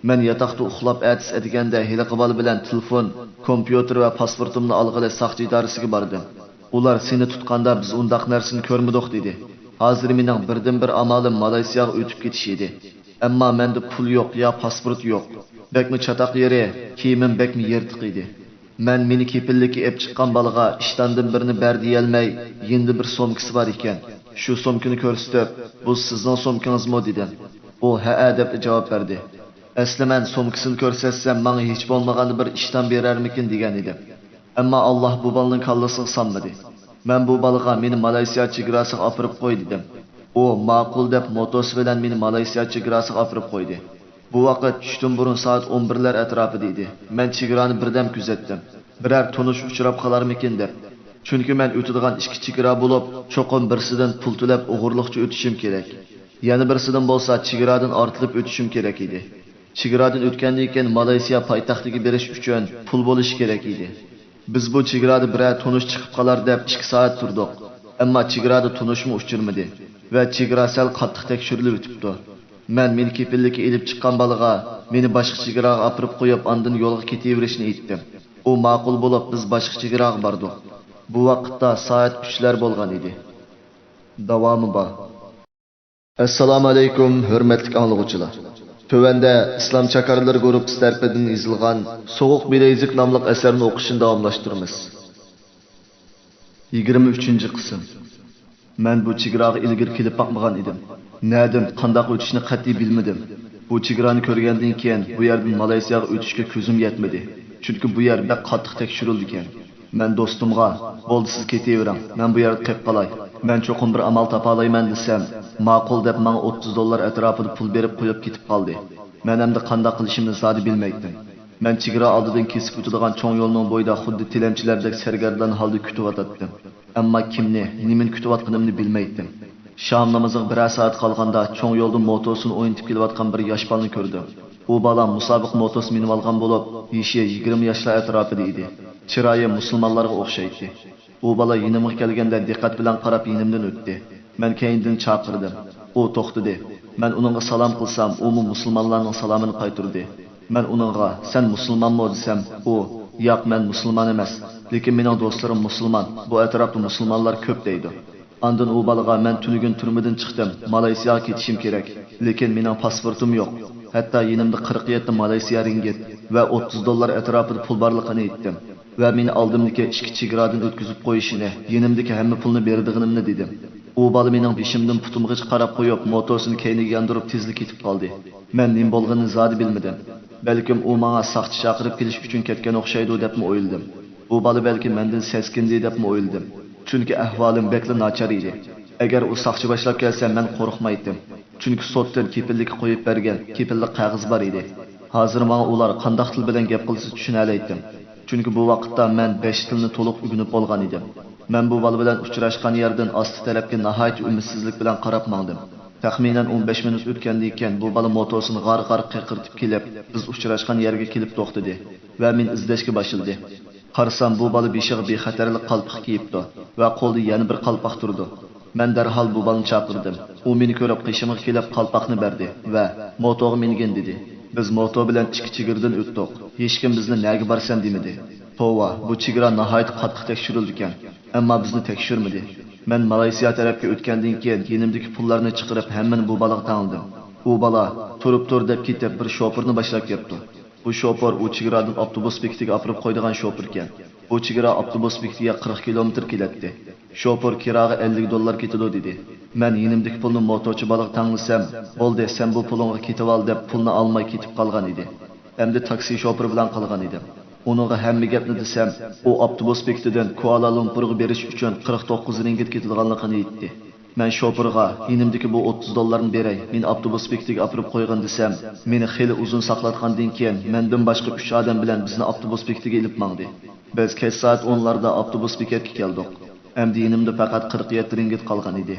مەن ياتاقتا ئۇخلاپ ئەتىسى ئەتىگەندە ھېلىقى بالا بىلەن تېلېفون، كومپيۇتېر ۋە پاسپورتۇمنى ئالغىلى ساقچى ئىدارىسىگە باردىم. ئۇلار سېنى تۇتقاندا بىز ئۇنداق نەرسىنى كۆرمىدۇق دېدى. ھازىر مېنىڭ بىردىنبىر ئامالىم مالايسىياغا ئۆتۈپ كېتىش ئىدى. ئەمما مەندە پۇل يوق يا پاسپورت يوق. بەكمۇ چاتاق يېرى، كىيىمىم بەكمۇ يىرتىق ئىدى. مەن مېنى كېپىللىككە ئېلىپ چىققان بالىغا ئىشتاندىن بىرنى بەر دېيەلمەي، يېنىدا بىر سومكىسى بار ئىكەن. شۇ سومكىنى كۆرسىتىپ، بۇ سىزنىڭ سومكىڭىزمۇ دېدىم. ئۇ ھەئە دەپلا جاۋاب بەردى. ئەسلى مەن سومكىسىنى كۆرسەتسەم ماڭا ھېچ بولمىغاندا بىر ئىشتان بېرەرمىكىن دېگەن ئىدىم. ئەمما ئاللاھ بۇ بالىنىڭ كاللىسىغا سالمىدى. مەن بۇ بالىغا مېنى مالايسىيا چېگراسىغا ئاپىرىپ قوي دېدىم. ئۇ ماقۇل دەپ موتوسى بىلەن مېنى مالايسىيا چېگراسىغا ئاپىرىپ قويدى. بۇ ۋاقىت چۈشتىن بۇرۇن سائەت ئون بىرلەر ئەتراپىدا ئىدى. مەن چېگرانى بىردەم كۆزەتتىم. بىرەر تونۇش ئۇچراپ قالارمىكىن دەپ. چۈنكى مەن ئۆتىدىغان ئىككى چېگرا بولۇپ، چوقۇم بىرسىدىن پۇل تۆلەپ ئوغرىلىقچە ئۆتۈشۈم كېرەك. يەنە بىرسىدىن بولسا چېگرادىن ئارتىلىپ ئۆتۈشۈم كېرەك ئىدى. چېگرادىن ئۆتكەندىن كېيىن مالايسىيا پايتەختىگە بېرىش ئۈچۈن پۇل بولۇشى كېرەك ئىدى. بىز بۇ چېگرادا بىرەر تونۇش چىقىپ قالار دەپ ئىككى سائەت تۇردۇق. ئەمما چېگرادا تونۇشمۇ ئۇچرىمىدى ۋە چېگرا سەل قاتتىق تەكشۈرۈلۈۋېتىپتۇ. مەن مېنى كېپىللىككە ئېلىپ چىققان بالىغا مېنى باشقا چېگراغا ئاپىرىپ قويۇپ، ئاندىن يولغا كېتىۋېرىشنى ئېيتتىم. ئۇ ماقۇل بولۇپ، بىز باشقا چېگراغا باردۇق. بۇ ۋاقىتتا سائەت ئۈچلەر بولغان ئىدى. داۋامى بار. ئەسسالامۇئەلەيكۇم، ھۆرمەتلىك ئاڭلىغۇچىلار! تۆۋەندە ئىسلام چاكارلىرى گۇرۇپپىسى تەرىپىدىن يېزىلغان سوغۇق بىلەيزۈك ناملىق ئەسەرنى ئوقۇشنى داۋاملاشتۇرىمىز. يىگىرمە ئۈچىنچى قىسىم. مەن بۇ چېگراغا ئىلگىرى كېلىپ باقمىغان ئىدىم. نەدىن، قانداق ئۆتۈشنى قەتئىي بىلمىدىم. بۇ چېگرانى كۆرگەندىن كېيىن، بۇ يەردىن مالايسىياغا ئۆتۈشكە كۆزۈم يەتمىدى. چۈنكى بۇ يەر بەك قاتتىق تەكشۈرۈلىدىكەن. مەن دوستۇمغا، «بولدى، سىز كېتىۋېرىڭ، مەن بۇ يەردە قېلىپ قالاي. مەن چوقۇم بىر ئامال تاپالايمەن» دېسەم، «ماقۇل» دەپ، ماڭا ئوتتۇز دوللار ئەتراپىدا پۇل بېرىپ قويۇپ كېتىپ قالدى. مەن ئەمدى قانداق قىلىشىمنى زادى بىلمەيتتىم. مەن چېگرا ئالدىدىن كېسىپ ئۆتىدىغان چوڭ يولنىڭ بويىدا خۇددى تىلەمچىلەردەك سەرگەردان ھالدا كۈتۈۋاتاتتىم. ئەمما كىمنى، نېمىنى كۈتۈۋاتقىنىمنى بىلمەيتتىم. شام نامىزىغا بىرەر سائەت قالغاندا، چوڭ يولدا موتوسىنى ئوينىتىپ كېلىۋاتقان بىر ياش بالىنى كۆردۈم. ئۇ بالا مۇسابىقە موتوسى مىنىۋالغان بولۇپ، يېشى يىگىرمە ياشلار ئەتراپىدا ئىدى. چىرايى مۇسۇلمانلارغا ئوخشايتتى. ئۇ بالا يېنىمغا كەلگەندە دىققەت بىلەن قاراپ يېنىمدىن ئۆتتى. مەن كەينىدىن چاقىردىم. ئۇ توختىدى. مەن ئۇنىڭغا سالام قىلسام، ئۇمۇ مۇسۇلمانلارنىڭ سالامىنى قايتۇردى. مەن ئۇنىڭغا، «سەن مۇسۇلمانمۇ؟» دېسەم، ئۇ، «ياق، مەن مۇسۇلمان ئەمەس، لېكىن مېنىڭ دوستلىرىم مۇسۇلمان، بۇ ئەتراپتا مۇسۇلمانلار كۆپ» دەيدۇ. ئاندىن ئۇ بالىغا، «مەن تۈنۈگۈن تۈرمىدىن چىقتىم، مالايسىياغا كېتىشىم كېرەك، لېكىن مېنىڭ پاسپورتۇم يوق، ھەتتا يېنىمدا قىرىق يەتتە مالايسىيا رىنگىت ۋە ئوتتۇز دوللار ئەتراپىدا پۇل بارلىقىنى ئېيتتىم ۋە مېنى ئالدىمدىكى ئىككى چېگرادىن ئۆتكۈزۈپ قويۇشىنى، يېنىمدىكى ھەممە پۇلنى بېرىدىغىنىمنى دېدىم.» ئۇ بالا مېنىڭ بېشىمدىن پۇتۇمغىچە قاراپ قويۇپ، موتوسىنى كەينىگە ياندۇرۇپ تېزلا كېتىپ قالدى. مەن نېمە بولغىنىنى زادى بىلمىدىم. بەلكىم ئۇ ماڭا ساقچى چاقىرىپ كېلىش ئۈچۈن كەتكەن ئوخشايدۇ دەپمۇ ئويلىدىم. ئۇ بالا بەلكىم مەندىن سەسكىندى دەپمۇ ئويلىدىم. چۈنكى ئەھۋالىم بەكلا ناچار ئىدى. ئەگەر ئۇ ساقچى باشلاپ كەلسە، مەن قورقمايتتىم. چۈنكى سوتتىن كېپىللىككە قويۇپ بەرگەن كېپىللىك قەغىزى بار ئىدى. ھازىر ماڭا ئۇلار قانداق تىل بىلەن گەپ قىلسا چۈشىنەلەيتتىم. چۈنكى بۇ ۋاقىتتا مەن بەش تىلنى تولۇق ئۆگىنىپ بولغان ئىدىم. مەن بۇ بالا بىلەن ئۇچراشقان يەردىن ئاستى تەرەپكە ناھايىتى ئۈمىدسىزلىك بىلەن قاراپ ماڭدىم. تەخمىنەن ئون بەش مىنۇت ئۆتكەندىن كېيىن بۇ بالا موتورسىنى غار-غار قىرقىرىتىپ كېلىپ، بىز ئۇچراشقان يەرگە كېلىپ توختىدى ۋە مېنى ئىزدەشكە باشلىدى. قارىسام، بۇ بالا بېشىغا بىخەتەرلىك قالپىقى كىيىپتۇ ۋە قولىدا يەنە بىر قالپاق تۇرىدۇ. مەن دەرھال بۇ بالىنى چاقىردىم. ئۇ مېنى كۆرۈپ قېشىمغا كېلىپ قالپاقنى بەردى ۋە موتوغا مىنگىن دېدى. بىز موتو بىلەن ئىككى چېگرىدىن ئۆتتۇق. ھېچكىم بىزنى نەگە بارىسەن دېمىدى. توۋا، بۇ چېگرا ناھايىتى قاتتىق تەكشۈرۈلىدىكەن. ئەمما بىزنى تەكشۈرمىدى. مەن مالايسىيا تەرەپكە ئۆتكەندىن كېيىن يېنىمدىكى پۇللارنى چىقىرىپ ھەممىنى بۇ بالىغا تەڭلىدىم. ئۇ بالا تۇرۇپ تۇر دەپ كېتىپ بىر شوپۇرنى باشلاپ كەپتۇ. بۇ شوپۇر ئۇ چېگرادىن ئاپتوبۇس بېكىتىگە ئاپىرىپ قويىدىغان شوپۇركەن. بۇ چېگرا ئاپتوبۇس بېكىتىگە قىرىق كىلومېتىر كېلەتتى. شوپۇر كىراغا ئەللىك دوللار كېتىدۇ دېدى. مەن يېنىمدىكى پۇلنى موتورچى بالىغا تەڭلىسەم، بولدى، سەن بۇ پۇلۇڭغا كېتىۋال دەپ پۇلنى ئالماي كېتىپ قالغان ئىدى. ئەمدى تاكسى شوپۇرى بىلەن قالغان ئىدىم. ئۇنىڭغا ھەممە گەپنى دېسەم، ئۇ ئاپتوبۇس بېكىتىدىن كۇئالالۇمپۇرغا بېرىش ئۈچۈن قىرىق توققۇز رىڭگىت كېتىدىغانلىقىنى ئېيتتى. مەن شوپۇرغا يېنىمدىكى بۇ ئوتتۇز دوللارنى بېرەي، مېنى ئاپتوبۇس بېكىتىگە ئاپىرىپ قويغىن دېسەم، مېنى خېلى ئۇزۇن ساقلاتقاندىن كېيىن مەندىن باشقا ئۈچ ئادەم بىلەن بىزنى ئاپتوبۇس بېكىتىگە ئېلىپ ماڭدى. بىز كەچ سائەت ئونلاردا ئاپتوبۇس بېكەتكە كەلدۇق. ئەمدى يېنىمدا پەقەت قىرىق يەتتە رىڭگىت قالغان ئىدى.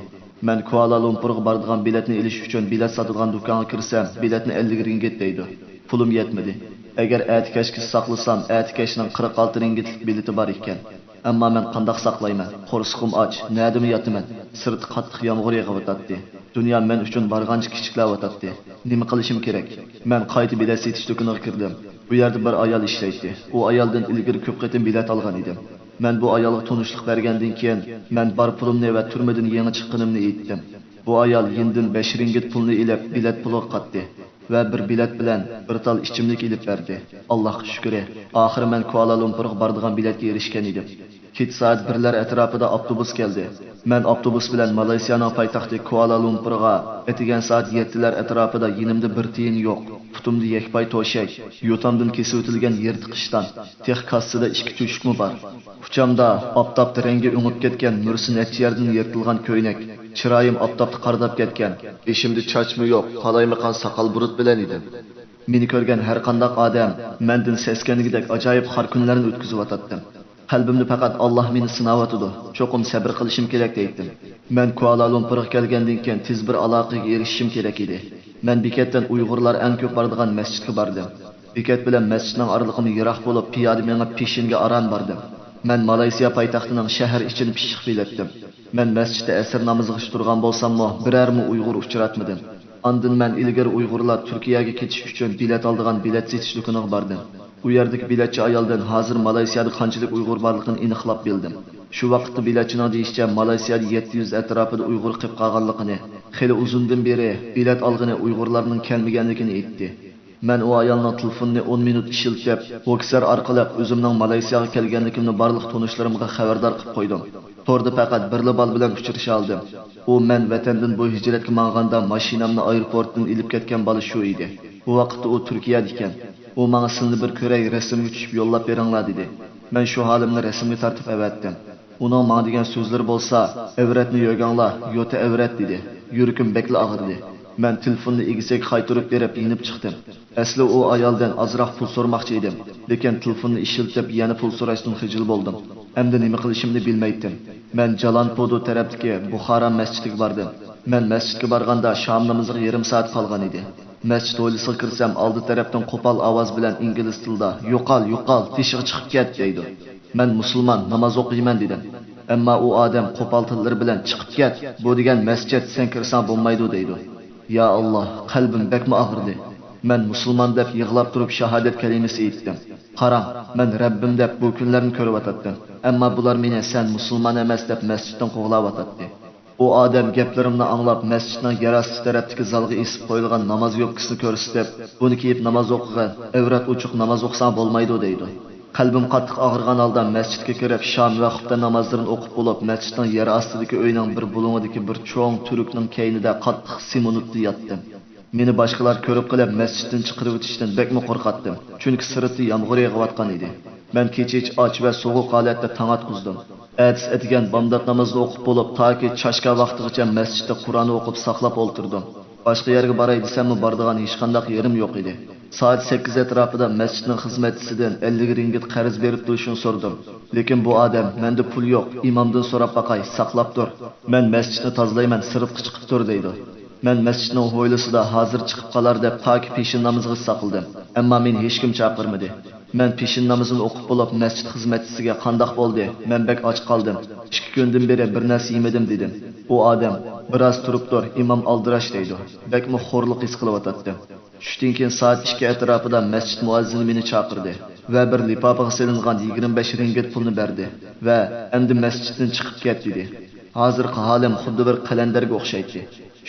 مەن كۇئالالۇمپۇرغا بارىدىغان بېلەتنى ئېلىش ئۈچۈن بېلەت ساتىدىغان دۇكانغا كىرسەم، بېلەتنى ئەللىك رىڭگىت دەيدۇ. پۇلۇم يەتمىدى. ئەگەر ئەتە كەچكىچە ساقلىسام، ئەتە كەچنىڭ قىرىق ئالتە رىڭگىتلىك بېلىتى بار ئىكەن. ئەمما مەن قانداق ساقلايمەن؟ قورسىقىم ئاچ، نەدىمۇ ياتىمەن؟ سىرتتا قاتتىق يامغۇر يېغىۋاتاتتى. دۇنيا مەن ئۈچۈن بارغانچە كىچىكلەۋاتاتتى. نېمە قىلىشىم كېرەك؟ مەن قايتا بېلەت سېتىش دۇكىنىغا كىردىم. بۇ يەردە بىر ئايال ئىشلەيتتى. ئۇ ئايالدىن ئىلگىرى كۆپ قېتىم بېلەت ئالغان ئىدىم. مەن بۇ ئايالغا تونۇشلۇق بەرگەندىن كېيىن، مەن بار پۇلۇمنى ۋە تۈرمىدىن يېڭى چىققىنىمنى ئېيتتىم. بۇ ئايال يېنىدىن بەش رىڭگىت پۇلنى ئېلىپ، بېلەت پۇلىغا قاتتى ۋە بىر بېلەت بىلەن بىر تال ئىچىملىك ئېلىپ بەردى. ئاللاھقا شۈكرى، ئاخىرى مەن كۇئالالۇمپۇرغا بارىدىغان بېلەتكە ئېرىشكەن ئىدىم. كېچە سائەت بىرلەر ئەتراپىدا ئاپتوبۇس كەلدى. مەن ئاپتوبۇس بىلەن مالايسىيانىڭ پايتەختى كۇئالالۇمپۇرغا ئەتىگەن سائەت يەتتىلەر ئەتراپىدا يېنىمدا بىر تىيىن يوق، پۇتۇمدا يەكپاي توشاك، يوتامدىن كېسىۋېتىلگەن يىرتىق ئىشتان، تېخى كاسسىدا ئىككى تۆشۈكمۇ بار. ئۇچامدا ئاپتاپتا رەڭگى ئۆڭۈپ كەتكەن مۈرىسى نەچچە يەردىن يىرتىلغان كۆينەك، چىرايىم ئاپتاپتا قارىداپ كەتكەن، بېشىمدا چاچمۇ يوق، قالايمىقان ساقال بۇرۇت بىلەن ئىدىم. مېنى كۆرگەن ھەرقانداق ئادەم مەندىن سەسكەنگۈدەك ئاجايىپ خار كۈنلەرنى ئۆتكۈزۈۋاتاتتىم. قەلبىمدە پەقەت ئاللاھ مېنى سىناۋاتىدۇ، چوقۇم سەبرى قىلىشىم كېرەك دەيتتىم. مەن كۇئالالۇمپۇرغا كەلگەندىن كېيىن تېز بىر ئالاقىگە ئېرىشىشىم كېرەك ئىدى. مەن بېكەتتىن ئۇيغۇرلار ئەڭ كۆپ بارىدىغان مەسچىتكە باردىم. بېكەت بىلەن مەسچىتنىڭ ئارىلىقىمۇ يىراق بولۇپ، پىيادە مېڭىپ پېشىنگە ئاران باردىم. مەن مالايسىيا پايتەختىنىڭ شەھەر ئىچىنى پىششىق بىلەتتىم. مەن مەسچىتتە ئەسىر نامىزىغىچە تۇرغان بولساممۇ، بىرەرمۇ ئۇيغۇر ئۇچراتمىدىم. ئاندىن مەن ئىلگىرى ئۇيغۇرلار تۈركىيەگە كېتىش ئۈچۈن بېلەت ئالىدىغان بېلەت سېتىش دۇكىنىغا باردىم. ئۇ يەردىكى بېلەتچى ئايالدىن ھازىر مالايسىيادا قانچىلىك ئۇيغۇر بارلىقىنى ئېنىقلاپ بىلدىم. شۇ ۋاقىتتا بېلەتچىنىڭ دېيىشىچە، مالايسىيادا يەتتە يۈز ئەتراپىدا ئۇيغۇر قېلىپ قالغانلىقىنى، خېلى ئۇزۇندىن بېرى بېلەت ئالغىلى ئۇيغۇرلارنىڭ كەلمىگەنلىكىنى ئېيتتى. مەن ئۇ ئايالنىڭ تېلېفونىنى ئون مىنۇت ئىشلىتىپ، ۋوكسېر ئارقىلىق ئۆزۈمنىڭ مالايسىياغا كەلگەنلىكىمنى بارلىق تونۇشلىرىمغا خەۋەردار قىلىپ قويدۇم. توردا پەقەت بىرلا بالا بىلەن ئۇچرىشالىدىم. ئۇ مەن ۋەتەندىن بۇ ھىجرەتكە ماڭغاندا ماشىنامنى ئايروپورتتىن ئېلىپ كەتكەن بالا شۇ ئىدى. بۇ ۋاقىتتا ئۇ تۈركىيەدە ئىكەن. ئۇ ماڭا سىلىنى بىر كۆرەي، رەسىمگە چۈشۈپ يوللاپ بېرىڭلار دېدى. مەن شۇ ھالىمنى رەسىمگە تارتىپ ئەۋەتتىم. ئۇنىڭ ماڭا دېگەن سۆزلىرى بولسا، ئەۋرەتنى يۆگەڭلار، يوتا ئەۋرەت دېدى. يۈرىكىم بەكلا ئاغرىدى. مەن تېلېفوننى ئىگىسىگە قايتۇرۇپ بېرىپ يېنىپ چىقتىم. ئەسلى ئۇ ئايالدىن ئازراق پۇل سورىماقچى ئىدىم، لېكىن تېلېفوننى ئىشلىتىپ يەنە پۇل سوراشتىن خىجىل بولدۇم. ئەمدى نېمە قىلىشىمنى بىلمەيتتىم. مەن جالانپۇدۇ تەرەپتىكى بۇخارا مەسچىتىگە باردىم. مەن مەسچىتكە بارغاندا شام نامىزىغا يېرىم سائەت قالغان ئىدى. مەسچىت ھويلىسىغا كىرسەم، ئالدى تەرەپتىن قوپال ئاۋاز بىلەن ئىنگلىز تىلىدا، «يوقال، يوقال، تېشىغا چىقىپ كەت» دەيدۇ. مەن مۇسۇلمان، ناماز ئوقۇيمەن دېدىم. ئەمما ئۇ ئادەم قوپال تىللىرى بىلەن، «چىقىپ كەت، بۇ دېگەن مەسچىت، سەن كىرسەڭ بولمايدۇ» دەيدۇ. يا ئاللا، قەلبىم بەكمۇ ئاغرىدى. مەن مۇسۇلمان دەپ يىغلاپ تۇرۇپ شاھادەت كەلىمىسى ئېيتتىم. قاراڭ، مەن رەببىم دەپ بۇ كۈنلەرنى كۆرۈۋاتاتتىم. ئەمما بۇلار مېنى سەن مۇسۇلمان ئەمەس دەپ مەسچىتتىن قوغلاۋاتاتتى. ئۇ ئادەم گەپلىرىمنى ئاڭلاپ، مەسچىتنىڭ يەر ئاستى تەرەپتىكى زالغا ئېسىپ قويۇلغان ناماز يوپكىسىنى كۆرسىتىپ، بۇنى كىيىپ ناماز ئوقۇغىن، ئەۋرەت ئوچۇق ناماز ئوقۇساڭ بولمايدۇ دەيدۇ. قەلبىم قاتتىق ئاغرىغان ھالدا مەسچىتكە كىرىپ، شام ۋە خۇپتە نامازلىرىنى ئوقۇپ بولۇپ، مەسچىتنىڭ يەر ئاستىدىكى ئۆينىڭ بىر بۇلۇڭىدىكى بىر چوڭ تۈركنىڭ كەينىدە قاتتىق سېمونتتا ياتتىم. مېنى باشقىلار كۆرۈپ قېلىپ، مەسچىتتىن چىقىرىۋېتىشتىن بەكمۇ قورقاتتىم، چۈنكى سىرتتا يامغۇر يېغىۋاتقان ئىدى. مەن كېچىچە ئاچ ۋە سوغۇق ھالەتتە تاڭ ئاتقۇزدۇم. ئەتىسى ئەتىگەن بامدات نامىزىنى ئوقۇپ بولۇپ، تاكى چاشكا ۋاقتىغىچە مەسچىتتە قۇرئان ئوقۇپ ساقلاپ ئولتۇردۇم. باشقا يەرگە باراي دېسەممۇ بارىدىغان ھېچقانداق يېرىم يوق ئىدى. سائەت سەككىز ئەتراپىدا مەسچىتنىڭ خىزمەتچىسىدىن ئەللىك رىڭگىت قەرز بېرىپ تۇرۇشىنى سورىدىم. لېكىن بۇ ئادەم، مەندە پۇل يوق، ئىمامدىن سوراپ باقاي، ساقلاپ تۇر. مەن مەسچىتنى تازىلايمەن، سىرتقا چىقىپ تۇر دەيدۇ. مەن مەسچىتنىڭ ھويلىسىدا ھازىر چىقىپ قالار دەپ تاكى پېشىن نامىزىغىچە ساقلىدىم. ئەمما مېنى ھېچكىم چاقىرمىدى. مەن پېشىن نامىزىنى ئوقۇپ بولۇپ، مەسچىت خىزمەتچىسىگە، قانداق بولدى؟ مەن بەك ئاچ قالدىم. ئىككى كۈندىن بېرى بىر نەرسە يېمىدىم، دېدىم. ئۇ ئادەم، بىراز تۇرۇپ تۇر، ئىمام ئالدىراش دەيدۇ. بەكمۇ خورلۇق ھېس قىلىۋاتاتتىم. چۈشتىن كېيىن سائەت ئىككى ئەتراپىدا مەسچىت مۇئەززىنى مېنى چاقىردى ۋە بىر لىپاپىغا سېلىنغان يىگىرمە بەش رىڭگىت پۇلنى بەردى ۋە ئەمدى مەسچىتتىن چىقىپ كەت، دېدى. ھازىرقى ھالىم خۇددى بىر قەلەندەرگە ئوخشايتتى.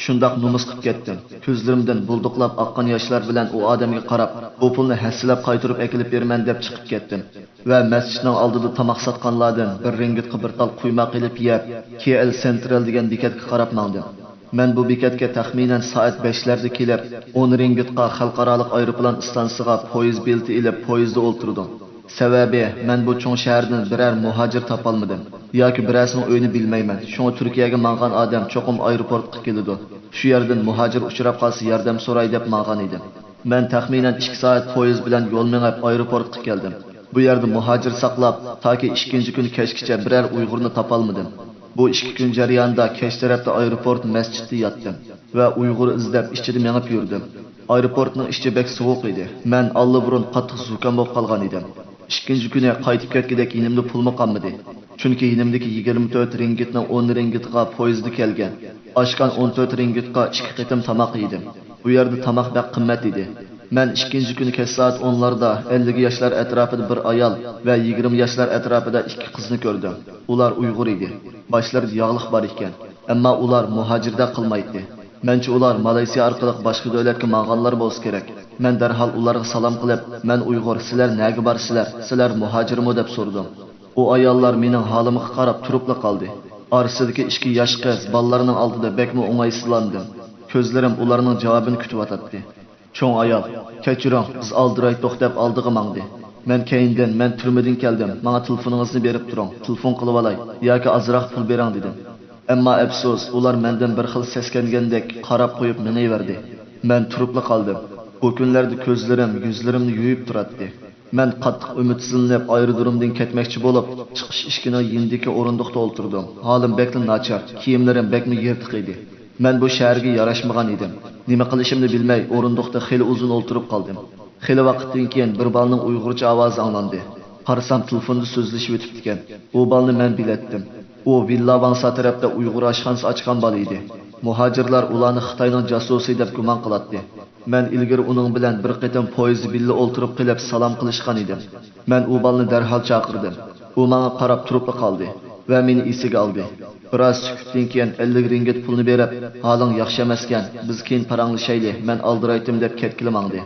شۇنداق نومۇس قىپ كەتتىم. كۆزلىرىمدىن بۇلدۇقلاپ ئاققان ياشلار بىلەن ئۇ ئادەمگە قاراپ، بۇ پۇلنى ھەسسىلەپ قايتۇرۇپ ئەكېلىپ بېرىمەن دەپ چىقىپ كەتتىم ۋە مەسچىتنىڭ ئالدىدا تاماق ساتقانلاردىن بىر رىڭگىتقا بىر تال قۇيماق ئېلىپ يەپ، كېئېل سېنترال دېگەن بېكەتكە قاراپ ماڭدىم. مەن بۇ بېكەتكە تەخمىنەن سائەت بەشلەردە كېلىپ، ئون رىڭگىتقا خەلقئارالىق ئايروپىلان ئىستانسىسىغا پويىز بېلىتى ئېلىپ، پويىزدا ئولتۇردۇم. سەۋەبى، مەن بۇ چوڭ شەھەردىن بىرەر مۇھاجىر تاپالمىدىم ياكى بىرەرسىنىڭ ئۆيىنى بىلمەيمەن. شۇڭا تۈركىيەگە ماڭغان ئادەم چوقۇم ئايروپورتقا كېلىدۇ. شۇ يەردىن مۇھاجىر ئۇچراپ قالسا ياردەم سوراي دەپ ماڭغان ئىدىم. مەن تەخمىنەن ئىككى سائەت پويىز بىلەن يول مېڭىپ ئايروپورتقا كەلدىم. بۇ يەردە مۇھاجىر ساقلاپ، تاكى ئىككىنچى كۈنى كەچكىچە بىرەر ئۇيغۇرنى تاپالمىدىم. بۇ ئىككى كۈن جەريانىدا كەچ تەرەپتە ئايروپورت مەسچىتتە ياتتىم ۋە ئۇيغۇر ئىزدەپ ئىچىدە مېڭىپ يۈردۈم. ئايروپورتنىڭ ئىچى بەك سوغۇق ئىدى. مەن ئاللىبۇرۇن قاتتىق زۇكام بولۇپ قالغان ئىدىم. ئىككىنچى كۈنى قايتىپ كەتكۈدەك يېنىمدا پۇلمۇ قالمىدى. چۈنكى يېنىمدىكى يىگىرمە تۆت رىڭگىتنىڭ ئون رىڭگىتىغا پويىزدا كەلگەن ئاشقان ئون تۆت رىڭگىتقا ئىككى قېتىم تاماق يېدىم. بۇ يەردە تاماق بەك قىممەت ئىدى. مەن ئىككىنچى كۈنى كەچ سائەت ئونلاردا ئەللىك ياشلار ئەتراپىدا بىر ئايال ۋە يىگىرمە ياشلار ئەتراپىدا ئىككى قىزنى كۆردۈم. ئۇلار ئۇيغۇر ئىدى. باشلىرىدا ياغلىق بار ئىكەن. ئەمما ئۇلار مۇھاجىردەك قىلمايتتى. مەنچە ئۇلار مالايسىيا ئارقىلىق باشقا دۆلەتكە ماڭغانلار بولسا كېرەك. مەن دەرھال ئۇلارغا سالام قىلىپ، مەن ئۇيغۇر، سىلەر نەگە بارىسىلەر؟ سىلەر مۇھاجىرمۇ؟ دەپ سورىدىم. ئۇ ئاياللار مېنىڭ ھالىمغا قاراپ تۇرۇپلا قالدى. ئارىسىدىكى ئىككى ياش قىز بالىلارنىڭ ئالدىدا بەكمۇ ئوڭايسىزلاندىم. كۆزلىرىم ئۇلارنىڭ جاۋابىنى كۈتۈۋاتاتتى. چوڭ ئايال، كەچۈرۈڭ، بىز ئالدىرايتتۇق دەپ ئالدىغا ماڭدى. مەن كەينىدىن، مەن تۈرمىدىن كەلدىم، ماڭا تېلېفونىڭىزنى بېرىپ تۇرۇڭ، تېلېفون قىلىۋالاي ياكى ئازراق پۇل بېرىڭ، دېدىم. ئەمما ئەپسۇس، ئۇلار مەندىن بىر خىل سەسكەنگەندەك قاراپ قويۇپ مېڭىۋەردى. مەن تۇرۇپلا قالدىم. بۇ كۈنلەردە كۆزلىرىم يۈزلىرىمنى يۇيۇپ تۇراتتى. مەن قاتتىق ئۈمىدسىزلىنىپ ئايرودرومدىن كەتمەكچى بولۇپ، چىقىش ئىشىكىنىڭ يېنىدىكى ئورۇندۇقتا ئولتۇردۇم. ھالىم بەكلا ناچار، كىيىملىرىم بەكمۇ يىرتىق ئىدى. مەن بۇ شەھەرگە ياراشمىغان ئىدىم. نېمە قىلىشىمنى بىلمەي ئورۇندۇقتا خېلى ئۇزۇن ئولتۇرۇپ قالدىم. خېلى ۋاقىتتىن كېيىن بىر بالىنىڭ ئۇيغۇرچە ئاۋازى ئاڭلاندى. قارىسام تېلېفوندا سۆزلىشىۋېتىپتىكەن. ئۇ بالىنى مەن بىلەتتىم. ئۇ ۋىللا ۋاڭسا تەرەپتە ئۇيغۇر ئاشخانىسى ئاچقان بالا ئىدى. مۇھاجىرلار ئۇلارنى خىتاينىڭ جاسۇسى دەپ گۇمان قىلاتتى. مەن ئىلگىرى ئۇنىڭ بىلەن بىر قېتىم پويىزدا بىللە ئولتۇرۇپ قېلىپ سالام قىلىشقان ئىدىم. مەن ئۇ بالىنى دەرھال چاقىردىم. ئۇ ماڭا قاراپ تۇرۇپلا قالدى ۋە مېنى ئېسىگە ئالدى. بىراز سۈكۈتتىن كېيىن ئەللىك رىڭگىت پۇلنى بېرىپ، ھالىڭ ياخشى ئەمەسكەن، بىز كېيىن پاراڭلىشايلى، مەن ئالدىرايتتىم دەپ كەتكىلى ماڭدى.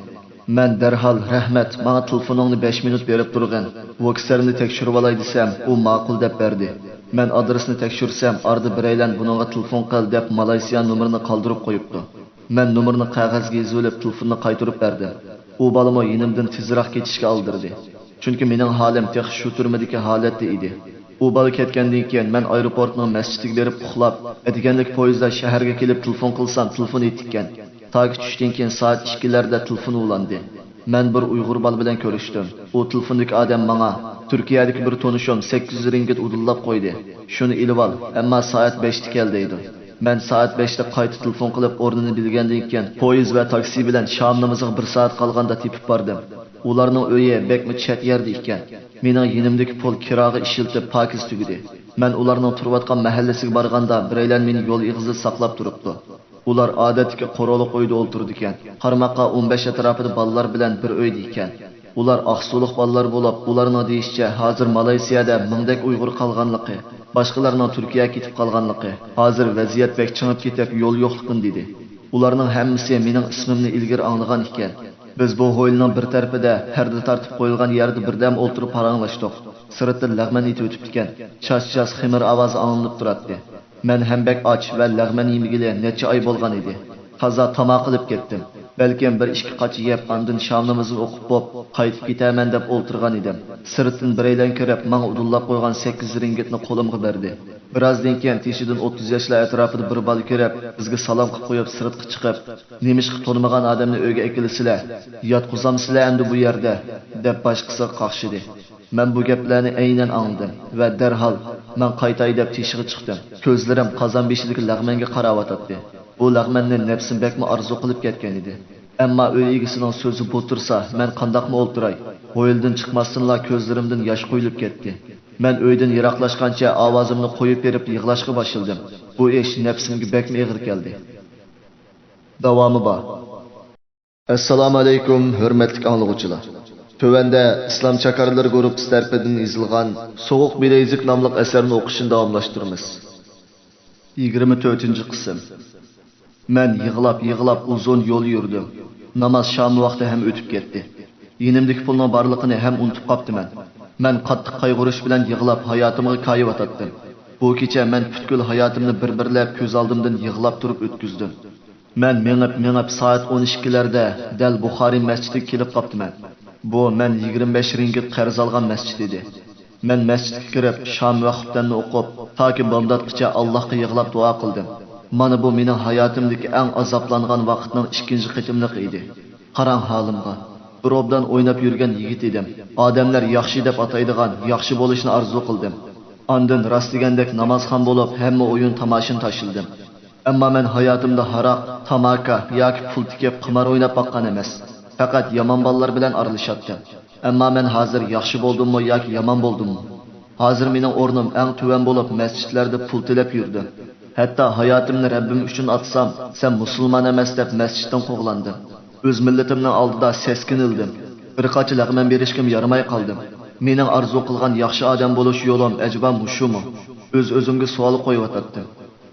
مەن دەرھال، رەھمەت، ماڭا تېلېفونۇڭنى بەش مىنۇت بېرىپ تۇرغىن، ۋوكسەرنى تەكشۈرۈۋالاي دېسەم، ئۇ ماقۇل دەپ بەردى. مەن ئادرېسنى تەكشۈرسەم، ئارىدا بىرەيلەن بۇنىڭغا تېلېفون قىل دەپ مالايسىيا نومۇرىنى قالدۇرۇپ قويۇپتۇ. مەن نومۇرنى قەغەزگە يېزىۋېلىپ تېلېفوننى قايتۇرۇپ بەردىم. ئۇ بالىمۇ يېنىمدىن تېزراق كېتىشكە ئالدىردى. چۈنكى مېنىڭ ھالىم تېخى شۇ تۈرمىدىكى ھالەتتە ئىدى. ئۇ بالا كەتكەندىن كېيىن مەن ئايروپورتنىڭ مەسچىتىگە بېرىپ ئۇخلاپ، ئەتىگەنلىك پويىزدا شەھەرگە كېلىپ تېلېفون قىلسام تېلېفون ئېتىككەن. تاكى چۈشتىن كېيىن سائەت ئىككىلەردە تېلېفون ئۇلاندى. مەن بىر ئۇيغۇر بالا بىلەن كۆرۈشتۈم. ئۇ تېلېفوندىكى ئادەم ماڭا، تۈركىيەدىكى بىر تونۇشۇم سەككىز يۈز رىڭگىت ئۇدۇللاپ قويدى. شۇنى ئېلىۋال، ئەمما سائەت بەشتە كەل دەيدۇ. مەن سائەت بەشتە قايتا تېلېفون قىلىپ ئورنىنى بىلگەندىن كېيىن، پويىز ۋە تاكسى بىلەن شام نامىزىغا بىر سائەت قالغاندا تېپىپ باردىم. ئۇلارنىڭ ئۆيى بەكمۇ چەت يەردە ئىكەن. مېنىڭ يېنىمدىكى پۇل كىراغا ئىشلىتىپ پاكىز تۈگىدى. مەن ئۇلارنىڭ تۇرۇۋاتقان مەھەللىسىگە بارغاندا، بىرەيلەن مېنى يول ئېغىزىدا ساقلاپ تۇرۇپتۇ. ئۇلار ئادەتتىكى قورۇلۇق ئۆيدە ئولتۇرىدىكەن. قارىماققا ئون بەش ئەتراپىدا بالىلار بىلەن بىر ئۆيدە ئىكەن. ئۇلار ئاقسۇلۇق بالىلار بولۇپ، ئۇلارنىڭ دېيىشىچە، ھازىر مالايسىيەدە مىڭدەك ئۇيغۇر قالغانلىقى، باشقىلارنىڭ تۈركىيەگە كېتىپ قالغانلىقى، ھازىر ۋەزىيەت بەك چىڭىپ كېتىپ، يول يوقلۇقىنى دېدى. ئۇلارنىڭ ھەممىسى مېنىڭ ئىسمىمنى ئىلگىرى ئاڭلىغان ئىكەن. بىز بۇ ھويلىنىڭ بىر تەرىپىدە پەردە تارتىپ قويۇلغان يەردە بىردەم ئولتۇرۇپ پاراڭلاشتۇق. سىرتتىن لەغمەن ئېتىۋېتىپتىكەن. چاس-چاس خېمىر ئاۋازى ئاڭلىنىپ تۇراتتى. مەن ھەم بەك ئاچ ۋە لەغمەن يېمىگىلى نەچچە ئاي بولغان ئىدى. تازا تاما قىلىپ كەتتىم. بەلكىم بىر ئىككى قاچا يەپ، ئاندىن شام نامىزىنى ئوقۇپ بوپ، قايتىپ كېتەرمەن دەپ ئولتۇرغان ئىدىم. سىرتتىن بىرەيلەن كىرىپ، ماڭا ئۇدۇللاپ قويغان سەككىز رىڭگىتنى قولۇمغا بەردى. بىرازدىن كېيىن تېشىدىن ئوتتۇز ياشلار ئەتراپىدا بىر بالا كىرىپ، بىزگە سالام قىلىپ قويۇپ، سىرتقا چىقىپ، «نېمىشقا تونۇمىغان ئادەمنى ئۆيگە ئەكېلىسىلە؟ ياتقۇزامسىلە ئەمدى بۇ يەردە؟» دەپ باشقىسىغا قاقشىدى. مەن بۇ گەپلەرنى ئەينەن ئاڭلىدىم ۋە دەرھال، «مەن قايتاي» دەپ تېشىغا چىقتىم. كۆزلىرىم قازان بېشىدىكى لەغمەنگە قاراۋاتاتتى. بۇ لەغمەننى نەپسىم بەكمۇ ئارزۇ قىلىپ كەتكەن ئىدى. ئەمما ئۆي ئىگىسىنىڭ سۆزى بۇ تۇرسا، مەن قانداقمۇ ئولتۇراي؟ ھويلىدىن چىقماستىنلا كۆزلىرىمدىن ياش قۇيۇلۇپ كەتتى. مەن ئۆيدىن يىراقلاشقانچە ئاۋازىمنى قويۇپ بېرىپ يىغلاشقا باشلىدىم. بۇ ئىش نەپسىمگە بەكمۇ ئېغىر كەلدى. داۋامى بار. ئەسسالامۇ ئەلەيكۇم، ھۆرمەتلىك ئاڭلىغۇچىلار. تۆۋەندە ئىسلام چاكارلىرى گۇرۇپپىسى تەرىپىدىن يېزىلغان سوغۇق بىلەيزۈك ناملىق ئەسەرنى ئوقۇشنى داۋاملاشتۇرىمىز. يىگىرمە تۆتىنچى قىسىم. مەن يىغلاپ-يىغلاپ ئۇزۇن يول يۈردۈم. ناماز شام ۋاقتى ھەم ئۆتۈپ كەتتى. يېنىمدىكى پۇلنىڭ بارلىقىنى ھەم ئۇنتۇپ قاپتىمەن. مەن قاتتىق قايغۇرۇش بىلەن يىغلاپ ھاياتىمغا كايىۋاتاتتىم. بۇ كېچە مەن پۈتكۈل ھاياتىمنى بىر-بىرلەپ كۆز ئالدىمدىن يىغلاپ تۇرۇپ ئۆتكۈزدۈم. مەن مېڭىپ، مېڭىپ سائەت ئون ئىككىلەردە دەل بۇخارىي مەسچىتىگە كېلىپ قاپتىمەن. بۇ مەن يىگىرمە بەش رىڭگىت قەرز ئالغان مەسچىت ئىدى. مەن مەسچىتكە كىرىپ، شام ۋە خۇپتەننى ئوقۇپ، تاكى بامداتقىچە ئاللاھقا يىغلاپ دۇئا قىلدىم. مانا بۇ مېنىڭ ھاياتىمدىكى ئەڭ ئازابلانغان ۋاقىتنىڭ ئىككىنچى قېتىملىقى ئىدى. قاراڭ ھالىمغا. بىر ئوبدان ئويناپ يۈرگەن يىگىت ئىدىم. ئادەملەر ياخشى دەپ ئاتايدىغان ياخشى بولۇشنى ئارزۇ قىلدىم. ئاندىن راست دېگەندەك نامازخان بولۇپ، ھەممە ئويۇن تاماشىنى تاشلىدىم. ئەمما مەن ھاياتىمدا ھاراق، تاماكا ياكى پۇل تىكىپ قىمار ئويناپ باققان ئەمەس. پەقەت يامان بالىلار بىلەن ئارىلىشاتتىم. ئەمما مەن ھازىر ياخشى بولدۇممۇ ياكى يامان بولدۇممۇ؟ ھازىر مېنىڭ ئورنۇم ئەڭ تۆۋەن بولۇپ، مەسچىتلەردە پۇل تىلەپ يۈردۈم. ھەتتا ھاياتىمنى رەببىم ئۈچۈن ئاتسام، سەن مۇسۇلمان ئەمەس دەپ مەسچىتتىن قوغلاندىم. ئۆز مىللىتىمنىڭ ئالدىدا سەسكىنىلدىم. بىر قاچا لەغمەن بېرىشكىمۇ يارىماي قالدىم. مېنىڭ ئارزۇ قىلغان ياخشى ئادەم بولۇش يولۇم ئەجەبا مۇشۇمۇ؟ ئۆز-ئۆزۈمگە سوئال قويۇۋاتاتتىم.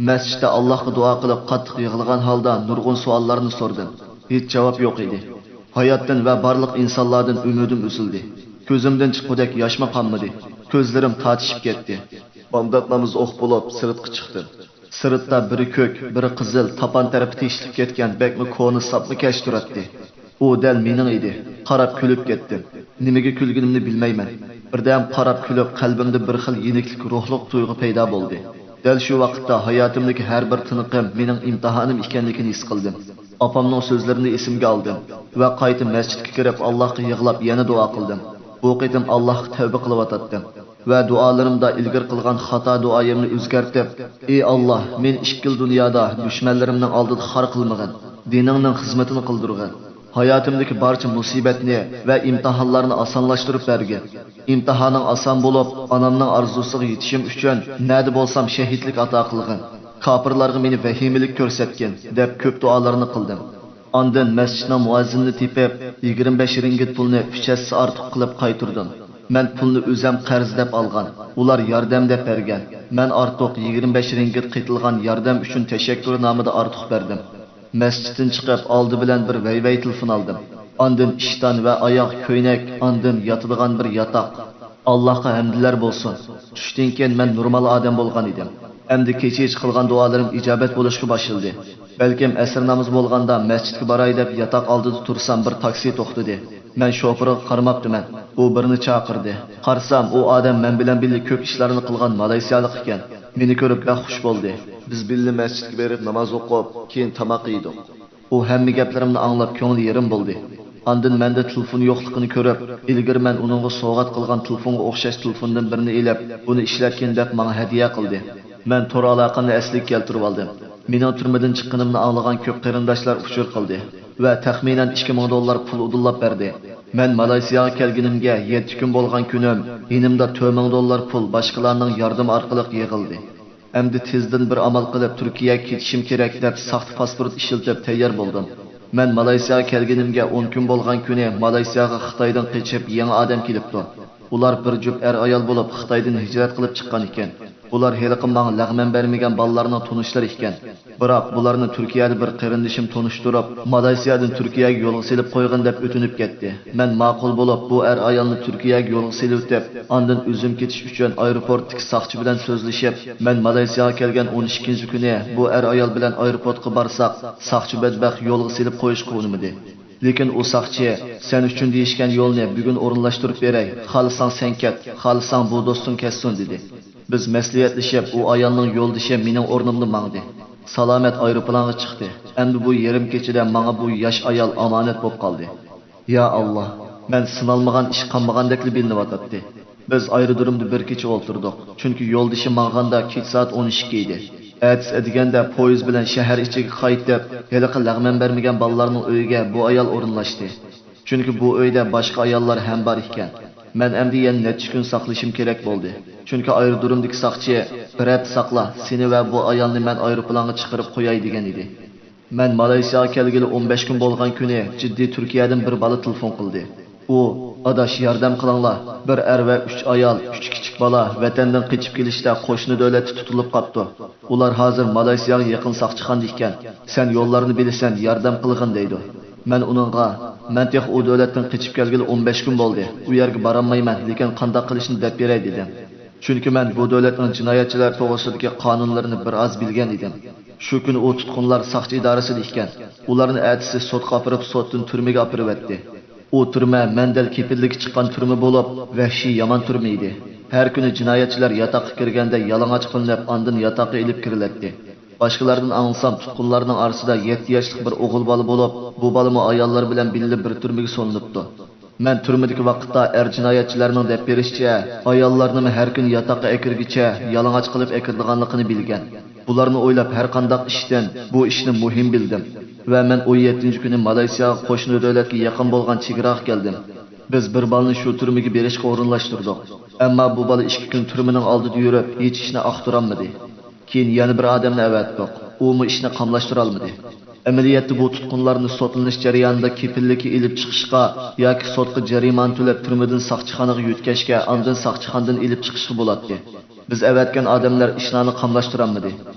مەسچىتتە ئاللاھقا دۇئا قىلىپ، قاتتىق يىغلىغان ھالدا نۇرغۇن سوئاللارنى سورىدىم. ھېچ جاۋاب يوق ئىدى. ھاياتتىن ۋە بارلىق ئىنسانلاردىن ئۈمىدىم ئۈزۈلدى. كۆزۈمدىن چىققۇدەك ياشمۇ قانمىدى. كۆزلىرىم تارتىشىپ كەتتى. بامدات نامىزى ئوقۇپ بولۇپ، سىرتقا چىقتىم. سىرتتا بىرى كۆك، بىرى قىزىل، تاپان تەرىپى تېشىلىپ كەتكەن بەكمۇ كونا، ساپمۇ كەش تۇراتتى. ئۇ دەل مېنىڭ ئىدى. قاراپ كۈلۈپ كەتتىم. نېمىگە كۈلگىنىمنى بىلمەيمەن. بىردەم قاراپ كۈلۈپ، قەلبىمدە بىر خىل يېنىكلىك، روھلۇق تۇيغۇ پەيدا بولدى. دەل شۇ ۋاقىتتا ھاياتىمدىكى ھەر بىر تىنىقىم مېنىڭ ئىمتىھانىم ئىكەنلىكىنى ھېس قىلدىم. ئاپامنىڭ سۆزلىرىنى ئېسىمگە ئالدىم ۋە قايتا مەسچىتكە كىرىپ، ئاللاھقا يىغلاپ يەنە دۇئا قىلدىم. بۇ قېتىم ئاللاھقا تەۋبە قىلىۋاتاتتىم ۋە دۇئالىرىمدا ئىلگىرى قىلغان خاتا دۇئايىمنى ئۆزگەرتىپ، «ئى ئاللاھ، مېنى ئىككىلا دۇنيادا دۈشمەنلىرىمنىڭ ئالدىدا خار قىلمىغىن، دىنىڭنىڭ خىزمىتىنى قىلدۇرغىن، ھاياتىمدىكى بارچە مۇسىبەتنى ۋە ئىمتىھانلارنى ئاسانلاشتۇرۇپ بەرگىن. ئىمتىھانىڭ ئاسان بولۇپ، ئانامنىڭ ئارزۇسىغا يېتىشىم ئۈچۈن نەدە بولسام شەھىدلىك ئاتا قىلغىن، كاپىرلارغا مېنى ۋەھىمىلىك كۆرسەتكىن» دەپ كۆپ دۇئالارنى قىلدىم. ئاندىن مەسچىتنىڭ مۇئەززىنىنى تېپىپ، يىگىرمە بەش رىڭگىت پۇلنى ئۈچ ھەسسە ئارتۇق قىلىپ قايتۇردۇم. مەن پۇلنى ئۆزەم قەرز دەپ ئالغان، ئۇلار ياردەم دەپ بەرگەن. مەن ئارتۇق يىگىرمە بەش رىڭگىت قېتىلغان ياردەم ئۈچۈن تەشەككۈرنامىدا ئارتۇق بەردىم. مەسچىتتىن چىقىپ، ئالدى بىلەن بىر ۋەي-ۋەي تېلېفون ئالدىم. ئاندىن ئىشتان ۋە ئاياغ كۆينەك، ئاندىن ياتىدىغان بىر ياتاق. ئاللاھقا ھەمدلەر بولسۇن، چۈشتىن كېيىن مەن نورمال ئادەم بولغان ئىدىم. ئەمدى كېچىچە قىلغان دۇئالىرىم ئىجابەت بولۇشقا باشلىدى. بەلكىم ئەسىر نامىزى بولغاندا مەسچىتكە باراي دەپ ياتاق ئالدىدا تۇرسام، بىر تاكسى توختىدى. مەن شوپۇرغا قارىماپتىمەن. ئۇ بىرنى چاقىردى. قارىسام، ئۇ ئادەم مەن بىلەن بىللە كۆپ ئىشلارنى قىلغان مالايسىيالىق ئىكەن. مېنى كۆرۈپ بەك خۇش بولدى. بىز بىللە مەسچىتكە بېرىپ ناماز ئوقۇپ، كېيىن تاماق يېدۇق. ئۇ ھەممە گەپلىرىمنى ئاڭلاپ كۆڭلى يېرىم بولدى. ئاندىن مەندە تېلېفون يوقلۇقىنى كۆرۈپ، ئىلگىرى مەن ئۇنىڭغا سوۋغات قىلغان تېلېفونغا ئوخشاش تېلېفوندىن بىرنى ئېلىپ، بۇنى ئىشلەتكىن دەپ ماڭا ھەدىيە قىلدى. مەن تور ئالاقەمنى ئەسلىگە كەلتۈرۈۋالدىم. مېنىڭ تۈرمىدىن چىققىنىمنى ئاڭلىغان كۆپ قېرىنداشلار ئۇچۇر قىلدى ۋە تەخمىنەن ئىككى مىڭ دوللار پۇل ئۇدۇللاپ بەردى. مەن مالايسىياغا كەلگىنىمگە يەتتە كۈن بولغان كۈنۈم يېنىمدا تۆت مىڭ دوللار پۇل باشقىلارنىڭ ياردىمى ئارقىلىق يىغىلدى. ئەمدى تېزدىن بىر ئامال قىلىپ تۈركىيەگە كېتىشىم كېرەك دەپ ساختا پاسپورت ئىشلىتىپ تەييار بولدۇم. مەن مالايسىياغا كەلگىنىمگە ئون كۈن بولغان كۈنى مالايسىياغا خىتايدىن قېچىپ يېڭى ئادەم كېلىپتۇ. ئۇلار بىر جۈپ ئەر-ئايال بولۇپ خىتايدىن ھىجرەت قىلىپ چىققان ئىكەن. ئۇلار ھېلىقى ماڭا لەغمەن بەرمىگەن بالىلارنىڭ تونۇشلىرى ئىكەن. بىراق بۇلارنى تۈركىيەدە بىر قېرىندىشىم تونۇشتۇرۇپ، مالايسىيادىن تۈركىيەگە يولغا سېلىپ قويغىن دەپ ئۆتۈنۈپ كەتتى. مەن ماقۇل بولۇپ، بۇ ئەر-ئايالنى تۈركىيەگە يولغا سېلىۋېتىپ، ئاندىن ئۆزۈم كېتىش ئۈچۈن ئايروپورتتىكى ساقچى بىلەن سۆزلىشىپ، مەن مالايسىياغا كەلگەن ئون ئىككىنچى كۈنى بۇ ئەر-ئايال بىلەن ئايروپورتقا بارساق، ساقچى بەتبەخت يولغا سېلىپ قويۇشقا ئۇنىمىدى. لېكىن ئۇ ساقچى، «سەن ئۈچۈن دېيىشكەن يولنى بۈگۈن ئورۇنلاشتۇرۇپ بېرەي، خالىساڭ سەن كەت، خالىساڭ بۇ دوستۇڭ كەتسۇن» دېدى. بىز مەسلىھەتلىشىپ، ئۇ ئايالنىڭ يولدىشى مېنىڭ ئورنۇمدا ماڭدى. سالامەت ئايروپىلانغا چىقتى. ئەمدى بۇ يېرىم كېچىدە ماڭا بۇ ياش ئايال ئامانەت بولۇپ قالدى. يا ئاللا، مەن سىنالمىغان ئىش قالمىغاندەكلا بىلىنىۋاتاتتى. بىز ئايرودرومدا بىر كېچە ئولتۇردۇق، چۈنكى يولدىشى ماڭغاندا كېچە سائەت ئون ئىككى ئىدى. ئەتىسى ئەتىگەندە پويىز بىلەن شەھەر ئىچىگە قايتىپ، ھېلىقى لەغمەن بەرمىگەن بالىلارنىڭ ئۆيىگە بۇ ئايال ئورۇنلاشتى. چۈنكى بۇ ئۆيدە باشقا ئاياللار ھەم بار ئىكەن. مەن ئەمدى يەنە نەچچە كۈن ساقلىشىم كېرەك بولدى. چۈنكى ئايرودرومدىكى ساقچى، «بىر ھەپتە ساقلا، سېنى ۋە بۇ ئايالنى مەن ئايروپىلانغا چىقىرىپ قوياي» دېگەن ئىدى. مەن مالايسىياغا كەلگىلى ئون بەش كۈن بولغان كۈنى جىددىي تۈركىيەدىن بىر بالا تېلېفون قىلدى. ئۇ، «ئاداش، ياردەم قىلىڭلار، بىر ئەر ۋە ئۈچ ئايال، ئۈچ كىچىك بالا ۋەتەندىن قېچىپ كېلىشتە قوشنا دۆلەتتە تۇتۇلۇپ قاپتۇ. ئۇلار ھازىر مالايسىياغا يېقىن ساقچىخانىدا ئىكەن. سەن يوللارنى بىلىسەن، ياردەم قىلغىن» دەيدۇ. مەن ئۇنىڭغا، «مەن تېخى ئۇ دۆلەتتىن قېچىپ كەلگىلى ئون بەش كۈن بولدى. ئۇ يەرگە بارالمايمەن، لېكىن قانداق قىلىشنى دەپ بېرەي» دېدىم. چۈنكى مەن بۇ دۆلەتنىڭ جىنايەتچىلەر توغرىسىدىكى قانۇنلىرىنى بىر ئاز بىلگەن ئىدىم. شۇ كۈنى ئۇ تۇتقۇنلار ساقچى ئىدارىسىدە ئىكەن. ئۇلارنى ئەتىسى سوتقا ئاپىرىپ، سوتتىن تۈرمىگە ئاپىرىۋەتتى. ئۇ تۈرمە مەن دەل كېپىللىككە چىققان تۈرمە بولۇپ، ۋەھشىي يامان تۈرمە ئىدى. ھەر كۈنى جىنايەتچىلەر ياتاققا كىرگەندە يالىڭاچ قىلىنىپ، ئاندىن ياتاققا ئېلىپ كىرىلەتتى. باشقىلاردىن ئاڭلىسام، تۇتقۇنلارنىڭ ئارىسىدا يەتتە ياشلىق بىر ئوغۇل بالا بولۇپ، بۇ بالىمۇ ئاياللار بىلەن بىللە بىر تۈرمىگە سولىنىپتۇ. مەن تۈرمىدىكى ۋاقىتتا ئەر جىنايەتچىلەرنىڭ دەپ بېرىشىچە، ئاياللارنىمۇ ھەر كۈنى ياتاققا ئەكىرگىچە يالىڭاچ قىلىپ ئەكىرىدىغانلىقىنى بىلگەن. بۇلارنى ئويلاپ، ھەر قانداق ئىشتىن بۇ ئىشنى مۇھىم بىلدىم ۋە مەن ئون يەتتىنچى كۈنى مالايسىياغا قوشنا دۆلەتكە يېقىن بولغان چېگراغا كەلدىم. بىز بىر بالىنى شۇ تۈرمىگە بېرىشقا ئورۇنلاشتۇردۇق. ئەمما بۇ بالا ئىككى كۈن تۈرمىنىڭ ئالدىدا يۈرۈپ، ھېچ ئىشنى ئاختۇرالمىدى. كېيىن يەنە بىر ئادەمنى ئەۋەتتۇق. ئۇمۇ ئىشنى قاملاشتۇرالمىدى. ئەمەلىيەتتە بۇ تۇتقۇنلارنى سوتلىنىش جەريانىدا كېپىللىككە ئېلىپ چىقىشقا ياكى سوتقا جەرىمانە تۆلەپ، تۈرمىدىن ساقچىخانىغا يۆتكەشكە، ئاندىن ساقچىخانىدىن ئېلىپ چىقىشقا بولاتتى. بىز ئەۋەتكەن ئادەملەر ئىشلارنى قاملاشتۇرالمىدى.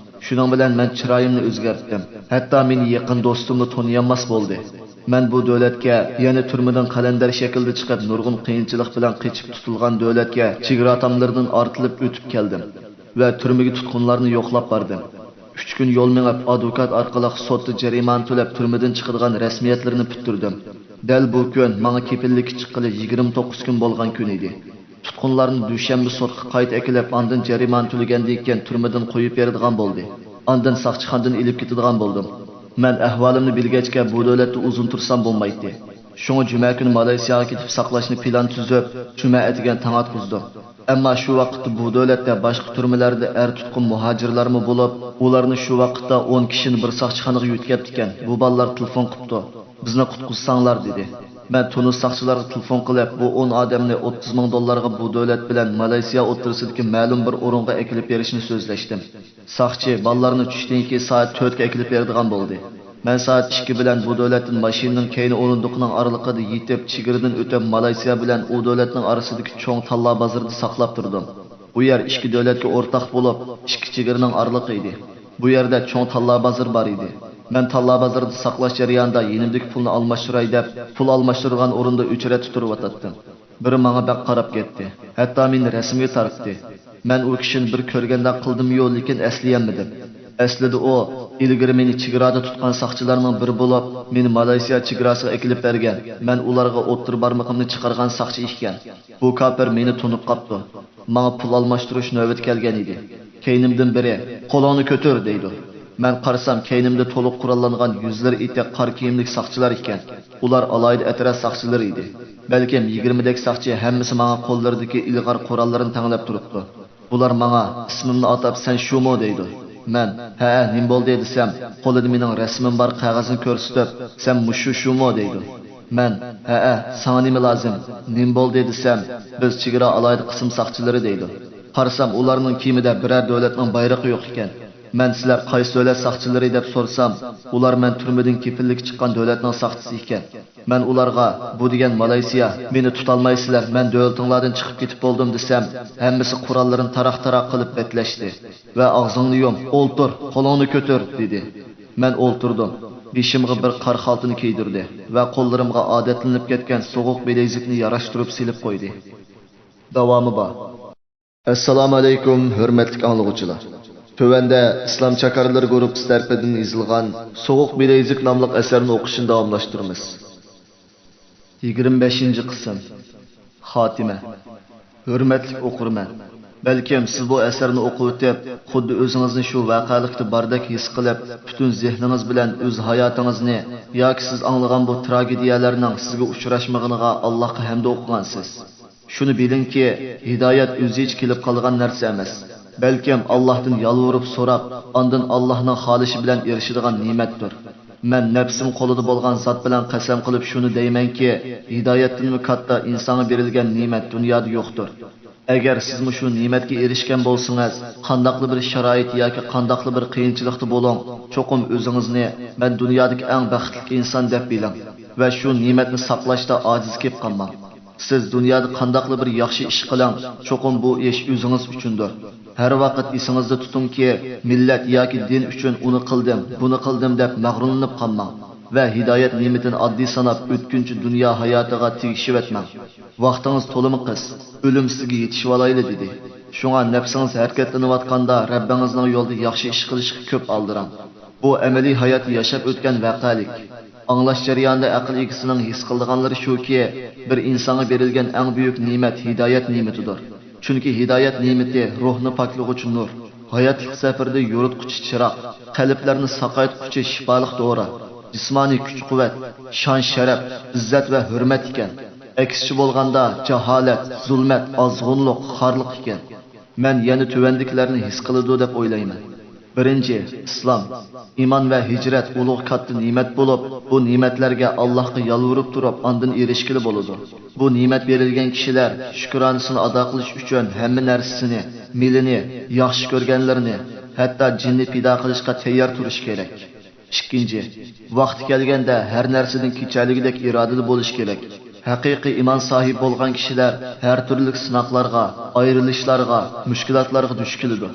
شۇنىڭ بىلەن مەن چىرايىمنى ئۆزگەرتتىم. ھەتتا مېنى يېقىن دوستۇممۇ تونۇيالماس بولدى. مەن بۇ دۆلەتكە يەنە تۈرمىدىن قەلەندەر شەكلىدە چىقىپ، نۇرغۇن قىيىنچىلىق بىلەن قېچىپ تۇتۇلغان دۆلەتكە چېگرا تاملىرىدىن ئارتىلىپ ئۆتۈپ كەلدىم ۋە تۈرمىگە تۇتقۇنلارنى يوقلاپ باردىم. ئۈچ كۈن يول مېڭىپ، ئادۋوكات ئارقىلىق سوتتا جەرىمانە تۆلەپ، تۈرمىدىن چىقىدىغان رەسمىيەتلىرىنى پۈتتۈردۈم. دەل بۇ كۈن ماڭا كېپىللىككە چىققىلى يىگىرمە توققۇز كۈن بولغان كۈن ئىدى. تۇتقۇنلارنى دۈشەنبە سوتقا قايتا ئەكېلىپ، ئاندىن جەرىمانە تۆلىگەندىن كېيىن تۈرمىدىن قويۇپ بېرىدىغان بولدى. ئاندىن ساقچىخانىدىن ئېلىپ كېتىدىغان بولدۇم. مەن ئەھۋالىمنى بىلگەچكە، بۇ دۆلەتتە ئۇزۇن تۇرسام بولمايتتى. شۇڭا جۈمە كۈنى مالايسىياغا كېتىپ ساقلاشنى پىلان تۈزۈپ، جۈمە ئەتىگەن تاڭ ئاتقۇزدۇم. ئەمما شۇ ۋاقىتتا بۇ دۆلەتتە باشقا تۈرمىلەردە ئەر تۇتقۇن مۇھاجىرلارمۇ بولۇپ، ئۇلارنى شۇ ۋاقىتتا ئون كىشىنى بىر ساقچىخانىغا يۆتكەپتىكەن. بۇ بالىلار تېلېفون قىپتۇ، «بىزنى قۇتقۇزساڭلار» دېدى. مەن تونۇش ساقچىلارغا تېلېفون قىلىپ، بۇ ئون ئادەمنى ئوتتۇز مىڭ دوللارغا بۇ دۆلەت بىلەن مالايسىيا ئوتتۇرىسىدىكى مەلۇم بىر ئورۇنغا ئەكېلىپ بېرىشنى سۆزلەشتىم. ساقچى بالىلارنى چۈشتىن كېيىن سائەت تۆتكە ئەكېلىپ بېرىدىغان بولدى. مەن سائەت ئىككى بىلەن بۇ دۆلەتتىن ماشىنىنىڭ كەينى ئورۇندۇقىنىڭ ئارىلىقىدا يېتىپ، چېگرىدىن ئۆتۈپ، مالايسىيا بىلەن ئۇ دۆلەتنىڭ ئارىسىدىكى چوڭ تاللا بازىرىدا ساقلاپ تۇردۇم. بۇ يەر ئىككى دۆلەتكە ئورتاق بولۇپ، ئىككى چېگرىنىڭ ئارىلىقى ئىدى. بۇ يەردە چوڭ تاللا بازىرى بار ئىدى. مەن تاللا بازىرىدا ساقلاش جەريانىدا يېنىمدىكى پۇلنى ئالماشتۇراي دەپ، پۇل ئالماشتۇرىدىغان ئورۇندا ئۆچرەت تۇتۇۋاتاتتىم. بىرى ماڭا بەك قاراپ كەتتى. ھەتتا مېنى رەسىمگە تارتتى. مەن ئۇ كىشىنى بىر كۆرگەندەك قىلدىممۇ، لېكىن ئەسلىيەلمىدىم. ئەسلىدە ئۇ ئىلگىرى مېنى چېگرادا تۇتقان ساقچىلارنىڭ بىرى بولۇپ، مېنى مالايسىيا چېگراسىغا ئەكېلىپ بەرگەن، مەن ئۇلارغا ئوتتۇرا بارمىقىمنى چىقارغان ساقچى ئىكەن. بۇ كاپىر مېنى تونۇپ قاپتۇ. ماڭا پۇل ئالماشتۇرۇش نۆۋىتى كەلگەن ئىدى. كەينىمدىن بىرى، «قولۇڭنى كۆتۈر» دەيدۇ. مەن قارىسام، كەينىمدە تولۇق قوراللانغان يۈزلىرى ئېتىق قارا كىيىملىك ساقچىلار ئىكەن. ئۇلار ئالاھىدە ئەترەت ساقچىلىرى ئىدى. بەلكىم يىگىرمىدەك ساقچى، ھەممىسى ماڭا قوللىرىدىكى ئىلغار قوراللىرىنى تەڭلەپ تۇرۇپتۇ. بۇلار ماڭا، «ئىسمىمنى ئاتاپ، سەن شۇمۇ؟» دەيدۇ. مەن، «ھەئە، نېمە بولدى؟» دېسەم، قولىدا مېنىڭ رەسىمىم بار قەغەزنى كۆرسىتىپ، «سەن مۇشۇ شۇمۇ؟» دەيدۇ. مەن، «ھەئە، ساڭا نېمە لازىم؟ نېمە بولدى؟» دېسەم، «بىز چېگرا ئالاھىدە قىسىم ساقچىلىرى» دەيدۇ. قارىسام، ئۇلارنىڭ كىيىمىدە بىرەر دۆلەتنىڭ بايرىقى يوق ئىكەن. مەن سىلەر قايسى دۆلەت ساقچىلىرى دەپ سورىسام، ئۇلار مەن تۈرمىدىن كېپىللىككە چىققان دۆلەتنىڭ ساقچىسى ئىكەن. مەن ئۇلارغا، بۇ دېگەن مالايسىيا، مېنى تۇتالمايسىلەر، مەن دۆلىتىڭلاردىن چىقىپ كېتىپ بولدۇم دېسەم، ھەممىسى قوراللىرىنى تاراق-تاراق قىلىپ بەتلەشتى ۋە ئاغزىڭنى يۇم، ئولتۇر، قولۇڭنى كۆتۈر دېدى. مەن ئولتۇردۇم. بېشىمغا بىر قارا خالتىنى كىيدۈردى ۋە قوللىرىمغا ئادەتلىنىپ كەتكەن سوغۇق بىلەيزۈكنى ياراشتۇرۇپ سېلىپ قويدى. داۋامى بار. ئەسسالامۇئەلەيكۇم، ھۆرمەتلىك ئاڭلىغۇچىلار! تۆۋەندە ئىسلام چاكارلىرى گۇرۇپپىسى تەرىپىدىن يېزىلغان سوغۇق بىلەيزۈك ناملىق ئەسەرنى ئوقۇشنى داۋاملاشتۇرىمىز. يىگىرمە بەشىنچى قىسىم. خاتىمە. ھۆرمەتلىك ئوقۇرمەن! بەلكىم سىز بۇ ئەسەرنى ئوقۇۋېتىپ، خۇددى ئۆزىڭىزنى شۇ ۋەقەلىكتە باردەك ھېس قىلىپ، پۈتۈن زېھنىڭىز بىلەن ئۆز ھاياتىڭىزنى ياكى سىز ئاڭلىغان بۇ تراگېدىيەلەرنىڭ سىزگە ئۇچراشمىغىنىغا ئاللاھقا ھەمدۇ ئوقۇغانسىز. شۇنى بىلىڭكى، ھىدايەت ئۆزىچە كېلىپ قالغان نەرسە ئەمەس، بەلكىم ئاللاھتىن يالۋۇرۇپ سوراپ، ئاندىن ئاللاھنىڭ خالىشى بىلەن ئېرىشىدىغان نېمەتتۇر. مەن نەپسىم قولىدا بولغان زات بىلەن قەسەم قىلىپ شۇنى دەيمەنكى، ھىدايەتتىنمۇ كاتتا ئىنسانغا بېرىلگەن نېمەت دۇنيادا يوقتۇر. ئەگەر سىزمۇ شۇ نېمەتكە ئېرىشكەن بولسىڭىز، قانداقلا بىر شارائىت ياكى قانداقلا بىر قىيىنچىلىقتا بولۇڭ، چوقۇم ئۆزىڭىزنى مەن دۇنيادىكى ئەڭ بەختلىك ئىنسان دەپ بىلىڭ ۋە شۇ نېمەتنى ساقلاشتا ئاجىز كېلىپ قالماڭ. سىز دۇنيادا قانداقلا بىر ياخشى ئىش قىلىڭ، چوقۇم بۇ ئىش ئۆزىڭىز ئۈچۈندۇر. ھەر ۋاقىت ئېسىڭىزدە تۇتۇڭكى، مىللەت ياكى دىن ئۈچۈن ئۇنى قىلدىم، بۇنى قىلدىم دەپ مەغرۇرلىنىپ قالماڭ ۋە ھىدايەت نېمىتىنى ئاددىي ساناپ ئۆتكۈنچى دۇنيا ھاياتىغا تېگىشىۋەتمەڭ. ۋاقتىڭىز تولىمۇ قىس، ئۆلۈم سىزگە يېتىشىۋالايلى دېدى. شۇڭا نەپسىڭىز ھەرىكەتلىنىۋاتقاندا رەببىڭىزنىڭ يولىدا ياخشى ئىش قىلىشقا كۆپ ئالدىراڭ. بۇ ئەمەلىي ھاياتتا ياشاپ ئۆتكەن ۋەقەلىك. ئاڭلاش جەريانىدا ئەقىل ئىگىسىنىڭ ھېس قىلىدىغانلىرى شۇكى، بىر ئىنسانغا بېرىلگەن ئەڭ بۈيۈك نېمەت ھىدايەت نېمىتىدۇر. چۈنكى ھىدايەت نېمىتى روھنى پاكلىغۇچى نۇر، ھاياتلىق سەپىرىدە يورۇتقۇچى چىراغ، قەلبلەرنى ساقايتقۇچى شىپالىق دورا، جىسمانىي كۈچ-قۇۋۋەت، شان-شەرەپ، ئىززەت ۋە ھۆرمەت ئىكەن. ئەكسىچە بولغاندا، جاھالەت، زۇلمەت، ئازغۇنلۇق، خارلىق ئىكەن. مەن يەنە تۆۋەندىكىلەرنى ھېس قىلىدۇ دەپ ئويلايمەن. بىرىنچى، ئىسلام. ئىمان ۋە ھىجرەت ئۇلۇغ كاتتا نېمەت بولۇپ، بۇ نېمەتلەرگە ئاللاھقا يالۋۇرۇپ تۇرۇپ، ئاندىن ئېرىشكىلى بولىدۇ. بۇ نېمەت بېرىلگەن كىشىلەر شۈكرانىسىنى ئادا قىلىش ئۈچۈن ھەممە نەرسىسىنى، مېلىنى، ياخشى كۆرگەنلىرىنى، ھەتتا جېنىنى پىدا قىلىشقا تەييار تۇرۇشى كېرەك. ئىككىنچى، ۋاقتى كەلگەندە ھەر نەرسىدىن كېچەلىگۈدەك ئىرادىلىك بولۇش كېرەك. ھەقىقىي ئىمان ساھىبى بولغان كىشىلەر ھەر تۈرلۈك سىناقلارغا، ئايرىلىشلارغا، مۈشكۈلاتلارغا دۇچ كېلىدۇ.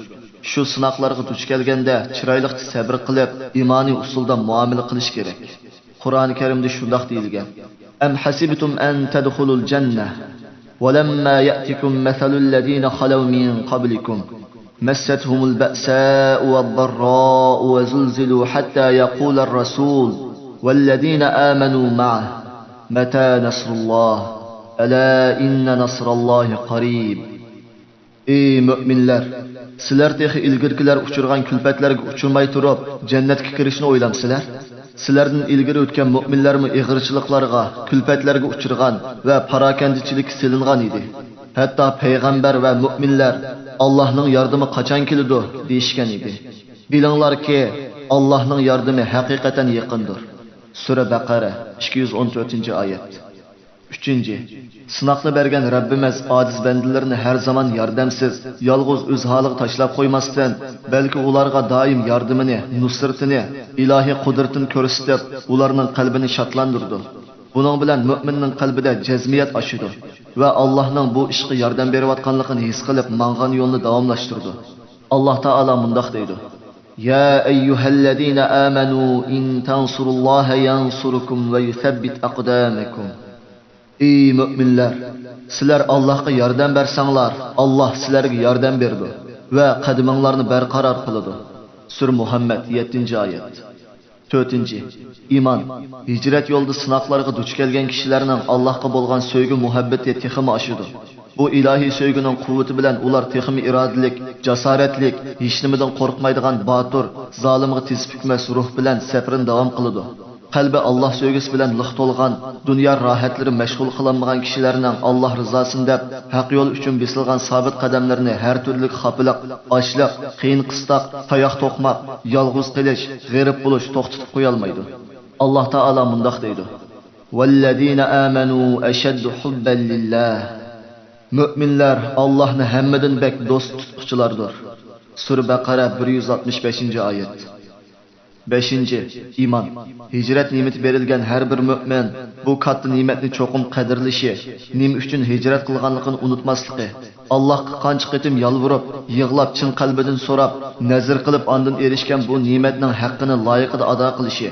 شۇ سىناقلارغا دۇچ كەلگەندە چىرايلىقچە سەبرى قىلىپ، ئىمانىي ئۇسۇلدا مۇئامىلە قىلىش كېرەك. قۇرئانى كەرىمدە شۇنداق دېيىلگەن: أم حسبتم أن تدخلوا الجنة ولما يأتكم مثل الذين خلوا من قبلكم مستهم البأساء والضراء وزلزلوا حتى يقول الرسول والذين آمنوا معه متى نصر الله ألا إن نصر الله قريب. ئى مۆمىنلەر! سىلەر تېخى ئىلگىرىكىلەر ئۇچرىغان كۈلپەتلەرگە ئۇچرىماي تۇرۇپ، جەننەتكە كىرىشنى ئويلامسىلەر؟ سىلەردىن ئىلگىرى ئۆتكەن مۆمىنلەرمۇ ئېغىرچىلىقلارغا، كۈلپەتلەرگە ئۇچرىغان ۋە پاراكەندىچىلىككە سېلىنغان ئىدى. ھەتتا پەيغەمبەر ۋە مۆمىنلەر، «ئاللاھنىڭ ياردىمى قاچان كېلىدۇ؟» دېيىشكەن ئىدى. بىلىڭلاركى، ئاللاھنىڭ ياردىمى ھەقىقەتەن يېقىندۇر. سۈرە بەقەرە، ئىككى يۈز ئون تۆتىنچى ئايەت. ئۈچىنچى، سىناقنى بەرگەن رەببىمىز ئاجىز بەندىلىرىنى ھەر زامان ياردەمسىز، يالغۇز ئۆز ھالىغا تاشلاپ قويماستىن، بەلكى ئۇلارغا دائىم ياردىمىنى، نۇسرىتىنى، ئىلاھىي قۇدرىتىنى كۆرسىتىپ، ئۇلارنىڭ قەلبىنى شادلاندۇرىدۇ. بۇنىڭ بىلەن مۆمىننىڭ قەلبىدە جەزمىيەت ئاشىدۇ ۋە ئاللاھنىڭ بۇ ئىشقا ياردەم بېرىۋاتقانلىقىنى ھېس قىلىپ ماڭغان يولىنى داۋاملاشتۇرىدۇ. ئاللاھ تائالا مۇنداق دەيدۇ: يا أيها الذين آمنوا إن تنصروا الله ينصركم ويثبت أقدامكم. ئى مۆمىنلەر! سىلەر ئاللاھقا ياردەم بەرسەڭلار، ئاللاھ سىلەرگە ياردەم بېرىدۇ ۋە قەدىمىڭلارنى بەرقارار قىلىدۇ. سۈرە مۇھەممەد، يەتتىنچى ئايەت. تۆتىنچى، ئىمان. ھىجرەت يولىدا سىناقلارغا دۇچ كەلگەن كىشىلەرنىڭ ئاللاھقا بولغان سۆيگۈ مۇھەببىتى تېخىمۇ ئاشىدۇ. بۇ ئىلاھىي سۆيگۈنىڭ قۇۋۋىتى بىلەن ئۇلار تېخىمۇ ئىرادىلىك، جاسارەتلىك، ھېچنېمىدىن قورقمايدىغان باتۇر، زالىمغا تېز پۈكمەس روھ بىلەن سەپىرىنى داۋام قىلىدۇ. قەلبى ئاللاھ سۆيگۈسى بىلەن لىق تولغان، دۇنيا راھەتلىرى مەشغۇل قىلالمىغان كىشىلەرنىڭ ئاللاھ رىزاسىنى دەپ، ھەق يول ئۈچۈن بېسىلغان سابىت قەدەملىرىنى ھەر تۈرلۈك خاپىلىق، ئاچلىق، قىيىن-قىستاق، تاياق توقماق، يالغۇز قېلىش، غېرىب بولۇش توختىتىپ قويالمايدۇ. ئاللاھ تائالا مۇنداق دەيدۇ: والذين آمنوا أشد حبا لله. مۆمىنلەر ئاللاھنى ھەممىدىن بەك دوست تۇتقۇچىلاردۇر. سۈرە بەقەرە، بىر يۈز ئاتمىش بەشىنچى ئايەت. بەشىنچى، ئىمان. ھىجرەت نېمىتى بېرىلگەن ھەر بىر مۆمىن بۇ كاتتا نېمەتنى چوقۇم قەدىرلىشى، نېمە ئۈچۈن ھىجرەت قىلغانلىقىنى ئۇنتۇماسلىقى، ئاللاھقا قانچە قېتىم يالۋۇرۇپ، يىغلاپ، چىن قەلبىدىن سوراپ، نەزىر قىلىپ، ئاندىن ئېرىشكەن بۇ نېمەتنىڭ ھەققىنى لايىقىدا ئادا قىلىشى،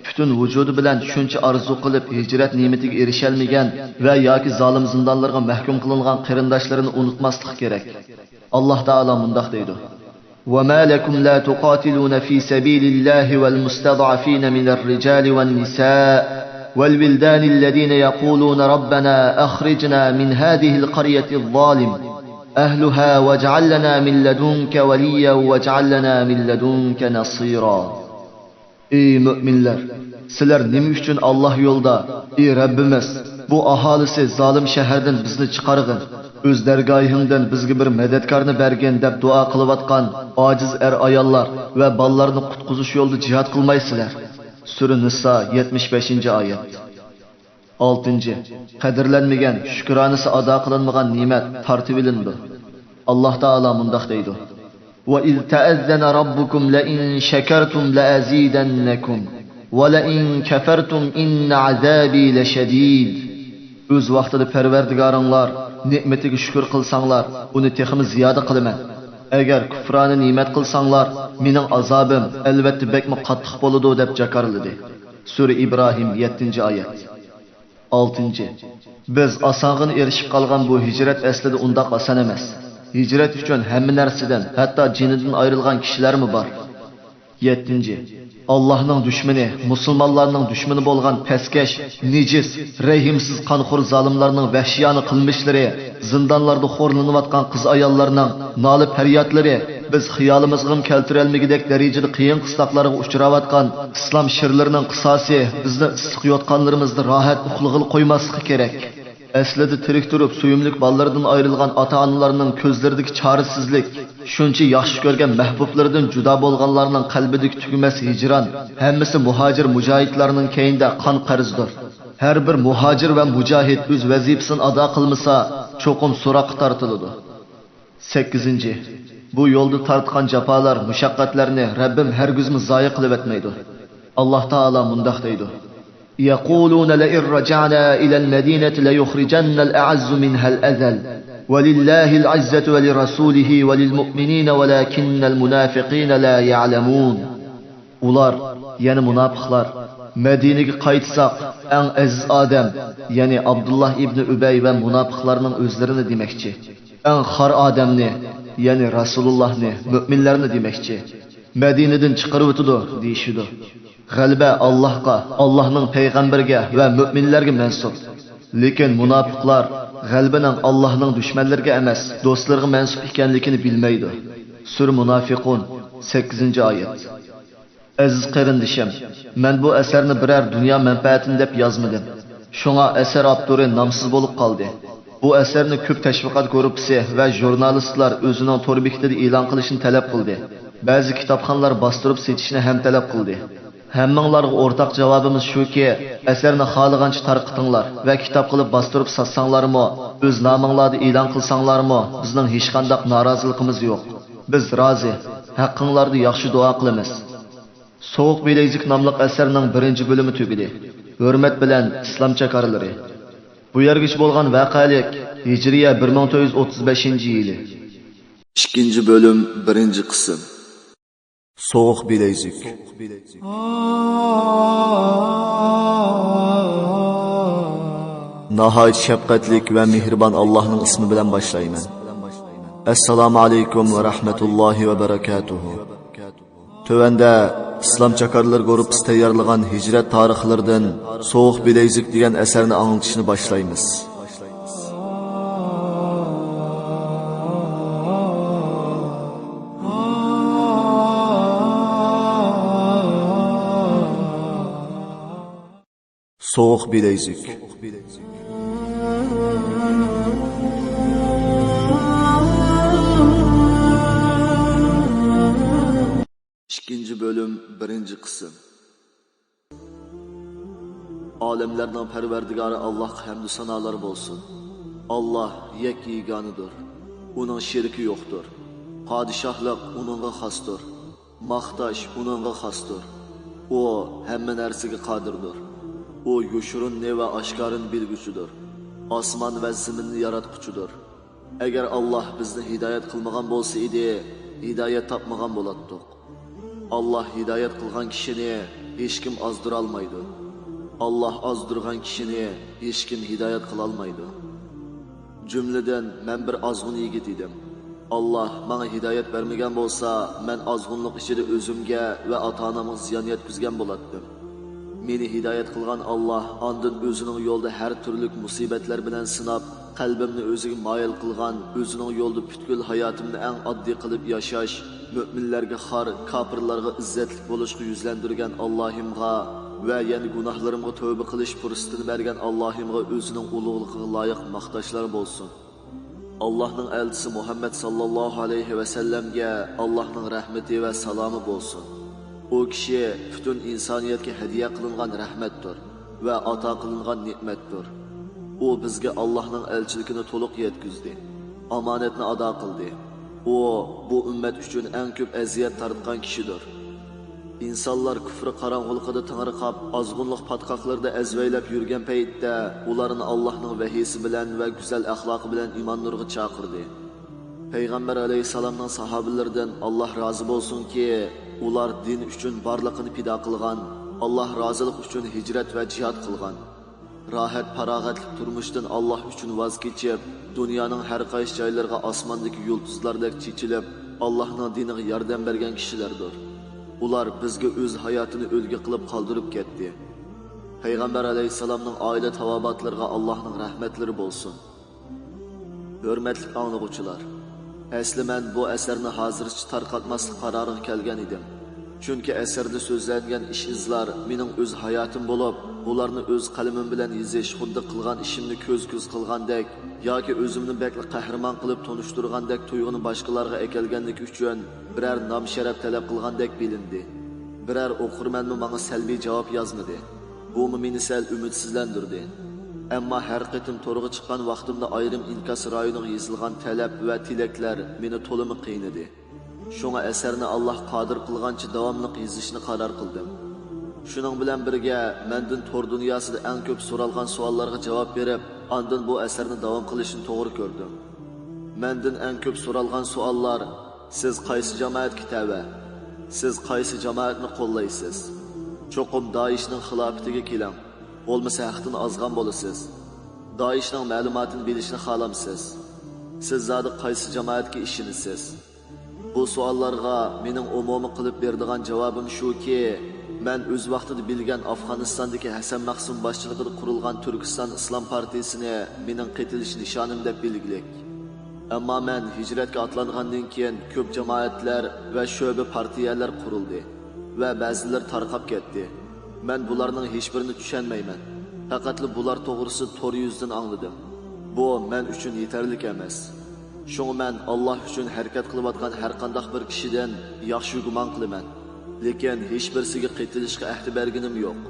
پۈتۈن ۋۇجۇدى بىلەن شۇنچە ئارزۇ قىلىپ ھىجرەت نېمىتىگە ئېرىشەلمىگەن ۋە ياكى زالىم زىندانلىرىغا مەھكۇم قىلىنغان قېرىنداشلىرىنى ئۇنتۇماسلىقى كېرەك. ئاللاھ تائالا مۇنداق دەيدۇ: وما لكم لا تقاتلون في سبيل الله والمستضعفين من الرجال والنساء والولدان الذين يقولون ربنا أخرجنا من هذه القرية الظالم أهلها واجعل لنا من لدنك وليا واجعل لنا من لدنك نصيرا. ئەي مۆمىنلەر! سىلەر نېمە ئۈچۈن ئاللاھ يولىدا، ئەي رەببىمىز، بۇ ئاھالىسى زالىم شەھەردىن بىزنى چىقارغىن، ئۆز دەرگاھىڭدىن بىزگە بىر مەدەتكارنى بەرگىن دەپ دۇئا قىلىۋاتقان ئاجىز ئەر-ئاياللار ۋە بالىلارنى قۇتقۇزۇش يولىدا جىھاد قىلمايسىلەر؟ سۈرە نىسا، يەتمىش بەشىنچى ئايەت. ئالتىنچى، قەدىرلەنمىگەن، شۈكرانىسى ئادا قىلىنمىغان نېمەت تارتىۋېلىنىدۇ. ئاللاھ تائالا مۇنداق دەيدۇ: وإذ تأذن ربكم لئن شكرتم لأزيدنكم ولئن كفرتم إن عذابي لشديد. ئۆز ۋاقتىدا پەرۋەردىگارىڭلار نېمىتىگە شۈكۈر قىلساڭلار، ئۇنى تېخىمۇ زىيادە قىلىمەن. ئەگەر كۇپرانە نېمەت قىلساڭلار، مېنىڭ ئازابىم ئەلۋەتتە بەكمۇ قاتتىق بولىدۇ، دەپ جاكارلىدى. سۈرە ئىبراھىم، يەتتىنچى ئايەت. ئالتىنچى، بىز ئاسانغىنا ئېرىشىپ قالغان بۇ ھىجرەت ئەسلىدە ئۇنداق ئاسان ئەمەس. ھىجرەت ئۈچۈن ھەممە نەرسىدىن، ھەتتا جېنىدىن ئايرىلغان كىشىلەرمۇ بار. يەتتىنچى، ئاللاھنىڭ دۈشمىنى، مۇسۇلمانلارنىڭ دۈشمىنى بولغان پەسكەش، نىجىس، رەھىمسىز، قانخور زالىملارنىڭ ۋەھشىيانە قىلمىشلىرى، زىندانلاردا خورلىنىۋاتقان قىز-ئاياللارنىڭ نالە-پەريادلىرى، بىز خىيالىمىزغىمۇ كەلتۈرەلمىگۈدەك دەرىجىدە قىيىن-قىستاقلارغا ئۇچراۋاتقان ئىسلام شىرلىرىنىڭ قىساسى بىزنى ئىسسىق يوتقانلىرىمىزدا راھەت ئۇخلىغىلى قويماسلىقى كېرەك. ئەسلىدە تىرىك تۇرۇپ سۆيۈملۈك بالىلىرىدىن ئايرىلغان ئاتا-ئانىلارنىڭ كۆزلىرىدىكى چارىسىزلىك، شۇنچە ياخشى كۆرگەن مەھبۇبلىرىدىن جۇدا بولغانلارنىڭ قەلبىدىكى تۈگىمەس ھىجران، ھەممىسى مۇھاجىر مۇجاھىدلارنىڭ كەينىدە قان قەرزىدۇر. ھەر بىر مۇھاجىر ۋە مۇجاھىد ئۆز ۋەزىپىسىنى ئادا قىلمىسا، چوقۇم سوراققا تارتىلىدۇ. سەككىزىنچى، بۇ يولدا تارتقان جاپالار، مۇشەققەتلەرنى رەببىم ھەرگىزمۇ زايە قىلىۋەتمەيدۇ. ئاللاھ تائالا مۇنداق دەيدۇ: يقولون لئن رجعنا إلى المدينة ليخرجن الأعز منها الأذل ولله العزة ولرسوله وللمؤمنين ولكن المنافقين لا يعلمون. ئۇلار، يەنى مۇناپىقلار، مەدىنىگە قايتساق، ئەڭ ئەزىز ئادەم، يەنى ئابدۇللاھ ئىبنى ئۈبەي ۋە مۇناپىقلارنىڭ ئۆزلىرىنى دېمەكچى. ئەڭ خار ئادەمنى، يەنى رەسۇلۇللاھنى، مۆمىنلەرنى دېمەكچى. مەدىنىدىن چىقىرىۋېتىدۇ، دېيىشىدۇ. غەلىبە ئاللاھقا، ئاللاھنىڭ پەيغەمبىرىگە ۋە مۆمىنلەرگە مەنسۇپ. لېكىن مۇناپىقلار غەلىبىنىڭ ئاللاھنىڭ دۈشمەنلىرىگە ئەمەس، دوستلىرىغا مەنسۇپ ئىكەنلىكىنى بىلمەيدۇ. سۈرە مۇنافىقۇن، سەككىزىنچى ئايەت. ئەزىز قېرىندىشىم، مەن بۇ ئەسەرنى بىرەر دۇنيا مەنپەئەتىنى دەپ يازمىدىم. شۇڭا ئەسەر ئاپتورى نامسىز بولۇپ قالدى. بۇ ئەسەرنى كۆپ تەشۋىقات گۇرۇپپىسى ۋە ژۇرنالىستلار ئۆزىنىڭ تور بېكىتىدە ئېلان قىلىشنى تەلەپ قىلدى. بەزى كىتابخانىلار باستۇرۇپ سېتىشنى ھەم تەلەپ قىلدى. ھەممىڭلارغا ئورتاق جاۋابىمىز شۇكى، ئەسەرنى خالىغانچە تارقىتىڭلار ۋە كىتاب قىلىپ باستۇرۇپ ساتساڭلارمۇ، ئۆز نامىڭلاردا ئېلان قىلساڭلارمۇ، بىزنىڭ ھېچقانداق نارازىلىقىمىز يوق. بىز رازى، ھەققىڭلاردا ياخشى دۇئا قىلىمىز. سوغۇق بىلەيزۈك ناملىق ئەسەرنىڭ بىرىنچى بۆلۈمى تۈگىدى. ھۆرمەت بىلەن، ئىسلام چاكارلىرى. بۇ يەرگىچە بولغان ۋەقەلىك ھىجرىيە بىر مىڭ تۆت يۈز ئوتتۇز بەشىنچى يىلى. ئىككىنچى بۆلۈم، بىرىنچى قىسىم. سوغۇق بىلەيزۈك. ناھايىتى شەپقەتلىك ۋە مېھرىبان ئاللاھنىڭ ئىسمى بىلەن باشلايمەن. ئەسسالامۇ ئەلەيكۇم ۋە رەھمەتۇللاھى ۋە بەرەكاتۇھۇ. تۆۋەندە ئىسلام چاكارلىرى گۇرۇپپىسى تەييارلىغان ھىجرەت تارىخلىرىدىن سوغۇق بىلەيزۈك دېگەن ئەسەرنى ئاڭلىتىشنى باشلايمىز. سوغۇق بىلەيزۈك. ئىككىنچى بۆلۈم، بىرىنچى قىسىم. ئالەملەرنىڭ پەرۋەردىگارى ئاللاھقا ھەمدۇ سانالار بولسۇن. ئاللاھ يەككە يېگانىدۇر. ئۇنىڭ شېرىكى يوقتۇر. پادىشاھلىق ئۇنىڭغا خاستۇر. ماختاش ئۇنىڭغا خاستۇر. ئۇ ھەممە نەرسىگە قادىردۇر. ئۇ يوشۇرۇننى ۋە ئاشكارىنى بىلگۈچىدۇر. ئاسمان ۋە زېمىننى ياراتقۇچىدۇر. ئەگەر ئاللاھ بىزنى ھىدايەت قىلمىغان بولسا ئىدى، ھىدايەت تاپمىغان بولاتتۇق. ئاللاھ ھىدايەت قىلغان كىشىنى ھېچكىم ئازدۇرالمايدۇ. ئاللاھ ئازدۇرغان كىشىنى ھېچكىم ھىدايەت قىلالمايدۇ. جۈملىدىن مەن بىر ئازغۇن يىگىت ئىدىم. ئاللاھ ماڭا ھىدايەت بەرمىگەن بولسا، مەن ئازغۇنلۇق ئىچىدە ئۆزۈمگە ۋە ئاتا-ئانامغا زىيان يەتكۈزگەن بولاتتىم. مېنى ھىدايەت قىلغان ئاللاھ ئاندىن ئۆزىنىڭ يولىدا ھەر تۈرلۈك مۇسىبەتلەر بىلەن سىناپ، قەلبىمنى ئۆزىگە مايىل قىلغان، ئۆزىنىڭ يولىدا پۈتكۈل ھاياتىمنى ئەڭ ئاددىي قىلىپ ياشاش، مۆمىنلەرگە خار، كاپىرلارغا ئىززەتلىك بولۇشقا يۈزلەندۈرگەن ئاللاھىمغا ۋە يەنە گۇناھلىرىمغا تەۋبە قىلىش پۇرسىتىنى بەرگەن ئاللاھىمغا ئۆزىنىڭ ئۇلۇغلۇقىغا لايىق ماختاشلار بولسۇن. ئاللاھنىڭ ئەلچىسى مۇھەممەد ساللاللاھۇ ئەلەيھى ۋەسەللەمگە ئاللاھنىڭ رەھمىتى ۋە سالامى بولسۇن. ئۇ كىشى پۈتۈن ئىنسانىيەتكە ھەدىيە قىلىنغان رەھمەتتۇر ۋە ئاتا قىلىنغان نېمەتتۇر. ئۇ بىزگە ئاللاھنىڭ ئەلچىلىكىنى تولۇق يەتكۈزدى، ئامانەتنى ئادا قىلدى. ئۇ بۇ ئۈممەت ئۈچۈن ئەڭ كۆپ ئەزىيەت تارتقان كىشىدۇر. ئىنسانلار كۇفرى قاراڭغۇلۇقىدا تېڭىرقاپ، ئازغۇنلۇق پاتقاقلىرىدا ئەزۋەيلەپ يۈرگەن پەيتتە، ئۇلارنى ئاللاھنىڭ ۋەھىيسى بىلەن ۋە گۈزەل ئەخلاقى بىلەن ئىمان نۇرىغا چاقىردى. پەيغەمبەر ئەلەيھىسسالامنىڭ ساھابىلىرىدىن، ئاللاھ رازى بولسۇنكى، ئۇلار دىن ئۈچۈن بارلىقىنى پىدا قىلغان، ئاللاھ رازىلىقى ئۈچۈن ھىجرەت ۋە جىھاد قىلغان، راھەت-پاراغەتلىك تۇرمۇشتىن ئاللاھ ئۈچۈن ۋاز كېچىپ، دۇنيانىڭ ھەر قايسى جايلىرىغا ئاسماندىكى يۇلتۇزلاردەك چېچىلىپ، ئاللاھنىڭ دىنىغا ياردەم بەرگەن كىشىلەردۇر. ئۇلار بىزگە ئۆز ھاياتىنى ئۈلگە قىلىپ قالدۇرۇپ كەتتى. پەيغەمبەر ئەلەيھىسسالامنىڭ ئائىلە تاۋابىئاتلىرىغا ئاللاھنىڭ رەھمەتلىرى بولسۇن. ھۆرمەتلىك ئاڭلىغۇچىلار! ئەسلى مەن بۇ ئەسەرنى ھازىرچە تارقاتماسلىق قارارىغا كەلگەن ئىدىم. چۈنكى ئەسەردە سۆزلەنگەن ئىش-ئىزلار مېنىڭ ئۆز ھاياتىم بولۇپ، بۇلارنى ئۆز قەلىمىم بىلەن يېزىش خۇددى قىلغان ئىشىمنى كۆز-كۆز قىلغاندەك ياكى ئۆزۈمنى بەكلا قەھرىمان قىلىپ تونۇشتۇرغاندەك تۇيغۇنى باشقىلارغا ئەكەلگەنلىكى ئۈچۈن بىرەر نام-شەرەپ تەلەپ قىلغاندەك بىلىندى. بىرەر ئوقۇرمەنمۇ ماڭا سەلبىي جاۋاب يازمىدى. بۇمۇ مېنى سەل ئۈمىدسىزلەندۈردى. ئەمما ھەر قېتىم تورغا چىققان ۋاقتىمدا ئايرىم ئىنكاس رايونىغا يېزىلغان تەلەپ ۋە تىلەكلەر مېنى تولىمۇ قىينىدى. شۇڭا ئەسەرنى ئاللاھ قادىر قىلغانچە داۋاملىق يېزىشنى قارار قىلدىم. شۇنىڭ بىلەن بىرگە، مەندىن تور دۇنياسىدا ئەڭ كۆپ سورالغان سوئاللارغا جاۋاب بېرىپ، ئاندىن بۇ ئەسەرنى داۋام قىلىشنى توغرا كۆردۈم. مەندىن ئەڭ كۆپ سورالغان سوئاللار، سىز قايسى جامائەتكە تەۋە؟ سىز قايسى جامائەتنى قوللايسىز؟ چوقۇم دائىشنىڭ خىلاپىتىگە كېلىڭ، بولمىسا ھەقتىن ئازغان بولىسىز. دائىشنىڭ مەلۇماتىنى بىلىشنى خالامسىز؟ سىز زادى قايسى جامائەتكە ئىشىنىسىز؟ بۇ سوئاللارغا مېنىڭ ئومۇمىي قىلىپ بېرىدىغان جاۋابىم شۇكى، مەن ئۆز ۋاقتىدا بىلگەن ئافغانىستاندىكى ھەسەن مەخسۇم باشچىلىقىدا قۇرۇلغان تۈركىستان ئىسلام پارتىيىسىنى مېنىڭ قېتىلىش نىشانىم دەپ بىلگىلىك. ئەمما مەن ھىجرەتكە ئاتلانغاندىن كېيىن كۆپ جامائەتلەر ۋە شۆبە پارتىيەلەر قۇرۇلدى ۋە بەزىلىرى تارقاپ كەتتى. مەن بۇلارنىڭ ھېچبىرىنى چۈشەنمەيمەن. پەقەتلا بۇلار توغرىسىدا تور يۈزىدىن ئاڭلىدىم. بۇ مەن ئۈچۈن يېتەرلىك ئەمەس. شۇڭا مەن ئاللاھ ئۈچۈن ھەرىكەت قىلىۋاتقان ھەرقانداق بىر كىشىدىن ياخشى گۇمان قىلىمەن. لېكىن ھېچبىرسىگە قېتىلىشقا ئەھدە بەرگىنىم يوق.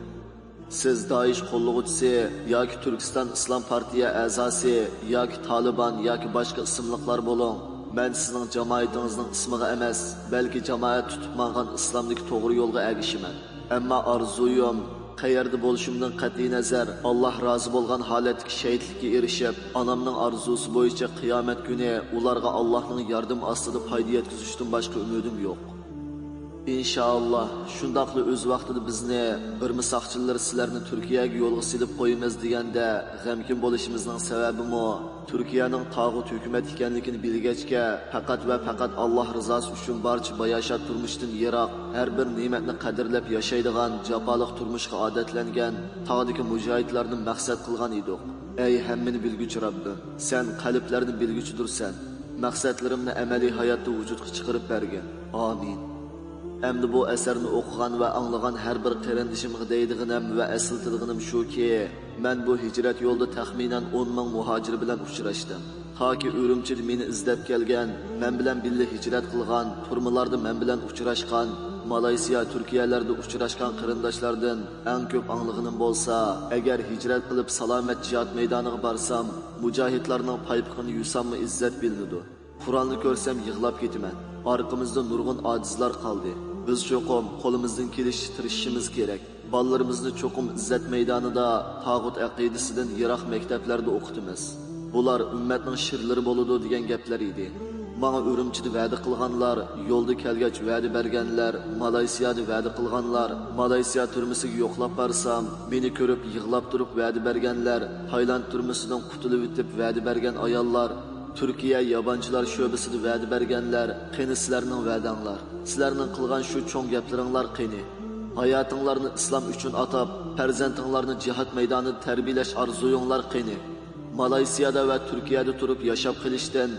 سىز دائىش قوللىغۇچىسى ياكى تۈركىستان ئىسلام پارتىيە ئەزاسى ياكى تالىبان ياكى باشقا ئىسىملىقلار بولۇڭ، مەن سىزنىڭ جامائىتىڭىزنىڭ ئىسمىغا ئەمەس، بەلكى جامائەت تۇتۇپ ماڭغان ئىسلامدىكى توغرا يولغا ئەگىشىمەن. ئەمما ئارزۇيۇم، قەيەردە بولۇشۇمدىن قەتئىينەزەر، ئاللاھ رازى بولغان ھالەتتىكى شەھىتلىككە ئېرىشىپ، ئانامنىڭ ئارزۇسى بويىچە قىيامەت كۈنى ئۇلارغا ئاللاھنىڭ ياردىمى ئاستىدا پايدا يەتكۈزۈشتىن باشقا ئۈمىدىم يوق. ئىنشائاللاھ، شۇنداقلا ئۆز ۋاقتىدا بىزنى بىرما ساقچىلىرى سىلەرنى تۈركىيەگە يولغا سېلىپ قويىمىز دېگەندە، غەمكىن بولۇشىمىزنىڭ سەۋەبىمۇ تۈركىيەنىڭ تاغۇت ھۆكۈمەت ئىكەنلىكىنى بىلگەچكە، پەقەت ۋە پەقەت ئاللاھ رىزاسى ئۈچۈن بارچە باياشات تۇرمۇشتىن يىراق، ھەر بىر نېمەتنى قەدىرلەپ ياشايدىغان، جاپالىق تۇرمۇشقا ئادەتلەنگەن تاغدىكى مۇجاھىدلارنى مەقسەت قىلغان ئىدۇق. ئەي ھەممىنى بىلگۈچى رەببىم، سەن قەلبلەرنى بىلگۈچىدۇرسەن. مەقسەتلىرىمنى ئەمەلىي ھاياتتا ۋۇجۇدقا چىقىرىپ بەرگىن. ئامىن. ئەمدى بۇ ئەسەرنى ئوقۇغان ۋە ئاڭلىغان ھەر بىر قېرىندىشىمغا دەيدىغىنىم ۋە ئەسلىتىدىغىنىم شۇكى، مەن بۇ ھىجرەت يولىدا تەخمىنەن ئون مىڭ مۇھاجىر بىلەن ئۇچراشتىم. تاكى ئۈرۈمچىدە مېنى ئىزدەپ كەلگەن، مەن بىلەن بىللە ھىجرەت قىلغان، تۈرمىلاردا مەن بىلەن ئۇچراشقان، مالايسىيا، تۈركىيەلەردە ئۇچراشقان قېرىنداشلاردىن ئەڭ كۆپ ئاڭلىغىنىم بولسا، ئەگەر ھىجرەت قىلىپ سالامەت جىھاد مەيدانىغا بارسام، مۇجاھىدلارنىڭ پايپىقىنى يۇساممۇ ئىززەت بىلىنىدۇ. قورالنى كۆرسەم يىغلاپ كېتىمەن. ئارقىمىزدا نۇرغۇن ئاجىزلار قالدى. بىز چوقۇم قولىمىزدىن كېلىشىچە تىرىشىشىمىز كېرەك. بالىلىرىمىزنى چوقۇم ئىززەت مەيدانىدا تاغۇت ئەقىدىسىدىن يىراق مەكتەپلەردە ئوقۇتىمىز. بۇلار ئۈممەتنىڭ شىرلىرى بولىدۇ دېگەن گەپلەر ئىدى. ماڭا ئۈرۈمچىدە ۋەدە قىلغانلار، يولدا كەلگەچ ۋەدە بەرگەنلەر، مالايسىيادا ۋەدە قىلغانلار، مالايسىيا تۈرمىسىگە يوقلاپ بارسام، مېنى كۆرۈپ يىغلاپ تۇرۇپ ۋەدە بەرگەنلەر، تايلاند تۈرمىسىدىن قۇتۇلۇۋېتىپ ۋەدە بەرگەن ئاياللار، تۈركىيە يابانچىلار شۆبىسىدە ۋەدە بەرگەنلەر، قېنى سىلەرنىڭ ۋەدەڭلار؟ سىلەرنىڭ قىلغان شۇ چوڭ گەپلىرىڭلار قېنى؟ ھاياتىڭلارنى ئىسلام ئۈچۈن ئاتاپ، پەرزەنتىڭلارنى جىھاد مەيدانىدا تەربىيەلەش ئارزۇيۇڭلار قېنى؟ مالايسىيادا ۋە تۈركىيەدە تۇرۇپ ياشاپ قېلىشتىن،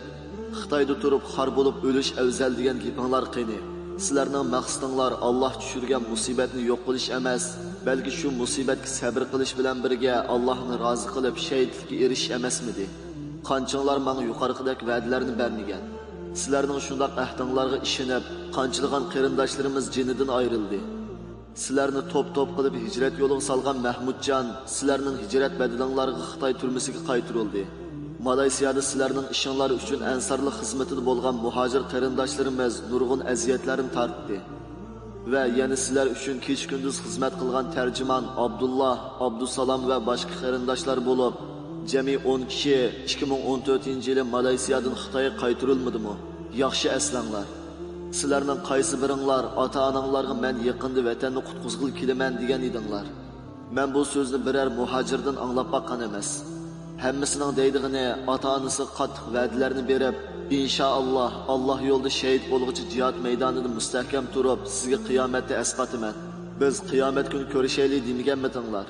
خىتايدا تۇرۇپ خار بولۇپ ئۆلۈش ئەۋزەل دېگەن گېپىڭلار قېنى؟ سىلەرنىڭ مەقسىتىڭلار ئاللاھ چۈشۈرگەن مۇسىبەتنى يوق قىلىش ئەمەس، بەلكى شۇ مۇسىبەتكە سەبرى قىلىش بىلەن بىرگە ئاللاھنى رازى قىلىپ شەھىدلىككە ئېرىشىش ئەمەسمىدى؟ قانچىڭلار ماڭا يۇقىرىقىدەك ۋەدىلەرنى بەرمىگەن؟ سىلەرنىڭ شۇنداق ئەھدىڭلارغا ئىشىنىپ، قانچىلىغان قېرىنداشلىرىمىز جېنىدىن ئايرىلدى. سىلەرنى توپ-توپ قىلىپ ھىجرەت يولىغا سالغان مەھمۇتجان، سىلەرنىڭ ھىجرەت بەدىلىڭلارغا خىتاي تۈرمىسىگە قايتۇرۇلدى. مالايسىيادا سىلەرنىڭ ئىشىڭلار ئۈچۈن ئەنسارلىق خىزمىتىدە بولغان مۇھاجىر قېرىنداشلىرىمىز نۇرغۇن ئەزىيەتلەرنى تارتتى. ۋە يەنە سىلەر ئۈچۈن كېچە-كۈندۈز خىزمەت قىلغان تەرجىمان ئابدۇللا، ئابدۇسالام ۋە باشقا قېرىنداشلار بولۇپ، جەمئىي ئون كىشى ئىككى مىڭ ئون تۆتىنچى يىلى مالايسىيادىن خىتايغا قايتۇرۇلمىدىمۇ؟ ياخشى ئەسلەڭلار. سىلەرنىڭ قايسى بىرىڭلار ئاتا-ئاناڭلارغا مەن يېقىندا ۋەتەننى قۇتقۇزغىلى كېلىمەن دېگەن ئىدىڭلار؟ مەن بۇ سۆزنى بىرەر مۇھاجىردىن ئاڭلاپ باققان ئەمەس. ھەممىسىنىڭ دەيدىغىنى، ئاتا-ئانىسىغا قاتتىق ۋەدىلەرنى بېرىپ، ئىنشائاللا، ئاللا يولىدا شېھىت بولغۇچە جىھاد مەيدانىدا مۇستەھكەم تۇرۇپ، سىزگە قىيامەتتە ئەسقاتىمەن، بىز قىيامەت كۈنى كۆرۈشەيلى دېمىگەنمىدىڭلار؟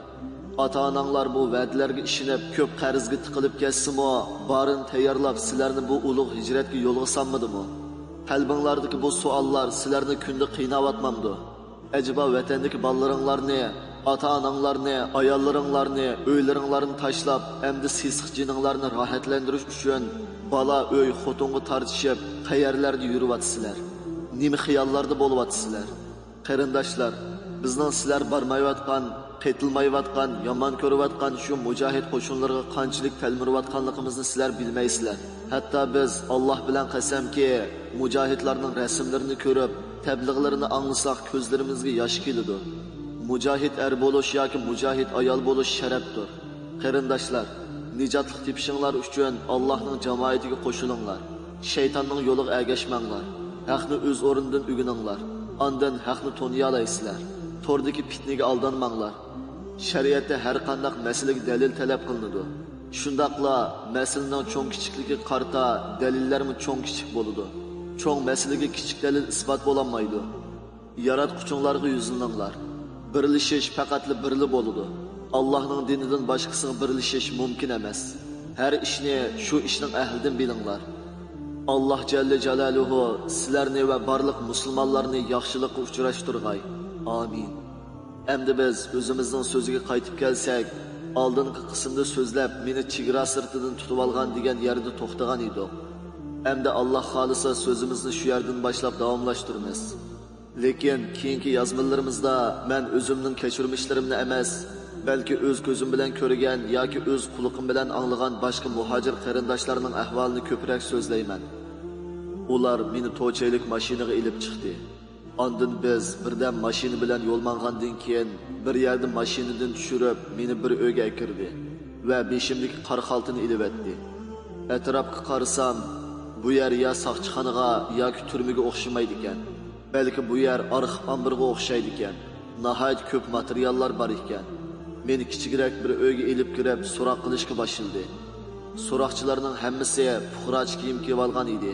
ئاتا-ئاناڭلار بۇ ۋەدىلەرگە ئىشىنىپ، كۆپ قەرزگە تىقىلىپ كەتسىمۇ، بارىنى تەييارلاپ، سىلەرنى بۇ ئۇلۇغ ھىجرەتكە يولغا سالمىدىمۇ؟ قەلبىڭلاردىكى بۇ سوئاللار سىلەرنى كۈندە قىيناۋاتمامدۇ؟ ئەجەبا ۋەتەندىكى بالىلىرىڭلارنى، ئاتا-ئاناڭلارنى، ئاياللىرىڭلارنى، ئۆيلىرىڭلارنى تاشلاپ، ئەمدى سېسىق جېنىڭلارنى راھەتلەندۈرۈش ئۈچۈن بالا، ئۆي، خوتۇنغا تارتىشىپ، قەيەرلەردە يۈرۈۋاتىسىلەر؟ نېمە خىياللاردا بولۇۋاتىسىلەر؟ قېرىنداشلار، بىزنىڭ سىلەر بارمايۋاتقان، قېتىلمايۋاتقان، يامان كۆرۈۋاتقان شۇ مۇجاھىد قوشۇنلىرىغا قانچىلىك تەلمۈرۈۋاتقانلىقىمىزنى سىلەر بىلمەيسىلەر. ھەتتا بىز ئاللا بىلەن قەسەمكى، مۇجاھىدلارنىڭ رەسىملىرىنى كۆرۈپ، تەبلىغلىرىنى ئاڭلىساق، كۆزلىرىمىزگە ياش كېلىدۇ. مۇجاھىد ئەر بولۇش ياكى مۇجاھىد ئايال بولۇش شەرەپتۇر. قېرىنداشلار، نىجاتلىق تېپىشىڭلار ئۈچۈن ئاللاھنىڭ جامائىتىگە قوشۇلۇڭلار. شەيتاننىڭ يولىغا ئەگەشمەڭلار. ھەقنى ئۆز ئورنىدىن ئۆگىنىڭلار. ئاندىن ھەقنى تونۇيالايسىلەر. توردىكى پىتنىگە ئالدانماڭلار. شەرىئەتتە ھەر قانداق مەسىلىگە دەلىل تەلەپ قىلىنىدۇ. شۇنداقلا مەسىلىنىڭ چوڭ-كىچىكلىكىگە قارىتا دەلىللەرمۇ چوڭ-كىچىك بولىدۇ. چوڭ مەسىلىگە كىچىك دەلىل ئىسپات بولالمايدۇ. ياراتقۇچىڭلارغا يۈزلىنىڭلار. بىرلىشىش پەقەتلا بىرلا بولىدۇ. ئاللاھنىڭ دىنىدىن باشقىسىغا بىرلىشىش مۇمكىن ئەمەس. ھەر ئىشنى شۇ ئىشنىڭ ئەھلىدىن بىلىڭلار. ئاللاھ جەللە جالالۇھۇ سىلەرنى ۋە بارلىق مۇسۇلمانلارنى ياخشىلىققا ئۇچراشتۇرغاي. ئامىن. ئەمدى بىز ئۆزىمىزنىڭ سۆزىگە قايتىپ كەلسەك، ئالدىنقى قىسىمدا سۆزلەپ، مېنى چېگرا سىرتىدىن تۇتۇۋالغان دېگەن يەردە توختىغان ئىدۇق. ئەمدى ئاللاھ خالىسا سۆزىمىزنى شۇ يەردىن باشلاپ داۋاملاشتۇرىمىز. لېكىن كېيىنكى يازمىلىرىمىزدا مەن ئۆزۈمنىڭ كەچۈرمىشلىرىمنى ئەمەس، بەلكى ئۆز كۆزۈم بىلەن كۆرگەن ياكى ئۆز قۇلىقىم بىلەن ئاڭلىغان باشقا مۇھاجىر قېرىنداشلارنىڭ ئەھۋالىنى كۆپرەك سۆزلەيمەن. ئۇلار مېنى توچەيلىك ماشىنىغا ئېلىپ چىقتى. ئاندىن بىز بىردەم ماشىنا بىلەن يول ماڭغاندىن كېيىن، بىر يەردە ماشىنىدىن چۈشۈرۈپ، مېنى بىر ئۆيگە ئەكىردى ۋە بېشىمدىكى قارا خالتىنى ئېلىۋەتتى. ئەتراپقا قارىسام، بۇ يەر يا ساقچىخانىغا ياكى تۈرمىگە ئوخشىمايدىكەن. بەلكى بۇ يەر ئارخىپ ئامبىرىغا ئوخشايدىكەن. ناھايىتى كۆپ ماتېرىياللار بار ئىكەن. مېنى كىچىكرەك بىر ئۆيگە ئېلىپ كىرىپ، سوراق قىلىشقا باشلىدى. سوراقچىلارنىڭ ھەممىسى پۇقراچە كىيىم كىيىۋالغان ئىدى.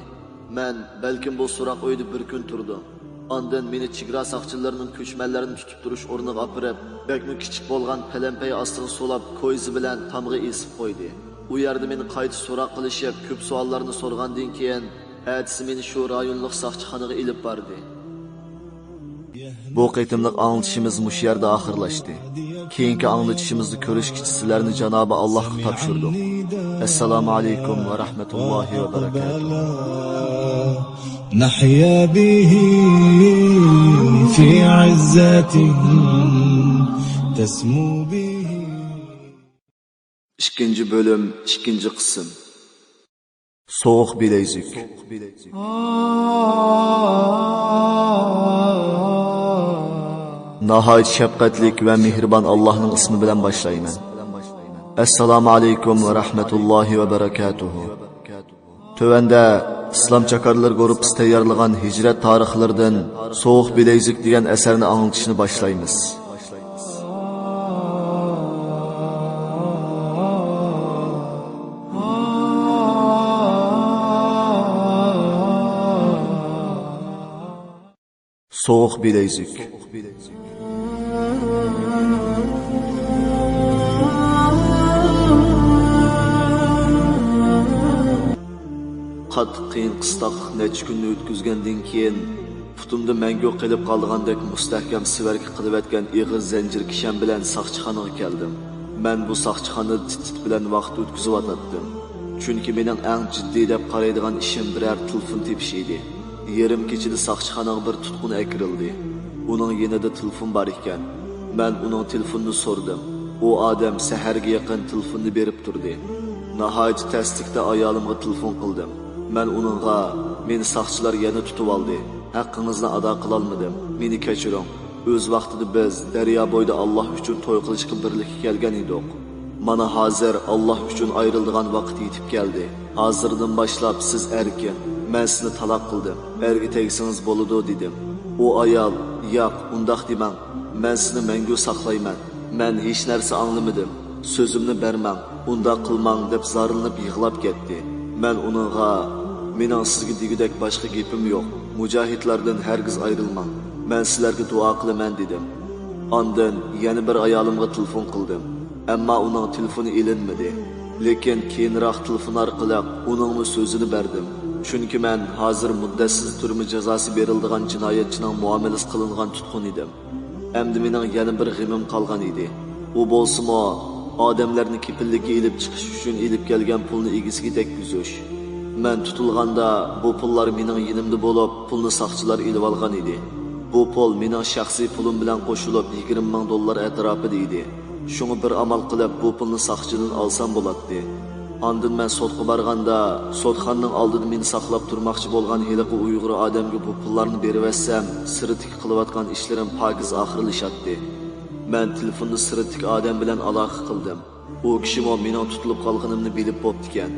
مەن بەلكىم بۇ سوراق ئۆيدە بىر كۈن تۇردۇم. ئاندىن مېنى چېگرا ساقچىلىرىنىڭ كۆچمەنلەرنى تۇتۇپ تۇرۇش ئورنىغا ئاپىرىپ، بەكمۇ كىچىك بولغان پەلەمپەي ئاستىغا سولاپ، كويزا بىلەن تامغا ئېسىپ قويدى. ئۇ يەردە مېنى قايتا سوراق قىلىشىپ، كۆپ سوئاللارنى سورىغاندىن كېيىن، ئەتىسى مېنى شۇ رايونلۇق ساقچىخانىغا ئېلىپ باردى. بۇ قېتىملىق ئاڭلىتىشىمىز مۇشۇ يەردە ئاخىرلاشتى. كېيىنكى ئاڭلىتىشىمىزدا كۆرۈشكىچە سىلەرنى جانابى ئاللاھقا تاپشۇردۇق. ئەسسالامۇ ئەلەيكۇم ۋە رەھمەتۇللاھى ۋە بەرەكاتۇھ. نحيا به في عزة تسمو به. ئىككىنچى بۆلۈم، ئىككىنچى قىسىم. سوغۇق بىلەيزۈك. ناھايىتى شەپقەتلىك ۋە مېھرىبان ئاللاھنىڭ ئىسمى بىلەن باشلايمەن. ئەسسالامۇ ئەلەيكۇم ۋە رەھمەتۇللاھى ۋە بەرەكاتۇھۇ. تۆۋەندە ئىسلام چاكارلىرى گۇرۇپپىسى تەييارلىغان ھىجرەت تارىخلىرىدىن سوغۇق بىلەيزۈك دېگەن ئەسەرنى ئاڭلىتىشنى باشلايمىز. سوغۇق بىلەيزۈك. قاتتىق قىيىن قىستاقلىق نەچچە كۈننى ئۆتكۈزگەندىن كېيىن، پۇتۇمدا مەڭگۈ قېلىپ قالىدىغاندەك مۇستەھكەم سىۋەرگە قىلىۋەتكەن ئېغىر زەنجىر كىشەن بىلەن ساقچىخانىغا كەلدىم. مەن بۇ ساقچىخانىدا تىت-تىت بىلەن ۋاقىت ئۆتكۈزۈۋاتاتتىم. چۈنكى مېنىڭ ئەڭ جىددىي دەپ قارايدىغان ئىشىم بىرەر تېلېفون تېپىش ئىدى. يېرىم كېچىدە ساقچىخانىغا بىر تۇتقۇن ئەكىرىلدى. ئۇنىڭ يېنىدا تېلېفون بار ئىكەن. مەن ئۇنىڭ تېلېفونىنى سورىدىم. ئۇ ئادەم سەھەرگە يېقىن تېلېفوننى بېرىپ تۇردى. ناھايىتى تەسلىكتە ئايالىمغا تېلېفون قىلدىم. مەن ئۇنىڭغا، «مېنى ساقچىلار يەنە تۇتۇۋالدى. ھەققىڭىزنى ئادا قىلالمىدىم. مېنى كەچۈرۈڭ. ئۆز ۋاقتىدا بىز دەريا بويىدا ئاللاھ ئۈچۈن توي قىلىشقا بىرلىككە كەلگەن ئىدۇق. مانا ھازىر ئاللاھ ئۈچۈن ئايرىلىدىغان ۋاقىت يېتىپ كەلدى. ھازىردىن باشلاپ سىز ئەركىن. مەن سىزنى تالاق قىلدىم. ئەرگە تەگسىڭىز بولىدۇ» دېدىم. ئۇ ئايال، «ياق، ئۇنداق دېمەڭ. مەن سىزنى مەڭگۈ ساقلايمەن. مەن ھېچ نەرسە ئاڭلىمىدىم. سۆزۈمنى بەرمەڭ، ئۇنداق قىلماڭ» دەپ زارلىنىپ يىغلاپ كەتتى. مەن ئۇنىڭغا، «مېنىڭ سىزگە دېگۈدەك باشقا گېپىم يوق. مۇجاھىدلاردىن ھەرگىز ئايرىلماڭ. مەن سىلەرگە دۇئا قىلىمەن» دېدىم. ئاندىن يەنە بىر ئايالىمغا تېلېفون قىلدىم. ئەمما ئۇنىڭ تېلېفونى ئېلىنمىدى. لېكىن كېيىنراق تېلېفون ئارقىلىق ئۇنىڭمۇ سۆزىنى بەردىم. چۈنكى مەن ھازىر مۇددەتسىز تۈرمە جازاسى بېرىلىدىغان جىنايەتچىنىڭ مۇئامىلىسى قىلىنغان تۇتقۇن ئىدىم. ئەمدى مېنىڭ يەنە بىر غېمىم قالغان ئىدى. ئۇ بولسىمۇ، ئادەملەرنى كېپىللىككە ئېلىپ چىقىش ئۈچۈن ئېلىپ كەلگەن پۇلنى ئىگىسىگە تەگكۈزۈش. مەن تۇتۇلغاندا، بۇ پۇللار مېنىڭ يېنىمدا بولۇپ، پۇلنى ساقچىلار ئېلىۋالغان ئىدى. بۇ پۇل مېنىڭ شەخسىي پۇلۇم بىلەن قوشۇلۇپ، يىگىرمە مىڭ دوللار ئەتراپىدا ئىدى. شۇڭا بىر ئامال قىلىپ، بۇ پۇلنى ساقچىدىن ئالسام بولاتتى. ئاندىن مەن سوتقا بارغاندا، سوتخانىنىڭ ئالدىدا مېنى ساقلاپ تۇرماقچى بولغان ھېلىقى ئۇيغۇر ئادەمگە بۇ پۇللارنى بېرىۋەتسەم، سىرتتىكى قىلىۋاتقان ئىشلىرىم پاكىز ئاخىرلىشاتتى. مەن تېلېفوندا سىرتتىكى ئادەم بىلەن ئالاقە قىلدىم. ئۇ كىشىمۇ مېنىڭ تۇتۇلۇپ قالغىنىمنى بىلىپ بوپتىكەن.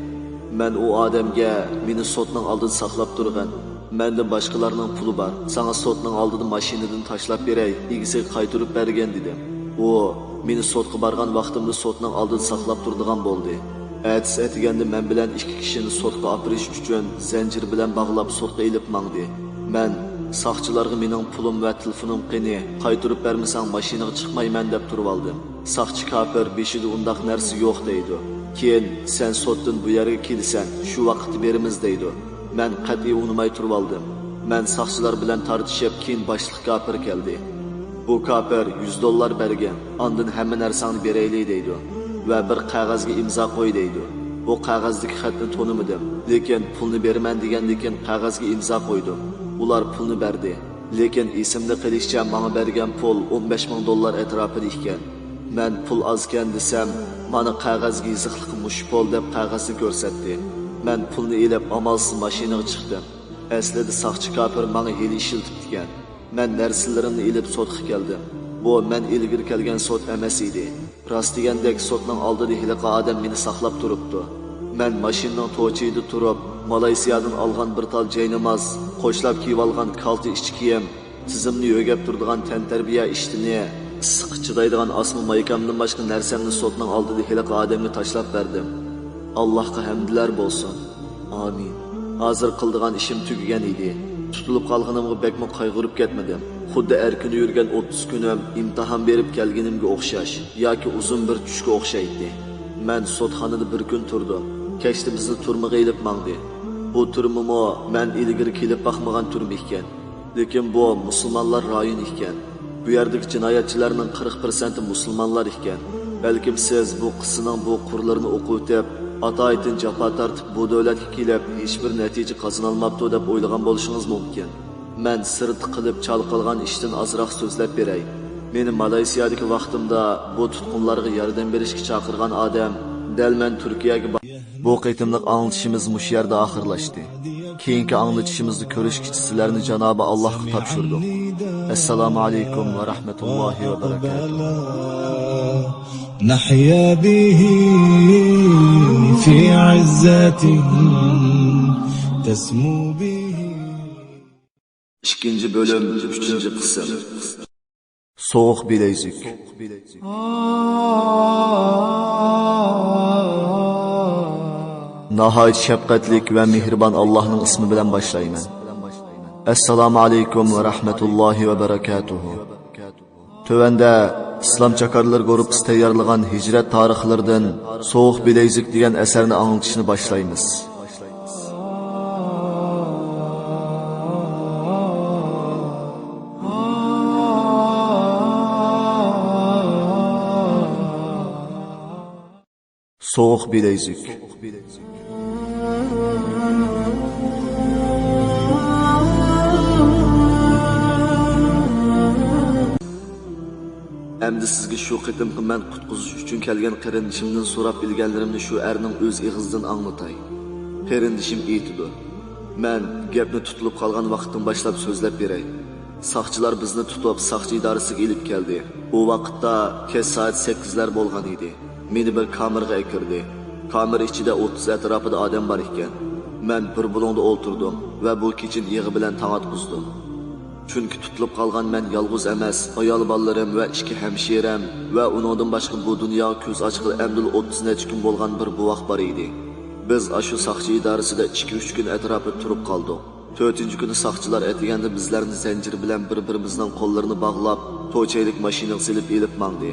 مەن ئۇ ئادەمگە، «مېنى سوتنىڭ ئالدىدا ساقلاپ تۇرغىن. مەندە باشقىلارنىڭ پۇلى بار. ساڭا سوتنىڭ ئالدىدا ماشىنىدىن تاشلاپ بېرەي، ئىگىسىگە قايتۇرۇپ بەرگىن» دېدىم. ئۇ، «مېنى سوتقا بارغان ۋاقتىمدا سوتنىڭ ئالدىدا ساقلاپ تۇرىدىغان بولدى. ئەتىسى ئەتىگەندە مەن بىلەن ئىككى كىشىنى سوتقا ئاپىرىش ئۈچۈن زەنجىر بىلەن باغلاپ سوتقا ئېلىپ ماڭدى. مەن، ساقچىلارغا، مېنىڭ پۇلۇم ۋە تېلېفونۇم قېنى؟ قايتۇرۇپ بەرمىسەڭ ماشىنىغا چىقمايمەن» دەپ تۇرۇۋالدىم. ساقچى كاپىر بېشىدا ئۇنداق نەرسە يوق دەيدۇ. كېيىن، «سەن سوتتىن بۇ يەرگە كېلىسەن، شۇ ۋاقىتتا بېرىمىز» دەيدۇ. مەن قەتئىي ئۇنىماي تۇرۇۋالدىم. مەن ساقچىلار بىلەن تارتىشىپ، كېيىن باشلىق كاپىر كەلدى. بۇ كاپىر، «يۈز دوللار بەرگىن، ئاندىن ھەممە نەرسەڭنى بېرەيلى» دەيدۇ ۋە «بىر قەغەزگە ئىمزا قوي» دەيدۇ. بۇ قەغەزدىكى خەتنى تونۇمىدىم، لېكىن پۇلنى بېرىمەن دېگەندىكىن قەغەزگە ئىمزا قويدۇم. ئۇلار پۇلنى بەردى. لېكىن ئېسىمدە قېلىشىچە، ماڭا بەرگەن پۇل ئون بەش مىڭ دوللار ئەتراپىدا ئىكەن. مەن پۇل ئازكەن دېسەم، «مانا قەغەزگە يېزىقلىقى مۇشۇ پۇل» دەپ قەغەزنى كۆرسەتتى. مەن پۇلنى ئېلىپ، ئامالسىز ماشىنىغا چىقتىم. ئەسلىدە ساقچى كاپىر ماڭا ھىيلە ئىشلىتىپتىكەن. مەن نەرسىلىرىمنى ئېلىپ سوتقا كەلدىم. بۇ مەن ئىلگىرى كەلگەن سوت ئەمەس ئىدى. راست دېگەندەك، سوتنىڭ ئالدىدا ھېلىقى ئادەم مېنى ساقلاپ تۇرۇپتۇ. مەن ماشىنىنىڭ توچىيىدا تۇرۇپ، مالايسىيادىن ئالغان بىر تال جايناماز، قوشلاپ كىيىۋالغان كالتە ئىچ كىيىم، تىزىمنى يۆگەپ تۇرىدىغان تەنتەربىيە ئىشتىنى، ئىسسىققا چىدايدىغان ئاسما مايكامدىن باشقا نەرسەمنى سوتنىڭ ئالدىدا ھېلىقى ئادەمگە تاشلاپ بەردىم. ئاللاھقا ھەمدلەر بولسۇن. ئامىن. ھازىر قىلىدىغان ئىشىم تۈگىگەن ئىدى. تۇتۇلۇپ قالغىنىمغا بەكمۇ قايغۇرۇپ كەتمىدىم. خۇددى ئەركىن يۈرگەن ئوتتۇز كۈنۈم ئىمتىھان بېرىپ كەلگىنىمگە ئوخشاش ياكى ئۇزۇن بىر چۈشكە ئوخشايتتى. مەن سوتخانىدا بىر كۈن تۇردۇم. كەچتە بىزنى تۈرمىگە ئېلىپ ماڭدى. بۇ تۈرمىمۇ مەن ئىلگىرى كېلىپ باقمىغان تۈرمە ئىكەن. لېكىن بۇ مۇسۇلمانلار رايونى ئىكەن. بۇ يەردىكى جىنايەتچىلەرنىڭ قىرىق پىرسەنتى مۇسۇلمانلار ئىكەن. بەلكىم سىز بۇ قىسسىنىڭ بۇ قۇرلىرىنى ئوقۇۋېتىپ، ئاتايىتىن جاپا تارتىپ، بۇ دۆلەتكە كېلىپ، ھېچبىر نەتىجە قازىنالماپتۇ دەپ ئويلىغان بولۇشىڭىز مۇمكىن. مەن سىرتتا قىلىپ چالقالغان ئىشتىن ئازراق سۆزلەپ بېرەي. مېنى مالايسىيادىكى ۋاقتىمدا بۇ تۇتقۇنلارغا ياردەم بېرىشكە چاقىرغان ئادەم دەل مەن تۈركىيەگە با- بۇ قېتىملىق ئاڭلىتىشىمىز مۇشۇ يەردە ئاخىرلاشتى. كېيىنكى ئاڭلىتىشىمىزدا كۆرۈشكىچە سىلەرنى جانابى ئاللاھقا تاپشۇردۇق. ئەسسالامۇ ئەلەيكۇم ۋە رەھمەتۇللاھى ۋە بەرەكاتۇھۇ. نحيا به في عزة تسمو به. ئىككىنچى بۆلۈم، ئۈچىنچى قىسىم. سوغۇق بىلەيزۈك. ناھايىتى شەپقەتلىك ۋە مېھرىبان ئاللاھنىڭ ئىسمى بىلەن باشلايمەن. ئەسسالامۇ ئەلەيكۇم ۋە رەھمەتۇللاھى ۋە بەرەكاتۇھۇ. تۆۋەندە ئىسلام چاكارلىرى گۇرۇپپىسى تەييارلىغان ھىجرەت تارىخلىرىدىن سوغۇق بىلەيزۈك دېگەن ئەسەرنى ئاڭلىتىشنى باشلايمىز. سوغۇق بىلەيزۈك. ئەمدى سىزگە شۇ قېتىمقى مەن قۇتقۇزۇش ئۈچۈن كەلگەن قېرىندىشىمدىن سوراپ بىلگەنلىرىمنى شۇ ئەرنىڭ ئۆز ئېغىزىدىن ئاڭلىتاي. قېرىندىشىم ئېيتىدۇ، مەن گەپنى تۇتۇلۇپ قالغان ۋاقىتتىن باشلاپ سۆزلەپ بېرەي. ساقچىلار بىزنى تۇتۇپ، ساقچى ئىدارىسىگە ئېلىپ كەلدى. ئۇ ۋاقىتتا كەچ سائەت سەككىزلەر بولغان ئىدى. مېنى بىر كامېرغا ئەكىردى. كامېر ئىچىدە ئوتتۇز ئەتراپىدا ئادەم بار ئىكەن. مەن بىر بۇلۇڭدا ئولتۇردۇم ۋە بۇ كېچىنى يىغا بىلەن تاڭ ئاتقۇزدۇم. چۈنكى تۇتۇلۇپ قالغان مەن يالغۇز ئەمەس، ئايال بالىلىرىم ۋە ئىككى ھەمشىرەم ۋە ئۇنىڭدىن باشقا بۇ دۇنياغا كۆز ئاچقىلى ئەمدىلا ئوتتۇز نەچچە كۈن بولغان بىر بوۋاق بار ئىدى. بىز ئاشۇ ساقچى ئىدارىسىدە ئىككى-ئۈچ كۈن ئەتراپىدا تۇرۇپ قالدۇق. تۆتىنچى كۈنى ساقچىلار ئەتىگەندە بىزلەرنى زەنجىر بىلەن بىر-بىرىمىزنىڭ قوللىرىنى باغلاپ، توچەيلىك ماشىنىغا سېلىپ ئېلىپ ماڭدى.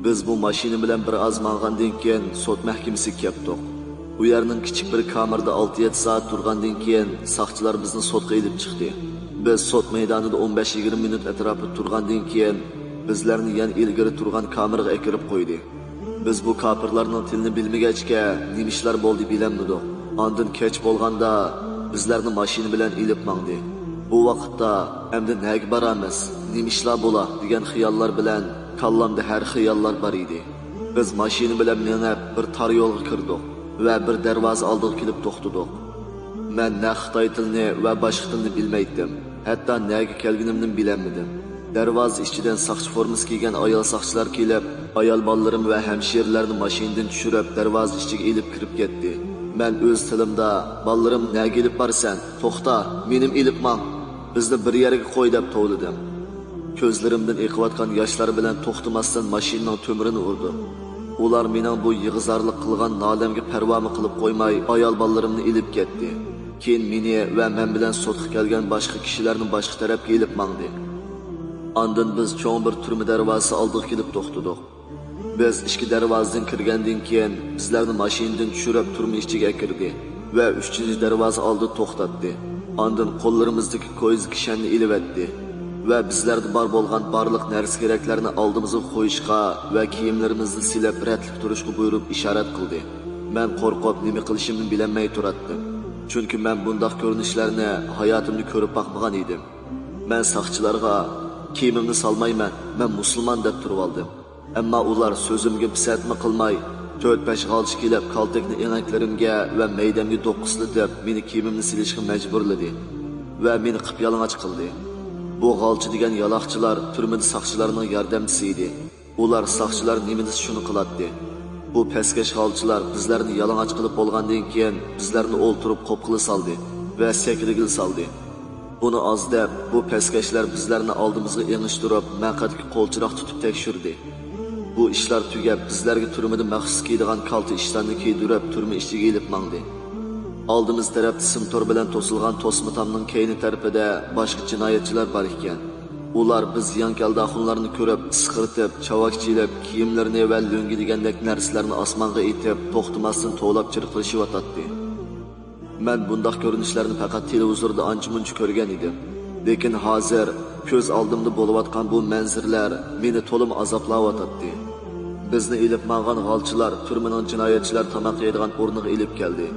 بىز بۇ ماشىنا بىلەن بىر ئاز ماڭغاندىن كېيىن سوت مەھكىمىسىگە كەپتۇق. ئۇ يەرنىڭ كىچىك بىر كامېرىدا ئالتە-يەتتە سائەت تۇرغاندىن كېيىن ساقچىلار بىزنى سوتقا ئېلىپ چىقتى. بىز سوت مەيدانىدا ئون بەش-يىگىرمە مىنۇت ئەتراپىدا تۇرغاندىن كېيىن بىزلەرنى يەنە ئىلگىرى تۇرغان كامېرغا ئەكىرىپ قويدى. بىز بۇ كاپىرلارنىڭ تىلىنى بىلمىگەچكە، نېمە ئىشلار بولدى بىلەلمىدۇق. ئاندىن كەچ بولغاندا، بىزلەرنى ماشىنا بىلەن ئېلىپ ماڭدى. بۇ ۋاقىتتا، ئەمدى نەگە بارامىز، نېمە ئىشلار بولا، دېگەن خىياللار بىلەن كاللامدا ھەر خىياللار بار ئىدى. بىز ماشىنا بىلەن مېڭىپ، بىر تار يولغا كىردۇق ۋە بىر دەرۋازا ئالدىغا كېلىپ توختىدۇق. مەن نە خىتاي تىلىنى ۋە باشقا تىلنى بىلمەيتتىم، ھەتتا نەگە كەلگىنىمنىمۇ بىلەلمىدىم. دەرۋازا ئىچىدىن ساقچى فورمىسى كىيگەن ئايال ساقچىلار كېلىپ، ئايال بالىلىرىم ۋە ھەمشىرىلەرنى ماشىنىدىن چۈشۈرۈپ، دەرۋازا ئىچىگە ئېلىپ كىرىپ كەتتى. مەن ئۆز تىلىمدا، «بالىلىرىمنى نەگە ئېلىپ بارىسەن؟ توختا، مېنىمۇ ئېلىپ ماڭ! بىزنى بىر يەرگە قوي!» دەپ توۋلىدىم. كۆزلىرىمدىن ئېقىۋاتقان ياشلار بىلەن توختىماستىن ماشىنىنىڭ تۆمۈرىنى ئۇردۇم. ئۇلار مېنىڭ بۇ يىغا-زارلىق قىلغان نالەمگە پەرۋامۇ قىلىپ قويماي، ئايال بالىلىرىمنى ئېلىپ كەتتى. كېيىن مېنى ۋە مەن بىلەن سوتقا كەلگەن باشقا كىشىلەرنى باشقا تەرەپكە ئېلىپ ماڭدى. ئاندىن بىز چوڭ بىر تۈرمە دەرۋازىسى ئالدىغا كېلىپ توختىدۇق. بىز ئىچكى دەرۋازىدىن كىرگەندىن كېيىن، بىزلەرنى ماشىنىدىن چۈشۈرۈپ، تۈرمە ئىچىگە ئەكىردى ۋە ئۈچىنچى دەرۋازا ئالدىدا توختاتتى. ئاندىن قوللىرىمىزدىكى كويزا كىشەننى ئېلىۋەتتى ۋە بىزلەردە بار بولغان بارلىق نەرسە-كېرەكلەرنى ئالدىمىزغا قويۇشقا ۋە كىيىملىرىمىزنى سېلىپ، رەتلىك تۇرۇشقا بۇيرۇپ، ئىشارەت قىلدى. مەن قورقۇپ، نېمە قىلىشىمنى بىلەلمەي تۇراتتىم. چۈنكى مەن بۇنداق كۆرۈنۈشلەرنى ھاياتىمدا كۆرۈپ باقمىغان ئىدىم. مەن ساقچىلارغا، «كىيىمىمنى سالمايمەن، مەن مۇسۇلمان» دەپ تۇرۇۋالدىم. ئەمما ئۇلار سۆزۈمگە پىسەنتمۇ قىلماي، تۆت-بەش غالچا كېلىپ، كالتەكنى ئېڭەكلىرىمگە ۋە مەيدەمگە دوققىسلىتىپ، مېنى كىيىمىمنى سېلىشقا مەجبۇرلىدى ۋە مېنى قىپيالىڭاچ قىلدى. بۇ غالچا دېگەن يالاقچىلار تۈرمىدە ساقچىلارنىڭ ياردەمچىسى ئىدى. ئۇلار ساقچىلار نېمە دېسە، شۇنى قىلاتتى. بۇ پەسكەش غالچىلار بىزلەرنى يالىڭاچ قىلىپ بولغاندىن كېيىن، بىزلەرنى ئولتۇرۇپ قوپقىلى سالدى ۋە سەكرىگىلى سالدى. بۇنى ئاز دەپ، بۇ پەسكەشلەر بىزلەرنى ئالدىمىزغا ئېڭىشتۇرۇپ، مەقئەتكە قولچىراغ تۇتۇپ تەكشۈردى. بۇ ئىشلار تۈگەپ، بىزلەرگە تۈرمىدە مەخسۇس كىيىدىغان كالتە ئىشتاننى كىيدۈرۈپ، تۈرمە ئىچىگە ئېلىپ ماڭدى. ئالدىمىز تەرەپتە سىم تور بىلەن توسۇلغان توسما تامنىڭ كەينى تەرىپىدە باشقا جىنايەتچىلەر بار ئىكەن. ئۇلار بىز ياڭ كەلدە ئاخۇنلارنى كۆرۈپ، ئىسقىرتىپ، چاۋاك چېلىپ، كىيىملىرىنى ۋە لۆڭگە دېگەندەك نەرسىلەرنى ئاسمانغا ئېتىپ، توختىماستىن توۋلاپ چىرقىرىشىۋاتاتتى. مەن بۇنداق كۆرۈنۈشلەرنى پەقەت تېلېۋىزوردا ئانچە-مۇنچە كۆرگەن ئىدىم. لېكىن ھازىر كۆز ئالدىمدا بولۇۋاتقان بۇ مەنزىرىلەر مېنى تولىمۇ ئازابلاۋاتاتتى. بىزنى ئېلىپ ماڭغان غالچىلار تۈرمىنىڭ جىنايەتچىلەر تاماق يەيدىغان ئورنىغا ئېلىپ كەلدى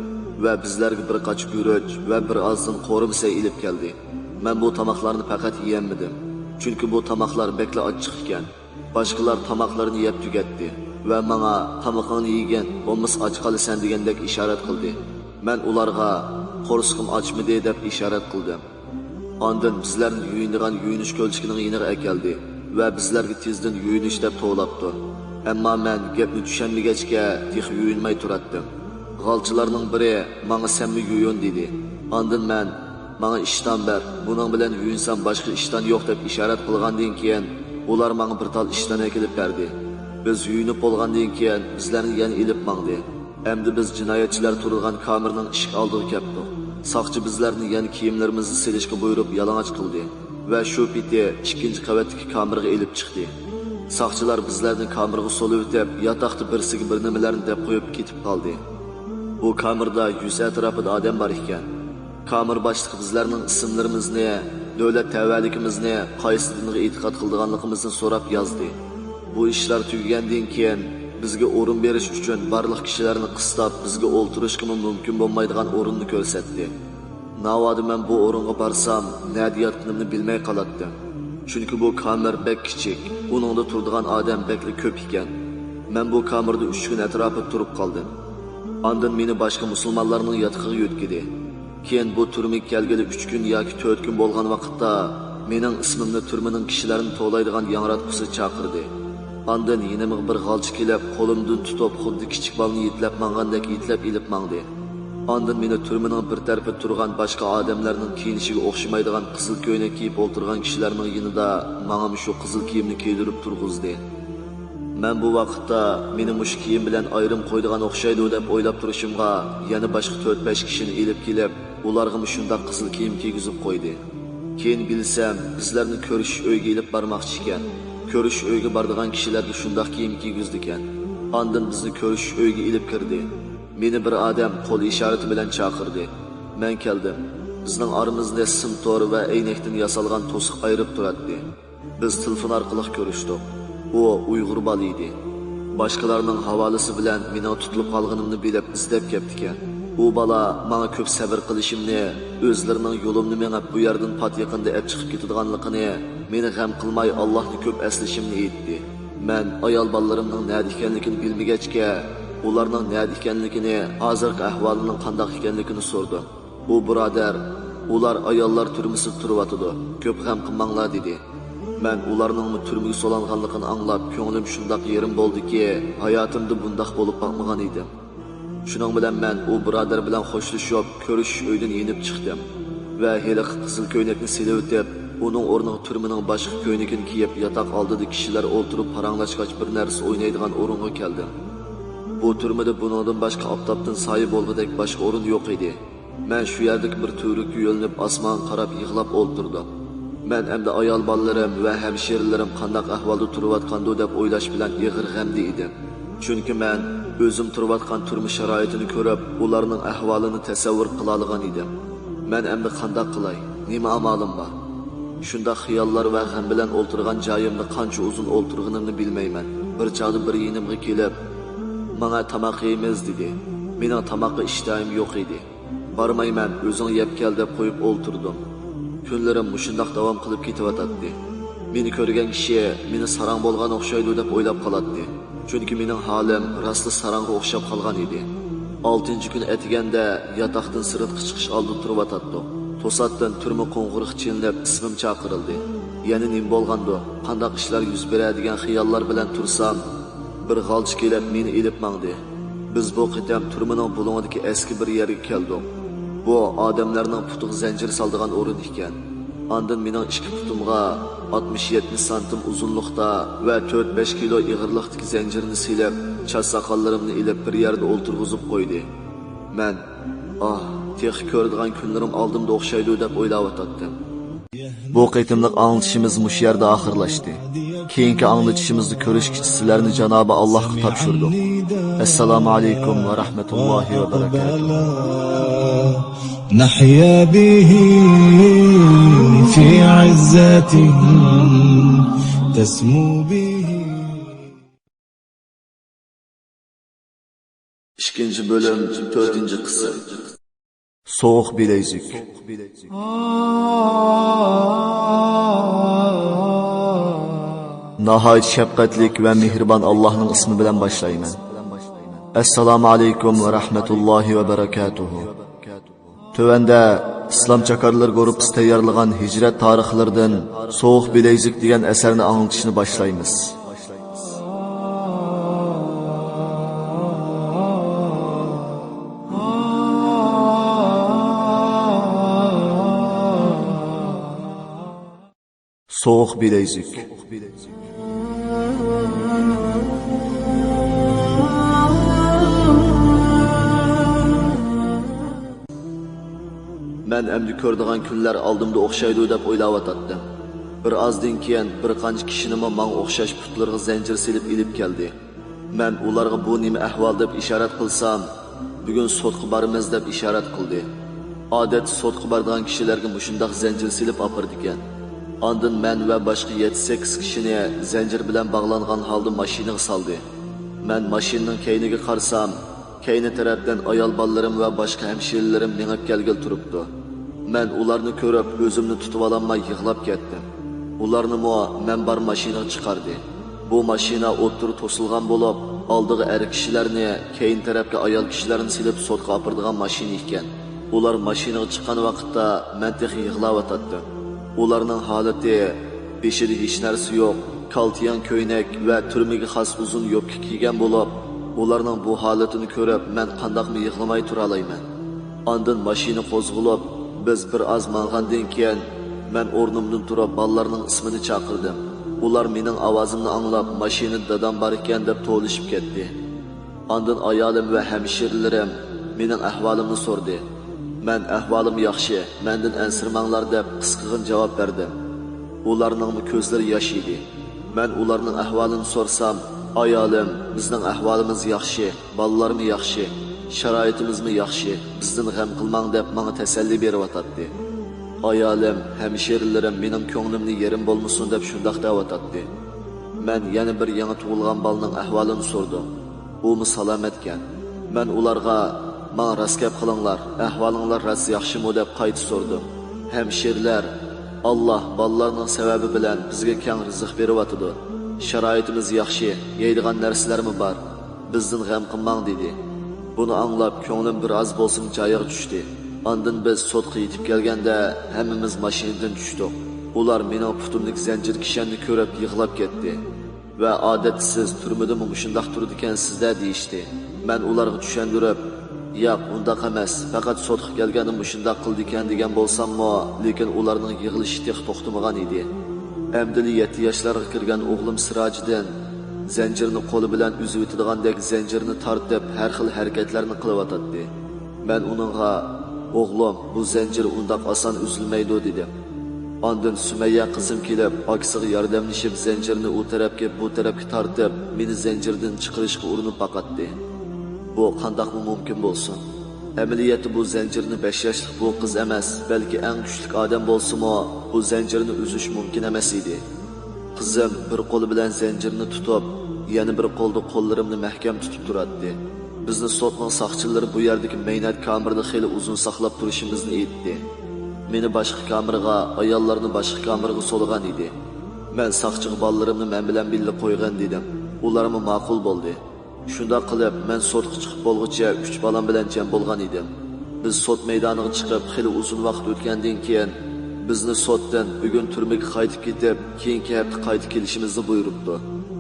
ۋە بىزلەرگە بىر قاچا گۈرۈچ ۋە بىر ئازدىن قورۇما سەي ئېلىپ كەلدى. مەن بۇ تاماقلارنى پەقەت يېيەلمىدىم، چۈنكى بۇ تاماقلار بەكلا ئاچچىق ئىكەن. باشقىلار تاماقلىرىنى يەپ تۈگەتتى. ۋە ماڭا «تامىقىڭنى يېگىن، بولمىسا ئاچ قالىسەن» دېگەندەك ئىشارەت قىلدى. مەن ئۇلارغا «قورسىقىم ئاچمىدى» دەپ ئىشارەت قىلدىم. ئاندىن بىزلەرنى يۇيۇنىدىغان يۇيۇنۇش كۆلچىكىنىڭ يېنىغا ئەكەلدى ۋە بىزلەرگە تېزدىن يۇيۇنۇش دەپ توۋلاپتۇ. ئەمما مەن گەپنى چۈشەنمىگەچكە، تېخى يۇيۇنماي تۇراتتىم. غالچىلارنىڭ بىرى ماڭا «سەنمۇ يۇيۇن» دېدى. ئاندىن مەن «ماڭا ئىشتان بەر، بۇنىڭ بىلەن يۇيۇنسام باشقا ئىشتان يوق» دەپ ئىشارەت قىلغاندىن كېيىن، ئۇلار ماڭا بىر تال ئىشتان ئەكېلىپ بەردى. بىز يۇيۇنۇپ بولغاندىن كېيىن، بىزلەرنى يەنە ئېلىپ ماڭدى. ئەمدى بىز جىنايەتچىلەر تۇرىدىغان كامېرنىڭ ئىشىك ئالدىغا كەپتۇق. ساقچى بىزلەرنى يەنە كىيىملىرىمىزنى سېلىشقا بۇيرۇپ، يالىڭاچ قىلدى. ۋە شۇ پېتى ئىككىنچى قەۋەتتىكى كامېرغا ئېلىپ چىقتى. ساقچىلار بىزلەرنى كامېرغا سولىۋېتىپ، ياتاقتا بىرسىگە بىر نېمىلەرنى دەپ قويۇپ كېتىپ قالدى. بۇ كامېردا يۈز ئەتراپىدا ئادەم بار ئىكەن. كامېر باشلىقى بىزلەرنىڭ ئىسىملىرىمىزنى، دۆلەت تەۋەلىكىمىزنى، قايسى دىنغا ئېتىقاد قىلىدىغانلىقىمىزنى سوراپ يازدى. بۇ ئىشلار تۈگىگەندىن كېيىن، بىزگە ئورۇن بېرىش ئۈچۈن بارلىق كىشىلەرنى قىستاپ، بىزگە ئولتۇرۇشقىمۇ مۇمكىن بولمايدىغان ئورۇننى كۆرسەتتى. ناۋادا مەن بۇ ئورۇنغا بارسام، نەدە ياتقىنىمنى بىلمەي قالاتتىم. چۈنكى بۇ كامېر بەك كىچىك، ئۇنىڭدا تۇرىدىغان ئادەم بەكلا كۆپ ئىكەن. مەن بۇ كامېردا ئۈچ كۈن ئەتراپىدا تۇرۇپ قالدىم. ئاندىن مېنى باشقا مۇسۇلمانلارنىڭ ياتىقىغا يۆتكىدى. كېيىن بۇ تۈرمىگە كەلگىلى ئۈچ كۈن ياكى تۆت كۈن بولغان ۋاقىتتا، مېنىڭ ئىسمىمنى تۈرمىنىڭ كىشىلەرنى توۋلايدىغان ياڭراتقۇسى چاقىردى. ئاندىن يېنىمغا بىر غالچى كېلىپ، قولۇمدىن تۇتۇپ، خۇددى كىچىك بالىنى يېتىلەپ ماڭغاندەك يېتىلەپ ئېلىپ ماڭدى. ئاندىن مېنى تۈرمىنىڭ بىر تەرىپىدە تۇرغان باشقا ئادەملەرنىڭ كىيىنىشىگە ئوخشىمايدىغان قىزىل كۆينەك كىيىپ ئولتۇرغان كىشىلەرنىڭ يېنىدا ماڭىمۇ شۇ قىزىل كىيىمنى كىيدۈرۈپ تۇرغۇزدى. مەن بۇ ۋاقىتتا مېنى مۇشۇ كىيىم بىلەن ئايرىم قويىدىغان ئوخشايدۇ دەپ ئويلاپ تۇرۇشۇمغا، يەنە باشقا تۆت-بەش كىشىنى ئېلىپ كېلىپ، ئۇلارغىمۇ شۇنداق قىزىل كىيىم كىيگۈزۈپ قويدى. كېيىن بىلسەم، بىزلەرنى كۆرۈشۈش ئۆيىگە ئېلىپ بارماقچى ئىكەن. كۆرۈشۈش ئۆيىگە بارىدىغان كىشىلەرگە شۇنداق كىيىم كىيگۈزىدىكەن. ئاندىن بىزنى كۆرۈشۈش ئۆيىگە ئېلىپ كىردى. مېنى بىر ئادەم قول ئىشارىتى بىلەن چاقىردى. مەن كەلدىم. بىزنىڭ ئارىمىزنى سىم تور ۋە ئەينەكتىن ياسالغان توسۇق ئايرىپ تۇراتتى. بىز تېلېفون ئارقىلىق كۆرۈشتۇق. ئۇ ئۇيغۇر بالا ئىدى. باشقىلارنىڭ ھاۋالىسى بىلەن مېنىڭ تۇتۇلۇپ قالغىنىمنى بىلىپ ئىزدەپ كەپتىكەن. ئۇ بالا ماڭا كۆپ سەۋر قىلىشىمنى، ئۆزلىرىنىڭ يولۇمنى مېڭىپ، بۇ يەردىن پات يېقىندا ئەپ چىقىپ كېتىدىغانلىقىنى، مېنى غەم قىلماي، ئاللاھنى كۆپ ئەسلىشىمنى ئېيتتى. مەن ئايال بالىلىرىمنىڭ نەدە ئىكەنلىكىنى بىلمىگەچكە، ئۇلارنىڭ نەدە ئىكەنلىكىنى، ھازىرقى ئەھۋالىنىڭ قانداق ئىكەنلىكىنى سورىدىم. ئۇ بۇرادەر، ئۇلار ئاياللار تۈرمىسىدە تۇرۇۋاتىدۇ، كۆپ غەم قىلماڭلار، دېدى. مەن ئۇلارنىڭمۇ تۈرمىگە سولانغانلىقىنى ئاڭلاپ، كۆڭلۈم شۇنداق يېرىم بولدىكى، ھاياتىمدا بۇنداق بولۇپ باقمىغان ئىدىم. شۇنىڭ بىلەن مەن ئۇ بۇرادەر بىلەن خوشلىشىپ، كۆرۈشۈش ئۆيدىن يېنىپ چىقتىم ۋە ھېلىقى قىزىل كۆينەكنى سېلىۋېتىپ، ئۇنىڭ ئورنىغا تۈرمىنىڭ باشقا كۆينىكىنى كىيىپ، ياتاق ئالدىدا كىشىلەر ئولتۇرۇپ پاراڭلاشقاچ بىر نەرسە ئوينايدىغان ئورۇنغا كەلدىم. بۇ تۈرمىدە بۇنىڭدىن باشقا ئاپتاپتىن سايە بولغۇدەك باشقا ئورۇن يوق ئىدى. مەن شۇ يەردىكى بىر تۈۋرۈككە يۆلىنىپ ئاسمانغا قاراپ يىغلاپ ئولتۇردۇم. مەن ئەمدى ئايال بالىلىرىم ۋە ھەمشىرىلىرىم قانداق ئەھۋالدا تۇرۇۋاتقاندۇ دەپ ئويلاش بىلەن ئېغىر غەمدە ئىدىم. چۈنكى مەن ئۆزۈم تۇرۇۋاتقان تۈرمە شارائىتىنى كۆرۈپ، ئۇلارنىڭ ئەھۋالىنى تەسەۋۋۇر قىلالىغان ئىدىم. مەن ئەمدى قانداق قىلاي؟ نېمە ئامالىم بار؟ شۇنداق خىياللار ۋە غەم بىلەن ئولتۇرغان جايىمدا قانچە ئۇزۇن ئولتۇرغىنىمنى بىلمەيمەن. بىر چاغدا بىرى يېنىمغا كېلىپ، ماڭا تاماق يەيمىز، دېدى. مېنىڭ تاماققا ئىشتىھايىم يوق ئىدى. بارمايمەن، ئۆزۈڭ يەپ كەل دەپ قويۇپ ئولتۇردۇم. كۈنلىرىم مۇشۇنداق داۋام قىلىپ كېتىۋاتاتتى. مېنى كۆرگەن كىشى مېنى ساراڭ بولغان ئوخشايدۇ دەپ ئويلاپ قالاتتى. چۈنكى مېنىڭ ھالىم راسلا ساراڭغا ئوخشاپ قالغان ئىدى. ئالتىنچى كۈنى ئەتىگەندە ياتاقتىن سىرتقا چىقىش ئالدىدا تۇرۇۋاتاتتۇق. توساتتىن تۈرمە قوڭغۇرىقى چېلىنىپ ئىسمىم چاقىرىلدى. يەنە نېمە بولغاندۇ؟ قانداق ئىشلار يۈز بېرە دېگەن خىياللار بىلەن تۇرسام، بىر غالچى كېلىپ مېنى ئېلىپ ماڭدى. بىز بۇ قېتىم تۈرمىنىڭ بۇلۇڭىدىكى ئەسكى بىر يەرگە كەلدۇق. بۇ ئادەملەرنىڭ پۇتىغا زەنجىر سالىدىغان ئورۇن ئىكەن. ئاندىن مېنىڭ ئىككى پۇتۇمغا ئاتمىش-يەتمىش سانتىم ئۇزۇنلۇقتا ۋە تۆت-بەش كىلو ئېغىرلىقتىكى زەنجىرنى سېلىپ، چاچ-ساقاللىرىمنى ئېلىپ بىر يەردە ئولتۇرغۇزۇپ قويدى. مەن، ئاھ، تېخى كۆرىدىغان كۈنلىرىم ئالدىمدا ئوخشايدۇ دەپ ئويلاۋاتاتتىم. بۇ قېتىملىق ئاڭلىتىشىمىز مۇشۇ يەردە ئاخىرلاشتى. كېيىنكى ئاڭلىتىشىمىزدا كۆرۈشكىچە سىلەرنى جانابى ئاللاھقا تاپشۇردۇق. ئەسسالامۇ ئەلەيكۇم ۋە رەھمەتۇللاھى ۋە بەرەكاتۇھ. نحيا به في عزته تسمو به. ئىككىنچى بۆلۈم، تۆتىنچى قىسىم. سوغۇق بىلەيزۈك. ناھايىتى شەپقەتلىك ۋە مېھرىبان ئاللاھنىڭ ئىسمى بىلەن باشلايمەن. ئەسسالامۇ ئەلەيكۇم ۋە رەھمەتۇللاھى ۋە بەرەكاتۇھۇ. تۆۋەندە ئىسلام چاكارلىرى گۇرۇپپىسى تەييارلىغان ھىجرەت تارىخلىرىدىن سوغۇق بىلەيزۈك دېگەن ئەسەرنى ئاڭلىتىشنى باشلايمىز. سوغۇق بىلەيزۈك. مەن ئەمدى كۆرىدىغان كۈنلەر ئالدىمدا ئوخشايدۇ دەپ ئويلاۋاتاتتىم. بىر ئازدىن كېيىن بىر قانچە كىشىنىمۇ ماڭا ئوخشاش پۇتلىرىغا زەنجىر سېلىپ ئېلىپ كەلدى. مەن ئۇلارغا بۇ نېمە ئەھۋال دەپ ئىشارەت قىلسام، بۈگۈن سوتقا بارىمىز دەپ ئىشارەت قىلدى. ئادەتتە سوتقا بارىدىغان كىشىلەرگە مۇشۇنداق زەنجىر سېلىپ ئاپىرىدىكەن. ئاندىن مەن ۋە باشقا يەتتە-سەككىز كىشىنى زەنجىر بىلەن باغلانغان ھالدا ماشىنىغا سالدى. مەن ماشىنىنىڭ كەينىگە قارىسام، كەينى تەرەپتىن ئايال بالىلىرىم ۋە باشقا ھەمشىرىلىرىم مېڭىپ كەلگىلى تۇرۇپتۇ. مەن ئۇلارنى كۆرۈپ، ئۆزۈمنى تۇتۇۋالالماي يىغلاپ كەتتىم. ئۇلارنىمۇ مەن بار ماشىنىغا چىقاردى. بۇ ماشىنا ئوتتۇرا توسۇلغان بولۇپ، ئالدىغا ئەر كىشىلەرنى، كەينى تەرەپكە ئايال كىشىلەرنى سېلىپ سوتقا ئاپىرىدىغان ماشىنا ئىكەن. ئۇلار ماشىنىغا چىققان ۋاقىتتا مەن تېخى يىغلاۋاتاتتىم. ئۇلارنىڭ ھالىتى، بېشىدا ھېچ نەرسە يوق، كالتىياڭ كۆينەك ۋە تۈرمىگە خاس ئۇزۇن يوپكا كىيگەن بولۇپ، ئۇلارنىڭ بۇ ھالىتىنى كۆرۈپ، مەن قانداقمۇ يىغلىماي تۇرالايمەن؟ ئاندىن ماشىنا قوزغىلىپ، بىز بىر ئاز ماڭغاندىن كېيىن، مەن ئورنۇمدىن تۇرۇپ، بالىلارنىڭ ئىسمىنى چاقىردىم. ئۇلار مېنىڭ ئاۋازىمنى ئاڭلاپ، ماشىنىدا دادام بار ئىكەن دەپ توۋلىشىپ كەتتى. ئاندىن ئايالىم ۋە ھەمشىرىلىرىم مېنىڭ ئەھۋالىمنى سورىدى. مەن «ئەھۋالىم ياخشى، مەندىن ئەنسىرىمەڭلار» دەپ قىسقىغىنە جاۋاب بەردىم. ئۇلارنىڭمۇ كۆزلىرى ياش ئىدى. مەن ئۇلارنىڭ ئەھۋالىنى سورىسام، ئايالىم «بىزنىڭ ئەھۋالىمىز ياخشى، بالىلارمۇ ياخشى، شارائىتىمىزمۇ ياخشى، بىزدىن غەم قىلماڭ» دەپ ماڭا تەسەللى بېرىۋاتاتتى. ئايالىم، ھەمشىرىلىرىم مېنىڭ كۆڭلۈمنى يېرىم بولمىسۇن دەپ شۇنداق دەۋاتاتتى. مەن يەنە بىر يېڭى تۇغۇلغان بالىنىڭ ئەھۋالىنى سورىدىم. ئۇمۇ سالامەتكەن. مەن ئۇلارغا، «ماڭا راست گەپ قىلىڭلار، ئەھۋالىڭلار راست ياخشىمۇ؟» دەپ قايتا سورىدىم. ھەمشىرىلەر، «ئاللا بالىلارنىڭ سەۋەبى بىلەن بىزگە كەڭ رىزىق بېرىۋاتىدۇ. شارائىتىمىز ياخشى، يەيدىغان نەرسىلەرمۇ بار. بىزدىن غەم قىلماڭ» دېدى. بۇنى ئاڭلاپ، كۆڭلۈم بىر ئاز بولسىمۇ جايىغا چۈشتى. ئاندىن بىز سوتقا يېتىپ كەلگەندە، ھەممىمىز ماشىنىدىن چۈشتۇق. ئۇلار مېنىڭ پۇتۇمدىكى زەنجىر كىشەننى كۆرۈپ يىغلاپ كەتتى. ۋە «ئادەتتە سىز تۈرمىدىمۇ مۇشۇنداق تۇرىدىكەنسىز-دە» دېيىشتى. مەن ئۇلارغا چۈشەندۈرۈپ، «ياق، ئۇنداق ئەمەس، پەقەت سوتقا كەلگەندە مۇشۇنداق قىلىدىكەن» دېگەن بولساممۇ، لېكىن ئۇلارنىڭ يىغلىشى تېخى توختىمىغان ئىدى. ئەمدىلا يەتتە ياشلارغا كىرگەن ئوغلۇم سىراجىدىن زەنجىرنى قولى بىلەن ئۈزۈۋېتىدىغاندەك زەنجىرنى تارتىپ، ھەر خىل ھەرىكەتلەرنى قىلىۋاتاتتى. مەن ئۇنىڭغا، «ئوغلۇم، بۇ زەنجىر ئۇنداق ئاسان ئۈزۈلمەيدۇ» دېدىم. ئاندىن سۈمەييە قىزىم كېلىپ، ئاكىسىغا ياردەملىشىپ، زەنجىرنى ئۇ تەرەپكە، بۇ تەرەپكە تارتىپ، مېنى زەنجىردىن چىقىرىشقا ئۇرۇنۇپ باقاتتى. بۇ قانداقمۇ مۇمكىن بولسۇن؟ ئەمەلىيەتتە بۇ زەنجىرنى بەش ياشلىق بۇ قىز ئەمەس، بەلكى ئەڭ كۈچلۈك ئادەم بولسىمۇ، بۇ زەنجىرنى ئۈزۈش مۇمكىن ئەمەس ئىدى. قىزىم بىر قولى بىلەن زەنجىرنى تۇتۇپ، يەنە بىر قولدا قوللىرىمنى مەھكەم تۇتۇپ تۇراتتى. بىزنى سوتنىڭ ساقچىلىرى بۇ يەردىكى مەينەت كامېرىدا خېلى ئۇزۇن ساقلاپ تۇرۇشىمىزنى ئېيتتى. مېنى باشقا كامېرغا، ئاياللارنى باشقا كامېرغا سولىغان ئىدى. مەن ساقچىغا بالىلىرىمنى مەن بىلەن بىللە قويغىن دېدىم. ئۇلارمۇ ماقۇل بولدى. شۇنداق قىلىپ، مەن سوتقا چىقىپ بولغۇچە ئۈچ بالام بىلەن جەم بولغان ئىدىم. بىز سوت مەيدانىغا چىقىپ خېلى ئۇزۇن ۋاقىت ئۆتكەندىن كېيىن، بىزنى سوتتىن بۈگۈن تۈرمىگە قايتىپ كېتىپ، كېيىنكى ھەپتە قايتا كېلىشىمىزنى بۇيرۇپتۇ.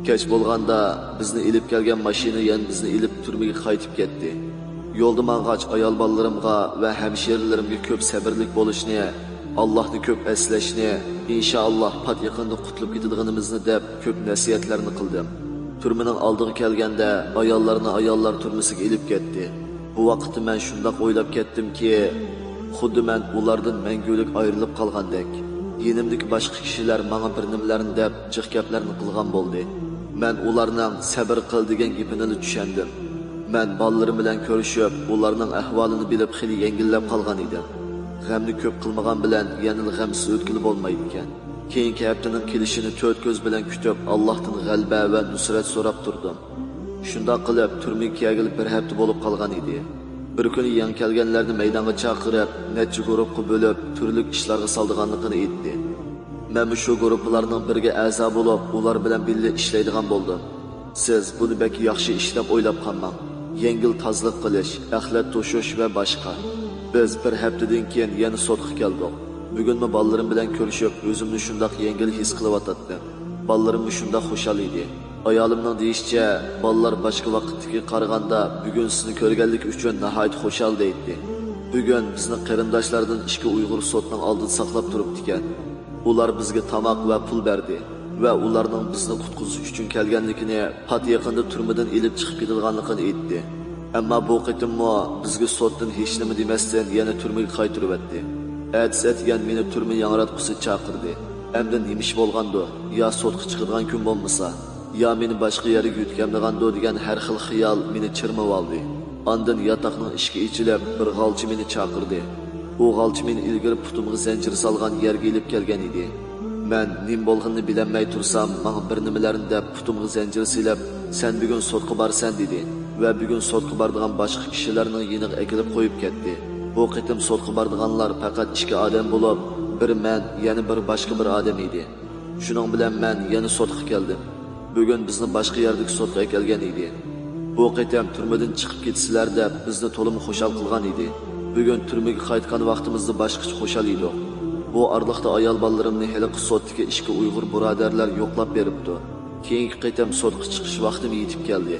كەچ بولغاندا بىزنى ئېلىپ كەلگەن ماشىنا يەنە بىزنى ئېلىپ تۈرمىگە قايتىپ كەتتى. يولدا ماڭغاچ ئايال بالىلىرىمغا ۋە ھەمشىرىلىرىمگە كۆپ سەبرلىك بولۇشنى، ئاللاھنى كۆپ ئەسلەشنى، ئىنشائاللاھ پات يېقىندا قۇتۇلۇپ كېتىدىغىنىمىزنى دەپ كۆپ نەسىھەتلەرنى قىلدىم. تۈرمىنىڭ ئالدىغا كەلگەندە ئاياللارنى ئاياللار تۈرمىسىگە ئېلىپ كەتتى. بۇ ۋاقىتتا مەن شۇنداق ئويلاپ كەتتىمكى، خۇددى مەن ئۇلاردىن مەڭگۈلۈك ئايرىلىپ قالغاندەك. يېنىمدىكى باشقا كىشىلەر ماڭا بىر نېمىلەرنى دەپ جىق گەپلەرنى قىلغان بولدى. مەن ئۇلارنىڭ «سەبىر قىل» دېگەن گېپىنىلا چۈشەندىم. مەن بالىلىرىم بىلەن كۆرۈشۈپ، ئۇلارنىڭ ئەھۋالىنى بىلىپ خېلى يەڭگىللەپ قالغان ئىدىم. غەمنى كۆپ قىلمىغان بىلەن يەنىلا غەمسىز ئۆتكىلى بولمايدىكەن. كېيىنكى ھەپتىنىڭ كېلىشىنى تۆت كۆز بىلەن كۈتۈپ، ئاللاھتىن غەلىبە ۋە نۇسرەت سوراپ تۇردۇم. شۇنداق قىلىپ، تۈرمىگە كەلگىلى بىر ھەپتە بولۇپ قالغان ئىدى. بىر كۈنى يېڭى كەلگەنلەرنى مەيدانغا چاقىرىپ، نەچچە گۇرۇپقا بۆلۈپ، تۈرلۈك ئىشلارغا سالىدىغانلىقىنى ئېيتتى. مەنمۇ شۇ گۇرۇپپىلارنىڭ بىرىگە ئەزا بولۇپ، ئۇلار بىلەن بىللە ئىشلەيدىغان بولدۇم. سىز بۇنى بەك ياخشى ئىش دەپ ئويلاپ قالماڭ. يەڭگىل تازىلىق قىلىش، ئەخلەت توشۇش ۋە باشقا. بىز بىر ھەپتىدىن كېيىن يەنە سوتقا كەلدۇق. بۈگۈنمۇ بالىلىرىم بىلەن كۆرۈشۈپ، ئۆزۈمنى شۇنداق يەڭگىل ھېس قىلىۋاتاتتىم. بالىلىرىممۇ شۇنداق خۇشال ئىدى. ئايالىمنىڭ دېيىشىچە، بالىلار باشقا ۋاقىتتىكىگە قارىغاندا بۈگۈن سىزنى كۆرگەنلىكى ئۈچۈن ناھايىتى خۇشال دەيتتى. بۈگۈن بىزنىڭ قېرىنداشلاردىن ئىككى ئۇيغۇر سوتنىڭ ئالدىدا ساقلاپ تۇرۇپتىكەن. ئۇلار بىزگە تاماق ۋە پۇل بەردى ۋە ئۇلارنىڭ بىزنى قۇتقۇزۇش ئۈچۈن كەلگەنلىكىنى، پات يېقىندا تۈرمىدىن ئېلىپ چىقىپ كېتىدىغانلىقىنى ئېيتتى. ئەمما بۇ قېتىممۇ بىزگە سوتتىن ھېچنېمە دېمەستىن يەنە تۈرمىگە قايتۇرۇۋەتتى. ئەتىسى ئەتىگەن مېنى تۈرمە ياڭراتقۇسى چاقىردى. ئەمدى نېمە ئىش بولغاندۇ؟ يا سوتقا چىقىدىغان كۈن بولمىسا؟ يا مېنى باشقا يەرگە يۆتكەمدىغاندۇ دېگەن ھەر خىل خىيال مېنى چىرمىۋالدى. ئاندىن ياتاقنىڭ ئىشىكى ئېچىلىپ، بىر غالچى مېنى چاقىردى. ئۇ غالچى مېنى ئىلگىرى پۇتۇمغا زەنجىر سالغان يەرگە ئېلىپ كەلگەن ئىدى. مەن نېمە بولغىنىنى بىلەلمەي تۇرسام، ماڭا بىر نېمىلەرنى دەپ، پۇتۇمغا زەنجىر سېلىپ، «سەن بۈگۈن سوتقا بارىسەن» دېدى ۋە بۈگۈن سوتقا بارىدىغان باشقا كىشىلەرنىڭ يېنىغا ئەكېلىپ قويۇپ كەتتى. بۇ قېتىم سوتقا بارىدىغانلار پەقەت ئىككى ئادەم بولۇپ، بىر مەن، يەنە بىر باشقا بىر ئادەم ئىدى. شۇنىڭ بىلەن مەن يەنە سوتقا كەلدىم. بۈگۈن بىزنى باشقا يەردىكى سوتقا ئەكەلگەن ئىدى. بۇ قېتىم تۈرمىدىن چىقىپ كېتىسىلەر دەپ بىزنى تولىمۇ خۇشال قىلغان ئىدى. بۈگۈن تۈرمىگە قايتقان ۋاقتىمىزدا باشقىچە خۇشال ئىدۇق. بۇ ئارىلىقتا ئايال بالىلىرىمنى ھېلىقى سوتتىكى ئىككى ئۇيغۇر بۇرادەرلەر يوقلاپ بېرىپتۇ. كېيىنكى قېتىم سوتقا چىقىش ۋاقتىم يېتىپ كەلدى.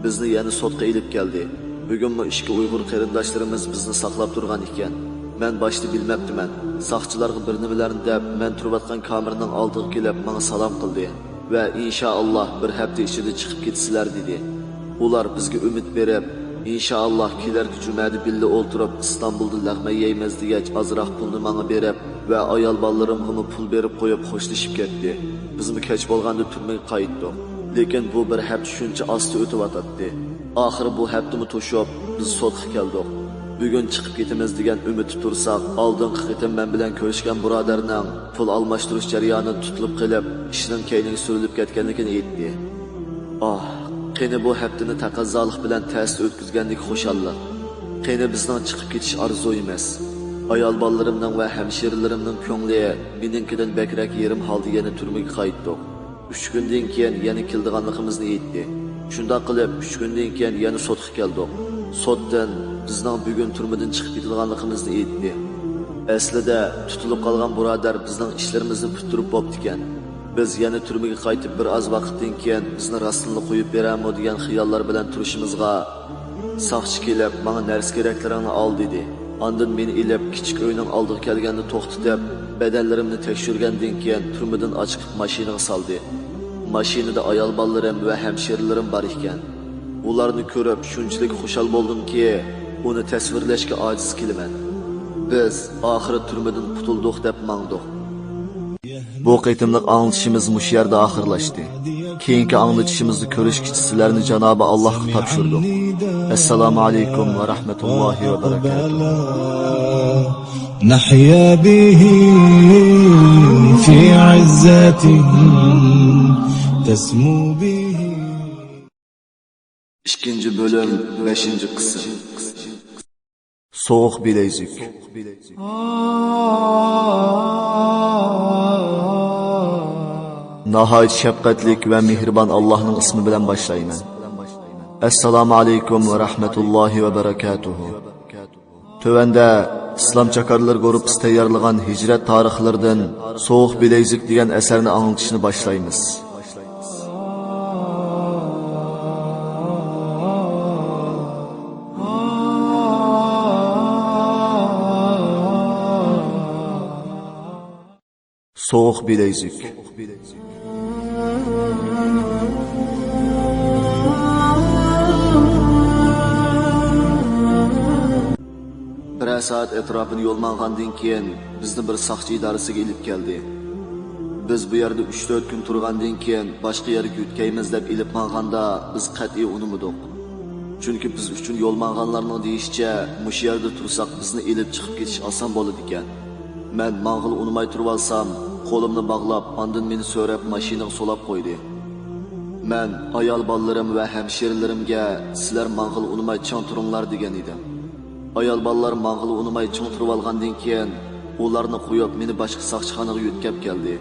بىزنى يەنە سوتقا ئېلىپ كەلدى. بۈگۈنمۇ ئىككى ئۇيغۇر قېرىنداشلىرىمىز بىزنى ساقلاپ تۇرغان ئىكەن. مەن باشتا بىلمەپتىمەن. ساقچىلارغا بىر نېمىلەرنى دەپ، مەن تۇرۇۋاتقان كامېرنىڭ ئالدىغا كېلىپ، ماڭا سالام قىلدى ۋە «ئىنشائاللا، بىر ھەپتە ئىچىدە چىقىپ كېتىسىلەر» دېدى. ئۇلار بىزگە ئۈمىد بېرىپ، «ئىنشائاللا، كېلەركى جۈمەدە بىللە ئولتۇرۇپ، ئىستانبۇلدا لەغمەن يەيمىز» دېگەچ، ئازراق پۇلنى ماڭا بېرىپ ۋە ئايال بالىلىرىمغىمۇ پۇل بېرىپ قويۇپ، خوشلىشىپ كەتتى. بىزمۇ كەچ بولغاندا تۈرمىگە قايتتۇق. لېكىن بۇ بىر ھەپتە شۇنچە ئاستا ئۆتۈۋاتاتتى. ئاخىرى بۇ ھەپتىمۇ توشۇپ، بىز سوتقا كەلدۇق. بۈگۈن چىقىپ كېتىمىز دېگەن ئۈمىدتە تۇرساق، ئالدىنقى قېتىم مەن بىلەن كۆرۈشكەن بۇرادەرنىڭ پۇل ئالماشتۇرۇش جەريانىدا تۇتۇلۇپ قېلىپ، ئىشنىڭ كەينىگە سۈرۈلۈپ كەتكەنلىكىنى ئېيتتى. ئاھ، قېنى بۇ ھەپتىنى تەقەززالىق بىلەن تەستە ئۆتكۈزگەندىكى خۇشاللىق؟ قېنى بىزنىڭ چىقىپ كېتىش ئارزۇيىمىز؟ ئايال بالىلىرىمنىڭ ۋە ھەمشىرىلىرىمنىڭ كۆڭلى مېنىڭكىدىن بەكرەك يېرىم ھالدا يەنە تۈرمىگە قايتتۇق. ئۈچ كۈندىن كېيىن يەنە كېلىدىغانلىقىمىزنى ئېيتتى. شۇنداق قىلىپ، ئۈچ كۈندىن كېيىن يەنە سوتقا كەلدۇق. سوتتىن بىزنىڭ بۈگۈن تۈرمىدىن چىقىپ كېتىدىغانلىقىمىزنى ئېيتتى. ئەسلىدە، تۇتۇلۇپ قالغان بۇرادەر بىزنىڭ ئىشلىرىمىزنى پۈتتۈرۈپ بوپتىكەن. بىز يەنە تۈرمىگە قايتىپ، بىر ئاز ۋاقىتتىن كېيىن بىزنى راستتىنلا قويۇپ بېرەرمۇ دېگەن خىياللار بىلەن تۇرۇشىمىزغا، ساقچى كېلىپ، ماڭا نەرسە-كېرەكلىرىڭنى ئال دېدى. ئاندىن مېنى ئېلىپ، كىچىك ئۆينىڭ ئالدىغا كەلگەندە توختىتىپ، بەدەنلىرىمنى تەكشۈرگەندىن كېيىن، تۈرمىدىن ئاچىقىپ ماشىنىغا سالدى. ماشىنىدا ئايال بالىلىرىم ۋە ھەمشىرىلىرىم بار ئىكەن. ئۇلارنى كۆرۈپ شۇنچىلىك خۇشال بولدۇمكى، ئۇنى تەسۋىرلەشكە ئاجىز كېلىمەن. بىز ئاخىرى تۈرمىدىن قۇتۇلدۇق دەپ ماڭدۇق. بۇ قېتىملىق ئاڭلىتىشىمىز مۇشۇ يەردە ئاخىرلاشتى. كېيىنكى ئاڭلىتىشىمىزدا كۆرۈشكىچە سىلەرنى جانابى ئاللاھقا تاپشۇردۇق. ئەسسالامۇ ئەلەيكۇم ۋە رەھمەتۇللاھى ۋە بەرەكاتۇھ. نحيا به في عزة تسمو به. ئىككىنچى بۆلۈم، بەشىنچى قىسىم. سوغۇق بىلەيزۈك. ناھايىتى شەپقەتلىك ۋە مېھرىبان ئاللاھنىڭ ئىسمى بىلەن باشلايمەن. ئەسسالامۇ ئەلەيكۇم ۋە رەھمەتۇللاھى ۋە بەرەكاتۇھۇ. تۆۋەندە ئىسلام چاكارلىرى گۇرۇپپىسى تەييارلىغان ھىجرەت تارىخلىرىدىن سوغۇق بىلەيزۈك دېگەن ئەسەرنى ئاڭلىتىشنى باشلايمىز. سوغۇق بىلەيزۈك. بىرەر سائەت ئەتراپىنى يول ماڭغاندىن كېيىن، بىزنى بىر ساقچى ئىدارىسىگە ئېلىپ كەلدى. بىز بۇ يەردە ئۈچ-تۆت كۈن تۇرغاندىن كېيىن، باشقا يەرگە يۆتكەيمىز دەپ ئېلىپ ماڭغاندا، بىز قەتئىي ئۇنىمىدۇق. چۈنكى بىز ئۈچۈن يول ماڭغانلارنىڭ دېيىشىچە، مۇشۇ يەردە تۇرساق، بىزنى ئېلىپ چىقىپ كېتىش ئاسان بولىدىكەن. مەن ماڭغىلى ئۇنىماي تۇرۇۋالسام، قولۇمنى باغلاپ، ئاندىن مېنى سۆرەپ، ماشىنىغا سولاپ قويدى. مەن، ئايال بالىلىرىم ۋە ھەمشىرىلىرىمگە، «سىلەر ماڭغىلى ئۇنىماي چىڭ تۇرۇڭلار» دېگەن ئىدىم. ئايال بالىلار ماڭغىلى ئۇنىماي چىڭ تۇرۇۋالغاندىن كېيىن، ئۇلارنى قويۇپ، مېنى باشقا ساقچىخانىغا يۆتكەپ كەلدى.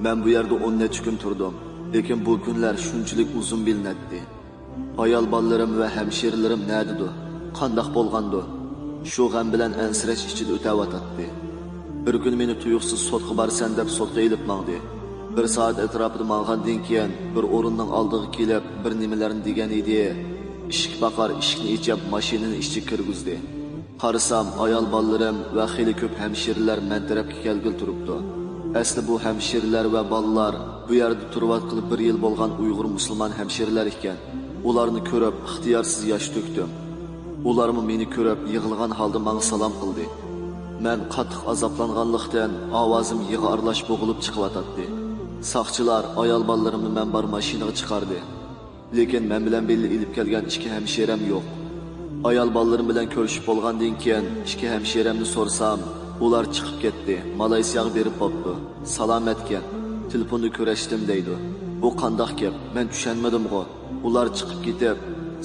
مەن بۇ يەردە ئون نەچچە كۈن تۇردۇم، لېكىن بۇ كۈنلەر شۇنچىلىك ئۇزۇن بىلىنەتتى. ئايال بالىلىرىم ۋە ھەمشىرىلىرىم نەدىدۇ؟ قانداق بولغاندۇ؟ شۇ غەم بىلەن ئەنسىرەش ئىچىدە ئۆتەۋاتاتتى. بىر كۈنى مېنى تۇيۇقسىز سوتقا بارىسەن دەپ سوتقا ئېلىپ ماڭدى. بىر سائەت ئەتراپىدا ماڭغاندىن كېيىن، بىر ئورۇننىڭ ئالدىغا كېلىپ، بىر نېمىلەرنى دېگەن ئىدى. ئىشىك باقار ئىشىكنى ئېچىپ، ماشىنىنى ئىچىگە كىرگۈزدى. قارىسام، ئايال بالىلىرىم ۋە خېلى كۆپ ھەمشىرىلەر مەن تەرەپكە كەلگىلى تۇرۇپتۇ. ئەسلى بۇ ھەمشىرىلەر ۋە بالىلار بۇ يەردە تۇرۇۋاتقىلى بىر يىل بولغان ئۇيغۇر مۇسۇلمان ھەمشىرىلەر ئىكەن. ئۇلارنى كۆرۈپ، ئىختىيارسىز ياش تۆكتۈم. ئۇلارمۇ مېنى كۆرۈپ، يىغلىغان ھالدا ماڭا سالام قىلدى. مەن قاتتىق ئازابلانغانلىقتىن، ئاۋازىم يىغا ئارىلاش بوغۇلۇپ چىقىۋاتاتتى. ساقچىلار ئايال بالىلىرىمنى مەن بار ماشىنىغا چىقاردى. لېكىن مەن بىلەن بىللە ئېلىپ كەلگەن ئىككى ھەمشىرەم يوق. ئايال بالىلىرىم بىلەن كۆرۈشۈپ بولغاندىن كېيىن، ئىككى ھەمشىرەمنى سورىسام، ئۇلار چىقىپ كەتتى، مالايسىياغا بېرىپ بوپتۇ. سالامەتكەن، تېلېفوندا كۆرۈشتۈم دەيدۇ. بۇ قانداق گەپ؟ مەن چۈشەنمىدىمغۇ؟ ئۇلار چىقىپ كېتىپ،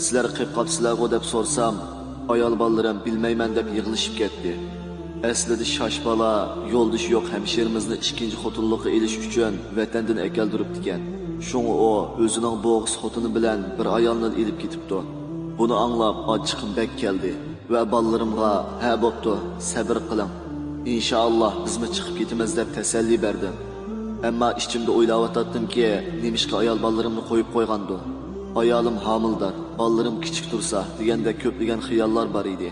سىلەر قېلىپ قاپسىلەرغۇ دەپ سورىسام، ئايال بالىلىرىم بىلمەيمەن دەپ يىغلىشىپ كەتتى. ئەسلىدە شاش بالا يولدىشى يوق ھەمشىرىمىزنى ئىككىنچى خوتۇنلۇققا ئېلىش ئۈچۈن ۋەتەندىن ئەكەلدۈرۈپتىكەن. شۇڭا ئۇ ئۆزىنىڭ بوغۇز خوتۇنى بىلەن بىر ئايالنى ئېلىپ كېتىپتۇ. بۇنى ئاڭلاپ ئاچچىقىم بەك كەلدى ۋە بالىلىرىمغا، ھە بوپتۇ، سەبرى قىلىڭ. ئىنشائاللا بىزمۇ چىقىپ كېتىمىز دەپ تەسەللى بەردىم. ئەمما ئىچىمدە ئويلاۋاتاتتىمكى، نېمىشقا ئايال بالىلىرىمنى قويۇپ قويغاندۇ؟ ئايالىم ھامىلىدار، بالىلىرىم كىچىك تۇرسا دېگەندەك كۆپلىگەن خىياللار بار ئىدى.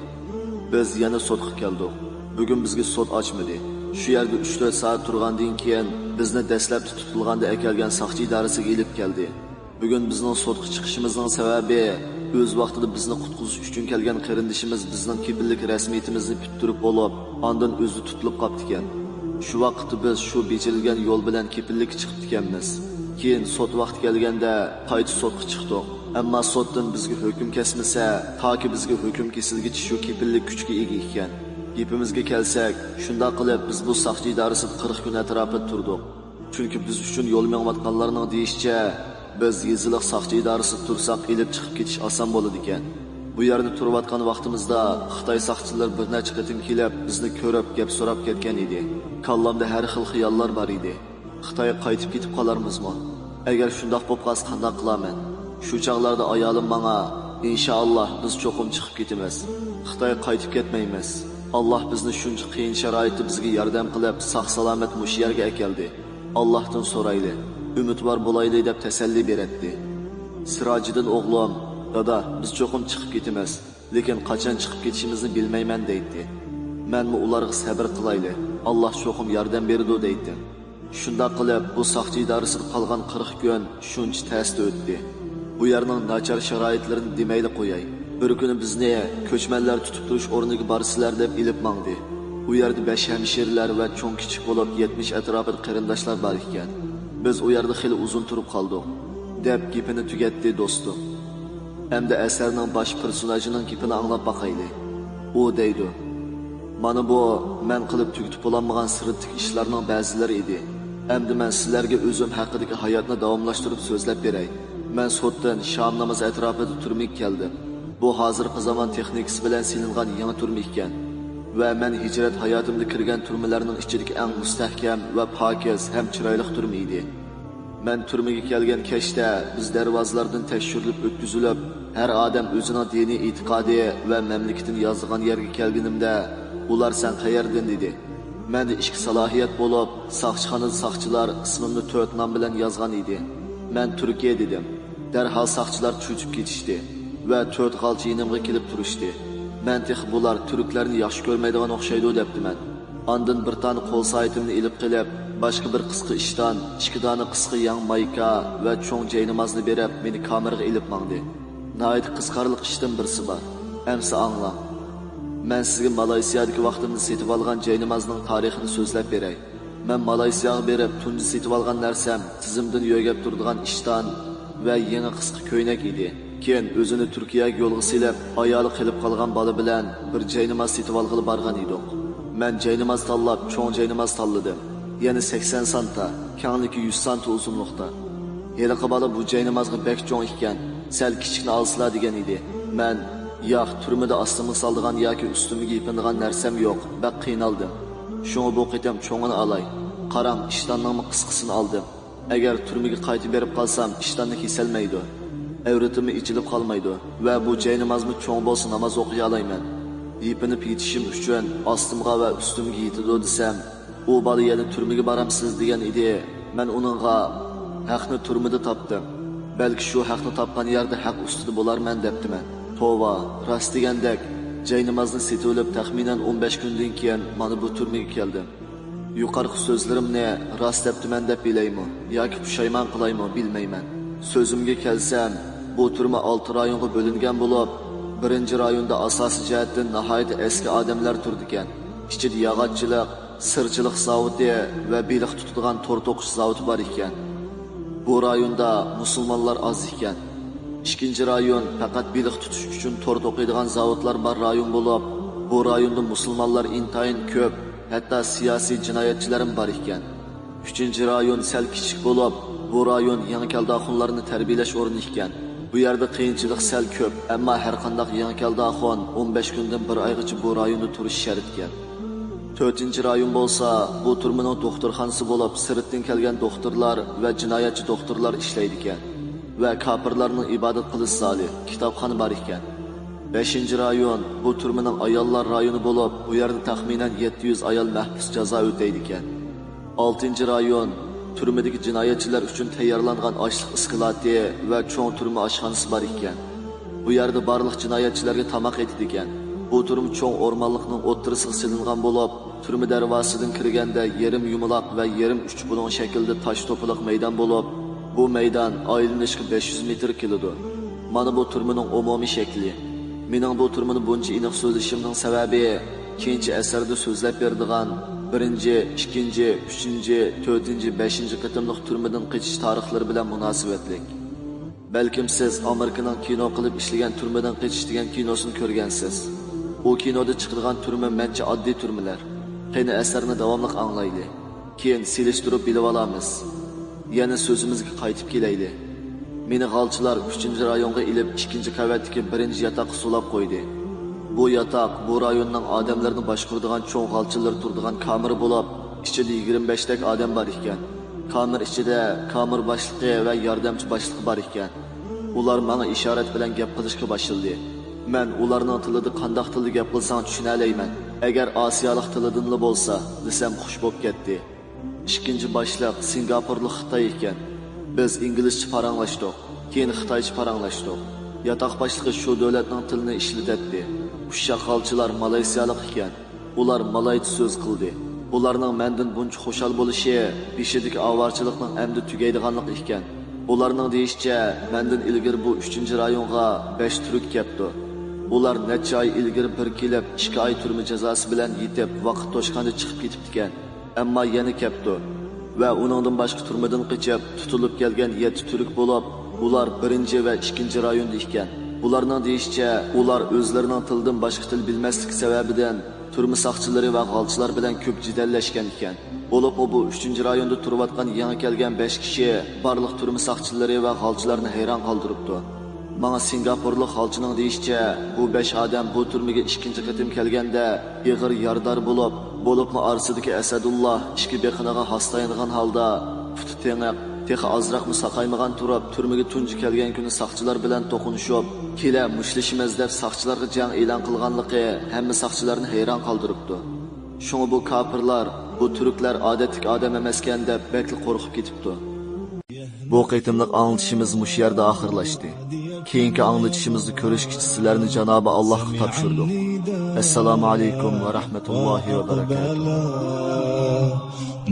بىز يەنە سوتقا كەلدۇق. بۈگۈن بىزگە سوت ئاچمىدى. شۇ يەردە ئۈچ تۆت سائەت تۇرغاندىن كېيىن، بىزنى دەسلەپتە تۇتۇلغاندا ئەكەلگەن ساقچى ئىدارىسىگە ئېلىپ كەلدى. بۈگۈن بىزنىڭ سوتقا چىقىشىمىزنىڭ سەۋەبى، ئۆز ۋاقتىدا بىزنى قۇتقۇزۇش ئۈچۈن كەلگەن قېرىندىشىمىز بىزنىڭ كېپىللىك رەسمىيىتىمىزنى پۈتتۈرۈپ بولۇپ، ئاندىن ئۆزى تۇتۇلۇپ قاپتىكەن. شۇ ۋاقىتتا بىز شۇ بېجىرىلگەن يول بىلەن كېپىللىككە چىقىپتىكەنمىز. كېيىن سوت ۋاقتى كەلگەندە قايتا سوتقا چىقتۇق. ئەمما سوتتىن بىزگە ھۆكۈم كەسمىسە، تاكى بىزگە ھۆكۈم كېسىلگىچە شۇ كېپىللىك كۈچكە ئىگە ئىكەن. گېپىمىزگە كەلسەك، شۇنداق قىلىپ بىز بۇ ساقچى ئىدارىسىدا قىرىق كۈن ئەتراپىدا تۇردۇق. چۈنكى بىز ئۈچۈن يول مېڭىۋاتقانلارنىڭ دېيىشىچە، بىز يېزىلىق ساقچى ئىدارىسىدا تۇرساق، ئېلىپ چىقىپ كېتىش ئاسان بولىدىكەن. بۇ يەردە تۇرۇۋاتقان ۋاقتىمىزدا خىتاي ساقچىلىرى بىر نەچچە قېتىم كېلىپ، بىزنى كۆرۈپ، گەپ سوراپ كەتكەن ئىدى. كاللامدا ھەر خىل خىياللار بار ئىدى. خىتايغا قايتىپ كېتىپ قالارمىزمۇ؟ ئەگەر شۇنداق بولۇپ قالسا، قانداق قىلارمەن؟ شۇ چاغلاردا ئايالىم ماڭا، ئىنشائاللا، بىز چوقۇم چىقىپ كېتىمىز. خىتايغا قايتىپ كەتمەيمىز. ئاللا بىزنى شۇنچە قىيىن شارائىتتا بىزگە ياردەم قىلىپ، ساق-سالامەت مۇشۇ يەرگە ئەكەلدى. ئاللاھتىن سورايلى، ئۈمىدۋار بولايلى دەپ تەسەللى بېرەتتى. سىراجىدىن ئوغلۇم، دادا، بىز چوقۇم چىقىپ كېتىمىز، لېكىن قاچان چىقىپ كېتىشىمىزنى بىلمەيمەن دەيتتى. مەنمۇ ئۇلارغا سەبرى قىلايلى، ئاللا چوقۇم ياردەم بېرىدۇ دەيتتىم. شۇنداق قىلىپ، بۇ ساقچى ئىدارىسىدە قالغان قىرىق كۈن شۇنچە تەستە ئۆتتى. بۇ يەرنىڭ ناچار شارائىتلىرىنى دېمەيلا قوياي. بىر كۈنى بىزنى كۆچمەنلەر تۇتۇپ تۇرۇش ئورنىغا بارىسىلەر دەپ ئېلىپ ماڭدى. ئۇ يەردە بەش ھەمشىرىلەر ۋە چوڭ-كىچىك بولۇپ يەتمىش ئەتراپىدا قېرىنداشلار بار ئىكەن. بىز ئۇ يەردە خېلى ئۇزۇن تۇرۇپ قالدۇق، دەپ گېپىنى تۈگەتتى دوستۇم. ئەمدى ئەسەرنىڭ باش پېرسوناژىنىڭ گېپىنى ئاڭلاپ باقايلى. ئۇ دەيدۇ، مانا بۇ مەن قىلىپ تۈگىتىپ بولالمىغان سىرتتىكى ئىشلارنىڭ بەزىلىرى ئىدى. ئەمدى مەن سىلەرگە ئۆزۈم ھەققىدىكى ھاياتنى داۋاملاشتۇرۇپ سۆزلەپ بېرەي. مەن سوتتىن شام نامىزى ئەتراپىدا تۈرمىگە كەلدىم. بۇ ھازىرقى زامان تېخنىكىسى بىلەن سېلىنغان يېڭى تۈرمە ئىكەن. ۋە مەن ھىجرەت ھاياتىمدا كىرگەن تۈرمىلەرنىڭ ئىچىدىكى ئەڭ مۇستەھكەم ۋە پاكىز ھەم چىرايلىق تۈرمە ئىدى. مەن تۈرمىگە كەلگەن كەچتە بىز دەرۋازىلاردىن تەكشۈرۈلۈپ ئۆتكۈزۈلۈپ، ھەر ئادەم ئۆزىنىڭ دىنىي ئېتىقادى ۋە مەملىكىتىنى يازغان يەرگە كەلگىنىمدە، ئۇلار سەن قەيەردىن دېدى. مەندە ئىككى سالاھىيەت بولۇپ، ساقچىخانىدا ساقچىلار ئىسمىمنى تۆت نام بىلەن يازغان ئىدى. مەن تۈركىيە دېدىم. دەرھال ساقچىلار چۆچۈپ كېتىشتى ۋە تۆت غالچى يېنىمغا كېلىپ تۇرۇشتى. مەن تېخى بۇلار تۈركلەرنى ياخشى كۆرمەيدىغان ئوخشايدۇ دەپتىمەن. ئاندىن بىر دانە قول سائىتىمنى ئېلىپ قېلىپ، باشقا بىر قىسقا ئىشتان، ئىككى دانە قىسقا يەڭ مايكا ۋە چوڭ جەينامازنى بېرىپ، مېنى كامېرغا ئېلىپ ماڭدى. ناھايىتى قىزىقارلىق ئىشتىن بىرسى بار. ئەمسە ئاڭلاڭ. مەن سىزگە مالايسىيادىكى ۋاقتىمدا سېتىۋالغان جەينامازنىڭ تارىخىنى سۆزلەپ بېرەي. مەن مالايسىياغا بېرىپ، تۇنجى سېتىۋالغان نەرسەم تىزىمدىن يۆگەپ تۇرىدىغان ئىشتان ۋە يېڭى قىسقا كۆينەك ئىدى. كېيىن ئۆزىنى تۈركىيەگە يولغا سېلىپ، ئايالى قېلىپ قالغان بالا بىلەن بىر جەيناماز سېتىۋالغىلى بارغان ئىدۇق. مەن جەيناماز تاللاپ، چوڭ جەيناماز تاللىدىم. يەنە سەكسەن سانتا، كەڭلىكى يۈز سانتا ئۇزۇنلۇقتا. ھېلىقى بالا بۇ جەينامازغا بەك چوڭ ئىكەن، سەل كىچىكنى ئالسىلا دېگەن ئىدى. مەن، ياق، تۈرمىدە ئاستىمغا سالىدىغان ياكى ئۈستۈمگە يېپىنىدىغان نەرسەم يوق، بەك قىينالدىم. شۇڭا بۇ قېتىم چوڭىنى ئالاي. قاراڭ، ئىشتاننىڭمۇ قىسقىسىنى ئالدىم. ئەگەر تۈرمىگە قايتىپ بېرىپ قالسام، ئىشتاننى كېسەلمەيدۇ. ئەۋرىتىممۇ ئېچىلىپ قالمايدۇ. ۋە بۇ جاينامازمۇ چوڭ بولسا ناماز ئوقۇيالايمەن. يېپىنىپ يېتىشىم ئۈچۈن ئاستىمغا ۋە ئۈستۈمگە يېتىدۇ دېسەم، ئۇ بالا يەنە تۈرمىگە بارامسىز دېگەن ئىدى. مەن ئۇنىڭغا، ھەقنى تۈرمىدە تاپتىم. بەلكى شۇ ھەقنى تاپقان يەردە ھەق ئۈستىدە بولارمەن دەپتىمەن. توۋا، راست دېگەندەك، جاينامازنى سېتىۋېلىپ تەخمىنەن ئون بەش كۈندىن كېيىن مانا بۇ تۈرمىگە كەلدىم. يۇقىرىقى سۆزلىرىمنى راست دەپتىمەن دەپ بىلەيمۇ ياكى پۇشايمان قىلايمۇ بىلمەيمەن. سۆزۈمگە كەلسەم، بۇ تۈرمە ئالتە رايونغا بۆلۈنگەن بولۇپ، بىرىنچى رايوندا ئاساسىي جەھەتتىن ناھايىتى ئەسكى ئادەملەر تۇرىدىكەن. ئىچىدە ياغاچچىلىق، سىرچىلىق زاۋۇتى ۋە بېلىق تۇتىدىغان تور توقۇش زاۋۇتى بار ئىكەن. بۇ رايوندا مۇسۇلمانلار ئاز ئىكەن. ئىككىنچى رايون پەقەت بېلىق تۇتۇش ئۈچۈن تور توقۇيدىغان زاۋۇتلار بار رايون بولۇپ، بۇ رايوندا مۇسۇلمانلار ئىنتايىن كۆپ، ھەتتا سىياسىي جىنايەتچىلەرمۇ بار ئىكەن. ئۈچىنچى رايون سەل كىچىك بولۇپ، بۇ رايون يېڭى كەلدە ئاخۇنلارنى تەربىيەلەش ئورنى ئىكەن. بۇ يەردە قىيىنچىلىق سەل كۆپ، ئەمما ھەرقانداق يېڭى كەلدە ئاخۇن ئون بەش كۈندىن بىر ئايغىچە بۇ رايوندا تۇرۇشى شەرت ئىكەن. تۆتىنچى رايون بولسا، بۇ تۈرمىنىڭ دوختۇرخانىسى بولۇپ، سىرتتىن كەلگەن دوختۇرلار ۋە جىنايەتچى دوختۇرلار ئىشلەيدىكەن. ۋە كاپىرلارنىڭ ئىبادەت قىلىش زالى، كىتابخانا بار ئىكەن. بەشىنچى رايون، بۇ تۈرمىنىڭ ئاياللار رايونى بولۇپ، بۇ يەردە تەخمىنەن يەتتە يۈز ئايال مەھبۇس جازا ئۆتەيدىكەن. ئالتىنچى رايون، تۈرمىدىكى جىنايەتچىلەر ئۈچۈن تەييارلانغان ئاشلىق ئىسكىلاتى ۋە چوڭ تۈرمە ئاشخانىسى بار ئىكەن. بۇ يەردە بارلىق جىنايەتچىلەرگە تاماق ئېتىدىكەن. بۇ تۈرمە چوڭ ئورمانلىقنىڭ ئوتتۇرىسىغا سېلىنغان بولۇپ، تۈرمە دەرۋازىسىدىن كىرگەندە يېرىم يۇمىلاق ۋە يېرىم ئۈچ بۇلۇڭ شەكلىدە تاش توپىلىق مەيدان بولۇپ، بۇ مەيدان ئايلىنىشقا بەش يۈز مېتىر كېلىدۇ. مانا بۇ تۈرمىنىڭ ئومۇمىي شەكلى. مېنىڭ بۇ تۈرمىنى بۇنچە ئېنىق سۆزلىشىمنىڭ سەۋەبى، كېيىنچە ئەسەردە سۆزلەپ بېرىدىغان بىرىنچى، ئىككىنچى، ئۈچىنچى، تۆتىنچى، بەشىنچى قېتىملىق تۈرمىدىن قېچىش تارىخلىرى بىلەن مۇناسىۋەتلىك. بەلكىم سىز ئامېرىكىنىڭ كىنو قىلىپ ئىشلىگەن تۈرمىدىن قېچىش دېگەن كىنوسىنى كۆرگەنسىز. ئۇ كىنودا چىقىدىغان تۈرمە مەنچە ئاددىي تۈرمىلەر. قېنى ئەسەرنى داۋاملىق ئاڭلايلى. كېيىن سېلىشتۇرۇپ بىلىۋالارمىز. يەنە سۆزىمىزگە قايتىپ كېلەيلى. مېنى غالچىلار ئۈچىنچى رايونغا ئېلىپ، ئىككىنچى قەۋەتتىكى بىرىنچى ياتاققا سولاپ قويدى. بۇ ياتاق بۇ رايوننىڭ ئادەملىرىنى باشقۇرىدىغان چوڭ غالچىلىرى تۇرىدىغان كامېر بولۇپ، ئىچىدە يىگىرمە بەشتەك ئادەم بار ئىكەن. كامېر ئىچىدە كامېر باشلىقى ۋە ياردەمچى باشلىقى بار ئىكەن. ئۇلار ماڭا ئىشارەت بىلەن گەپ قىلىشقا باشلىدى. مەن ئۇلارنىڭ تىلىدا قانداق تىلدا گەپ قىلساڭ چۈشىنەلەيمەن، ئەگەر ئاسىيالىق تىلىدىنلا بولسا، دېسەم خۇش بوپ كەتتى. ئىككىنچى باشلىق سىنگاپورلۇق خىتاي ئىكەن. بىز ئىنگلىزچە پاراڭلاشتۇق، كېيىن خىتايچە پاراڭلاشتۇق. ياتاق باشلىقى شۇ دۆلەتنىڭ تىلىنى ئىشلىتەتتى. ئۇششاق غالچىلار مالايسىيالىق ئىكەن. ئۇلار مالايچە سۆز قىلدى. ئۇلارنىڭ مەندىن بۇنچە خۇشال بولۇشى بېشىدىكى ئاۋارىچىلىقنىڭ ئەمدى تۈگەيدىغانلىقى ئىكەن. ئۇلارنىڭ دېيىشىچە، مەندىن ئىلگىرى بۇ ئۈچىنچى رايونغا بەش تۈرك كەپتۇ. ئۇلار نەچچە ئاي ئىلگىرى بىر كېلىپ، ئىككى ئاي تۈرمە جازاسى بىلەن يېتىپ، ۋاقىت توشقاندا چىقىپ كېتىپتىكەن. ئەمما يەنە كەپتۇ. ۋە ئۇنىڭدىن باشقا تۈرمىدىن قېچىپ، تۇتۇلۇپ كەلگەن يەتتە تۈرك بولۇپ، ئۇلار بىرىنچى ۋە ئىككىنچى رايوندا ئىكەن. ئۇلارنىڭ دېيىشىچە، ئۇلار ئۆزلىرىنىڭ تىلىدىن باشقا تىل بىلمەسلىكى سەۋەبىدىن، تۈرمە ساقچىلىرى ۋە غالچىلار بىلەن كۆپ جېدەللەشكەن ئىكەن. بولۇپمۇ بۇ ئۈچىنچى رايوندا تۇرۇۋاتقان يېڭى كەلگەن بەش كىشى بارلىق تۈرمە ساقچىلىرى ۋە غالچىلارنى ھەيران قالدۇرۇپتۇ. ماڭا سىنگاپورلۇق غالچىنىڭ دېيىشىچە، بۇ بەش ئادەم بۇ تۈرمىگە ئىككىنچى قېتىم كەلگەندە ئېغىر يارىدار بولۇپ، بولۇپمۇ ئارىسىدىكى ئەسەدۇللا ئىككى بېقىنىغا ھاستايدىغان ھالدا، پۇتى تېڭىق، تېخى ئازراقمۇ ساقايمىغان تۇرۇپ، تۈرمىگە تۇنجى كەلگەن كۈنى ساقچىلار بىلەن توقۇنۇشۇپ، كېلە مۇشتلىشىمىز دەپ ساقچىلارغا جەڭ ئېلان قىلغانلىقى ھەممە ساقچىلارنى ھەيران قالدۇرۇپتۇ. شۇڭا بۇ كاپىرلار، بۇ تۈركلەر ئادەتتىكى ئادەم ئەمەسكەن دەپ بەكلا قورقۇپ كېتىپتۇ. بۇ قېتىملىق ئاڭلىتىشىمىز مۇشۇ يەردە ئاخىرلاشتى. كېيىنكى ئاڭلىتىشىمىزدا كۆرۈشكىچە سىلەرنى جانابى ئاللاھقا تاپشۇردۇق. ئەسسالامۇ ئەلەيكۇم ۋە رەھمەتۇللاھى ۋە بەرەكاتۇھ.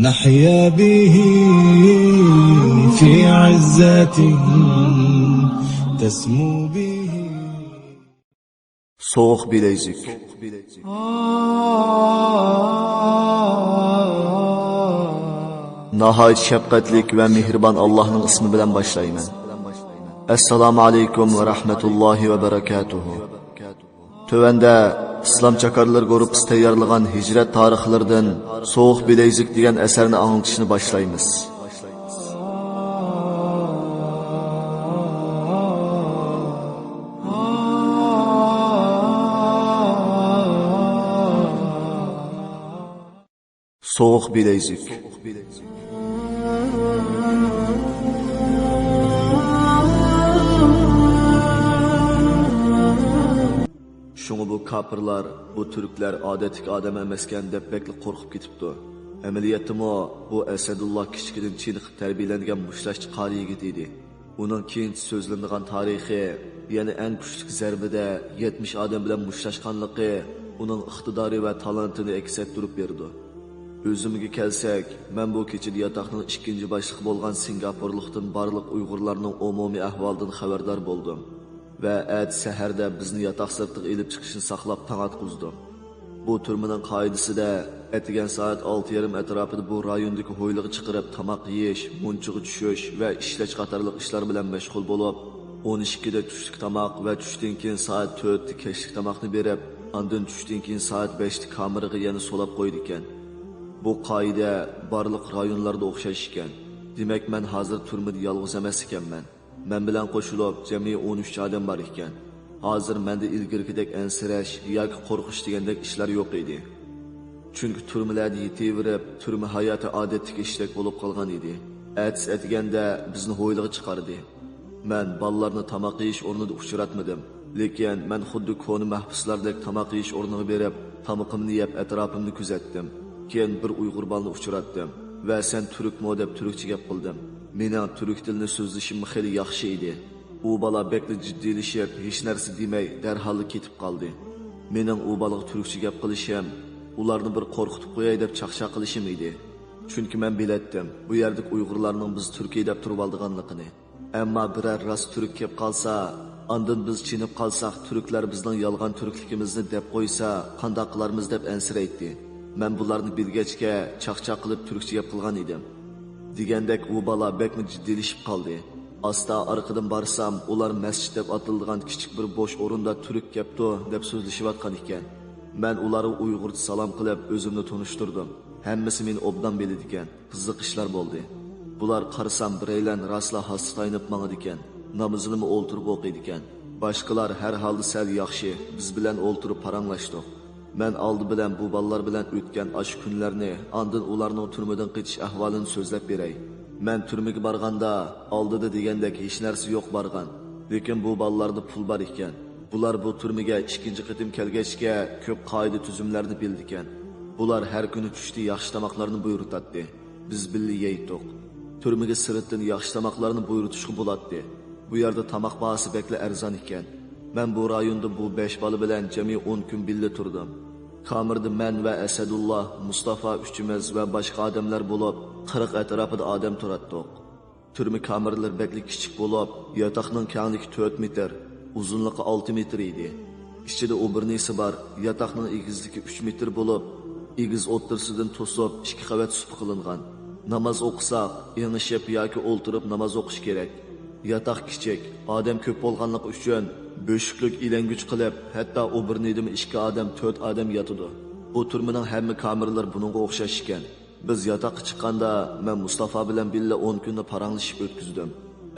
نحيا به في عزة تسمو به. سوغۇق بىلەيزۈك. ناھايىتى شەپقەتلىك ۋە مېھرىبان ئاللاھنىڭ ئىسمى بىلەن باشلايمەن. ئەسسالامۇ ئەلەيكۇم ۋە رەھمەتۇللاھى ۋە بەرەكاتۇھۇ. تۆۋەندە ئىسلام چاكارلىرى گۇرۇپپىسى تەييارلىغان ھىجرەت تارىخلىرىدىن سوغۇق بىلەيزۈك دېگەن ئەسەرنى ئاڭلىتىشنى باشلايمىز. سوغۇق بىلەيزۈك. شۇڭا بۇ كاپىرلار، بۇ تۈركلەر ئادەتتىكى ئادەم ئەمەسكەن دەپ بەكلا قورقۇپ كېتىپتۇ. ئەمەلىيەتتىمۇ بۇ ئەسەدۇللا كىچىكىدىن چېنىقىپ تەربىيەلەنگەن مۇشتلاشچى قارى يىگىت ئىدى. ئۇنىڭ كېيىنچە سۆزلىنىدىغان تارىخى، يەنى ئەڭ كۈچلۈك زەربىدە يەتمىش ئادەم بىلەن مۇشتلاشقانلىقى ئۇنىڭ ئىقتىدارى ۋە تالانتىنى ئەكس ئەتتۈرۈپ بېرىدۇ. ئۆزۈمگە كەلسەك، مەن بۇ كېچىدە ياتاقنىڭ ئىككىنچى باشلىقى بولغان سىنگاپورلۇقتىن بارلىق ئۇيغۇرلارنىڭ ئومۇمىي ئەھۋالىدىن خەۋەردار بولدۇم ۋە ئەتە سەھەردە بىزنى ياتاق سىرتىغا ئېلىپ چىقىشنى ساقلاپ تاڭ ئاتقۇزدۇم. بۇ تۈرمىنىڭ قائىدىسىدە، ئەتىگەن سائەت ئالتە يېرىم ئەتراپىدا بۇ رايوندىكى ھويلىغا چىقىرىپ تاماق يېيىش، مۇنچىغا چۈشۈش ۋە ئىشلەش قاتارلىق ئىشلار بىلەن مەشغۇل بولۇپ، ئون ئىككىدە چۈشلۈك تاماق ۋە چۈشتىن كېيىن سائەت تۆتتە كەچلىك تاماقنى بېرىپ، ئاندىن چۈشتىن كېيىن سائەت بەشتە كامېرىغا يەنە سولاپ قويىدىكەن. بۇ قائىدە بارلىق رايونلاردا ئوخشاش ئىكەن. دېمەك، مەن ھازىر تۈرمىدە يالغۇز ئەمەس ئىكەنمەن. مەن بىلەن قوشۇلۇپ جەمئىي ئون ئۈچ ئادەم بار ئىكەن. ھازىر مەندە ئىلگىرىكىدەك ئەنسىرەش ياكى قورقۇش دېگەندەك ئىشلار يوق ئىدى. چۈنكى تۈرمىلەردە يېتىۋېرىپ، تۈرمە ھاياتى ئادەتتىكى ئىشتەك بولۇپ قالغان ئىدى. ئەتىسى ئەتىگەندە بىزنى ھويلىغا چىقاردى. مەن بالىلارنى تاماق يېيىش ئورنىدا ئۇچراتمىدىم. لېكىن مەن خۇددى كونا مەھبۇسلاردەك تاماق يېيىش ئورنىغا بېرىپ، تامىقىمنى يەپ، ئەتراپىمنى كۆزەتتىم. كېيىن بىر ئۇيغۇر بالىنى ئۇچراتتىم ۋە «سەن تۈركمۇ؟» دەپ تۈركچە گەپ قىلدىم. مېنىڭ تۈرك تىلىنى سۆزلىشىممۇ خېلى ياخشى ئىدى. ئۇ بالا بەكلا جىددىيلىشىپ، ھېچنەرسە دېمەي، دەرھاللا كېتىپ قالدى. مېنىڭ ئۇ بالىغا تۈركچە گەپ قىلىشىم، ئۇلارنى بىر قورقۇتۇپ قوياي دەپ چاقچاق قىلىشىم ئىدى. چۈنكى مەن بىلەتتىم، بۇ يەردىكى ئۇيغۇرلارنىڭ بىز تۈركىي دەپ تۇرۇۋالىدىغانلىقىنى. ئەمما بىرەر راست تۈرك كەپ قالسا، ئاندىن بىز چېنىپ قالساق، تۈركلەر بىزنىڭ يالغان تۈركلۈكىمىزنى دەپ قويسا، قانداق قىلارمىز دەپ ئەنسىرەيتتى. مەن بۇلارنى بىلگەچكە، چاقچاق قىلىپ تۈركچە گەپ قىلغان ئىدىم. دېگەندەك ئۇ بالا بەكمۇ جىددىيلىشىپ قالدى. ئاستا ئارقىدىن بارسام، ئۇلار مەسچىت دەپ ئاتىلىدىغان كىچىك بىر بوش ئورۇندا تۈرك كەپتۇ دەپ سۆزلىشىۋاتقان ئىكەن. مەن ئۇلارغا ئۇيغۇرچە سالام قىلىپ، ئۆزۈمنى تونۇشتۇردۇم. ھەممىسى مېنى ئوبدان بىلىدىكەن. قىزىق ئىشلار بولدى. بۇلار قارىسام، بىرەيلەن راسلا ھاسا تايىنىپ ماڭىدىكەن. نامىزىنىمۇ ئولتۇرۇپ ئوقۇيدىكەن. باشقىلار ھەر ھالدا سەل ياخشى، بىز بىلەن ئولتۇرۇپ پاراڭلاشتۇق. مەن ئالدى بىلەن بۇ بالىلار بىلەن ئۆتكەن ئاشۇ كۈنلەرنى، ئاندىن ئۇلارنىڭ تۈرمىدىن قېچىش ئەھۋالىنى سۆزلەپ بېرەي. مەن تۈرمىگە بارغاندا، ئالدىدا دېگەندەك ھېچنەرسە يوق بارغان. لېكىن بۇ بالىلاردا پۇل بار ئىكەن. بۇلار بۇ تۈرمىگە ئىككىنچى قېتىم كەلگەچكە، كۆپ قائىدە-تۈزۈملەرنى بىلىدىكەن. بۇلار ھەر كۈنى چۈشتە ياخشى تاماقلارنى بۇيرۇتاتتى. بىز بىللە يەيتتۇق. تۈرمىگە سىرتتىن ياخشى تاماقلارنى بۇيرۇتۇشقا بولاتتى. بۇ يەردە تاماق باھاسى بەكلا ئەرزان ئىكەن. مەن بۇ رايوندا بۇ بەش بالا بىلەن جەمئىي ئون كۈن بىللە تۇردۇم. كامېردا مەن ۋە ئەسەدۇللا، مۇستافا ئۈچىمىز ۋە باشقا ئادەملەر بولۇپ، قىرىق ئەتراپىدا ئادەم تۇراتتۇق. تۈرمە كامېرلىرى بەكلا كىچىك بولۇپ، ياتاقنىڭ كەڭلىكى تۆت مېتىر، ئۇزۇنلۇقى ئالتە مېتىر ئىدى. ئىچىدە ئوبۇرنىسى بار، ياتاقنىڭ ئېگىزلىكى ئۈچ مېتىر بولۇپ، ئېگىز ئوتتۇرىسىدىن توسۇپ ئىككى قەۋەت سۇپا قىلىنغان. ناماز ئوقۇساق، ئېڭىشىپ ياكى ئولتۇرۇپ ناماز ئوقۇش كېرەك. ياتاق كىچىك، ئادەم كۆپ بولغانلىقى ئۈچۈن بۆشۈكلۈك ئىلەڭگۈچ قىلىپ، ھەتتا ئوبۇرنىدىمۇ ئىككى ئادەم، تۆت ئادەم ياتىدۇ. بۇ تۈرمىنىڭ ھەممە كامېرلىرى بۇنىڭغا ئوخشاش ئىكەن. بىز ياتاققا چىققاندا، مەن مۇستافا بىلەن بىللە ئون كۈننى پاراڭلىشىپ ئۆتكۈزدۈم.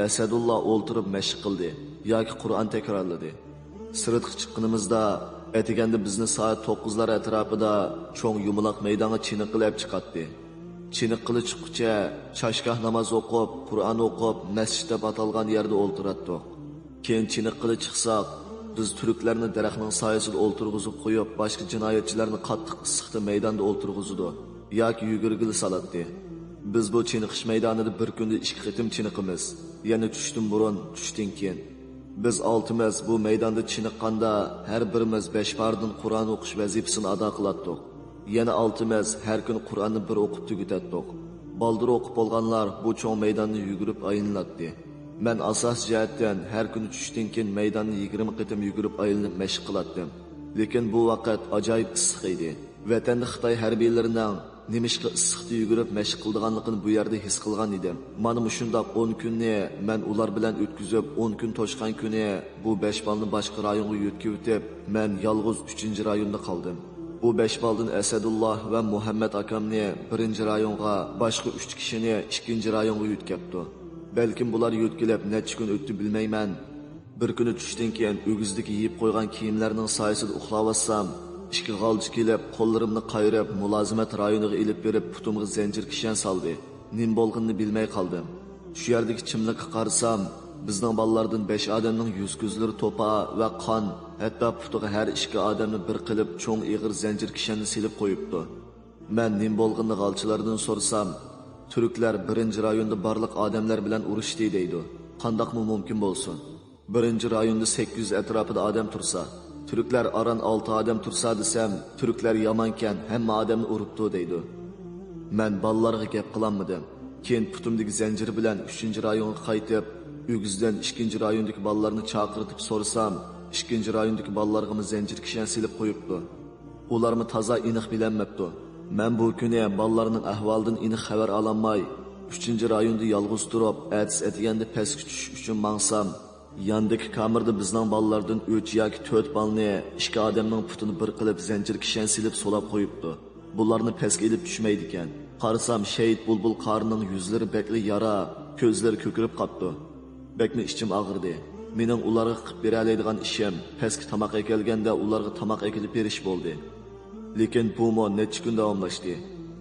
ئەسەدۇللا ئولتۇرۇپ مەشىق قىلدى ياكى قۇرئان تەكرارلىدى. سىرتقا چىققىنىمىزدا، ئەتىگەندە بىزنى سائەت توققۇزلار ئەتراپىدا چوڭ يۇمىلاق مەيدانغا چېنىققىلى ئەپ چىقاتتى. چېنىققىلى چىققۇچە چاشگاھ ناماز ئوقۇپ، قۇرئان ئوقۇپ، مەسچىت دەپ ئاتالغان يەردە ئولتۇراتتۇق. كېيىن چېنىققىلى چىقساق، بىز تۈركلەرنى دەرەخنىڭ سايىسىدا ئولتۇرغۇزۇپ قويۇپ، باشقا جىنايەتچىلەرنى قاتتىق ئىسسىقتا مەيداندا ئولتۇرغۇزىدۇ ياكى يۈگۈرگىلى سالاتتى. بىز بۇ چېنىقىش مەيدانىدا بىر كۈندە ئىككى قېتىم چېنىقىمىز، يەنى چۈشتىن بۇرۇن، چۈشتىن كېيىن. بىز ئالتىمىز بۇ مەيداندا چېنىققاندا، ھەر بىرىمىز بەش پارىدىن قۇرئان ئوقۇش ۋەزىپىسىنى ئادا قىلاتتۇق. يەنە ئالتىمىز ھەر كۈنى قۇرئاننى بىر ئوقۇپ تۈگىتەتتۇق. بالدۇر ئوقۇپ بولغانلار بۇ چوڭ مەيداننى يۈگۈرۈپ ئايلىناتتى. مەن ئاساسىي جەھەتتىن ھەر كۈنى چۈشتىن كېيىن مەيداننى يىگىرمە قېتىم يۈگۈرۈپ ئايلىنىپ مەشىق قىلاتتىم. لېكىن بۇ ۋاقىت ئاجايىپ ئىسسىق ئىدى. ۋەتەندە خىتاي ھەربىيلىرىنىڭ نېمىشقا ئىسسىقتا يۈگۈرۈپ مەشىق قىلىدىغانلىقىنى بۇ يەردە ھېس قىلغان ئىدىم. مانا مۇشۇنداق ئون كۈننى مەن ئۇلار بىلەن ئۆتكۈزۈپ، ئون كۈن توشقان كۈنى بۇ بەش بالىنى باشقا رايونغا يۆتكىۋېتىپ، مەن يالغۇز ئۈچىنچى رايوندا قالدىم. بۇ بەش بالىدىن ئەسەدۇللا ۋە مۇھەممەت ئاكامنى بىرىنچى رايونغا، باشقا ئۈچ كىشىنى ئىككىنچى رايونغا يۆتكەپتۇ. بەلكىم بۇلار يۆتكىلىپ نەچچە كۈن ئۆتتى بىلمەيمەن. بىر كۈنى چۈشتىن كېيىن ئۆگزىدىكى يېيىپ قويغان كىيىملەرنىڭ سايىسىدا ئۇخلاۋاتسام، ئىككى غالچى كېلىپ، قوللىرىمنى قايرىپ، مۇلازىمەت رايونىغا ئېلىپ بېرىپ، پۇتۇمغا زەنجىر كىشەن سالدى. نېمە بولغىنىنى بىلمەي قالدىم. شۇ يەردىكى چىملىققا قارىسام، بىزنىڭ بالىلاردىن بەش ئادەمنىڭ يۈز-كۆزلىرى توپا ۋە قان، ھەتتا پۇتىغا ھەر ئىككى ئادەمنى بىر قىلىپ چوڭ ئېغىر زەنجىر كىشەننى سېلىپ قويۇپتۇ. مەن نېمە بولغىنىنى غالچىلاردىن سورىسام، تۈركلەر بىرىنچى رايوندا بارلىق ئادەملەر بىلەن ئۇرۇشتى دەيدۇ. قانداقمۇ مۇمكىن بولسۇن؟ بىرىنچى رايوندا سەككىز يۈز ئەتراپىدا ئادەم تۇرسا، تۈركلەر ئاران ئالتە ئادەم تۇرسا دېسەم، تۈركلەر يامانكەن، ھەممە ئادەمنى ئۇرۇپتۇ دەيدۇ. مەن بالىلارغا گەپ قىلالمىدىم. كېيىن پۇتۇمدىكى زەنجىر بىلەن ئۈچىنچى رايونغا قايتىپ، ئۆگزىدىن ئىككىنچى رايوندىكى بالىلارنى چاقىرتىپ سورىسام، ئىككىنچى رايوندىكى بالىلارغىمۇ زەنجىر كىشەن سېلىپ قويۇپتۇ. ئۇلارمۇ تازا ئېنىق بىلەلمەپتۇ. مەن بۇ كۈنى بالىلارنىڭ ئەھۋالىدىن ئېنىق خەۋەر ئالالماي، ئۈچىنچى رايوندا يالغۇز تۇرۇپ، ئەتىسى ئەتىگەندە پەسكە چۈشۈش ئۈچۈن ماڭسام، ياندىكى كامېردا بىزنىڭ بالىلاردىن ئۈچ ياكى تۆت بالىنى ئىككى ئادەمنىڭ پۇتىنى بىر قىلىپ زەنجىر كىشەن سېلىپ سولاپ قويۇپتۇ. بۇلارنى پەسكە ئېلىپ چۈشمەيدىكەن. قارىسام، شېھىت بۇلبۇل قارىنىڭ يۈزلىرى بەكلا يارا، كۆزلىرى كۆكىرىپ قاپتۇ. بەكمۇ ئىچىم ئاغرىدى. مېنىڭ ئۇلارغا قىلىپ بېرەلەيدىغان ئىشىم، پەسكە تاماق ئەكەلگەندە ئۇلارغا تاماق ئەكېلىپ بېرىش بولدى. لېكىن بۇمۇ نەچچە كۈن داۋاملاشتى.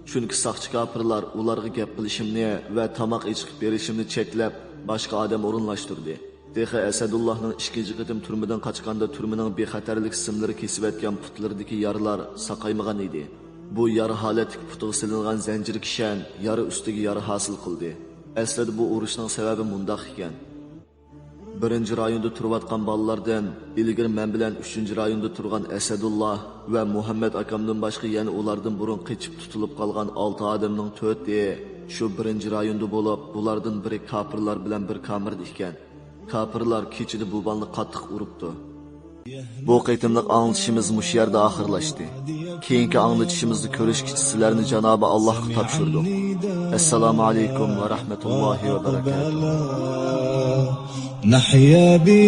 چۈنكى ساقچى كاپىرلار ئۇلارغا گەپ قىلىشىمنى ۋە تاماق ئېچىقىپ بېرىشىمنى چەكلەپ، باشقا ئادەم ئورۇنلاشتۇردى. تېخى ئەسەدۇللاھنىڭ ئىككىنچى قېتىم تۈرمىدىن قاچقاندا تۈرمىنىڭ بىخەتەرلىك سىملىرى كېسىۋەتكەن پۇتلىرىدىكى يارىلار ساقايمىغان ئىدى. بۇ يارا ھالەتتىكى پۇتىغا سېلىنغان زەنجىر كىشەن يارا ئۈستىگە يارا ھاسىل قىلدى. ئەسلىدە بۇ ئۇرۇشنىڭ سەۋەبى مۇنداق ئىكەن. بىرىنچى رايوندا تۇرۇۋاتقان بالىلاردىن ئىلگىرى مەن بىلەن ئۈچىنچى رايوندا تۇرغان ئەسەدۇللا ۋە مۇھەممەد ئاكامدىن باشقا يەنە ئۇلاردىن بۇرۇن قېچىپ تۇتۇلۇپ قالغان ئالتە ئادەمنىڭ تۆتى شۇ بىرىنچى رايوندا بولۇپ، بۇلاردىن بىرى كاپىرلار بىلەن بىر كامېردا ئىكەن. كاپىرلار كېچىدە بۇ بالىنى قاتتىق ئۇرۇپتۇ. بۇ قېتىملىق ئاڭلىتىشىمىز مۇشۇ يەردە ئاخىرلاشتى. كېيىنكى ئاڭلىتىشىمىزدا كۆرۈشكىچە سىلەرنى جانابى ئاللاھقا تاپشۇردۇق. ئەسسالامۇ ئەلەيكۇم ۋە رەھمەتۇللاھى ۋە بەرەكاتۇھ. نحيا به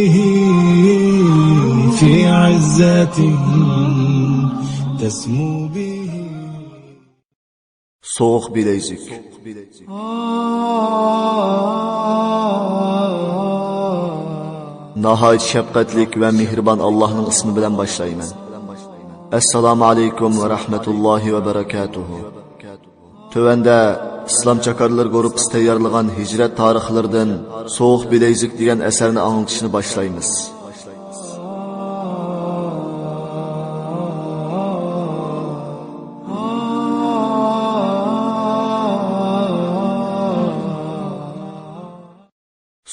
في عزة تسمو به. سوغۇق بىلەيزۈك. ناھايىتى شەپقەتلىك ۋە مېھرىبان ئاللاھنىڭ ئىسمى بىلەن باشلايمەن. ئەسسالامۇ ئەلەيكۇم ۋە رەھمەتۇللاھى ۋە بەرەكاتۇھۇ. تۆۋەندە ئىسلام چاكارلىرى گۇرۇپپىسى تەييارلىغان ھىجرەت تارىخلىرىدىن سوغۇق بىلەيزۈك دېگەن ئەسەرنى ئاڭلىتىشنى باشلايمىز.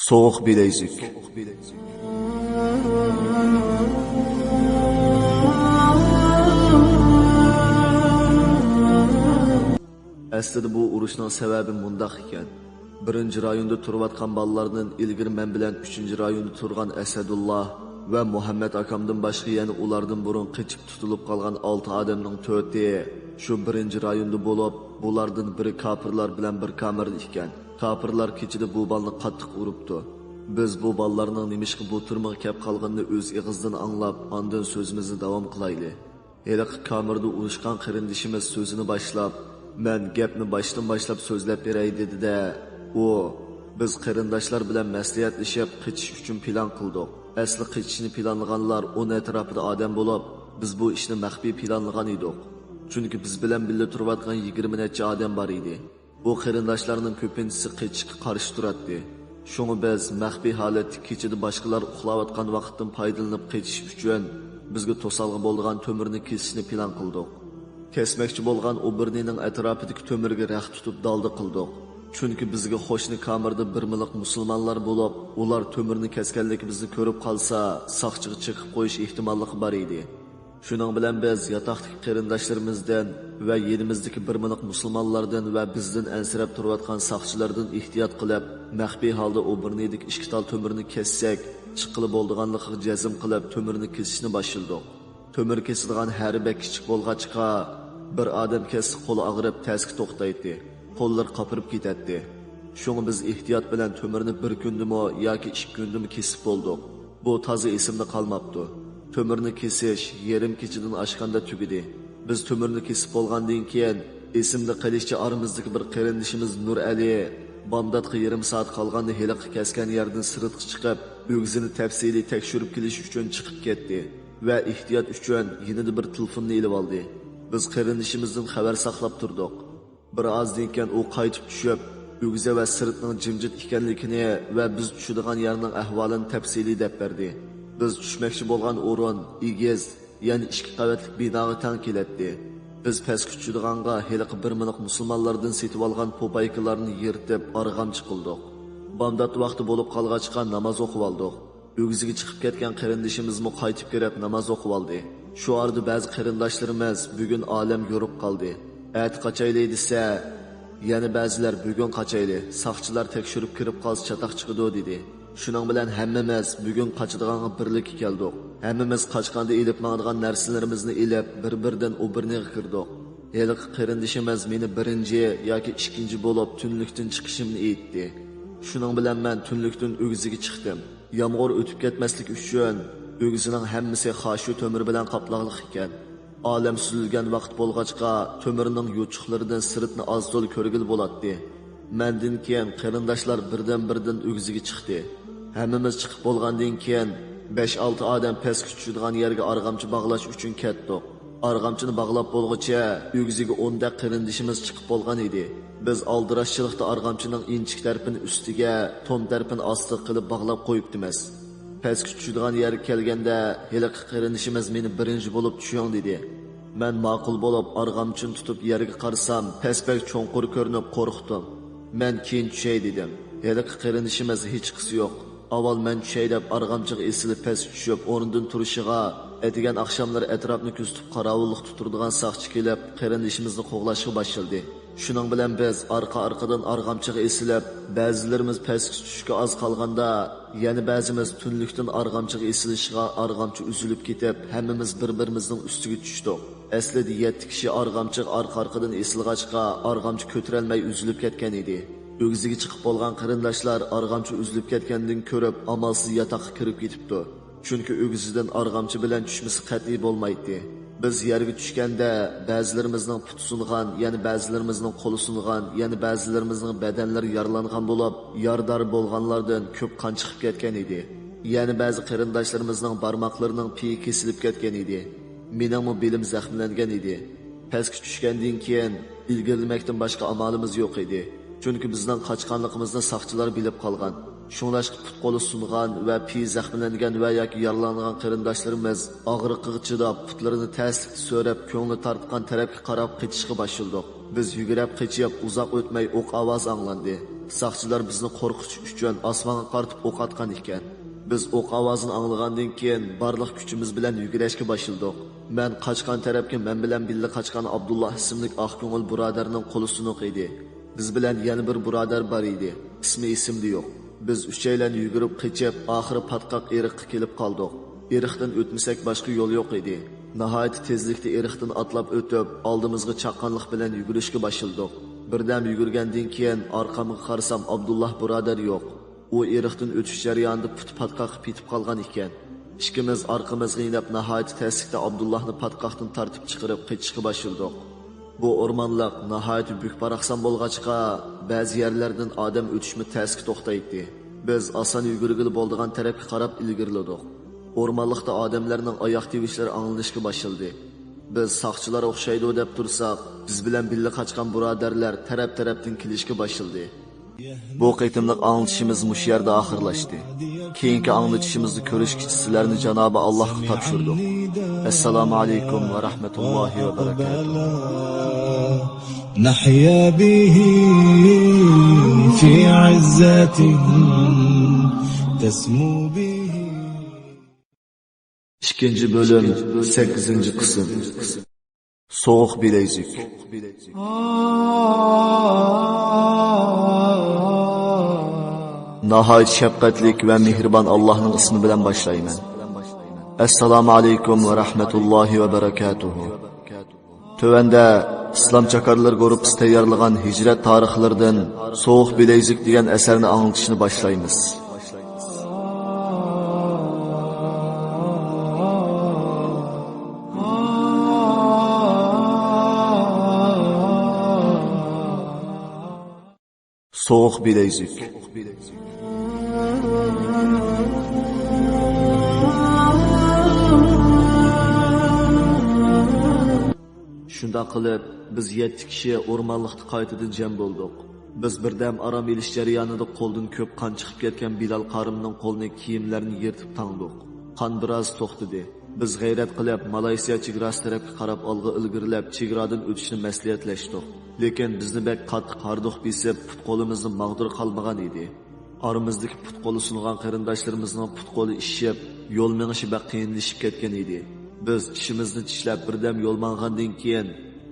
سوغۇق بىلەيزۈك. ئەسلىدە بۇ ئۇرۇشنىڭ سەۋەبى مۇنداق ئىكەن. بىرىنچى رايوندا تۇرۇۋاتقان بالىلاردىن ئىلگىرى مەن بىلەن ئۈچىنچى رايوندا تۇرغان ئەسەدۇللا ۋە مۇھەممەد ئاكامدىن باشقا يەنە ئۇلاردىن بۇرۇن قېچىپ تۇتۇلۇپ قالغان ئالتە ئادەمنىڭ تۆتى شۇ بىرىنچى رايوندا بولۇپ، بۇلاردىن بىرى كاپىرلار بىلەن بىر كامېردا ئىكەن. كاپىرلار كېچىدە بۇ بالىنى قاتتىق ئۇرۇپتۇ. بىز بۇ بالىلارنىڭ نېمىشقا بۇ تۈرمىگە كەپ قالغىنىنى ئۆز ئېغىزىدىن ئاڭلاپ، ئاندىن سۆزىمىزنى داۋام قىلايلى. ھېلىقى كامېردا ئۇرۇشقان قېرىندىشىمىز سۆزىنى باشلاپ، مەن گەپنى باشتىن باشلاپ سۆزلەپ بېرەي دېدى-دە، ئۇ، بىز قېرىنداشلار بىلەن مەسلىھەتلىشىپ قېچىش ئۈچۈن پىلان قىلدۇق. ئەسلى قېچىشنى پىلانلىغانلار ئون ئەتراپىدا ئادەم بولۇپ، بىز بۇ ئىشنى مەخپىي پىلانلىغان ئىدۇق. چۈنكى بىز بىلەن بىللە تۇرۇۋاتقان يىگىرمە نەچچە ئادەم بار ئىدى. بۇ قېرىنداشلارنىڭ كۆپىنچىسى قېچىشقا قارشى تۇراتتى. شۇڭا بىز مەخپىي ھالەتتە كېچىدە باشقىلار ئۇخلاۋاتقان ۋاقىتتىن پايدىلىنىپ قېچىش ئۈچۈن بىزگە توسالغۇ بولىدىغان تۆمۈرنى كېسىشنى پىلان قىلدۇق. كەسمەكچى بولغان ئوبورنىنىڭ ئەتراپىدىكى تۆمۈرگە رەخت تۇتۇپ دالدا قىلدۇق. چۈنكى بىزگە قوشنا كامېردا بىر مىللىق مۇسۇلمانلار بولۇپ، ئۇلار تۆمۈرنى كەسكەنلىكىمىزنى كۆرۈپ قالسا، ساقچىغا چېقىپ قويۇش ئېھتىماللىقى بار ئىدى. شۇنىڭ بىلەن بىز ياتاقتىكى قېرىنداشلىرىمىزدىن ۋە يېنىمىزدىكى بىر مىنۇق مۇسۇلمانلاردىن ۋە بىزدىن ئەنسىرەپ تۇرۇۋاتقان ساقچىلاردىن ئېھتىيات قىلىپ، مەخپىي ھالدا ئوبورنىدىكى ئىككى تال تۆمۈرنى كەسسەك، چىققىلى بولىدىغانلىقىغا جەزم قىلىپ، تۆمۈرنى كېسىشنى باشلىدۇق. تۆمۈر كېسىدىغان ھەرە بەك كىچىك بولغاچقا، بىر ئادەم كەسسە قولى ئاغرىپ، تەسكە توختايتتى. قوللىرى قاپىرىپ كېتەتتى. شۇڭا بىز ئېھتىيات بىلەن تۆمۈرنى بىر كۈندىمۇ ياكى ئىككى كۈندىمۇ كېسىپ بولدۇق. بۇ تازا ئېسىمدە قالماپتۇ. تۆمۈرنى كېسىش يېرىم كېچىدىن ئاشقاندا تۈگىدى. بىز تۆمۈرنى كېسىپ بولغاندىن كېيىن، ئېسىمدە قېلىشىچە ئارىمىزدىكى بىر قېرىندىشىمىز نۇرئەلى بامداتقا يېرىم سائەت قالغاندا ھېلىقى كەسكەن يەردىن سىرتقا چىقىپ، ئۆگزىنى تەپسىلىي تەكشۈرۈپ كېلىش ئۈچۈن چىقىپ كەتتى. ۋە ئېھتىيات ئۈچۈن يېنىدا بىر تېلېفوننى ئېلىۋالدى. بىز قېرىندىشىمىزدىن خەۋەر ساقلاپ تۇردۇق. بىر ئازدىن كېيىن ئۇ قايتىپ چۈشۈپ، ئۆگزە ۋە سىرتنىڭ جىمجىت ئىكەنلىكىنى ۋە بىز چۈشىدىغان يەرنىڭ ئەھۋالىنى تەپسىلىي دەپ بەردى. بىز چۈشمەكچى بولغان ئورۇن ئېگىز، يەنى ئىككى قەۋەتلىك بىناغا تەڭ كېلەتتى. بىز پەسكە چۈشىدىغانغا ھېلىقى بىر مىنىق مۇسۇلمانلاردىن سېتىۋالغان پوپايكىلارنى يىرتىپ، ئارغامچا قىلدۇق. بامدات ۋاقتى بولۇپ قالغاچقا، ناماز ئوقۇۋالدۇق. ئۆگزىگە چىقىپ كەتكەن قېرىندىشىمىزمۇ قايتىپ كىرىپ، ناماز ئوقۇۋالدى. شۇ ئارىدا بەزى قېرىنداشلىرىمىز، بۈگۈن ئالەم يورۇپ قالدى، ئەتە قاچايلى دېسە، يەنە بەزىلەر، بۈگۈن قاچايلى، ساقچىلار تەكشۈرۈپ كىرىپ قالسا، چاتاق چىقىدۇ، دېدى. شۇنىڭ بىلەن ھەممىمىز بۈگۈن قاچىدىغانغا بىرلىككە كەلدۇق. ھەممىمىز قاچقاندا ئېلىپ ماڭىدىغان نەرسىلىرىمىزنى ئېلىپ، بىر-بىردىن ئۇ بىرنىغا كىردۇق. ھېلىقى قېرىندىشىمىز مېنى بىرىنچى ياكى ئىككىنچى بولۇپ تۈنلۈكتىن چىقىشىمنى ئېيتتى. شۇنىڭ بىلەن مەن تۈنلۈكتىن ئۆگزىگە چىقتىم. يامغۇر ئۆتۈپ كەتمەسلىك ئۈچۈن ئۆگزىنىڭ ھەممىسى خاشۇ تۆمۈر بىلەن قاپلاقلىق ئىكەن. ئالەم سۈزۈلگەن ۋاقىت بولغاچقا، تۆمۈرنىڭ يوچۇقلىرىدىن سىرتنى ئاز-تولا كۆرگىلى بولاتتى. مەندىن كېيىن قېرىنداشلار بىردىن-بىردىن ئۆگزىگە چىقتى. ھەممىمىز چىقىپ بولغاندىن كېيىن، بەش-ئالتە ئادەم پەسكە چۈشىدىغان يەرگە ئارغامچا باغلاش ئۈچۈن كەتتۇق. ئارغامچىنى باغلاپ بولغۇچە، ئۆگزىگە ئوندەك قېرىندىشىمىز چىقىپ بولغان ئىدى. بىز ئالدىراشچىلىقتا ئارغامچىنىڭ ئىنچىكە تەرىپىنى ئۈستىگە، توم تەرىپىنى ئاستىغا قىلىپ باغلاپ قويۇپتىمىز. پەسكە چۈشىدىغان يەرگە كەلگەندە، ھېلىقى قېرىندىشىمىز مېنى بىرىنچى بولۇپ چۈشۈڭ دېدى. مەن ماقۇل بولۇپ، ئارغامچىنى تۇتۇپ يەرگە قارىسام، پەس بەك چوڭقۇر كۆرۈنۈپ قورقتۇم. مەن كېيىن چۈشەي دېدىم. ھېلىقى قېرىندىشىمىز ھېچقىسى يوق. ئاۋۋال مەن چۈشەي دەپ ئارغامچىغا ئېسىلىپ پەس چۈشۈپ ئورنىدىن تۇرۇشىغا، ئەتىگەن ئاخشاملىرى ئەتراپنى كۆزىتىپ قاراۋۇللۇق تۇتۇپ تۇرىدىغان ساقچى كېلىپ، قېرىندىشىمىزنى قوغلاشقا باشلىدى. شۇنىڭ بىلەن بىز ئارقا-ئارقىدىن ئارغامچىغا ئېسىلىپ، بەزىلىرىمىز پەسكە چۈشۈشكە ئاز قالغاندا، يەنە بەزىمىز تۈنلۈكتىن ئارغامچىغا ئېسىلىشىغا ئارغامچا ئۈزۈلۈپ كېتىپ، ھەممىمىز بىر-بىرىمىزنىڭ ئۈستىگە چۈشتۇق. ئەسلىدە يەتتە كىشى ئارغامچىغا ئارقا-ئارقىدىن ئېسىلغاچقا، ئارغامچا كۆتۈرەلمەي ئۈزۈلۈپ كەتكەن ئىدى. ئۆگزىگە چىقىپ بولغان قېرىنداشلار ئارغامچا ئۈزۈلۈپ كەتكەنلىكىنى كۆرۈپ، ئامالسىز ياتاققا كىرىپ كېتىپتۇ. چۈنكى ئۆگزىدىن ئارغامچا بىلەن چۈشمىسە قەتئىي بولمايتتى. بىز يەرگە چۈشكەندە، بەزىلىرىمىزنىڭ پۇتى سۇنغان، يەنە بەزىلىرىمىزنىڭ قولى سۇنغان، يەنە بەزىلىرىمىزنىڭ بەدەنلىرى يارىلانغان بولۇپ، يارىدار بولغانلاردىن كۆپ قان چىقىپ كەتكەن ئىدى. يەنە بەزى قېرىنداشلىرىمىزنىڭ بارماقلىرىنىڭ پېيى كېسىلىپ كەتكەن ئىدى. مېنىڭمۇ بېلىم زەخىملەنگەن ئىدى. پەسكە چۈشكەندىن كېيىن ئىلگىرىلىمەكتىن باشقا ئامالىمىز يوق ئىدى. چۈنكى بىزنىڭ قاچقانلىقىمىزنى ساقچىلار بىلىپ قالغان. شۇڭلاشقا پۇت-قولى سۇنغان ۋە پېيى زەخىملەنگەن ۋە ياكى يارىلانغان قېرىنداشلىرىمىز ئاغرىقىغا چىداپ، پۇتلىرىنى تەسلىكتە سۆرەپ، كۆڭلى تارتقان تەرەپكە قاراپ قېچىشقا باشلىدۇق. بىز يۈگۈرۈپ قېچىپ، ئۇزاق ئۆتمەي ئوق ئاۋازى ئاڭلاندى. ساقچىلار بىزنى قورقۇتۇش ئۈچۈن ئاسمانغا قارىتىپ ئوق ئاتقان ئىكەن. بىز ئوق ئاۋازىنى ئاڭلىغاندىن كېيىن، بارلىق كۈچىمىز بىلەن يۈگۈرۈشكە باشلىدۇق. مەن قاچقان تەرەپكە مەن بىلەن بىللە قاچقان ئابدۇللا ئىسىملىك ئاق كۆڭۈل بۇرادەرنىڭ قولى سۇنۇق ئىدى. بىز بىلەن يەنە بىر بۇرادەر بار ئىدى. ئىسمى ئېسىمدە يوق. بىز ئۈچەيلەن يۈگۈرۈپ قېچىپ، ئاخىرى پاتقاق ئېرىققا كېلىپ قالدۇق. ئېرىقتىن ئۆتمىسەك باشقا يول يوق ئىدى. ناھايىتى تېزلىكتە ئېرىقتىن ئاتلاپ ئۆتۈپ، ئالدىمىزغا چاققانلىق بىلەن يۈگۈرۈشكە باشلىدۇق. بىردەم يۈگۈرگەندىن كېيىن ئارقامغا قارىسام، ئابدۇللا بۇرادەر يوق. ئۇ ئېرىقتىن ئۆتۈش جەريانىدا پۇتى پاتقاققا پېتىپ قالغان ئىكەن. ئىككىمىز ئارقىمىزغا يېنىپ، ناھايىتى تەسلىكتە ئابدۇللاھنى پاتقاقتىن تارتىپ چىقىرىپ قېچىشقا باشلىدۇق. بۇ ئورمانلىق ناھايىتى بۈك-باراقسان بولغاچقا، بەزى يەرلەردىن ئادەم ئۆتۈشمۇ تەسكە توختايتتى. بىز ئاسان يۈگۈرگىلى بولىدىغان تەرەپكە قاراپ ئىلگىرىلىدۇق. ئورمانلىقتا ئادەملەرنىڭ ئاياق تىۋىشلىرى ئاڭلىنىشكە باشلىدى. بىز ساقچىلار ئوخشايدۇ دەپ تۇرساق، بىز بىلەن بىللە قاچقان بۇرادەرلەر تەرەپ-تەرەپتىن كېلىشكە باشلىدى. بۇ قېتىملىق ئاڭلىتىشىمىز مۇشۇ يەردە ئاخىرلاشتى. كېيىنكى ئاڭلىتىشىمىزدا كۆرۈشكىچە سىلەرنى جانابى ئاللاھقا تاپشۇردۇق. ئەسسالامۇ ئەلەيكۇم ۋە رەھمەتۇللاھى ۋە بەرەكاتۇھ. نحيا به في عزة تسمو به. ئىككىنچى بۆلۈم، سەككىزىنچى قىسىم. سوغۇق بىلەيزۈك. ناھايىتى شەپقەتلىك ۋە مېھرىبان ئاللاھنىڭ ئىسمى بىلەن باشلايمەن. ئەسسالامۇ ئەلەيكۇم ۋە رەھمەتۇللاھى ۋە بەرەكاتۇھۇ. تۆۋەندە ئىسلام چاكارلىرى گۇرۇپپىسى تەييارلىغان ھىجرەت تارىخلىرىدىن سوغۇق بىلەيزۈك دېگەن ئەسەرنى ئاڭلىتىشنى باشلايمىز. سوغۇق بىلەيزۈك. شۇنداق قىلىپ، بىز يەتتە كىشى ئورمانلىقتا قايتىدىن جەم بولدۇق. بىز بىردەم ئارام ئېلىش جەريانىدا قولدىن كۆپ قان چىقىپ كەتكەن بىلال قارىمنىڭ قولىنى، كىيىملىرىنى يىرتىپ تاڭدۇق. قان بىراز توختىدى. بىز غەيرەت قىلىپ، مالايسىيا چېگراسى تەرەپكە قاراپ ئالغا ئىلگىرىلەپ، چېگرادىن ئۆتۈشنى مەسلىھەتلەشتۇق. لېكىن بىزنى بەك قاتتىق ھاردۇق بېسىپ، پۇت-قولىمىزنى ماغدۇر قالمىغان ئىدى. ئارىمىزدىكى پۇت-قولى سۇنغان قېرىنداشلىرىمىزنىڭ پۇت-قولى ئىششىپ، يول مېڭىشى بەك قىيىنلىشىپ كەتكەن ئىدى. بىز چىشىمىزنى چىشلەپ، بىردەم يول ماڭغاندىن كېيىن،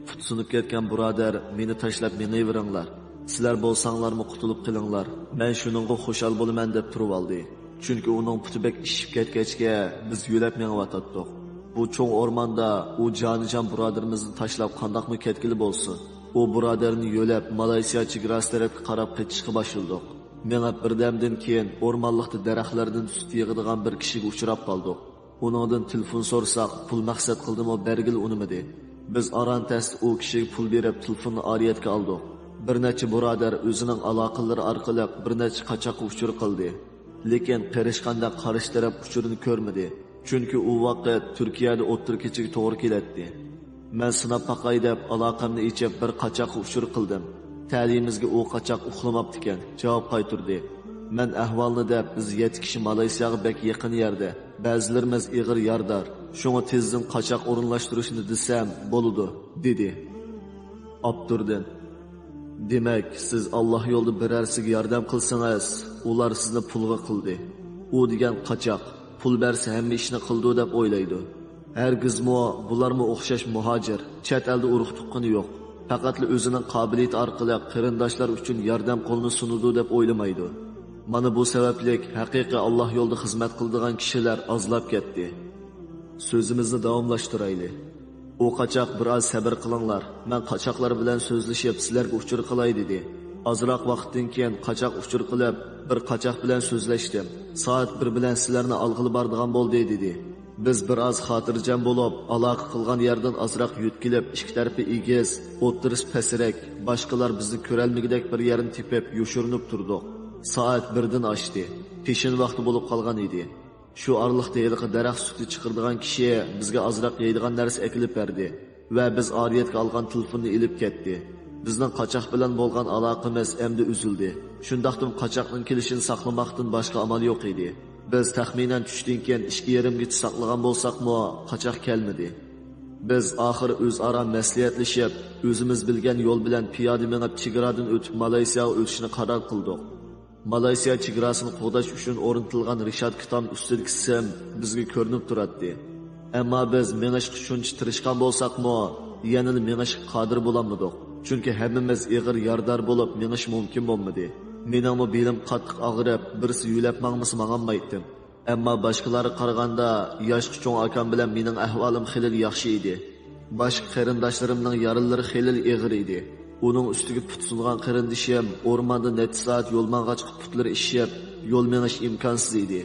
پۇت سۇنۇپ كەتكەن بۇرادەر مېنى تاشلاپ مېڭىۋېرىڭلار، سىلەر بولساڭلارمۇ قۇتۇلۇپ قېلىڭلار، مەن شۇنىڭغا خۇشال بولىمەن، دەپ تۇرۇۋالدى. چۈنكى ئۇنىڭ پۇتى بەك ئىششىپ كەتكەچكە، بىز يۆلەپ مېڭىۋاتاتتۇق. بۇ چوڭ ئورماندا ئۇ جانىجان بۇرادىرىمىزنى تاشلاپ قانداقمۇ كەتكىلى بولسۇن؟ ئۇ بۇرادەرنى يۆلەپ، مالايسىيا چېگراسى تەرەپكە قاراپ قېچىشقا باشلىدۇق. مېڭىپ بىردەمدىن كېيىن، ئورمانلىقتا دەرەخلەردىن سۈت يىغىدىغان بىر كىشىگە ئۇچراپ قالدۇق. ئۇنىڭدىن تېلېفون سورىساق، پۇل مەقسەت قىلدىمۇ، بەرگىلى ئۇنىمىدى. بىز ئاران تەستە ئۇ كىشىگە پۇل بېرىپ، تېلېفوننى ئارىيەتكە ئالدۇق. بىر نەچچە بۇرادەر ئۆزىنىڭ ئالاقىلىرى ئارقىلىق بىر نەچچە قاچاققا ئۇچۇر قىلدى. لېكىن قېرىشقاندەك قارشى تەرەپ ئۇچۇرنى كۆرمىدى. چۈنكى ئۇ ۋاقىت تۈركىيەدە ئوتتۇرا كېچىگە توغرا كېلەتتى. مەن سىناپ باقاي دەپ ئالاقەمنى ئېچىپ، بىر قاچاققا ئۇچۇر قىلدىم. تەلىيىمىزگە ئۇ قاچاق ئۇخلىماپتىكەن، جاۋاب قايتۇردى. مەن ئەھۋالنى دەپ، بىز يەتتە كىشى مالايسىياغا بەك يېقىن يەردە، بەزىلىرىمىز ئېغىر يارىدار، شۇڭا تېزدىن قاچاق ئورۇنلاشتۇرۇشنى دېسەم بولىدۇ، دېدى. ئابدۇردىن. دېمەك، سىز ئاللاھ يولىدا بىرەرسىگە ياردەم قىلسىڭىز، ئۇلار سىزنى پۇلغا قىلدى. ئۇ دېگەن قاچاق، پۇل بەرسە ھەممە ئىشنى قىلىدۇ دەپ ئويلايدۇ. ھەرگىزمۇ بۇلارمۇ ئوخشاش مۇھاجىر، چەت ئەلدە ئۇرۇق-تۇغقىنى يوق. پەقەتلا ئۆزىنىڭ قابىلىيىتى ئارقىلىق قېرىنداشلار ئۈچۈن ياردەم قولىنى سۇنىدۇ دەپ ئويلىمايدۇ. مانا بۇ سەۋەبلىك ھەقىقىي ئاللاھ يولىدا خىزمەت قىلىدىغان كىشىلەر ئازلاپ كەتتى. سۆزىمىزنى داۋاملاشتۇرايلى. ئۇ قاچاق، بىرئاز سەبىر قىلىڭلار، مەن قاچاقلار بىلەن سۆزلىشىپ، سىلەرگە ئۇچۇر قىلاي، دېدى. ئازراق ۋاقىتتىن كېيىن قاچاق ئۇچۇر قىلىپ، بىر قاچاق بىلەن سۆزلەشتىم. سائەت بىر بىلەن سىلەرنى ئالغىلى بارىدىغان بولدى، دېدى. بىز بىرئاز خاتىرجەم بولۇپ، ئالاقە قىلغان يەردىن ئازراق يۆتكىلىپ، ئىككى تەرىپى ئېگىز، ئوتتۇرىسى پەسرەك، باشقىلار بىزنى كۆرەلمىگۈدەك بىر يەرنى تېپىپ يوشۇرۇنۇپ تۇردۇق. سائەت بىردىن ئاشتى. پېشىن ۋاقتى بولۇپ قالغان ئىدى. شۇ ئارىلىقتا ھېلىقى دەرەخ سۈتى چىقىرىدىغان كىشى بىزگە ئازراق يەيدىغان نەرسە ئەكېلىپ بەردى ۋە بىز ئارىيەتكە ئالغان تېلېفوننى ئېلىپ كەتتى. بىزنىڭ قاچاق بىلەن بولغان ئالاقىمىز ئەمدى ئۈزۈلدى. شۇنداقتىمۇ قاچاقنىڭ كېلىشىنى ساقلىماقتىن باشقا ئامال يوق ئىدى. بىز تەخمىنەن چۈشتىن كېيىن ئىككى يېرىمگىچە ساقلىغان بولساقمۇ، قاچاق كەلمىدى. بىز ئاخىرى ئۆزئارا مەسلىھەتلىشىپ، ئۆزىمىز بىلگەن يول بىلەن پىيادە مېڭىپ، چېگرادىن ئۆتۈپ، مالايسىياغا ئۆتۈشنى قارار قىلدۇق. مالايسىيا چېگراسىنى قوغداش ئۈچۈن ئورنىتىلغان رېشاتكا تام ئۈستىدىكى سىم بىزگە كۆرۈنۈپ تۇراتتى. ئەمما بىز مېڭىشقا شۇنچە تىرىشقان بولساقمۇ، يەنىلا مېڭىشقا قادىر بولالمىدۇق. چۈنكى ھەممىمىز ئېغىر يارىدار بولۇپ، مېڭىش مۇمكىن بولمىدى. مېنىڭمۇ بېلىم قاتتىق ئاغرىپ، بىرسى يۆلەپ ماڭمىسا ماڭالمايتتىم. ئەمما باشقىلارغا قارىغاندا، ياشقا چوڭ ئاكام بىلەن مېنىڭ ئەھۋالىم خېلىلا ياخشى ئىدى. باشقا قېرىنداشلىرىمنىڭ يارىلىرى خېلىلا ئېغىر ئىدى. ئۇنىڭ ئۈستىگە پۇت سۇنغان قېرىندىشىم ئورماندا نەچچە سائەت يول ماڭغاچقا پۇتلىرى ئىششىپ، يول مېڭىش ئىمكانسىز ئىدى.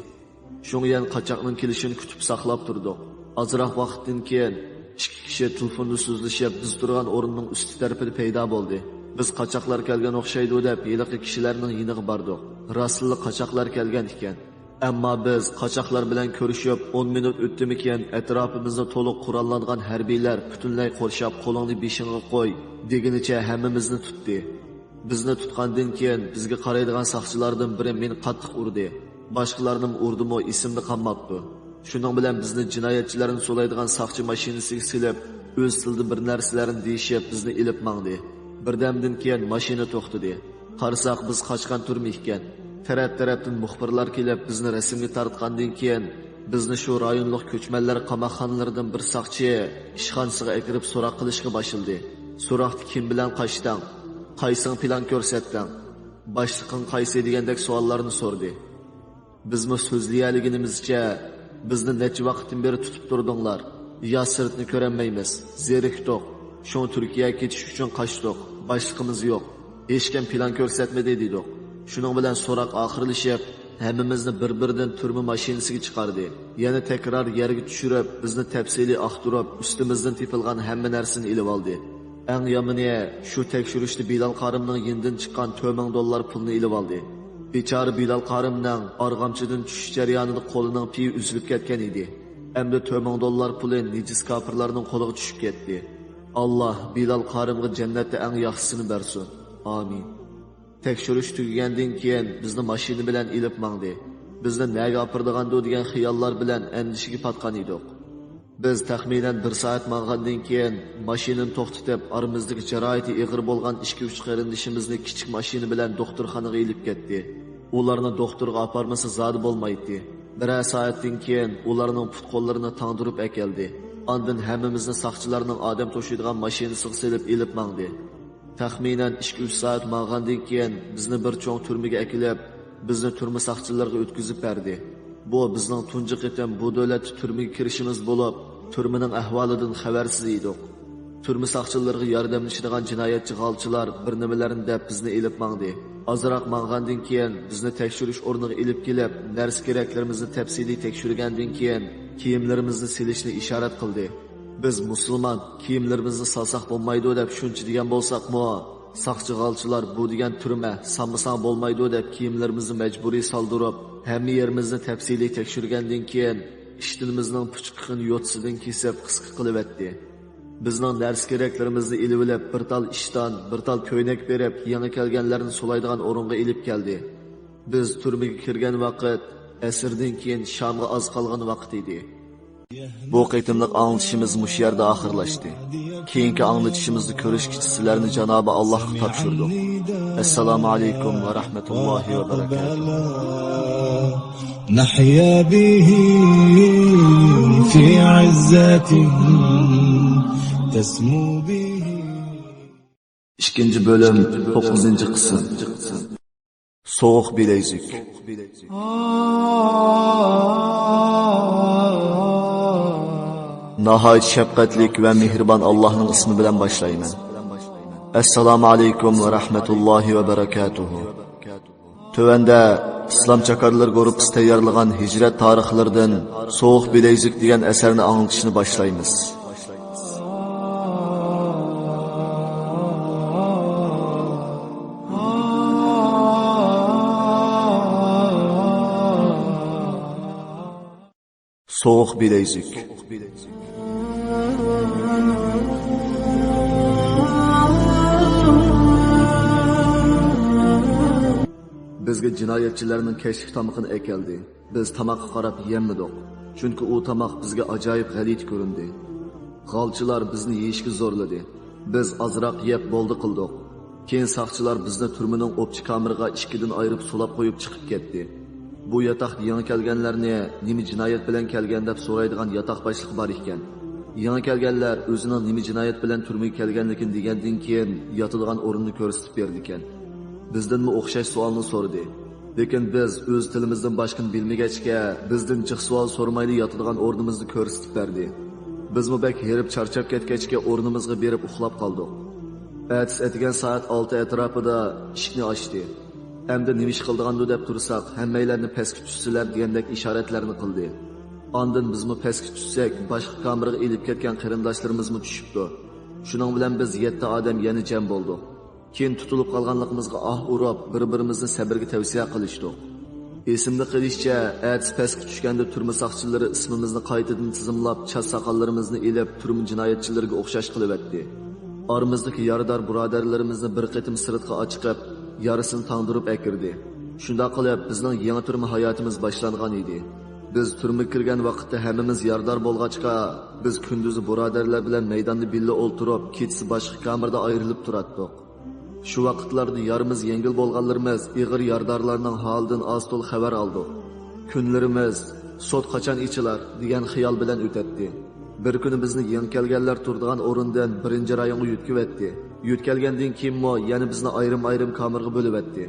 شۇڭا يەنە قاچاقنىڭ كېلىشىنى كۈتۈپ ساقلاپ تۇردۇق. ئازراق ۋاقىتتىن كېيىن ئىككى كىشى تېلېفوندا سۆزلىشىپ، بىز تۇرغان ئورۇننىڭ ئۈستى تەرىپىدە پەيدا بولدى. بىز قاچاقلار كەلگەن ئوخشايدۇ دەپ، ھېلىقى كىشىلەرنىڭ يېنىغا باردۇق. راستلا قاچاقلار كەلگەن ئىكەن. ئەمما بىز قاچاقلار بىلەن كۆرۈشۈپ ئون مىنۇت ئۆتتىمىكىن، ئەتراپىمىزنى تولۇق قوراللانغان ھەربىيلەر پۈتۈنلەي قورشاپ، «قولۇڭنى بېشىڭغا قوي» دېگىنىچە ھەممىمىزنى تۇتتى. بىزنى تۇتقاندىن كېيىن، بىزگە قارايدىغان ساقچىلاردىن بىرى مېنى قاتتىق ئۇردى. باشقىلارنىمۇ ئۇردىمۇ، ئېسىمدە قالماپتۇ. شۇنىڭ بىلەن بىزنى جىنايەتچىلەرنى سولايدىغان ساقچى ماشىنىسىگە سېلىپ، ئۆز تىلىدا بىر نەرسىلەرنى دېيىشىپ، بىزنى ئېلىپ ماڭدى. بىردەمدىن كېيىن ماشىنا توختىدى. قارىساق، بىز قاچقان تۈرمە ئىكەن. تەرەپ-تەرەپتىن مۇخبىرلار كېلىپ، بىزنى رەسىمگە تارتقاندىن كېيىن، بىزنى شۇ رايونلۇق كۆچمەنلەر قاماقخانىلىرىدىن بىر ساقچى ئىشخانىسىغا ئەكىرىپ سوراق قىلىشقا باشلىدى. سوراقتا «كىم بىلەن قاچتىڭ؟ قايسىڭ پىلان كۆرسەتتىڭ؟ باشلىقىڭ قايسى؟» دېگەندەك سوئاللارنى سورىدى. بىزمۇ سۆزلىيەلىگىنىمىزچە، «بىزنى نەچچە ۋاقىتتىن بېرى تۇتۇپ تۇردۇڭلار. يا سىرتنى كۆرەلمەيمىز، زېرىكتۇق. شۇڭا تۈركىيەگە كېتىش ئۈچۈن قاچتۇق. باشلىقىمىز يوق. ھېچكىم پىلان كۆرسەتمىدى» دېدۇق. شۇنىڭ بىلەن سوراق ئاخىرلىشىپ، ھەممىمىزنى بىر-بىردىن تۈرمە ماشىنىسىغا چىقاردى. يەنە تەكرار يەرگە چۈشۈرۈپ، بىزنى تەپسىلىي ئاختۇرۇپ، ئۈستىمىزدىن تېپىلغان ھەممە نەرسىنى ئېلىۋالدى. ئەڭ يامىنى، شۇ تەكشۈرۈشتە بىلال قارىمنىڭ يېنىدىن چىققان تۆت مىڭ دوللار پۇلنى ئېلىۋالدى. بىچارە بىلال قارىمنىڭ ئارغامچىدىن چۈشۈش جەريانىدا قولىنىڭ پېيى ئۈزۈلۈپ كەتكەن ئىدى. ئەمدى تۆت مىڭ دوللار پۇلى نىجىس كاپىرلارنىڭ قولىغا چۈشۈپ كەتتى. ئاللا بىلال قارىمغا جەننەتتە ئەڭ ياخشىسىنى بەرسۇن. ئامىن. تەكشۈرۈش تۈگىگەندىن كېيىن بىزنى ماشىنا بىلەن ئېلىپ ماڭدى. بىزنى نەگە ئاپىرىدىغاندۇ دېگەن خىياللار بىلەن ئەندىشىگە پاتقان ئىدۇق. بىز تەخمىنەن بىر سائەت ماڭغاندىن كېيىن، ماشىنىنى توختىتىپ، ئارىمىزدىكى جاراھىتى ئېغىر بولغان ئىككى-ئۈچ قېرىندىشىمىزنى كىچىك ماشىنا بىلەن دوختۇرخانىغا ئېلىپ كەتتى. ئۇلارنى دوختۇرغا ئاپارمىسا زادى بولمايتتى. بىرەر سائەتتىن كېيىن ئۇلارنىڭ پۇت-قوللىرىنى تاڭدۇرۇپ ئەكەلدى. ئاندىن ھەممىمىزنى ساقچىلارنىڭ ئادەم توشۇيدىغان ماشىنىسىغا سېلىپ ئېلىپ ماڭدى. تەخمىنەن ئىككى-ئۈچ سائەت ماڭغاندىن كېيىن بىزنى بىر چوڭ تۈرمىگە ئەكېلىپ، بىزنى تۈرمە ساقچىلىرىغا ئۆتكۈزۈپ بەردى. بۇ بىزنىڭ تۇنجى قېتىم بۇ دۆلەتتە تۈرمىگە كىرىشىمىز بولۇپ، تۈرمىنىڭ ئەھۋالىدىن خەۋەرسىز ئىدۇق. تۈرمە ساقچىلىرىغا ياردەملىشىدىغان جىنايەتچى غالچىلار بىر نېمىلەرنى دەپ بىزنى ئېلىپ ماڭدى. ئازراق ماڭغاندىن كېيىن بىزنى تەكشۈرۈش ئورنىغا ئېلىپ كېلىپ، نەرسە-كېرەكلىرىمىزنى تەپسىلىي تەكشۈرگەندىن كېيىن، كىيىملىرىمىزنى سېلىشنى ئىشارەت قىلدى. بىز مۇسۇلمان، كىيىملىرىمىزنى سالساق بولمايدۇ دەپ شۇنچە دېگەن بولساقمۇ، ساقچى غالچىلار بۇ دېگەن تۈرمە، سالمىساڭ بولمايدۇ دەپ كىيىملىرىمىزنى مەجبۇرىي سالدۇرۇپ، ھەممە يېرىمىزنى تەپسىلىي تەكشۈرگەندىن كېيىن، ئىشتىنىمىزنىڭ پۇچقىقىنى يوتىسىدىن كېسىپ قىسقا قىلىۋەتتى. بىزنىڭ نەرسە-كېرەكلىرىمىزنى ئېلىۋېلىپ، بىر تال ئىشتان، بىر تال كۆينەك بېرىپ، يېڭى كەلگەنلەرنى سولايدىغان ئورۇنغا ئېلىپ كەلدى. بىز تۈرمىگە كىرگەن ۋاقىت ئەسىردىن كېيىن شامغا ئاز قالغان ۋاقىت ئىدى. بۇ قېتىملىق ئاڭلىتىشىمىز مۇشۇ يەردە ئاخىرلاشتى. كېيىنكى ئاڭلىتىشىمىزدا كۆرۈشكىچە سىلەرنى جانابى ئاللاھقا تاپشۇردۇق. ئەسسالامۇ ئەلەيكۇم ۋە رەھمەتۇللاھى ۋە بەرەكاتۇھ. نحيا به في عزة تسمو به. ئىككىنچى بۆلۈم، توققۇزىنچى قىسىم. سوغۇق بىلەيزۈك. ناھايىتى شەپقەتلىك ۋە مېھرىبان ئاللاھنىڭ ئىسمى بىلەن باشلايمەن. ئەسسالامۇ ئەلەيكۇم ۋە رەھمەتۇللاھى ۋە بەرەكاتۇھۇ. تۆۋەندە ئىسلام چاكارلىرى گۇرۇپپىسى تەييارلىغان ھىجرەت تارىخلىرىدىن سوغۇق بىلەيزۈك دېگەن ئەسەرنى ئاڭلىتىشنى باشلايمىز. سوغۇق بىلەيزۈك. بىزگە جىنايەتچىلەرنىڭ كەچلىك تامىقىنى ئەكەلدى. بىز تاماققا قاراپ يەممىدۇق، چۈنكى ئۇ تاماق بىزگە ئاجايىپ غەلىتە كۆرۈندى. غالچىلار بىزنى يېيىشكە زورلىدى. بىز ئازراق يەپ بولدى قىلدۇق. كېيىن ساقچىلار بىزنى تۈرمىنىڭ ئوپچە كامېرىغا ئىككىدىن ئايرىپ سولاپ قويۇپ چىقىپ كەتتى. بۇ ياتاقتا يېڭى كەلگەنلەرنى نېمە جىنايەت بىلەن كەلگەن دەپ سورايدىغان ياتاق باشلىقى بار ئىكەن. يېڭى كەلگەنلەر ئۆزىنىڭ نېمە جىنايەت بىلەن تۈرمىگە كەلگەنلىكىنى دېگەندىن كېيىن ياتىدىغان ئورۇننى كۆرسىتىپ بېرىدىكەن. بىزدىنمۇ ئوخشاش سوئالنى سورىدى. لېكىن بىز ئۆز تىلىمىزدىن باشقىنى بىلمىگەچكە، بىزدىن جىق سوئال سورىمايلا ياتىدىغان ئورنىمىزنى كۆرسىتىپ بەردى. بىزمۇ بەك ھېرىپ چارچاپ كەتكەچكە ئورنىمىزغا بېرىپ ئۇخلاپ قالدۇق. ئەتىسى ئەتىگەن سائەت ئالتە ئەتراپىدا ئىشىكنى ئاچتى. ئەمدى نېمە ئىش قىلىدىغاندۇ دەپ تۇرساق، ھەممەيلەننى پەسكە چۈشسىلەر دېگەندەك ئىشارەتلەرنى قىلدى. ئاندىن بىزمۇ پەسكە چۈشسەك، باشقا كامېرغا ئېلىپ كەتكەن قېرىنداشلىرىمىزمۇ چۈشۈپتۇ. شۇنىڭ بىلەن بىز يەتتە ئادەم يەنە جەم بولدۇق. كېيىن تۇتۇلۇپ قالغانلىقىمىزغا ئاھ ئۇرۇپ، بىر-بىرىمىزنى سەبرگە تەۋسىيە قىلىشتۇق. ئېسىمدە قېلىشىچە، ئەتىسى پەسكە چۈشكەندە تۈرمە ساقچىلىرى ئىسمىمىزنى قايتىدىن تىزىملاپ، چاچ ساقاللىرىمىزنى ئېلىپ، تۈرمە جىنايەتچىلىرىگە ئوخشاش قىلىۋەتتى. ئارىمىزدىكى يارىدار بۇرادەرلىرىمىزنى بىر قېتىم سىرتقا ئاچىقىپ، يارىسىنى تاڭدۇرۇپ ئەكىردى. شۇنداق قىلىپ، بىزنىڭ يېڭى تۈرمە ھاياتىمىز باشلانغان ئىدى. بىز تۈرمىگە كىرگەن ۋاقىتتا ھەممىمىز يارىدار بولغاچقا، بىز كۈندۈزى بۇرادەرلەر بىلەن مەيداندا بىللە ئولتۇرۇپ، كېچىسى باشقا كامېردا ئايرىلىپ تۇراتتۇق. شۇ ۋاقىتلاردا يارىمىز يەڭگىل بولغانلىرىمىز ئېغىر يارىدارلارنىڭ ھالىدىن ئاز-تولا خەۋەر ئالدۇق. كۈنلىرىمىز، سوت قاچان ئېچىلار دېگەن خىيال بىلەن ئۆتەتتى. بىر كۈنى بىزنى يېڭى كەلگەنلەر تۇرىدىغان ئورۇندىن بىرىنچى رايونغا يۆتكىۋەتتى. يۆتكەلگەندىن كېيىنمۇ يەنە بىزنى ئايرىم-ئايرىم كامېرغا بۆلۈۋەتتى.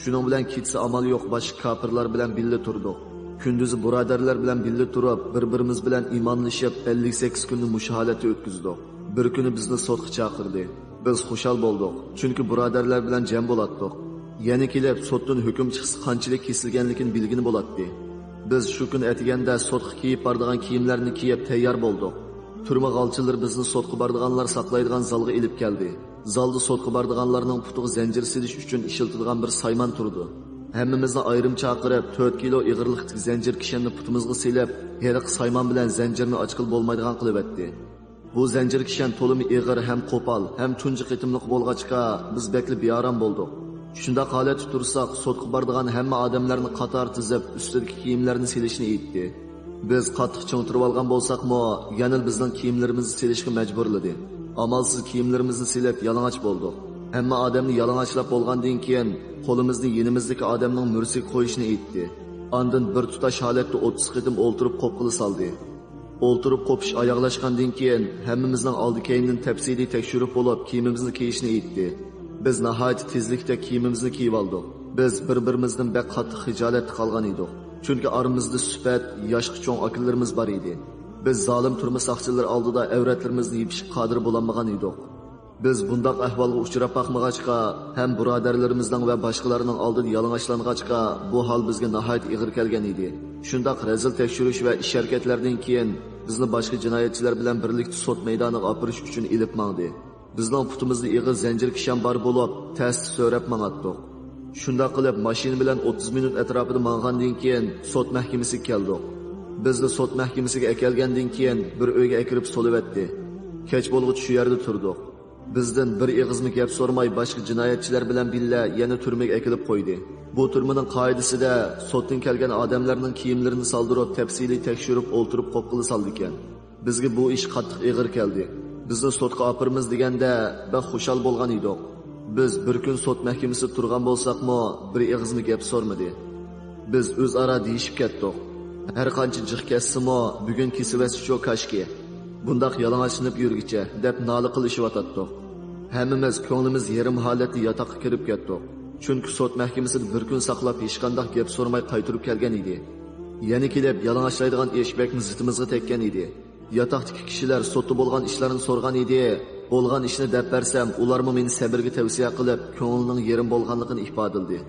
شۇنىڭ بىلەن كېچىسى ئامال يوق باشقا كاپىرلار بىلەن بىللە تۇردۇق. كۈندۈزى بۇرادەرلەر بىلەن بىللە تۇرۇپ، بىر-بىرىمىز بىلەن ئىمانلىشىپ، ئەللىك سەككىز كۈننى مۇشۇ ھالەتتە ئۆتكۈزدۇق. بىر كۈنى بىزنى سوتقا چاقىردى. بىز خۇشال بولدۇق، چۈنكى بۇرادەرلەر بىلەن جەم بولاتتۇق. يەنە كېلىپ، سوتتىن ھۆكۈم چىقسا قانچىلىك كېسىلگەنلىكىنى بىلگىلى بولاتتى. بىز شۇ كۈنى ئەتىگەندە سوتقا كىيىپ بارىدىغان كىيىملەرنى كىيىپ تەييار بولدۇق. تۈرمە غالچىلىرى بىزنى سوتقا بارىدىغانلار ساقلايدىغان زالغا ئېلىپ كەلدى. زالدا سوتقا بارىدىغانلارنىڭ پۇتىغا زەنجىر سېلىش ئۈچۈن ئىشلىتىدىغان بىر سايمان تۇرىدۇ. ھەممىمىزنى ئايرىم چاقىرىپ، تۆت كىلو ئېغىرلىقتىكى زەنجىر كىشەننى پۇتىمىزغا سېلىپ، ھېلىقى سايمان بىلەن زەنجىرنى ئاچقىلى بولمايدىغان قىلىۋەتتى. بۇ زەنجىر كىشەن تولىمۇ ئېغىر ھەم قوپال، ھەم تۇنجى قېتىملىق بولغاچقا، بىز بەكلا بىئارام بولدۇق. شۇنداق ھالەتتە تۇرساق، سوتقا بارىدىغان ھەممە ئادەملەرنى قاتار تىزىپ، ئۈستىدىكى كىيىملەرنى سېلىشنى ئېيتتى. بىز قاتتىق چىڭ تۇرۇۋالغان بولساقمۇ، يەنىلا بىزنىڭ كىيىملىرىمىزنى سېلىشقا مەجبۇرلىدى. ئامالسىز كىيىملىرىمىزنى سېلىپ، يالىڭاچ بولدۇق. ھەممە ئادەمنى يالىڭاچلاپ بولغاندىن كېيىن، قولىمىزنى يېنىمىزدىكى ئادەمنىڭ مۈرىسىگە قويۇشنى ئېيتتى. ئاندىن بىر تۇتاش ھالەتتە ئوتتۇز قېتىم ئولتۇرۇپ قوپقىلى سالدى. ئولتۇرۇپ قوپۇش ئاياغلاشقاندىن كېيىن، ھەممىمىزنىڭ ئالدى-كەينىدىن تەپسىلىي تەكشۈرۈپ بولۇپ، كىيىمىمىزنى كىيىشنى ئېيتتى. بىز ناھايىتى تېزلىكتە كىيىمىمىزنى كىيىۋالدۇق. بىز بىر-بىرىمىزدىن بەك قاتتىق خىجالەتتە قالغان ئىدۇق. چۈنكى ئارىمىزدا سۈپەت، ياشقا چوڭ ئاكىلىرىمىز بار ئىدى. بىز زالىم تۈرمە ساقچىلىرى ئالدىدا ئەۋرەتلىرىمىزنى يېپىشقا قادىر بولالمىغان ئىدۇق. بىز بۇنداق ئەھۋالغا ئۇچراپ باقمىغاچقا، ھەم بۇرادەرلىرىمىزنىڭ ۋە باشقىلارنىڭ ئالدىدا يالىڭاچلانغاچقا، بۇ ھال بىزگە ناھايىتى ئېغىر كەلگەن ئىدى. شۇنداق رەزىل تەكشۈرۈش ۋە ئىش-ھەرىكەتلەردىن كېيىن، بىزنى باشقا جىنايەتچىلەر بىلەن بىرلىكتە سوت مەيدانىغا ئاپىرىش ئۈچۈن ئېلىپ ماڭدى. بىزنىڭ پۇتىمىزدا ئېغىر زەنجىر كىشەن بار بولۇپ، تەستە سۆرەپ ماڭاتتۇق. شۇنداق قىلىپ، ماشىنا بىلەن ئوتتۇز مىنۇت ئەتراپىدا ماڭغاندىن كېيىن، سوت مەھكىمىسىگە كەلدۇق. بىزنى سوت مەھكىمىسىگە ئەكەلگەندىن كېيىن، بىر ئۆيگە ئەكىرىپ سولىۋەتتى. كەچ بولغۇچە شۇ يەردە تۇردۇق. بىزدىن بىر ئېغىزمۇ گەپ سورىماي، باشقا جىنايەتچىلەر بىلەن بىللە يەنە تۈرمىگە ئەكېلىپ قويدى. بۇ تۈرمىنىڭ قائىدىسىدە، سوتتىن كەلگەن ئادەملەرنىڭ كىيىملىرىنى سالدۇرۇپ، تەپسىلىي تەكشۈرۈپ، ئولتۇرۇپ قوپقىلى سالىدىكەن. بىزگە بۇ ئىش قاتتىق ئېغىر كەلدى. بىزنى سوتقا ئاپىرىمىز دېگەندە، بەك خۇشال بولغان ئىدۇق. بىز بىر كۈن سوت مەھكىمىسىدە تۇرغان بولساقمۇ، بىر ئېغىزمۇ گەپ سورىمىدى. بىز ئۆزئارا دېيىشىپ كەتتۇق. ھەر قانچە جىق كەتسىمۇ، بۈگۈن كېسىۋەتسىچۇ كاشكى. بۇنداق يالىڭاچلىنىپ يۈرگۈچە، دەپ نالە قىلىشىۋاتاتتۇق. ھەممىمىز كۆڭلىمىز يېرىم ھالەتتە ياتاققا كىرىپ كەتتۇق. چۈنكى سوت مەھكىمىسىدە بىر كۈن ساقلاپ، ھېچقانداق گەپ سورىماي قايتۇرۇپ كەلگەن ئىدى. يەنە كېلىپ يالىڭاچلايدىغان ئىش بەكمۇ زىتىمىزغا تەگكەن ئىدى. ياتاقتىكى كىشىلەر سوتتا بولغان ئىشلارنى سورىغان ئىدى. بولغان ئىشنى دەپ بەرسەم، ئۇلارمۇ مېنى سەبرگە تەۋسىيە قىلىپ، كۆڭلىنىڭ يېرىم بولغانلىقىنى ئىپادىلىدى.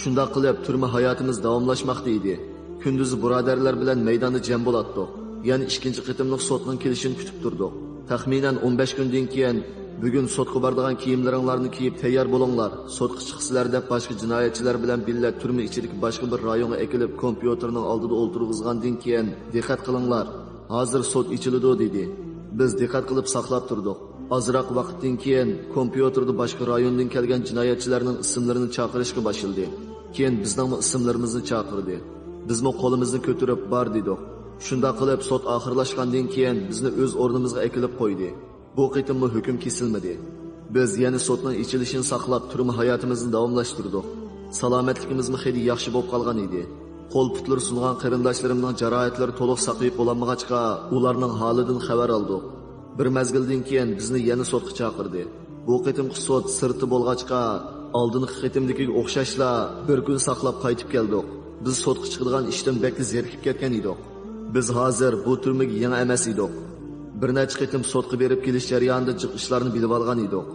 شۇنداق قىلىپ، تۈرمە ھاياتىمىز داۋاملاشماقتا ئىدى. كۈندۈزى بۇرادەرلەر بىلەن مەيداندا جەم بولاتتۇق. يەنە ئىككىنچى قېتىملىق سوتنىڭ كېلىشىنى كۈتۈپ تۇردۇق. تەخمىنەن ئون بەش كۈندىن كېيىن، بۈگۈن سوتقا بارىدىغان كىيىملىرىڭلارنى كىيىپ تەييار بولۇڭلار، سوتقا چىقىسىلەر، دەپ باشقا جىنايەتچىلەر بىلەن بىللە تۈرمە ئىچىدىكى باشقا بىر رايونغا ئەكېلىپ، كومپيۇتېرنىڭ ئالدىدا ئولتۇرغۇزغاندىن كېيىن، دىققەت قىلىڭلار، ھازىر سوت ئېچىلىدۇ، دېدى. بىز دىققەت قىلىپ ساقلاپ تۇردۇق. ئازراق ۋاقىتتىن كېيىن، كومپيۇتېردا باشقا رايوندىن كەلگەن جىنايەتچىلەرنىڭ ئىسىملىرىنى چاقىرىشقا باشلىدى. كېيىن بىزنىڭمۇ ئىسىملىرىمىزنى چاقىردى. بىزمۇ قولىمىزنى كۆتۈرۈپ، بار، دېدۇق. شۇنداق قىلىپ، سوت ئاخىرلاشقاندىن كېيىن، بىزنى ئۆز ئورنىمىزغا ئەكېلىپ قويدى. بۇ قېتىممۇ ھۆكۈم كېسىلمىدى. بىز يەنە سوتنىڭ ئېچىلىشىنى ساقلاپ، تۈرمە ھاياتىمىزنى داۋاملاشتۇردۇق. سالامەتلىكىمىزمۇ خېلى ياخشى بولۇپ قالغان ئىدى. قول-پۇتلىرى سۇنغان قېرىنداشلىرىمنىڭ جاراھەتلىرى تولۇق ساقىيىپ بولالمىغاچقا، ئۇلارنىڭ ھالىدىن خەۋەر ئالدۇق. بىر مەزگىلدىن كېيىن بىزنى يەنە سوتقا چاقىردى. بۇ قېتىمقى سوت سىرتتا بولغاچقا، ئالدىنقى قېتىمدىكىگە ئوخشاشلا بىر كۈن ساقلاپ قايتىپ كەلدۇق. بىز سوتقا چىقىدىغان ئىشتىن بەكلا زېرىكىپ كەتكەن ئىدۇق. بىز ھازىر بۇ تۈرمىگە يېڭى ئەمەس ئىدۇق. بىر نەچچە قېتىم سوتقا بېرىپ كېلىش جەريانىدا جىق ئىشلارنى بىلىۋالغان ئىدۇق.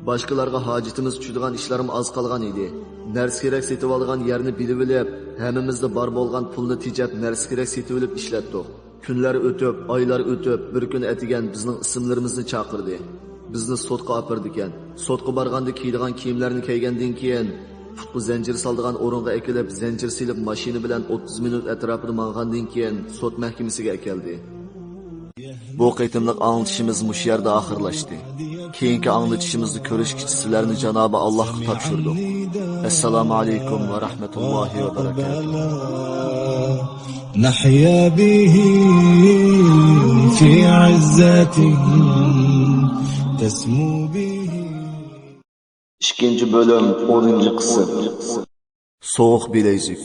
باشقىلارغا ھاجىتىمىز چۈشىدىغان ئىشلارمۇ ئاز قالغان ئىدى. نەرسە-كېرەك سېتىۋالىدىغان يەرنى بىلىۋېلىپ، ھەممىمىزدە بار بولغان پۇلنى تېجەپ، نەرسە-كېرەك سېتىۋېلىپ ئىشلەتتۇق. كۈنلەر ئۆتۈپ، ئايلار ئۆتۈپ، بىر كۈنى ئەتىگەن بىزنىڭ ئىسىملىرىمىزنى چاقىردى. بىزنى سوتقا ئاپىرىدىكەن. سوتقا بارغاندا كىيىدىغان كىيىملەرنى كىيگەندىن كېيىن، پۇتقا زەنجىر سالىدىغان ئورۇنغا ئەكېلىپ، زەنجىر سېلىپ، ماشىنا بىلەن ئوتتۇز مىنۇت ئەتراپىدا ماڭغاندىن كېيىن، سوت مەھكىمىسىگە ئەكەلدى. بۇ قېتىملىق ئاڭلىتىشىمىز مۇشۇ يەردە ئاخىرلاشتى. كېيىنكى ئاڭلىتىشىمىزدا كۆرۈشكىچە سىلەرنى جانابى ئاللاھقا تاپشۇردۇق. ئەسسالامۇ ئەلەيكۇم ۋە رەھمەتۇللاھى ۋە بەرەكاتۇھ. نحيا به في عزة تسمو به. ئىككىنچى بۆلۈم، ئونىنچى قىسىم. سوغۇق بىلەيزۈك.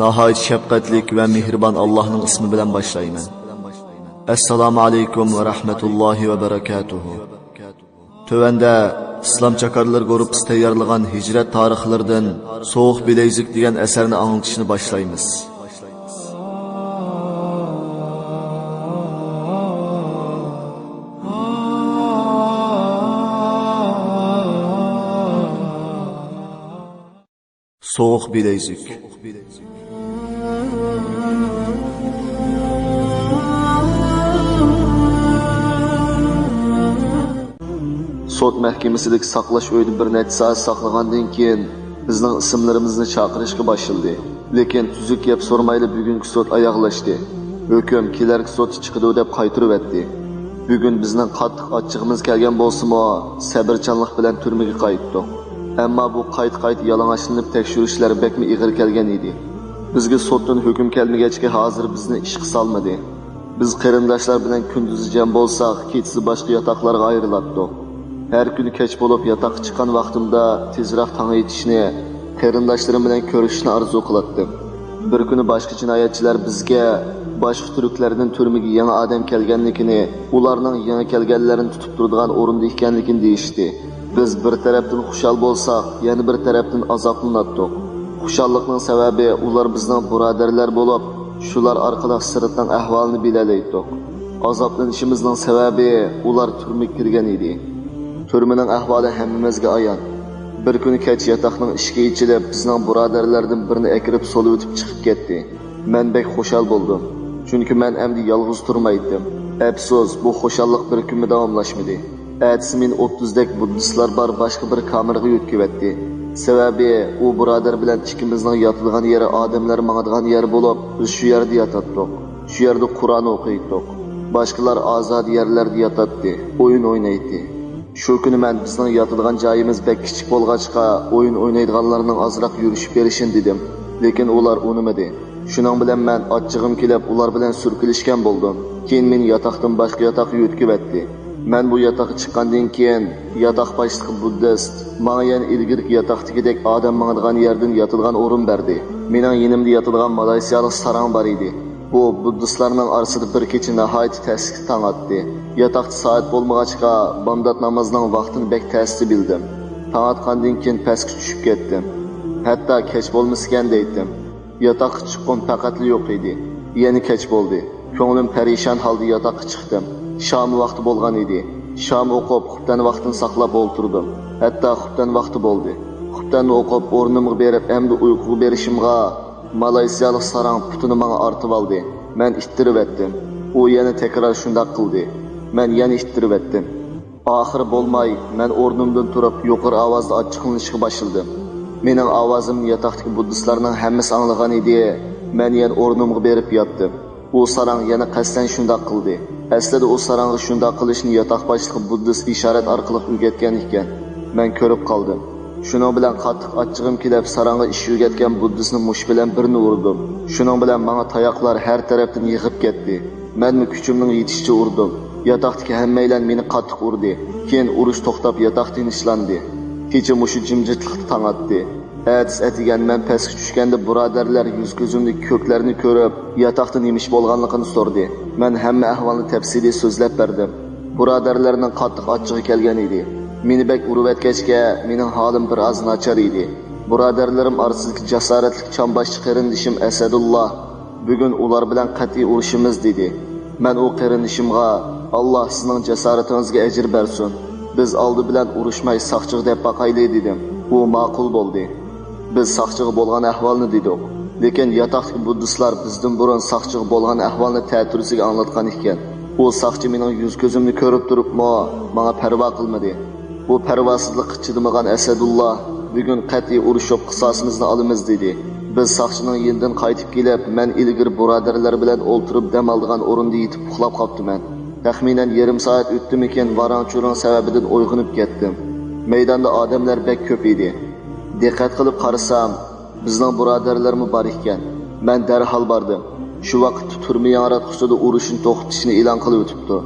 ناھايىتى شەپقەتلىك ۋە مېھرىبان ئاللاھنىڭ ئىسمى بىلەن باشلايمەن. ئەسسالامۇ ئەلەيكۇم ۋە رەھمەتۇللاھى ۋە بەرەكاتۇھۇ. تۆۋەندە ئىسلام چاكارلىرى گۇرۇپپىسى تەييارلىغان ھىجرەت تارىخلىرىدىن سوغۇق بىلەيزۈك دېگەن ئەسەرنى ئاڭلىتىشنى باشلايمىز. سوغۇق بىلەيزۈك. سوت مەھكىمىسىدىكى ساقلاش ئۆيىدە بىر نەچچە سائەت ساقلىغاندىن كېيىن، بىزنىڭ ئىسىملىرىمىزنى چاقىرىشقا باشلىدى. لېكىن تۈزۈك گەپ سورىمايلا بۈگۈنكى سوت ئاياغلاشتى. ھۆكۈم كېلەركى سوتتا چىقىدۇ دەپ قايتۇرۇۋەتتى. بۈگۈن بىزنىڭ قاتتىق ئاچچىقىمىز كەلگەن بولسىمۇ، سەۋرچانلىق بىلەن تۈرمىگە قايتتۇق. ئەمما بۇ قايتا-قايتا يالىڭاچلىنىپ تەكشۈرۈشلەر بەكمۇ ئېغىر كەلگەن ئىدى. بىزگە سوتتىن ھۆكۈم كەلمىگەچكە ھازىر بىزنى ئىشقا سالمىدى. بىز قېرىنداشلار بىلەن كۈندۈزى جەم بولساق، كېچىسى باشقا ياتاقلارغا ئايرىلاتتۇق. ھەر كۈنى كەچ بولۇپ ياتاققا چىققان ۋاقتىمدا تېزراق تاڭ ئېتىشنى، قېرىنداشلىرىم بىلەن كۆرۈشۈشنى ئارزۇ قىلاتتىم. بىر كۈنى باشقا جىنايەتچىلەر بىزگە باشقا تۈركلەردىن تۈرمىگە يېڭى ئادەم كەلگەنلىكىنى، ئۇلارنىڭ يېڭى كەلگەنلەرنى تۇتۇپ تۇرىدىغان ئورۇندا ئىكەنلىكىنى دېيىشتى. بىز بىر تەرەپتىن خۇشال بولساق، يەنە بىر تەرەپتىن ئازابلىناتتۇق. خۇشاللىقنىڭ سەۋەبى، ئۇلار بىزنىڭ بۇرادەرلەر بولۇپ، شۇلار ئارقىلىق سىرتنىڭ ئەھۋالىنى بىلەلەيتتۇق. ئازابلىنىشىمىزنىڭ سەۋەبى، ئۇلار تۈرمىگە كىرگەن ئىدى. تۈرمىنىڭ ئەھۋالى ھەممىمىزگە ئايان. بىر كۈنى كەچ ياتاقنىڭ ئىشىكى ئېچىلىپ، بىزنىڭ بۇرادەرلەردىن بىرنى ئەكىرىپ سولىۋېتىپ چىقىپ كەتتى. مەن بەك خۇشال بولدۇم، چۈنكى مەن ئەمدى يالغۇز تۇرمايتتىم. ئەپسۇس، بۇ خۇشاللىق بىر كۈنمۇ داۋاملاشمىدى. ئەتىسى مېنى ئوتتۇزدەك بۇددىستلار بار باشقا بىر كامېرغا يۆتكىۋەتتى. سەۋەبى، ئۇ بۇرادەر بىلەن ئىككىمىزنىڭ ياتىدىغان يېرى ئادەملەر ماڭىدىغان يەر بولۇپ، بىز شۇ يەردە ياتاتتۇق. شۇ يەردە قۇرئان ئوقۇيتتۇق. باشقىلار ئازادە يەرلەردە ياتاتتى، ئويۇن ئوينايتتى. شۇ كۈنى مەن بىزنىڭ ياتىدىغان جايىمىز بەك كىچىك بولغاچقا، ئويۇن ئوينايدىغانلارنىڭ ئازراق يۈرۈشۈپ بېرىشىنى دېدىم. لېكىن ئۇلار ئۇنىمىدى. شۇنىڭ بىلەن مەن ئاچچىقىم كېلىپ، ئۇلار بىلەن سۈركىلىشكەن بولدۇم. كېيىن مېنى ياتاقتىن باشقا ياتاققا يۆتكىۋەتتى. مەن بۇ ياتاققا چىققاندىن كېيىن، ياتاق باشلىقى بۇددىست ماڭا يەنە ئىلگىرىكى ياتاقتىكىدەك ئادەم ماڭىدىغان يەردىن ياتىدىغان ئورۇن بەردى. مېنىڭ يېنىمدا ياتىدىغان مالايسىيالىق ساراڭ بار ئىدى. بۇ بۇددىستلارنىڭ ئارىسىدا بىر كېچە ناھايىتى تەسكە تاڭ ئاتتى. ياتاقتا سائەت بولمىغاچقا، بامدات نامىزىنىڭ ۋاقتىنى بەك تەستە بىلدىم. تاڭ ئاتقاندىن كېيىن پەسكە چۈشۈپ كەتتىم. ھەتتا كەچ بولمىسىكەن دەيتتىم. ياتاققا چىققۇم پەقەتلا يوق ئىدى. يەنە كەچ بولدى. كۆڭلۈم پەرىشان ھالدا ياتاققا چىقتىم. شام ۋاقتى بولغان ئىدى. شام ئوقۇپ، خۇپتەن ۋاقتىنى ساقلاپ ئولتۇردۇم. ھەتتا خۇپتەن ۋاقتى بولدى. خۇپتەننى ئوقۇپ، ئورنۇمغا بېرىپ، ئەمدى ئۇيقۇغا بېرىشىمغا، مالايسىيالىق ساراڭ پۇتىنى ماڭا ئارتىۋالدى. مەن ئىتتىرىۋەتتىم. ئۇ يەنە تەكرار شۇنداق قىلدى. مەن يەنە ئىتتىرىۋەتتىم. ئاخىرى بولماي، مەن ئورنۇمدىن تۇرۇپ، يۇقىرى ئاۋازدا ئاچچىقلىنىشقا باشلىدىم. مېنىڭ ئاۋازىمنى ياتاقتىكى بۇددىستلارنىڭ ھەممىسى ئاڭلىغان ئىدى. مەن يەنە ئورنۇمغا بېرىپ ياتتىم. ئۇ ساراڭ يەنە قەستەن شۇنداق قىلدى. ئەسلىدە ئۇ ساراڭغا شۇنداق قىلىشنى ياتاق باشلىقى بۇددىست ئىشارەت ئارقىلىق ئۆگەتكەن ئىكەن. مەن كۆرۈپ قالدىم. شۇنىڭ بىلەن قاتتىق ئاچچىقىم كېلىپ، ساراڭغا ئىش ئۆگەتكەن بۇددىستنى مۇشت بىلەن بىرنى ئۇردۇم. شۇنىڭ بىلەن ماڭا تاياقلار ھەر تەرەپتىن يېغىپ كەتتى. مەنمۇ كۈچۈمنىڭ يېتىشىچە ئۇردۇم. ياتاقتىكى ھەممەيلەن مېنى قاتتىق ئۇردى. كېيىن ئۇرۇش توختاپ، ياتاق تىنچلاندى. كېچە مۇشۇ جىمجىتلىقتا تاڭ ئاتتى. ئەتىسى ئەتىگەن مەن پەسكە چۈشكەندە، بۇرادەرلەر يۈز-كۆزۈمدىكى كۆكلەرنى كۆرۈپ، ياتاقتا نېمە ئىش بولغانلىقىنى سورىدى. مەن ھەممە ئەھۋالنى تەپسىلىي سۆزلەپ بەردىم. بۇرادەرلەرنىڭ قاتتىق ئاچچىقى كەلگەن ئىدى. مېنى بەك ئۇرۇۋەتكەچكە، مېنىڭ ھالىم بىر ئاز ناچار ئىدى. بۇرادەرلىرىم ئارىسىدىكى جاسارەتلىك چامباشچى قېرىندىشىم ئەسەدۇللا، بۈگۈن ئۇلار بىلەن قەتئىي ئۇرۇشىمىز، دېدى. مەن ئۇ قېرىندىشىمغا، ئاللا سىزنىڭ جاسارىتىڭىزگە ئەجىر بەرسۇن. بىز ئالدى بىلەن ئۇرۇشماي ساقچىغا دەپ باقايلى، دېدىم. ئۇ ماقۇل بولدى. بىز ساقچىغا بولغان ئەھۋالنى دېدۇق. لېكىن ياتاقتىكى بۇددىستلار بىزدىن بۇرۇن ساقچىغا بولغان ئەھۋالنى تەتۈرىسىگە ئاڭلاتقان ئىكەن. ئۇ ساقچى مېنىڭ يۈز-كۆزۈمنى كۆرۈپ تۇرۇپمۇ ماڭا پەرۋا قىلمىدى. بۇ پەرۋاسىزلىققا چىدىمىغان ئەسەدۇللا، بۈگۈن قەتئىي ئۇرۇشۇپ قىساسىمىزنى ئالىمىز، دېدى. بىز ساقچىنىڭ يېنىدىن قايتىپ كېلىپ، مەن ئىلگىرى بۇرادەرلەر بىلەن ئولتۇرۇپ دەم ئالىدىغان ئورۇندا يېتىپ ئۇخلاپ قاپتىمەن. تەخمىنەن يېرىم سائەت ئۆتتىمىكىن، ۋاراڭ-چۇرۇڭ سەۋەبىدىن ئويغىنىپ كەتتىم. مەيداندا ئادەملەر بەك كۆپ ئىدى. دىققەت قىلىپ قارىسام، بىزنىڭ بۇرادەرلەرمۇ بار ئىكەن. مەن دەرھال باردىم. شۇ ۋاقىتتا تۈرمە ياڭراتقۇسىدا ئۇرۇشنى توختىتىشنى ئېلان قىلىۋېتىپتۇ.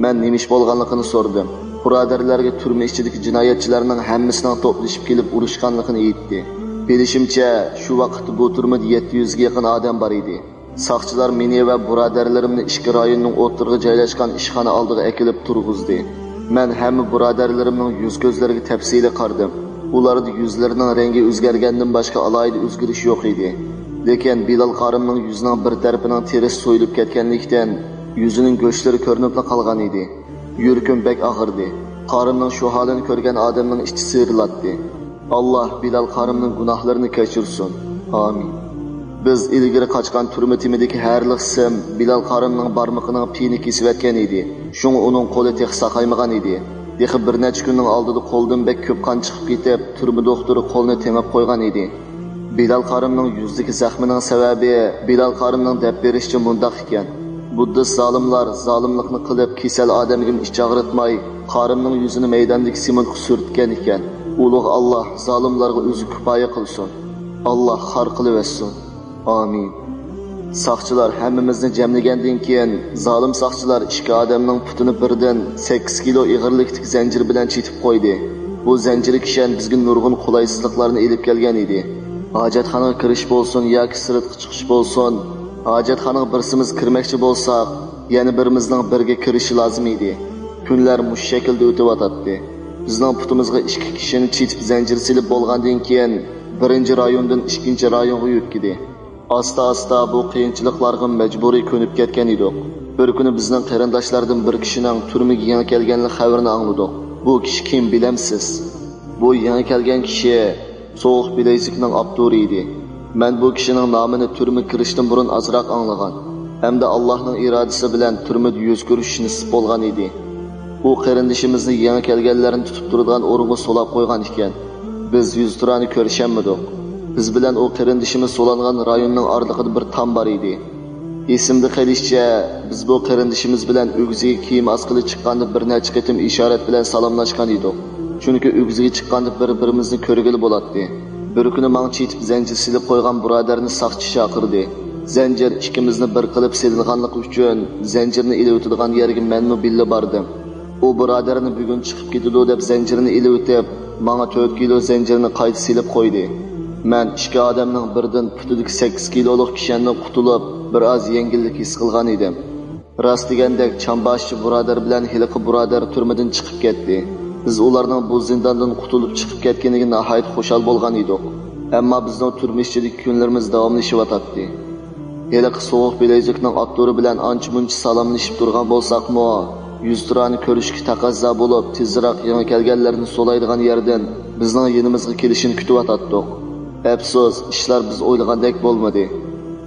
مەن نېمە ئىش بولغانلىقىنى سورىدىم. بۇرادەرلەرگە تۈرمە ئىچىدىكى جىنايەتچىلەرنىڭ ھەممىسىنىڭ توپلىشىپ كېلىپ ئۇرۇشقانلىقىنى ئېيتتى. بىلىشىمچە، شۇ ۋاقىتتا بۇ تۈرمىدە يەتتە يۈزگە يېقىن ئادەم بار ئىدى. ساقچىلار مېنى ۋە بۇرادەرلىرىمنى ئىككى رايوننىڭ ئوتتۇرىغا جايلاشقان ئىشخانا ئالدىغا ئەكېلىپ تۇرغۇزدى. مەن ھەممە بۇرادەرلىرىمنىڭ يۈز-كۆزلىرىگە تەپسىلىي قارىدىم. ئۇلاردا يۈزلىرىنىڭ رەڭگى ئۆزگەرگەندىن باشقا ئالاھىدە ئۆزگىرىش يوق ئىدى. لېكىن بىلال قارىمنىڭ يۈزىنىڭ بىر تەرىپىنىڭ تېرىسى سويۇلۇپ كەتكەنلىكتىن، يۈزىنىڭ گۆشلىرى كۆرۈنۈپلا قالغان ئىدى. يۈرىكىم بەك ئاغرىدى. قارىمنىڭ شۇ ھالىنى كۆرگەن ئادەمنىڭ ئىچى سىيرىلاتتى. ئاللا بىلال قارىمنىڭ گۇناھلىرىنى كەچۈرسۇن. ئامىن. بىز ئىلگىرى قاچقان تۈرمە تېمىدىكى ھەر خىل سىم بىلال قارىمنىڭ بارمىقىنىڭ پېيىنى كېسىۋەتكەن ئىدى. شۇڭا ئۇنىڭ قولى تېخى ساقايمىغان ئىدى. تېخى بىر نەچچە كۈننىڭ ئالدىدا قولىدىن بەك كۆپ قان چىقىپ كېتىپ، تۈرمە دوختۇرى قولىنى تېڭىپ قويغان ئىدى. بىلال قارىمنىڭ يۈزىدىكى زەخمىنىڭ سەۋەبى، بىلال قارىمنىڭ دەپ بېرىشىچە، مۇنداق ئىكەن: بۇددىست زالىملار زالىملىقنى قىلىپ، كېسەل ئادەمگىمۇ ئىچ ئاغرىتماي، قارىمنىڭ يۈزىنى مەيداندىكى سېمونتقا سۈرتكەن ئىكەن. ئۇلۇغ ئاللا زالىملارغا ئۆزى كۇپايە قىلسۇن. ئاللا خار قىلىۋەتسۇن. ئامىن. ساقچىلار ھەممىمىزنى جەملىگەندىن كېيىن، زالىم ساقچىلار ئىككى ئادەمنىڭ پۇتىنى بىردىن سەككىز كىلو ئېغىرلىكتىكى زەنجىر بىلەن چېتىپ قويدى. بۇ زەنجىر كىشەن بىزگە نۇرغۇن قولايسىزلىقلارنى ئېلىپ كەلگەن ئىدى. ھاجەتخانىغا كىرىش بولسۇن ياكى سىرتقا چىقىش بولسۇن، ھاجەتخانىغا بىرسىمىز كىرمەكچى بولساق، يەنە بىرىمىزنىڭ بىرگە كىرىشى لازىم ئىدى. كۈنلەر مۇشۇ شەكىلدە ئۆتۈۋاتاتتى. بىزنىڭ پۇتىمىزغا ئىككى كىشىنى چېتىپ زەنجىر سېلىپ بولغاندىن كېيىن، بىرىنچى رايوندىن ئىككىنچى رايونغا يۆتكىدى. ئاستا-ئاستا بۇ قىيىنچىلىقلارغا مەجبۇرىي كۆنۈپ كەتكەن ئىدۇق. بىر كۈنى بىزنىڭ قېرىنداشلاردىن بىر كىشىنىڭ تۈرمىگە يېڭى كەلگەنلىك خەۋىرىنى ئاڭلىدۇق. بۇ كىشى كىم بىلەمسىز؟ بۇ يېڭى كەلگەن كىشى سوغۇق بىلەيزۈكنىڭ ئاپتورى ئىدى. مەن بۇ كىشىنىڭ نامىنى تۈرمىگە كىرىشتىن بۇرۇن ئازراق ئاڭلىغان ھەمدە ئاللاھنىڭ ئىرادىسى بىلەن تۈرمىدە يۈز كۆرۈشۈش نېسىپ بولغان ئىدى. ئۇ قېرىندىشىمىزنى يېڭى كەلگەنلەرنى تۇتۇپ تۇرىدىغان ئورۇنغا سولاپ قويغان ئىكەن. بىز يۈزتۇرانە كۆرۈشەلمىدۇق. بىز بىلەن ئۇ قېرىندىشىمىز سولانغان رايوننىڭ ئارىلىقىدا بىر تام بار ئىدى. ئېسىمدە قېلىشىچە، بىز بۇ قېرىندىشىمىز بىلەن ئۆگزىگە كىيىم ئاسقىلى چىققاندا بىر نەچچە قېتىم ئىشارەت بىلەن سالاملاشقان ئىدۇق. چۈنكى ئۆگزىگە چىققاندا بىر-بىرىمىزنى كۆرگىلى بولاتتى. بىر كۈنى ماڭا چېتىپ زەنجىر سېلىپ قويغان بۇرادەرنى ساقچى چاقىردى. زەنجىر ئىككىمىزنى بىر قىلىپ سېلىنغانلىقى ئۈچۈن، زەنجىرنى ئېلىۋېتىدىغان يەرگە مەنمۇ بىللە باردىم. ئۇ بۇرادەرنى بۈگۈن چىقىپ كېتىدۇ دەپ زەنجىرنى ئېلىۋېتىپ، ماڭا تۆت كىلو زەنجىرنى قايتا سېلىپ قويدى. مەن ئىككى ئادەمنىڭ بىرىدىن پۇتىدىكى سەككىز كىلولۇق كىشەندىن قۇتۇلۇپ، بىر ئاز يەڭگىللىك ھېس قىلغان ئىدىم. راست دېگەندەك، چامباشچى بۇرادەر بىلەن ھېلىقى بۇرادەر تۈرمىدىن چىقىپ كەتتى. بىز ئۇلارنىڭ بۇ زىنداندىن قۇتۇلۇپ چىقىپ كەتكىنىگە ناھايىتى خۇشال بولغان ئىدۇق. ئەمما بىزنىڭ تۈرمە ئىچىدىكى كۈنلىرىمىز داۋاملىشىۋاتاتتى. ھېلىقى سوغۇق بىلەيزۈكنىڭ ئاپتورى بىلەن ئانچە-مۇنچە سالاملىشىپ تۇرغان بولساقمۇ، يۈزتۇرانە كۆرۈشۈشكە تەقەززا بولۇپ، تېزرەك يېڭى كەلگەنلەرنى سولايدىغان يەردىن بىزنىڭ يېنىمىزغا كېلىشىنى كۈتۈۋاتاتتۇق. ئەپسۇس، ئىشلار بىز ئويلىغاندەك بولمىدى.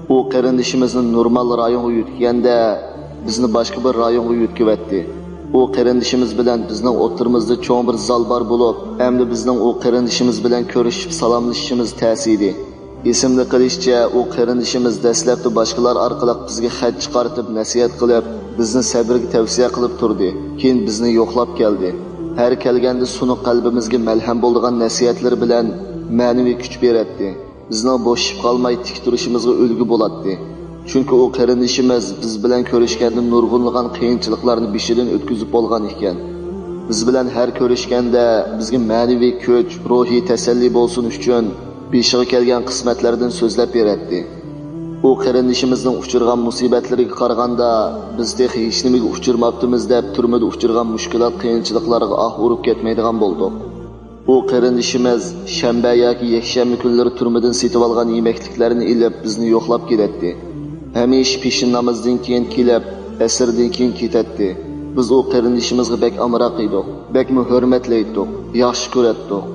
ئۇ قېرىندىشىمىزنى نورمال رايونغا يۆتكىگەندە، بىزنى باشقا بىر رايونغا يۆتكىۋەتتى. ئۇ قېرىندىشىمىز بىلەن بىزنىڭ ئوتتۇرىمىزدا چوڭ بىر زال بار بولۇپ، ئەمدى بىزنىڭ ئۇ قېرىندىشىمىز بىلەن كۆرۈشۈپ سالاملىشىشىمىز تەس ئىدى. ئېسىمدە قېلىشىچە، ئۇ قېرىندىشىمىز دەسلەپتە باشقىلار ئارقىلىق بىزگە خەت چىقارتىپ، نەسىھەت قىلىپ، بىزنى سەبرگە تەۋسىيە قىلىپ تۇردى. كېيىن بىزنى يوقلاپ كەلدى. ھەر كەلگەندە سۇنۇق قەلبىمىزگە مەلھەم بولىدىغان نەسىھەتلىرى بىلەن مەنىۋى كۈچ بېرەتتى. بىزنىڭ بوشىشىپ قالماي تىك تۇرۇشىمىزغا ئۈلگە بولاتتى. چۈنكى ئۇ قېرىندىشىمىز بىز بىلەن كۆرۈشكەندە نۇرغۇنلىغان قىيىنچىلىقلارنى بېشىدىن ئۆتكۈزۈپ بولغان ئىكەن. بىز بىلەن ھەر كۆرۈشكەندە بىزگە مەنىۋى كۈچ، روھىي تەسەللى بولسۇن ئۈچۈن، بېشىغا كەلگەن قىسمەتلەردىن سۆزلەپ بېرەتتى. ئۇ قېرىندىشىمىزنىڭ ئۇچرىغان مۇسىبەتلىرىگە قارىغاندا، بىز تېخى ھېچنېمىگە ئۇچرىماپتىمىز دەپ، تۈرمىدە ئۇچرىغان مۈشكۈلات، قىيىنچىلىقلارغا ئاھ ئۇرۇپ كەتمەيدىغان بولدۇق. ئۇ قېرىندىشىمىز شەنبە ياكى يەكشەنبە كۈنلىرى تۈرمىدىن سېتىۋالغان يېمەكلىكلەرنى ئېلىپ، بىزنى يوقلاپ كېلەتتى. ھەمىشە پېشىن نامىزىدىن كېيىن كېلىپ، ئەسىردىن كېيىن كېتەتتى. بىز ئۇ قېرىندىشىمىزغا بەك ئامراق ئىدۇق، بەكمۇ ھۆرمەتلەيتتۇق، ياخشى كۆرەتتۇق.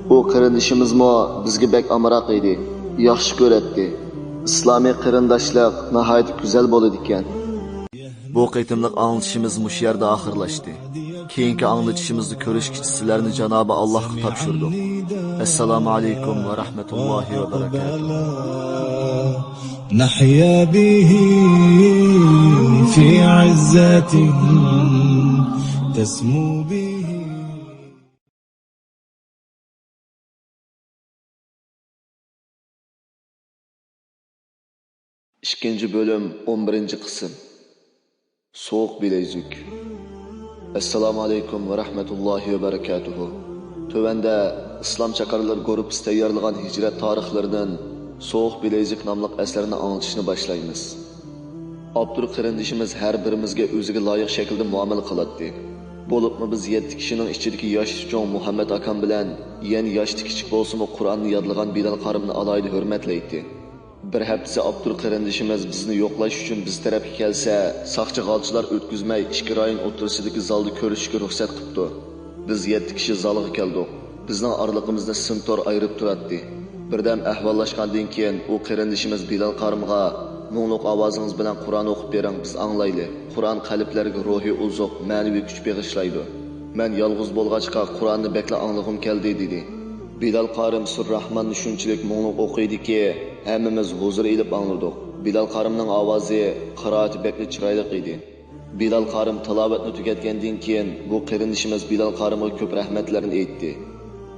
ئۇ قېرىندىشىمىزمۇ بىزگە بەك ئامراق ئىدى، ياخشى كۆرەتتى. ئىسلامىي قېرىنداشلىق ناھايىتى گۈزەل بولىدىكەن. بۇ قېتىملىق ئاڭلىتىشىمىز مۇشۇ يەردە ئاخىرلاشتى. كېيىنكى ئاڭلىتىشىمىزدا كۆرۈشكىچە سىلەرنى جانابى ئاللاھقا تاپشۇردۇق. ئەسسالامۇ ئەلەيكۇم ۋە رەھمەتۇللاھى ۋە بەرەكاتۇھ. نحيا به في عزة تسمو به. ئىككىنچى بۆلۈم، ئون بىرىنچى قىسىم. سوغۇق بىلەيزۈك. ئەسسالامۇ ئەلەيكۇم ۋە رەھمەتۇللاھى ۋە بەرەكاتۇھۇ. تۆۋەندە ئىسلام چاكارلىرى گۇرۇپپىسى تەييارلىغان ھىجرەت تارىخلىرىدىن سوغۇق بىلەيزۈك ناملىق ئەسەرنى ئاڭلىتىشنى باشلايمىز. ئاپتور قېرىندىشىمىز ھەر بىرىمىزگە ئۆزىگە لايىق شەكىلدە مۇئامىلە قىلاتتى. بولۇپمۇ بىز يەتتە كىشىنىڭ ئىچىدىكى ياشى چوڭ مۇھەممەت ئاكام بىلەن يەنە ياشى كىچىك بولسىمۇ قۇرئاننى يادلىغان بىلال قارىمنى ئالاھىدە ھۆرمەتلەيتتى. بىر ھەپتىسى ئاپتور قېرىندىشىمىز بىزنى يوقلاش ئۈچۈن بىز تەرەپكە كەلسە، ساقچى غالچىلار ئۆتكۈزمەي ئىككى رايون ئوتتۇرىسىدىكى زالدا كۆرۈشۈشكە رۇخسەت قىپتۇ. بىز يەتتە كىشى زالغا كەلدۇق. بىزنىڭ ئارىلىقىمىزنى سىم تور ئايرىپ تۇراتتى. بىردەم ئەھۋاللاشقاندىن كېيىن، ئۇ قېرىندىشىمىز بىلال قارىمغا، «مۇڭلۇق ئاۋازىڭىز بىلەن قۇرئان ئوقۇپ بېرىڭ، بىز ئاڭلايلى. قۇرئان قەلبلەرگە روھىي ئوزۇق، مەنىۋى كۈچ بېغىشلايدۇ. مەن يالغۇز بولغاچقا، قۇرئاننى بەكلا ئاڭلىغۇم كەلدى» دېدى. بىلال قارىم سۈررەھماننى شۇنچىلىك مۇڭلۇق ئوقۇيدىكى، ھەممىمىز ھۇزۇر ئېلىپ ئاڭلىدۇق. بىلال قارىمنىڭ ئاۋازى، قىرائىتى بەكلا چىرايلىق ئىدى. بىلال قارىم تىلاۋەتنى تۈگەتكەندىن كېيىن، بۇ قېرىندىشىمىز بىلال قارىمغا كۆپ رەھمەتلەرنى ئېيتتى.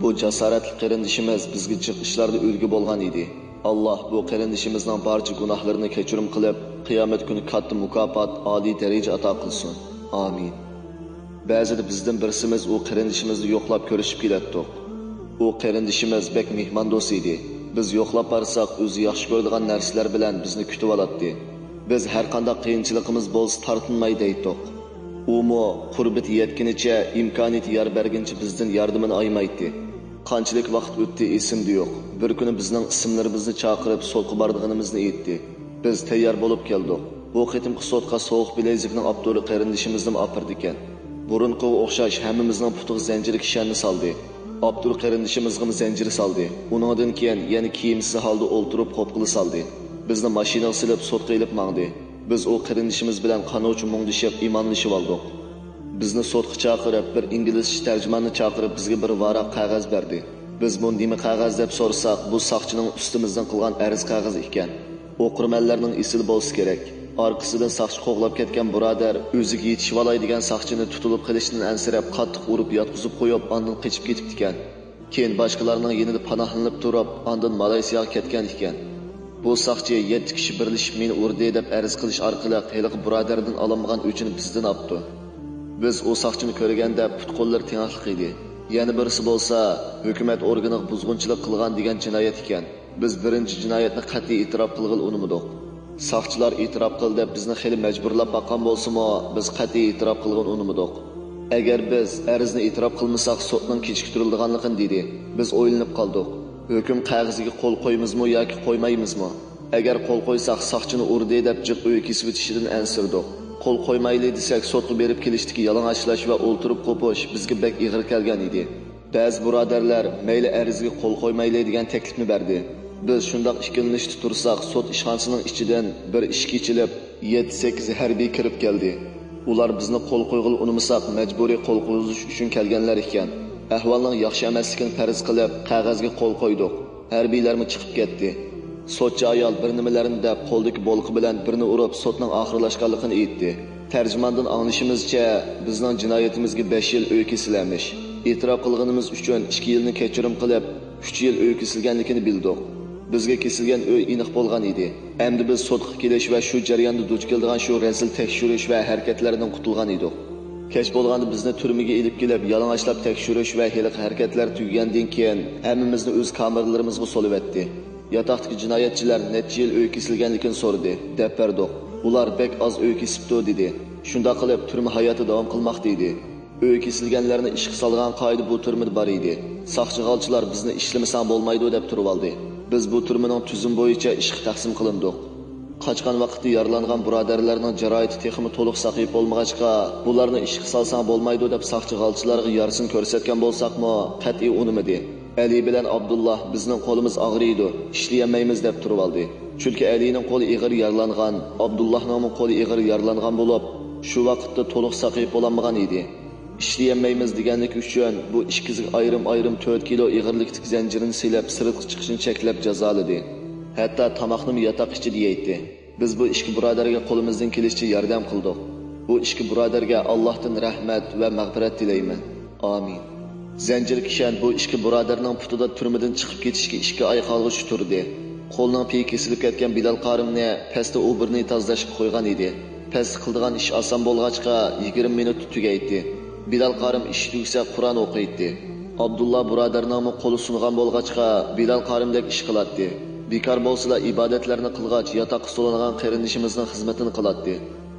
بۇ جاسارەتلىك قېرىندىشىمىز بىزگە جىق ئىشلاردا ئۈلگە بولغان ئىدى. ئاللاھ بۇ قېرىندىشىمىزنىڭ بارچە گۇناھلىرىنى كەچۈرۈم قىلىپ، قىيامەت كۈنى كاتتا مۇكاپات، ئالىي دەرىجە ئاتا قىلسۇن. ئامىن. بەزىدە بىزدىن بىرسىمىز ئۇ قېرىندىشىمىزنى يوقلاپ كۆرۈشۈپ كېلەتتۇق. ئۇ قېرىندىشىمىز بەك مېھماندوست ئىدى. بىز يوقلاپ بارساق، ئۆزى ياخشى كۆرىدىغان نەرسىلەر بىلەن بىزنى كۈتۈۋالاتتى. بىز ھەرقانداق قىيىنچىلىقىمىز بولسا تارتىنماي دەيتتۇق. ئۇمۇ قۇربىتى يەتكىنىچە، ئىمكانىيىتى يار بەرگىنىچە بىزدىن ياردىمىنى ئايىمايتتى. قانچىلىك ۋاقىت ئۆتتى، ئېسىمدە يوق. بىر كۈنى بىزنىڭ ئىسىملىرىمىزنى چاقىرىپ، سوتقا بارىدىغىنىمىزنى ئېيتتى. بىز تەييار بولۇپ كەلدۇق. بۇ قېتىمقى سوتقا سوغۇق بىلەيزۈكنىڭ ئاپتورى قېرىندىشىمىزنىمۇ ئاپىرىدىكەن. بۇرۇنقىغا ئوخشاش ھەممىمىزنىڭ پۇتىغا زەنجىر كىشەننى سالدى. ئاپتور قېرىندىشىمىزغىمۇ زەنجىر سالدى. ئۇنىڭدىن كېيىن يەنە كىيىمسىز ھالدا ئولتۇرۇپ قوپقىلى سالدى. بىزنى ماشىنىغا سېلىپ سوتقا ئېلىپ ماڭدى. بىز ئۇ قېرىندىشىمىز بىلەن قانغۇچە مۇڭدىشىپ ئىمانلىشىۋالدۇق. بىزنى سوتقا چاقىرىپ، بىر ئىنگلىزچە تەرجىماننى چاقىرىپ، بىزگە بىر ۋاراق قەغەز بەردى. بىز بۇ نېمە قەغەز دەپ سورىساق، بۇ ساقچىنىڭ ئۈستىمىزدىن قىلغان ئەرز قەغىزى ئىكەن. ئوقۇرمەنلەرنىڭ ئېسىدە بولسا كېرەك. ئارقىسىدىن ساقچى قوغلاپ كەتكەن بۇرادەر ئۆزىگە يېتىشىۋالاي دېگەن ساقچىنى تۇتۇلۇپ قېلىشتىن ئەنسىرەپ، قاتتىق ئۇرۇپ ياتقۇزۇپ قويۇپ، ئاندىن قېچىپ كېتىپتىكەن. كېيىن باشقىلارنىڭ يېنىدا پاناھلىنىپ تۇرۇپ، ئاندىن مالايسىياغا كەتكەن ئىكەن. بۇ ساقچى يەتتە كىشى بىرلىشىپ مېنى ئۇردى دەپ ئەرز قىلىش ئارقىلىق ھېلىقى بۇرادەردىن ئالالمىغان ئۆچىنى بىزدىن ئاپتۇ. بىز ئۇ ساقچىنى كۆرگەندە پۇت-قوللىرى تېڭىقلىق ئىدى. يەنە بىرسى بولسا ھۆكۈمەت ئورگىنىغا بۇزغۇنچىلىق قىلغان دېگەن جىنايەت ئىكەن. بىز بىرىنچى جىنايەتنى قەتئىي ئېتىراپ قىلغىلى ئۇنىمىدۇق. ساقچىلار ئېتىراپ قىل دەپ بىزنى خېلى مەجبۇرلاپ باققان بولسىمۇ، بىز قەتئىي ئېتىراپ قىلغىلى ئۇنىمىدۇق. ئەگەر بىز ئەرزنى ئېتىراپ قىلمىساق، سوتنىڭ كېچىكتۈرۈلىدىغانلىقىنى دېدى. بىز ئويلىنىپ قالدۇق. ھۆكۈم قەغىزىگە قول قويىمىزمۇ ياكى قويمايمىزمۇ؟ ئەگەر قول قويساق، ساقچىنى ئۇردى دەپ جىق ئۆي كېسىۋېتىشىدىن ئەنسىرىدۇق. قول قويمايلى دېسەك، سوتقا بېرىپ كېلىشتىكى يالىڭاچلاش ۋە ئولتۇرۇپ قوپۇش بىزگە بەك ئېغىر كەلگەن ئىدى. بەزى بۇرادەرلەر مەيلى ئەرزگە قول قويمايلى دېگەن تەكلىپنى بەردى. بىز شۇنداق ئىككىلىنىشتە تۇرساق، سوت ئىشخانىسىنىڭ ئىچىدىن بىر ئىشىك ئېچىلىپ، يەتتە-سەككىز ھەربىي كىرىپ كەلدى. ئۇلار بىزنى قول قويغىلى ئۇنىمىساق، مەجبۇرىي قول قويغۇزۇش ئۈچۈن كەلگەنلەر ئىكەن. ئەھۋالنىڭ ياخشى ئەمەسلىكىنى پەرەز قىلىپ، قەغەزگە قول قويدۇق. ھەربىيلەرمۇ چىقىپ كەتتى. سوتچى ئايال بىر نېمىلەرنى دەپ، قولىدىكى بولكا بىلەن بىرنى ئۇرۇپ، سوتنىڭ ئاخىرلاشقانلىقىنى ئېيتتى. تەرجىماندىن ئاڭلىشىمىزچە، بىزنىڭ جىنايىتىمىزگە بەش يىل ئۆي كېسىلەرمىش. ئېتىراپ قىلغىنىمىز ئۈچۈن ئىككى يىلنى كەچۈرۈم قىلىپ، ئۈچ يىل ئۆي كېسىلگەنلىكىنى بىلدۇق. بىزگە كېسىلگەن ئۆي ئېنىق بولغان ئىدى. ئەمدى بىز سوتقا كېلىش ۋە شۇ جەرياندا دۇچ كېلىدىغان شۇ رەزىل تەكشۈرۈش ۋە ھەرىكەتلەردىن قۇتۇلغان ئىدۇق. كەچ بولغاندا بىزنى تۈرمىگە ئېلىپ كېلىپ، يالىڭاچلاپ تەكشۈرۈش ۋە ھېلىقى ھەرىكەتلەر تۈگىگەندىن كېيىن، ھەممىمىزنى ئۆز كامېرلىرىمىزغا سولىۋەتتى. ياتاقتىكى جىنايەتچىلەر نەچچە يىل ئۆي كېسىلگەنلىكىنى سورىدى. دەپ بەردۇق. ئۇلار بەك ئاز ئۆي كېسىپتۇ، دېدى. شۇنداق قىلىپ، تۈرمە ھاياتى داۋام قىلماقتا ئىدى. ئۆي كېسىلگەنلەرنى ئىشقا سالغان قائىدە بۇ تۈرمىدە بار ئىدى. ساقچى-غالچىلار بىزنى ئىشلىمىسەڭ بولمايدۇ دەپ تۇرۇۋالدى. بىز بۇ تۈرمىنىڭ تۈزۈمى بويىچە ئىشقا تەقسىم قىلىندۇق. قاچقان ۋاقىتتا يارىلانغان بۇرادەرلەرنىڭ جاراھىتى تېخىمۇ تولۇق ساقىيىپ بولمىغاچقا، بۇلارنى ئىشقا سالساڭ بولمايدۇ دەپ ساقچى-غالچىلارغا يارىسىنى كۆرسەتكەن بولساقمۇ، قەتئىي ئۇنىمىدى. ئەلى بىلەن ئابدۇللا، بىزنىڭ قولىمىز ئاغرىيدۇ، ئىشلىيەلمەيمىز دەپ تۇرۇۋالدى. چۈنكى ئەلىنىڭ قولى ئېغىر يارىلانغان، ئابدۇللانىڭمۇ قولى ئېغىر يارىلانغان بولۇپ، شۇ ۋاقىتتا تولۇق ساقىيىپ بولالمىغان ئىدى. ئىشلىيەلمەيمىز دېگەنلىكى ئۈچۈن بۇ ئىككىسىگە ئايرىم-ئايرىم تۆت كىلو ئېغىرلىكتىكى زەنجىرنى سېلىپ، سىرتقا چىقىشنى چەكلەپ جازالىدى. ھەتتا تاماقنىمۇ ياتاق ئىچىدە يەيتتى. بىز بۇ ئىككى بۇرادەرگە قولىمىزدىن كېلىشىچە ياردەم قىلدۇق. بۇ ئىككى بۇرادەرگە ئاللاھتىن رەھمەت ۋە مەغپىرەت تىلەيمەن. ئامىن. زەنجىر كىشەن بۇ ئىككى بۇرادەرنىڭ پۇتىدا تۈرمىدىن چىقىپ كېتىشكە ئىككى ئاي قالغۇچە تۇردى. قولىنىڭ پېيى كېسىلىپ كەتكەن بىلال قارىمنى پەستە ئوبورنى تازىلاشقا قويغان ئىدى. پەستە قىلىدىغان ئىش ئاسان بولغاچقا، يىگىرمە مىنۇتتا تۈگەيتتى. بىلال قارىم ئىشى تۈگىسە قۇرئان ئوقۇيتتى. ئابدۇللا بۇرادەرنىڭمۇ قولى سۇنغان بولغاچقا، بىلال قارىمدەك ئىش قىلاتتى. بىكار بولسىلا ئىبادەتلەرنى قىلغاچ، ياتاققا سولانغان قېرىندىشىمىزنىڭ خىزمىتىنى قىلاتتى.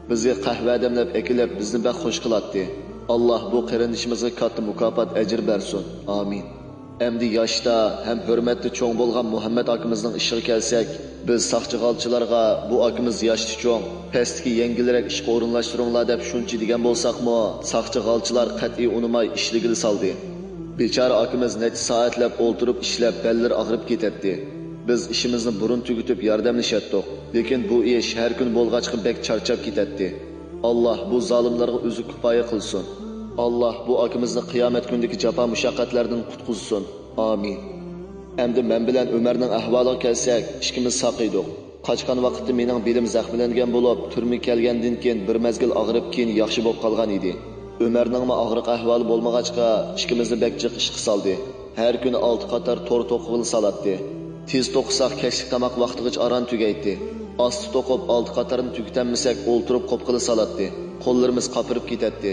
بىزگە قەھۋە دەملەپ ئەكېلىپ، بىزنى بەك خۇش قىلاتتى. ئاللا بۇ قېرىندىشىمىزغا كاتتا مۇكاپات ئەجىر بەرسۇن. ئامىن. ئەمدى ياشتا ھەم ھۆرمەتتە چوڭ بولغان مۇھەممەد ئاكىمىزنىڭ ئىشىغا كەلسەك، بىز ساقچى-غالچىلارغا، بۇ ئاكىمىز ياشتا چوڭ، پەستىكى يەڭگىلرەك ئىشقا ئورۇنلاشتۇرۇڭلار دەپ شۇنچە دېگەن بولساقمۇ، ساقچى-غالچىلار قەتئىي ئۇنىماي ئىشلىگىلى سالدى. بىچارە ئاكىمىز نەچچە سائەتلەپ ئولتۇرۇپ ئىشلەپ، بەللىرى ئاغرىپ كېتەتتى. بىز ئىشىمىزنى بۇرۇن تۈگىتىپ ياردەملىشەتتۇق، لېكىن بۇ ئىش ھەر كۈنى بولغاچقا بەك چارچاپ كېتەتتى. ئاللا بۇ زالىملارغا ئۆزى كۇپايە قىلسۇن. ئاللا بۇ ئاكىمىزنى قىيامەت كۈنىدىكى جاپا-مۇشەققەتلەردىن قۇتقۇزسۇن. ئامىن. ئەمدى مەن بىلەن ئۆمەرنىڭ ئەھۋالىغا كەلسەك، ئىككىمىز ساق ئىدۇق. قاچقان ۋاقىتتا مېنىڭ بېلىم زەخىملەنگەن بولۇپ، تۈرمىگە كەلگەندىن كېيىن بىر مەزگىل ئاغرىپ، كېيىن ياخشى بولۇپ قالغان ئىدى. ئۆمەرنىڭمۇ ئاغرىق ئەھۋالى بولمىغاچقا، ئىككىمىزنى بەك جىق ئىشقا سالدى. ھەر كۈنى ئالتە قاتار تور توقۇغىلى سالاتتى. تېز توقۇساق، كەچلىك تاماق ۋاقتىغىچە ئاران تۈگەيتتى. ئاستا توقۇپ، ئالتە قاتارنى تۈگىتەلمىسەك، ئولتۇرۇپ قوپقىلى سالاتتى. قوللىرىمىز قاپىرىپ كېتەتتى.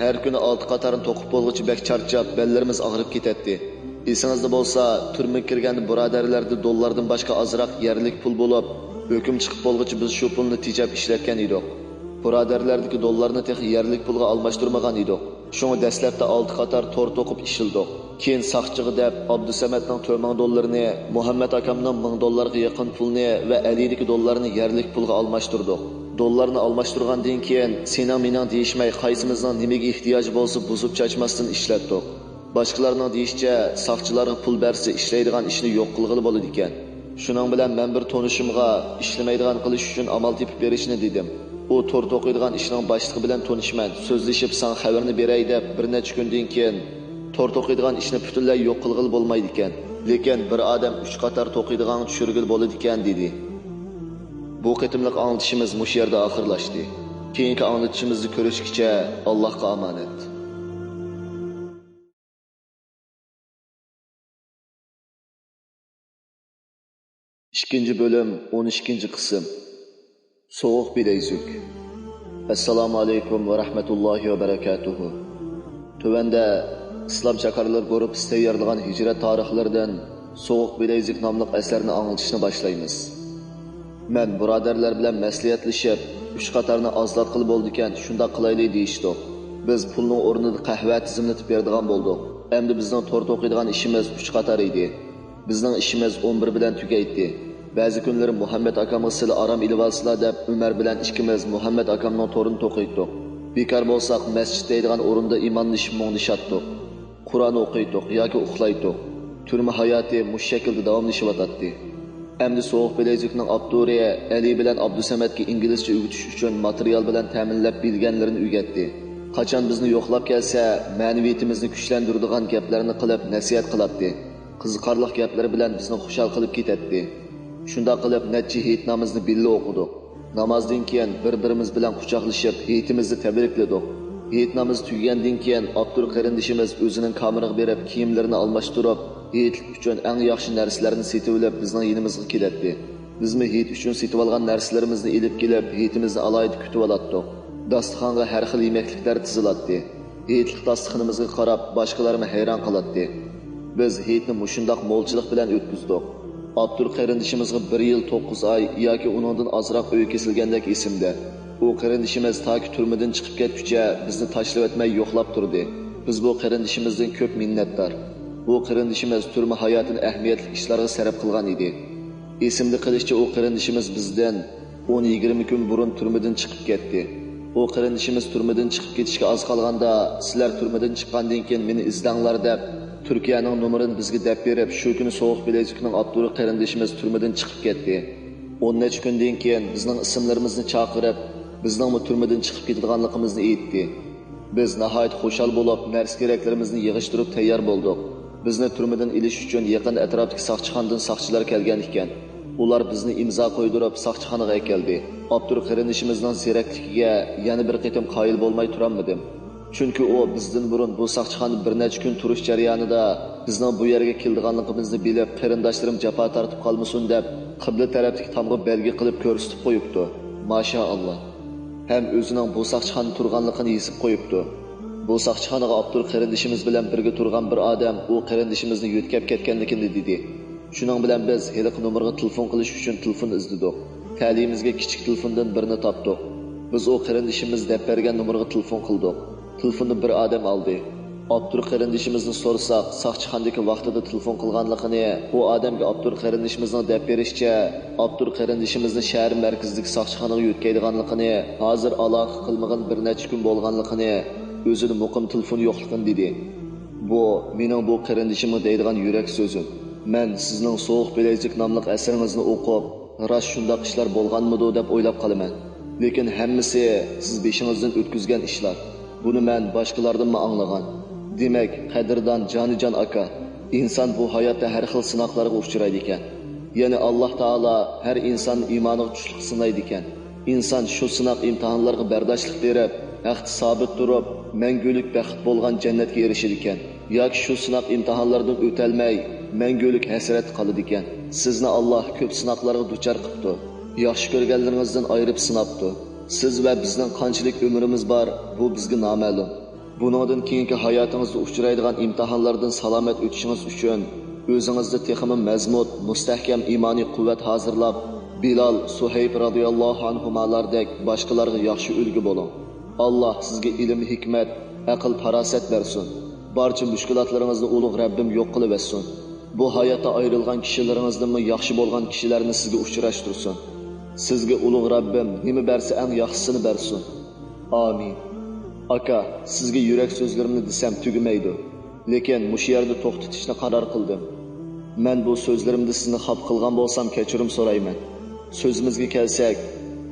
ھەر كۈنى ئالتە قاتارنى توقۇپ بولغۇچە بەك چارچاپ، بەللىرىمىز ئاغرىپ كېتەتتى. ئېسىڭىزدە بولسا، تۈرمىگە كىرگەندە بۇرادەرلەردە دوللاردىن باشقا ئازراق يەرلىك پۇل بولۇپ، ھۆكۈم چىقىپ بولغۇچە بىز شۇ پۇلنى تېجەپ ئىشلەتكەن ئىدۇق. بۇرادەرلەردىكى دوللارنى تېخى يەرلىك پۇلغا ئالماشتۇرمىغان ئىدۇق. شۇڭا دەسلەپتە ئالتە قاتار تور توقۇپ ئىشلىدۇق. كېيىن ساقچىغا دەپ، ئابدۇسەمەتنىڭ تۆت مىڭ دوللىرىنى، مۇھەممەت ئاكامنىڭ مىڭ دوللارغا يېقىن پۇلنى ۋە ئەلىدىكى دوللارنى يەرلىك پۇلغا ئالماشتۇردۇق. دوللارنى ئالماشتۇرغاندىن كېيىن، سېنىڭ مېنىڭ دېيىشمەي، قايسىمىزنىڭ نېمىگە ئېھتىياجى بولسا، بۇزۇپ چاچماستىن ئىشلەتتۇق. باشقىلارنىڭ دېيىشىچە، ساقچىلارغا پۇل بەرسە، ئىشلەيدىغان ئىشنى يوق قىلغىلى بولىدىكەن. شۇنىڭ بىلەن مەن بىر تونۇشۇمغا ئىشلىمەيدىغان قىلىش ئۈچۈن ئامال تېپىپ بېرىشنى دېدىم. ئۇ تور توقۇيدىغان ئىشنىڭ باشلىقى بىلەن تونۇشىمەن، سۆزلىشىپ ساڭا خەۋىرىنى بېرەي دەپ بىر نەچچە كۈندىن كېيىن، تور توقۇيدىغان ئىشنى پۈتۈنلەي يوق قىلغىلى بولمايدىكەن، لېكىن بىر ئادەم ئۈچ قاتار توقۇيدىغانغا چۈشۈرگىلى بولىدىكەن، دېدى. بۇ قېتىملىق ئاڭلىتىشىمىز مۇشۇ يەردە ئاخىرلاشتى. كېيىنكى ئاڭلىتىشىمىزدا كۆرۈشكىچە، ئاللاھقا ئامانەت. ئىككىنچى بۆلۈم، ئون ئىككىنچى قىسىم. سوغۇق بىلەيزۈك. ئەسسالامۇ ئەلەيكۇم ۋە رەھمەتۇللاھى ۋە بەرەكاتۇھۇ. تۆۋەندە ئىسلام چاكارلىرى گۇرۇپپىسى تەييارلىغان ھىجرەت تارىخلىرىدىن سوغۇق بىلەيزۈك ناملىق ئەسەرنى ئاڭلىتىشنى باشلايمىز. مەن بۇرادەرلەر بىلەن مەسلىھەتلىشىپ، ئۈچ قاتارنى ئازلاتقىلى بولىدىكەن، شۇنداق قىلايلى دېيىشتۇق. بىز پۇلنىڭ ئورنىدا قەھۋە تىزىملىتىپ بېرىدىغان بولدۇق. ئەمدى بىزنىڭ تور توقۇيدىغان ئىشىمىز ئۈچ قاتار ئىدى. بىزنىڭ ئىشىمىز ئون بىر بىلەن تۈگەيتتى. بەزى كۈنلىرى مۇھەممەت ئاكامغا سىلى ئارام ئېلىۋالسىلا دەپ، ئۆمەر بىلەن ئىككىمىز مۇھەممەت ئاكامنىڭ تورىنى توقۇيتتۇق. بىكار بولساق، مەسچىت دەيدىغان ئورۇندا ئىمانلىشىپ مۇڭدىشاتتۇق. قۇرئان ئوقۇيتتۇق ياكى ئۇخلايتتۇق. تۈرمە ھاياتى مۇشۇ شەكىلدە داۋاملىشىۋاتاتتى. ئەمدى سوغۇق بىلەيزۈكنىڭ ئاپتورى ئەلى بىلەن ئابدۇسەمەتكە ئىنگلىزچە ئۆگىتىش ئۈچۈن ماتېرىيال بىلەن تەمىنلەپ بىلگەنلىرىنى ئۆگەتتى. قاچان بىزنى يوقلاپ كەلسە، مەنىۋىيىتىمىزنى كۈچلەندۈرىدىغان گەپلەرنى قىلىپ نەسىھەت قىلاتتى. قىزىقارلىق گەپلىرى بىلەن بىزنى خۇشال قىلىپ كېتەتتى. شۇنداق قىلىپ نەچچە ھېيت نامىزىنى بىللە ئوقۇدۇق. نامازدىن كېيىن بىر-بىرىمىز بىلەن قۇچاقلىشىپ، ھېيتىمىزنى تەبرىكلىدۇق. ھېيت نامىزى تۈگىگەندىن كېيىن، ئاپتور قېرىندىشىمىز ئۆزىنىڭ كامېرىغا بېرىپ، كىيىملىرىنى ئالماشتۇرۇپ، ھېيتلىق ئۈچۈن ئەڭ ياخشى نەرسىلەرنى سېتىۋېلىپ، بىزنىڭ يېنىمىزغا كېلەتتى. بىزمۇ ھېيت ئۈچۈن سېتىۋالغان نەرسىلىرىمىزنى ئېلىپ كېلىپ، ھېيتىمىزنى ئالاھىدە كۈتۈۋالاتتۇق. داستىخانغا ھەر خىل يېمەكلىكلەر تىزىلاتتى. ھېيتلىق داستىخىنىمىزغا قاراپ، باشقىلارمۇ ھەيران قالاتتى. بىز ھېيتنى مۇشۇنداق مولچىلىق بىلەن ئۆتكۈزدۇق. ئاپتور قېرىندىشىمىزغا بىر يىل توققۇز ئاي ياكى ئۇنىڭدىن ئازراق ئۆي كېسىلگەندەك ئېسىمدە. ئۇ قېرىندىشىمىز تاكى تۈرمىدىن چىقىپ كەتكۈچە بىزنى تاشلىۋەتمەي يوقلاپ تۇردى. بىز بۇ قېرىندىشىمىزدىن كۆپ مىننەتدار. بۇ قېرىندىشىمىز تۈرمە ھاياتىنى ئەھمىيەتلىك ئىشلارغا سەرپ قىلغان ئىدى. ئېسىمدە قېلىشىچە، ئۇ قېرىندىشىمىز بىزدىن ئون يىگىرمە كۈن بۇرۇن تۈرمىدىن چىقىپ كەتتى. ئۇ قېرىندىشىمىز تۈرمىدىن چىقىپ كېتىشكە ئاز قالغاندا، سىلەر تۈرمىدىن چىققاندىن كېيىن مېنى ئىزدەڭلار دەپ، تۈركىيەنىڭ نومۇرىنى بىزگە دەپ بېرىپ، شۇ كۈنى سوغۇق بىلەيزۈكنىڭ ئاپتورى قېرىندىشىمىز تۈرمىدىن چىقىپ كەتتى. ئون نەچچە كۈندىن كېيىن بىزنىڭ ئىسىملىرىمىزنى چاقىرىپ، بىزنىڭمۇ تۈرمىدىن چىقىپ كېتىدىغانلىقىمىزنى ئېيتتى. بىز ناھايىتى خۇشال بولۇپ، نەرسە-كېرەكلىرىمىزنى يىغىشتۇرۇپ تەييار بولدۇق. بىزنى تۈرمىدىن ئېلىش ئۈچۈن يېقىن ئەتراپتىكى ساقچىخانىدىن ساقچىلار كەلگەن ئىكەن. ئۇلار بىزنى ئىمزا قويدۇرۇپ، ساقچىخانىغا ئەكەلدى. ئاپتور قېرىندىشىمىزنىڭ زېرەكلىكىگە يەنە بىر قېتىم قايىل بولماي تۇرالمىدىم. چۈنكى ئۇ بىزدىن بۇرۇن بۇ ساقچىخانىدا بىر نەچچە كۈن تۇرۇش جەريانىدا بىزنىڭ بۇ يەرگە كېلىدىغانلىقىمىزنى بىلىپ، قېرىنداشلىرىم جاپا تارتىپ قالمىسۇن دەپ، قىبلە تەرەپتىكى تامغا بەلگە قىلىپ كۆرسىتىپ قويۇپتۇ. ماشائاللا. ھەم ئۆزىنىڭ بۇ ساقچىخانىدا تۇرغانلىقىنى يېزىپ قويۇپتۇ. بۇ ساقچىخانىغا ئاپتور قېرىندىشىمىز بىلەن بىرگە تۇرغان بىر ئادەم ئۇ قېرىندىشىمىزنى يۆتكەپ كەتكەنلىكىنى دېدى. شۇنىڭ بىلەن بىز ھېلىقى نومۇرغا تېلېفون قىلىش ئۈچۈن تېلېفون ئىزدىدۇق. تەلىيىمىزگە كىچىك تېلېفوندىن بىرنى تاپتۇق. بىز ئۇ قېرىندىشىمىز دەپ بەرگەن نومۇرغا تېلېفون قىلدۇق. تېلېفوننى بىر ئادەم ئالدى. ئاپتور قېرىندىشىمىزنى سورىساق، ساقچىخانىدىكى ۋاقتىدا تېلېفون قىلغانلىقىنى، ئۇ ئادەمگە ئاپتور قېرىندىشىمىزنىڭ دەپ بېرىشىچە، ئاپتور قېرىندىشىمىزنى شەھەر مەركىزىدىكى ساقچىخانىغا يۆتكەيدىغانلىقىنى، ھازىر ئالاقە قىلمىغىلى بىر نەچچە كۈن بولغانلىقىنى، ئۆزىدە مۇقىم تېلېفون يوقلۇقىنى دېدى. بۇ مېنىڭ بۇ قېرىندىشىمغا دەيدىغان يۈرەك سۆزۈم. مەن سىزنىڭ سوغۇق بىلەيزۈك ناملىق ئەسىرىڭىزنى ئوقۇپ، راست شۇنداق ئىشلار بولغانمىدۇ دەپ ئويلاپ قالىمەن. لېكىن ھەممىسى سىز بېشىڭىزدىن ئۆتكۈزگەن ئىشلار. بۇنى مەن باشقىلاردىنمۇ ئاڭلىغان. دېمەك، قەدىردان جانىجان ئاكا، ئىنسان بۇ ھاياتتا ھەر خىل سىناقلارغا ئۇچرايدىكەن. يەنى ئاللاھ تائالا ھەر ئىنساننى ئىمانىغا تۇشلۇق سىنايدىكەن. ئىنسان شۇ سىناق ئىمتىھانلارغا بەرداشلىق بېرىپ، ھەقتە سابىت تۇرۇپ، مەڭگۈلۈك بەخت بولغان جەننەتكە ئېرىشىدىكەن. ياكى شۇ سىناق ئىمتىھانلاردىن ئۆتەلمەي، مەڭگۈلۈك ھەسرەتتە قالىدىكەن. سىزنى ئاللاھ كۆپ سىناقلارغا دۇچار قىپتۇ. ياخشى كۆرگەنلىرىڭىزدىن ئايرىپ سىناپتۇ. سىز ۋە بىزنىڭ قانچىلىك ئۆمرىمىز بار، بۇ بىزگە نامەلۇم. بۇنىڭدىن كېيىنكى ھاياتىڭىزدا ئۇچرايدىغان ئىمتىھانلاردىن سالامەت ئۆتۈشىڭىز ئۈچۈن، ئۆزىڭىزدە تېخىمۇ مەزمۇت، مۇستەھكەم ئىمانىي قۇۋۋەت ھازىرلاپ، بىلال، سۇھەيب رازىياللاھۇ ئەنھۇمالاردەك باشقىلارغا ياخشى ئۈلگە بولۇڭ. ئاللاھ سىزگە ئىلىم، ھېكمەت، ئەقىل، پاراسەت بەرسۇن. بارچە مۈشكۈلاتلىرىڭىزنى ئۇلۇغ رەببىم يوق قىلىۋەتسۇن. بۇ ھاياتتا ئايرىلغان كىشىلىرىڭىزدىنمۇ ياخشى بولغان كىشىلەرنى سىزگە ئۇچراشتۇرسۇن. سىزگە ئۇلۇغ رەببىم نېمە بەرسە ئەڭ ياخشىسىنى بەرسۇن. ئامىن. ئاكا، سىزگە يۈرەك سۆزلىرىمنى دېسەم تۈگىمەيدۇ. لېكىن مۇشۇ يەردە توختىتىشنى قارار قىلدىم. مەن بۇ سۆزلىرىمدە سىزنى خاپا قىلغان بولسام كەچۈرۈم سورايمەن. سۆزىمىزگە كەلسەك،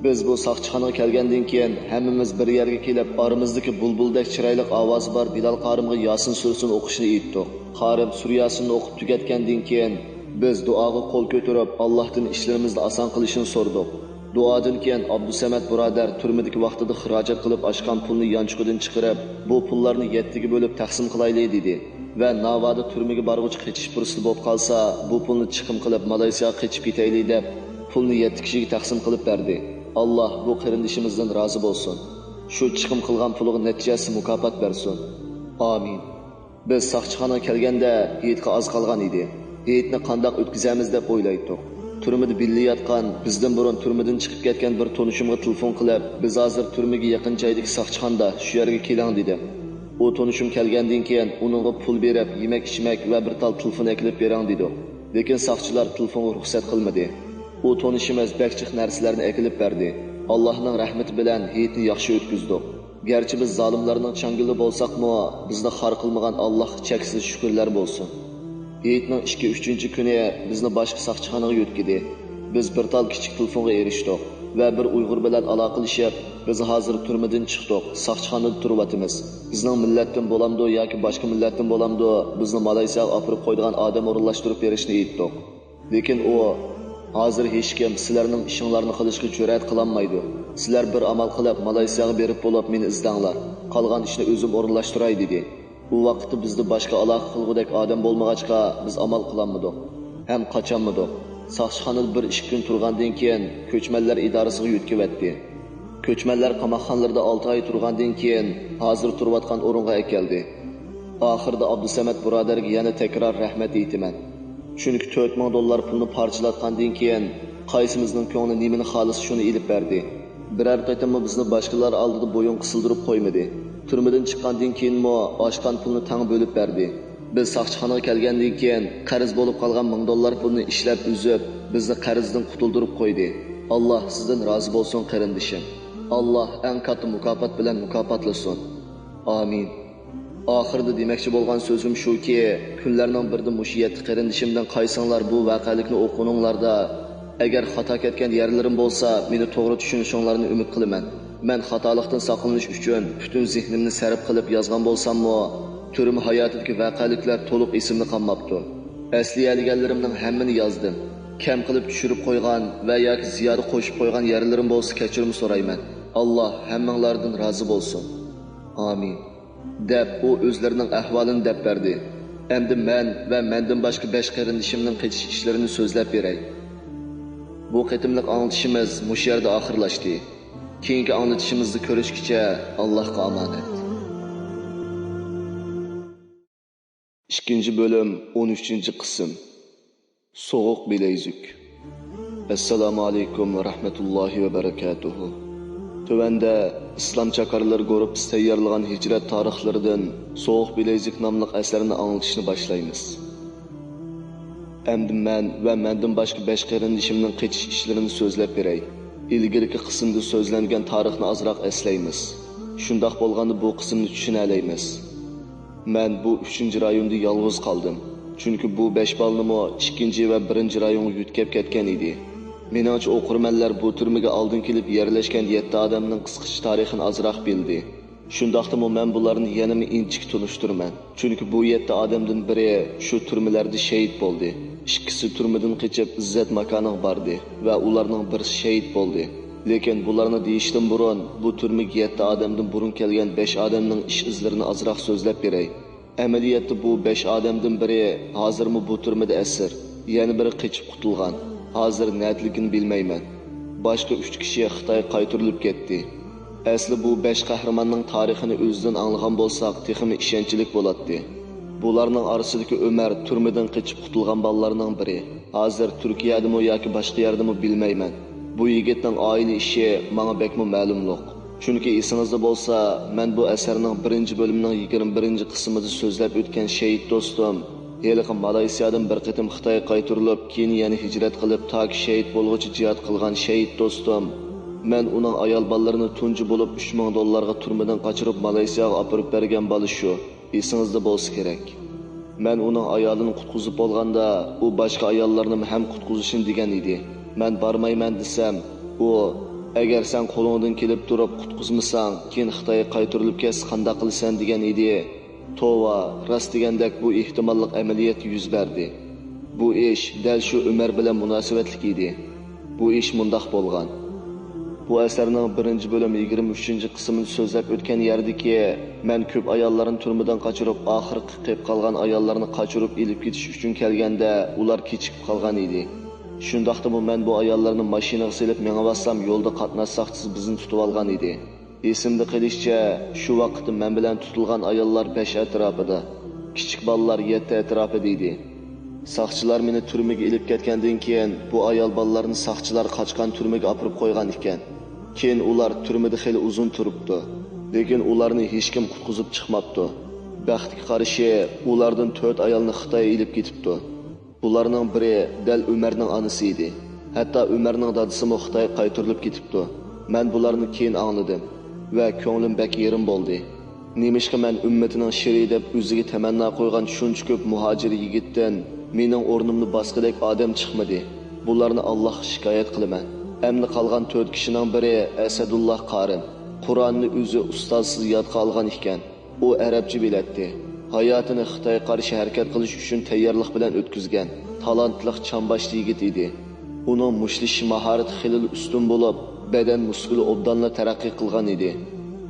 بىز بۇ ساقچىخانىغا كەلگەندىن كېيىن ھەممىمىز بىر يەرگە كېلىپ، ئارىمىزدىكى بۇلبۇلدەك چىرايلىق ئاۋازى بار بىلال قارىمغا ياسىن سۈرىسىنى ئوقۇشنى ئېيتتۇق. قارىم سۈرە ياسىننى ئوقۇپ تۈگەتكەندىن كېيىن، بىز دۇئاغا قول كۆتۈرۈپ، ئاللاھتىن ئىشلىرىمىزنى ئاسان قىلىشىنى سورىدۇق. دۇئادىن كېيىن ئابدۇسەمەت بۇرادەر تۈرمىدىكى ۋاقتىدا خىراجەت قىلىپ ئاچقان پۇلنى يانچۇقىدىن چىقىرىپ، بۇ پۇللارنى يەتتىگە بۆلۈپ تەقسىم قىلايلى، دېدى ۋە ناۋادا تۈرمىگە بارغۇچە قېچىش پۇرسىتى بولۇپ قالسا، بۇ پۇلنى چىقىم قىلىپ مالايسىياغا قېچىپ كېتەيلى، دەپ، پۇلنى يەتتە كىشىگە تەقسىم قىلىپ بەردى. ئاللاھ بۇ قېرىندىشىمىزدىن رازى بولسۇن. شۇ چىقىم قىلغان پۇلىغا نەچچە ھەسسە مۇكاپات بەرسۇن. ئامىن. بىز ساقچىخانىغا كەلگەندە ھېيتقا ئاز قالغان ئىدى. ھېيتنى قانداق ئۆتكۈزەمىز دەپ ئويلايتتۇق. تۈرمىدە بىللە ياتقان، بىزدىن بۇرۇن تۈرمىدىن چىقىپ كەتكەن بىر تونۇشۇمغا تېلېفون قىلىپ، بىز ھازىر تۈرمىگە يېقىن جايدىكى ساقچىخانىدا، شۇ يەرگە كېلىڭ، دېدىم. ئۇ تونۇشۇم كەلگەندىن كېيىن ئۇنىڭغا پۇل بېرىپ، يېمەك-ئىچمەك ۋە بىر تال تېلېفون ئەكېلىپ بېرىڭ، دېدۇق. لېكىن ساقچىلار تېلېفونغا رۇخسەت قىلمىدى. ئۇ تونۇشىمىز بەك جىق نەرسىلەرنى ئەكېلىپ بەردى. ئاللاھنىڭ رەھمىتى بىلەن ھېيتنى ياخشى ئۆتكۈزدۇق. گەرچە بىز زالىملارنىڭ چاڭگىلى بولساقمۇ، بىزنى خار قىلمىغان ئاللاھقا چەكسىز شۈكۈرلەر بولسۇن. ھېيتنىڭ ئىككى، ئۈچىنچى كۈنى بىزنى باشقا ساقچىخانىغا يۆتكىدى. بىز بىر تال كىچىك تېلېفونغا ئېرىشتۇق ۋە بىر ئۇيغۇر بىلەن ئالاقىلىشىپ، بىز ھازىر تۈرمىدىن چىقتۇق، ساقچىخانىدا تۇرۇۋاتىمىز. بىزنىڭ مىللەتتىن بولامدۇ ياكى باشقا مىللەتتىن بولامدۇ، بىزنى مالايسىياغا ئاپىرىپ قويىدىغان ئادەم ئورۇنلاشتۇرۇپ بېرىشنى ئېيتتۇق. لېكىن ئۇ، ھازىر ھېچكىم سىلەرنىڭ ئىشىڭلارنى قىلىشقا جۈرئەت قىلالمايدۇ. سىلەر بىر ئامال قىلىپ مالايسىياغا بېرىپ بولۇپ مېنى ئىزدەڭلار. قالغان ئىشنى ئۆزۈم ئورۇنلاشتۇراي، دېدى. ئۇ ۋاقىتتا بىزدە باشقا ئالاقە قىلغۇدەك ئادەم بولمىغاچقا، بىز ئامال قىلالمىدۇق ھەم قاچالمىدۇق. ساقچىخانىدا بىر ئىككى كۈن تۇرغاندىن كېيىن، كۆچمەنلەر ئىدارىسىغا يۆتكىۋەتتى. كۆچمەنلەر قاماقخانىلىرىدا ئالتە ئاي تۇرغاندىن كېيىن، ھازىر تۇرۇۋاتقان ئورۇنغا ئەكەلدى. ئاخىرىدا ئابدۇسەمەت بۇرادەرگە يەنە تەكرار رەھمەت ئېيتىمەن. چۈنكى تۆت مىڭ دوللار پۇلنى پارچىلاتقاندىن كېيىن، قايسىمىزنىڭ كۆڭلى نېمىنى خالىسا، شۇنى ئېلىپ بەردى. بىرەر قېتىممۇ بىزنى باشقىلار ئالدىدا بويۇن قىسىلدۇرۇپ قويمىدى. تۈرمىدىن چىققاندىن كېيىنمۇ ئاشقان پۇلنى تەڭ بۆلۈپ بەردى. بىز ساقچىخانىغا كەلگەندىن كېيىن، قەرز بولۇپ قالغان مىڭ دوللار پۇلنى ئىشلەپ ئۈزۈپ، بىزنى قەرزدىن قۇتۇلدۇرۇپ قويدى. ئاللاھ سىزدىن رازى بولسۇن، قېرىندىشىم. ئاللاھ ئەڭ كاتتا مۇكاپات بىلەن مۇكاپاتلىسۇن. ئامىن. ئاخىرىدا دېمەكچى بولغان سۆزۈم شۇكى، كۈنلەرنىڭ بىرىدە مۇشۇ يەتتە قېرىندىشىمدىن قايسىڭلار بۇ ۋەقەلىكنى ئوقۇغىنىڭلاردا، ئەگەر خاتا كەتكەن يەرلىرىم بولسا، مېنى توغرا چۈشىنىشىڭلارنى ئۈمىد قىلىمەن. مەن خاتالىقتىن ساقلىنىش ئۈچۈن پۈتۈن زېھنىمنى سەرپ قىلىپ يازغان بولساممۇ، تۈرمە ھاياتىدىكى ۋەقەلىكلەر تولۇق ئېسىمدە قالماپتۇ. ئەسلىيەلىگەنلىرىمنىڭ ھەممىنى يازدىم. كەم قىلىپ چۈشۈرۈپ قويغان ۋە ياكى زىيادە قوشۇپ قويغان يەرلىرىم بولسا كەچۈرۈم سورايمەن. ئاللاھ ھەممىڭلاردىن رازى بولسۇن. ئامىن. دەپ، ئۇ ئۆزلىرىنىڭ ئەھۋالىنى دەپ بەردى. ئەمدى مەن ۋە مەندىن باشقا بەش قېرىندىشىمنىڭ قېچىش ئىشلىرىنى سۆزلەپ بېرەي. بۇ قېتىملىق ئاڭلىتىشىمىز مۇشۇ يەردە ئاخىرلاشتى. كېيىنكى ئاڭلىتىشىمىزدا كۆرۈشكىچە، ئاللاھقا ئامانەت. ئىككىنچى بۆلۈم، ئون ئۈچىنچى قىسىم. سوغۇق بىلەيزۈك. ئەسسالامۇ ئەلەيكۇم ۋە رەھمەتۇللاھى ۋە بەرەكاتۇھۇ. تۆۋەندە ئىسلام چاكارلىرى گۇرۇپپىسى تەييارلىغان ھىجرەت تارىخلىرىدىن سوغۇق بىلەيزۈك ناملىق ئەسەرنى ئاڭلىتىشنى باشلايمىز. ئەمدى مەن ۋە مەندىن باشقا بەش قېرىندىشىمنىڭ قېچىش ئىشلىرىنى سۆزلەپ بېرەي. ئىلگىرىكى قىسىمدا سۆزلەنگەن تارىخنى ئازراق ئەسلەيمىز. شۇنداق بولغاندا بۇ قىسىمنى چۈشىنەلەيمىز. مەن بۇ ئۈچىنچى رايوندا يالغۇز قالدىم. چۈنكى بۇ بەش بالىنىمۇ ئىككىنچى ۋە بىرىنچى رايونغا يۆتكەپ كەتكەن ئىدى. مېنىڭچە، ئوقۇرمەنلەر بۇ تۈرمىگە ئالدىن كېلىپ يەرلەشكەن يەتتە ئادەمنىڭ قىسقىچە تارىخىنى ئازراق بىلدى. شۇنداقتىمۇ مەن بۇلارنى يەنىمۇ ئىنچىكە تونۇشتۇرىمەن. چۈنكى بۇ يەتتە ئادەمدىن بىرى شۇ تۈرمىلەردە شېھىت بولدى. ئىككىسى تۈرمىدىن قېچىپ ئىززەت ماكانىغا باردى ۋە ئۇلارنىڭ بىرسى شېھىت بولدى. لېكىن بۇلارنى دېيىشتىن بۇرۇن، بۇ تۈرمىگە يەتتە ئادەمدىن بۇرۇن كەلگەن بەش ئادەمنىڭ ئىش ئىزلىرىنى ئازراق سۆزلەپ بېرەي. ئەمەلىيەتتە بۇ بەش ئادەمدىن بىرى ھازىرمۇ بۇ تۈرمىدە ئەسىر، يەنە بىرى قېچىپ قۇتۇلغان. ھازىر نەدىلىكىنى بىلمەيمەن. باشقا ئۈچ كىشى خىتايغا قايتۇرۇلۇپ كەتتى. ئەسلى بۇ بەش قەھرىماننىڭ تارىخىنى ئۆزىدىن ئاڭلىغان بولساق، تېخىمۇ ئىشەنچلىك بولاتتى. بۇلارنىڭ ئارىسىدىكى ئۆمەر تۈرمىدىن قېچىپ قۇتۇلغان بالىلارنىڭ بىرى. ھازىر تۈركىيەدىمۇ ياكى باشقا يەردىمۇ بىلمەيمەن. بۇ يىگىتنىڭ ئائىلە ئىشى ماڭا بەكمۇ مەلۇملۇق. چۈنكى ئېسىڭىزدە بولسا، مەن بۇ ئەسەرنىڭ بىرىنچى بۆلۈمىنىڭ يىگىرمە بىرىنچى قىسمىدا سۆزلەپ ئۆتكەن شېھىت دوستۇم، ھېلىقى مالايسىيادىن بىر قېتىم خىتايغا قايتۇرۇلۇپ، كېيىن يەنە ھىجرەت قىلىپ، تاكى شېھىت بولغۇچە جىھاد قىلغان شېھىت دوستۇم. مەن ئۇنىڭ ئايال بالىلىرىنى تۇنجى بولۇپ ئۈچ مىڭ دوللارغا تۈرمىدىن قاچۇرۇپ، مالايسىياغا ئاپىرىپ بەرگەن بالا شۇ. ئېسىڭىزدە بولسا كېرەك. مەن ئۇنىڭ ئايالىنى قۇتقۇزۇپ بولغاندا، ئۇ باشقا ئاياللارنىمۇ ھەم قۇتقۇزۇشنى دېگەن ئىدى. مەن بارمايمەن دېسەم، ئۇ، ئەگەر سەن قولۇڭدىن كېلىپ تۇرۇپ قۇتقۇزمىساڭ، كېيىن خىتايغا قايتۇرۇلۇپ كەتسە قانداق قىلىسەن دېگەن ئىدى. توۋا، راست دېگەندەك بۇ ئېھتىماللىق ئەمەلىيەتتە يۈز بەردى. بۇ ئىش دەل شۇ ئۆمەر بىلەن مۇناسىۋەتلىك ئىدى. بۇ ئىش مۇنداق بولغان. بۇ ئەسەرنىڭ بىرىنچى بۆلۈم يىگىرمە ئۈچىنچى قىسمىنى سۆزلەپ ئۆتكەن يەردىكى، مەن كۆپ ئاياللارنى تۈرمىدىن قاچۇرۇپ، ئاخىرقى قېپ قالغان ئاياللارنى قاچۇرۇپ ئېلىپ كېتىش ئۈچۈن كەلگەندە، ئۇلار كېچىكىپ قالغان ئىدى. شۇنداقتىمۇ مەن بۇ ئاياللارنى ماشىنىغا سېلىپ مېڭىۋاتسام، يولدا قاتناش ساقچىسى بىزنى تۇتۇۋالغان ئىدى. ئېسىمدە قېلىشىچە، شۇ ۋاقىتتا مەن بىلەن تۇتۇلغان ئاياللار بەش ئەتراپىدا، كىچىك بالىلار يەتتە ئەتراپىدا ئىدى. ساقچىلار مېنى تۈرمىگە ئېلىپ كەتكەندىن كېيىن، بۇ ئايال بالىلارنى ساقچىلار قاچقان تۈرمىگە ئاپىرىپ قويغان ئىكەن. كېيىن ئۇلار تۈرمىدە خېلى ئۇزۇن تۇرۇپتۇ. لېكىن ئۇلارنى ھېچكىم قۇتقۇزۇپ چىقماپتۇ. بەختكە قارشى، ئۇلاردىن تۆت ئايالنى خىتاي ئېلىپ كېتىپتۇ. بۇلارنىڭ بىرى دەل ئۆمەرنىڭ ئانىسى ئىدى. ھەتتا ئۆمەرنىڭ دادىسىمۇ خىتايغا قايتۇرۇلۇپ كېتىپتۇ. مەن بۇلارنى كېيىن ئاڭلىدىم ۋە كۆڭلۈم بەك يېرىم بولدى. نېمىشقا مەن ئۈممىتىنىڭ شېرى دەپ ئۆزىگە تەمەننا قويغان شۇنچە كۆپ مۇھاجىر يىگىتتىن مېنىڭ ئورنۇمنى باسقۇدەك ئادەم چىقمىدى؟ بۇلارنى ئاللاھقا شىكايەت قىلىمەن. ئەمدى قالغان تۆت كىشىنىڭ بىرى ئەسەدۇللا قارىم. قۇرئاننى ئۆزى ئۇستازسىز يادقا ئالغان ئىكەن. ئۇ ئەرەبچە بىلەتتى. ھاياتىنى خىتايغا قارشى ھەرىكەت قىلىش ئۈچۈن تەييارلىق بىلەن ئۆتكۈزگەن. تالانتلىق چامباشچى يىگىت ئىدى. ئۇنىڭ مۇشتلىشىش ماھارىتى خېلىلا ئۈستۈن بولۇپ، بەدەن مۇسكۇلى ئوبدانلا تەرەققىي قىلغان ئىدى.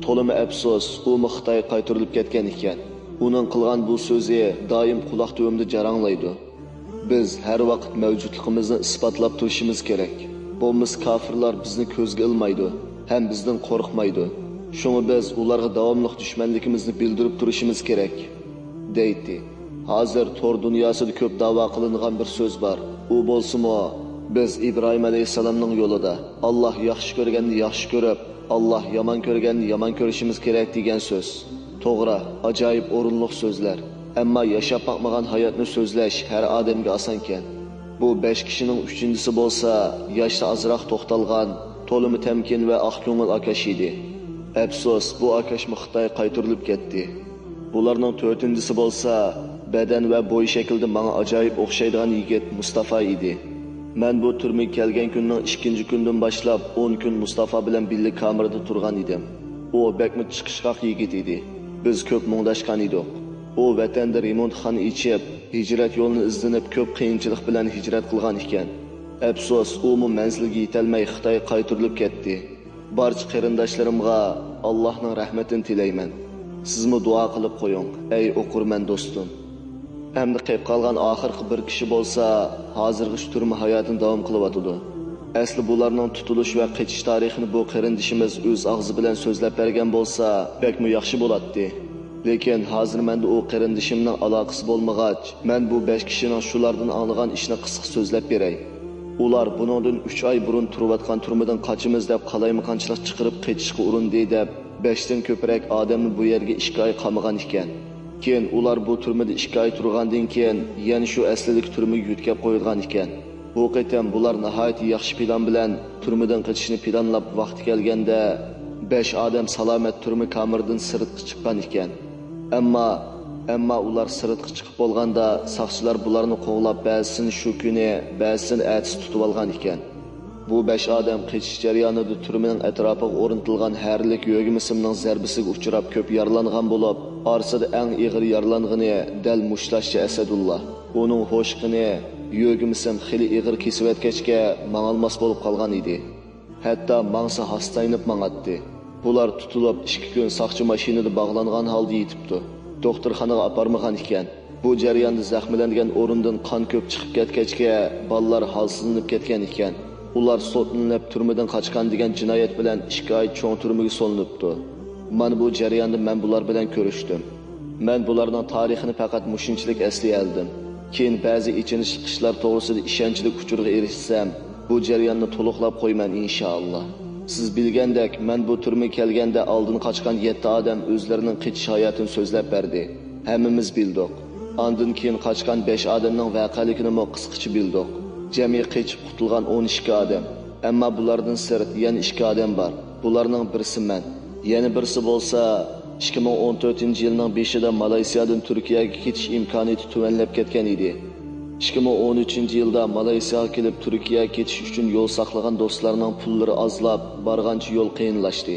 تولىمۇ ئەپسۇس، ئۇمۇ خىتايغا قايتۇرۇلۇپ كەتكەن ئىكەن. ئۇنىڭ قىلغان بۇ سۆزى دائىم قۇلاق تۈۋىمدە جاراڭلايدۇ. بىز ھەر ۋاقىت مەۋجۇتلۇقىمىزنى ئىسپاتلاپ تۇرۇشىمىز كېرەك. بولمىسا كاپىرلار بىزنى كۆزگە ئىلمايدۇ ھەم بىزدىن قورقمايدۇ. شۇڭا بىز ئۇلارغا داۋاملىق دۈشمەنلىكىمىزنى بىلدۈرۈپ تۇرۇشىمىز كېرەك، دەيتتى. ھازىر تور دۇنياسىدا كۆپ داۋا قىلىنغان بىر سۆز بار. ئۇ بولسىمۇ، بىز ئىبراھىم ئەلەيھىسسالامنىڭ يولىدا، ئاللاھ ياخشى كۆرگەننى ياخشى كۆرۈپ، ئاللاھ يامان كۆرگەننى يامان كۆرۈشىمىز كېرەك دېگەن سۆز. توغرا، ئاجايىپ ئورۇنلۇق سۆزلەر. ئەمما ياشاپ باقمىغان ھاياتنى سۆزلەش ھەر ئادەمگە ئاسانكەن. بۇ بەش كىشىنىڭ ئۈچىنچىسى بولسا ياشتا ئازراق توختالغان، تولىمۇ تەمكىن ۋە ئاق كۆڭۈل ئاكاش ئىدى. ئەپسۇس، بۇ ئاكاشمۇ خىتايغا قايتۇرۇلۇپ كەتتى. بۇلارنىڭ تۆتىنچىسى بولسا بەدەن ۋە بوي شەكلىدە ماڭا ئاجايىپ ئوخشايدىغان يىگىت مۇستافا ئىدى. مەن بۇ تۈرمىگە كەلگەن كۈننىڭ ئىككىنچى كۈنىدىن باشلاپ ئون كۈن مۇستافا بىلەن بىللە كامېردا تۇرغان ئىدىم. ئۇ بەكمۇ چىقىشقاق يىگىت ئىدى. بىز كۆپ مۇڭداشقان ئىدۇق. ئۇ ۋەتەندە رېمونتخانا ئېچىپ، ھىجرەت يولىنى ئىزدىنىپ، كۆپ قىيىنچىلىق بىلەن ھىجرەت قىلغان ئىكەن. ئەپسۇس، ئۇمۇ مەنزىلگە يېتەلمەي خىتايغا قايتۇرۇلۇپ كەتتى. بارچە قېرىنداشلىرىمغا ئاللاھنىڭ رەھمىتىنى تىلەيمەن. سىزمۇ دۇئا قىلىپ قويۇڭ، ئەي ئوقۇرمەن دوستۇم. ئەمدى قېپ قالغان ئاخىرقى بىر كىشى بولسا ھازىرغىچە تۈرمە ھاياتىنى داۋام قىلىۋاتىدۇ. ئەسلى بۇلارنىڭ تۇتۇلۇش ۋە قېچىش تارىخىنى بۇ قېرىندىشىمىز ئۆز ئاغزى بىلەن سۆزلەپ بەرگەن بولسا بەكمۇ ياخشى بولاتتى. لېكىن ھازىر مەندە ئۇ قېرىندىشىمنىڭ ئالاقىسى بولمىغاچ، مەن بۇ بەش كىشىنىڭ شۇلاردىن ئاڭلىغان ئىشىنى قىسقا سۆزلەپ بېرەي. ئۇلار بۇنىڭدىن ئۈچ ئاي بۇرۇن تۇرۇۋاتقان تۈرمىدىن قاچىمىز دەپ قالايمىقانچىلىق چىقىرىپ قېچىشقا ئۇرۇندى دەپ، بەشتىن كۆپرەك ئادەمنى بۇ يەرگە ئىككى ئاي قامىغان ئىكەن. كېيىن ئۇلار بۇ تۈرمىدە ئىككى ئاي تۇرغاندىن كېيىن، يەنە شۇ ئەسلىدىكى تۈرمىگە يۆتكەپ قويۇلغان ئىكەن. بۇ قېتىم بۇلار ناھايىتى ياخشى پىلان بىلەن تۈرمىدىن قېچىشنى پىلانلاپ، ۋاقتى كەلگەندە بەش ئادەم سالامەت تۈرمە كامېرىدىن سىرتقا چىققان ئىكەن. ئەمما، ئەمما ئۇلار سىرتقا چىقىپ بولغاندا، ساقچىلار بۇلارنى قوغلاپ، بەزىسىنى شۇ كۈنى، بەزىسىنى ئەتىسى تۇتۇۋالغان ئىكەن. بۇ بەش ئادەم قېچىش جەريانىدا تۈرمىنىڭ ئەتراپىغا ئورنىتىلغان ھەرىلىك يۆگىمىسىمنىڭ زەربىسىگە ئۇچراپ كۆپ يارىلانغان بولۇپ، ئارىسىدا ئەڭ ئېغىر يارىلانغىنى دەل مۇشتلاشچى ئەسەدۇللا. ئۇنىڭ ھوشقىنى يۆگىمىسىم خېلى ئېغىر كېسىۋەتكەچكە ماڭالماس بولۇپ قالغان ئىدى. ھەتتا ماڭسا ھاستاينىپ ماڭاتتى. بۇلار تۇتۇلۇپ ئىككى كۈن ساقچى ماشىنىدا باغلانغان ھالدا يېتىپتۇ. دوختۇرخانىغا ئاپارمىغان ئىكەن. بۇ جەرياندا زەخىملەنگەن ئورۇندىن قان كۆپ چىقىپ كەتكەچكە، بالىلار ھالسىزلىنىپ كەتكەن ئىكەن. ئۇلار سوتلىنىپ، تۈرمىدىن قاچقان دېگەن جىنايەت بىلەن ئىككى ئاي چوڭ تۈرمىگە سولىنىپتۇ. مانا بۇ جەرياندا مەن بۇلار بىلەن كۆرۈشتۈم. مەن بۇلارنىڭ تارىخىنى پەقەت مۇشۇنچىلىك ئەسلىيەلىدىم. كېيىن بەزى ئېچىنىشلىق ئىشلار توغرىسىدا ئىشەنچلىك ئۇچۇرغا ئېرىشسەم، بۇ جەرياننى تولۇقلاپ قويىمەن، ئىنشائاللا. سىز بىلگەندەك، مەن بۇ تۈرمىگە كەلگەندە ئالدىن قاچقان يەتتە ئادەم ئۆزلىرىنىڭ قېچىش ھاياتىنى سۆزلەپ بەردى. ھەممىمىز بىلدۇق. ئاندىن كېيىن قاچقان بەش ئادەمنىڭ ۋەقەلىكىنىمۇ قىسقىچە بىلدۇق. جەمئىي قېچىپ قۇتۇلغان ئون ئىككى ئادەم. ئەمما بۇلاردىن سىرت يەنە ئىككى ئادەم بار. بۇلارنىڭ بىرسى مەن. يەنە بىرسى بولسا، ئىككى مىڭ ئون تۆتىنچى يىلنىڭ بېشىدا مالايسىيادىن تۈركىيەگە كېتىش ئىمكانىيىتى تۆۋەنلەپ كەتكەن ئىدى. ئىككى مىڭ ئون ئۈچىنچى يىلدا مالايسىياغا كېلىپ تۈركىيەگە كېتىش ئۈچۈن يول ساقلىغان دوستلارنىڭ پۇللىرى ئازلاپ، بارغانچە يول قىيىنلاشتى.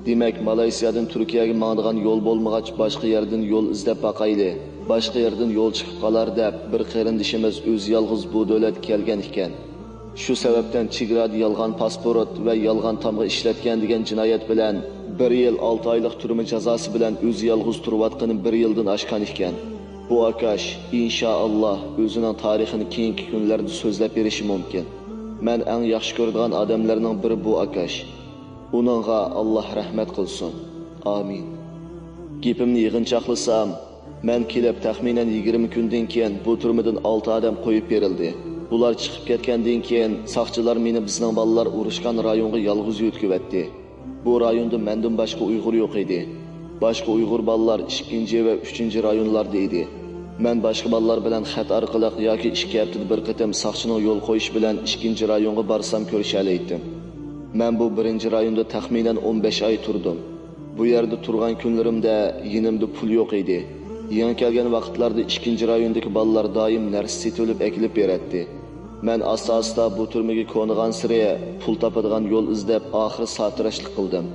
دېمەك، مالايسىيادىن تۈركىيەگە ماڭىدىغان يول بولمىغاچ، باشقا يەردىن يول ئىزدەپ باقايلى، باشقا يەردىن يول چىقىپ قالار دەپ، بىر قېرىندىشىمىز ئۆزى يالغۇز بۇ دۆلەتكە كەلگەن ئىكەن. شۇ سەۋەبتىن چېگرادا يالغان پاسپورت ۋە يالغان تامغا ئىشلەتكەن دېگەن جىنايەت بىلەن بىر يىل ئالتە ئايلىق تۈرمە جازاسى بىلەن ئۆزى يالغۇز تۇرۇۋاتقىنى بىر يىلدىن ئاشقان ئىكەن. بۇ ئاكاش، ئىنشائاللا، ئۆزىنىڭ تارىخىنى كېيىنكى كۈنلەردە سۆزلەپ بېرىشى مۇمكىن. مەن ئەڭ ياخشى كۆرىدىغان ئادەملەرنىڭ بىرى بۇ ئاكاش. ئۇنىڭغا ئاللا رەھمەت قىلسۇن. ئامىن. گېپىمنى يىغىنچاقلىسام، مەن كېلىپ تەخمىنەن يىگىرمە كۈندىن كېيىن بۇ تۈرمىدىن ئالتە ئادەم قويۇپ بېرىلدى. بۇلار چىقىپ كەتكەندىن كېيىن، ساقچىلار مېنى بىزنىڭ بالىلار ئۇرۇشقان رايونغا يالغۇز يۆتكىۋەتتى. بۇ رايوندا مەندىن باشقا ئۇيغۇر يوق ئىدى. باشقا ئۇيغۇر بالىلار ئىككىنچى ۋە ئۈچىنچى رايونلاردا ئىدى. مەن باشقا بالىلار بىلەن خەت ئارقىلىق ياكى ئىككى ھەپتىدە بىر قېتىم ساقچىنىڭ يول قويۇشى بىلەن ئىككىنچى رايونغا بارسام كۆرۈشەلەيتتىم. مەن بۇ بىرىنچى رايوندا تەخمىنەن ئون بەش ئاي تۇردۇم. بۇ يەردە تۇرغان كۈنلىرىمدە يېنىمدا پۇل يوق ئىدى. يېڭى كەلگەن ۋاقىتلاردا ئىككىنچى رايوندىكى بالىلار دائىم نەرسە سېتىۋېلىپ ئەكېلىپ بېرەتتى. مەن ئاستا-ئاستا بۇ تۈرمىگە كونىغانسېرى پۇل تاپىدىغان يول ئىزدەپ، ئاخىرى ساتىراشلىق قىلدىم.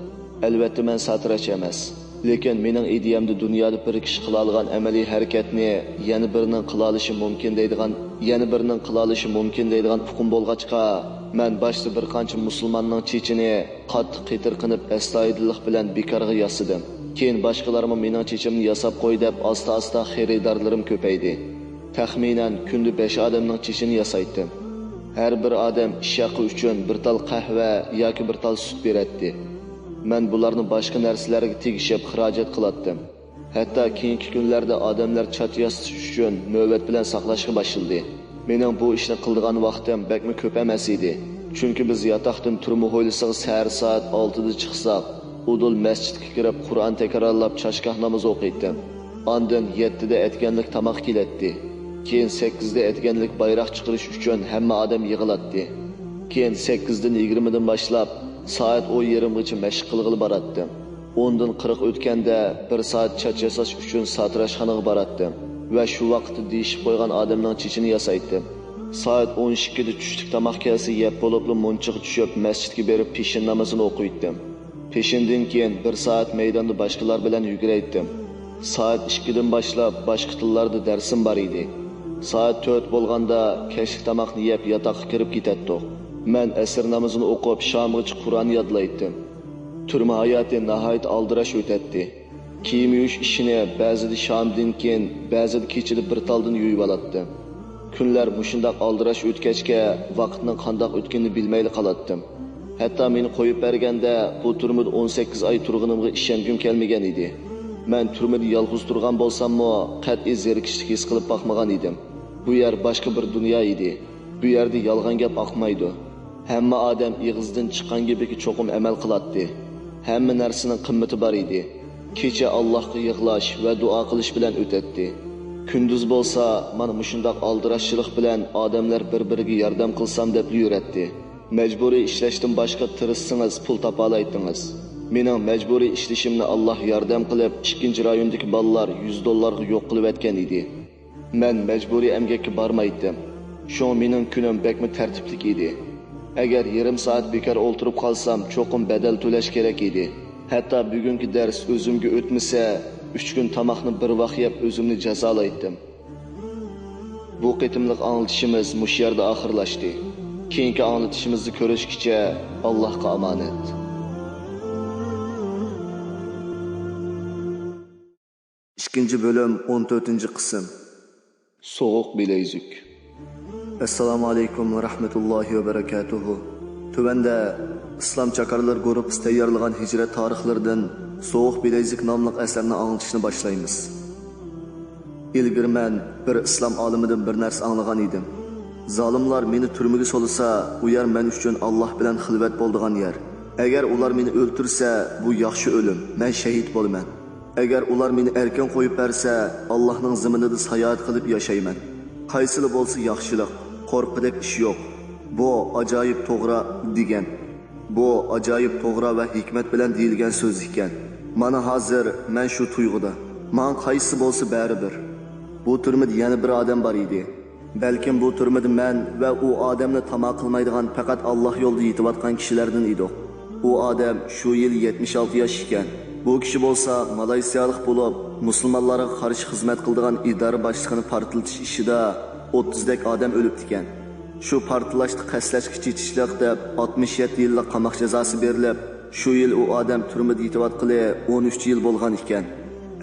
ئەلۋەتتە، مەن ساتىراش ئەمەس. لېكىن مېنىڭ ئىدىيەمدە دۇنيادا بىر كىشى قىلالىغان ئەمەلىي ھەرىكەتنى يەنە بىرىنىڭ قىلالىشى مۇمكىن دەيدىغان، يەنە بىرىنىڭ قىلالىشى مۇمكىن دەيدىغان ئۇقۇم بولغاچقا، مەن باشتا بىر قانچە مۇسۇلماننىڭ چېچىنى قاتتىق قېتىرقىنىپ، ئەستايىدىللىق بىلەن بىكارغا ياسىدىم. كېيىن باشقىلارمۇ مېنىڭ چېچىمنى ياساپ قوي دەپ، ئاستا-ئاستا خېرىدارلىرىم كۆپەيدى. تەخمىنەن كۈندە بەش ئادەمنىڭ چېچىنى ياسايتتىم. ھەر بىر ئادەم ئىش ھەققى ئۈچۈن بىر تال قەھۋە ياكى بىر تال سۈت بېرەتتى. مەن بۇلارنى باشقا نەرسىلەرگە تېگىشىپ خىراجەت قىلاتتىم. ھەتتا كېيىنكى كۈنلەردە ئادەملەر چاچ ياسىتىش ئۈچۈن نۆۋەت بىلەن ساقلاشقا باشلىدى. مېنىڭ بۇ ئىشنى قىلىدىغان ۋاقتىم بەكمۇ كۆپ ئەمەس ئىدى. چۈنكى بىز ياتاقتىن تۈرمە ھويلىسىغا سەھەر سائەت ئالتىدا چىقساق، ئۇدۇل مەسچىتكە كىرىپ قۇرئان تەكرارلاپ چاشگاھ نامىزى ئوقۇيتتىم. ئاندىن يەتتىدە ئەتىگەنلىك تاماق كېلەتتى. كېيىن سەككىزدە ئەتىگەنلىك بايراق چىقىرىش ئۈچۈن ھەممە ئادەم يىغىلاتتى. كېيىن سەككىزدىن يىگىرمىدىن باشلاپ سائەت ئون يېرىمغىچە مەشىق قىلغىلى باراتتىم. ئوندىن قىرىق ئۆتكەندە بىر سائەت چاچ ياساش ئۈچۈن ساتىراشخانىغا باراتتىم ۋە شۇ ۋاقىتتا دېيىشىپ قويغان ئادەمنىڭ چېچىنى ياسايتتىم. سائەت ئون ئىككىدە چۈشلۈك تاماق كەلسە يەپ بولۇپلا مۇنچىغا چۈشۈپ مەسچىتكە بېرىپ پېشىن نامىزىنى ئوقۇيتتىم. پېشىندىن كېيىن بىر سائەت مەيداندا باشقىلار بىلەن يۈگۈرەيتتىم. سائەت ئىككىدىن باشلاپ باشقا تىللاردا دەرسىم بار ئىدى. سائەت تۆت بولغاندا كەچلىك تاماقنى يەپ ياتاققا كىرىپ كېتەتتۇق. مەن ئەسىر نامىزىنى ئوقۇپ شامغىچە قۇرئان يادلايتتىم. تۈرمە ھاياتى ناھايىتى ئالدىراش ئۆتەتتى. كىيىم يۇيۇش ئىشىنى بەزىدە شامدىن كېيىن، بەزىدە كېچىدە بىر تالدىن يۇيۇۋالاتتىم. كۈنلەر مۇشۇنداق ئالدىراش ئۆتكەچكە، ۋاقىتنىڭ قانداق ئۆتكىنىنى بىلمەيلا قالاتتىم. ھەتتا مېنى قويۇپ بەرگەندە، بۇ تۈرمىدە ئون سەككىز ئاي تۇرغىنىمغا ئىشەنگۈم كەلمىگەن ئىدى. مەن تۈرمىدە يالغۇز تۇرغان بولساممۇ، قەتئىي زېرىكىشلىك ھېس قىلىپ باقمىغان ئىدىم. بۇ يەر باشقا بىر دۇنيا ئىدى. بۇ يەردە يالغان گەپ ئاقمايدۇ. ھەممە ئادەم ئېغىزدىن چىققان گېپىگە چوقۇم ئەمەل قىلاتتى. ھەممە نەرسىنىڭ قىممىتى بار ئىدى. كېچە ئاللاھقا يىغلاش ۋە دۇئا قىلىش بىلەن ئۆتەتتى. كۈندۈز بولسا، مانا مۇشۇنداق ئالدىراشچىلىق بىلەن ئادەملەر بىر-بىرىگە ياردەم قىلسام دەپلا يۈرەتتى. مەجبۇرىي ئىشلەشتىن باشقا تىرىشسىڭىز، پۇل تاپالايتتىڭىز. مېنىڭ مەجبۇرىي ئىشلىشىمنى ئاللاھ ياردەم قىلىپ، ئىككىنچى رايوندىكى بالىلار يۈز دوللارغا يوق قىلىۋەتكەن ئىدى. مەن مەجبۇرىي ئەمگەككە بارمايتتىم. شۇڭا مېنىڭ كۈنۈم بەكمۇ تەرتىپلىك ئىدى. ئەگەر يېرىم سائەت بىكار ئولتۇرۇپ قالسام، چوقۇم بەدەل تۆلەش كېرەك ئىدى. ھەتتا بۈگۈنكى دەرس ئۆزۈمگە ئۆتمىسە، ئۈچ كۈن تاماقنى بىر ۋاق يەپ ئۆزۈمنى جازالايتتىم. بۇ قېتىملىق ئاڭلىتىشىمىز مۇشۇ يەردە ئاخىرلاشتى. كېيىنكى ئاڭلىتىشىمىزدا كۆرۈشكىچە، ئاللاھقا ئامانەت. ئىككىنچى بۆلۈم، ئون تۆتىنچى قىسىم. سوغۇق بىلەيزۈك. ئەسسالامۇ ئەلەيكۇم ۋە رەھمەتۇللاھى ۋە بەرەكاتۇھۇ. تۆۋەندە ئىسلام چاكارلىرى گۇرۇپپىسى تەييارلىغان ھىجرەت تارىخلىرىدىن سوغۇق بىلەيزۈك ناملىق ئەسەرنى ئاڭلىتىشنى باشلايمىز. ئىلگىرى مەن بىر ئىسلام ئالىمىدىن بىر نەرسە ئاڭلىغان ئىدىم. زالىملار مېنى تۈرمىگە سولىسا، ئۇ يەر مەن ئۈچۈن ئاللاھ بىلەن خىلۋەت بولىدىغان يەر. ئەگەر ئۇلار مېنى ئۆلتۈرسە، بۇ ياخشى ئۆلۈم، مەن شەھىت بولىمەن. ئەگەر ئۇلار مېنى ئەركىن قويۇپ بەرسە، ئاللاھنىڭ زېمىنىدا ساياھەت قىلىپ ياشايمەن. قايسىلا بولسا ياخشىلىق، قورققۇدەك ئىش يوق. بۇ ئاجايىپ توغرا دېگەن. بۇ ئاجايىپ توغرا ۋە ھېكمەت بىلەن دېيىلگەن سۆز ئىكەن. مانا ھازىر مەن شۇ تۇيغۇدا. ماڭا قايسىسى بولسا بەرىبىر. بۇ تۈرمىدە يەنە بىر ئادەم بار ئىدى. بەلكىم بۇ تۈرمىدە مەن ۋە ئۇ ئادەمنى تاما قىلمايدىغان پەقەت ئاللاھ يولىدا يېتىۋاتقان كىشىلەردىن ئىدۇق. ئۇ ئادەم شۇ يىل يەتمىش ئالتە ياش ئىكەن. بۇ كىشى بولسا مالايسىيالىق بولۇپ، مۇسۇلمانلارغا قارشى خىزمەت قىلىدىغان ئىدارە باشلىقىنى پارتلىتىش ئىشىدا ئوتتۇزدەك ئادەم ئۆلۈپتىكەن. شۇ پارتلاشتا قەستلەشكە چېتىشلىق دەپ ئاتمىش يەتتە يىللىق قاماق جازاسى بېرىلىپ، شۇ يىل ئۇ ئادەم تۈرمىدە يېتىۋاتقىلى ئون ئۈچ يىل بولغان ئىكەن.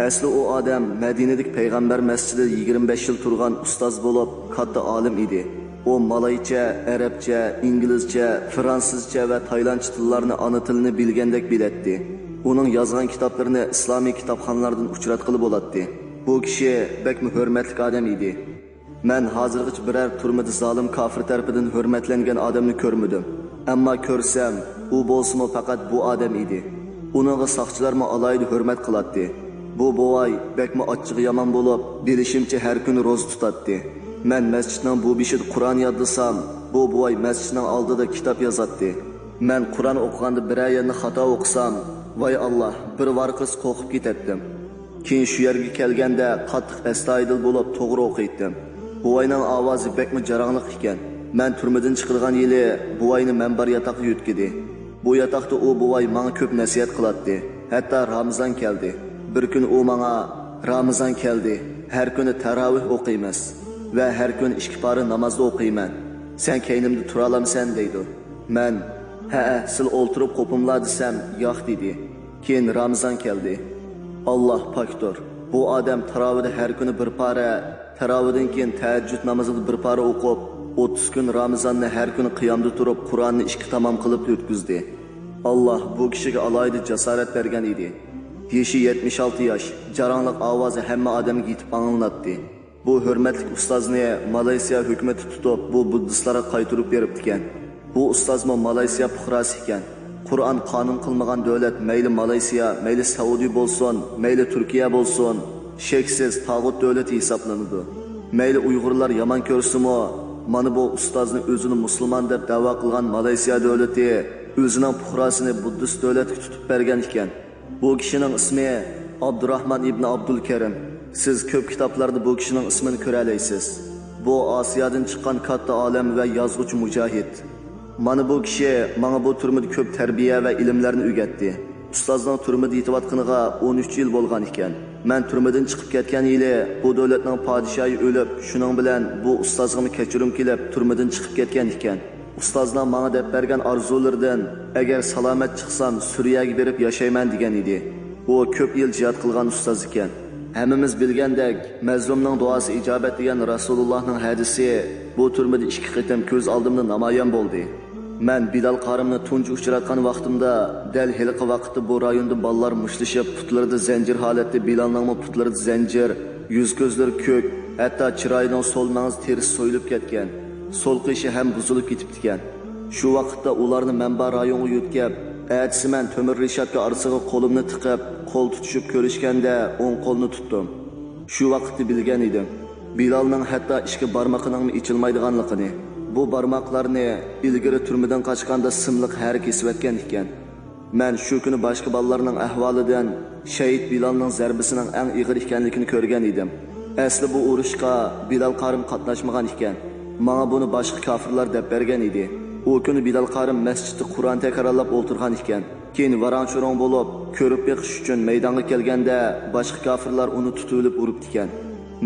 ئەسلى ئۇ ئادەم مەدىنىدىكى پەيغەمبەر مەسچىتىدە يىگىرمە بەش يىل تۇرغان ئۇستاز بولۇپ، كاتتا ئالىم ئىدى. ئۇ مالايچە، ئەرەبچە، ئىنگلىزچە، فرانسىزچە ۋە تايلاندچە تىللارنى ئانا تىلىنى بىلگەندەك بىلەتتى. ئۇنىڭ يازغان كىتابلىرىنى ئىسلامىي كىتابخانىلاردىن ئۇچراتقىلى بولاتتى. بۇ كىشى بەكمۇ ھۆرمەتلىك ئادەم ئىدى. مەن ھازىرغىچە بىرەر تۈرمىدە زالىم كاپىر تەرىپىدىن ھۆرمەتلەنگەن ئادەمنى كۆرمىدىم. ئەمما كۆرسەم، ئۇ بولسىمۇ پەقەت بۇ ئادەم ئىدى. ئۇنىڭغا ساقچىلارمۇ ئالاھىدە ھۆرمەت قىلاتتى. بۇ بوۋاي بەكمۇ ئاچچىقى يامان بولۇپ، بىلىشىمچە ھەر كۈنى روزا تۇتاتتى. مەن مەسچىتنىڭ بۇ بېشىدا قۇرئان يادلىسام، بۇ بوۋاي مەسچىتنىڭ ئالدىدا كىتاب يازاتتى. مەن قۇرئان ئوقۇغاندا بىرەر يەرنى خاتا ئوقۇسام، ۋاي ئاللا، بىر ۋارقىرىسا قورقۇپ كېتەتتىم. كېيىن شۇ يەرگە كەلگەندە قاتتىق ئەستايىدىل بولۇپ توغرا ئوقۇيتتىم. بوۋاينىڭ ئاۋازى بەكمۇ جاراڭلىق ئىكەن. مەن تۈرمىدىن چىقىدىغان يىلى بوۋاينى مەن بار ياتاققا يۆتكىدى. بۇ ياتاقتا ئۇ بوۋاي ماڭا كۆپ نەسىھەت قىلاتتى. ھەتتا رامىزان كەلدى. بىر كۈنى ئۇ ماڭا، «رامىزان كەلدى، ھەر كۈنى تاراۋىھ ئوقۇيمىز ۋە ھەر كۈنى ئىككى پارە نامازنى ئوقۇيمەن. سەن كەينىمدە تۇرالامسەن؟» دەيدۇ. مەن، «ھەئە، سىلە ئولتۇرۇپ قوپۇملا» دېسەم، «ياق» دېدى. كېيىن رامىزان كەلدى. ئاللاھ پاكتۇر، بۇ ئادەم تاراۋىدا ھەر كۈنى بىر پارە، تاراۋىدىن كېيىن تەھەججۇد نامىزىدا بىر پارە ئوقۇپ، ئوتتۇز كۈن رامىزاننى ھەر كۈنى قىيامدا تۇرۇپ، قۇرئاننى ئىككى تامام قىلىپ ئۆتكۈزدى. ئاللاھ بۇ كىشىگە ئالاھىدە جاسارەت بەرگەن ئىدى. يېشى يەتمىش ئالتە ياش، جاراڭلىق ئاۋازى ھەممە ئادەمگە يېتىپ ئاڭلىناتتى. بۇ ھۆرمەتلىك ئۇستازنى مالايسىيا ھۆكۈمىتى تۇتۇپ، بۇ بۇددىستلارغا قايتۇرۇپ بېرىپتىكەن. بۇ ئۇستازمۇ مالايسىيا پۇقراسى ئىكەن. قۇرئان قانۇن قىلمىغان دۆلەت، مەيلى مالايسىيا، مەيلى سەئۇدى بولسۇن، مەيلى تۈركىيە بولسۇن، شەكسىز تاغۇت دۆلىتى ھېسابلىنىدۇ. مەيلى ئۇيغۇرلار يامان كۆرسىمۇ، مانا بۇ ئۇستازنى ئۆزىنى مۇسۇلمان دەپ دەۋا قىلغان مالايسىيا دۆلىتى ئۆزىنىڭ پۇقراسىنى بۇددىست دۆلەتكە تۇتۇپ بەرگەن ئىكەن. بۇ كىشىنىڭ ئىسمى ئابدۇراھمان ئىبنى ئابدۇلكەرىم. سىز كۆپ كىتابلاردا بۇ كىشىنىڭ ئىسمىنى كۆرەلەيسىز. بۇ ئاسىيادىن چىققان كاتتا ئالىم ۋە يازغۇچى مۇجاھىد. مانا بۇ كىشى ماڭا بۇ تۈرمىدە كۆپ تەربىيە ۋە ئىلىملەرنى ئۆگەتتى. ئۇستازنىڭ تۈرمىدە يېتىۋاتقىنىغا ئون ئۈچ يىل بولغان ئىكەن. مەن تۈرمىدىن چىقىپ كەتكەن يىلى بۇ دۆلەتنىڭ پادىشاھى ئۆلۈپ، شۇنىڭ بىلەن بۇ ئۇستازغىمۇ كەچۈرۈم كېلىپ، تۈرمىدىن چىقىپ كەتكەن ئىكەن. ئۇستازنىڭ ماڭا دەپ بەرگەن ئارزۇلىرىدىن، ئەگەر سالامەت چىقسام، سۈرىيەگە بېرىپ ياشايمەن دېگەن ئىدى. ئۇ كۆپ يىل جىھاد قىلغان ئۇستاز ئىكەن. ھەممىمىز بىلگەندەك، مەزلۇمنىڭ دۇئاسى ئىجابەت دېگەن رەسۇلۇللاھنىڭ ھەدىسى بۇ تۈرمىدە ئىككى قېتىم كۆز ئالدىمدا نامايان بولدى. مەن بىلال قارىمنى تۇنجى ئۇچراتقان ۋاقتىمدا، دەل ھېلىقى ۋاقىتتا بۇ رايوندا بالىلار مۇشتلىشىپ، پۇتلىرىدا زەنجىر ھالەتتە، بىلالنىڭمۇ پۇتلىرىدا زەنجىر، يۈز-كۆزلىرى كۆك، ھەتتا چىرايىنىڭ سول مېڭىسى تېرىسى سويۇلۇپ كەتكەن، سول قېشى ھەم بۇزۇلۇپ كېتىپتىكەن. شۇ ۋاقىتتا ئۇلارنى مەنبە رايونغا يۆتكەپ، ئەتىسى مەن تۆمۈر رېشاتكا ئارىسىغا قولۇمنى تىقىپ، قول تۇتۇشۇپ كۆرۈشكەندە، ئوڭ قولنى تۇتتۇم. شۇ ۋاقىتتا بىلگەن ئىدىم، بىلالنىڭ ھەتتا ئىككى بارمىقىنىڭمۇ ئېچىلمايدىغانلىقىنى. بۇ بارماقلارنى ئىلگىرى تۈرمىدىن قاچقاندا سىملىق ھەرە كېسىۋەتكەن ئىكەن. مەن شۇ كۈنى باشقا بالىلارنىڭ ئەھۋالىدىن شەھىت بىلالنىڭ زەربىسىنىڭ ئەڭ ئېغىر ئىكەنلىكىنى كۆرگەن ئىدىم. ئەسلى بۇ ئۇرۇشقا بىلال قارىم قاتناشمىغان ئىكەن. ماڭا بۇنى باشقا كاپىرلار دەپ بەرگەن ئىدى. ئۇ كۈنى بىلال قارىم مەسچىتتە قۇرئان تەكرارلاپ ئولتۇرغان ئىكەن. كېيىن ۋاراڭ-چۇرۇڭ بولۇپ، كۆرۈپ بېقىش ئۈچۈن مەيدانغا كەلگەندە، باشقا كاپىرلار ئۇنى تۇتۇۋېلىپ ئۇرۇپتىكەن.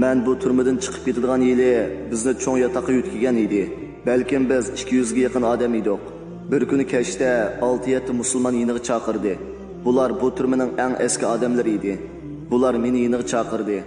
مەن بۇ تۈرمىدىن چىقىپ كېتىدىغان يىلى بىزنى چوڭ ياتاققا يۆتكىگەن ئىدى. بەلكىم بىز ئىككى يۈزگە يېقىن ئادەم ئىدۇق. بىر كۈنى كەچتە ئالتە-يەتتە مۇسۇلمان يېنىغا چاقىردى. بۇلار بۇ تۈرمىنىڭ ئەڭ ئەسكى ئادەملىرى ئىدى. بۇلار مېنى يېنىغا چاقىردى.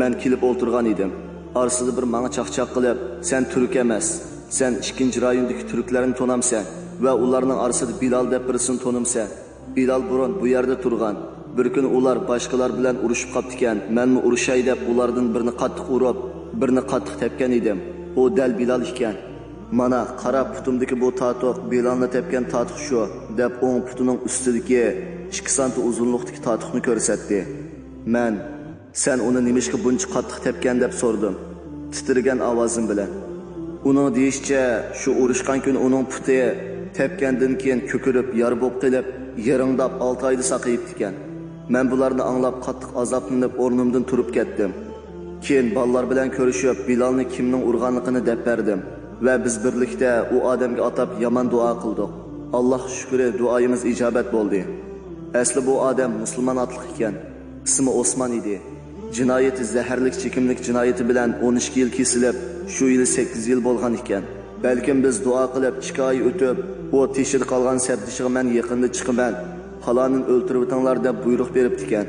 مەن كېلىپ ئولتۇرغان ئىدىم. ئارىسىدا بىر ماڭا چاقچاق قىلىپ، «سەن تۈرك ئەمەس. سەن ئىككىنچى رايوندىكى تۈركلەرنى تونامسەن؟ ۋە ئۇلارنىڭ ئارىسىدا بىلال دەپ بىرسىنى تونامسەن؟ بىلال بۇرۇن بۇ يەردە تۇرغان. بىر كۈنى ئۇلار باشقىلار بىلەن ئۇرۇشۇپ قاپتىكەن. مەنمۇ ئۇرۇشاي دەپ ئۇلاردىن بىرنى قاتتىق ئۇرۇپ، بىرنى قاتتىق تەپكەن ئىدىم. ئۇ دەل بىلال ئىكەن. مانا، قارا، پۇتۇمدىكى بۇ تاتۇق بىلالنى تەپكەن تاتۇق شۇ» دەپ ئوڭ پۇتىنىڭ ئۈستىدىكى ئىككى سانتى ئۇزۇنلۇقتىكى تاتۇقنى كۆرسەتتى. مەن، «سەن ئۇنى نېمىشقا بۇنچە قاتتىق تەپكەن؟» دەپ سورىدىم تىترىگەن ئاۋازىم بىلەن. ئۇنىڭ دېيىشىچە، شۇ ئۇرۇشقان كۈنى ئۇنىڭ پۇتى تەپكەندىن كېيىن كۆكىرىپ يارا بولۇپ قېلىپ، يىرىڭداپ ئالتە ئايدا ساقىيىپتىكەن. مەن بۇلارنى ئاڭلاپ قاتتىق ئازابلىنىپ ئورنۇمدىن تۇرۇپ كەتتىم. كېيىن بالىلار بىلەن كۆرۈشۈپ، بىلالنى كىمنىڭ ئۇرغانلىقىنى دەپ بەردىم ۋە بىز بىرلىكتە ئۇ ئادەمگە ئاتاپ يامان دۇئا قىلدۇق. ئاللاھقا شۈكرى، دۇئايىمىز ئىجابەت بولدى. ئەسلى بۇ ئادەم مۇسۇلمان ئاتلىق ئىكەن. ئىسمى ئوسمان ئىدى. جىنايىتى زەھەرلىك چېكىملىك جىنايىتى بىلەن ئون ئىككى يىل كېسىلىپ، شۇ يىلى سەككىز يىل بولغان ئىكەن. بەلكىم بىز دۇئا قىلىپ ئىككى ئاي ئۆتۈپ، ئۇ تېشىدا قالغان سەپدىشىغا، «مەن يېقىندا چىقىمەن، پالانىنى ئۆلتۈرۈۋېتىڭلار» دەپ بۇيرۇق بېرىپتىكەن.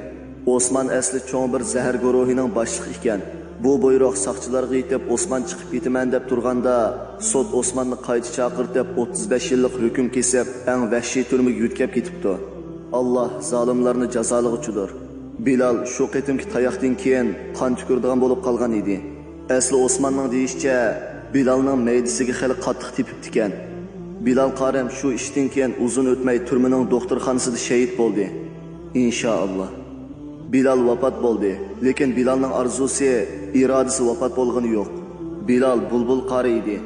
ئوسمان ئەسلى چوڭ بىر زەھەر گۇرۇھىنىڭ باشلىقى ئىكەن. بۇ بۇيرۇق ساقچىلارغا يېتىپ، ئوسمان چىقىپ كېتىمەن دەپ تۇرغاندا، سوت ئوسماننى قايتا چاقىرتىپ، ئوتتۇز بەش يىللىق ھۆكۈم كېسىپ، ئەڭ ۋەھشىي تۈرمىگە يۆتكەپ كېتىپتۇ. ئاللاھ زالىملارنى جازالىغۇچىدۇر. بىلال شۇ قېتىمكى تاياقتىن كېيىن قان تۈكۈرىدىغان بولۇپ قالغان ئىدى. ئەسلى ئوسماننىڭ دېيىشىچە، بىلالنىڭ مەيدىسىگە خېلى قاتتىق تېپىپتىكەن. بىلال قارىم شۇ ئىشتىن كېيىن ئۇزۇن ئۆتمەي تۈرمىنىڭ دوختۇرخانىسىدا شېھىت بولدى. ئىنشائاللا. بىلال ۋاپات بولدى، لېكىن بىلالنىڭ ئارزۇسى، ئىرادىسى ۋاپات بولغىنى يوق. بىلال بۇلبۇل قارى ئىدى.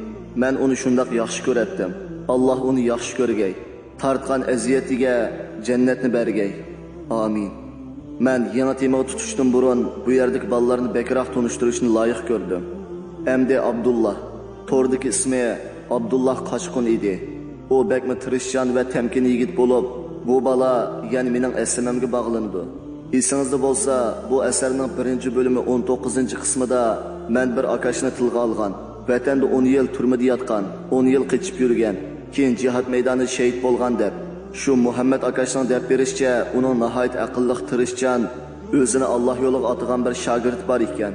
مەن ئۇنى شۇنداق ياخشى كۆرەتتىم. ئاللاھ ئۇنى ياخشى كۆرگەي. تارتقان ئەزىيىتىگە جەننەتنى بەرگەي. ئامىن. مەن يېڭى تېمىغا تۇتۇشتىن بۇرۇن بۇ يەردىكى بالىلارنى بەكرەك تونۇشتۇرۇشنى لايىق كۆردۈم. ئەمدى ئابدۇللا. توردىكى ئىسمى ئابدۇللا قاچقۇن ئىدى. ئۇ بەكمۇ تىرىشچان ۋە تەمكىن يىگىت بولۇپ، بۇ بالا يەنە مېنىڭ ئەسلىمەمگە باغلىنىدۇ. ئېسىڭىزدە بولسا، بۇ ئەسەرنىڭ بىرىنچى بۆلۈمى ئون توققۇزىنچى قىسمىدا مەن بىر ئاكاشنى تىلغا ئالغان. ۋەتەندە ئون يىل تۈرمىدە ياتقان، ئون يىل قېچىپ يۈرگەن، كېيىن جىھاد مەيدانىدا شېھىت بولغان دەپ. شۇ مۇھەممەد ئاكاشنىڭ دەپ بېرىشىچە، ئۇنىڭ ناھايىتى ئەقىللىق، تىرىشچان، ئۆزىنى ئاللاھ يولىغا ئاتىغان بىر شاگىرتى بار ئىكەن.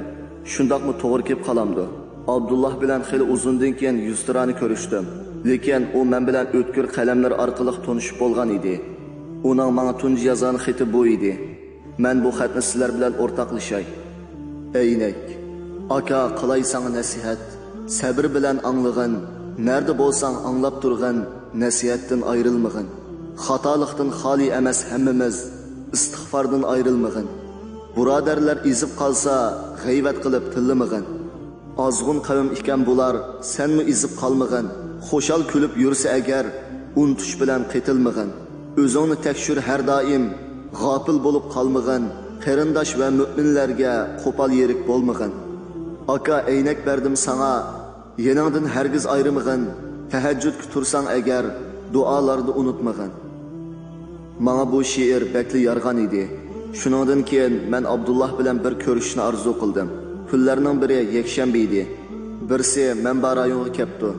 شۇنداقمۇ توغرا كېلىپ قالامدۇ؟ ئابدۇللاھ بىلەن خېلى ئۇزۇندىن كېيىن يۈزتۇرانە كۆرۈشتۈم. لېكىن ئۇ مەن بىلەن ئۆتكۈر قەلەملىرى ئارقىلىق تونۇشۇپ بولغان ئىدى. ئۇنىڭ ماڭا تۇنجى يازغان خېتى بۇ ئىدى. مەن بۇ خەتنى سىلەر بىلەن ئورتاقلىشاي. ئەينەك. ئاكا، قىلاي ساڭا نەسىھەت. سەبرى بىلەن ئاڭلىغىن. نەدە بولساڭ ئاڭلاپ تۇرغىن. نەسىھەتتىن ئايرىلمىغىن. خاتالىقتىن خالىي ئەمەس ھەممىمىز. ئىستىغپاردىن ئايرىلمىغىن. بۇرادەرلەر ئېزىپ قالسا، غەيۋەت قىلىپ تىللىمىغىن. ئازغۇن قەۋم ئىكەن بۇلار، سەنمۇ ئېزىپ قالمىغىن. خۇشال كۈلۈپ يۈرسە ئەگەر، ئۇنتۇش بىلەن قېتىلمىغىن. ئۆزۈڭنى تەكشۈر ھەر دائىم، غاپىل بولۇپ قالمىغىن. قېرىنداش ۋە مۆمىنلەرگە قوپال يېرىك بولمىغىن. ئاكا، ئەينەك بەردىم ساڭا، يېنىڭدىن ھەرگىز ئايرىمىغىن. تەھەججۇدكە تۇرساڭ ئەگەر، دۇئالاردا ئۇنتۇمىغىن. ماڭا بۇ شېئىر بەكلا يارىغان ئىدى. شۇنىڭدىن كېيىن مەن ئابدۇللاھ بىلەن بىر كۆرۈشۈشنى ئارزۇ قىلدىم. كۈنلەرنىڭ بىرى يەكشەنبە ئىدى. بىرسى مەنبە رايونغا كەپتۇ.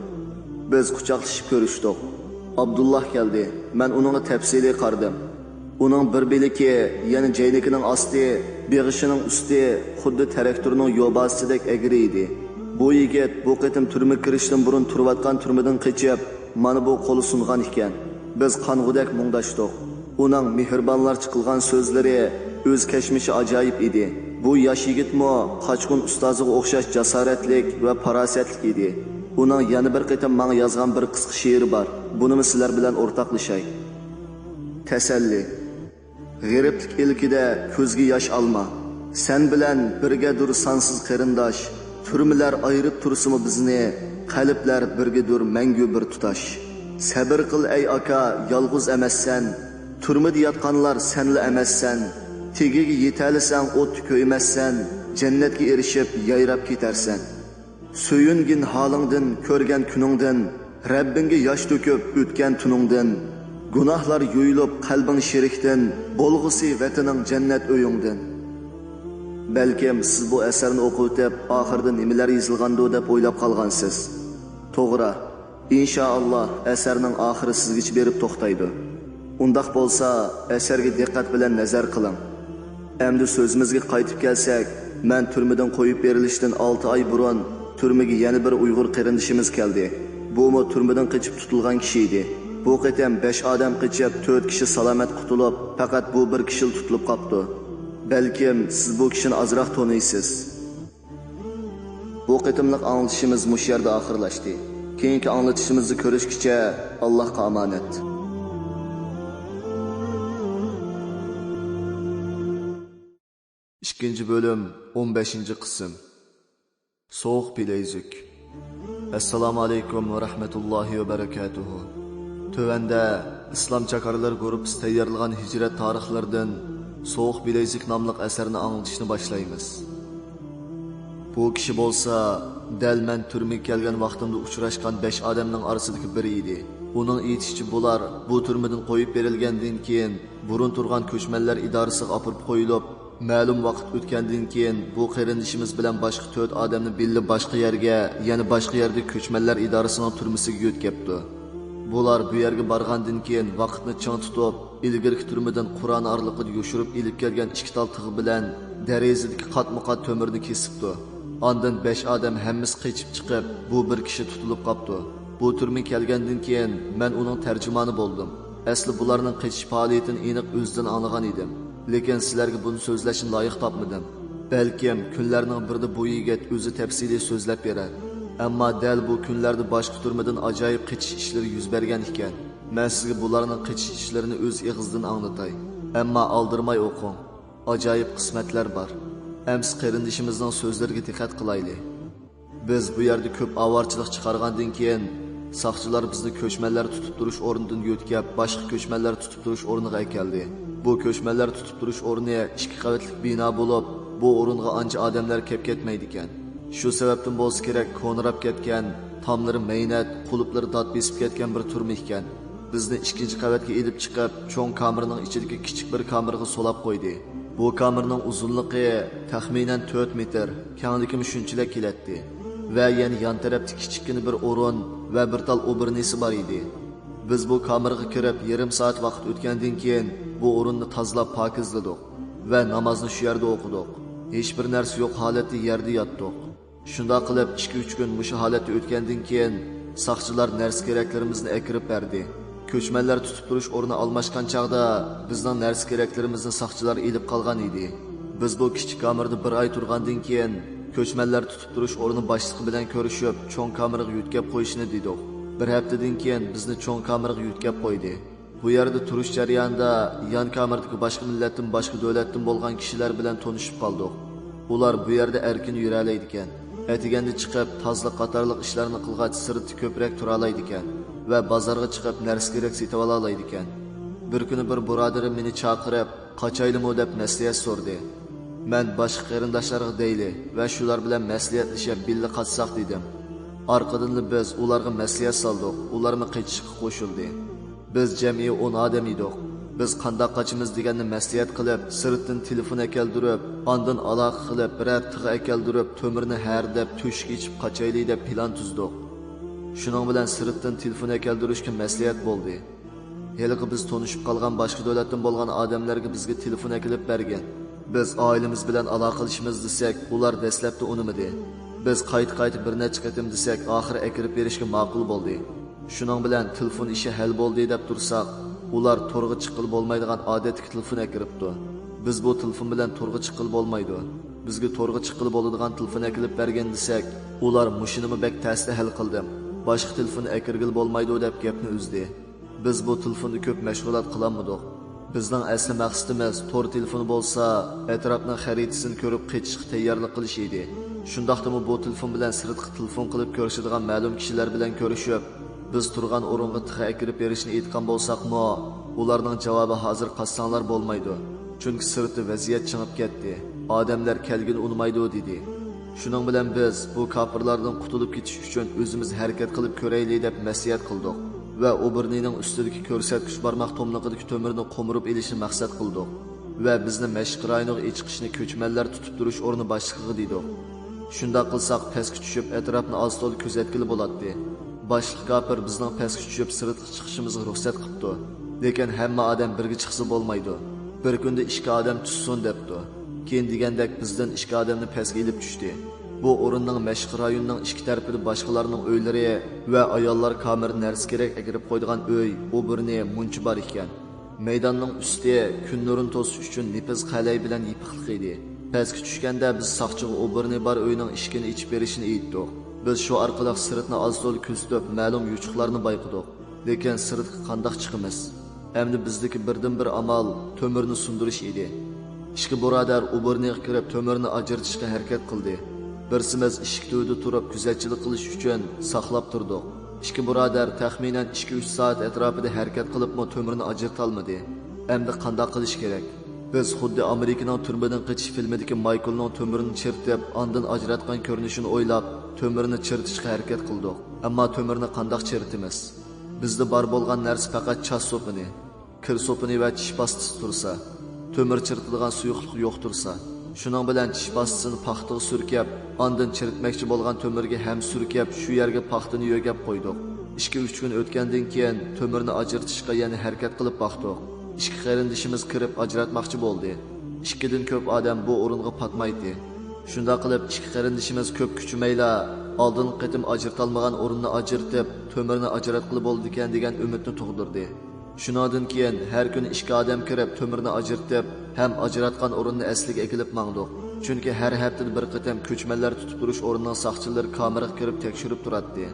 بىز قۇچاقلىشىپ كۆرۈشتۇق. ئابدۇللاھ كەلدى. مەن ئۇنىڭغا تەپسىلىي قارىدىم. ئۇنىڭ بىر بىلىكى، يەنى جەينىكىنىڭ ئاستى، بېغىشىنىڭ ئۈستى خۇددى تىراكتورنىڭ يوباسىدەك ئەگرى ئىدى. بۇ يىگىت بۇ قېتىم تۈرمىگە كىرىشتىن بۇرۇن تۇرۇۋاتقان تۈرمىدىن قېچىپ، مانا بۇ قولى سۇنغان ئىكەن. بىز قانغۇدەك مۇڭداشتۇق. ئۇنىڭ مېھرىبانلارچە قىلغان سۆزلىرى، ئۆز كەچمىشى ئاجايىپ ئىدى. بۇ ياش يىگىتمۇ قاچقۇن ئۇستازىغا ئوخشاش جاسارەتلىك ۋە پاراسەتلىك ئىدى. ئۇنىڭ يەنە بىر قېتىم ماڭا يازغان بىر قىسقا شېئىرى بار. بۇنىمۇ سىلەر بىلەن ئورتاقلىشاي. تەسەللى. غېرىبلىك ئىلكىدە كۆزگە ياش ئالما. سەن بىلەن بىرگىدۇر سانسىز قېرىنداش. تۈرمىلەر ئايرىپ تۇرسىمۇ بىزنى، قەلبلەر بىرگىدۇر مەڭگۈ بىر تۇتاش. سەبرى قىل ئەي ئاكا، يالغۇز ئەمەسسەن. تۈرمىدە ياتقانلار سەنلا ئەمەسسەن. تېگىگە يېتەلىسەڭ ئوتتا كۆيمەسسەن. جەننەتكە ئېرىشىپ يايراپ كېتەرسەن. سۆيۈنگىن ھالىڭدىن، كۆرگەن كۈنۈڭدىن. رەببىڭگە ياش تۆكۈپ ئۆتكەن تۈنۈڭدىن، گۇناھلار يۇيۇلۇپ قەلبىڭ شېرىكتىن، بولغۇسى ۋەتىنىڭ جەننەت ئۆيۈڭدىن. بەلكىم سىز بۇ ئەسەرنى ئوقۇۋېتىپ، ئاخىرىدا نېمىلەر يېزىلغاندۇ دەپ ئويلاپ قالغانسىز. توغرا، ئىنشائاللا، ئەسەرنىڭ ئاخىرى سىزگىچە بېرىپ توختايدۇ. ئۇنداق بولسا، ئەسەرگە دىققەت بىلەن نەزەر قىلىڭ. ئەمدى سۆزىمىزگە قايتىپ كەلسەك، مەن تۈرمىدىن قويۇپ بېرىلىشتىن ئالتە ئاي بۇرۇن تۈرمىگە يەنە بىر ئۇيغۇر قېرىندىشىمىز كەلدى. بۇمۇ تۈرمىدىن قېچىپ تۇتۇلغان كىشى ئىدى. بۇ قېتىم بەش ئادەم قېچىپ، تۆت كىشى سالامەت قۇتۇلۇپ، پەقەت بۇ بىر كىشىلا تۇتۇلۇپ قاپتۇ. بەلكىم سىز بۇ كىشىنى ئازراق تونۇيسىز. بۇ قېتىملىق ئاڭلىتىشىمىز مۇشۇ يەردە ئاخىرلاشتى. كېيىنكى ئاڭلىتىشىمىزدا كۆرۈشكىچە، ئاللاھقا ئامانەت. ئىككىنچى بۆلۈم، ئون بەشىنچى قىسىم. سوغۇق بىلەيزۈك. ئەسسالامۇ ئەلەيكۇم ۋە رەھمەتۇللاھى ۋە بەرەكاتۇھۇ. تۆۋەندە ئىسلام چاكارلىرى گۇرۇپپىسى تەييارلىغان ھىجرەت تارىخلىرىدىن سوغۇق بىلەيزۈك ناملىق ئەسەرنى ئاڭلىتىشنى باشلايمىز. بۇ كىشى بولسا دەل مەن تۈرمىگە كەلگەن ۋاقتىمدا ئۇچراشقان بەش ئادەمنىڭ ئارىسىدىكى بىرى ئىدى. ئۇنىڭ ئېيتىشىچە، بۇلار بۇ تۈرمىدىن قويۇپ بېرىلگەندىن كېيىن، بۇرۇن تۇرغان كۆچمەنلەر ئىدارىسىغا ئاپىرىپ قويۇلۇپ، مەلۇم ۋاقىت ئۆتكەندىن كېيىن، بۇ قېرىندىشىمىز بىلەن باشقا تۆت ئادەمنى بىللە باشقا يەرگە، يەنە باشقا يەردىكى كۆچمەنلەر ئىدارىسىنىڭ تۈرمىسىگە يۆتكەپتۇ. بۇلار بۇ يەرگە بارغاندىن كېيىن، ۋاقىتنى چىڭ تۇتۇپ، ئىلگىرىكى تۈرمىدىن قۇرانە ئارىلىقىدا يوشۇرۇپ ئېلىپ كەلگەن ئىككى تال تىغ بىلەن دېرىزىدىكى قاتمۇقات تۆمۈرنى كېسىپتۇ. ئاندىن بەش ئادەم ھەممىسى قېچىپ چىقىپ، بۇ بىر كىشى تۇتۇلۇپ قاپتۇ. بۇ تۈرمىگە كەلگەندىن كېيىن، مەن ئۇنىڭ تەرجىمانى بولدۇم. ئەسلى بۇلارنىڭ قېچىش پائالىيىتىنى ئېنىق ئۆزىدىن ئاڭلىغان ئىدىم. لېكىن سىلەرگە بۇنى سۆزلەشنى لايىق تاپمىدىم. بەلكىم كۈنلەرنىڭ بىرىدە بۇ يىگىت ئۆزى تەپسىلىي سۆزلەپ بېرەر. ئەمما دەل بۇ كۈنلەردە باشقا تۈرمىدىن ئاجايىپ قېچىش ئىشلىرى يۈز بەرگەن ئىكەن. مەن سىزگە بۇلارنىڭ قېچىش ئىشلىرىنى ئۆز ئېغىزىدىن ئاڭلىتاي. ئەمما ئالدىرىماي ئوقۇڭ. ئاجايىپ قىسمەتلەر بار. ئەمسە قېرىندىشىمىزنىڭ سۆزلىرىگە دىققەت قىلايلى. بىز بۇ يەردە كۆپ ئاۋارىچىلىق چىقارغاندىن كېيىن، ساقچىلار بىزنى كۆچمەنلەر تۇتۇپ تۇرۇش ئورنىدىن يۆتكەپ، باشقا كۆچمەنلەر تۇتۇپ تۇرۇش ئورنىغا ئەكەلدى. بۇ كۆچمەنلەر تۇتۇپ تۇرۇش ئورنى ئىككى قەۋەتلىك بىنا بولۇپ، بۇ ئورۇنغا ئانچە ئادەملەر كەپ كەتمەيدىكەن. شۇ سەۋەبتىن بولسا كېرەك، كونىراپ كەتكەن، تاملىرى مەينەت، قۇلۇپلىرى دات بېسىپ كەتكەن بىر تۈرمە ئىكەن. بىزنى ئىككىنچى قەۋەتكە ئېلىپ چىقىپ، چوڭ كامېرنىڭ ئىچىدىكى كىچىك بىر كامېرغا سولاپ قويدى. بۇ كامېرنىڭ ئۇزۇنلۇقى تەخمىنەن تۆت مېتىر، كەڭلىكىمۇ شۇنچىلىك كېلەتتى. ۋە يەنە يان تەرەپتە كىچىككىنە بىر ئورۇن ۋە بىر تال ئوبرىنىسى بار ئىدى. بىز بۇ كامېرغا كىرىپ، يېرىم سائەت ۋاقىت ئۆتكەندىن كېيىن، بۇ ئورۇننى تازىلاپ پاكىزلىدۇق ۋە نامازنى شۇ يەردە ئوقۇدۇق. ھېچبىر نەرسە يوق ھالەتتە يەردە ياتتۇق. شۇنداق قىلىپ، ئىككى-ئۈچ كۈن مۇشۇ ھالەتتە ئۆتكەندىن كېيىن، ساقچىلار نەرسە-كېرەكلىرىمىزنى ئەكىرىپ بەردى. كۆچمەنلەر تۇتۇپ تۇرۇش ئورنى ئالماشقان چاغدا، بىزنىڭ نەرسە-كېرەكلىرىمىزنى ساقچىلار ئېلىپ قالغان ئىدى. بىز بۇ كىچىك كامېردا بىر ئاي تۇرغاندىن كېيىن، كۆچمەنلەر تۇتۇپ تۇرۇش ئورنى باشلىقى بىلەن كۆرۈشۈپ، چوڭ كامېرغا يۆتكەپ قويۇشنى دېدۇق. بىر ھەپتىدىن كېيىن بىزنى چوڭ كامېرغا يۆتكەپ قويدى. بۇ يەردە تۇرۇش جەريانىدا يان كامېردىكى باشقا مىللەتتىن، باشقا دۆلەتتىن بولغان كىشىلەر بىلەن تونۇشۇپ قالدۇق. ئۇلار بۇ يەردە ئەركىن يۈرەلەيدىكەن. ئەتىگەندە چىقىپ، تازىلىق قاتارلىق ئىشلارنى قىلغاچ، سىرتتا كۆپرەك تۇرالايدىكەن ۋە بازارغا چىقىپ، نەرسە-كېرەك سېتىۋالالايدىكەن. بىر كۈنى بىر بۇرادىرىم مېنى چاقىرىپ، قاچايلىمۇ دەپ مەسلىھەت سورىدى. مەن باشقا قېرىنداشلارغا دەيلى ۋە شۇلار بىلەن مەسلىھەتلىشىپ بىللە قاچساق دېدىم. ئارقىدىنلا بىز ئۇلارغا مەسلىھەت سالدۇق، ئۇلارمۇ قېچىشقا قوشۇلدى. بىز جەمئىي ئون ئادەم ئىدۇق. بىز قانداق قاچىمىز دېگەننى مەسلىھەت قىلىپ، سىرتتىن تېلېفون ئەكەلدۈرۈپ، ئاندىن ئالاقە قىلىپ، بىرەر تىغ ئەكەلدۈرۈپ، تۆمۈرنى ھەردەپ، تۆشۈك ئېچىپ قاچايلى دەپ پىلان تۈزدۇق. شۇنىڭ بىلەن سىرتتىن تېلېفون ئەكەلدۈرۈشكە مەسلىھەت بولدى. ھېلىقى بىز تونۇشۇپ قالغان باشقا دۆلەتتىن بولغان ئادەملەرگە بىزگە تېلېفون ئەكېلىپ بەرگەن. بىز ئائىلىمىز بىلەن ئالاقىلىشىمىز دېسەك، ئۇلار دەسلەپتە ئۇنىمىدى. بىز قايتا-قايتا بىر نەچچە قېتىم دېسەك، ئاخىرى ئەكىرىپ بېرىشكە ماقۇل بولدى. شۇنىڭ بىلەن تېلېفون ئىشى ھەل بولدى دەپ تۇرساق، ئۇلار تورغا چىققىلى بولمايدىغان ئادەتتىكى تېلېفون ئەكىرىپتۇ. بىز بۇ تېلېفون بىلەن تورغا چىققىلى بولمايدۇ. بىزگە تورغا چىققىلى بولىدىغان تېلېفون ئەكېلىپ بەرگىن دېسەك، ئۇلار مۇشۇنىمۇ بەك تەستە ھەل قىلدىم. باشقا تېلېفون ئەكىرگىلى بولمايدۇ دەپ گەپنى ئۈزدى. بىز بۇ تېلېفوندا كۆپ مەشغۇلات قىلالمىدۇق. بىزنىڭ ئەسلى مەقسىتىمىز تور تېلېفونى بولسا، ئەتراپنىڭ خەرىتىسىنى كۆرۈپ قېچىشقا تەييارلىق قىلىش ئىدى. شۇنداقتىمۇ بۇ تېلېفون بىلەن سىرتقا تېلېفون قىلىپ كۆرۈشىدىغان مەلۇم كىشىلەر بىلەن كۆرۈشۈپ، بىز تۇرغان ئورۇنغا تېخى ئەكىرىپ بېرىشنى ئېيتقان بولساقمۇ، ئۇلارنىڭ جاۋابى ھازىر قاچساڭلار بولمايدۇ. چۈنكى سىرتتا ۋەزىيەت چىڭىپ كەتتى. ئادەملەر كەلگىلى ئۇنىمايدۇ، دېدى. شۇنىڭ بىلەن بىز بۇ كاپىرلاردىن قۇتۇلۇپ كېتىش ئۈچۈن ئۆزىمىز ھەرىكەت قىلىپ كۆرەيلى دەپ مەسلىھەت قىلدۇق ۋە ئوبېرنېنىڭ ئۈستىدىكى كۆرسەتكۈچ بارماق توملىقىدىكى تۆمۈرنى قومۇرۇپ ئېلىشنى مەقسەت قىلدۇق ۋە بىزنى مەشىق رايونىغا ئېچىقىشنى كۆچمەنلەر تۇتۇپ تۇرۇش ئورنى باشلىقىغا دېدۇق. شۇنداق قىلساق، پەسكە چۈشۈپ، ئەتراپنى ئاز-تولا كۆزەتكىلى بولاتتى. باشلىق كاپىر بىزنىڭ پەسكە چۈشۈپ، سىرتقا چىقىشىمىزغا رۇخسەت قىپتۇ. لېكىن ھەممە ئادەم بىرگە چىقسا بولمايدۇ. بىر كۈندە ئىككى ئادەم چۈشسۇن دەپتۇ. كېيىن دېگەندەك بىزدىن ئىككى ئادەمنى پەسكە ئېلىپ چۈشتى. بۇ ئورۇننىڭ مەشىق رايونىنىڭ ئىككى تەرىپىدە باشقىلارنىڭ ئۆيلىرى ۋە ئاياللار كامېرا نەرسە-كېرەك ئەكىرىپ قويىدىغان ئۆي، ئوبورنى، مۇنچا بار ئىكەن. مەيداننىڭ ئۈستى كۈن نۇرىنى توسۇش ئۈچۈن نېپىز قەلەي بىلەن يېپىقلىق ئىدى. پەسكە چۈشكەندە بىز ساقچىغا ئوبورنى بار ئۆينىڭ ئىشىكىنى ئېچىپ بېرىشنى ئېيتتۇق. بىز شۇ ئارقىلىق سىرتنى ئاز-تولا كۆزىتىپ، مەلۇم يوچۇقلارنى بايقىدۇق. لېكىن سىرتقا قانداق چىقىمىز؟ ئەمدى بىزدىكى بىردىنبىر ئامال تۆمۈرنى سۇندۇرۇش ئىدى. ئىككى بۇرادەر ئوبورنىغا كىرىپ، تۆمۈرنى ئاجرىتىشقا ھەرىكەت قىلدى. بىرسىمىز ئىشىك تۈۋىدە تۇرۇپ، كۆزەتچىلىك قىلىش ئۈچۈن ساقلاپ تۇردۇق. ئىككى بۇرادەر تەخمىنەن ئىككى-ئۈچ سائەت ئەتراپىدا ھەرىكەت قىلىپمۇ تۆمۈرنى ئاجرىتالمىدى. ئەمدى قانداق قىلىش كېرەك؟ بىز خۇددى ئامېرىكىنىڭ تۈرمىدىن قېچىش فىلمىدىكى مايكلنىڭ تۆمۈرنى چىرىتىپ، ئاندىن ئاجراتقان كۆرۈنۈشىنى ئويلاپ، تۆمۈرنى چىرىتىشقا ھەرىكەت قىلدۇق. ئەمما تۆمۈرنى قانداق چىرىتىمىز؟ بىزدە بار بولغان نەرسە پەقەت چاچ سوپۇنى، كىر سوپۇنى ۋە چىش پاستىسى تۇرسا، تۆمۈر چىرىتىدىغان سۇيۇقلۇق يوق تۇرسا، شۇنىڭ بىلەن چىش پاستىسىنى پاختىغا سۈركەپ، ئاندىن چىرىتمەكچى بولغان تۆمۈرگە ھەم سۈركەپ، شۇ يەرگە پاختىنى يۆگەپ قويدۇق. ئىككى-ئۈچ كۈن ئۆتكەندىن كېيىن تۆمۈرنى ئاجرىتىشقا يەنە ھەرىكەت قىلىپ باقتۇق. ئىككى قېرىندىشىمىز كىرىپ ئاجراتماقچى بولدى. ئىككىدىن كۆپ ئادەم بۇ ئورۇنغا پاتمايتتى. شۇنداق قىلىپ، ئىككى قېرىندىشىمىز كۆپ كۈچىمەيلا، ئالدىنقى قېتىم ئاجرىتالمىغان ئورۇننى ئاجرىتىپ، تۆمۈرنى ئاجراتقىلى بولىدىكەن دېگەن ئۈمىدنى تۇغدۇردى. شۇنىڭدىن كېيىن ھەر كۈنى ئىككى ئادەم كىرىپ، تۆمۈرنى ئاجرىتىپ ھەم ئاجراتقان ئورۇننى ئەسلىگە ئەكېلىپ ماڭدۇق. چۈنكى ھەر ھەپتىدە بىر قېتىم كۆچمەنلەر تۇتۇپ تۇرۇش ئورنىنىڭ ساقچىلىرى كامېرىغا كىرىپ تەكشۈرۈپ تۇراتتى.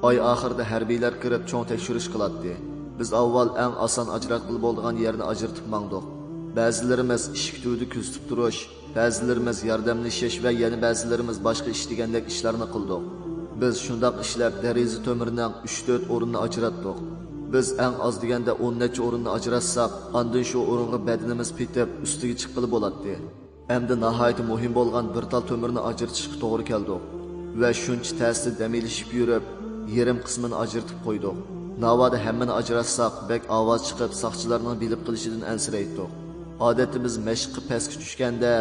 ئاي ئاخىرىدا ھەربىيلەر كىرىپ چوڭ تەكشۈرۈش قىلاتتى. بىز ئاۋۋال ئەڭ ئاسان ئاجراتقىلى بولىدىغان يەرنى ئاجرىتىپ ماڭدۇق. بەزىلىرىمىز ئىشىك تۈۋىدە كۆزىتىپ تۇرۇش، بەزىلىرىمىز ياردەملىشىش ۋە يەنە بەزىلىرىمىز باشقا ئىش دېگەندەك ئىشلارنى قىلدۇق. بىز شۇنداق ئىشلەپ دېرىزە تۆمۈرىنىڭ ئۈچ-تۆت ئورنىنى ئاجراتتۇق. بىز ئەڭ ئاز دېگەندە ئون نەچچە ئورۇننى ئاجراتساق، ئاندىن شۇ ئورۇنغا بەدىنىمىز پېتىپ، ئۈستىگە چىققىلى بولاتتى. ئەمدى ناھايىتى مۇھىم بولغان بىر تال تۆمۈرنى ئاجرىتىشقا توغرا كەلدۇق ۋە شۇنچە تەستە دەم ئېلىشىپ يۈرۈپ، يېرىم قىسمىنى ئاجرىتىپ قويدۇق. ناۋادا ھەممىنى ئاجراتساق، بەك ئاۋاز چىقىپ، ساقچىلارنىڭ بىلىپ قېلىشىدىن ئەنسىرەيتتۇق. ئادەتتە بىز مەشىققە پەسكە چۈشكەندە،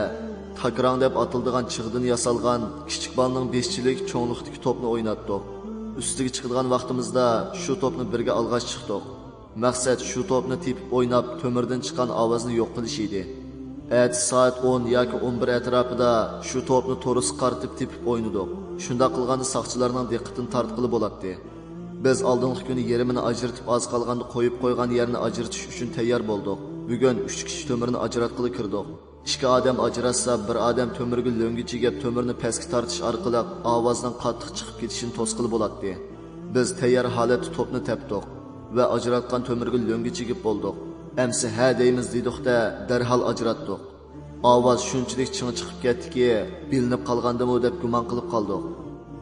تاكراڭ دەپ ئاتىلىدىغان چىغدىن ياسالغان كىچىك بالىنىڭ بېشىچىلىك چوڭلۇقتىكى توپنى ئويناتتۇق. ئۈستىگە چىقىدىغان ۋاقتىمىزدا شۇ توپنى بىرگە ئالغاچ چىقتۇق. مەقسەت شۇ توپنى تېپىپ ئويناپ، تۆمۈردىن چىققان ئاۋازنى يوق قىلىش ئىدى. ئەتىسى سائەت ئون ياكى ئون بىر ئەتراپىدا شۇ توپنى تورۇسقا قارىتىپ تېپىپ ئوينىدۇق. شۇنداق قىلغاندا ساقچىلارنىڭ دىققىتىنى تارتقىلى بولاتتى. بىز ئالدىنقى كۈنى يېرىمىنى ئاجرىتىپ، ئاز قالغاندا قويۇپ قويغان يەرنى ئاجرىتىش ئۈچۈن تەييار بولدۇق. بۈگۈن ئۈچ كىشى تۆمۈرنى ئاجراتقىلى كىردۇق. ئىككى ئادەم ئاجراتسا، بىر ئادەم تۆمۈرگە لۆڭگە چىگىپ، تۆمۈرنى پەسكە تارتىش ئارقىلىق ئاۋازنىڭ قاتتىق چىقىپ كېتىشىنى توسقىلى بولاتتى. بىز تەييار ھالەتتە توپنى تەپتۇق ۋە ئاجراتقان تۆمۈرگە لۆڭگە چىگىپ بولدۇق. ئەمسە ھە دەيمىز دېدۇق-دە، دەرھال ئاجراتتۇق. ئاۋاز شۇنچىلىك چىڭ چىقىپ كەتتىكى، بىلىنىپ قالغاندىمۇ دەپ گۇمان قىلىپ قالدۇق.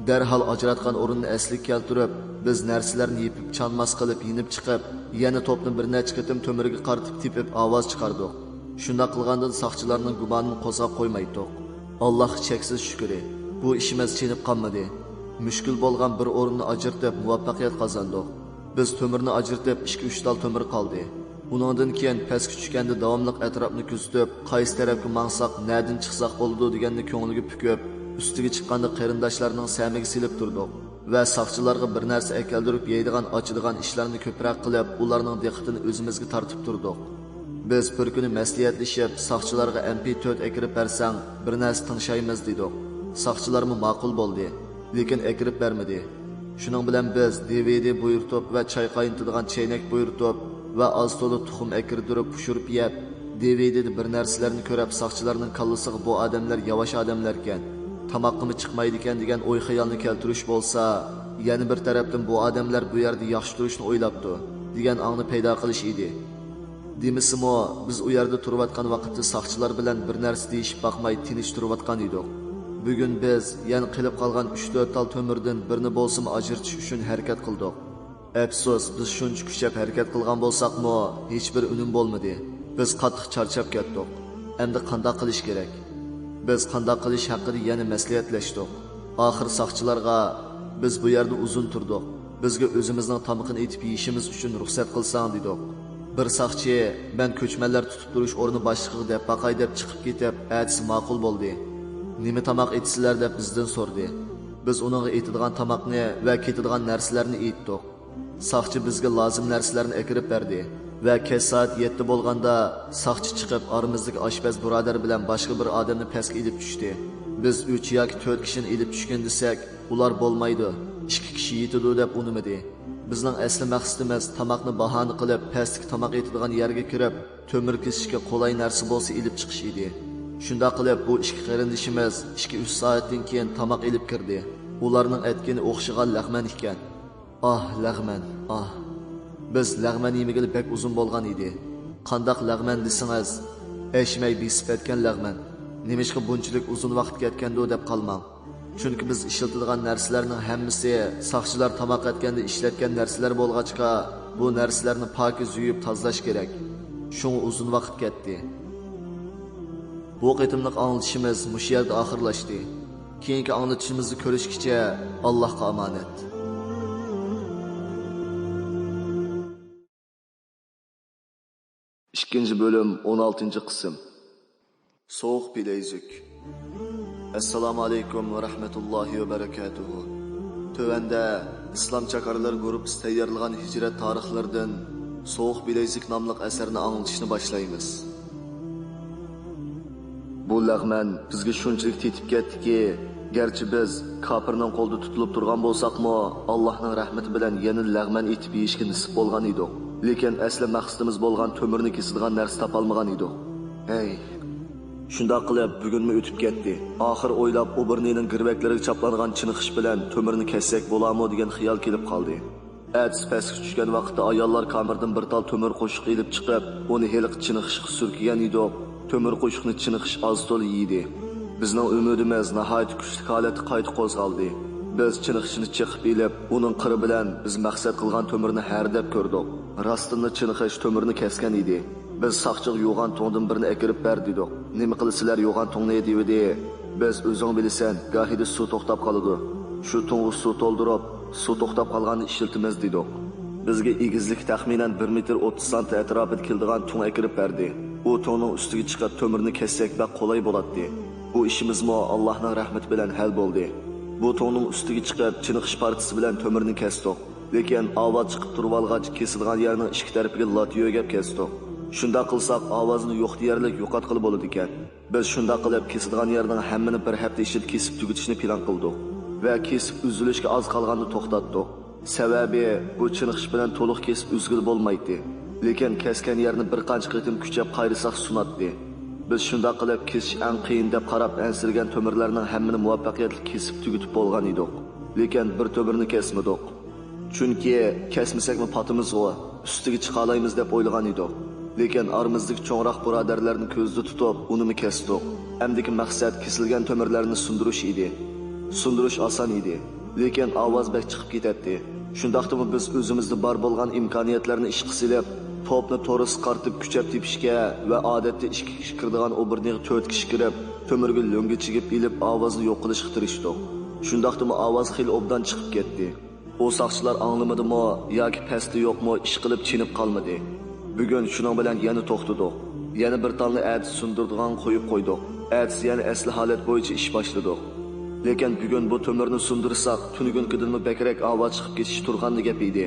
دەرھال ئاجراتقان ئورۇننى ئەسلىگە كەلتۈرۈپ، بىز نەرسىلەرنى يېپىپ چانماس قىلىپ يېنىپ چىقىپ، يەنە توپنى بىر نەچچە قېتىم تۆمۈرگە قارىتىپ تېپىپ ئاۋاز چىقاردۇق. شۇنداق قىلغاندىن ساقچىلارنىڭ گۇمانىنى قوزغاپ قويمايتتۇق. ئاللاھقا چەكسىز شۈكرى، بۇ ئىشىمىز چېنىپ قالمىدى. مۈشكۈل بولغان بىر ئورۇننى ئاجرىتىپ مۇۋەپپەقىيەت قازاندۇق. بىز تۆمۈرنى ئاجرىتىپ، ئىككى-ئۈچ تال تۆمۈر قالدى. ئۇنىڭدىن كېيىن پەسكە چۈشكەندە داۋاملىق ئەتراپنى كۆزىتىپ، قايسى تەرەپكە ماڭساق، نەدىن چىقساق بولىدۇ دېگەننى كۆڭلىگە پۈكۈپ، ئۈستىگە چىققاندا قېرىنداشلارنىڭ سەمىگە سېلىپ تۇردۇق ۋە ساقچىلارغا بىر نەرسە ئەكەلدۈرۈپ يەيدىغان، ئاچىدىغان ئىشلارنى كۆپرەك قىلىپ، ئۇلارنىڭ دىققىتىنى ئۆزىمىزگە تارتىپ تۇردۇق. بىز بىر كۈنى مەسلىھەتلىشىپ، ساقچىلارغا ئەم پى تۆت ئەكىرىپ بەرسەڭ، بىر نەرسە تىڭشايمىز دېدۇق. ساقچىلارمۇ ماقۇل بولدى، لېكىن ئەكىرىپ بەرمىدى. شۇنىڭ بىلەن بىز دى ۋى دى بۇيرۇتۇپ ۋە چاي قاينىتىدىغان چەينەك بۇيرۇتۇپ ۋە ئاز-تولا تۇخۇم ئەكىردۈرۈپ پىشۇرۇپ يەپ، دى ۋى دىدە بىر نەرسىلەرنى كۆرۈپ، ساقچىلارنىڭ كاللىسىغا بۇ ئادەملەر ياۋاش ئادەملەركەن، تاماققىمۇ چىقمايدىكەن دېگەن ئوي-خىيالنى كەلتۈرۈش بولسا، يەنە بىر تەرەپتىن بۇ ئادەملەر بۇ يەردە ياخشى تۇرۇشنى ئويلاپتۇ دېگەن ئاڭنى پەيدا قىلىش ئىدى. دېمىسىمۇ، بىز ئۇ يەردە تۇرۇۋاتقان ۋاقىتتا ساقچىلار بىلەن بىر نەرسە دېيىشىپ باقماي تىنچ تۇرۇۋاتقان ئىدۇق. بۈگۈن بىز يەنە قېلىپ قالغان ئۈچ-تۆت تال تۆمۈردىن بىرنى بولسىمۇ ئاجرىتىش ئۈچۈن ھەرىكەت قىلدۇق. ئەپسۇس، بىز شۇنچە كۈچەپ ھەرىكەت قىلغان بولساقمۇ، ھېچبىر ئۈنۈم بولمىدى. بىز قاتتىق چارچاپ كەتتۇق. ئەمدى قانداق قىلىش كېرەك؟ بىز قانداق قىلىش ھەققىدە يەنە مەسلىھەتلەشتۇق. ئاخىر ساقچىلارغا، بىز بۇ يەردە ئۇزۇن تۇردۇق، بىزگە ئۆزىمىزنىڭ تامىقىنى ئېتىپ يېيىشىمىز ئۈچۈن رۇخسەت قىلساڭ، دېدۇق. بىر ساقچى، مەن كۆچمەنلەر تۇتۇپ تۇرۇش ئورنى باشلىقىغا دەپ باقاي دەپ چىقىپ كېتىپ، ئەتىسى ماقۇل بولدى. نېمە تاماق ئېتىسىلەر دەپ بىزدىن سورىدى. بىز ئۇنىڭغا ئېتىدىغان تاماقنى ۋە كېتىدىغان نەرسىلەرنى ئېيتتۇق. ساقچى بىزگە لازىم نەرسىلەرنى ئەكىرىپ بەردى ۋە كەچ سائەت يەتتە بولغاندا ساقچى چىقىپ ئارىمىزدىكى ئاشپەز بۇرادەر بىلەن باشقا بىر ئادەمنى پەسكە ئېلىپ چۈشتى. بىز ئۈچ ياكى تۆت كىشىنى ئېلىپ چۈشكىن دېسەك، ئۇلار بولمايدۇ، ئىككى كىشى يېتىدۇ دەپ ئۇنىمىدى. بىزنىڭ ئەسلى مەقسىتىمىز تاماقنى باھانە قىلىپ پەستىكى تاماق ئېتىدىغان يەرگە كىرىپ، تۆمۈر كېسىشكە قولاي نەرسە بولسا ئېلىپ چىقىش ئىدى. شۇنداق قىلىپ بۇ ئىككى قېرىندىشىمىز ئىككى-ئۈچ سائەتتىن كېيىن تاماق ئېلىپ كىردى. ئۇلارنىڭ ئەتكىنى ئوخشىغان لەغمەن ئىكەن. ئاھ، لەغمەن، ئاھ. بىز لەغمەن يېمىگىلى بەك ئۇزۇن بولغان ئىدى. قانداق لەغمەن دېسىڭىز، ئەشمەي بېسىپ ئەتكەن لەغمەن. نېمىشقا بۇنچىلىك ئۇزۇن ۋاقىت كەتكەندۇ دەپ قالماڭ. چۈنكى بىز ئىشلىتىدىغان نەرسىلەرنىڭ ھەممىسى ساقچىلار تاماق ئەتكەندە ئىشلەتكەن نەرسىلەر بولغاچقا، بۇ نەرسىلەرنى پاكىز يۇيۇپ تازىلاش كېرەك. شۇڭا ئۇزۇن ۋاقىت كەتتى. بۇ قېتىملىق ئاڭلىتىشىمىز مۇشۇ يەردە ئاخىرلاشتى. كېيىنكى ئاڭلىتىشىمىزدا كۆرۈشكىچە، ئاللاھقا ئامانەت. ئىككىنچى بۆلۈم، ئون ئالتىنچى قىسىم. سوغۇق بىلەيزۈك. ئەسسالامۇ ئەلەيكۇم ۋە رەھمەتۇللاھى ۋە بەرەكاتۇھۇ. تۆۋەندە ئىسلام چاكارلىرى گۇرۇپپىسى تەييارلىغان ھىجرەت تارىخلىرىدىن سوغۇق بىلەيزۈك ناملىق ئەسەرنى ئاڭلىتىشنى باشلايمىز. بۇ لەغمەن بىزگە شۇنچىلىك تېتىپ كەتتىكى، گەرچە بىز كاپىرنىڭ قولىدا تۇتۇلۇپ تۇرغان بولساقمۇ، ئاللاھنىڭ رەھمىتى بىلەن يەنە لەغمەن ئېتىپ يېيىشكە نېسىپ بولغان ئىدۇق. لېكىن ئەسلى مەقسىتىمىز بولغان تۆمۈرنى كېسىدىغان نەرسە تاپالمىغان ئىدۇق. ھەي! شۇنداق قىلىپ، بۈگۈنمۇ ئۆتۈپ كەتتى. ئاخىر ئويلاپ، ئوبورنىنىڭ گىرۋەكلىرىگە چاپلانغان چىنە خىش بىلەن تۆمۈرنى كەسسەك بولامۇ دېگەن خىيال كېلىپ قالدى. ئەتىسى پەسكە چۈشكەن ۋاقىتتا ئاياللار كامېردىن بىر تال تۆمۈر قوشۇق ئېلىپ چىقىپ، ئۇنى ھېلىقى چىنە خىشقا سۈركىگەن ئىدۇق. تۆمۈر قوشۇقنى چىنە خىش ئاز-تولا يېدى. بىزنىڭ ئۈمىدىمىز ناھايىتى كۈچلۈك ھالەتتە قايتا قوزغالدى. بىز چىنە خىشنى چېقىپ ئېلىپ، ئۇنىڭ قىرى بىلەن بىز مەقسەت قىلغان تۆمۈرنى ھەرىدەپ كۆردۇق. راستتىنلا چىنە خىش تۆمۈرنى كەسكەن ئىدى. بىز ساقچىغا يوغان تۇڭدىن بىرنى ئەكىرىپ بەر دېدۇق. نېمە قىلىسىلەر يوغان تۇڭنى دېۋىدى. بىز ئۆزۈڭ بىلىسەن، گاھىدا سۇ توختاپ قالىدۇ. شۇ تۇڭغا سۇ تولدۇرۇپ، سۇ توختاپ قالغاندا ئىشلىتىمىز دېدۇق. بىزگە ئېگىزلىكى تەخمىنەن بىر مېتىر ئوتتۇز سانتى ئەتراپىدا كېلىدىغان تۇڭ ئەكىرىپ بەردى. ئۇ تۇڭنىڭ ئۈستىگە چىقىپ تۆمۈرنى كەسسەك بەك قولاي بولاتتى. بۇ ئىشىمىزمۇ ئاللاھنىڭ رەھمىتى بىلەن ھەل بولدى. بۇ تۇڭنىڭ ئۈستىگە چىقىپ چىنە خىش پارچىسى بىلەن تۆمۈرنى كەستۇق. لېكىن ئاۋاز چىقىپ تۇرۇۋالغاچ كېسىدىغان يەرنىڭ ئىككى تەرىپىگە لاتا يۆگەپ كەستۇق. شۇنداق قىلساق ئاۋازنى يوق دېيەرلىك يوقاتقىلى بولىدىكەن. بىز شۇنداق قىلىپ كېسىدىغان يەرنىڭ ھەممىنى بىر ھەپتە ئىچىدە كېسىپ تۈگىتىشنى پىلان قىلدۇق ۋە كېسىپ ئۈزۈلۈشكە ئاز قالغاندا توختاتتۇق. سەۋەبى، بۇ چىنە خىش بىلەن تولۇق كېسىپ ئۈزگىلى بولمايتتى. لېكىن كەسكەن يەرنى بىر قانچە قېتىم كۈچەپ قايرىساق سۇناتتى. بىز شۇنداق قىلىپ كېسىش ئەڭ قىيىن دەپ قاراپ ئەنسىرىگەن تۆمۈرلەرنىڭ ھەممىنى مۇۋەپپەقىيەتلىك كېسىپ تۈگىتىپ بولغان ئىدۇق. لېكىن بىر تۆمۈرنى كەسمىدۇق. چۈنكى كەسمىسەكمۇ پاتىمىزغۇ، ئۈستىگە چىقالايمىز دەپ ئويلىغان ئىدۇق. لېكىن ئارىمىزدىكى چوڭراق بۇرادەرلەرنى كۆزدە تۇتۇپ، ئۇنىمۇ كەستۇق. ئەمدىكى مەقسەت كېسىلگەن تۆمۈرلەرنى سۇندۇرۇش ئىدى. سۇندۇرۇش ئاسان ئىدى، لېكىن ئاۋاز بەك چىقىپ كېتەتتى. شۇنداقتىمۇ بىز ئۆزىمىزدە بار بولغان ئىمكانىيەتلەرنى ئىشقا سېلىپ، توپنى تورۇس قارىتىپ كۈچەپ تېپىشكە ۋە ئادەتتە ئىككى كىشى كىرىدىغان ئوبورنىغا تۆت كىشى كىرىپ، تۆمۈرگە لۆڭگە چىگىپ ئېلىپ ئاۋازنى يوق قىلىشقا تىرىشتۇق. شۇنداقتىمۇ ئاۋاز خېلى ئوبدان چىقىپ كەتتى. ئۇ ساقچىلار ئاڭلىمىدىمۇ ياكى پەستە يوقمۇ، ئىشقىلىپ چېنىپ قالمىدى. بۈگۈن شۇنىڭ بىلەن يەنە توختىدۇق. يەنە بىر تالنى ئەتىسى سۇندۇرىدىغانغا قويۇپ قويدۇق. ئەتىسى يەنە ئەسلى ھالەت بويىچە ئىش باشلىدۇق. لېكىن بۈگۈن بۇ تۆمۈرنى سۇندۇرساق، تۈنۈگۈنكىدىنمۇ بەكرەك ئاۋاز چىقىپ كېتىشى تۇرغانلا گەپ ئىدى.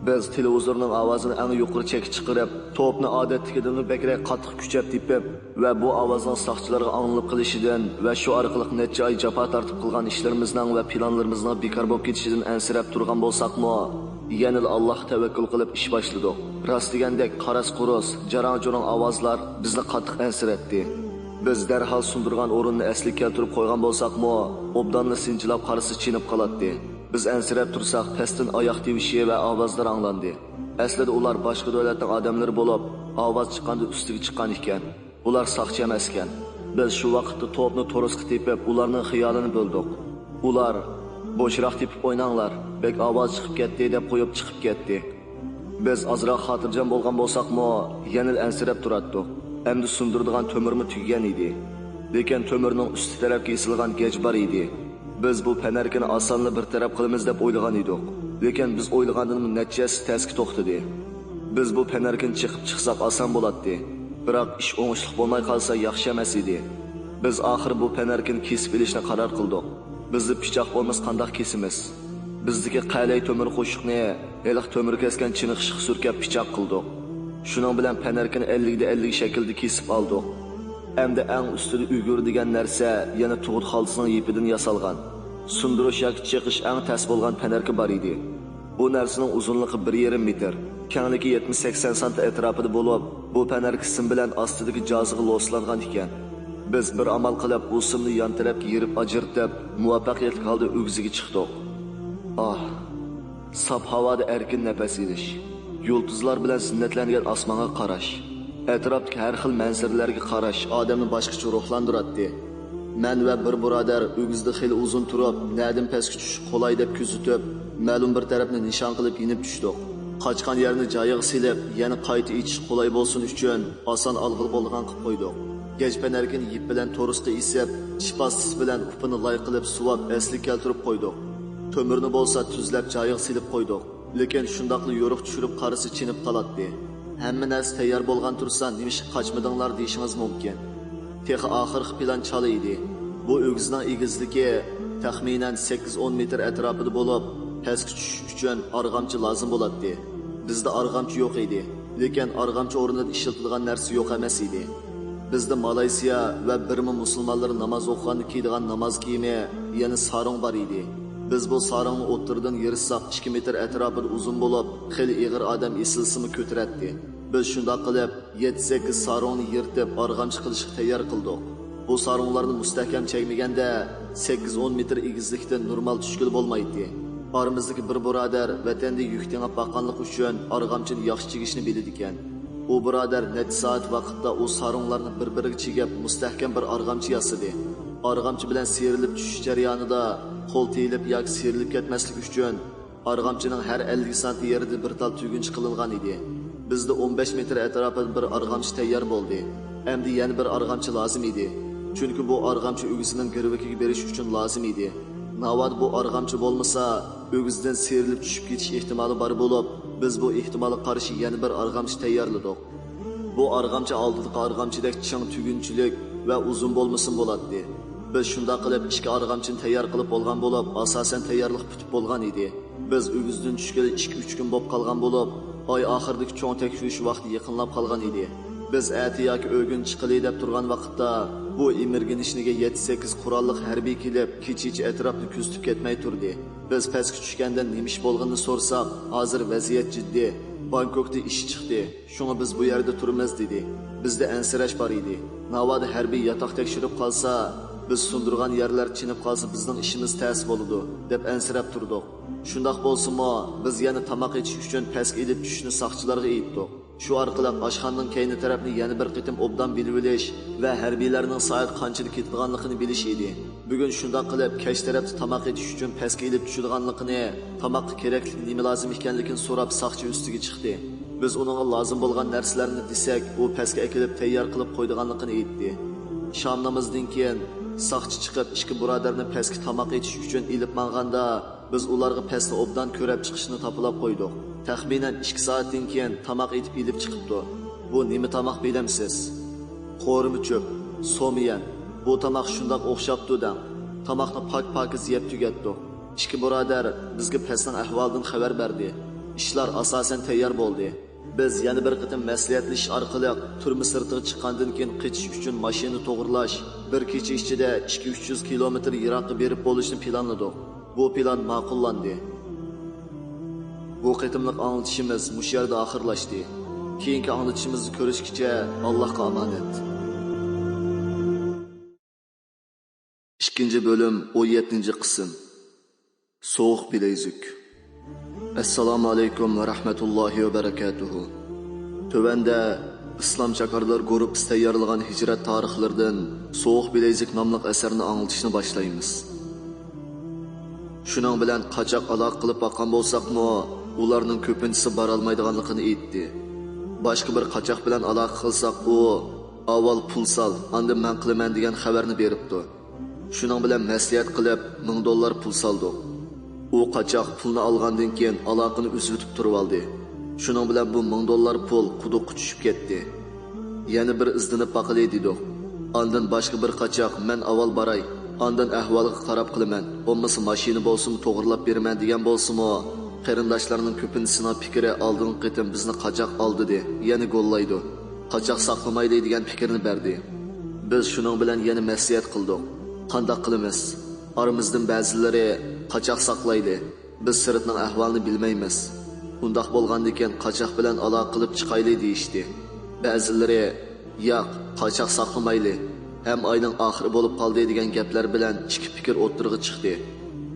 بىز تېلېۋىزورنىڭ ئاۋازىنى ئەڭ يۇقىرى چەككە چىقىرىپ، توپنى ئادەتتىكىدىنمۇ بەكرەك قاتتىق كۈچەپ تېپىپ، ۋە بۇ ئاۋازنىڭ ساقچىلارغا ئاڭلىنىپ قېلىشىدىن ۋە شۇ ئارقىلىق نەچچە ئاي جاپا تارتىپ قىلغان ئىشلىرىمىزنىڭ ۋە پىلانلىرىمىزنىڭ بىكار بولۇپ كېتىشىدىن ئەنسىرەپ تۇرغان بولساقمۇ، يەنىلا ئاللاھقا تەۋەككۈل قىلىپ ئىش باشلىدۇق. راست دېگەندەك، قاراس-قۇرۇس، جاراڭ-جۇرۇڭ ئاۋازلار بىزنى قاتتىق ئەنسىرەتتى. بىز دەرھال سۇندۇرغان ئورۇننى ئەسلىگە كەلتۈرۈپ قويغان بولساقمۇ، ئوبدانلا سىنچىلاپ قارىسا چېنىپ قالاتتى. بىز ئەنسىرەپ تۇرساق، پەستىن ئاياق تىۋىشى ۋە ئاۋازلار ئاڭلاندى. ئەسلىدە ئۇلار باشقا دۆلەتنىڭ ئادەملىرى بولۇپ، ئاۋاز چىققاندا ئۈستىگە چىققان ئىكەن. ئۇلار ساقچى ئەمەسكەن. بىز شۇ ۋاقىتتا توپنى تورۇسقا تېپىپ، ئۇلارنىڭ خىيالىنى بۆلدۇق. ئۇلار، «بوشراق تېپىپ ئويناڭلار، بەك ئاۋاز چىقىپ كەتتى» دەپ قويۇپ چىقىپ كەتتى. بىز ئازراق خاتىرجەم بولغان بولساقمۇ، يەنىلا ئەنسىرەپ تۇراتتۇق. ئەمدى سۇندۇرىدىغان تۆمۈرمۇ تۈگىگەن ئىدى. لېكىن تۆمۈرنىڭ ئۈستى تەرەپكە ئېسىلغان گەج بار ئىدى. بىز بۇ پەنەركىنى ئاسانلا بىر تەرەپ قىلىمىز دەپ ئويلىغان ئىدۇق. لېكىن بىز ئويلىغاندىنمۇ نەچچە ھەسسە تەسكە توختىدى. بىز بۇ پەنەركىنى چېقىپ چىقساق ئاسان بولاتتى. بىراق ئىش ئوڭۇشلۇق بولماي قالسا ياخشى ئەمەس ئىدى. بىز ئاخىرى بۇ پەنەركىنى كېسىپ ئېلىشنى قارار قىلدۇق. بىزدە پىچاق بولمىسا قانداق كېسىمىز؟ بىزدىكى قەلەي تۆمۈر قوشۇقنى ھېلىقى تۆمۈر كەسكەن چىنىغا ئىشقا سۈركەپ پىچاق قىلدۇق. شۇنىڭ بىلەن پەنەركىنى ئەللىكتە ئەللىك شەكىلدە كېسىپ ئالدۇق. ئەمدى ئەڭ ئۈستىدە ئۈگۈر دېگەن نەرسە يەنە تۇغۇت خالتىسىنىڭ يىپىدىن ياسالغان، سۇندۇرۇش ياكى چېقىش ئەڭ تەس بولغان پەنەركە بار ئىدى. بۇ نەرسىنىڭ ئۇزۇنلۇقى بىر يېرىم مېتىر، كەڭلىكى يەتمىش سەكسەن سانتى ئەتراپىدا بولۇپ، بۇ پەنەركە سىم بىلەن ئاستىدىكى جازىغا لوسلانغان ئىكەن. بىز بىر ئامال قىلىپ، ئۇ سىمنى يان تەرەپكە يېرىپ ئاجرىتىپ، مۇۋەپپەقىيەتلىك ھالدا ئۆگزىگە چىقتۇق. ئاھ، ساپ ھاۋادا ئەركىن نەپەس ئېلىش، يۇلتۇزلار بىلەن زىننەتلەنگەن ئاسمانغا قاراش، ئەتراپتىكى ھەر خىل مەنزىرىلەرگە قاراش ئادەمنى باشقىچە روھلاندۇراتتى. مەن ۋە بىر بۇرادەر ئۆگزىدە خېلى ئۇزۇن تۇرۇپ، نەدىن پەسكە چۈشۈش قولاي دەپ كۆزىتىپ، مەلۇم بىر تەرەپنى نىشان قىلىپ يېنىپ چۈشتۇق. قاچقان يەرنى جايىغا سېلىپ، يەنە قايتا ئېچىش قولاي بولسۇن ئۈچۈن، ئاسان ئالغىلى بولىدىغان قىلىپ قويدۇق. گەج پەنەركىنى يىپ بىلەن تورۇسقا ئېسىپ، ئىشپاسسىز بىلەن ئۇپىنى لاي قىلىپ سۇۋاپ ئەسلىگە كەلتۈرۈپ قويدۇق. تۆمۈرنى بولسا تۈزلەپ جايىغا سېلىپ قويدۇق. لېكىن شۇنداقلا يورۇق چۈشۈرۈپ قارىسا چېنىپ قالاتتى. ھەممە نەرسە تەييار بولغان تۇرسا نېمىشقا قاچمىدىڭلار دېيىشىڭىز مۇمكىن. تېخى ئاخىرقى پىلان چالا ئىدى. بۇ ئۆگزىنىڭ ئېگىزلىكى تەخمىنەن سەككىز ئون مېتىر ئەتراپىدا بولۇپ، پەسكە چۈشۈش ئۈچۈن ئارغامچا لازىم بولاتتى. بىزدە ئارغامچا يوق ئىدى. لېكىن ئارغامچا ئورنىدا ئىشلىتىدىغان نەرسە يوق ئەمەس ئىدى. بىزدە مالايسىيا ۋە بىرما مۇسۇلمانلىرى ناماز ئوقۇغاندا كىيىدىغان ناماز كىيىمى، يەنى سارۇڭ بار ئىدى. بىز بۇ سارۇڭنى ئوتتۇرىدىن يىرتساق، ئىككى مېتىر ئەتراپىدا ئۇزۇن بولۇپ، خېلى ئېغىر ئادەم ئېسىلسىمۇ كۆتۈرەتتى. بىز شۇنداق قىلىپ، يەتتە سەككىز سارۇڭنى يىرتىپ، ئارغامچا قىلىشقا تەييار قىلدۇق. بۇ سارۇڭلارنى مۇستەھكەم چەگمىگەندە، سەككىز ئون مېتىر ئېگىزلىكتىن نورمال چۈشكىلى بولمايتتى. ئارىمىزدىكى بىر بۇرادەر ۋەتەندە يۈك تېڭىپ باققانلىقى ئۈچۈن ئارغامچىنى ياخشى چىگىشنى بىلىدىكەن. ئۇ بۇرادەر نەچچە سائەت ۋاقىتتا ئۇ سارۇڭلارنى بىر-بىرىگە چىگىپ، مۇستەھكەم بىر ئارغامچا ياسىدى. ئارغامچا بىلەن سىيرىلىپ چۈشۈش جەريانىدا قول تېيىلىپ ياكى سىيرىلىپ كەتمەسلىك ئۈچۈن، ئارغامچىنىڭ ھەر ئەللىك سانتى يېرىدە بىر تال تۈگۈنچە قىلىنغان ئىدى. بىزدە ئون بەش مېتىر ئەتراپىدا بىر ئارغامچا تەييار بولدى. ئەمدى يەنە بىر ئارغامچا لازىم ئىدى. چۈنكى بۇ ئارغامچا ئۆگزىنىڭ گىرۋىكىگە بېرىش ئۈچۈن لازىم ئىدى. ناۋادا بۇ ئارغامچا بولمىسا، ئۆگزىدىن سىيرىلىپ چۈشۈپ كېتىش ئېھتىمالى بار بولۇپ، بىز بۇ ئېھتىمالغا قارشى يەنە بىر ئارغامچا تەييارلىدۇق. بۇ ئارغامچا ئالدىدىكى ئارغامچىدەك چىڭ تۈگۈنچىلىك ۋە ئۇزۇن بولمىسىمۇ بولاتتى. بىز شۇنداق قىلىپ ئىككى ئارغامچىنى تەييار قىلىپ بولغان بولۇپ، ئاساسەن تەييارلىق پۈتۈپ بولغان ئىدى. بىز ئۆگزىدىن چۈشكىلى ئىككى-ئۈچ كۈن بولۇپ قالغان بولۇپ، ئاي ئاخىرىدىكى چوڭ تەكشۈرۈش ۋاقتى يېقىنلاپ قالغان ئىدى. بىز ئەتە ياكى ئۆگۈن چىقىلى دەپ تۇرغان ۋاقىتتا، بۇ ئىمىرگىنىشنىگە يەتتە-سەككىز قوراللىق ھەربىي كېلىپ، كېچىچە ئەتراپنى كۆزىتىپ كەتمەي تۇردى. بىز پەسكە چۈشكەندە نېمە ئىش بولغىنىنى سورىساق، ھازىر ۋەزىيەت جىددىي. بانكوكتا ئىش چىقتى. شۇڭا بىز بۇ يەردە تۇرىمىز، دېدى. بىزدە ئەنسىرەش بار ئىدى. ناۋادا ھەربىي ياتاق تەكشۈرۈپ قالسا، بىز سۇندۇرغان يەرلەر چېنىپ قالسا، بىزنىڭ ئىشىمىز تەس بولىدۇ، دەپ ئەنسىرەپ تۇردۇق. شۇنداق بولسىمۇ، بىز يەنە تاماق ئېتىش ئۈچۈن پەسكە ئېلىپ چۈشۈشنى ساقچىلارغا ئېيتتۇق. شۇ ئارقىلىق ئاشخانىنىڭ كەينى تەرەپنى يەنە بىر قېتىم ئوبدان بىلىۋېلىش ۋە ھەربىيلەرنىڭ سائەت قانچىدا كېتىدىغانلىقىنى بىلىش ئىدى. بۈگۈن شۇنداق قىلىپ، كەچ تەرەپتە تاماق ئېتىش ئۈچۈن پەسكە ئېلىپ چۈشىدىغانلىقىنى، تاماققا كېرەكلىك نېمە لازىم ئىكەنلىكىنى سوراپ، ساقچى ئۈستىگە چىقتى. بىز ئۇنىڭغا لازىم بولغان نەرسىلەرنى دېسەك، ئۇ پەسكە ئەكېلىپ تەييار قىلىپ قويىدىغانلىقىنى ئېيتتى. شام نامىزىدىن كېيىن ساقچى چىقىپ، ئىككى بۇرادەرنى پەسكە تاماق ئېتىش ئۈچۈن ئېلىپ ماڭغاندا، بىز ئۇلارغا پەسنى ئوبدان كۆرەپ چىقىشنى تاپىلاپ قويدۇق. تەخمىنەن ئىككى سائەتتىن كېيىن تاماق ئېتىپ ئېلىپ چىقىپتۇ. بۇ نېمە تاماق بىلەمسىز؟ قورۇما چۆپ، سوميەن. بۇ تاماق شۇنداق ئوخشاپتۇ دەڭ. تاماقنى پاك-پاكىز يەپ تۈگەتتۇق. ئىككى بۇرادەر بىزگە پەسنىڭ ئەھۋالىدىن خەۋەر بەردى. ئىشلار ئاساسەن تەييار بولدى. بىز يەنە بىر قېتىم مەسلىھەتلىشىش ئارقىلىق تۈرمە سىرتىغا چىققاندىن كېيىن قېچىش ئۈچۈن ماشىنا توغرىلاش، بىر كېچە ئىچىدە ئىككى يۈز كىلومېتىر يىراققا بېرىپ بولۇشنى پىلانلىدۇق. بۇ پىلان ماقۇللاندى. بۇ قېتىملىق ئاڭلىتىشىمىز مۇشۇ يەردە ئاخىرلاشتى. كېيىنكى ئاڭلىتىشىمىزدا كۆرۈشكىچە، ئاللاھقا ئامانەت. ئىككىنچى بۆلۈم، ئون يەتتىنچى قىسىم. سوغۇق بىلەيزۈك. ئەسسالامۇ ئەلەيكۇم ۋە رەھمەتۇللاھى ۋە بەرەكاتۇھۇ. تۆۋەندە ئىسلام چاكارلار گۇرۇپپىسى تەييارلىغان ھىجرەت تارىخلىرىدىن سوغۇق بىلەيزۈك ناملىق ئەسەرنى ئاڭلىتىشنى باشلايمىز. شۇنىڭ بىلەن قاچاق ئالاقە قىلىپ باققان بولساقمۇ، ئۇلارنىڭ كۆپىنچىسى بارالمايدىغانلىقىنى ئېيتتى. باشقا بىر قاچاق بىلەن ئالاقە قىلساق، ئۇ ئاۋۋال پۇل سال، ئاندىن مەن قىلىمەن دېگەن خەۋەرنى بېرىپتۇ. شۇنىڭ بىلەن مەسلىھەت قىلىپ، مىڭ دوللار پۇل سالدۇق. ئۇ قاچاق پۇلنى ئالغاندىن كېيىن ئالاقىنى ئۈزۈۋېتىپ تۇرۇۋالدى. شۇنىڭ بىلەن بۇ مىڭ دوللار پۇل قۇدۇققا چۈشۈپ كەتتى. يەنە بىر ئىزدىنىپ باقىلى دېدۇق. ئاندىن باشقا بىر قاچاق، مەن ئاۋۋال باراي، ئاندىن ئەھۋالغا قاراپ قىلىمەن، بولمىسا ماشىنا بولسىمۇ توغرىلاپ بېرىمەن دېگەن بولسىمۇ، قېرىنداشلارنىڭ كۆپىنچىسىنىڭ پىكرى ئالدىنقى قېتىم بىزنى قاچاق ئالدى دە، يەنە گوللايدۇ. قاچاق ساقلىمايلى دېگەن پىكىرنى بەردى. بىز شۇنىڭ بىلەن يەنە مەسلىھەت قىلدۇق. قانداق قىلىمىز؟ ئارىمىزدىن بەزىلىرى، قاچاق ساقلايلى، بىز سىرتنىڭ ئەھۋالىنى بىلمەيمىز، ئۇنداق بولغاندىكىن قاچاق بىلەن ئالاقە قىلىپ چىقايلى دېيىشتى. بەزىلىرى، ياق، قاچاق ساقلىمايلى، ھەم ئاينىڭ ئاخىرى بولۇپ قالدى دېگەن گەپلەر بىلەن ئىككى پىكىر ئوتتۇرىغا چىقتى.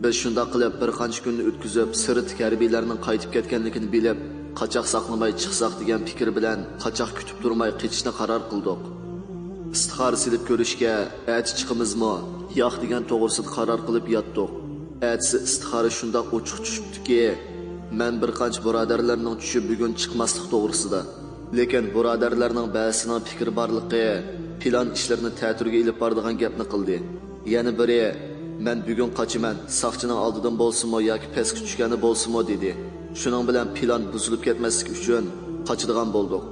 بىز شۇنداق قىلىپ بىر قانچە كۈننى ئۆتكۈزۈپ، سىرت ھەربىيلەرنىڭ قايتىپ كەتكەنلىكىنى بىلىپ، قاچاق ساقلىماي چىقساق دېگەن پىكىر بىلەن قاچاق كۈتۈپ تۇرماي قېچىشنى قارار قىلدۇق. ئىستىخارە سېلىپ كۆرۈشكە، ئەتە چىقىمىزمۇ، ياق دېگەن توغرىسىدا قارار قىلىپ ياتتۇق. ئەتىسى ئىستىخارە شۇنداق ئوچۇق چۈشۈپتۇكى، مەن بىر قانچە بۇرادەرلەرنىڭ چۈشى بۈگۈن چىقماسلىق توغرىسىدا. لېكىن بۇرادەرلەرنىڭ بەزىسىنىڭ پىكرى بارلىقى، پىلان ئىشلىرىنى تەتۈرگە ئېلىپ بارىدىغان گەپنى قىلدى. يەنە بىرى، مەن بۈگۈن قاچىمەن، ساقچىنىڭ ئالدىدىن بولسىمۇ ياكى پەسكە چۈشكەندە بولسىمۇ، دېدى. شۇنىڭ بىلەن پىلان بۇزۇلۇپ كەتمەسلىكى ئۈچۈن قاچىدىغان بولدۇق.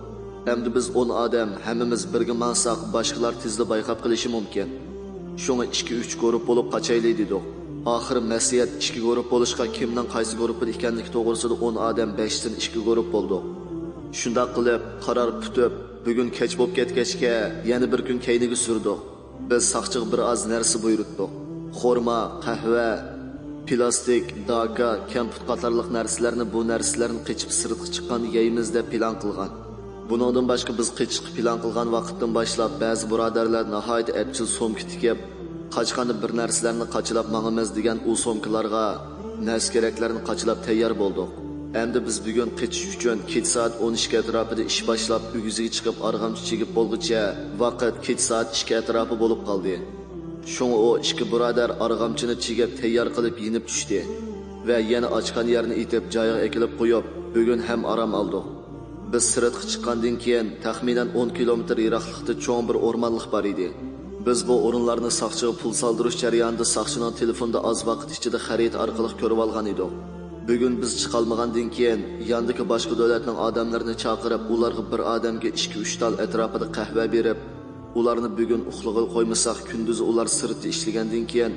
ئەمدى بىز ئون ئادەم، ھەممىمىز بىرگە ماڭساق، باشقىلار تېزلا بايقاپ قېلىشى مۇمكىن. شۇڭا ئىككى-ئۈچ گۇرۇپ بولۇپ قاچايلى دېدۇق. ئاخىر مەسلىھەت ئىككى گۇرۇپ بولۇشقا، كىمنىڭ قايسى گۇرۇپپىدا ئىكەنلىكى توغرىسىدا ئون ئادەم بەشتىن ئىككى گۇرۇپ بولدۇق. شۇنداق قىلىپ، قارار پۈتۈپ، بۈگۈن كەچ بولۇپ كەتكەچكە، يەنە بىر كۈن كەينىگە سۈردۇق. بىز ساقچىغا بىر ئاز نەرسە بۇيرۇتتۇق. خورما، قەھۋە، پىلاستىك، داكا، كەمپۈت قاتارلىق نەرسىلەرنى، بۇ نەرسىلەرنى قېچىپ سىرتقا چىققاندا يەيمىز دەپ پىلان قىلغان. بۇنىڭدىن باشقا، بىز قېچىشقا پىلان قىلغان ۋاقىتتىن باشلاپ، بەزى بۇرادەرلەر ناھايىتى ئەپچىل سومكا تىكىپ، قاچقاندا بىر نەرسىلەرنى قاچىلاپ ماڭىمىز دېگەن ئۇ سومكىلارغا نەرسە-كېرەكلەرنى قاچىلاپ تەييار بولدۇق. ئەمدى بىز بۈگۈن قېچىش ئۈچۈن كېچە سائەت ئون ئىككى ئەتراپىدا ئىش باشلاپ، ئۆگزىگە چىقىپ ئارغامچا چېگىپ بولغۇچە ۋاقىت كېچە سائەت ئىككى ئەتراپى بولۇپ قالدى. شۇڭا ئۇ ئىككى بۇرادەر ئارغامچىنى چېگىپ تەييار قىلىپ يېنىپ چۈشتى ۋە يەنە ئاچقان يەرنى ئېتىپ جايىغا ئەكېلىپ قويۇپ، بۈگۈن ھەم ئارام ئالدۇق. بىز سىرتقا چىققاندىن كېيىن، تەخمىنەن ئون كىلومېتىر يىراقلىقتا چوڭ بىر ئورمانلىق بار ئىدى. بىز بۇ ئورۇنلارنى ساقچىغا پۇل سالدۇرۇش جەريانىدا ساقچىنىڭ تېلېفوندا ئاز ۋاقىت ئىچىدە خەرىتە ئارقىلىق كۆرۈۋالغان ئىدۇق. بۈگۈن بىز چىقالمىغاندىن كېيىن، ياندىكى باشقا دۆلەتنىڭ ئادەملىرىنى چاقىرىپ، ئۇلارغا بىر ئادەمگە ئىككى-ئۈچ تال ئەتراپىدا قەھۋە بېرىپ، ئۇلارنى بۈگۈن ئۇخلىغىلى قويمىساق، كۈندۈزى ئۇلار سىرتتا ئىشلىگەندىن كېيىن،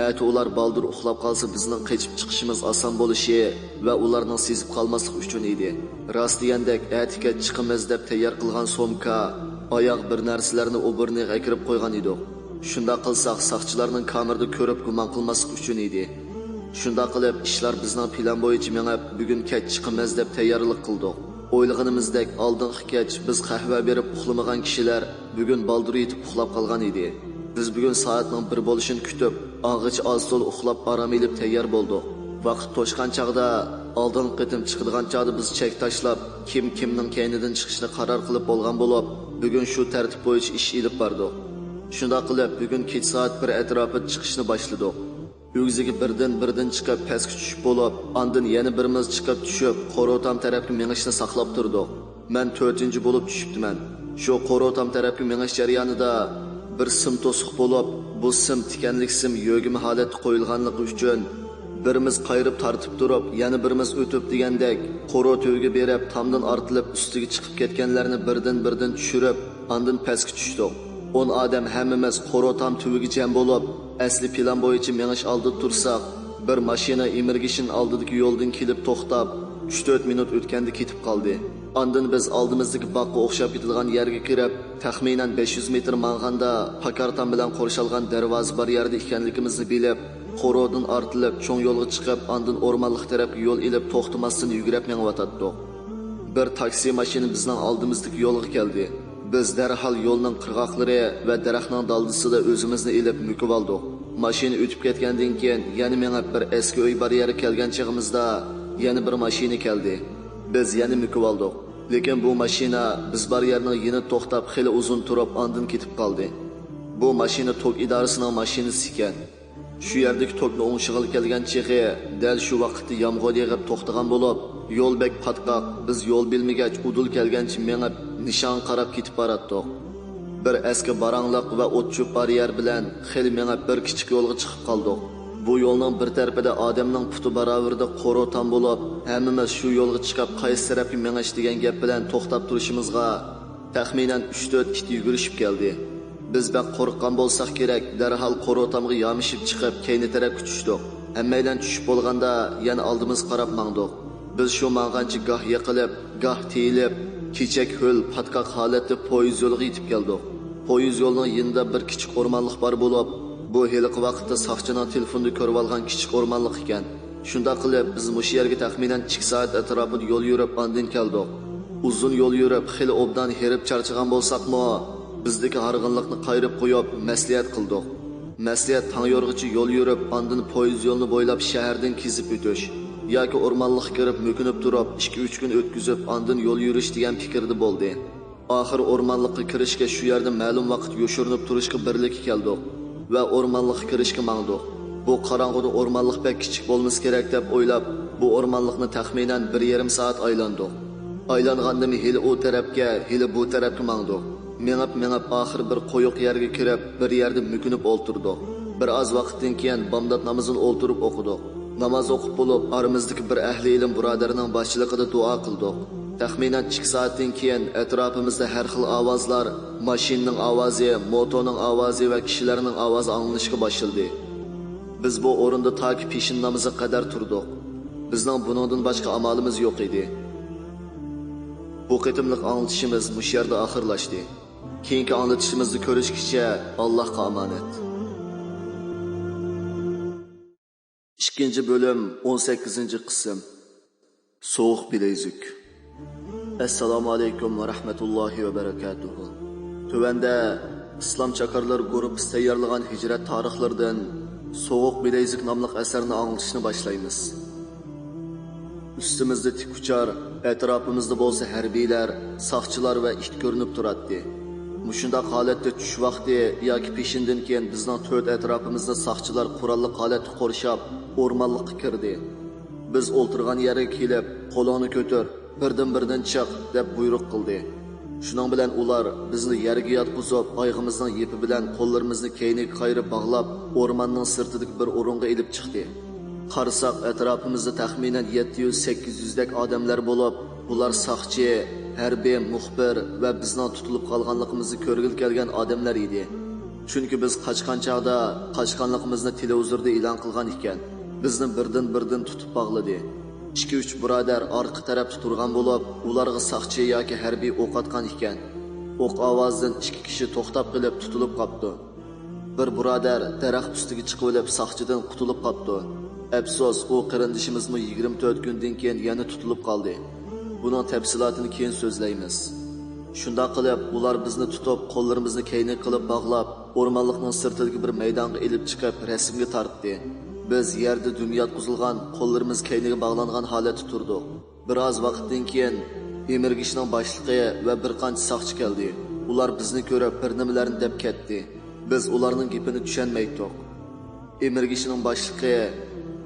ئەتە ئۇلار بالدۇر ئۇخلاپ قالسا، بىزنىڭ قېچىپ چىقىشىمىز ئاسان بولۇشى ۋە ئۇلارنىڭ سېزىپ قالماسلىقى ئۈچۈن ئىدى. راست دېگەندەك، ئەتە كەچ چىقىمىز دەپ تەييار قىلغان سومكا، ئاياغ بىر نەرسىلەرنى ئوبورنىغا ئەكىرىپ قويغان ئىدۇق. شۇنداق قىلساق، ساقچىلارنىڭ كامېردا كۆرۈپ گۇمان قىلماسلىقى ئۈچۈن ئىدى. شۇنداق قىلىپ، ئىشلار بىزنىڭ پىلان بويىچە مېڭىپ، بۈگۈن كەچ چىقىمىز دەپ تەييارلىق قىلدۇق. ئويلىغىنىمىزدەك، ئالدىنقى كەچ بىز قەھۋە بېرىپ ئۇخلىمىغان كىشىلەر بۈگۈن بالدۇر يېتىپ ئۇخلاپ قالغان ئىدى. بىز بۈگۈن سائەتنىڭ بىر بولۇشىنى كۈتۈپ، ئاڭغىچە ئاز-تولا ئۇخلاپ ئارام ئېلىپ تەييار بولدۇق. ۋاقىت توشقان چاغدا، ئالدىنقى قېتىم چىقىدىغان چاغدا بىز چەك تاشلاپ، كىم كىمنىڭ كەينىدىن چىقىشنى قارار قىلىپ بولغان بولۇپ، بۈگۈن شۇ تەرتىپ بويىچە ئىش ئېلىپ باردۇق. شۇنداق قىلىپ، بۈگۈن كېچە سائەت بىر ئەتراپىدا چىقىشنى باشلىدۇق. ئۆگزىگە بىردىن-بىردىن چىقىپ پەسكە چۈشۈپ بولۇپ، ئاندىن يەنە بىرىمىز چىقىپ چۈشۈپ، قورۇتام تەرەپكە مېڭىشنى ساقلاپ تۇردۇق. مەن تۆتىنچى بولۇپ چۈشۈپتىمەن. شۇ قورۇتام تەرەپكە مېڭىش جەريانىدا بىر سىم توسۇق بولۇپ، بۇ سىم تىكەنلىك سىم يۆگىمە ھالەتتە قويۇلغانلىقى ئۈچۈن، بىرىمىز قايرىپ تارتىپ تۇرۇپ، يەنە بىرىمىز ئۆتۈپ دېگەندەك، قورۇ تۈۋىگە بېرىپ، تامدىن ئارتىلىپ ئۈستىگە چىقىپ كەتكەنلەرنى بىردىن-بىردىن چۈشۈرۈپ، ئاندىن پەسكە چۈشتۇق. ئون ئادەم ھەممىمىز قورۇ تام تۈۋىگە جەم بولۇپ، ئەسلى پىلان بويىچە مېڭىش ئالدىدا تۇرساق، بىر ماشىنا ئىمىرگېشىن ئالدىدىكى يولدىن كېلىپ توختاپ، ئۈچ-تۆت مىنۇت ئۆتكەندە كېتىپ قالدى. ئاندىن بىز ئالدىمىزدىكى باغقا ئوخشاپ كېتىدىغان يەرگە كىرىپ، تەخمىنەن بەش يۈز مېتىر ماڭغاندا، پاكار تام بىلەن قورشالغان دەرۋازا بار يەردە ئىكەنلىكىمىزنى بىلىپ، قورۇدىن ئارتىلىپ، چوڭ يولغا چىقىپ، ئاندىن ئورمانلىق تەرەپكە يول ئېلىپ، توختىماستىن يۈگۈرۈپ مېڭىۋاتاتتۇق. بىر تاكسى ماشىنا بىزنىڭ ئالدىمىزدىكى يولغا كەلدى. بىز دەرھال يولنىڭ قىرغاقلىرى ۋە دەرەخنىڭ دالدىسىدا ئۆزىمىزنى ئېلىپ مۆكۈۋالدۇق. ماشىنا ئۆتۈپ كەتكەندىن كېيىن، يەنە مېڭىپ بىر ئەسكى ئۆي بار يەرگە كەلگەن چېغىمىزدا، يەنە بىر ماشىنا كەلدى. بىز يەنە مۆكۈۋالدۇق. لېكىن بۇ ماشىنا بىز بار يەرنىڭ يېنىدا توختاپ، خېلى ئۇزۇن تۇرۇپ، ئاندىن كېتىپ قالدى. بۇ ماشىنا توك ئىدارىسىنىڭ ماشىنىسى ئىكەن. شۇ يەردىكى توكنى ئوڭشىغىلى كەلگەن چېغى، دەل شۇ ۋاقىتتا يامغۇر يېغىپ توختىغان بولۇپ، يول بەك پاتقاق، بىز يول بىلمىگەچ ئۇدۇل كەلگەنچە مېڭىپ، نىشانغا قاراپ كېتىپ باراتتۇق. بىر ئەسكى باراڭلىق ۋە ئوت-چۆپ بار يەر بىلەن خېلى مېڭىپ، بىر كىچىك يولغا چىقىپ قالدۇق. بۇ يولنىڭ بىر تەرىپىدە ئادەمنىڭ پۇتى باراۋىرىدە قورۇ تام بولۇپ، ھەممىمىز شۇ يولغا چىقىپ، قايسى تەرەپكە مېڭىش دېگەن گەپ بىلەن توختاپ تۇرۇشىمىزغا، تەخمىنەن ئۈچ-تۆت ئىت يۈگۈرۈشۈپ كەلدى. بىز بەك قورققان بولساق كېرەك، دەرھال قورۇ تامغا يامىشىپ چىقىپ، كەينى تەرەپكە چۈشتۇق. ھەممەيلەن چۈشۈپ بولغاندا، يەنە ئالدىمىزغا قاراپ ماڭدۇق. بىز شۇ ماڭغانچە گاھ يىقىلىپ، گاھ تېيىلىپ، كېچەك ھۆل، پاتقاق ھالەتتە پويىز يولىغا يېتىپ كەلدۇق. پويىز يولىنىڭ يېنىدا بىر كىچىك ئورمانلىق بار بولۇپ، بۇ ھېلىقى ۋاقىتتا ساقچىنىڭ تېلېفوندا كۆرۈۋالغان كىچىك ئورمانلىق ئىكەن. شۇنداق قىلىپ، بىز مۇشۇ يەرگە تەخمىنەن ئىككى سائەت ئەتراپىدا يول يۈرۈپ، ئاندىن كەلدۇق. ئۇزۇن يول يۈرۈپ، خېلى ئوبدان ھېرىپ چارچىغان بولساقمۇ، بىزدىكى ھارغىنلىقنى قايرىپ قويۇپ، مەسلىھەت قىلدۇق. مەسلىھەت تاڭ يورغىچە يول يۈرۈپ، ئاندىن پويىز يولىنى بويلاپ شەھەردىن كېزىپ ئۆتۈش ياكى ئورمانلىققا كىرىپ مۆكۈنۈپ تۇرۇپ، ئىككى-ئۈچ كۈن ئۆتكۈزۈپ، ئاندىن يول يۈرۈش دېگەن پىكىردە بولدى. ئاخىر ئورمانلىققا كىرىشكە شۇ يەردە مەلۇم ۋاقىت يوشۇرۇنۇپ تۇرۇشقا بىرلىككە كەلدۇق ۋە ئورمانلىققا كىرىشكە ماڭدۇق. بۇ قاراڭغۇدا ئورمانلىق بەك كىچىك بولمىسا كېرەك دەپ ئويلاپ، بۇ ئورمانلىقنى تەخمىنەن بىر يېرىم سائەت ئايلاندۇق. ئايلانغاندىمۇ ھېلى ئۇ تەرەپكە، ھېلى بۇ تەرەپكە ماڭدۇق. مېڭىپ، مېڭىپ، ئاخىر بىر قويۇق يەرگە كىرىپ، بىر يەردە مۆكۈنۈپ ئولتۇردۇق. بىر ئاز ۋاقىتتىن كېيىن بامدات نامىزىنى ئولتۇرۇپ ئوقۇدۇق. ناماز ئوقۇپ بولۇپ، ئارىمىزدىكى بىر ئەھلى ئىلىم بۇرادەرنىڭ باشچىلىقىدا دۇئا قىلدۇق. تەخمىنەن ئىككى سائەتتىن كېيىن ئەتراپىمىزدا ھەر خىل ئاۋازلار، ماشىنىنىڭ ئاۋازى، موتورنىڭ ئاۋازى ۋە كىشىلەرنىڭ ئاۋازى ئاڭلىنىشقا باشلىدى. بىز بۇ ئورۇندا تاكى پېشىن نامىزىغا قەدەر تۇردۇق. بىزنىڭ بۇنىڭدىن باشقا ئامالىمىز يوق ئىدى. بۇ قېتىملىق ئاڭلىتىشىمىز مۇشۇ يەردە ئاخىرلاشتى. كېيىنكى ئاڭلىتىشىمىزدا كۆرۈشكىچە، ئاللاھقا ئامانەت. ئىككىنچى بۆلۈم، ئون سەككىزىنچى قىسىم. سوغۇق بىلەيزۈك. ئەسسالامۇ ئەلەيكۇم ۋە رەھمەتۇللاھى ۋە بەرەكاتۇھۇ. تۆۋەندە ئىسلام چاكارلىرى گۇرۇپپىسى تەييارلىغان ھىجرەت تارىخلىرىدىن سوغۇق بىلەيزۈك ناملىق ئەسەرنى ئاڭلىتىشنى باشلايمىز. ئۈستىمىزدە تىك ئۇچار، ئەتراپىمىزدا بولسا ھەربىيلەر، ساقچىلار ۋە ئىت كۆرۈنۈپ تۇراتتى. مۇشۇنداق ھالەتتە چۈش ۋاقتى ياكى پېشىندىن كېيىن بىزنىڭ تۆت ئەتراپىمىزنى ساقچىلار قوراللىق ھالەتتە قورشاپ، ئورمانلىققا كىردى. بىز ئولتۇرغان يەرگە كېلىپ، «قولۇڭنى كۆتۈر، بىردىن-بىردىن چىق» دەپ بۇيرۇق قىلدى. شۇنىڭ بىلەن ئۇلار بىزنى يەرگە ياتقۇزۇپ، ئايىغىمىزنىڭ يىپى بىلەن قوللىرىمىزنى كەينىگە قايرىپ باغلاپ، ئورماننىڭ سىرتىدىكى بىر ئورۇنغا ئېلىپ چىقتى. قارىساق، ئەتراپىمىزدا تەخمىنەن يەتتە يۈز، سەككىز يۈزدەك ئادەملەر بولۇپ، بۇلار ساقچى، ھەربىي، مۇخبىر ۋە بىزنىڭ تۇتۇلۇپ قالغانلىقىمىزنى كۆرگىلى كەلگەن ئادەملەر ئىدى. چۈنكى بىز قاچقان چاغدا قاچقانلىقىمىزنى تېلېۋىزوردا ئېلان قىلغان ئىكەن. بىزنى بىردىن-بىردىن تۇتۇپ باغلىدى. ئىككى-ئۈچ بۇرادەر ئارقا تەرەپتە تۇرغان بولۇپ، ئۇلارغا ساقچى ياكى ھەربىي ئوق ئاتقان ئىكەن. ئوق ئاۋازىدىن ئىككى كىشى توختاپ قېلىپ تۇتۇلۇپ قاپتۇ. بىر بۇرادەر دەرەخ ئۈستىگە چىقىۋېلىپ ساقچىدىن قۇتۇلۇپ قاپتۇ. ئەپسۇس، ئۇ قېرىندىشىمىزمۇ يىگىرمە تۆت كۈندىن كېيىن يەنە تۇتۇلۇپ قالدى. بۇنىڭ تەپسىلاتىنى كېيىن سۆزلەيمىز. شۇنداق قىلىپ، ئۇلار بىزنى تۇتۇپ، قوللىرىمىزنى كەينىگە قىلىپ باغلاپ، ئورمانلىقنىڭ سىرتىدىكى بىر مەيدانغا ئېلىپ چىقىپ، رەسىمگە تارتتى. بىز يەردە دۈم ياتقۇزۇلغان، قوللىرىمىز كەينىگە باغلانغان ھالەتتە تۇردۇق. بىر ئاز ۋاقىتتىن كېيىن ئىمىرگىچنىڭ باشلىقى ۋە بىر قانچە ساقچى كەلدى. ئۇلار بىزنى كۆرۈپ، بىر نېمىلەرنى دەپ كەتتى. بىز ئۇلارنىڭ گېپىنى چۈشەنمەيتتۇق. ئىمىرگىچنىڭ باشلىقى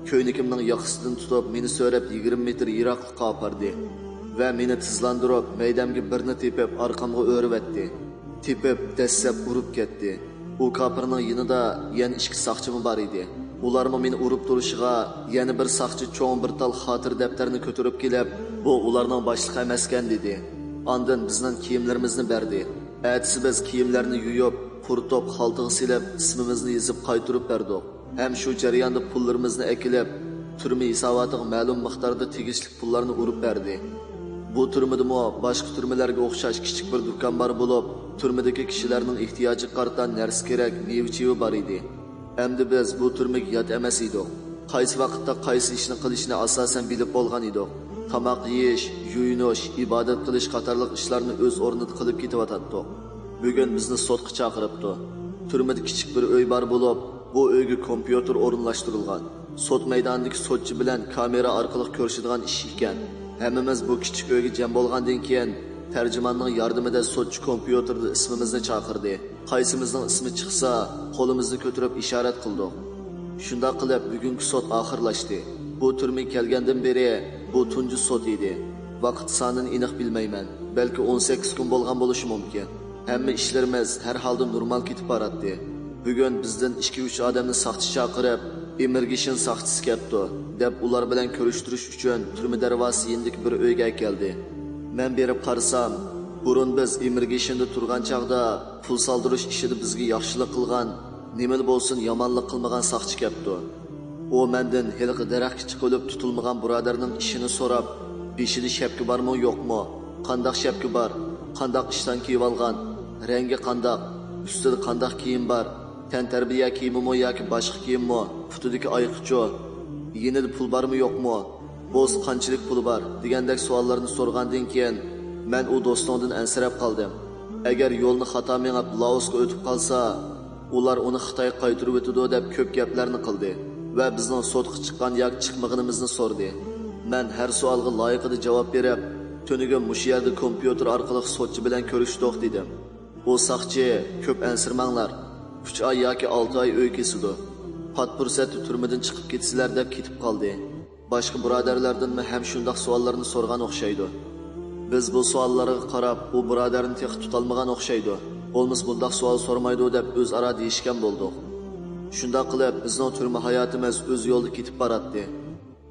كۆينىكىمنىڭ ياقىسىدىن تۇتۇپ، مېنى سۆرەپ يىگىرمە مېتىر يىراقلىققا ئاپاردى ۋە مېنى تىزلاندۇرۇپ، مەيدەمگە بىرنى تېپىپ، ئارقامغا ئۆرۈۋەتتى. تېپىپ، دەسسەپ ئۇرۇپ كەتتى. ئۇ كاپىرنىڭ يېنىدا يەنە ئىككى ساقچىمۇ بار ئىدى. ئۇلارمۇ مېنى ئۇرۇپ تۇرۇشىغا، يەنە بىر ساقچى چوڭ بىر تال خاتىرە دەپتەرنى كۆتۈرۈپ كېلىپ، «بۇ ئۇلارنىڭ باشلىقى ئەمەسكەن» دېدى. ئاندىن بىزنىڭ كىيىملىرىمىزنى بەردى. ئەتىسى بىز كىيىملەرنى يۇيۇپ، قۇرۇتۇپ، خالتىغا سېلىپ، ئىسمىمىزنى يېزىپ قايتۇرۇپ بەردۇق. ھەم شۇ جەرياندا پۇللىرىمىزنى ئەكېلىپ، تۈرمە ھېساباتىغا مەلۇم مىقداردا تېگىشلىك پۇللارنى ئۇرۇپ بەردى. بۇ تۈرمىدىمۇ باشقا تۈرمىلەرگە ئوخشاش كىچىك بىر دۇكان بار بولۇپ، تۈرمىدىكى كىشىلەرنىڭ ئېھتىياجىغا قارىتا نەرسە-كېرەك، مېۋە-چېۋە بار ئىدى. ئەمدى بىز بۇ تۈرمىگە يات ئەمەس ئىدۇق. قايسى ۋاقىتتا قايسى ئىشنى قىلىشنى ئاساسەن بىلىپ بولغان ئىدۇق. تاماق يېيىش، يۇيۇنۇش، ئىبادەت قىلىش قاتارلىق ئىشلارنى ئۆز ئورنىدا قىلىپ كېتىۋاتاتتۇق. بۈگۈن بىزنى سوتقا چاقىرىپتۇ. تۈرمىدە كىچىك بىر ئۆي بار بولۇپ، بۇ ئۆيگە كومپيۇتېر ئورۇنلاشتۇرۇلغان. سوت مەيدانىدىكى سوتچى بىلەن كامېرا ئارقىلىق كۆرۈشىدىغان ئىش ئىكەن. ھەممىمىز بۇ كىچىك ئۆيگە جەم بولغاندىن كېيىن، تەرجىماننىڭ ياردىمىدە سوتچى كومپيۇتېردا ئىسمىمىزنى چاقىردى. قايسىمىزنىڭ ئىسمى چىقسا، قولىمىزنى كۆتۈرۈپ ئىشارەت قىلدۇق. شۇنداق قىلىپ، بۈگۈنكى سوت ئاخىرلاشتى. بۇ تۈرمىگە كەلگەندىن بېرى بۇ تۇنجى سوت ئىدى. ۋاقىت سانىنى ئېنىق بىلمەيمەن. بەلكى ئون سەككىز كۈن بولغان بولۇشى مۇمكىن. ھەممە ئىشلىرىمىز ھەر ھالدا نورمال كېتىپ باراتتى. بۈگۈن بىزدىن ئىككى-ئۈچ ئادەمنى ساقچى چاقىرىپ، ئىممىگرېيشن ساقچىسى كەپتۇ، دەپ ئۇلار بىلەن كۆرۈشتۈرۈش ئۈچۈن تۈرمە دەرۋازىسى يېنىدىكى بىر ئۆيگە ئەكەلدى. مەن بېرىپ قارىسام، بۇرۇن بىز ئىممىگرېيشندا تۇرغان چاغدا پۇل سالدۇرۇش ئىشىدا بىزگە ياخشىلىق قىلغان، نېمىلا بولسۇن يامانلىق قىلمىغان ساقچى كەپتۇ. ئۇ مەندىن ھېلىقى دەرەخكە چىقىۋېلىپ تۇتۇلمىغان بۇرادەرنىڭ ئىشىنى سوراپ، بېشىدا شەپكە بارمۇ يوقمۇ، قانداق شەپكە بار، قانداق ئىشتان كىيىۋالغان، رەڭگى قانداق، ئۈستىدە قانداق كىيىم بار، تەنتەربىيە كىيىمىمۇ ياكى باشقا كىيىممۇ، پۇتىدىكى ئايىقىچۇ، يېنىدا پۇل بارمۇ يوقمۇ، بولسا قانچىلىك پۇلى بار دېگەندەك سوئاللارنى سورىغاندىن كېيىن، مەن ئۇ دوستۇڭدىن ئەنسىرەپ قالدىم. ئەگەر يولنى خاتا مېڭىپ لائوسقا ئۆتۈپ قالسا، ئۇلار ئۇنى خىتايغا قايتۇرۇۋېتىدۇ دەپ كۆپ گەپلەرنى قىلدى ۋە بىزنىڭ سوتقا چىققان ياكى چىقمىغىنىمىزنى سورىدى. مەن ھەر سوئالغا لايىقىدا جاۋاب بېرىپ، تۈنۈگۈن مۇشۇ يەردە كومپيۇتېر ئارقىلىق سوتچى بىلەن كۆرۈشتۇق دېدىم. ئۇ ساقچى، كۆپ ئەنسىرىمەڭلار، ئۈچ ئاي ياكى ئالتە ئاي ئۆي كېسىدۇ، پات پۇرسەتتە تۈرمىدىن چىقىپ كېتىسىلەر دەپ كېتىپ قالدى. باشقا بۇرادەرلەردىنمۇ ھەم شۇنداق سوئاللارنى سورىغان ئوخشايدۇ. بىز بۇ سوئاللارغا قاراپ، ئۇ بۇرادەرنى تېخى تۇتالمىغان ئوخشايدۇ. بولمىسا بۇنداق سوئال سورىمايدۇ دەپ ئۆزئارا دېيىشكەن بولدۇق. شۇنداق قىلىپ بىزنىڭ تۈرمە ھاياتىمىز ئۆز يولىدا كېتىپ باراتتى.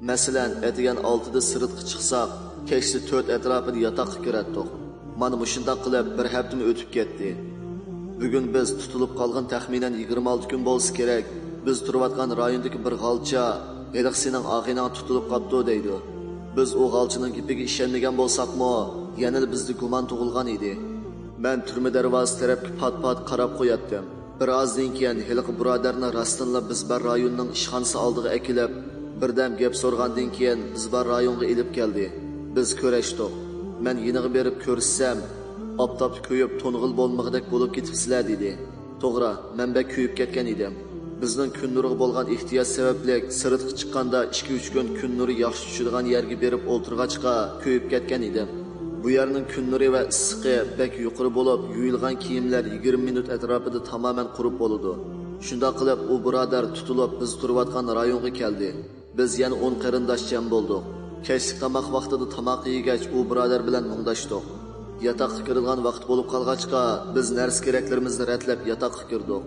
مەسىلەن، ئەتىگەن ئالتىدا سىرتقا چىقساق، كەچتە تۆت ئەتراپىدا ياتاققا كىرەتتۇق. مانا مۇشۇنداق قىلىپ بىر ھەپتىمۇ ئۆتۈپ كەتتى. بۈگۈن بىز تۇتۇلۇپ قالغىن تەخمىنەن يىگىرمە ئالتە كۈن بولسا كېرەك، بىز تۇرۇۋاتقان رايوندىكى بىر غالچا، ھېلىقى سېنىڭ ئاغىنەڭ تۇتۇلۇپ قاپتۇ دەيدۇ. بىز ئۇ غالچىنىڭ گېپىگە ئىشەنمىگەن بولساقمۇ، يەنىلا بىزدە گۇمان تۇغۇلغان ئىدى. مەن تۈرمە دەرۋازىسى تەرەپكە پات-پات قاراپ قوياتتىم. بىر ئازدىن كېيىن ھېلىقى بۇرادەرنى راستتىنلا بىز بار رايوننىڭ ئىشخانىسى ئالدىغا ئەكېلىپ، بىردەم گەپ سورىغاندىن كېيىن بىز بار رايونغا ئېلىپ كەلدى. بىز كۆرۈشتۇق. مەن يېنىغا بېرىپ كۆرسەم، ئاپتاپتا كۆيۈپ تونغىلى بولمىغۇدەك بولۇپ كېتىپسىلەر دېدى. توغرا، مەن بەك كۆيۈپ كەتكەن ئىدىم. بىزنىڭ كۈن نۇرىغا بولغان ئېھتىياج سەۋەبلىك سىرتقا چىققاندا ئىككى-ئۈچ كۈن كۈن نۇرى ياخشى چۈشىدىغان يەرگە بېرىپ ئولتۇرغاچقا كۆيۈپ كەتكەن ئىدىم. بۇ يەرنىڭ كۈن نۇرى ۋە ئىسسىقى بەك يۇقىرى بولۇپ، يۇيۇلغان كىيىملەر يىگىرمە مىنۇت ئەتراپىدا تامامەن قۇرۇپ بولىدۇ. شۇنداق قىلىپ ئۇ بۇرادەر تۇتۇلۇپ بىز تۇرۇۋاتقان رايونغا كەلدى. بىز يەنە ئون قېرىنداش جەم بولدۇق. كەچلىك تاماق ۋاقتىدا تاماق يېگەچ ئۇ بۇرادەر بىلەن مۇڭداشتۇق. ياتاققا كىرىدىغان ۋاقىت بولۇپ قالغاچقا، بىز نەرسە-كېرەكلىرىمىزنى رەتلەپ ياتاققا كىردۇق.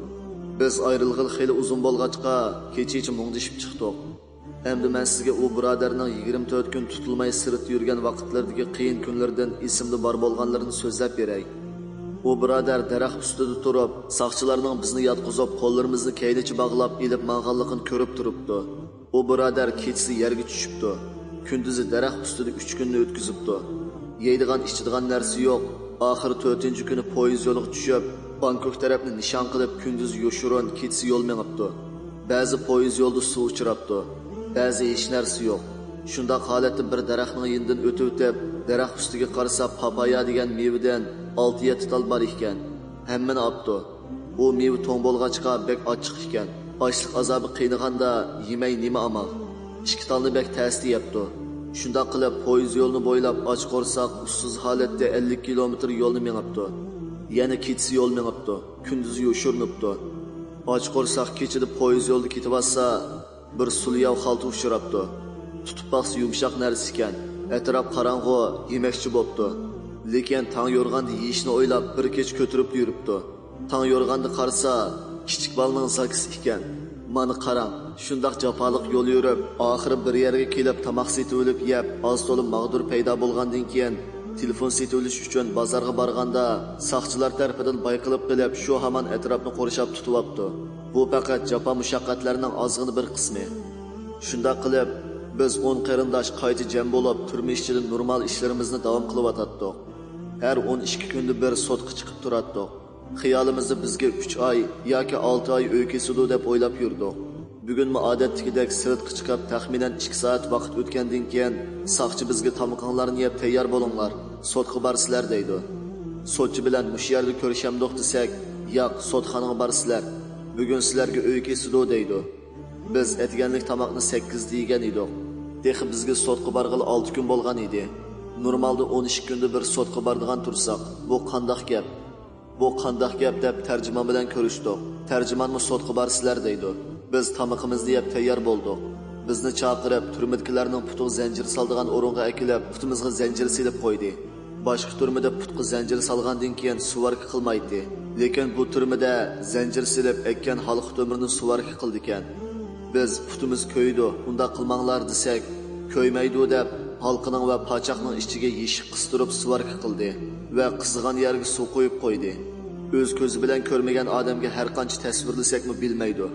بىز ئايرىلغىلى خېلى ئۇزۇن بولغاچقا، كېچىچە مۇڭدىشىپ چىقتۇق. ئەمدى مەن سىزگە ئۇ بۇرادەرنىڭ يىگىرمە تۆت كۈن تۇتۇلماي سىرتتا يۈرگەن ۋاقىتلىرىدىكى قىيىن كۈنلىرىدىن ئېسىمدە بار بولغانلىرىنى سۆزلەپ بېرەي. ئۇ بۇرادەر دەرەخ ئۈستىدە تۇرۇپ، ساقچىلارنىڭ بىزنى ياتقۇزۇپ، قوللىرىمىزنى كەينىچە باغلاپ ئېلىپ ماڭغانلىقىنى كۆرۈپ تۇرۇپتۇ. ئۇ بۇرادەر كېچىسى يەرگە چۈشۈپتۇ. كۈندۈزى دەرەخ ئۈستىدە ئۈچ كۈننى ئۆتكۈزۈپتۇ. يەيدىغان، ئىچىدىغان نەرسە يوق. ئاخىرى تۆتىنچى كۈنى پويىز يولغا چۈشۈپ، بانكوك تەرەپنى نىشان قىلىپ، كۈندۈزى يوشۇرۇن، كېچىسى يول مېڭىپتۇ. بەزى پويىز يولدا سۇ ئۇچراپتۇ، بەزى ھېچ نەرسە يوق. شۇنداق ھالەتتە بىر دەرەخنىڭ يېنىدىن ئۆتۈۋېتىپ، دەرەخ ئۈستىگە قارىسا، پاپايا دېگەن مېۋىدىن ئالتە-يەتتە تال بار ئىكەن. ھەممىنى ئاپتۇ. ئۇ مېۋە توڭ بولغاچقا بەك ئاچچىق ئىكەن. ئاچلىق ئازابى قىينىغاندا يېمەي نېمە ئامال؟ ئىككى تالنى بەك تەستە يەپتۇ. شۇنداق قىلىپ پويىز يولىنى بويلاپ ئاچ قورساق ئۇسسۇز ھالەتتە ئەللىك كىلومېتىر يولنى مېڭىپتۇ. يەنە كېچىسى يول مېڭىپتۇ. كۈندۈزى يوشۇرۇنۇپتۇ. ئاچ قورساق كېچىدە پويىز يولدا كېتىۋاتسا، بىر سۇلياۋ خالتا ئۇچراپتۇ. تۇتۇپ باقسا يۇمشاق نەرسە ئىكەن. ئەتراپ قاراڭغۇ، يېمەكچى بوپتۇ. لېكىن تاڭ يورغاندا يېيىشنى ئويلاپ بىر كېچە كۆتۈرۈپ يۈرۈپتۇ. تاڭ يورغاندا قارىسا، كىچىك بالىنىڭ زاكىسى ئىكەن. مانا قاراڭ، شۇنداق جاپالىق يول يۈرۈپ، ئاخىرى بىر يەرگە كېلىپ تاماق سېتىۋېلىپ يەپ، ئاز تولا ماغدۇر پەيدا بولغاندىن كېيىن، تېلېفون سېتىۋېلىش ئۈچۈن بازارغا بارغاندا، ساقچىلار تەرىپىدىن بايقىلىپ قېلىپ، شۇ ھامان ئەتراپنى قورشاپ تۇتۇۋاپتۇ. بۇ پەقەت جاپا-مۇشەققەتلەرنىڭ ئازغىنە بىر قىسمى. شۇنداق قىلىپ، بىز ئون قېرىنداش قايتا جەم بولۇپ، تۈرمە ئىچىدە نورمال ئىشلىرىمىزنى داۋام قىلىۋاتاتتۇق. ھەر ئون ئىككى كۈندە بىر سوتقا چىقىپ تۇراتتۇق. خىيالىمىزدا بىزگە ئۈچ ئاي ياكى ئالتە ئاي ئۆي كېسىدۇ دەپ ئويلاپ يۈردۇق. بۈگۈنمۇ ئادەتتىكىدەك سىرتقا چىقىپ، تەخمىنەن ئىككى سائەت ۋاقىت ئۆتكەندىن كېيىن، ساقچى بىزگە تامىقىڭلارنى يەپ تەييار بولۇڭلار، سوتقا بارىسىلەر دەيدۇ. سوتچى بىلەن مۇشۇ يەردە كۆرۈشەمدۇق دېسەك، ياق، سوتخانىغا بارىسىلەر، بۈگۈن سىلەرگە ئۆي كېسىدۇ دەيدۇ. بىز ئەتىگەنلىك تاماقنى سەككىزدە يېگەن ئىدۇق. تېخى بىزگە سوتقا بارغىلى ئالتە كۈن بولغان ئىدى. نورمالدا ئون ئىككى كۈندە بىر سوتقا بارىدىغان تۇرساق، بۇ قانداق گەپ؟ بۇ قانداق گەپ دەپ تەرجىمان بىلەن كۆرۈشتۇق. تەرجىمانمۇ سوتقا بارىسىلەر دەيدۇ. بىز تامىقىمىزنى يەپ تەييار بولدۇق. بىزنى چاقىرىپ، تۈرمىدىكىلەرنىڭ پۇتىغا زەنجىر سالىدىغان ئورۇنغا ئەكېلىپ، پۇتىمىزغا زەنجىر سېلىپ قويدى. باشقا تۈرمىدە پۇتقا زەنجىر سالغاندىن كېيىن سۇۋاركا قىلمايتتى. لېكىن بۇ تۈرمىدە زەنجىر سېلىپ ئەككەن ھالقا تۆمۈرنى سۇۋاركا قىلىدىكەن. بىز پۇتىمىز كۆيىدۇ، ئۇنداق قىلماڭلار دېسەك، كۆيمەيدۇ دەپ، ھالقىنىڭ ۋە پاچاقنىڭ ئىچىگە يېشىك قىستۇرۇپ سۇۋاركا قىلدى ۋە قىزىغان يەرگە سۇ قۇيۇپ قويدى. ئۆز كۆزى بىلەن كۆرمىگەن ئادەمگە ھەرقانچە تەسۋىرلىسەكمۇ بىلمەيدۇ.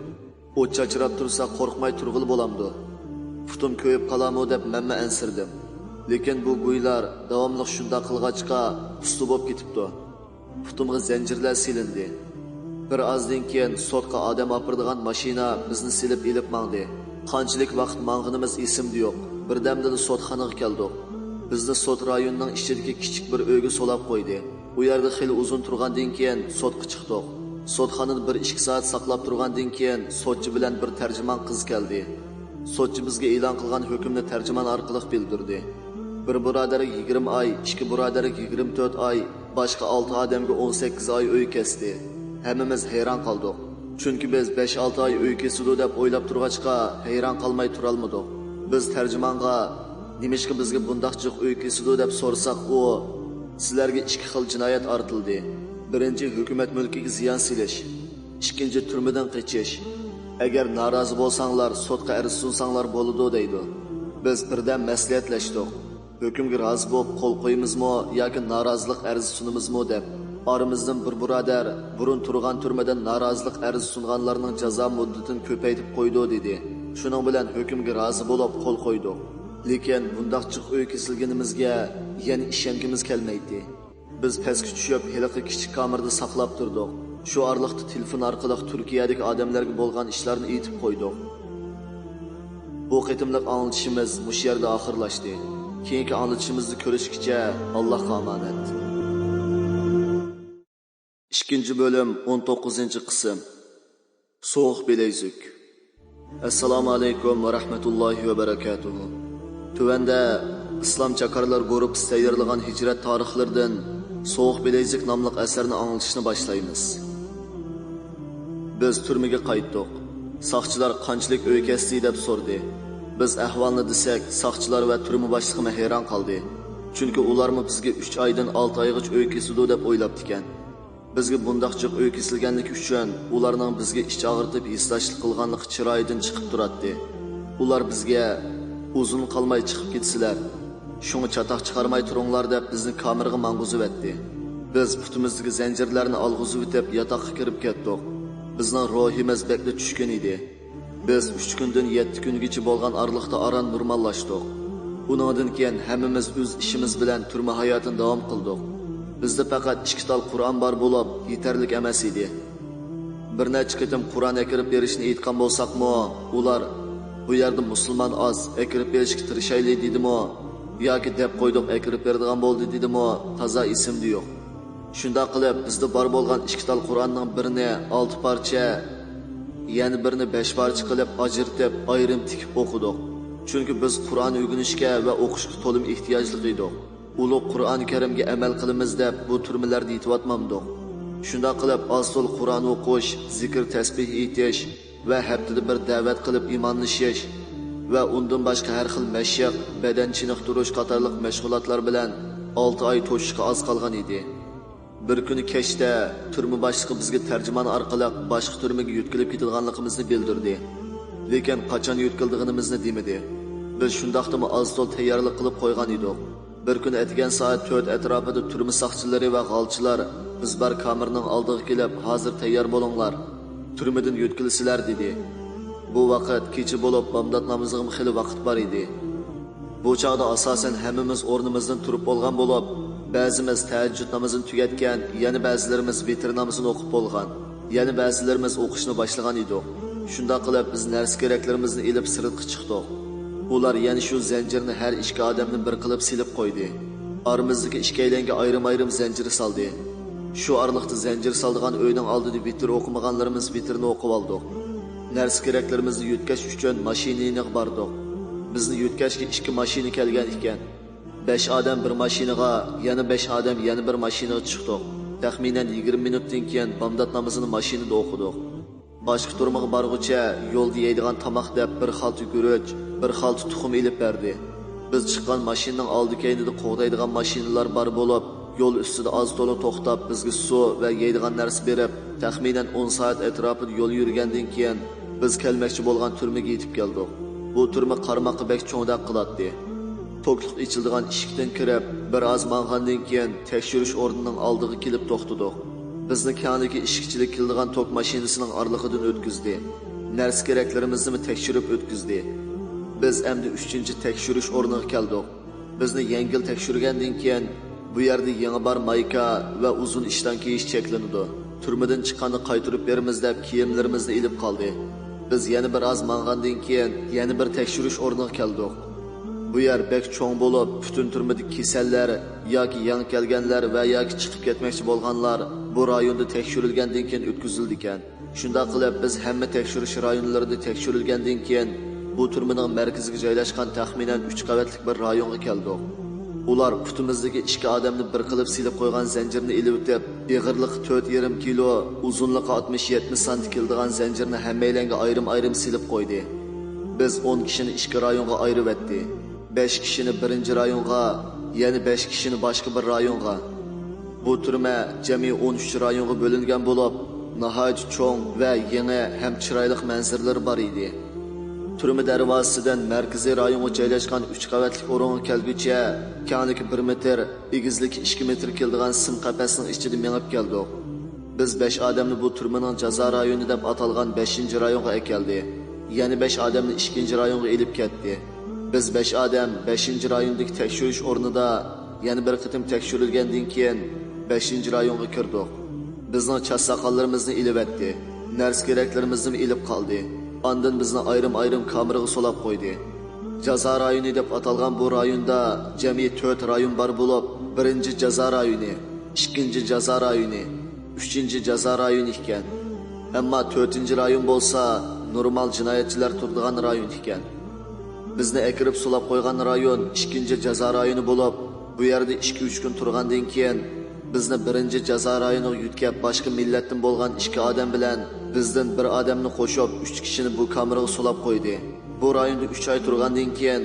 ئوت چاچراپ تۇرسا قورقماي تۇرغىلى بولامدۇ؟ پۇتۇم كۆيۈپ قالامۇ دەپ مەنمۇ ئەنسىرىدىم. لېكىن بۇ گۇيلار داۋاملىق شۇنداق قىلغاچقا ئۇستا بولۇپ كېتىپتۇ. پۇتۇمغا زەنجىرلەر سېلىندى. بىر ئازدىن كېيىن سوتقا ئادەم ئاپىرىدىغان ماشىنا بىزنى سېلىپ ئېلىپ ماڭدى. قانچىلىك ۋاقىت ماڭغىنىمىز ئېسىمدە يوق. بىردەمدىلا سوتخانىغا كەلدۇق. بىزنى سوت رايونىنىڭ ئىچىدىكى كىچىك بىر ئۆيگە سولاپ قويدى. ئۇ يەردە خېلى ئۇزۇن تۇرغاندىن كېيىن سوتقا چىقتۇق. سوتخانىدا بىر ئىككى سائەت ساقلاپ تۇرغاندىن كېيىن سوتچى بىلەن بىر تەرجىمان قىز كەلدى. سوتچى بىزگە ئېلان قىلغان ھۆكۈمنى تەرجىمان ئارقىلىق بىلدۈردى. بىر بۇرادەرگە يىگىرمە ئاي، ئىككى بۇرادەرگە يىگىرمە تۆت ئاي، باشقا ئالتە ئادەمگە ئون سەككىز ئاي ئۆي كەستى. ھەممىمىز ھەيران قالدۇق. چۈنكى بىز بەش-ئالتە ئاي ئۆي كېسىدۇ دەپ ئويلاپ تۇرغاچقا، ھەيران قالماي تۇرالمىدۇق. بىز تەرجىمانغا، نېمىشقا بىزگە بۇنداق جىق ئۆي كېسىدۇ دەپ سورىساق، ئۇ، سىلەرگە ئىككى خىل جىنايەت ئارتىلدى. بىرىنچى، ھۆكۈمەت مۈلكىگە زىيان سېلىش. ئىككىنچى، تۈرمىدىن قېچىش. ئەگەر نارازى بولساڭلار، سوتقا ئەرز سۇنساڭلار بولىدۇ، دەيدۇ. بىز بىردەم مەسلىھەتلەشتۇق. ھۆكۈمگە رازى بولۇپ قول قويىمىزمۇ ياكى نارازىلىق ئەرزى سۇنىمىزمۇ دەپ. ئارىمىزدىن بىر بۇرادەر بۇرۇن تۇرغان تۈرمىدىن نارازىلىق ئەرزى سۇنغانلارنىڭ جازا مۇددىتىنى كۆپەيتىپ قويىدۇ دېدى. شۇنىڭ بىلەن ھۆكۈمگە رازى بولۇپ قول قويدۇق. لېكىن بۇنداق جىق ئۆي كېسىلگىنىمىزگە يەنە ئىشەنگۈمىز كەلمەيتتى. بىز پەسكە چۈشۈپ، ھېلىقى كىچىك كامېردا ساقلاپ تۇردۇق. شۇ ئارىلىقتا تېلېفون ئارقىلىق تۈركىيەدىكى ئادەملەرگە بولغان ئىشلارنى ئېيتىپ قويدۇق. بۇ قېتىملىق ئاڭلىتىشىمىز مۇشۇ يەردە ئاخىرلاشتى. كېيىنكى ئاڭلىتىشىمىزدا كۆرۈشكىچە، ئاللاھقا ئامانەت. ئىككىنچى بۆلۈم، ئون توققۇزىنچى قىسىم. سوغۇق بىلەيزۈك. ئەسسالامۇ ئەلەيكۇم ۋە رەھمەتۇللاھى ۋە بەرەكاتۇھۇ. تۆۋەندە ئىسلام چاكارلار گۇرۇپپىسى تەييارلىغان ھىجرەت تارىخلىرىدىن سوغۇق بىلەيزۈك ناملىق ئەسەرنى ئاڭلىتىشنى باشلايمىز. بىز تۈرمىگە قايتتۇق. ساقچىلار قانچىلىك ئۆي كەستى دەپ سورىدى. بىز ئەھۋالنى دېسەك، ساقچىلار ۋە تۈرمە باشلىقىمۇ ھەيران قالدى. چۈنكى ئۇلارمۇ بىزگە ئۈچ ئايدىن ئالتە ئايغىچە ئۆي كېسىدۇ دەپ ئويلاپتىكەن. بىزگە بۇنداق جىق ئۆي كېسىلگەنلىكى ئۈچۈن ئۇلارنىڭ بىزگە ئىچ ئاغرىتىپ ھېسداشلىق قىلغانلىقى چىرايىدىن چىقىپ تۇراتتى. ئۇلار بىزگە، «ئۇزۇن قالماي چىقىپ كېتىسىلەر. شۇڭا چاتاق چىقارماي تۇرۇڭلار» دەپ بىزنى كامېرغا ماڭغۇزۇۋەتتى. بىز پۇتىمىزدىكى زەنجىرلەرنى ئالغۇزۇۋېتىپ ياتاققا كىرىپ كەتتۇق. بىزنىڭ روھىمىز بەكلا چۈشكۈن ئىدى. بىز ئۈچ كۈندىن يەتتە كۈنگىچە بولغان ئارىلىقتا ئاران نورماللاشتۇق. ئۇنىڭدىن كېيىن ھەممىمىز ئۆز ئىشىمىز بىلەن تۈرمە ھاياتىنى داۋام قىلدۇق. بىزدە پەقەت ئىككى تال قۇرئان بار بولۇپ، يېتەرلىك ئەمەس ئىدى. بىر نەچچە قېتىم قۇرئان ئەكىرىپ بېرىشنى ئېيتقان بولساقمۇ، ئۇلار، «بۇ يەردە مۇسۇلمان ئاز، ئەكىرىپ بېرىشكە تىرىشايلى» دېدىمۇ ياكى «دەپ قويدۇق، ئەكىرىپ بېرىدىغان بولدى» دېدىمۇ، تازا ئېسىمدە يوق. شۇنداق قىلىپ، بىزدە بار بولغان ئىككى تال قۇرئاننىڭ بىرىنى ئالتە پارچە، يەنە بىرىنى بەش پارچە قىلىپ ئاجرىتىپ، ئايرىم تىكىپ ئوقۇدۇق. چۈنكى بىز قۇرئان ئۆگىنىشكە ۋە ئوقۇشقا تولىمۇ ئېھتىياجلىق ئىدۇق. ئۇلۇغ قۇرئان كەرىمگە ئەمەل قىلىمىز دەپ بۇ تۈرمىلەردە يېتىۋاتمامدۇق. شۇنداق قىلىپ ئاز-تولا قۇرئان ئوقۇش، زىكىر، تەسبىھ ئېيتىش ۋە ھەپتىدە بىر دەۋەت قىلىپ ئىمانلىشىش ۋە ئۇندىن باشقا ھەر خىل مەشىق، بەدەن چېنىقتۇرۇش قاتارلىق مەشغۇلاتلار بىلەن ئالتە ئاي توشۇشقا ئاز قالغان ئىدى. بىر كۈنى كەچتە تۈرمە باشلىقى بىزگە تەرجىمان ئارقىلىق باشقا تۈرمىگە يۆتكىلىپ كېتىدىغانلىقىمىزنى بىلدۈردى. لېكىن قاچان يۆتكىلىدىغىنىمىزنى دېمىدى. بىز شۇنداقتىمۇ ئاز-تولا تەييارلىق قىلىپ قويغان ئىدۇق. بىر كۈنى ئەتىگەن سائەت تۆت ئەتراپىدا تۈرمە ساقچىلىرى ۋە غالچىلار بىز بار كامېرنىڭ ئالدىغا كېلىپ، «ھازىر تەييار بولۇڭلار، تۈرمىدىن يۆتكىلىسىلەر» دېدى. بۇ ۋاقىت كېچە بولۇپ، بامدات نامىزىغىمۇ خېلى ۋاقىت بار ئىدى. بۇ چاغدا ئاساسەن ھەممىمىز ئورنىمىزدىن تۇرۇپ بولغان بولۇپ، بەزىمىز تەھەججۇد نامىزىنى تۈگەتكەن، يەنە بەزىلىرىمىز ۋىتىر نامىزىنى ئوقۇپ بولغان، يەنە بەزىلىرىمىز ئوقۇشنى باشلىغان ئىدۇق. شۇنداق قىلىپ، بىز نەرسە-كېرەكلىرىمىزنى ئېلىپ سىرتقا چىقتۇق. ئۇلار يەنە شۇ زەنجىرنى ھەر ئىككى ئادەمدىن بىر قىلىپ سېلىپ قويدى. ئارىمىزدىكى ئىككىيلەنگە ئايرىم-ئايرىم زەنجىر سالدى. شۇ ئارىلىقتا زەنجىر سالىدىغان ئۆينىڭ ئالدىدا ۋىتىر ئوقۇمىغانلىرىمىز ۋىتىرنى ئوقۇۋالدۇق. نەرسە-كېرەكلىرىمىزنى يۆتكەش ئۈچۈن ماشىنا يېنىغا باردۇق. بىزنى يۆتكەشكە ئىككى ماشىنا كەلگەن ئىكەن. بەش ئادەم بىر ماشىنىغا، يەنە بەش ئادەم يەنە بىر ماشىنىغا چىقتۇق. تەخمىنەن يىگىرمە مىنۇتتىن كېيىن بامدات نامىزىنى ماشىنىدا ئوقۇدۇق. باشقا تۈرمىگە بارغۇچە يولدا يەيدىغان تاماق دەپ بىر خالتا گۈرۈچ، بىر خالتا تۇخۇم ئېلىپ بەردى. بىز چىققان ماشىنىنىڭ ئالدى-كەينىدە قوغدايدىغان ماشىنىلار بار بولۇپ، يول ئۈستىدە ئاز-تولا توختاپ، بىزگە سۇ ۋە يەيدىغان نەرسە بېرىپ، تەخمىنەن ئون سائەت ئەتراپىدا يول يۈرگەندىن كېيىن، بىز كەلمەكچى بولغان تۈرمىگە يېتىپ كەلدۇق. بۇ تۈرمە قارىماققا بەك چوڭدەك قىلاتتى. توكلۇق ئېچىلىدىغان ئىشىكتىن كىرىپ، بىر ئاز ماڭغاندىن كېيىن، تەكشۈرۈش ئورنىنىڭ ئالدىغا كېلىپ توختىدۇق. بىزنى كەڭلىكى ئىشىكچىلىك كېلىدىغان توك ماشىنىسىنىڭ ئارىلىقىدىن ئۆتكۈزدى. نەرسە-كېرەكلىرىمىزنىمۇ تەكشۈرۈپ ئۆتكۈزدى. بىز ئەمدى ئۈچىنچى تەكشۈرۈش ئورنىغا كەلدۇق. بىزنى يەڭگىل تەكشۈرگەندىن كېيىن، بۇ يەردە يېڭى بار مايكا ۋە ئۇزۇن ئىشتان كىيىش چەكلىنىدۇ. تۈرمىدىن چىققاندا قايتۇرۇپ بېرىمىز دەپ كىيىملىرىمىزنى ئېلىپ قالدى. بىز يەنە بىر ئاز ماڭغاندىن كېيىن يەنە بىر تەكشۈرۈش ئورنىغا كەلدۇق. بۇ يەر بەك چوڭ بولۇپ، پۈتۈن تۈرمىدىكى كېسەللەر ياكى يېڭى كەلگەنلەر ۋە ياكى چىقىپ كەتمەكچى بولغانلار بۇ رايوندا تەكشۈرۈلگەندىن كېيىن ئۆتكۈزۈلىدىكەن. شۇنداق قىلىپ، بىز ھەممە تەكشۈرۈش رايونلىرىدا تەكشۈرۈلگەندىن كېيىن، بۇ تۈرمىنىڭ مەركىزىگە جايلاشقان تەخمىنەن ئۈچ قەۋەتلىك بىر رايونغا كەلدۇق. ئۇلار پۇتىمىزدىكى ئىككى ئادەمنى بىر قىلىپ سېلىپ قويغان زەنجىرنى ئېلىۋېتىپ، ئېغىرلىقى تۆت يېرىم كىلو، ئۇزۇنلۇقى ئاتمىش يەتمىش سانتى كېلىدىغان زەنجىرنى ھەممەيلەنگە ئايرىم-ئايرىم سېلىپ قويدى. بىز ئون كىشىنى ئىككى رايونغا ئايرىۋەتتى. بەش كىشىنى بىرىنچى رايونغا، يەنە بەش كىشىنى باشقا بىر رايونغا. بۇ تۈرمە جەمئىي ئون ئۈچ رايونغا بۆلۈنگەن بولۇپ، ناھايىتى چوڭ ۋە يېڭى ھەم چىرايلىق مەنزىرىلىرى بار ئىدى. تۈرمە دەرۋازىسىدىن مەركىزىي رايونغا جايلاشقان ئۈچ قەۋەتلىك ئورۇنغا كەلگۈچە، كەڭلىكى بىر مېتىر، ئېگىزلىكى ئىككى مېتىر كېلىدىغان سىم قەپەسنىڭ ئىچىدە مېڭىپ كەلدۇق. بىز بەش ئادەمنى بۇ تۈرمىنىڭ جازا رايونى دەپ ئاتالغان بەشىنچى رايونغا ئەكەلدى. يەنە بەش ئادەمنى ئىككىنچى رايونغا ئېلىپ كەتتى. بىز بەش ئادەم بەشىنچى رايوندىكى تەكشۈرۈش ئورنىدا يەنە بىر قېتىم تەكشۈرۈلگەندىن كېيىن، بەشىنچى رايونغا كىردۇق. بىزنىڭ چاچ-ساقاللىرىمىزنى ئېلىۋەتتى. نەرسە-كېرەكلىرىمىزنىمۇ ئېلىپ قالدى. ئاندىن بىزنى ئايرىم-ئايرىم كامېرغا سولاپ قويدى. جازا رايونى دەپ ئاتالغان بۇ رايوندا جەمئىي تۆت رايون بار بولۇپ، بىرىنچى جازا رايونى، ئىككىنچى جازا رايونى، ئۈچىنچى جازا رايونى ئىكەن. ئەمما تۆتىنچى رايون بولسا نورمال جىنايەتچىلەر تۇرىدىغان رايون ئىكەن. بىزنى ئەكىرىپ سولاپ قويغان رايون ئىككىنچى جازا رايونى بولۇپ، بۇ يەردە ئىككى-ئۈچ كۈن تۇرغاندىن كېيىن، بىزنى بىرىنچى جازا رايونىغا يۆتكەپ، باشقا مىللەتتىن بولغان ئىككى ئادەم بىلەن بىزدىن بىر ئادەمنى قوشۇپ، ئۈچ كىشىنى بۇ كامېرغا سولاپ قويدى. بۇ رايوندا ئۈچ ئاي تۇرغاندىن كېيىن،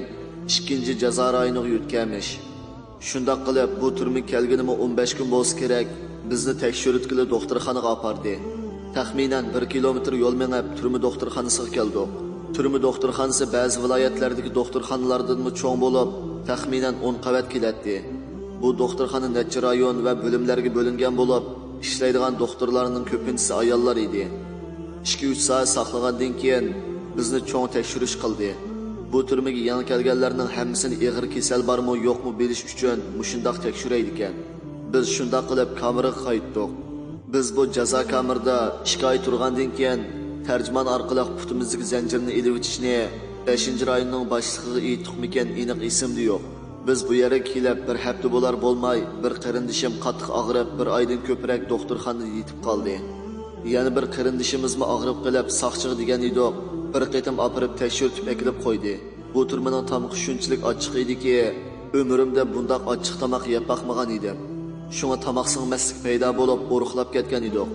ئىككىنچى جازا رايونىغا يۆتكەمىش. شۇنداق قىلىپ، بۇ تۈرمىگە كەلگىنىمۇ ئون بەش كۈن بولسا كېرەك، بىزنى تەكشۈرتكىلى دوختۇرخانىغا ئاپاردى. تەخمىنەن بىر كىلومېتىر يول مېڭىپ، تۈرمە دوختۇرخانىسىغا كەلدۇق. تۈرمە دوختۇرخانىسى بەزى ۋىلايەتلەردىكى دوختۇرخانىلاردىنمۇ چوڭ بولۇپ، تەخمىنەن ئون قەۋەت كېلەتتى. بۇ دوختۇرخانا نەچچە رايون ۋە بۆلۈملەرگە بۆلۈنگەن بولۇپ، ئىشلەيدىغان دوختۇرلارنىڭ كۆپىنچىسى ئاياللار ئىدى. ئىككى-ئۈچ سائەت ساقلىغاندىن كېيىن، بىزنى چوڭ تەكشۈرۈش قىلدى. بۇ تۈرمىگە يېڭى كەلگەنلەرنىڭ ھەممىسىنى ئېغىر كېسەل بارمۇ، يوقمۇ بىلىش ئۈچۈن مۇشۇنداق تەكشۈرەيدىكەن. بىز شۇنداق قىلىپ كامېرغا قايتتۇق. بىز بۇ جازا كامېرىدا ئىككى ئاي تۇرغاندىن كېيىن، تەرجىمان ئارقىلىق پۇتىمىزدىكى زەنجىرنى ئېلىۋېتىشنى بەشىنچى رايوننىڭ باشلىقىغا ئېيتتۇقمىكىن، ئېنىق ئېسىمدە يوق. بىز بۇ يەرگە كېلىپ بىر ھەپتە بولار بولماي، بىر قېرىندىشىم قاتتىق ئاغرىپ، بىر ئايدىن كۆپرەك دوختۇرخانىدا يېتىپ قالدى. يەنە بىر قېرىندىشىمىزمۇ ئاغرىپ قېلىپ، ساقچىغا دېگەن ئىدۇق، بىر قېتىم ئاپىرىپ تەكشۈرتۈپ ئەكېلىپ قويدى. بۇ تۈرمىنىڭ تامىقى شۇنچىلىك ئاچچىق ئىدىكى، ئۆمرۈمدە بۇنداق ئاچچىق تاماق يەپ باقمىغان ئىدىم. شۇڭا تاماق سىڭمەسلىك پەيدا بولۇپ، ئورۇقلاپ كەتكەن ئىدۇق.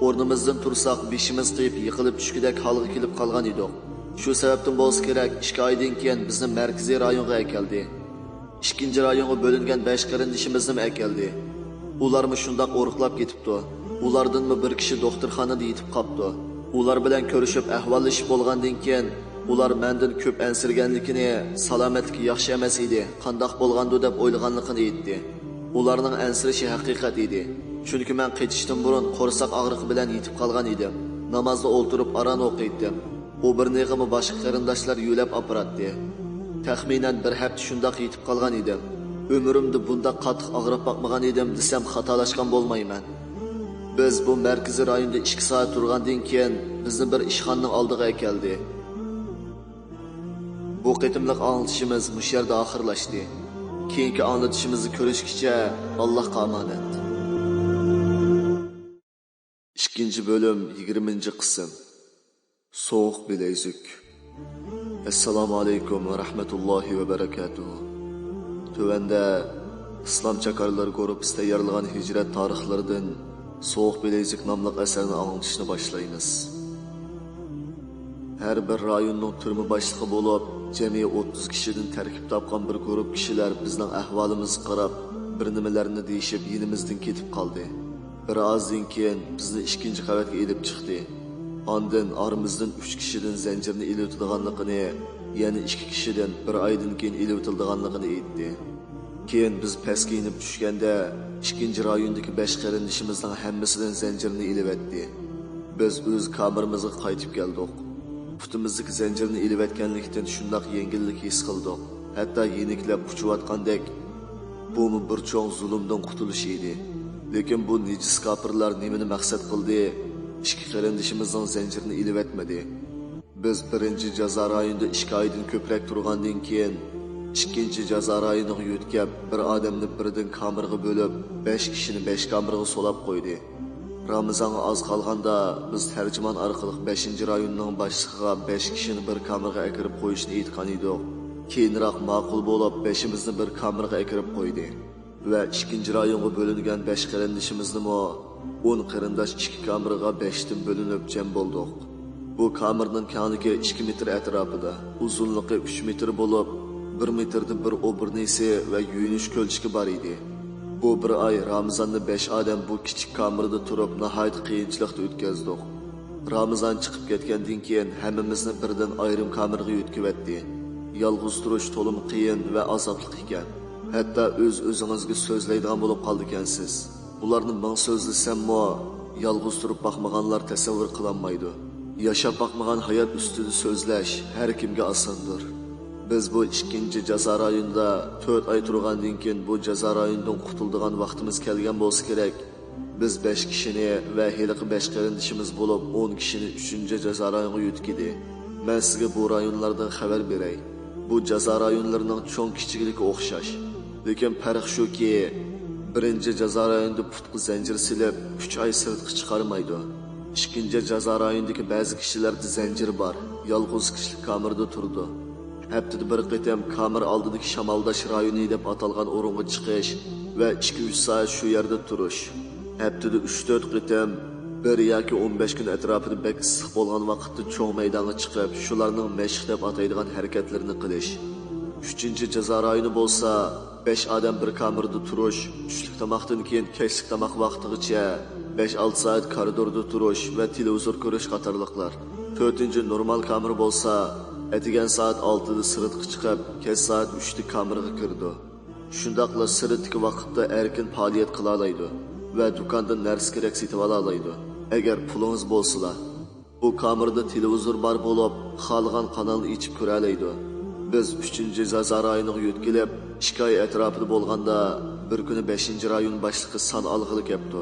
ئورنىمىزدىن تۇرساق، بېشىمىز قېيىپ، يىقىلىپ چۈشكۈدەك ھالغا كېلىپ قالغان ئىدۇق. شۇ سەۋەبتىن بولسا كېرەك، ئىككى ئايدىن كېيىن بىزنى مەركىزىي رايونغا ئەكەلدى. ئىككىنچى رايونغا بۆلۈنگەن بەش قېرىندىشىمىزنىمۇ ئەكەلدى. ئۇلارمۇ شۇنداق ئورۇقلاپ كېتىپتۇ. ئۇلاردىنمۇ بىر كىشى دوختۇرخانىدا يېتىپ قاپتۇ. ئۇلار بىلەن كۆرۈشۈپ ئەھۋاللىشىپ بولغاندىن كېيىن، ئۇلار مەندىن كۆپ ئەنسىرىگەنلىكىنى، سالامەتلىكى ياخشى ئەمەس ئىدى، قانداق بولغاندۇ دەپ ئويلىغانلىقىنى ئېيتتى. ئۇلارنىڭ ئەنسىرىشى ھەقىقەت ئىدى. چۈنكى مەن قېچىشتىن بۇرۇن قورساق ئاغرىقى بىلەن يېتىپ قالغان ئىدىم. نامازدا ئولتۇرۇپ ئاران ئوقۇيتتىم. ئۇ بىرنېغىمۇ باشقا قېرىنداشلار يۆلەپ ئاپىراتتى. تەخمىنەن بىر ھەپتە شۇنداق يېتىپ قالغان ئىدىم. ئۆمرۈمدە بۇنداق قاتتىق ئاغرىپ باقمىغان ئىدىم دېسەم، خاتالاشقان بولمايمەن. بىز بۇ مەركىزىي رايوندا ئىككى سائەت تۇرغاندىن كېيىن، بىزنى بىر ئىشخانىنىڭ ئالدىغا ئەكەلدى. بۇ قېتىملىق ئاڭلىتىشىمىز مۇشۇ يەردە ئاخىرلاشتى. كېيىنكى ئاڭلىتىشىمىزدا كۆرۈشكىچە، ئاللاھقا ئامانەت. ئىككىنچى بۆلۈم، يىگىرمىنچى قىسىم. سوغۇق بىلەيزۈك. ئەسسالامۇ ئەلەيكۇم ۋە رەھمەتۇللاھى ۋە بەرەكاتۇھۇ. تۆۋەندە ئىسلام چاكارلىرى گۇرۇپپىسى تەييارلىغان ھىجرەت تارىخلىرىدىن سوغۇق بىلەيزۈك ناملىق ئەسەرنى ئاڭلىتىشنى باشلايمىز. ھەر بىر رايوننىڭ تۈرمە باشلىقى بولۇپ، جەمئىي ئوتتۇز كىشىدىن تەركىب تاپقان بىر گۇرۇپ كىشىلەر بىزنىڭ ئەھۋالىمىزغا قاراپ، بىر نېمىلەرنى دېيىشىپ، يېنىمىزدىن كېتىپ قالدى. بىر ئازدىن كېيىن بىزنى ئىككىنچى قەۋەتكە ئېلىپ چىقتى. ئاندىن ئارىمىزدىن ئۈچ كىشىدىن زەنجىرنى ئېلىۋېتىدىغانلىقىنى، يەنە ئىككى كىشىدىن بىر ئايدىن كېيىن ئېلىۋېتىلىدىغانلىقىنى ئېيتتى. كېيىن بىز پەسكە يېنىپ چۈشكەندە، ئىككىنچى رايوندىكى بەش قېرىندىشىمىزنىڭ ھەممىسىدىن زەنجىرنى ئېلىۋەتتى. بىز ئۆز كامېرىمىزغا قايتىپ كەلدۇق. پۇتىمىزدىكى زەنجىرنى ئېلىۋەتكەنلىكتىن شۇنداق يەڭگىللىك ھېس قىلدۇق، ھەتتا يېنىكلەپ ئۇچۇۋاتقاندەك. بۇمۇ بىر چوڭ زۇلۇمدىن قۇتۇلۇش ئىدى. لېكىن بۇ نىجىس كاپىرلار نېمىنى مەقسەت قىلدى؟ ئىككى قېرىندىشىمىزنىڭ زەنجىرىنى ئېلىۋەتمىدى. بىز بىرىنچى جازا رايونىدا ئىككى ئايدىن كۆپرەك تۇرغاندىن كېيىن، ئىككىنچى جازا رايونىغا يۆتكەپ، بىر ئادەمنى بىردىن كامېرغا بۆلۈپ، بەش كىشىنى بەش كامېرغا سولاپ قويدى. رامىزانغا ئاز قالغاندا، بىز تەرجىمان ئارقىلىق بەشىنچى رايوننىڭ باشلىقىغا بەش كىشىنى بىر كامېرغا ئەكىرىپ قويۇشنى ئېيتقان ئىدۇق. كېيىنراق ماقۇل بولۇپ، بەشىمىزنى بىر كامېرغا ئەكىرىپ قويدى. ۋە ئىككىنچى رايونغا بۆلۈنگەن بەش قېرىندىشىمىزنىمۇ، ئون قېرىنداش ئىككى كامېرغا بەشتىن بۆلۈنۈپ جەم بولدۇق. بۇ كامېرنىڭ كەڭلىكى ئىككى مېتىر ئەتراپىدا، ئۇزۇنلۇقى ئۈچ مېتىر بولۇپ، بىر مېتىردىن بىر ئوبۇرنىسى ۋە يۇيۇنۇش كۆلچىكى بار ئىدى. بۇ بىر ئاي رامىزاننى بەش ئادەم بۇ كىچىك كامېردا تۇرۇپ ناھايىتى قىيىنچىلىقتا ئۆتكەزدۇق. رامىزان چىقىپ كەتكەندىن كېيىن ھەممىمىزنى بىردىن ئايرىم كامېرغا يۆتكىۋەتتى. يالغۇز تۇرۇش تولىمۇ قىيىن ۋە ئازابلىق ئىكەن. ھەتتا ئۆز-ئۆزىڭىزگە سۆزلەيدىغان بولۇپ قالىدىكەنسىز. بۇلارنى مىڭ سۆزلىسەممۇ، يالغۇز تۇرۇپ باقمىغانلار تەسەۋۋۇر قىلالمايدۇ. ياشاپ باقمىغان ھايات ئۈستىدە سۆزلەش ھەر كىمگە ئاساندۇر. بىز بۇ ئىككىنچى جازا رايونىدا تۆت ئاي تۇرغاندىن كېيىن، بۇ جازا رايونىدىن قۇتۇلىدىغان ۋاقتىمىز كەلگەن بولسا كېرەك، بىز بەش كىشىنى ۋە ھېلىقى بەش قېرىندىشىمىز بولۇپ ئون كىشىنى ئۈچىنچى جازا رايونىغا يۆتكىدى. مەن سىزگە بۇ رايونلاردىن خەۋەر بېرەي. بۇ جازا رايونلىرىنىڭ چوڭ-كىچىكلىكى ئوخشاش. لېكىن پەرق شۇكى، بىرىنچى جازا رايونىدا پۇتقا زەنجىر سېلىپ، ئۈچ ئاي سىرتقا چىقارمايدۇ. ئىككىنچى جازا رايونىدىكى بەزى كىشىلەردە زەنجىر بار، يالغۇز كىشىلىك كامېردا تۇرىدۇ. ھەپتىدە بىر قېتىم كامېر ئالدىدىكى شامالداش رايونى دەپ ئاتالغان ئورۇنغا چىقىش ۋە ئىككى-ئۈچ سائەت شۇ يەردە تۇرۇش. ھەپتىدە ئۈچ-تۆت قېتىم، بىر ياكى ئون بەش كۈن ئەتراپىدا بەك ئىسسىق بولغان ۋاقىتتا چوڭ مەيدانغا چىقىپ، شۇلارنىڭ مەشىق دەپ ئاتايدىغان ھەرىكەتلىرىنى قىلىش. ئۈچىنچى جازا رايونى بولسا، بەش ئادەم بىر كامېردا تۇرۇش، چۈشلۈك تاماقتىن كېيىن كەچلىك تاماق ۋاقتىغىچە بەش-ئالتە سائەت كارىدوردا تۇرۇش ۋە تېلېۋىزور كۆرۈش قاتارلىقلار. تۆتىنچى نورمال كامېر بولسا، ئەتىگەن سائەت ئالتىدە سىرتقا چىقىپ، كەچ سائەت ئۈچتە كامېرغا كىرىدۇ. شۇنداقلا سىرتتىكى ۋاقىتتا ئەركىن پائالىيەت قىلالايدۇ ۋە دۇكاندىن نەرسە-كېرەك سېتىۋالالايدۇ، ئەگەر پۇلىڭىز بولسىلا. بۇ كامېردا تېلېۋىزور بار بولۇپ، خالىغان قانالنى ئېچىپ كۆرەلەيدۇ. بىز ئۈچىنچى جازا رايونىغا يۆتكىلىپ، ئىككى ئاي ئەتراپىدا بولغاندا، بىر كۈنى بەشىنچى رايون باشلىقى سان ئالغىلى كەپتۇ.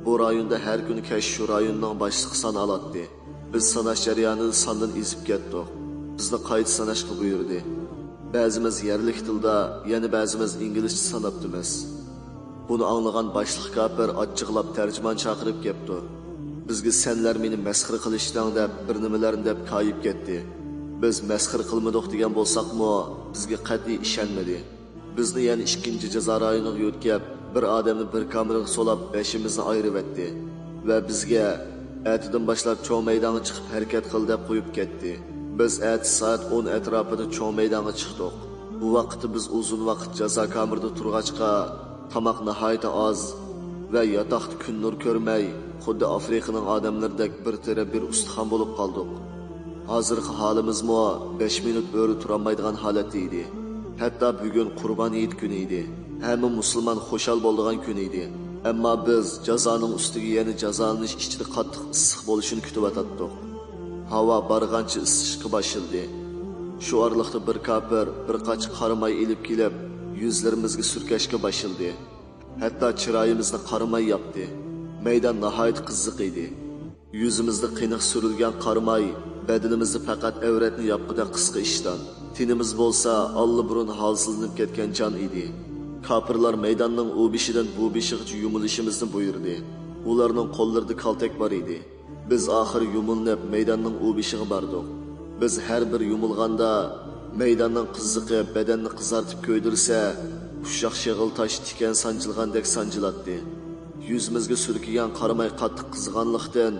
بۇ رايوندا ھەر كۈنى كەچ شۇ رايوننىڭ باشلىقى سان ئالاتتى. بىز ساناش جەريانىدا ساندىن ئېزىپ كەتتۇق. بىزنى قايتا ساناشقا بۇيرۇدى. بەزىمىز يەرلىك تىلدا، يەنە بەزىمىز ئىنگلىزچە ساناپتىمىز. بۇنى ئاڭلىغان باشلىق كاپىر ئاچچىقلاپ تەرجىمان چاقىرىپ كەپتۇ. بىزگە سەنلەر مېنى مەسخىرە قىلىشتىڭ دەپ بىر نېمىلەرنى دەپ كايىپ كەتتى. بىز مەسخىرە قىلمىدۇق دېگەن بولساقمۇ، بىزگە قەتئىي ئىشەنمىدى. بىزنى يەنە ئىككىنچى جازا رايونىغا يۆتكەپ، بىر ئادەمنى بىر كامېرغا سولاپ، بەشىمىزنى ئايرىۋەتتى ۋە بىزگە، ئەتىدىن باشلاپ چوڭ مەيدانغا چىقىپ ھەرىكەت قىل، دەپ قويۇپ كەتتى. بىز ئەتىسى سائەت ئون ئەتراپىدا چوڭ مەيدانغا چىقتۇق. بۇ ۋاقىتتا بىز ئۇزۇن ۋاقىت جازا كامېرىدا تۇرغاچقا، تاماق ناھايىتى ئاز ۋە ياتاقتا كۈن نۇر كۆرمەي، خۇددى ئافرىقىنىڭ ئادەملىرىدەك بىر تېرە، بىر ئۇستىخان بولۇپ قالدۇق. ھازىرقى ھالىمىزمۇ بەش مىنۇت ئۆرە تۇرالمايدىغان ھالەتتە ئىدى. ھەتتا بۈگۈن قۇربان ھېيت كۈنى ئىدى. ھەممە مۇسۇلمان خۇشال بولىدىغان كۈن ئىدى. ئەمما بىز جازانىڭ ئۈستىگە يەنە جازالىنىش ئىچىدە قاتتىق ئىسسىق بولۇشىنى كۈتۈۋاتاتتۇق. ھاۋا بارغانچە ئىسسىشقا باشلىدى. شۇ ئارىلىقتا بىر كاپىر بىر قاچا قاراماي ئېلىپ كېلىپ، يۈزلىرىمىزگە سۈركەشكە باشلىدى. ھەتتا چىرايىمىزنى قاراماي ياپتى. مەيدان ناھايىتى قىزىق ئىدى. يۈزىمىزدە قېنىق سۈرۈلگەن قاراماي، بەدىنىمىزدە پەقەت ئەۋرەتنى ياپقۇدەك قىسقا ئىشتان. تېنىمىز بولسا ئاللىبۇرۇن ھالسىزلىنىپ كەتكەن جان ئىدى. كاپىرلار مەيداننىڭ ئۇ بېشىدىن بۇ بېشىغىچە يۇمۇلۇشىمىزنى بۇيرۇدى. ئۇلارنىڭ قوللىرىدا كالتەك بار ئىدى. بىز ئاخىر يۇمۇلۇنۇپ مەيداننىڭ ئۇ بېشىغا باردۇق. بىز ھەر بىر يۇمۇلغاندا، مەيداننىڭ قىزىقى بەدەننى قىزارتىپ كۆيدۈرسە، ئۇششاق شېغىل تاش تىكەن سانجىلغاندەك سانجىلاتتى. يۈزىمىزگە سۈركىگەن قاراماي قاتتىق قىزىغانلىقتىن،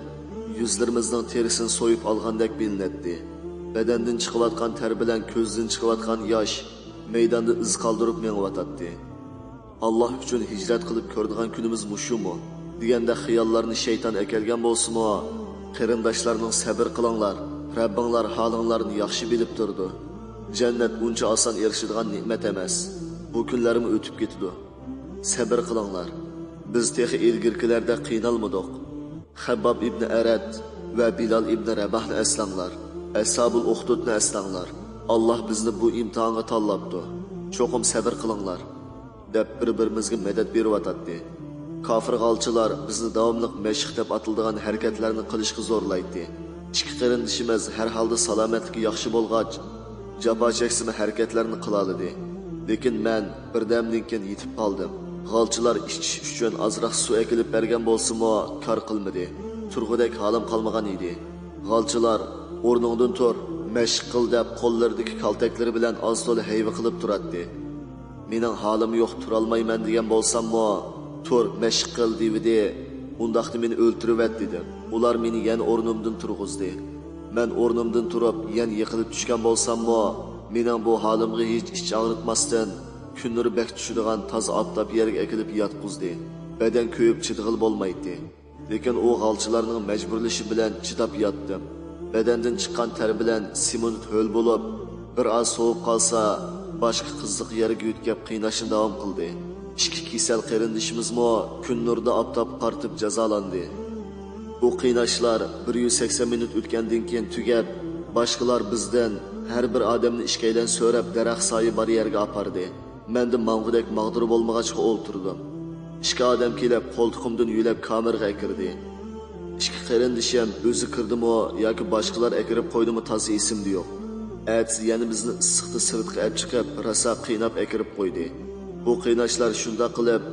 يۈزلىرىمىزنىڭ تېرىسىنى سويۇپ ئالغاندەك بىلىنەتتى. بەدەندىن چىقىۋاتقان تەر بىلەن كۆزدىن چىقىۋاتقان ياش مەيداندا ئىز قالدۇرۇپ مېڭىۋاتاتتى. «ئاللاھ ئۈچۈن ھىجرەت قىلىپ كۆرىدىغان كۈنىمىز مۇشۇمۇ؟» دېگەندەك خىياللارنى شەيتان ئەكەلگەن بولسىمۇ، قېرىنداشلارنىڭ «سەبىر قىلىڭلار، رەببىڭلار ھالىڭلارنى ياخشى بىلىپ تۇرىدۇ. جەننەت ئۇنچە ئاسان ئېرىشىدىغان نېمەت ئەمەس. بۇ كۈنلەرمۇ ئۆتۈپ كېتىدۇ. سەبىر قىلىڭلار. بىز تېخى ئىلگىرىكىلەردەك قىينالمىدۇق. خەبباب ئىبنى ئەرەت ۋە بىلال ئىبنى رەباھنى ئەسلەڭلار. ئەسھابۇل ئۇخدۇدنى ئەسلەڭلار. ئاللاھ بىزنى بۇ ئىمتىھانغا تاللاپتۇ. چوقۇم سەبىر قىلىڭلار» دەپ بىر-بىرىمىزگە مەدەت بېرىۋاتاتتى. كاپىر غالچىلار بىزنى داۋاملىق مەشىق دەپ ئاتىلىدىغان ھەرىكەتلەرنى قىلىشقا زورلايتتى. ئىككى قېرىندىشىمىز ھەر ھالدا سالامەتلىكى ياخشى بولغاچ، جاپا چەكسىمۇ ھەرىكەتلەرنى قىلالىدى. لېكىن مەن بىردەمدىن كېيىن يېتىپ قالدىم. غالچىلار ئىچىش ئۈچۈن ئازراق سۇ ئەكېلىپ بەرگەن بولسىمۇ، كار قىلمىدى. تۇرغۇدەك ھالىم قالمىغان ئىدى. غالچىلار «ئورنۇڭدىن تۇر، مەشىق قىل» دەپ، قوللىرىدىكى كالتەكلىرى بىلەن ئاز-تولا ھەيۋە قىلىپ تۇراتتى. مېنىڭ ھالىم يوق، تۇرالمايمەن دېگەن بولساممۇ، «تۇر، مەشىق قىل» دېيىۋىدى. «ئۇنداقتا مېنى ئۆلتۈرۈۋەت» دېدىم. ئۇلار مېنى يەنە ئورنۇمدىن تۇرغۇزدى. مەن ئورنۇمدىن تۇرۇپ، يەنە يىقىلىپ چۈشكەن بولساممۇ، مېنىڭ بۇ ھالىمغا ھېچ ئىچ ئاغرىتماستىن، كۈن نۇرى بەك چۈشىدىغان تازا ئاپتاپ يەرگە ئەكېلىپ ياتقۇزدى. بەدەن كۆيۈپ چىدىغىلى بولمايتتى. لېكىن ئۇ غالچىلارنىڭ مەجبۇرلىشى بىلەن چىداپ ياتتىم. بەدەندىن چىققان تەر بىلەن سېمونت ھۆل بولۇپ، بىر ئاز سوۋۇپ قالسا، باشقا قىزىق يەرگە يۆتكەپ قىيناشنى داۋام قىلدى. ئىككى كېسەل قېرىندىشىمىزمۇ كۈن نۇرىدا ئاپتاپقا قارىتىپ جازالاندى. بۇ قىيناشلار بىر يۈز سەكسەن مىنۇت ئۆتكەندىن كېيىن تۈگەپ، باشقىلار بىزدىن ھەر بىر ئادەمنى ئىككىيلەن سۆرەپ، دەرەخ سايە بار يەرگە ئاپاردى. مەندە ماڭغۇدەك ماغدۇر بولمىغاچقا ئولتۇردۇم. ئىككى ئادەم كېلىپ، قولتۇقۇمدىن يۆلەپ كامېرغا ئەكىردى. ئىككى قېرىندىشىم ئۆزى كىردىمۇ ياكى باشقىلار ئەكىرىپ قويدىمۇ تازا ئېسىمدە يوق. ئەتىسى يەنە بىزنى ئىسسىقتا سىرتقا ئەپ چىقىپ، راسا قىيناپ ئەكىرىپ قويدى. بۇ قىيناشلار شۇنداق قىلىپ،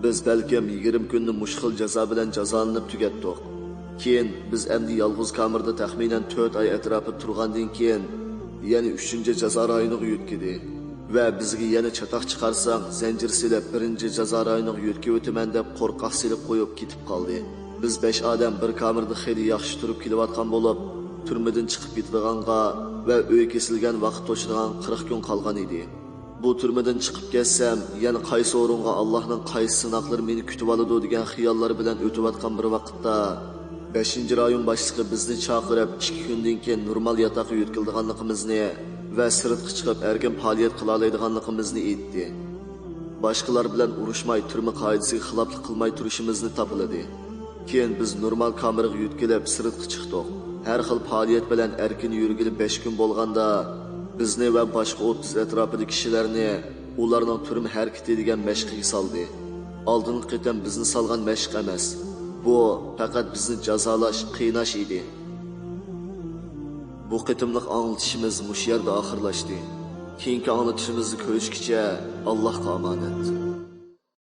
بىز بەلكىم يىگىرمە كۈننى مۇشۇ خىل جازا بىلەن جازالىنىپ تۈگەتتۇق. كېيىن بىز ئەمدى يالغۇز كامېردا تەخمىنەن تۆت ئاي ئەتراپىدا تۇرغاندىن كېيىن، يەنە ئۈچىنچى جازا رايونىغا يۆتكىدى ۋە بىزگە يەنە «چاتاق چىقارساڭ، زەنجىر سېلىپ، بىرىنچى جازا رايونىغا يۆتكىۋېتىمەن» دەپ، قورقاق سېلىپ قويۇپ كېتىپ قالدى. بىز بەش ئادەم بىر كامېردا خېلى ياخشى تۇرۇپ كېلىۋاتقان بولۇپ، تۈرمىدىن چىقىپ كېتىدىغانغا ۋە ئۆي كېسىلگەن ۋاقىت توشىدىغان قىرىق كۈن قالغان ئىدى. بۇ تۈرمىدىن چىقىپ كەتسەم، يەنە قايسى ئورۇنغا، ئاللاھنىڭ قايسى سىناقلىرى مېنى كۈتۈۋالىدۇ دېگەن خىياللار بىلەن ئۆتۈۋاتقان بىر ۋاقىتتا، بەشىنچى رايون باشلىقى بىزنى چاقىرىپ، ئىككى كۈندىن كېيىن نورمال ياتاققا يۆتكىلىدىغانلىقىمىزنى ۋە سىرتقا چىقىپ ئەركىن پائالىيەت قىلالايدىغانلىقىمىزنى ئېيتتى. باشقىلار بىلەن ئۇرۇشماي، تۈرمە قائىدىسىگە خىلاپلىق قىلماي تۇرۇشىمىزنى تاپىلىدى. كېيىن بىز نورمال كامېرغا يۆتكىلىپ، سىرتقا چىقتۇق. ھەر خىل پائالىيەت بىلەن ئەركىن يۈرگىلى بەش كۈن بولغاندا، بىزنى ۋە باشقا ئوتتۇز ئەتراپىدىكى كىشىلەرنى ئۇلارنىڭ تۈرمە ھەرىكىتى دېگەن مەشىقىگە سالدى. ئالدىنقى قېتىم بىزنى سالغان مەشىق ئەمەس. بۇ پەقەت بىزنى جازالاش، قىيناش ئىدى. بۇ قېتىملىق ئاڭلىتىشىمىز مۇشۇ يەردە ئاخىرلاشتى. كېيىنكى ئاڭلىتىشىمىزدا كۆرۈشكىچە، ئاللاھقا ئامانەت.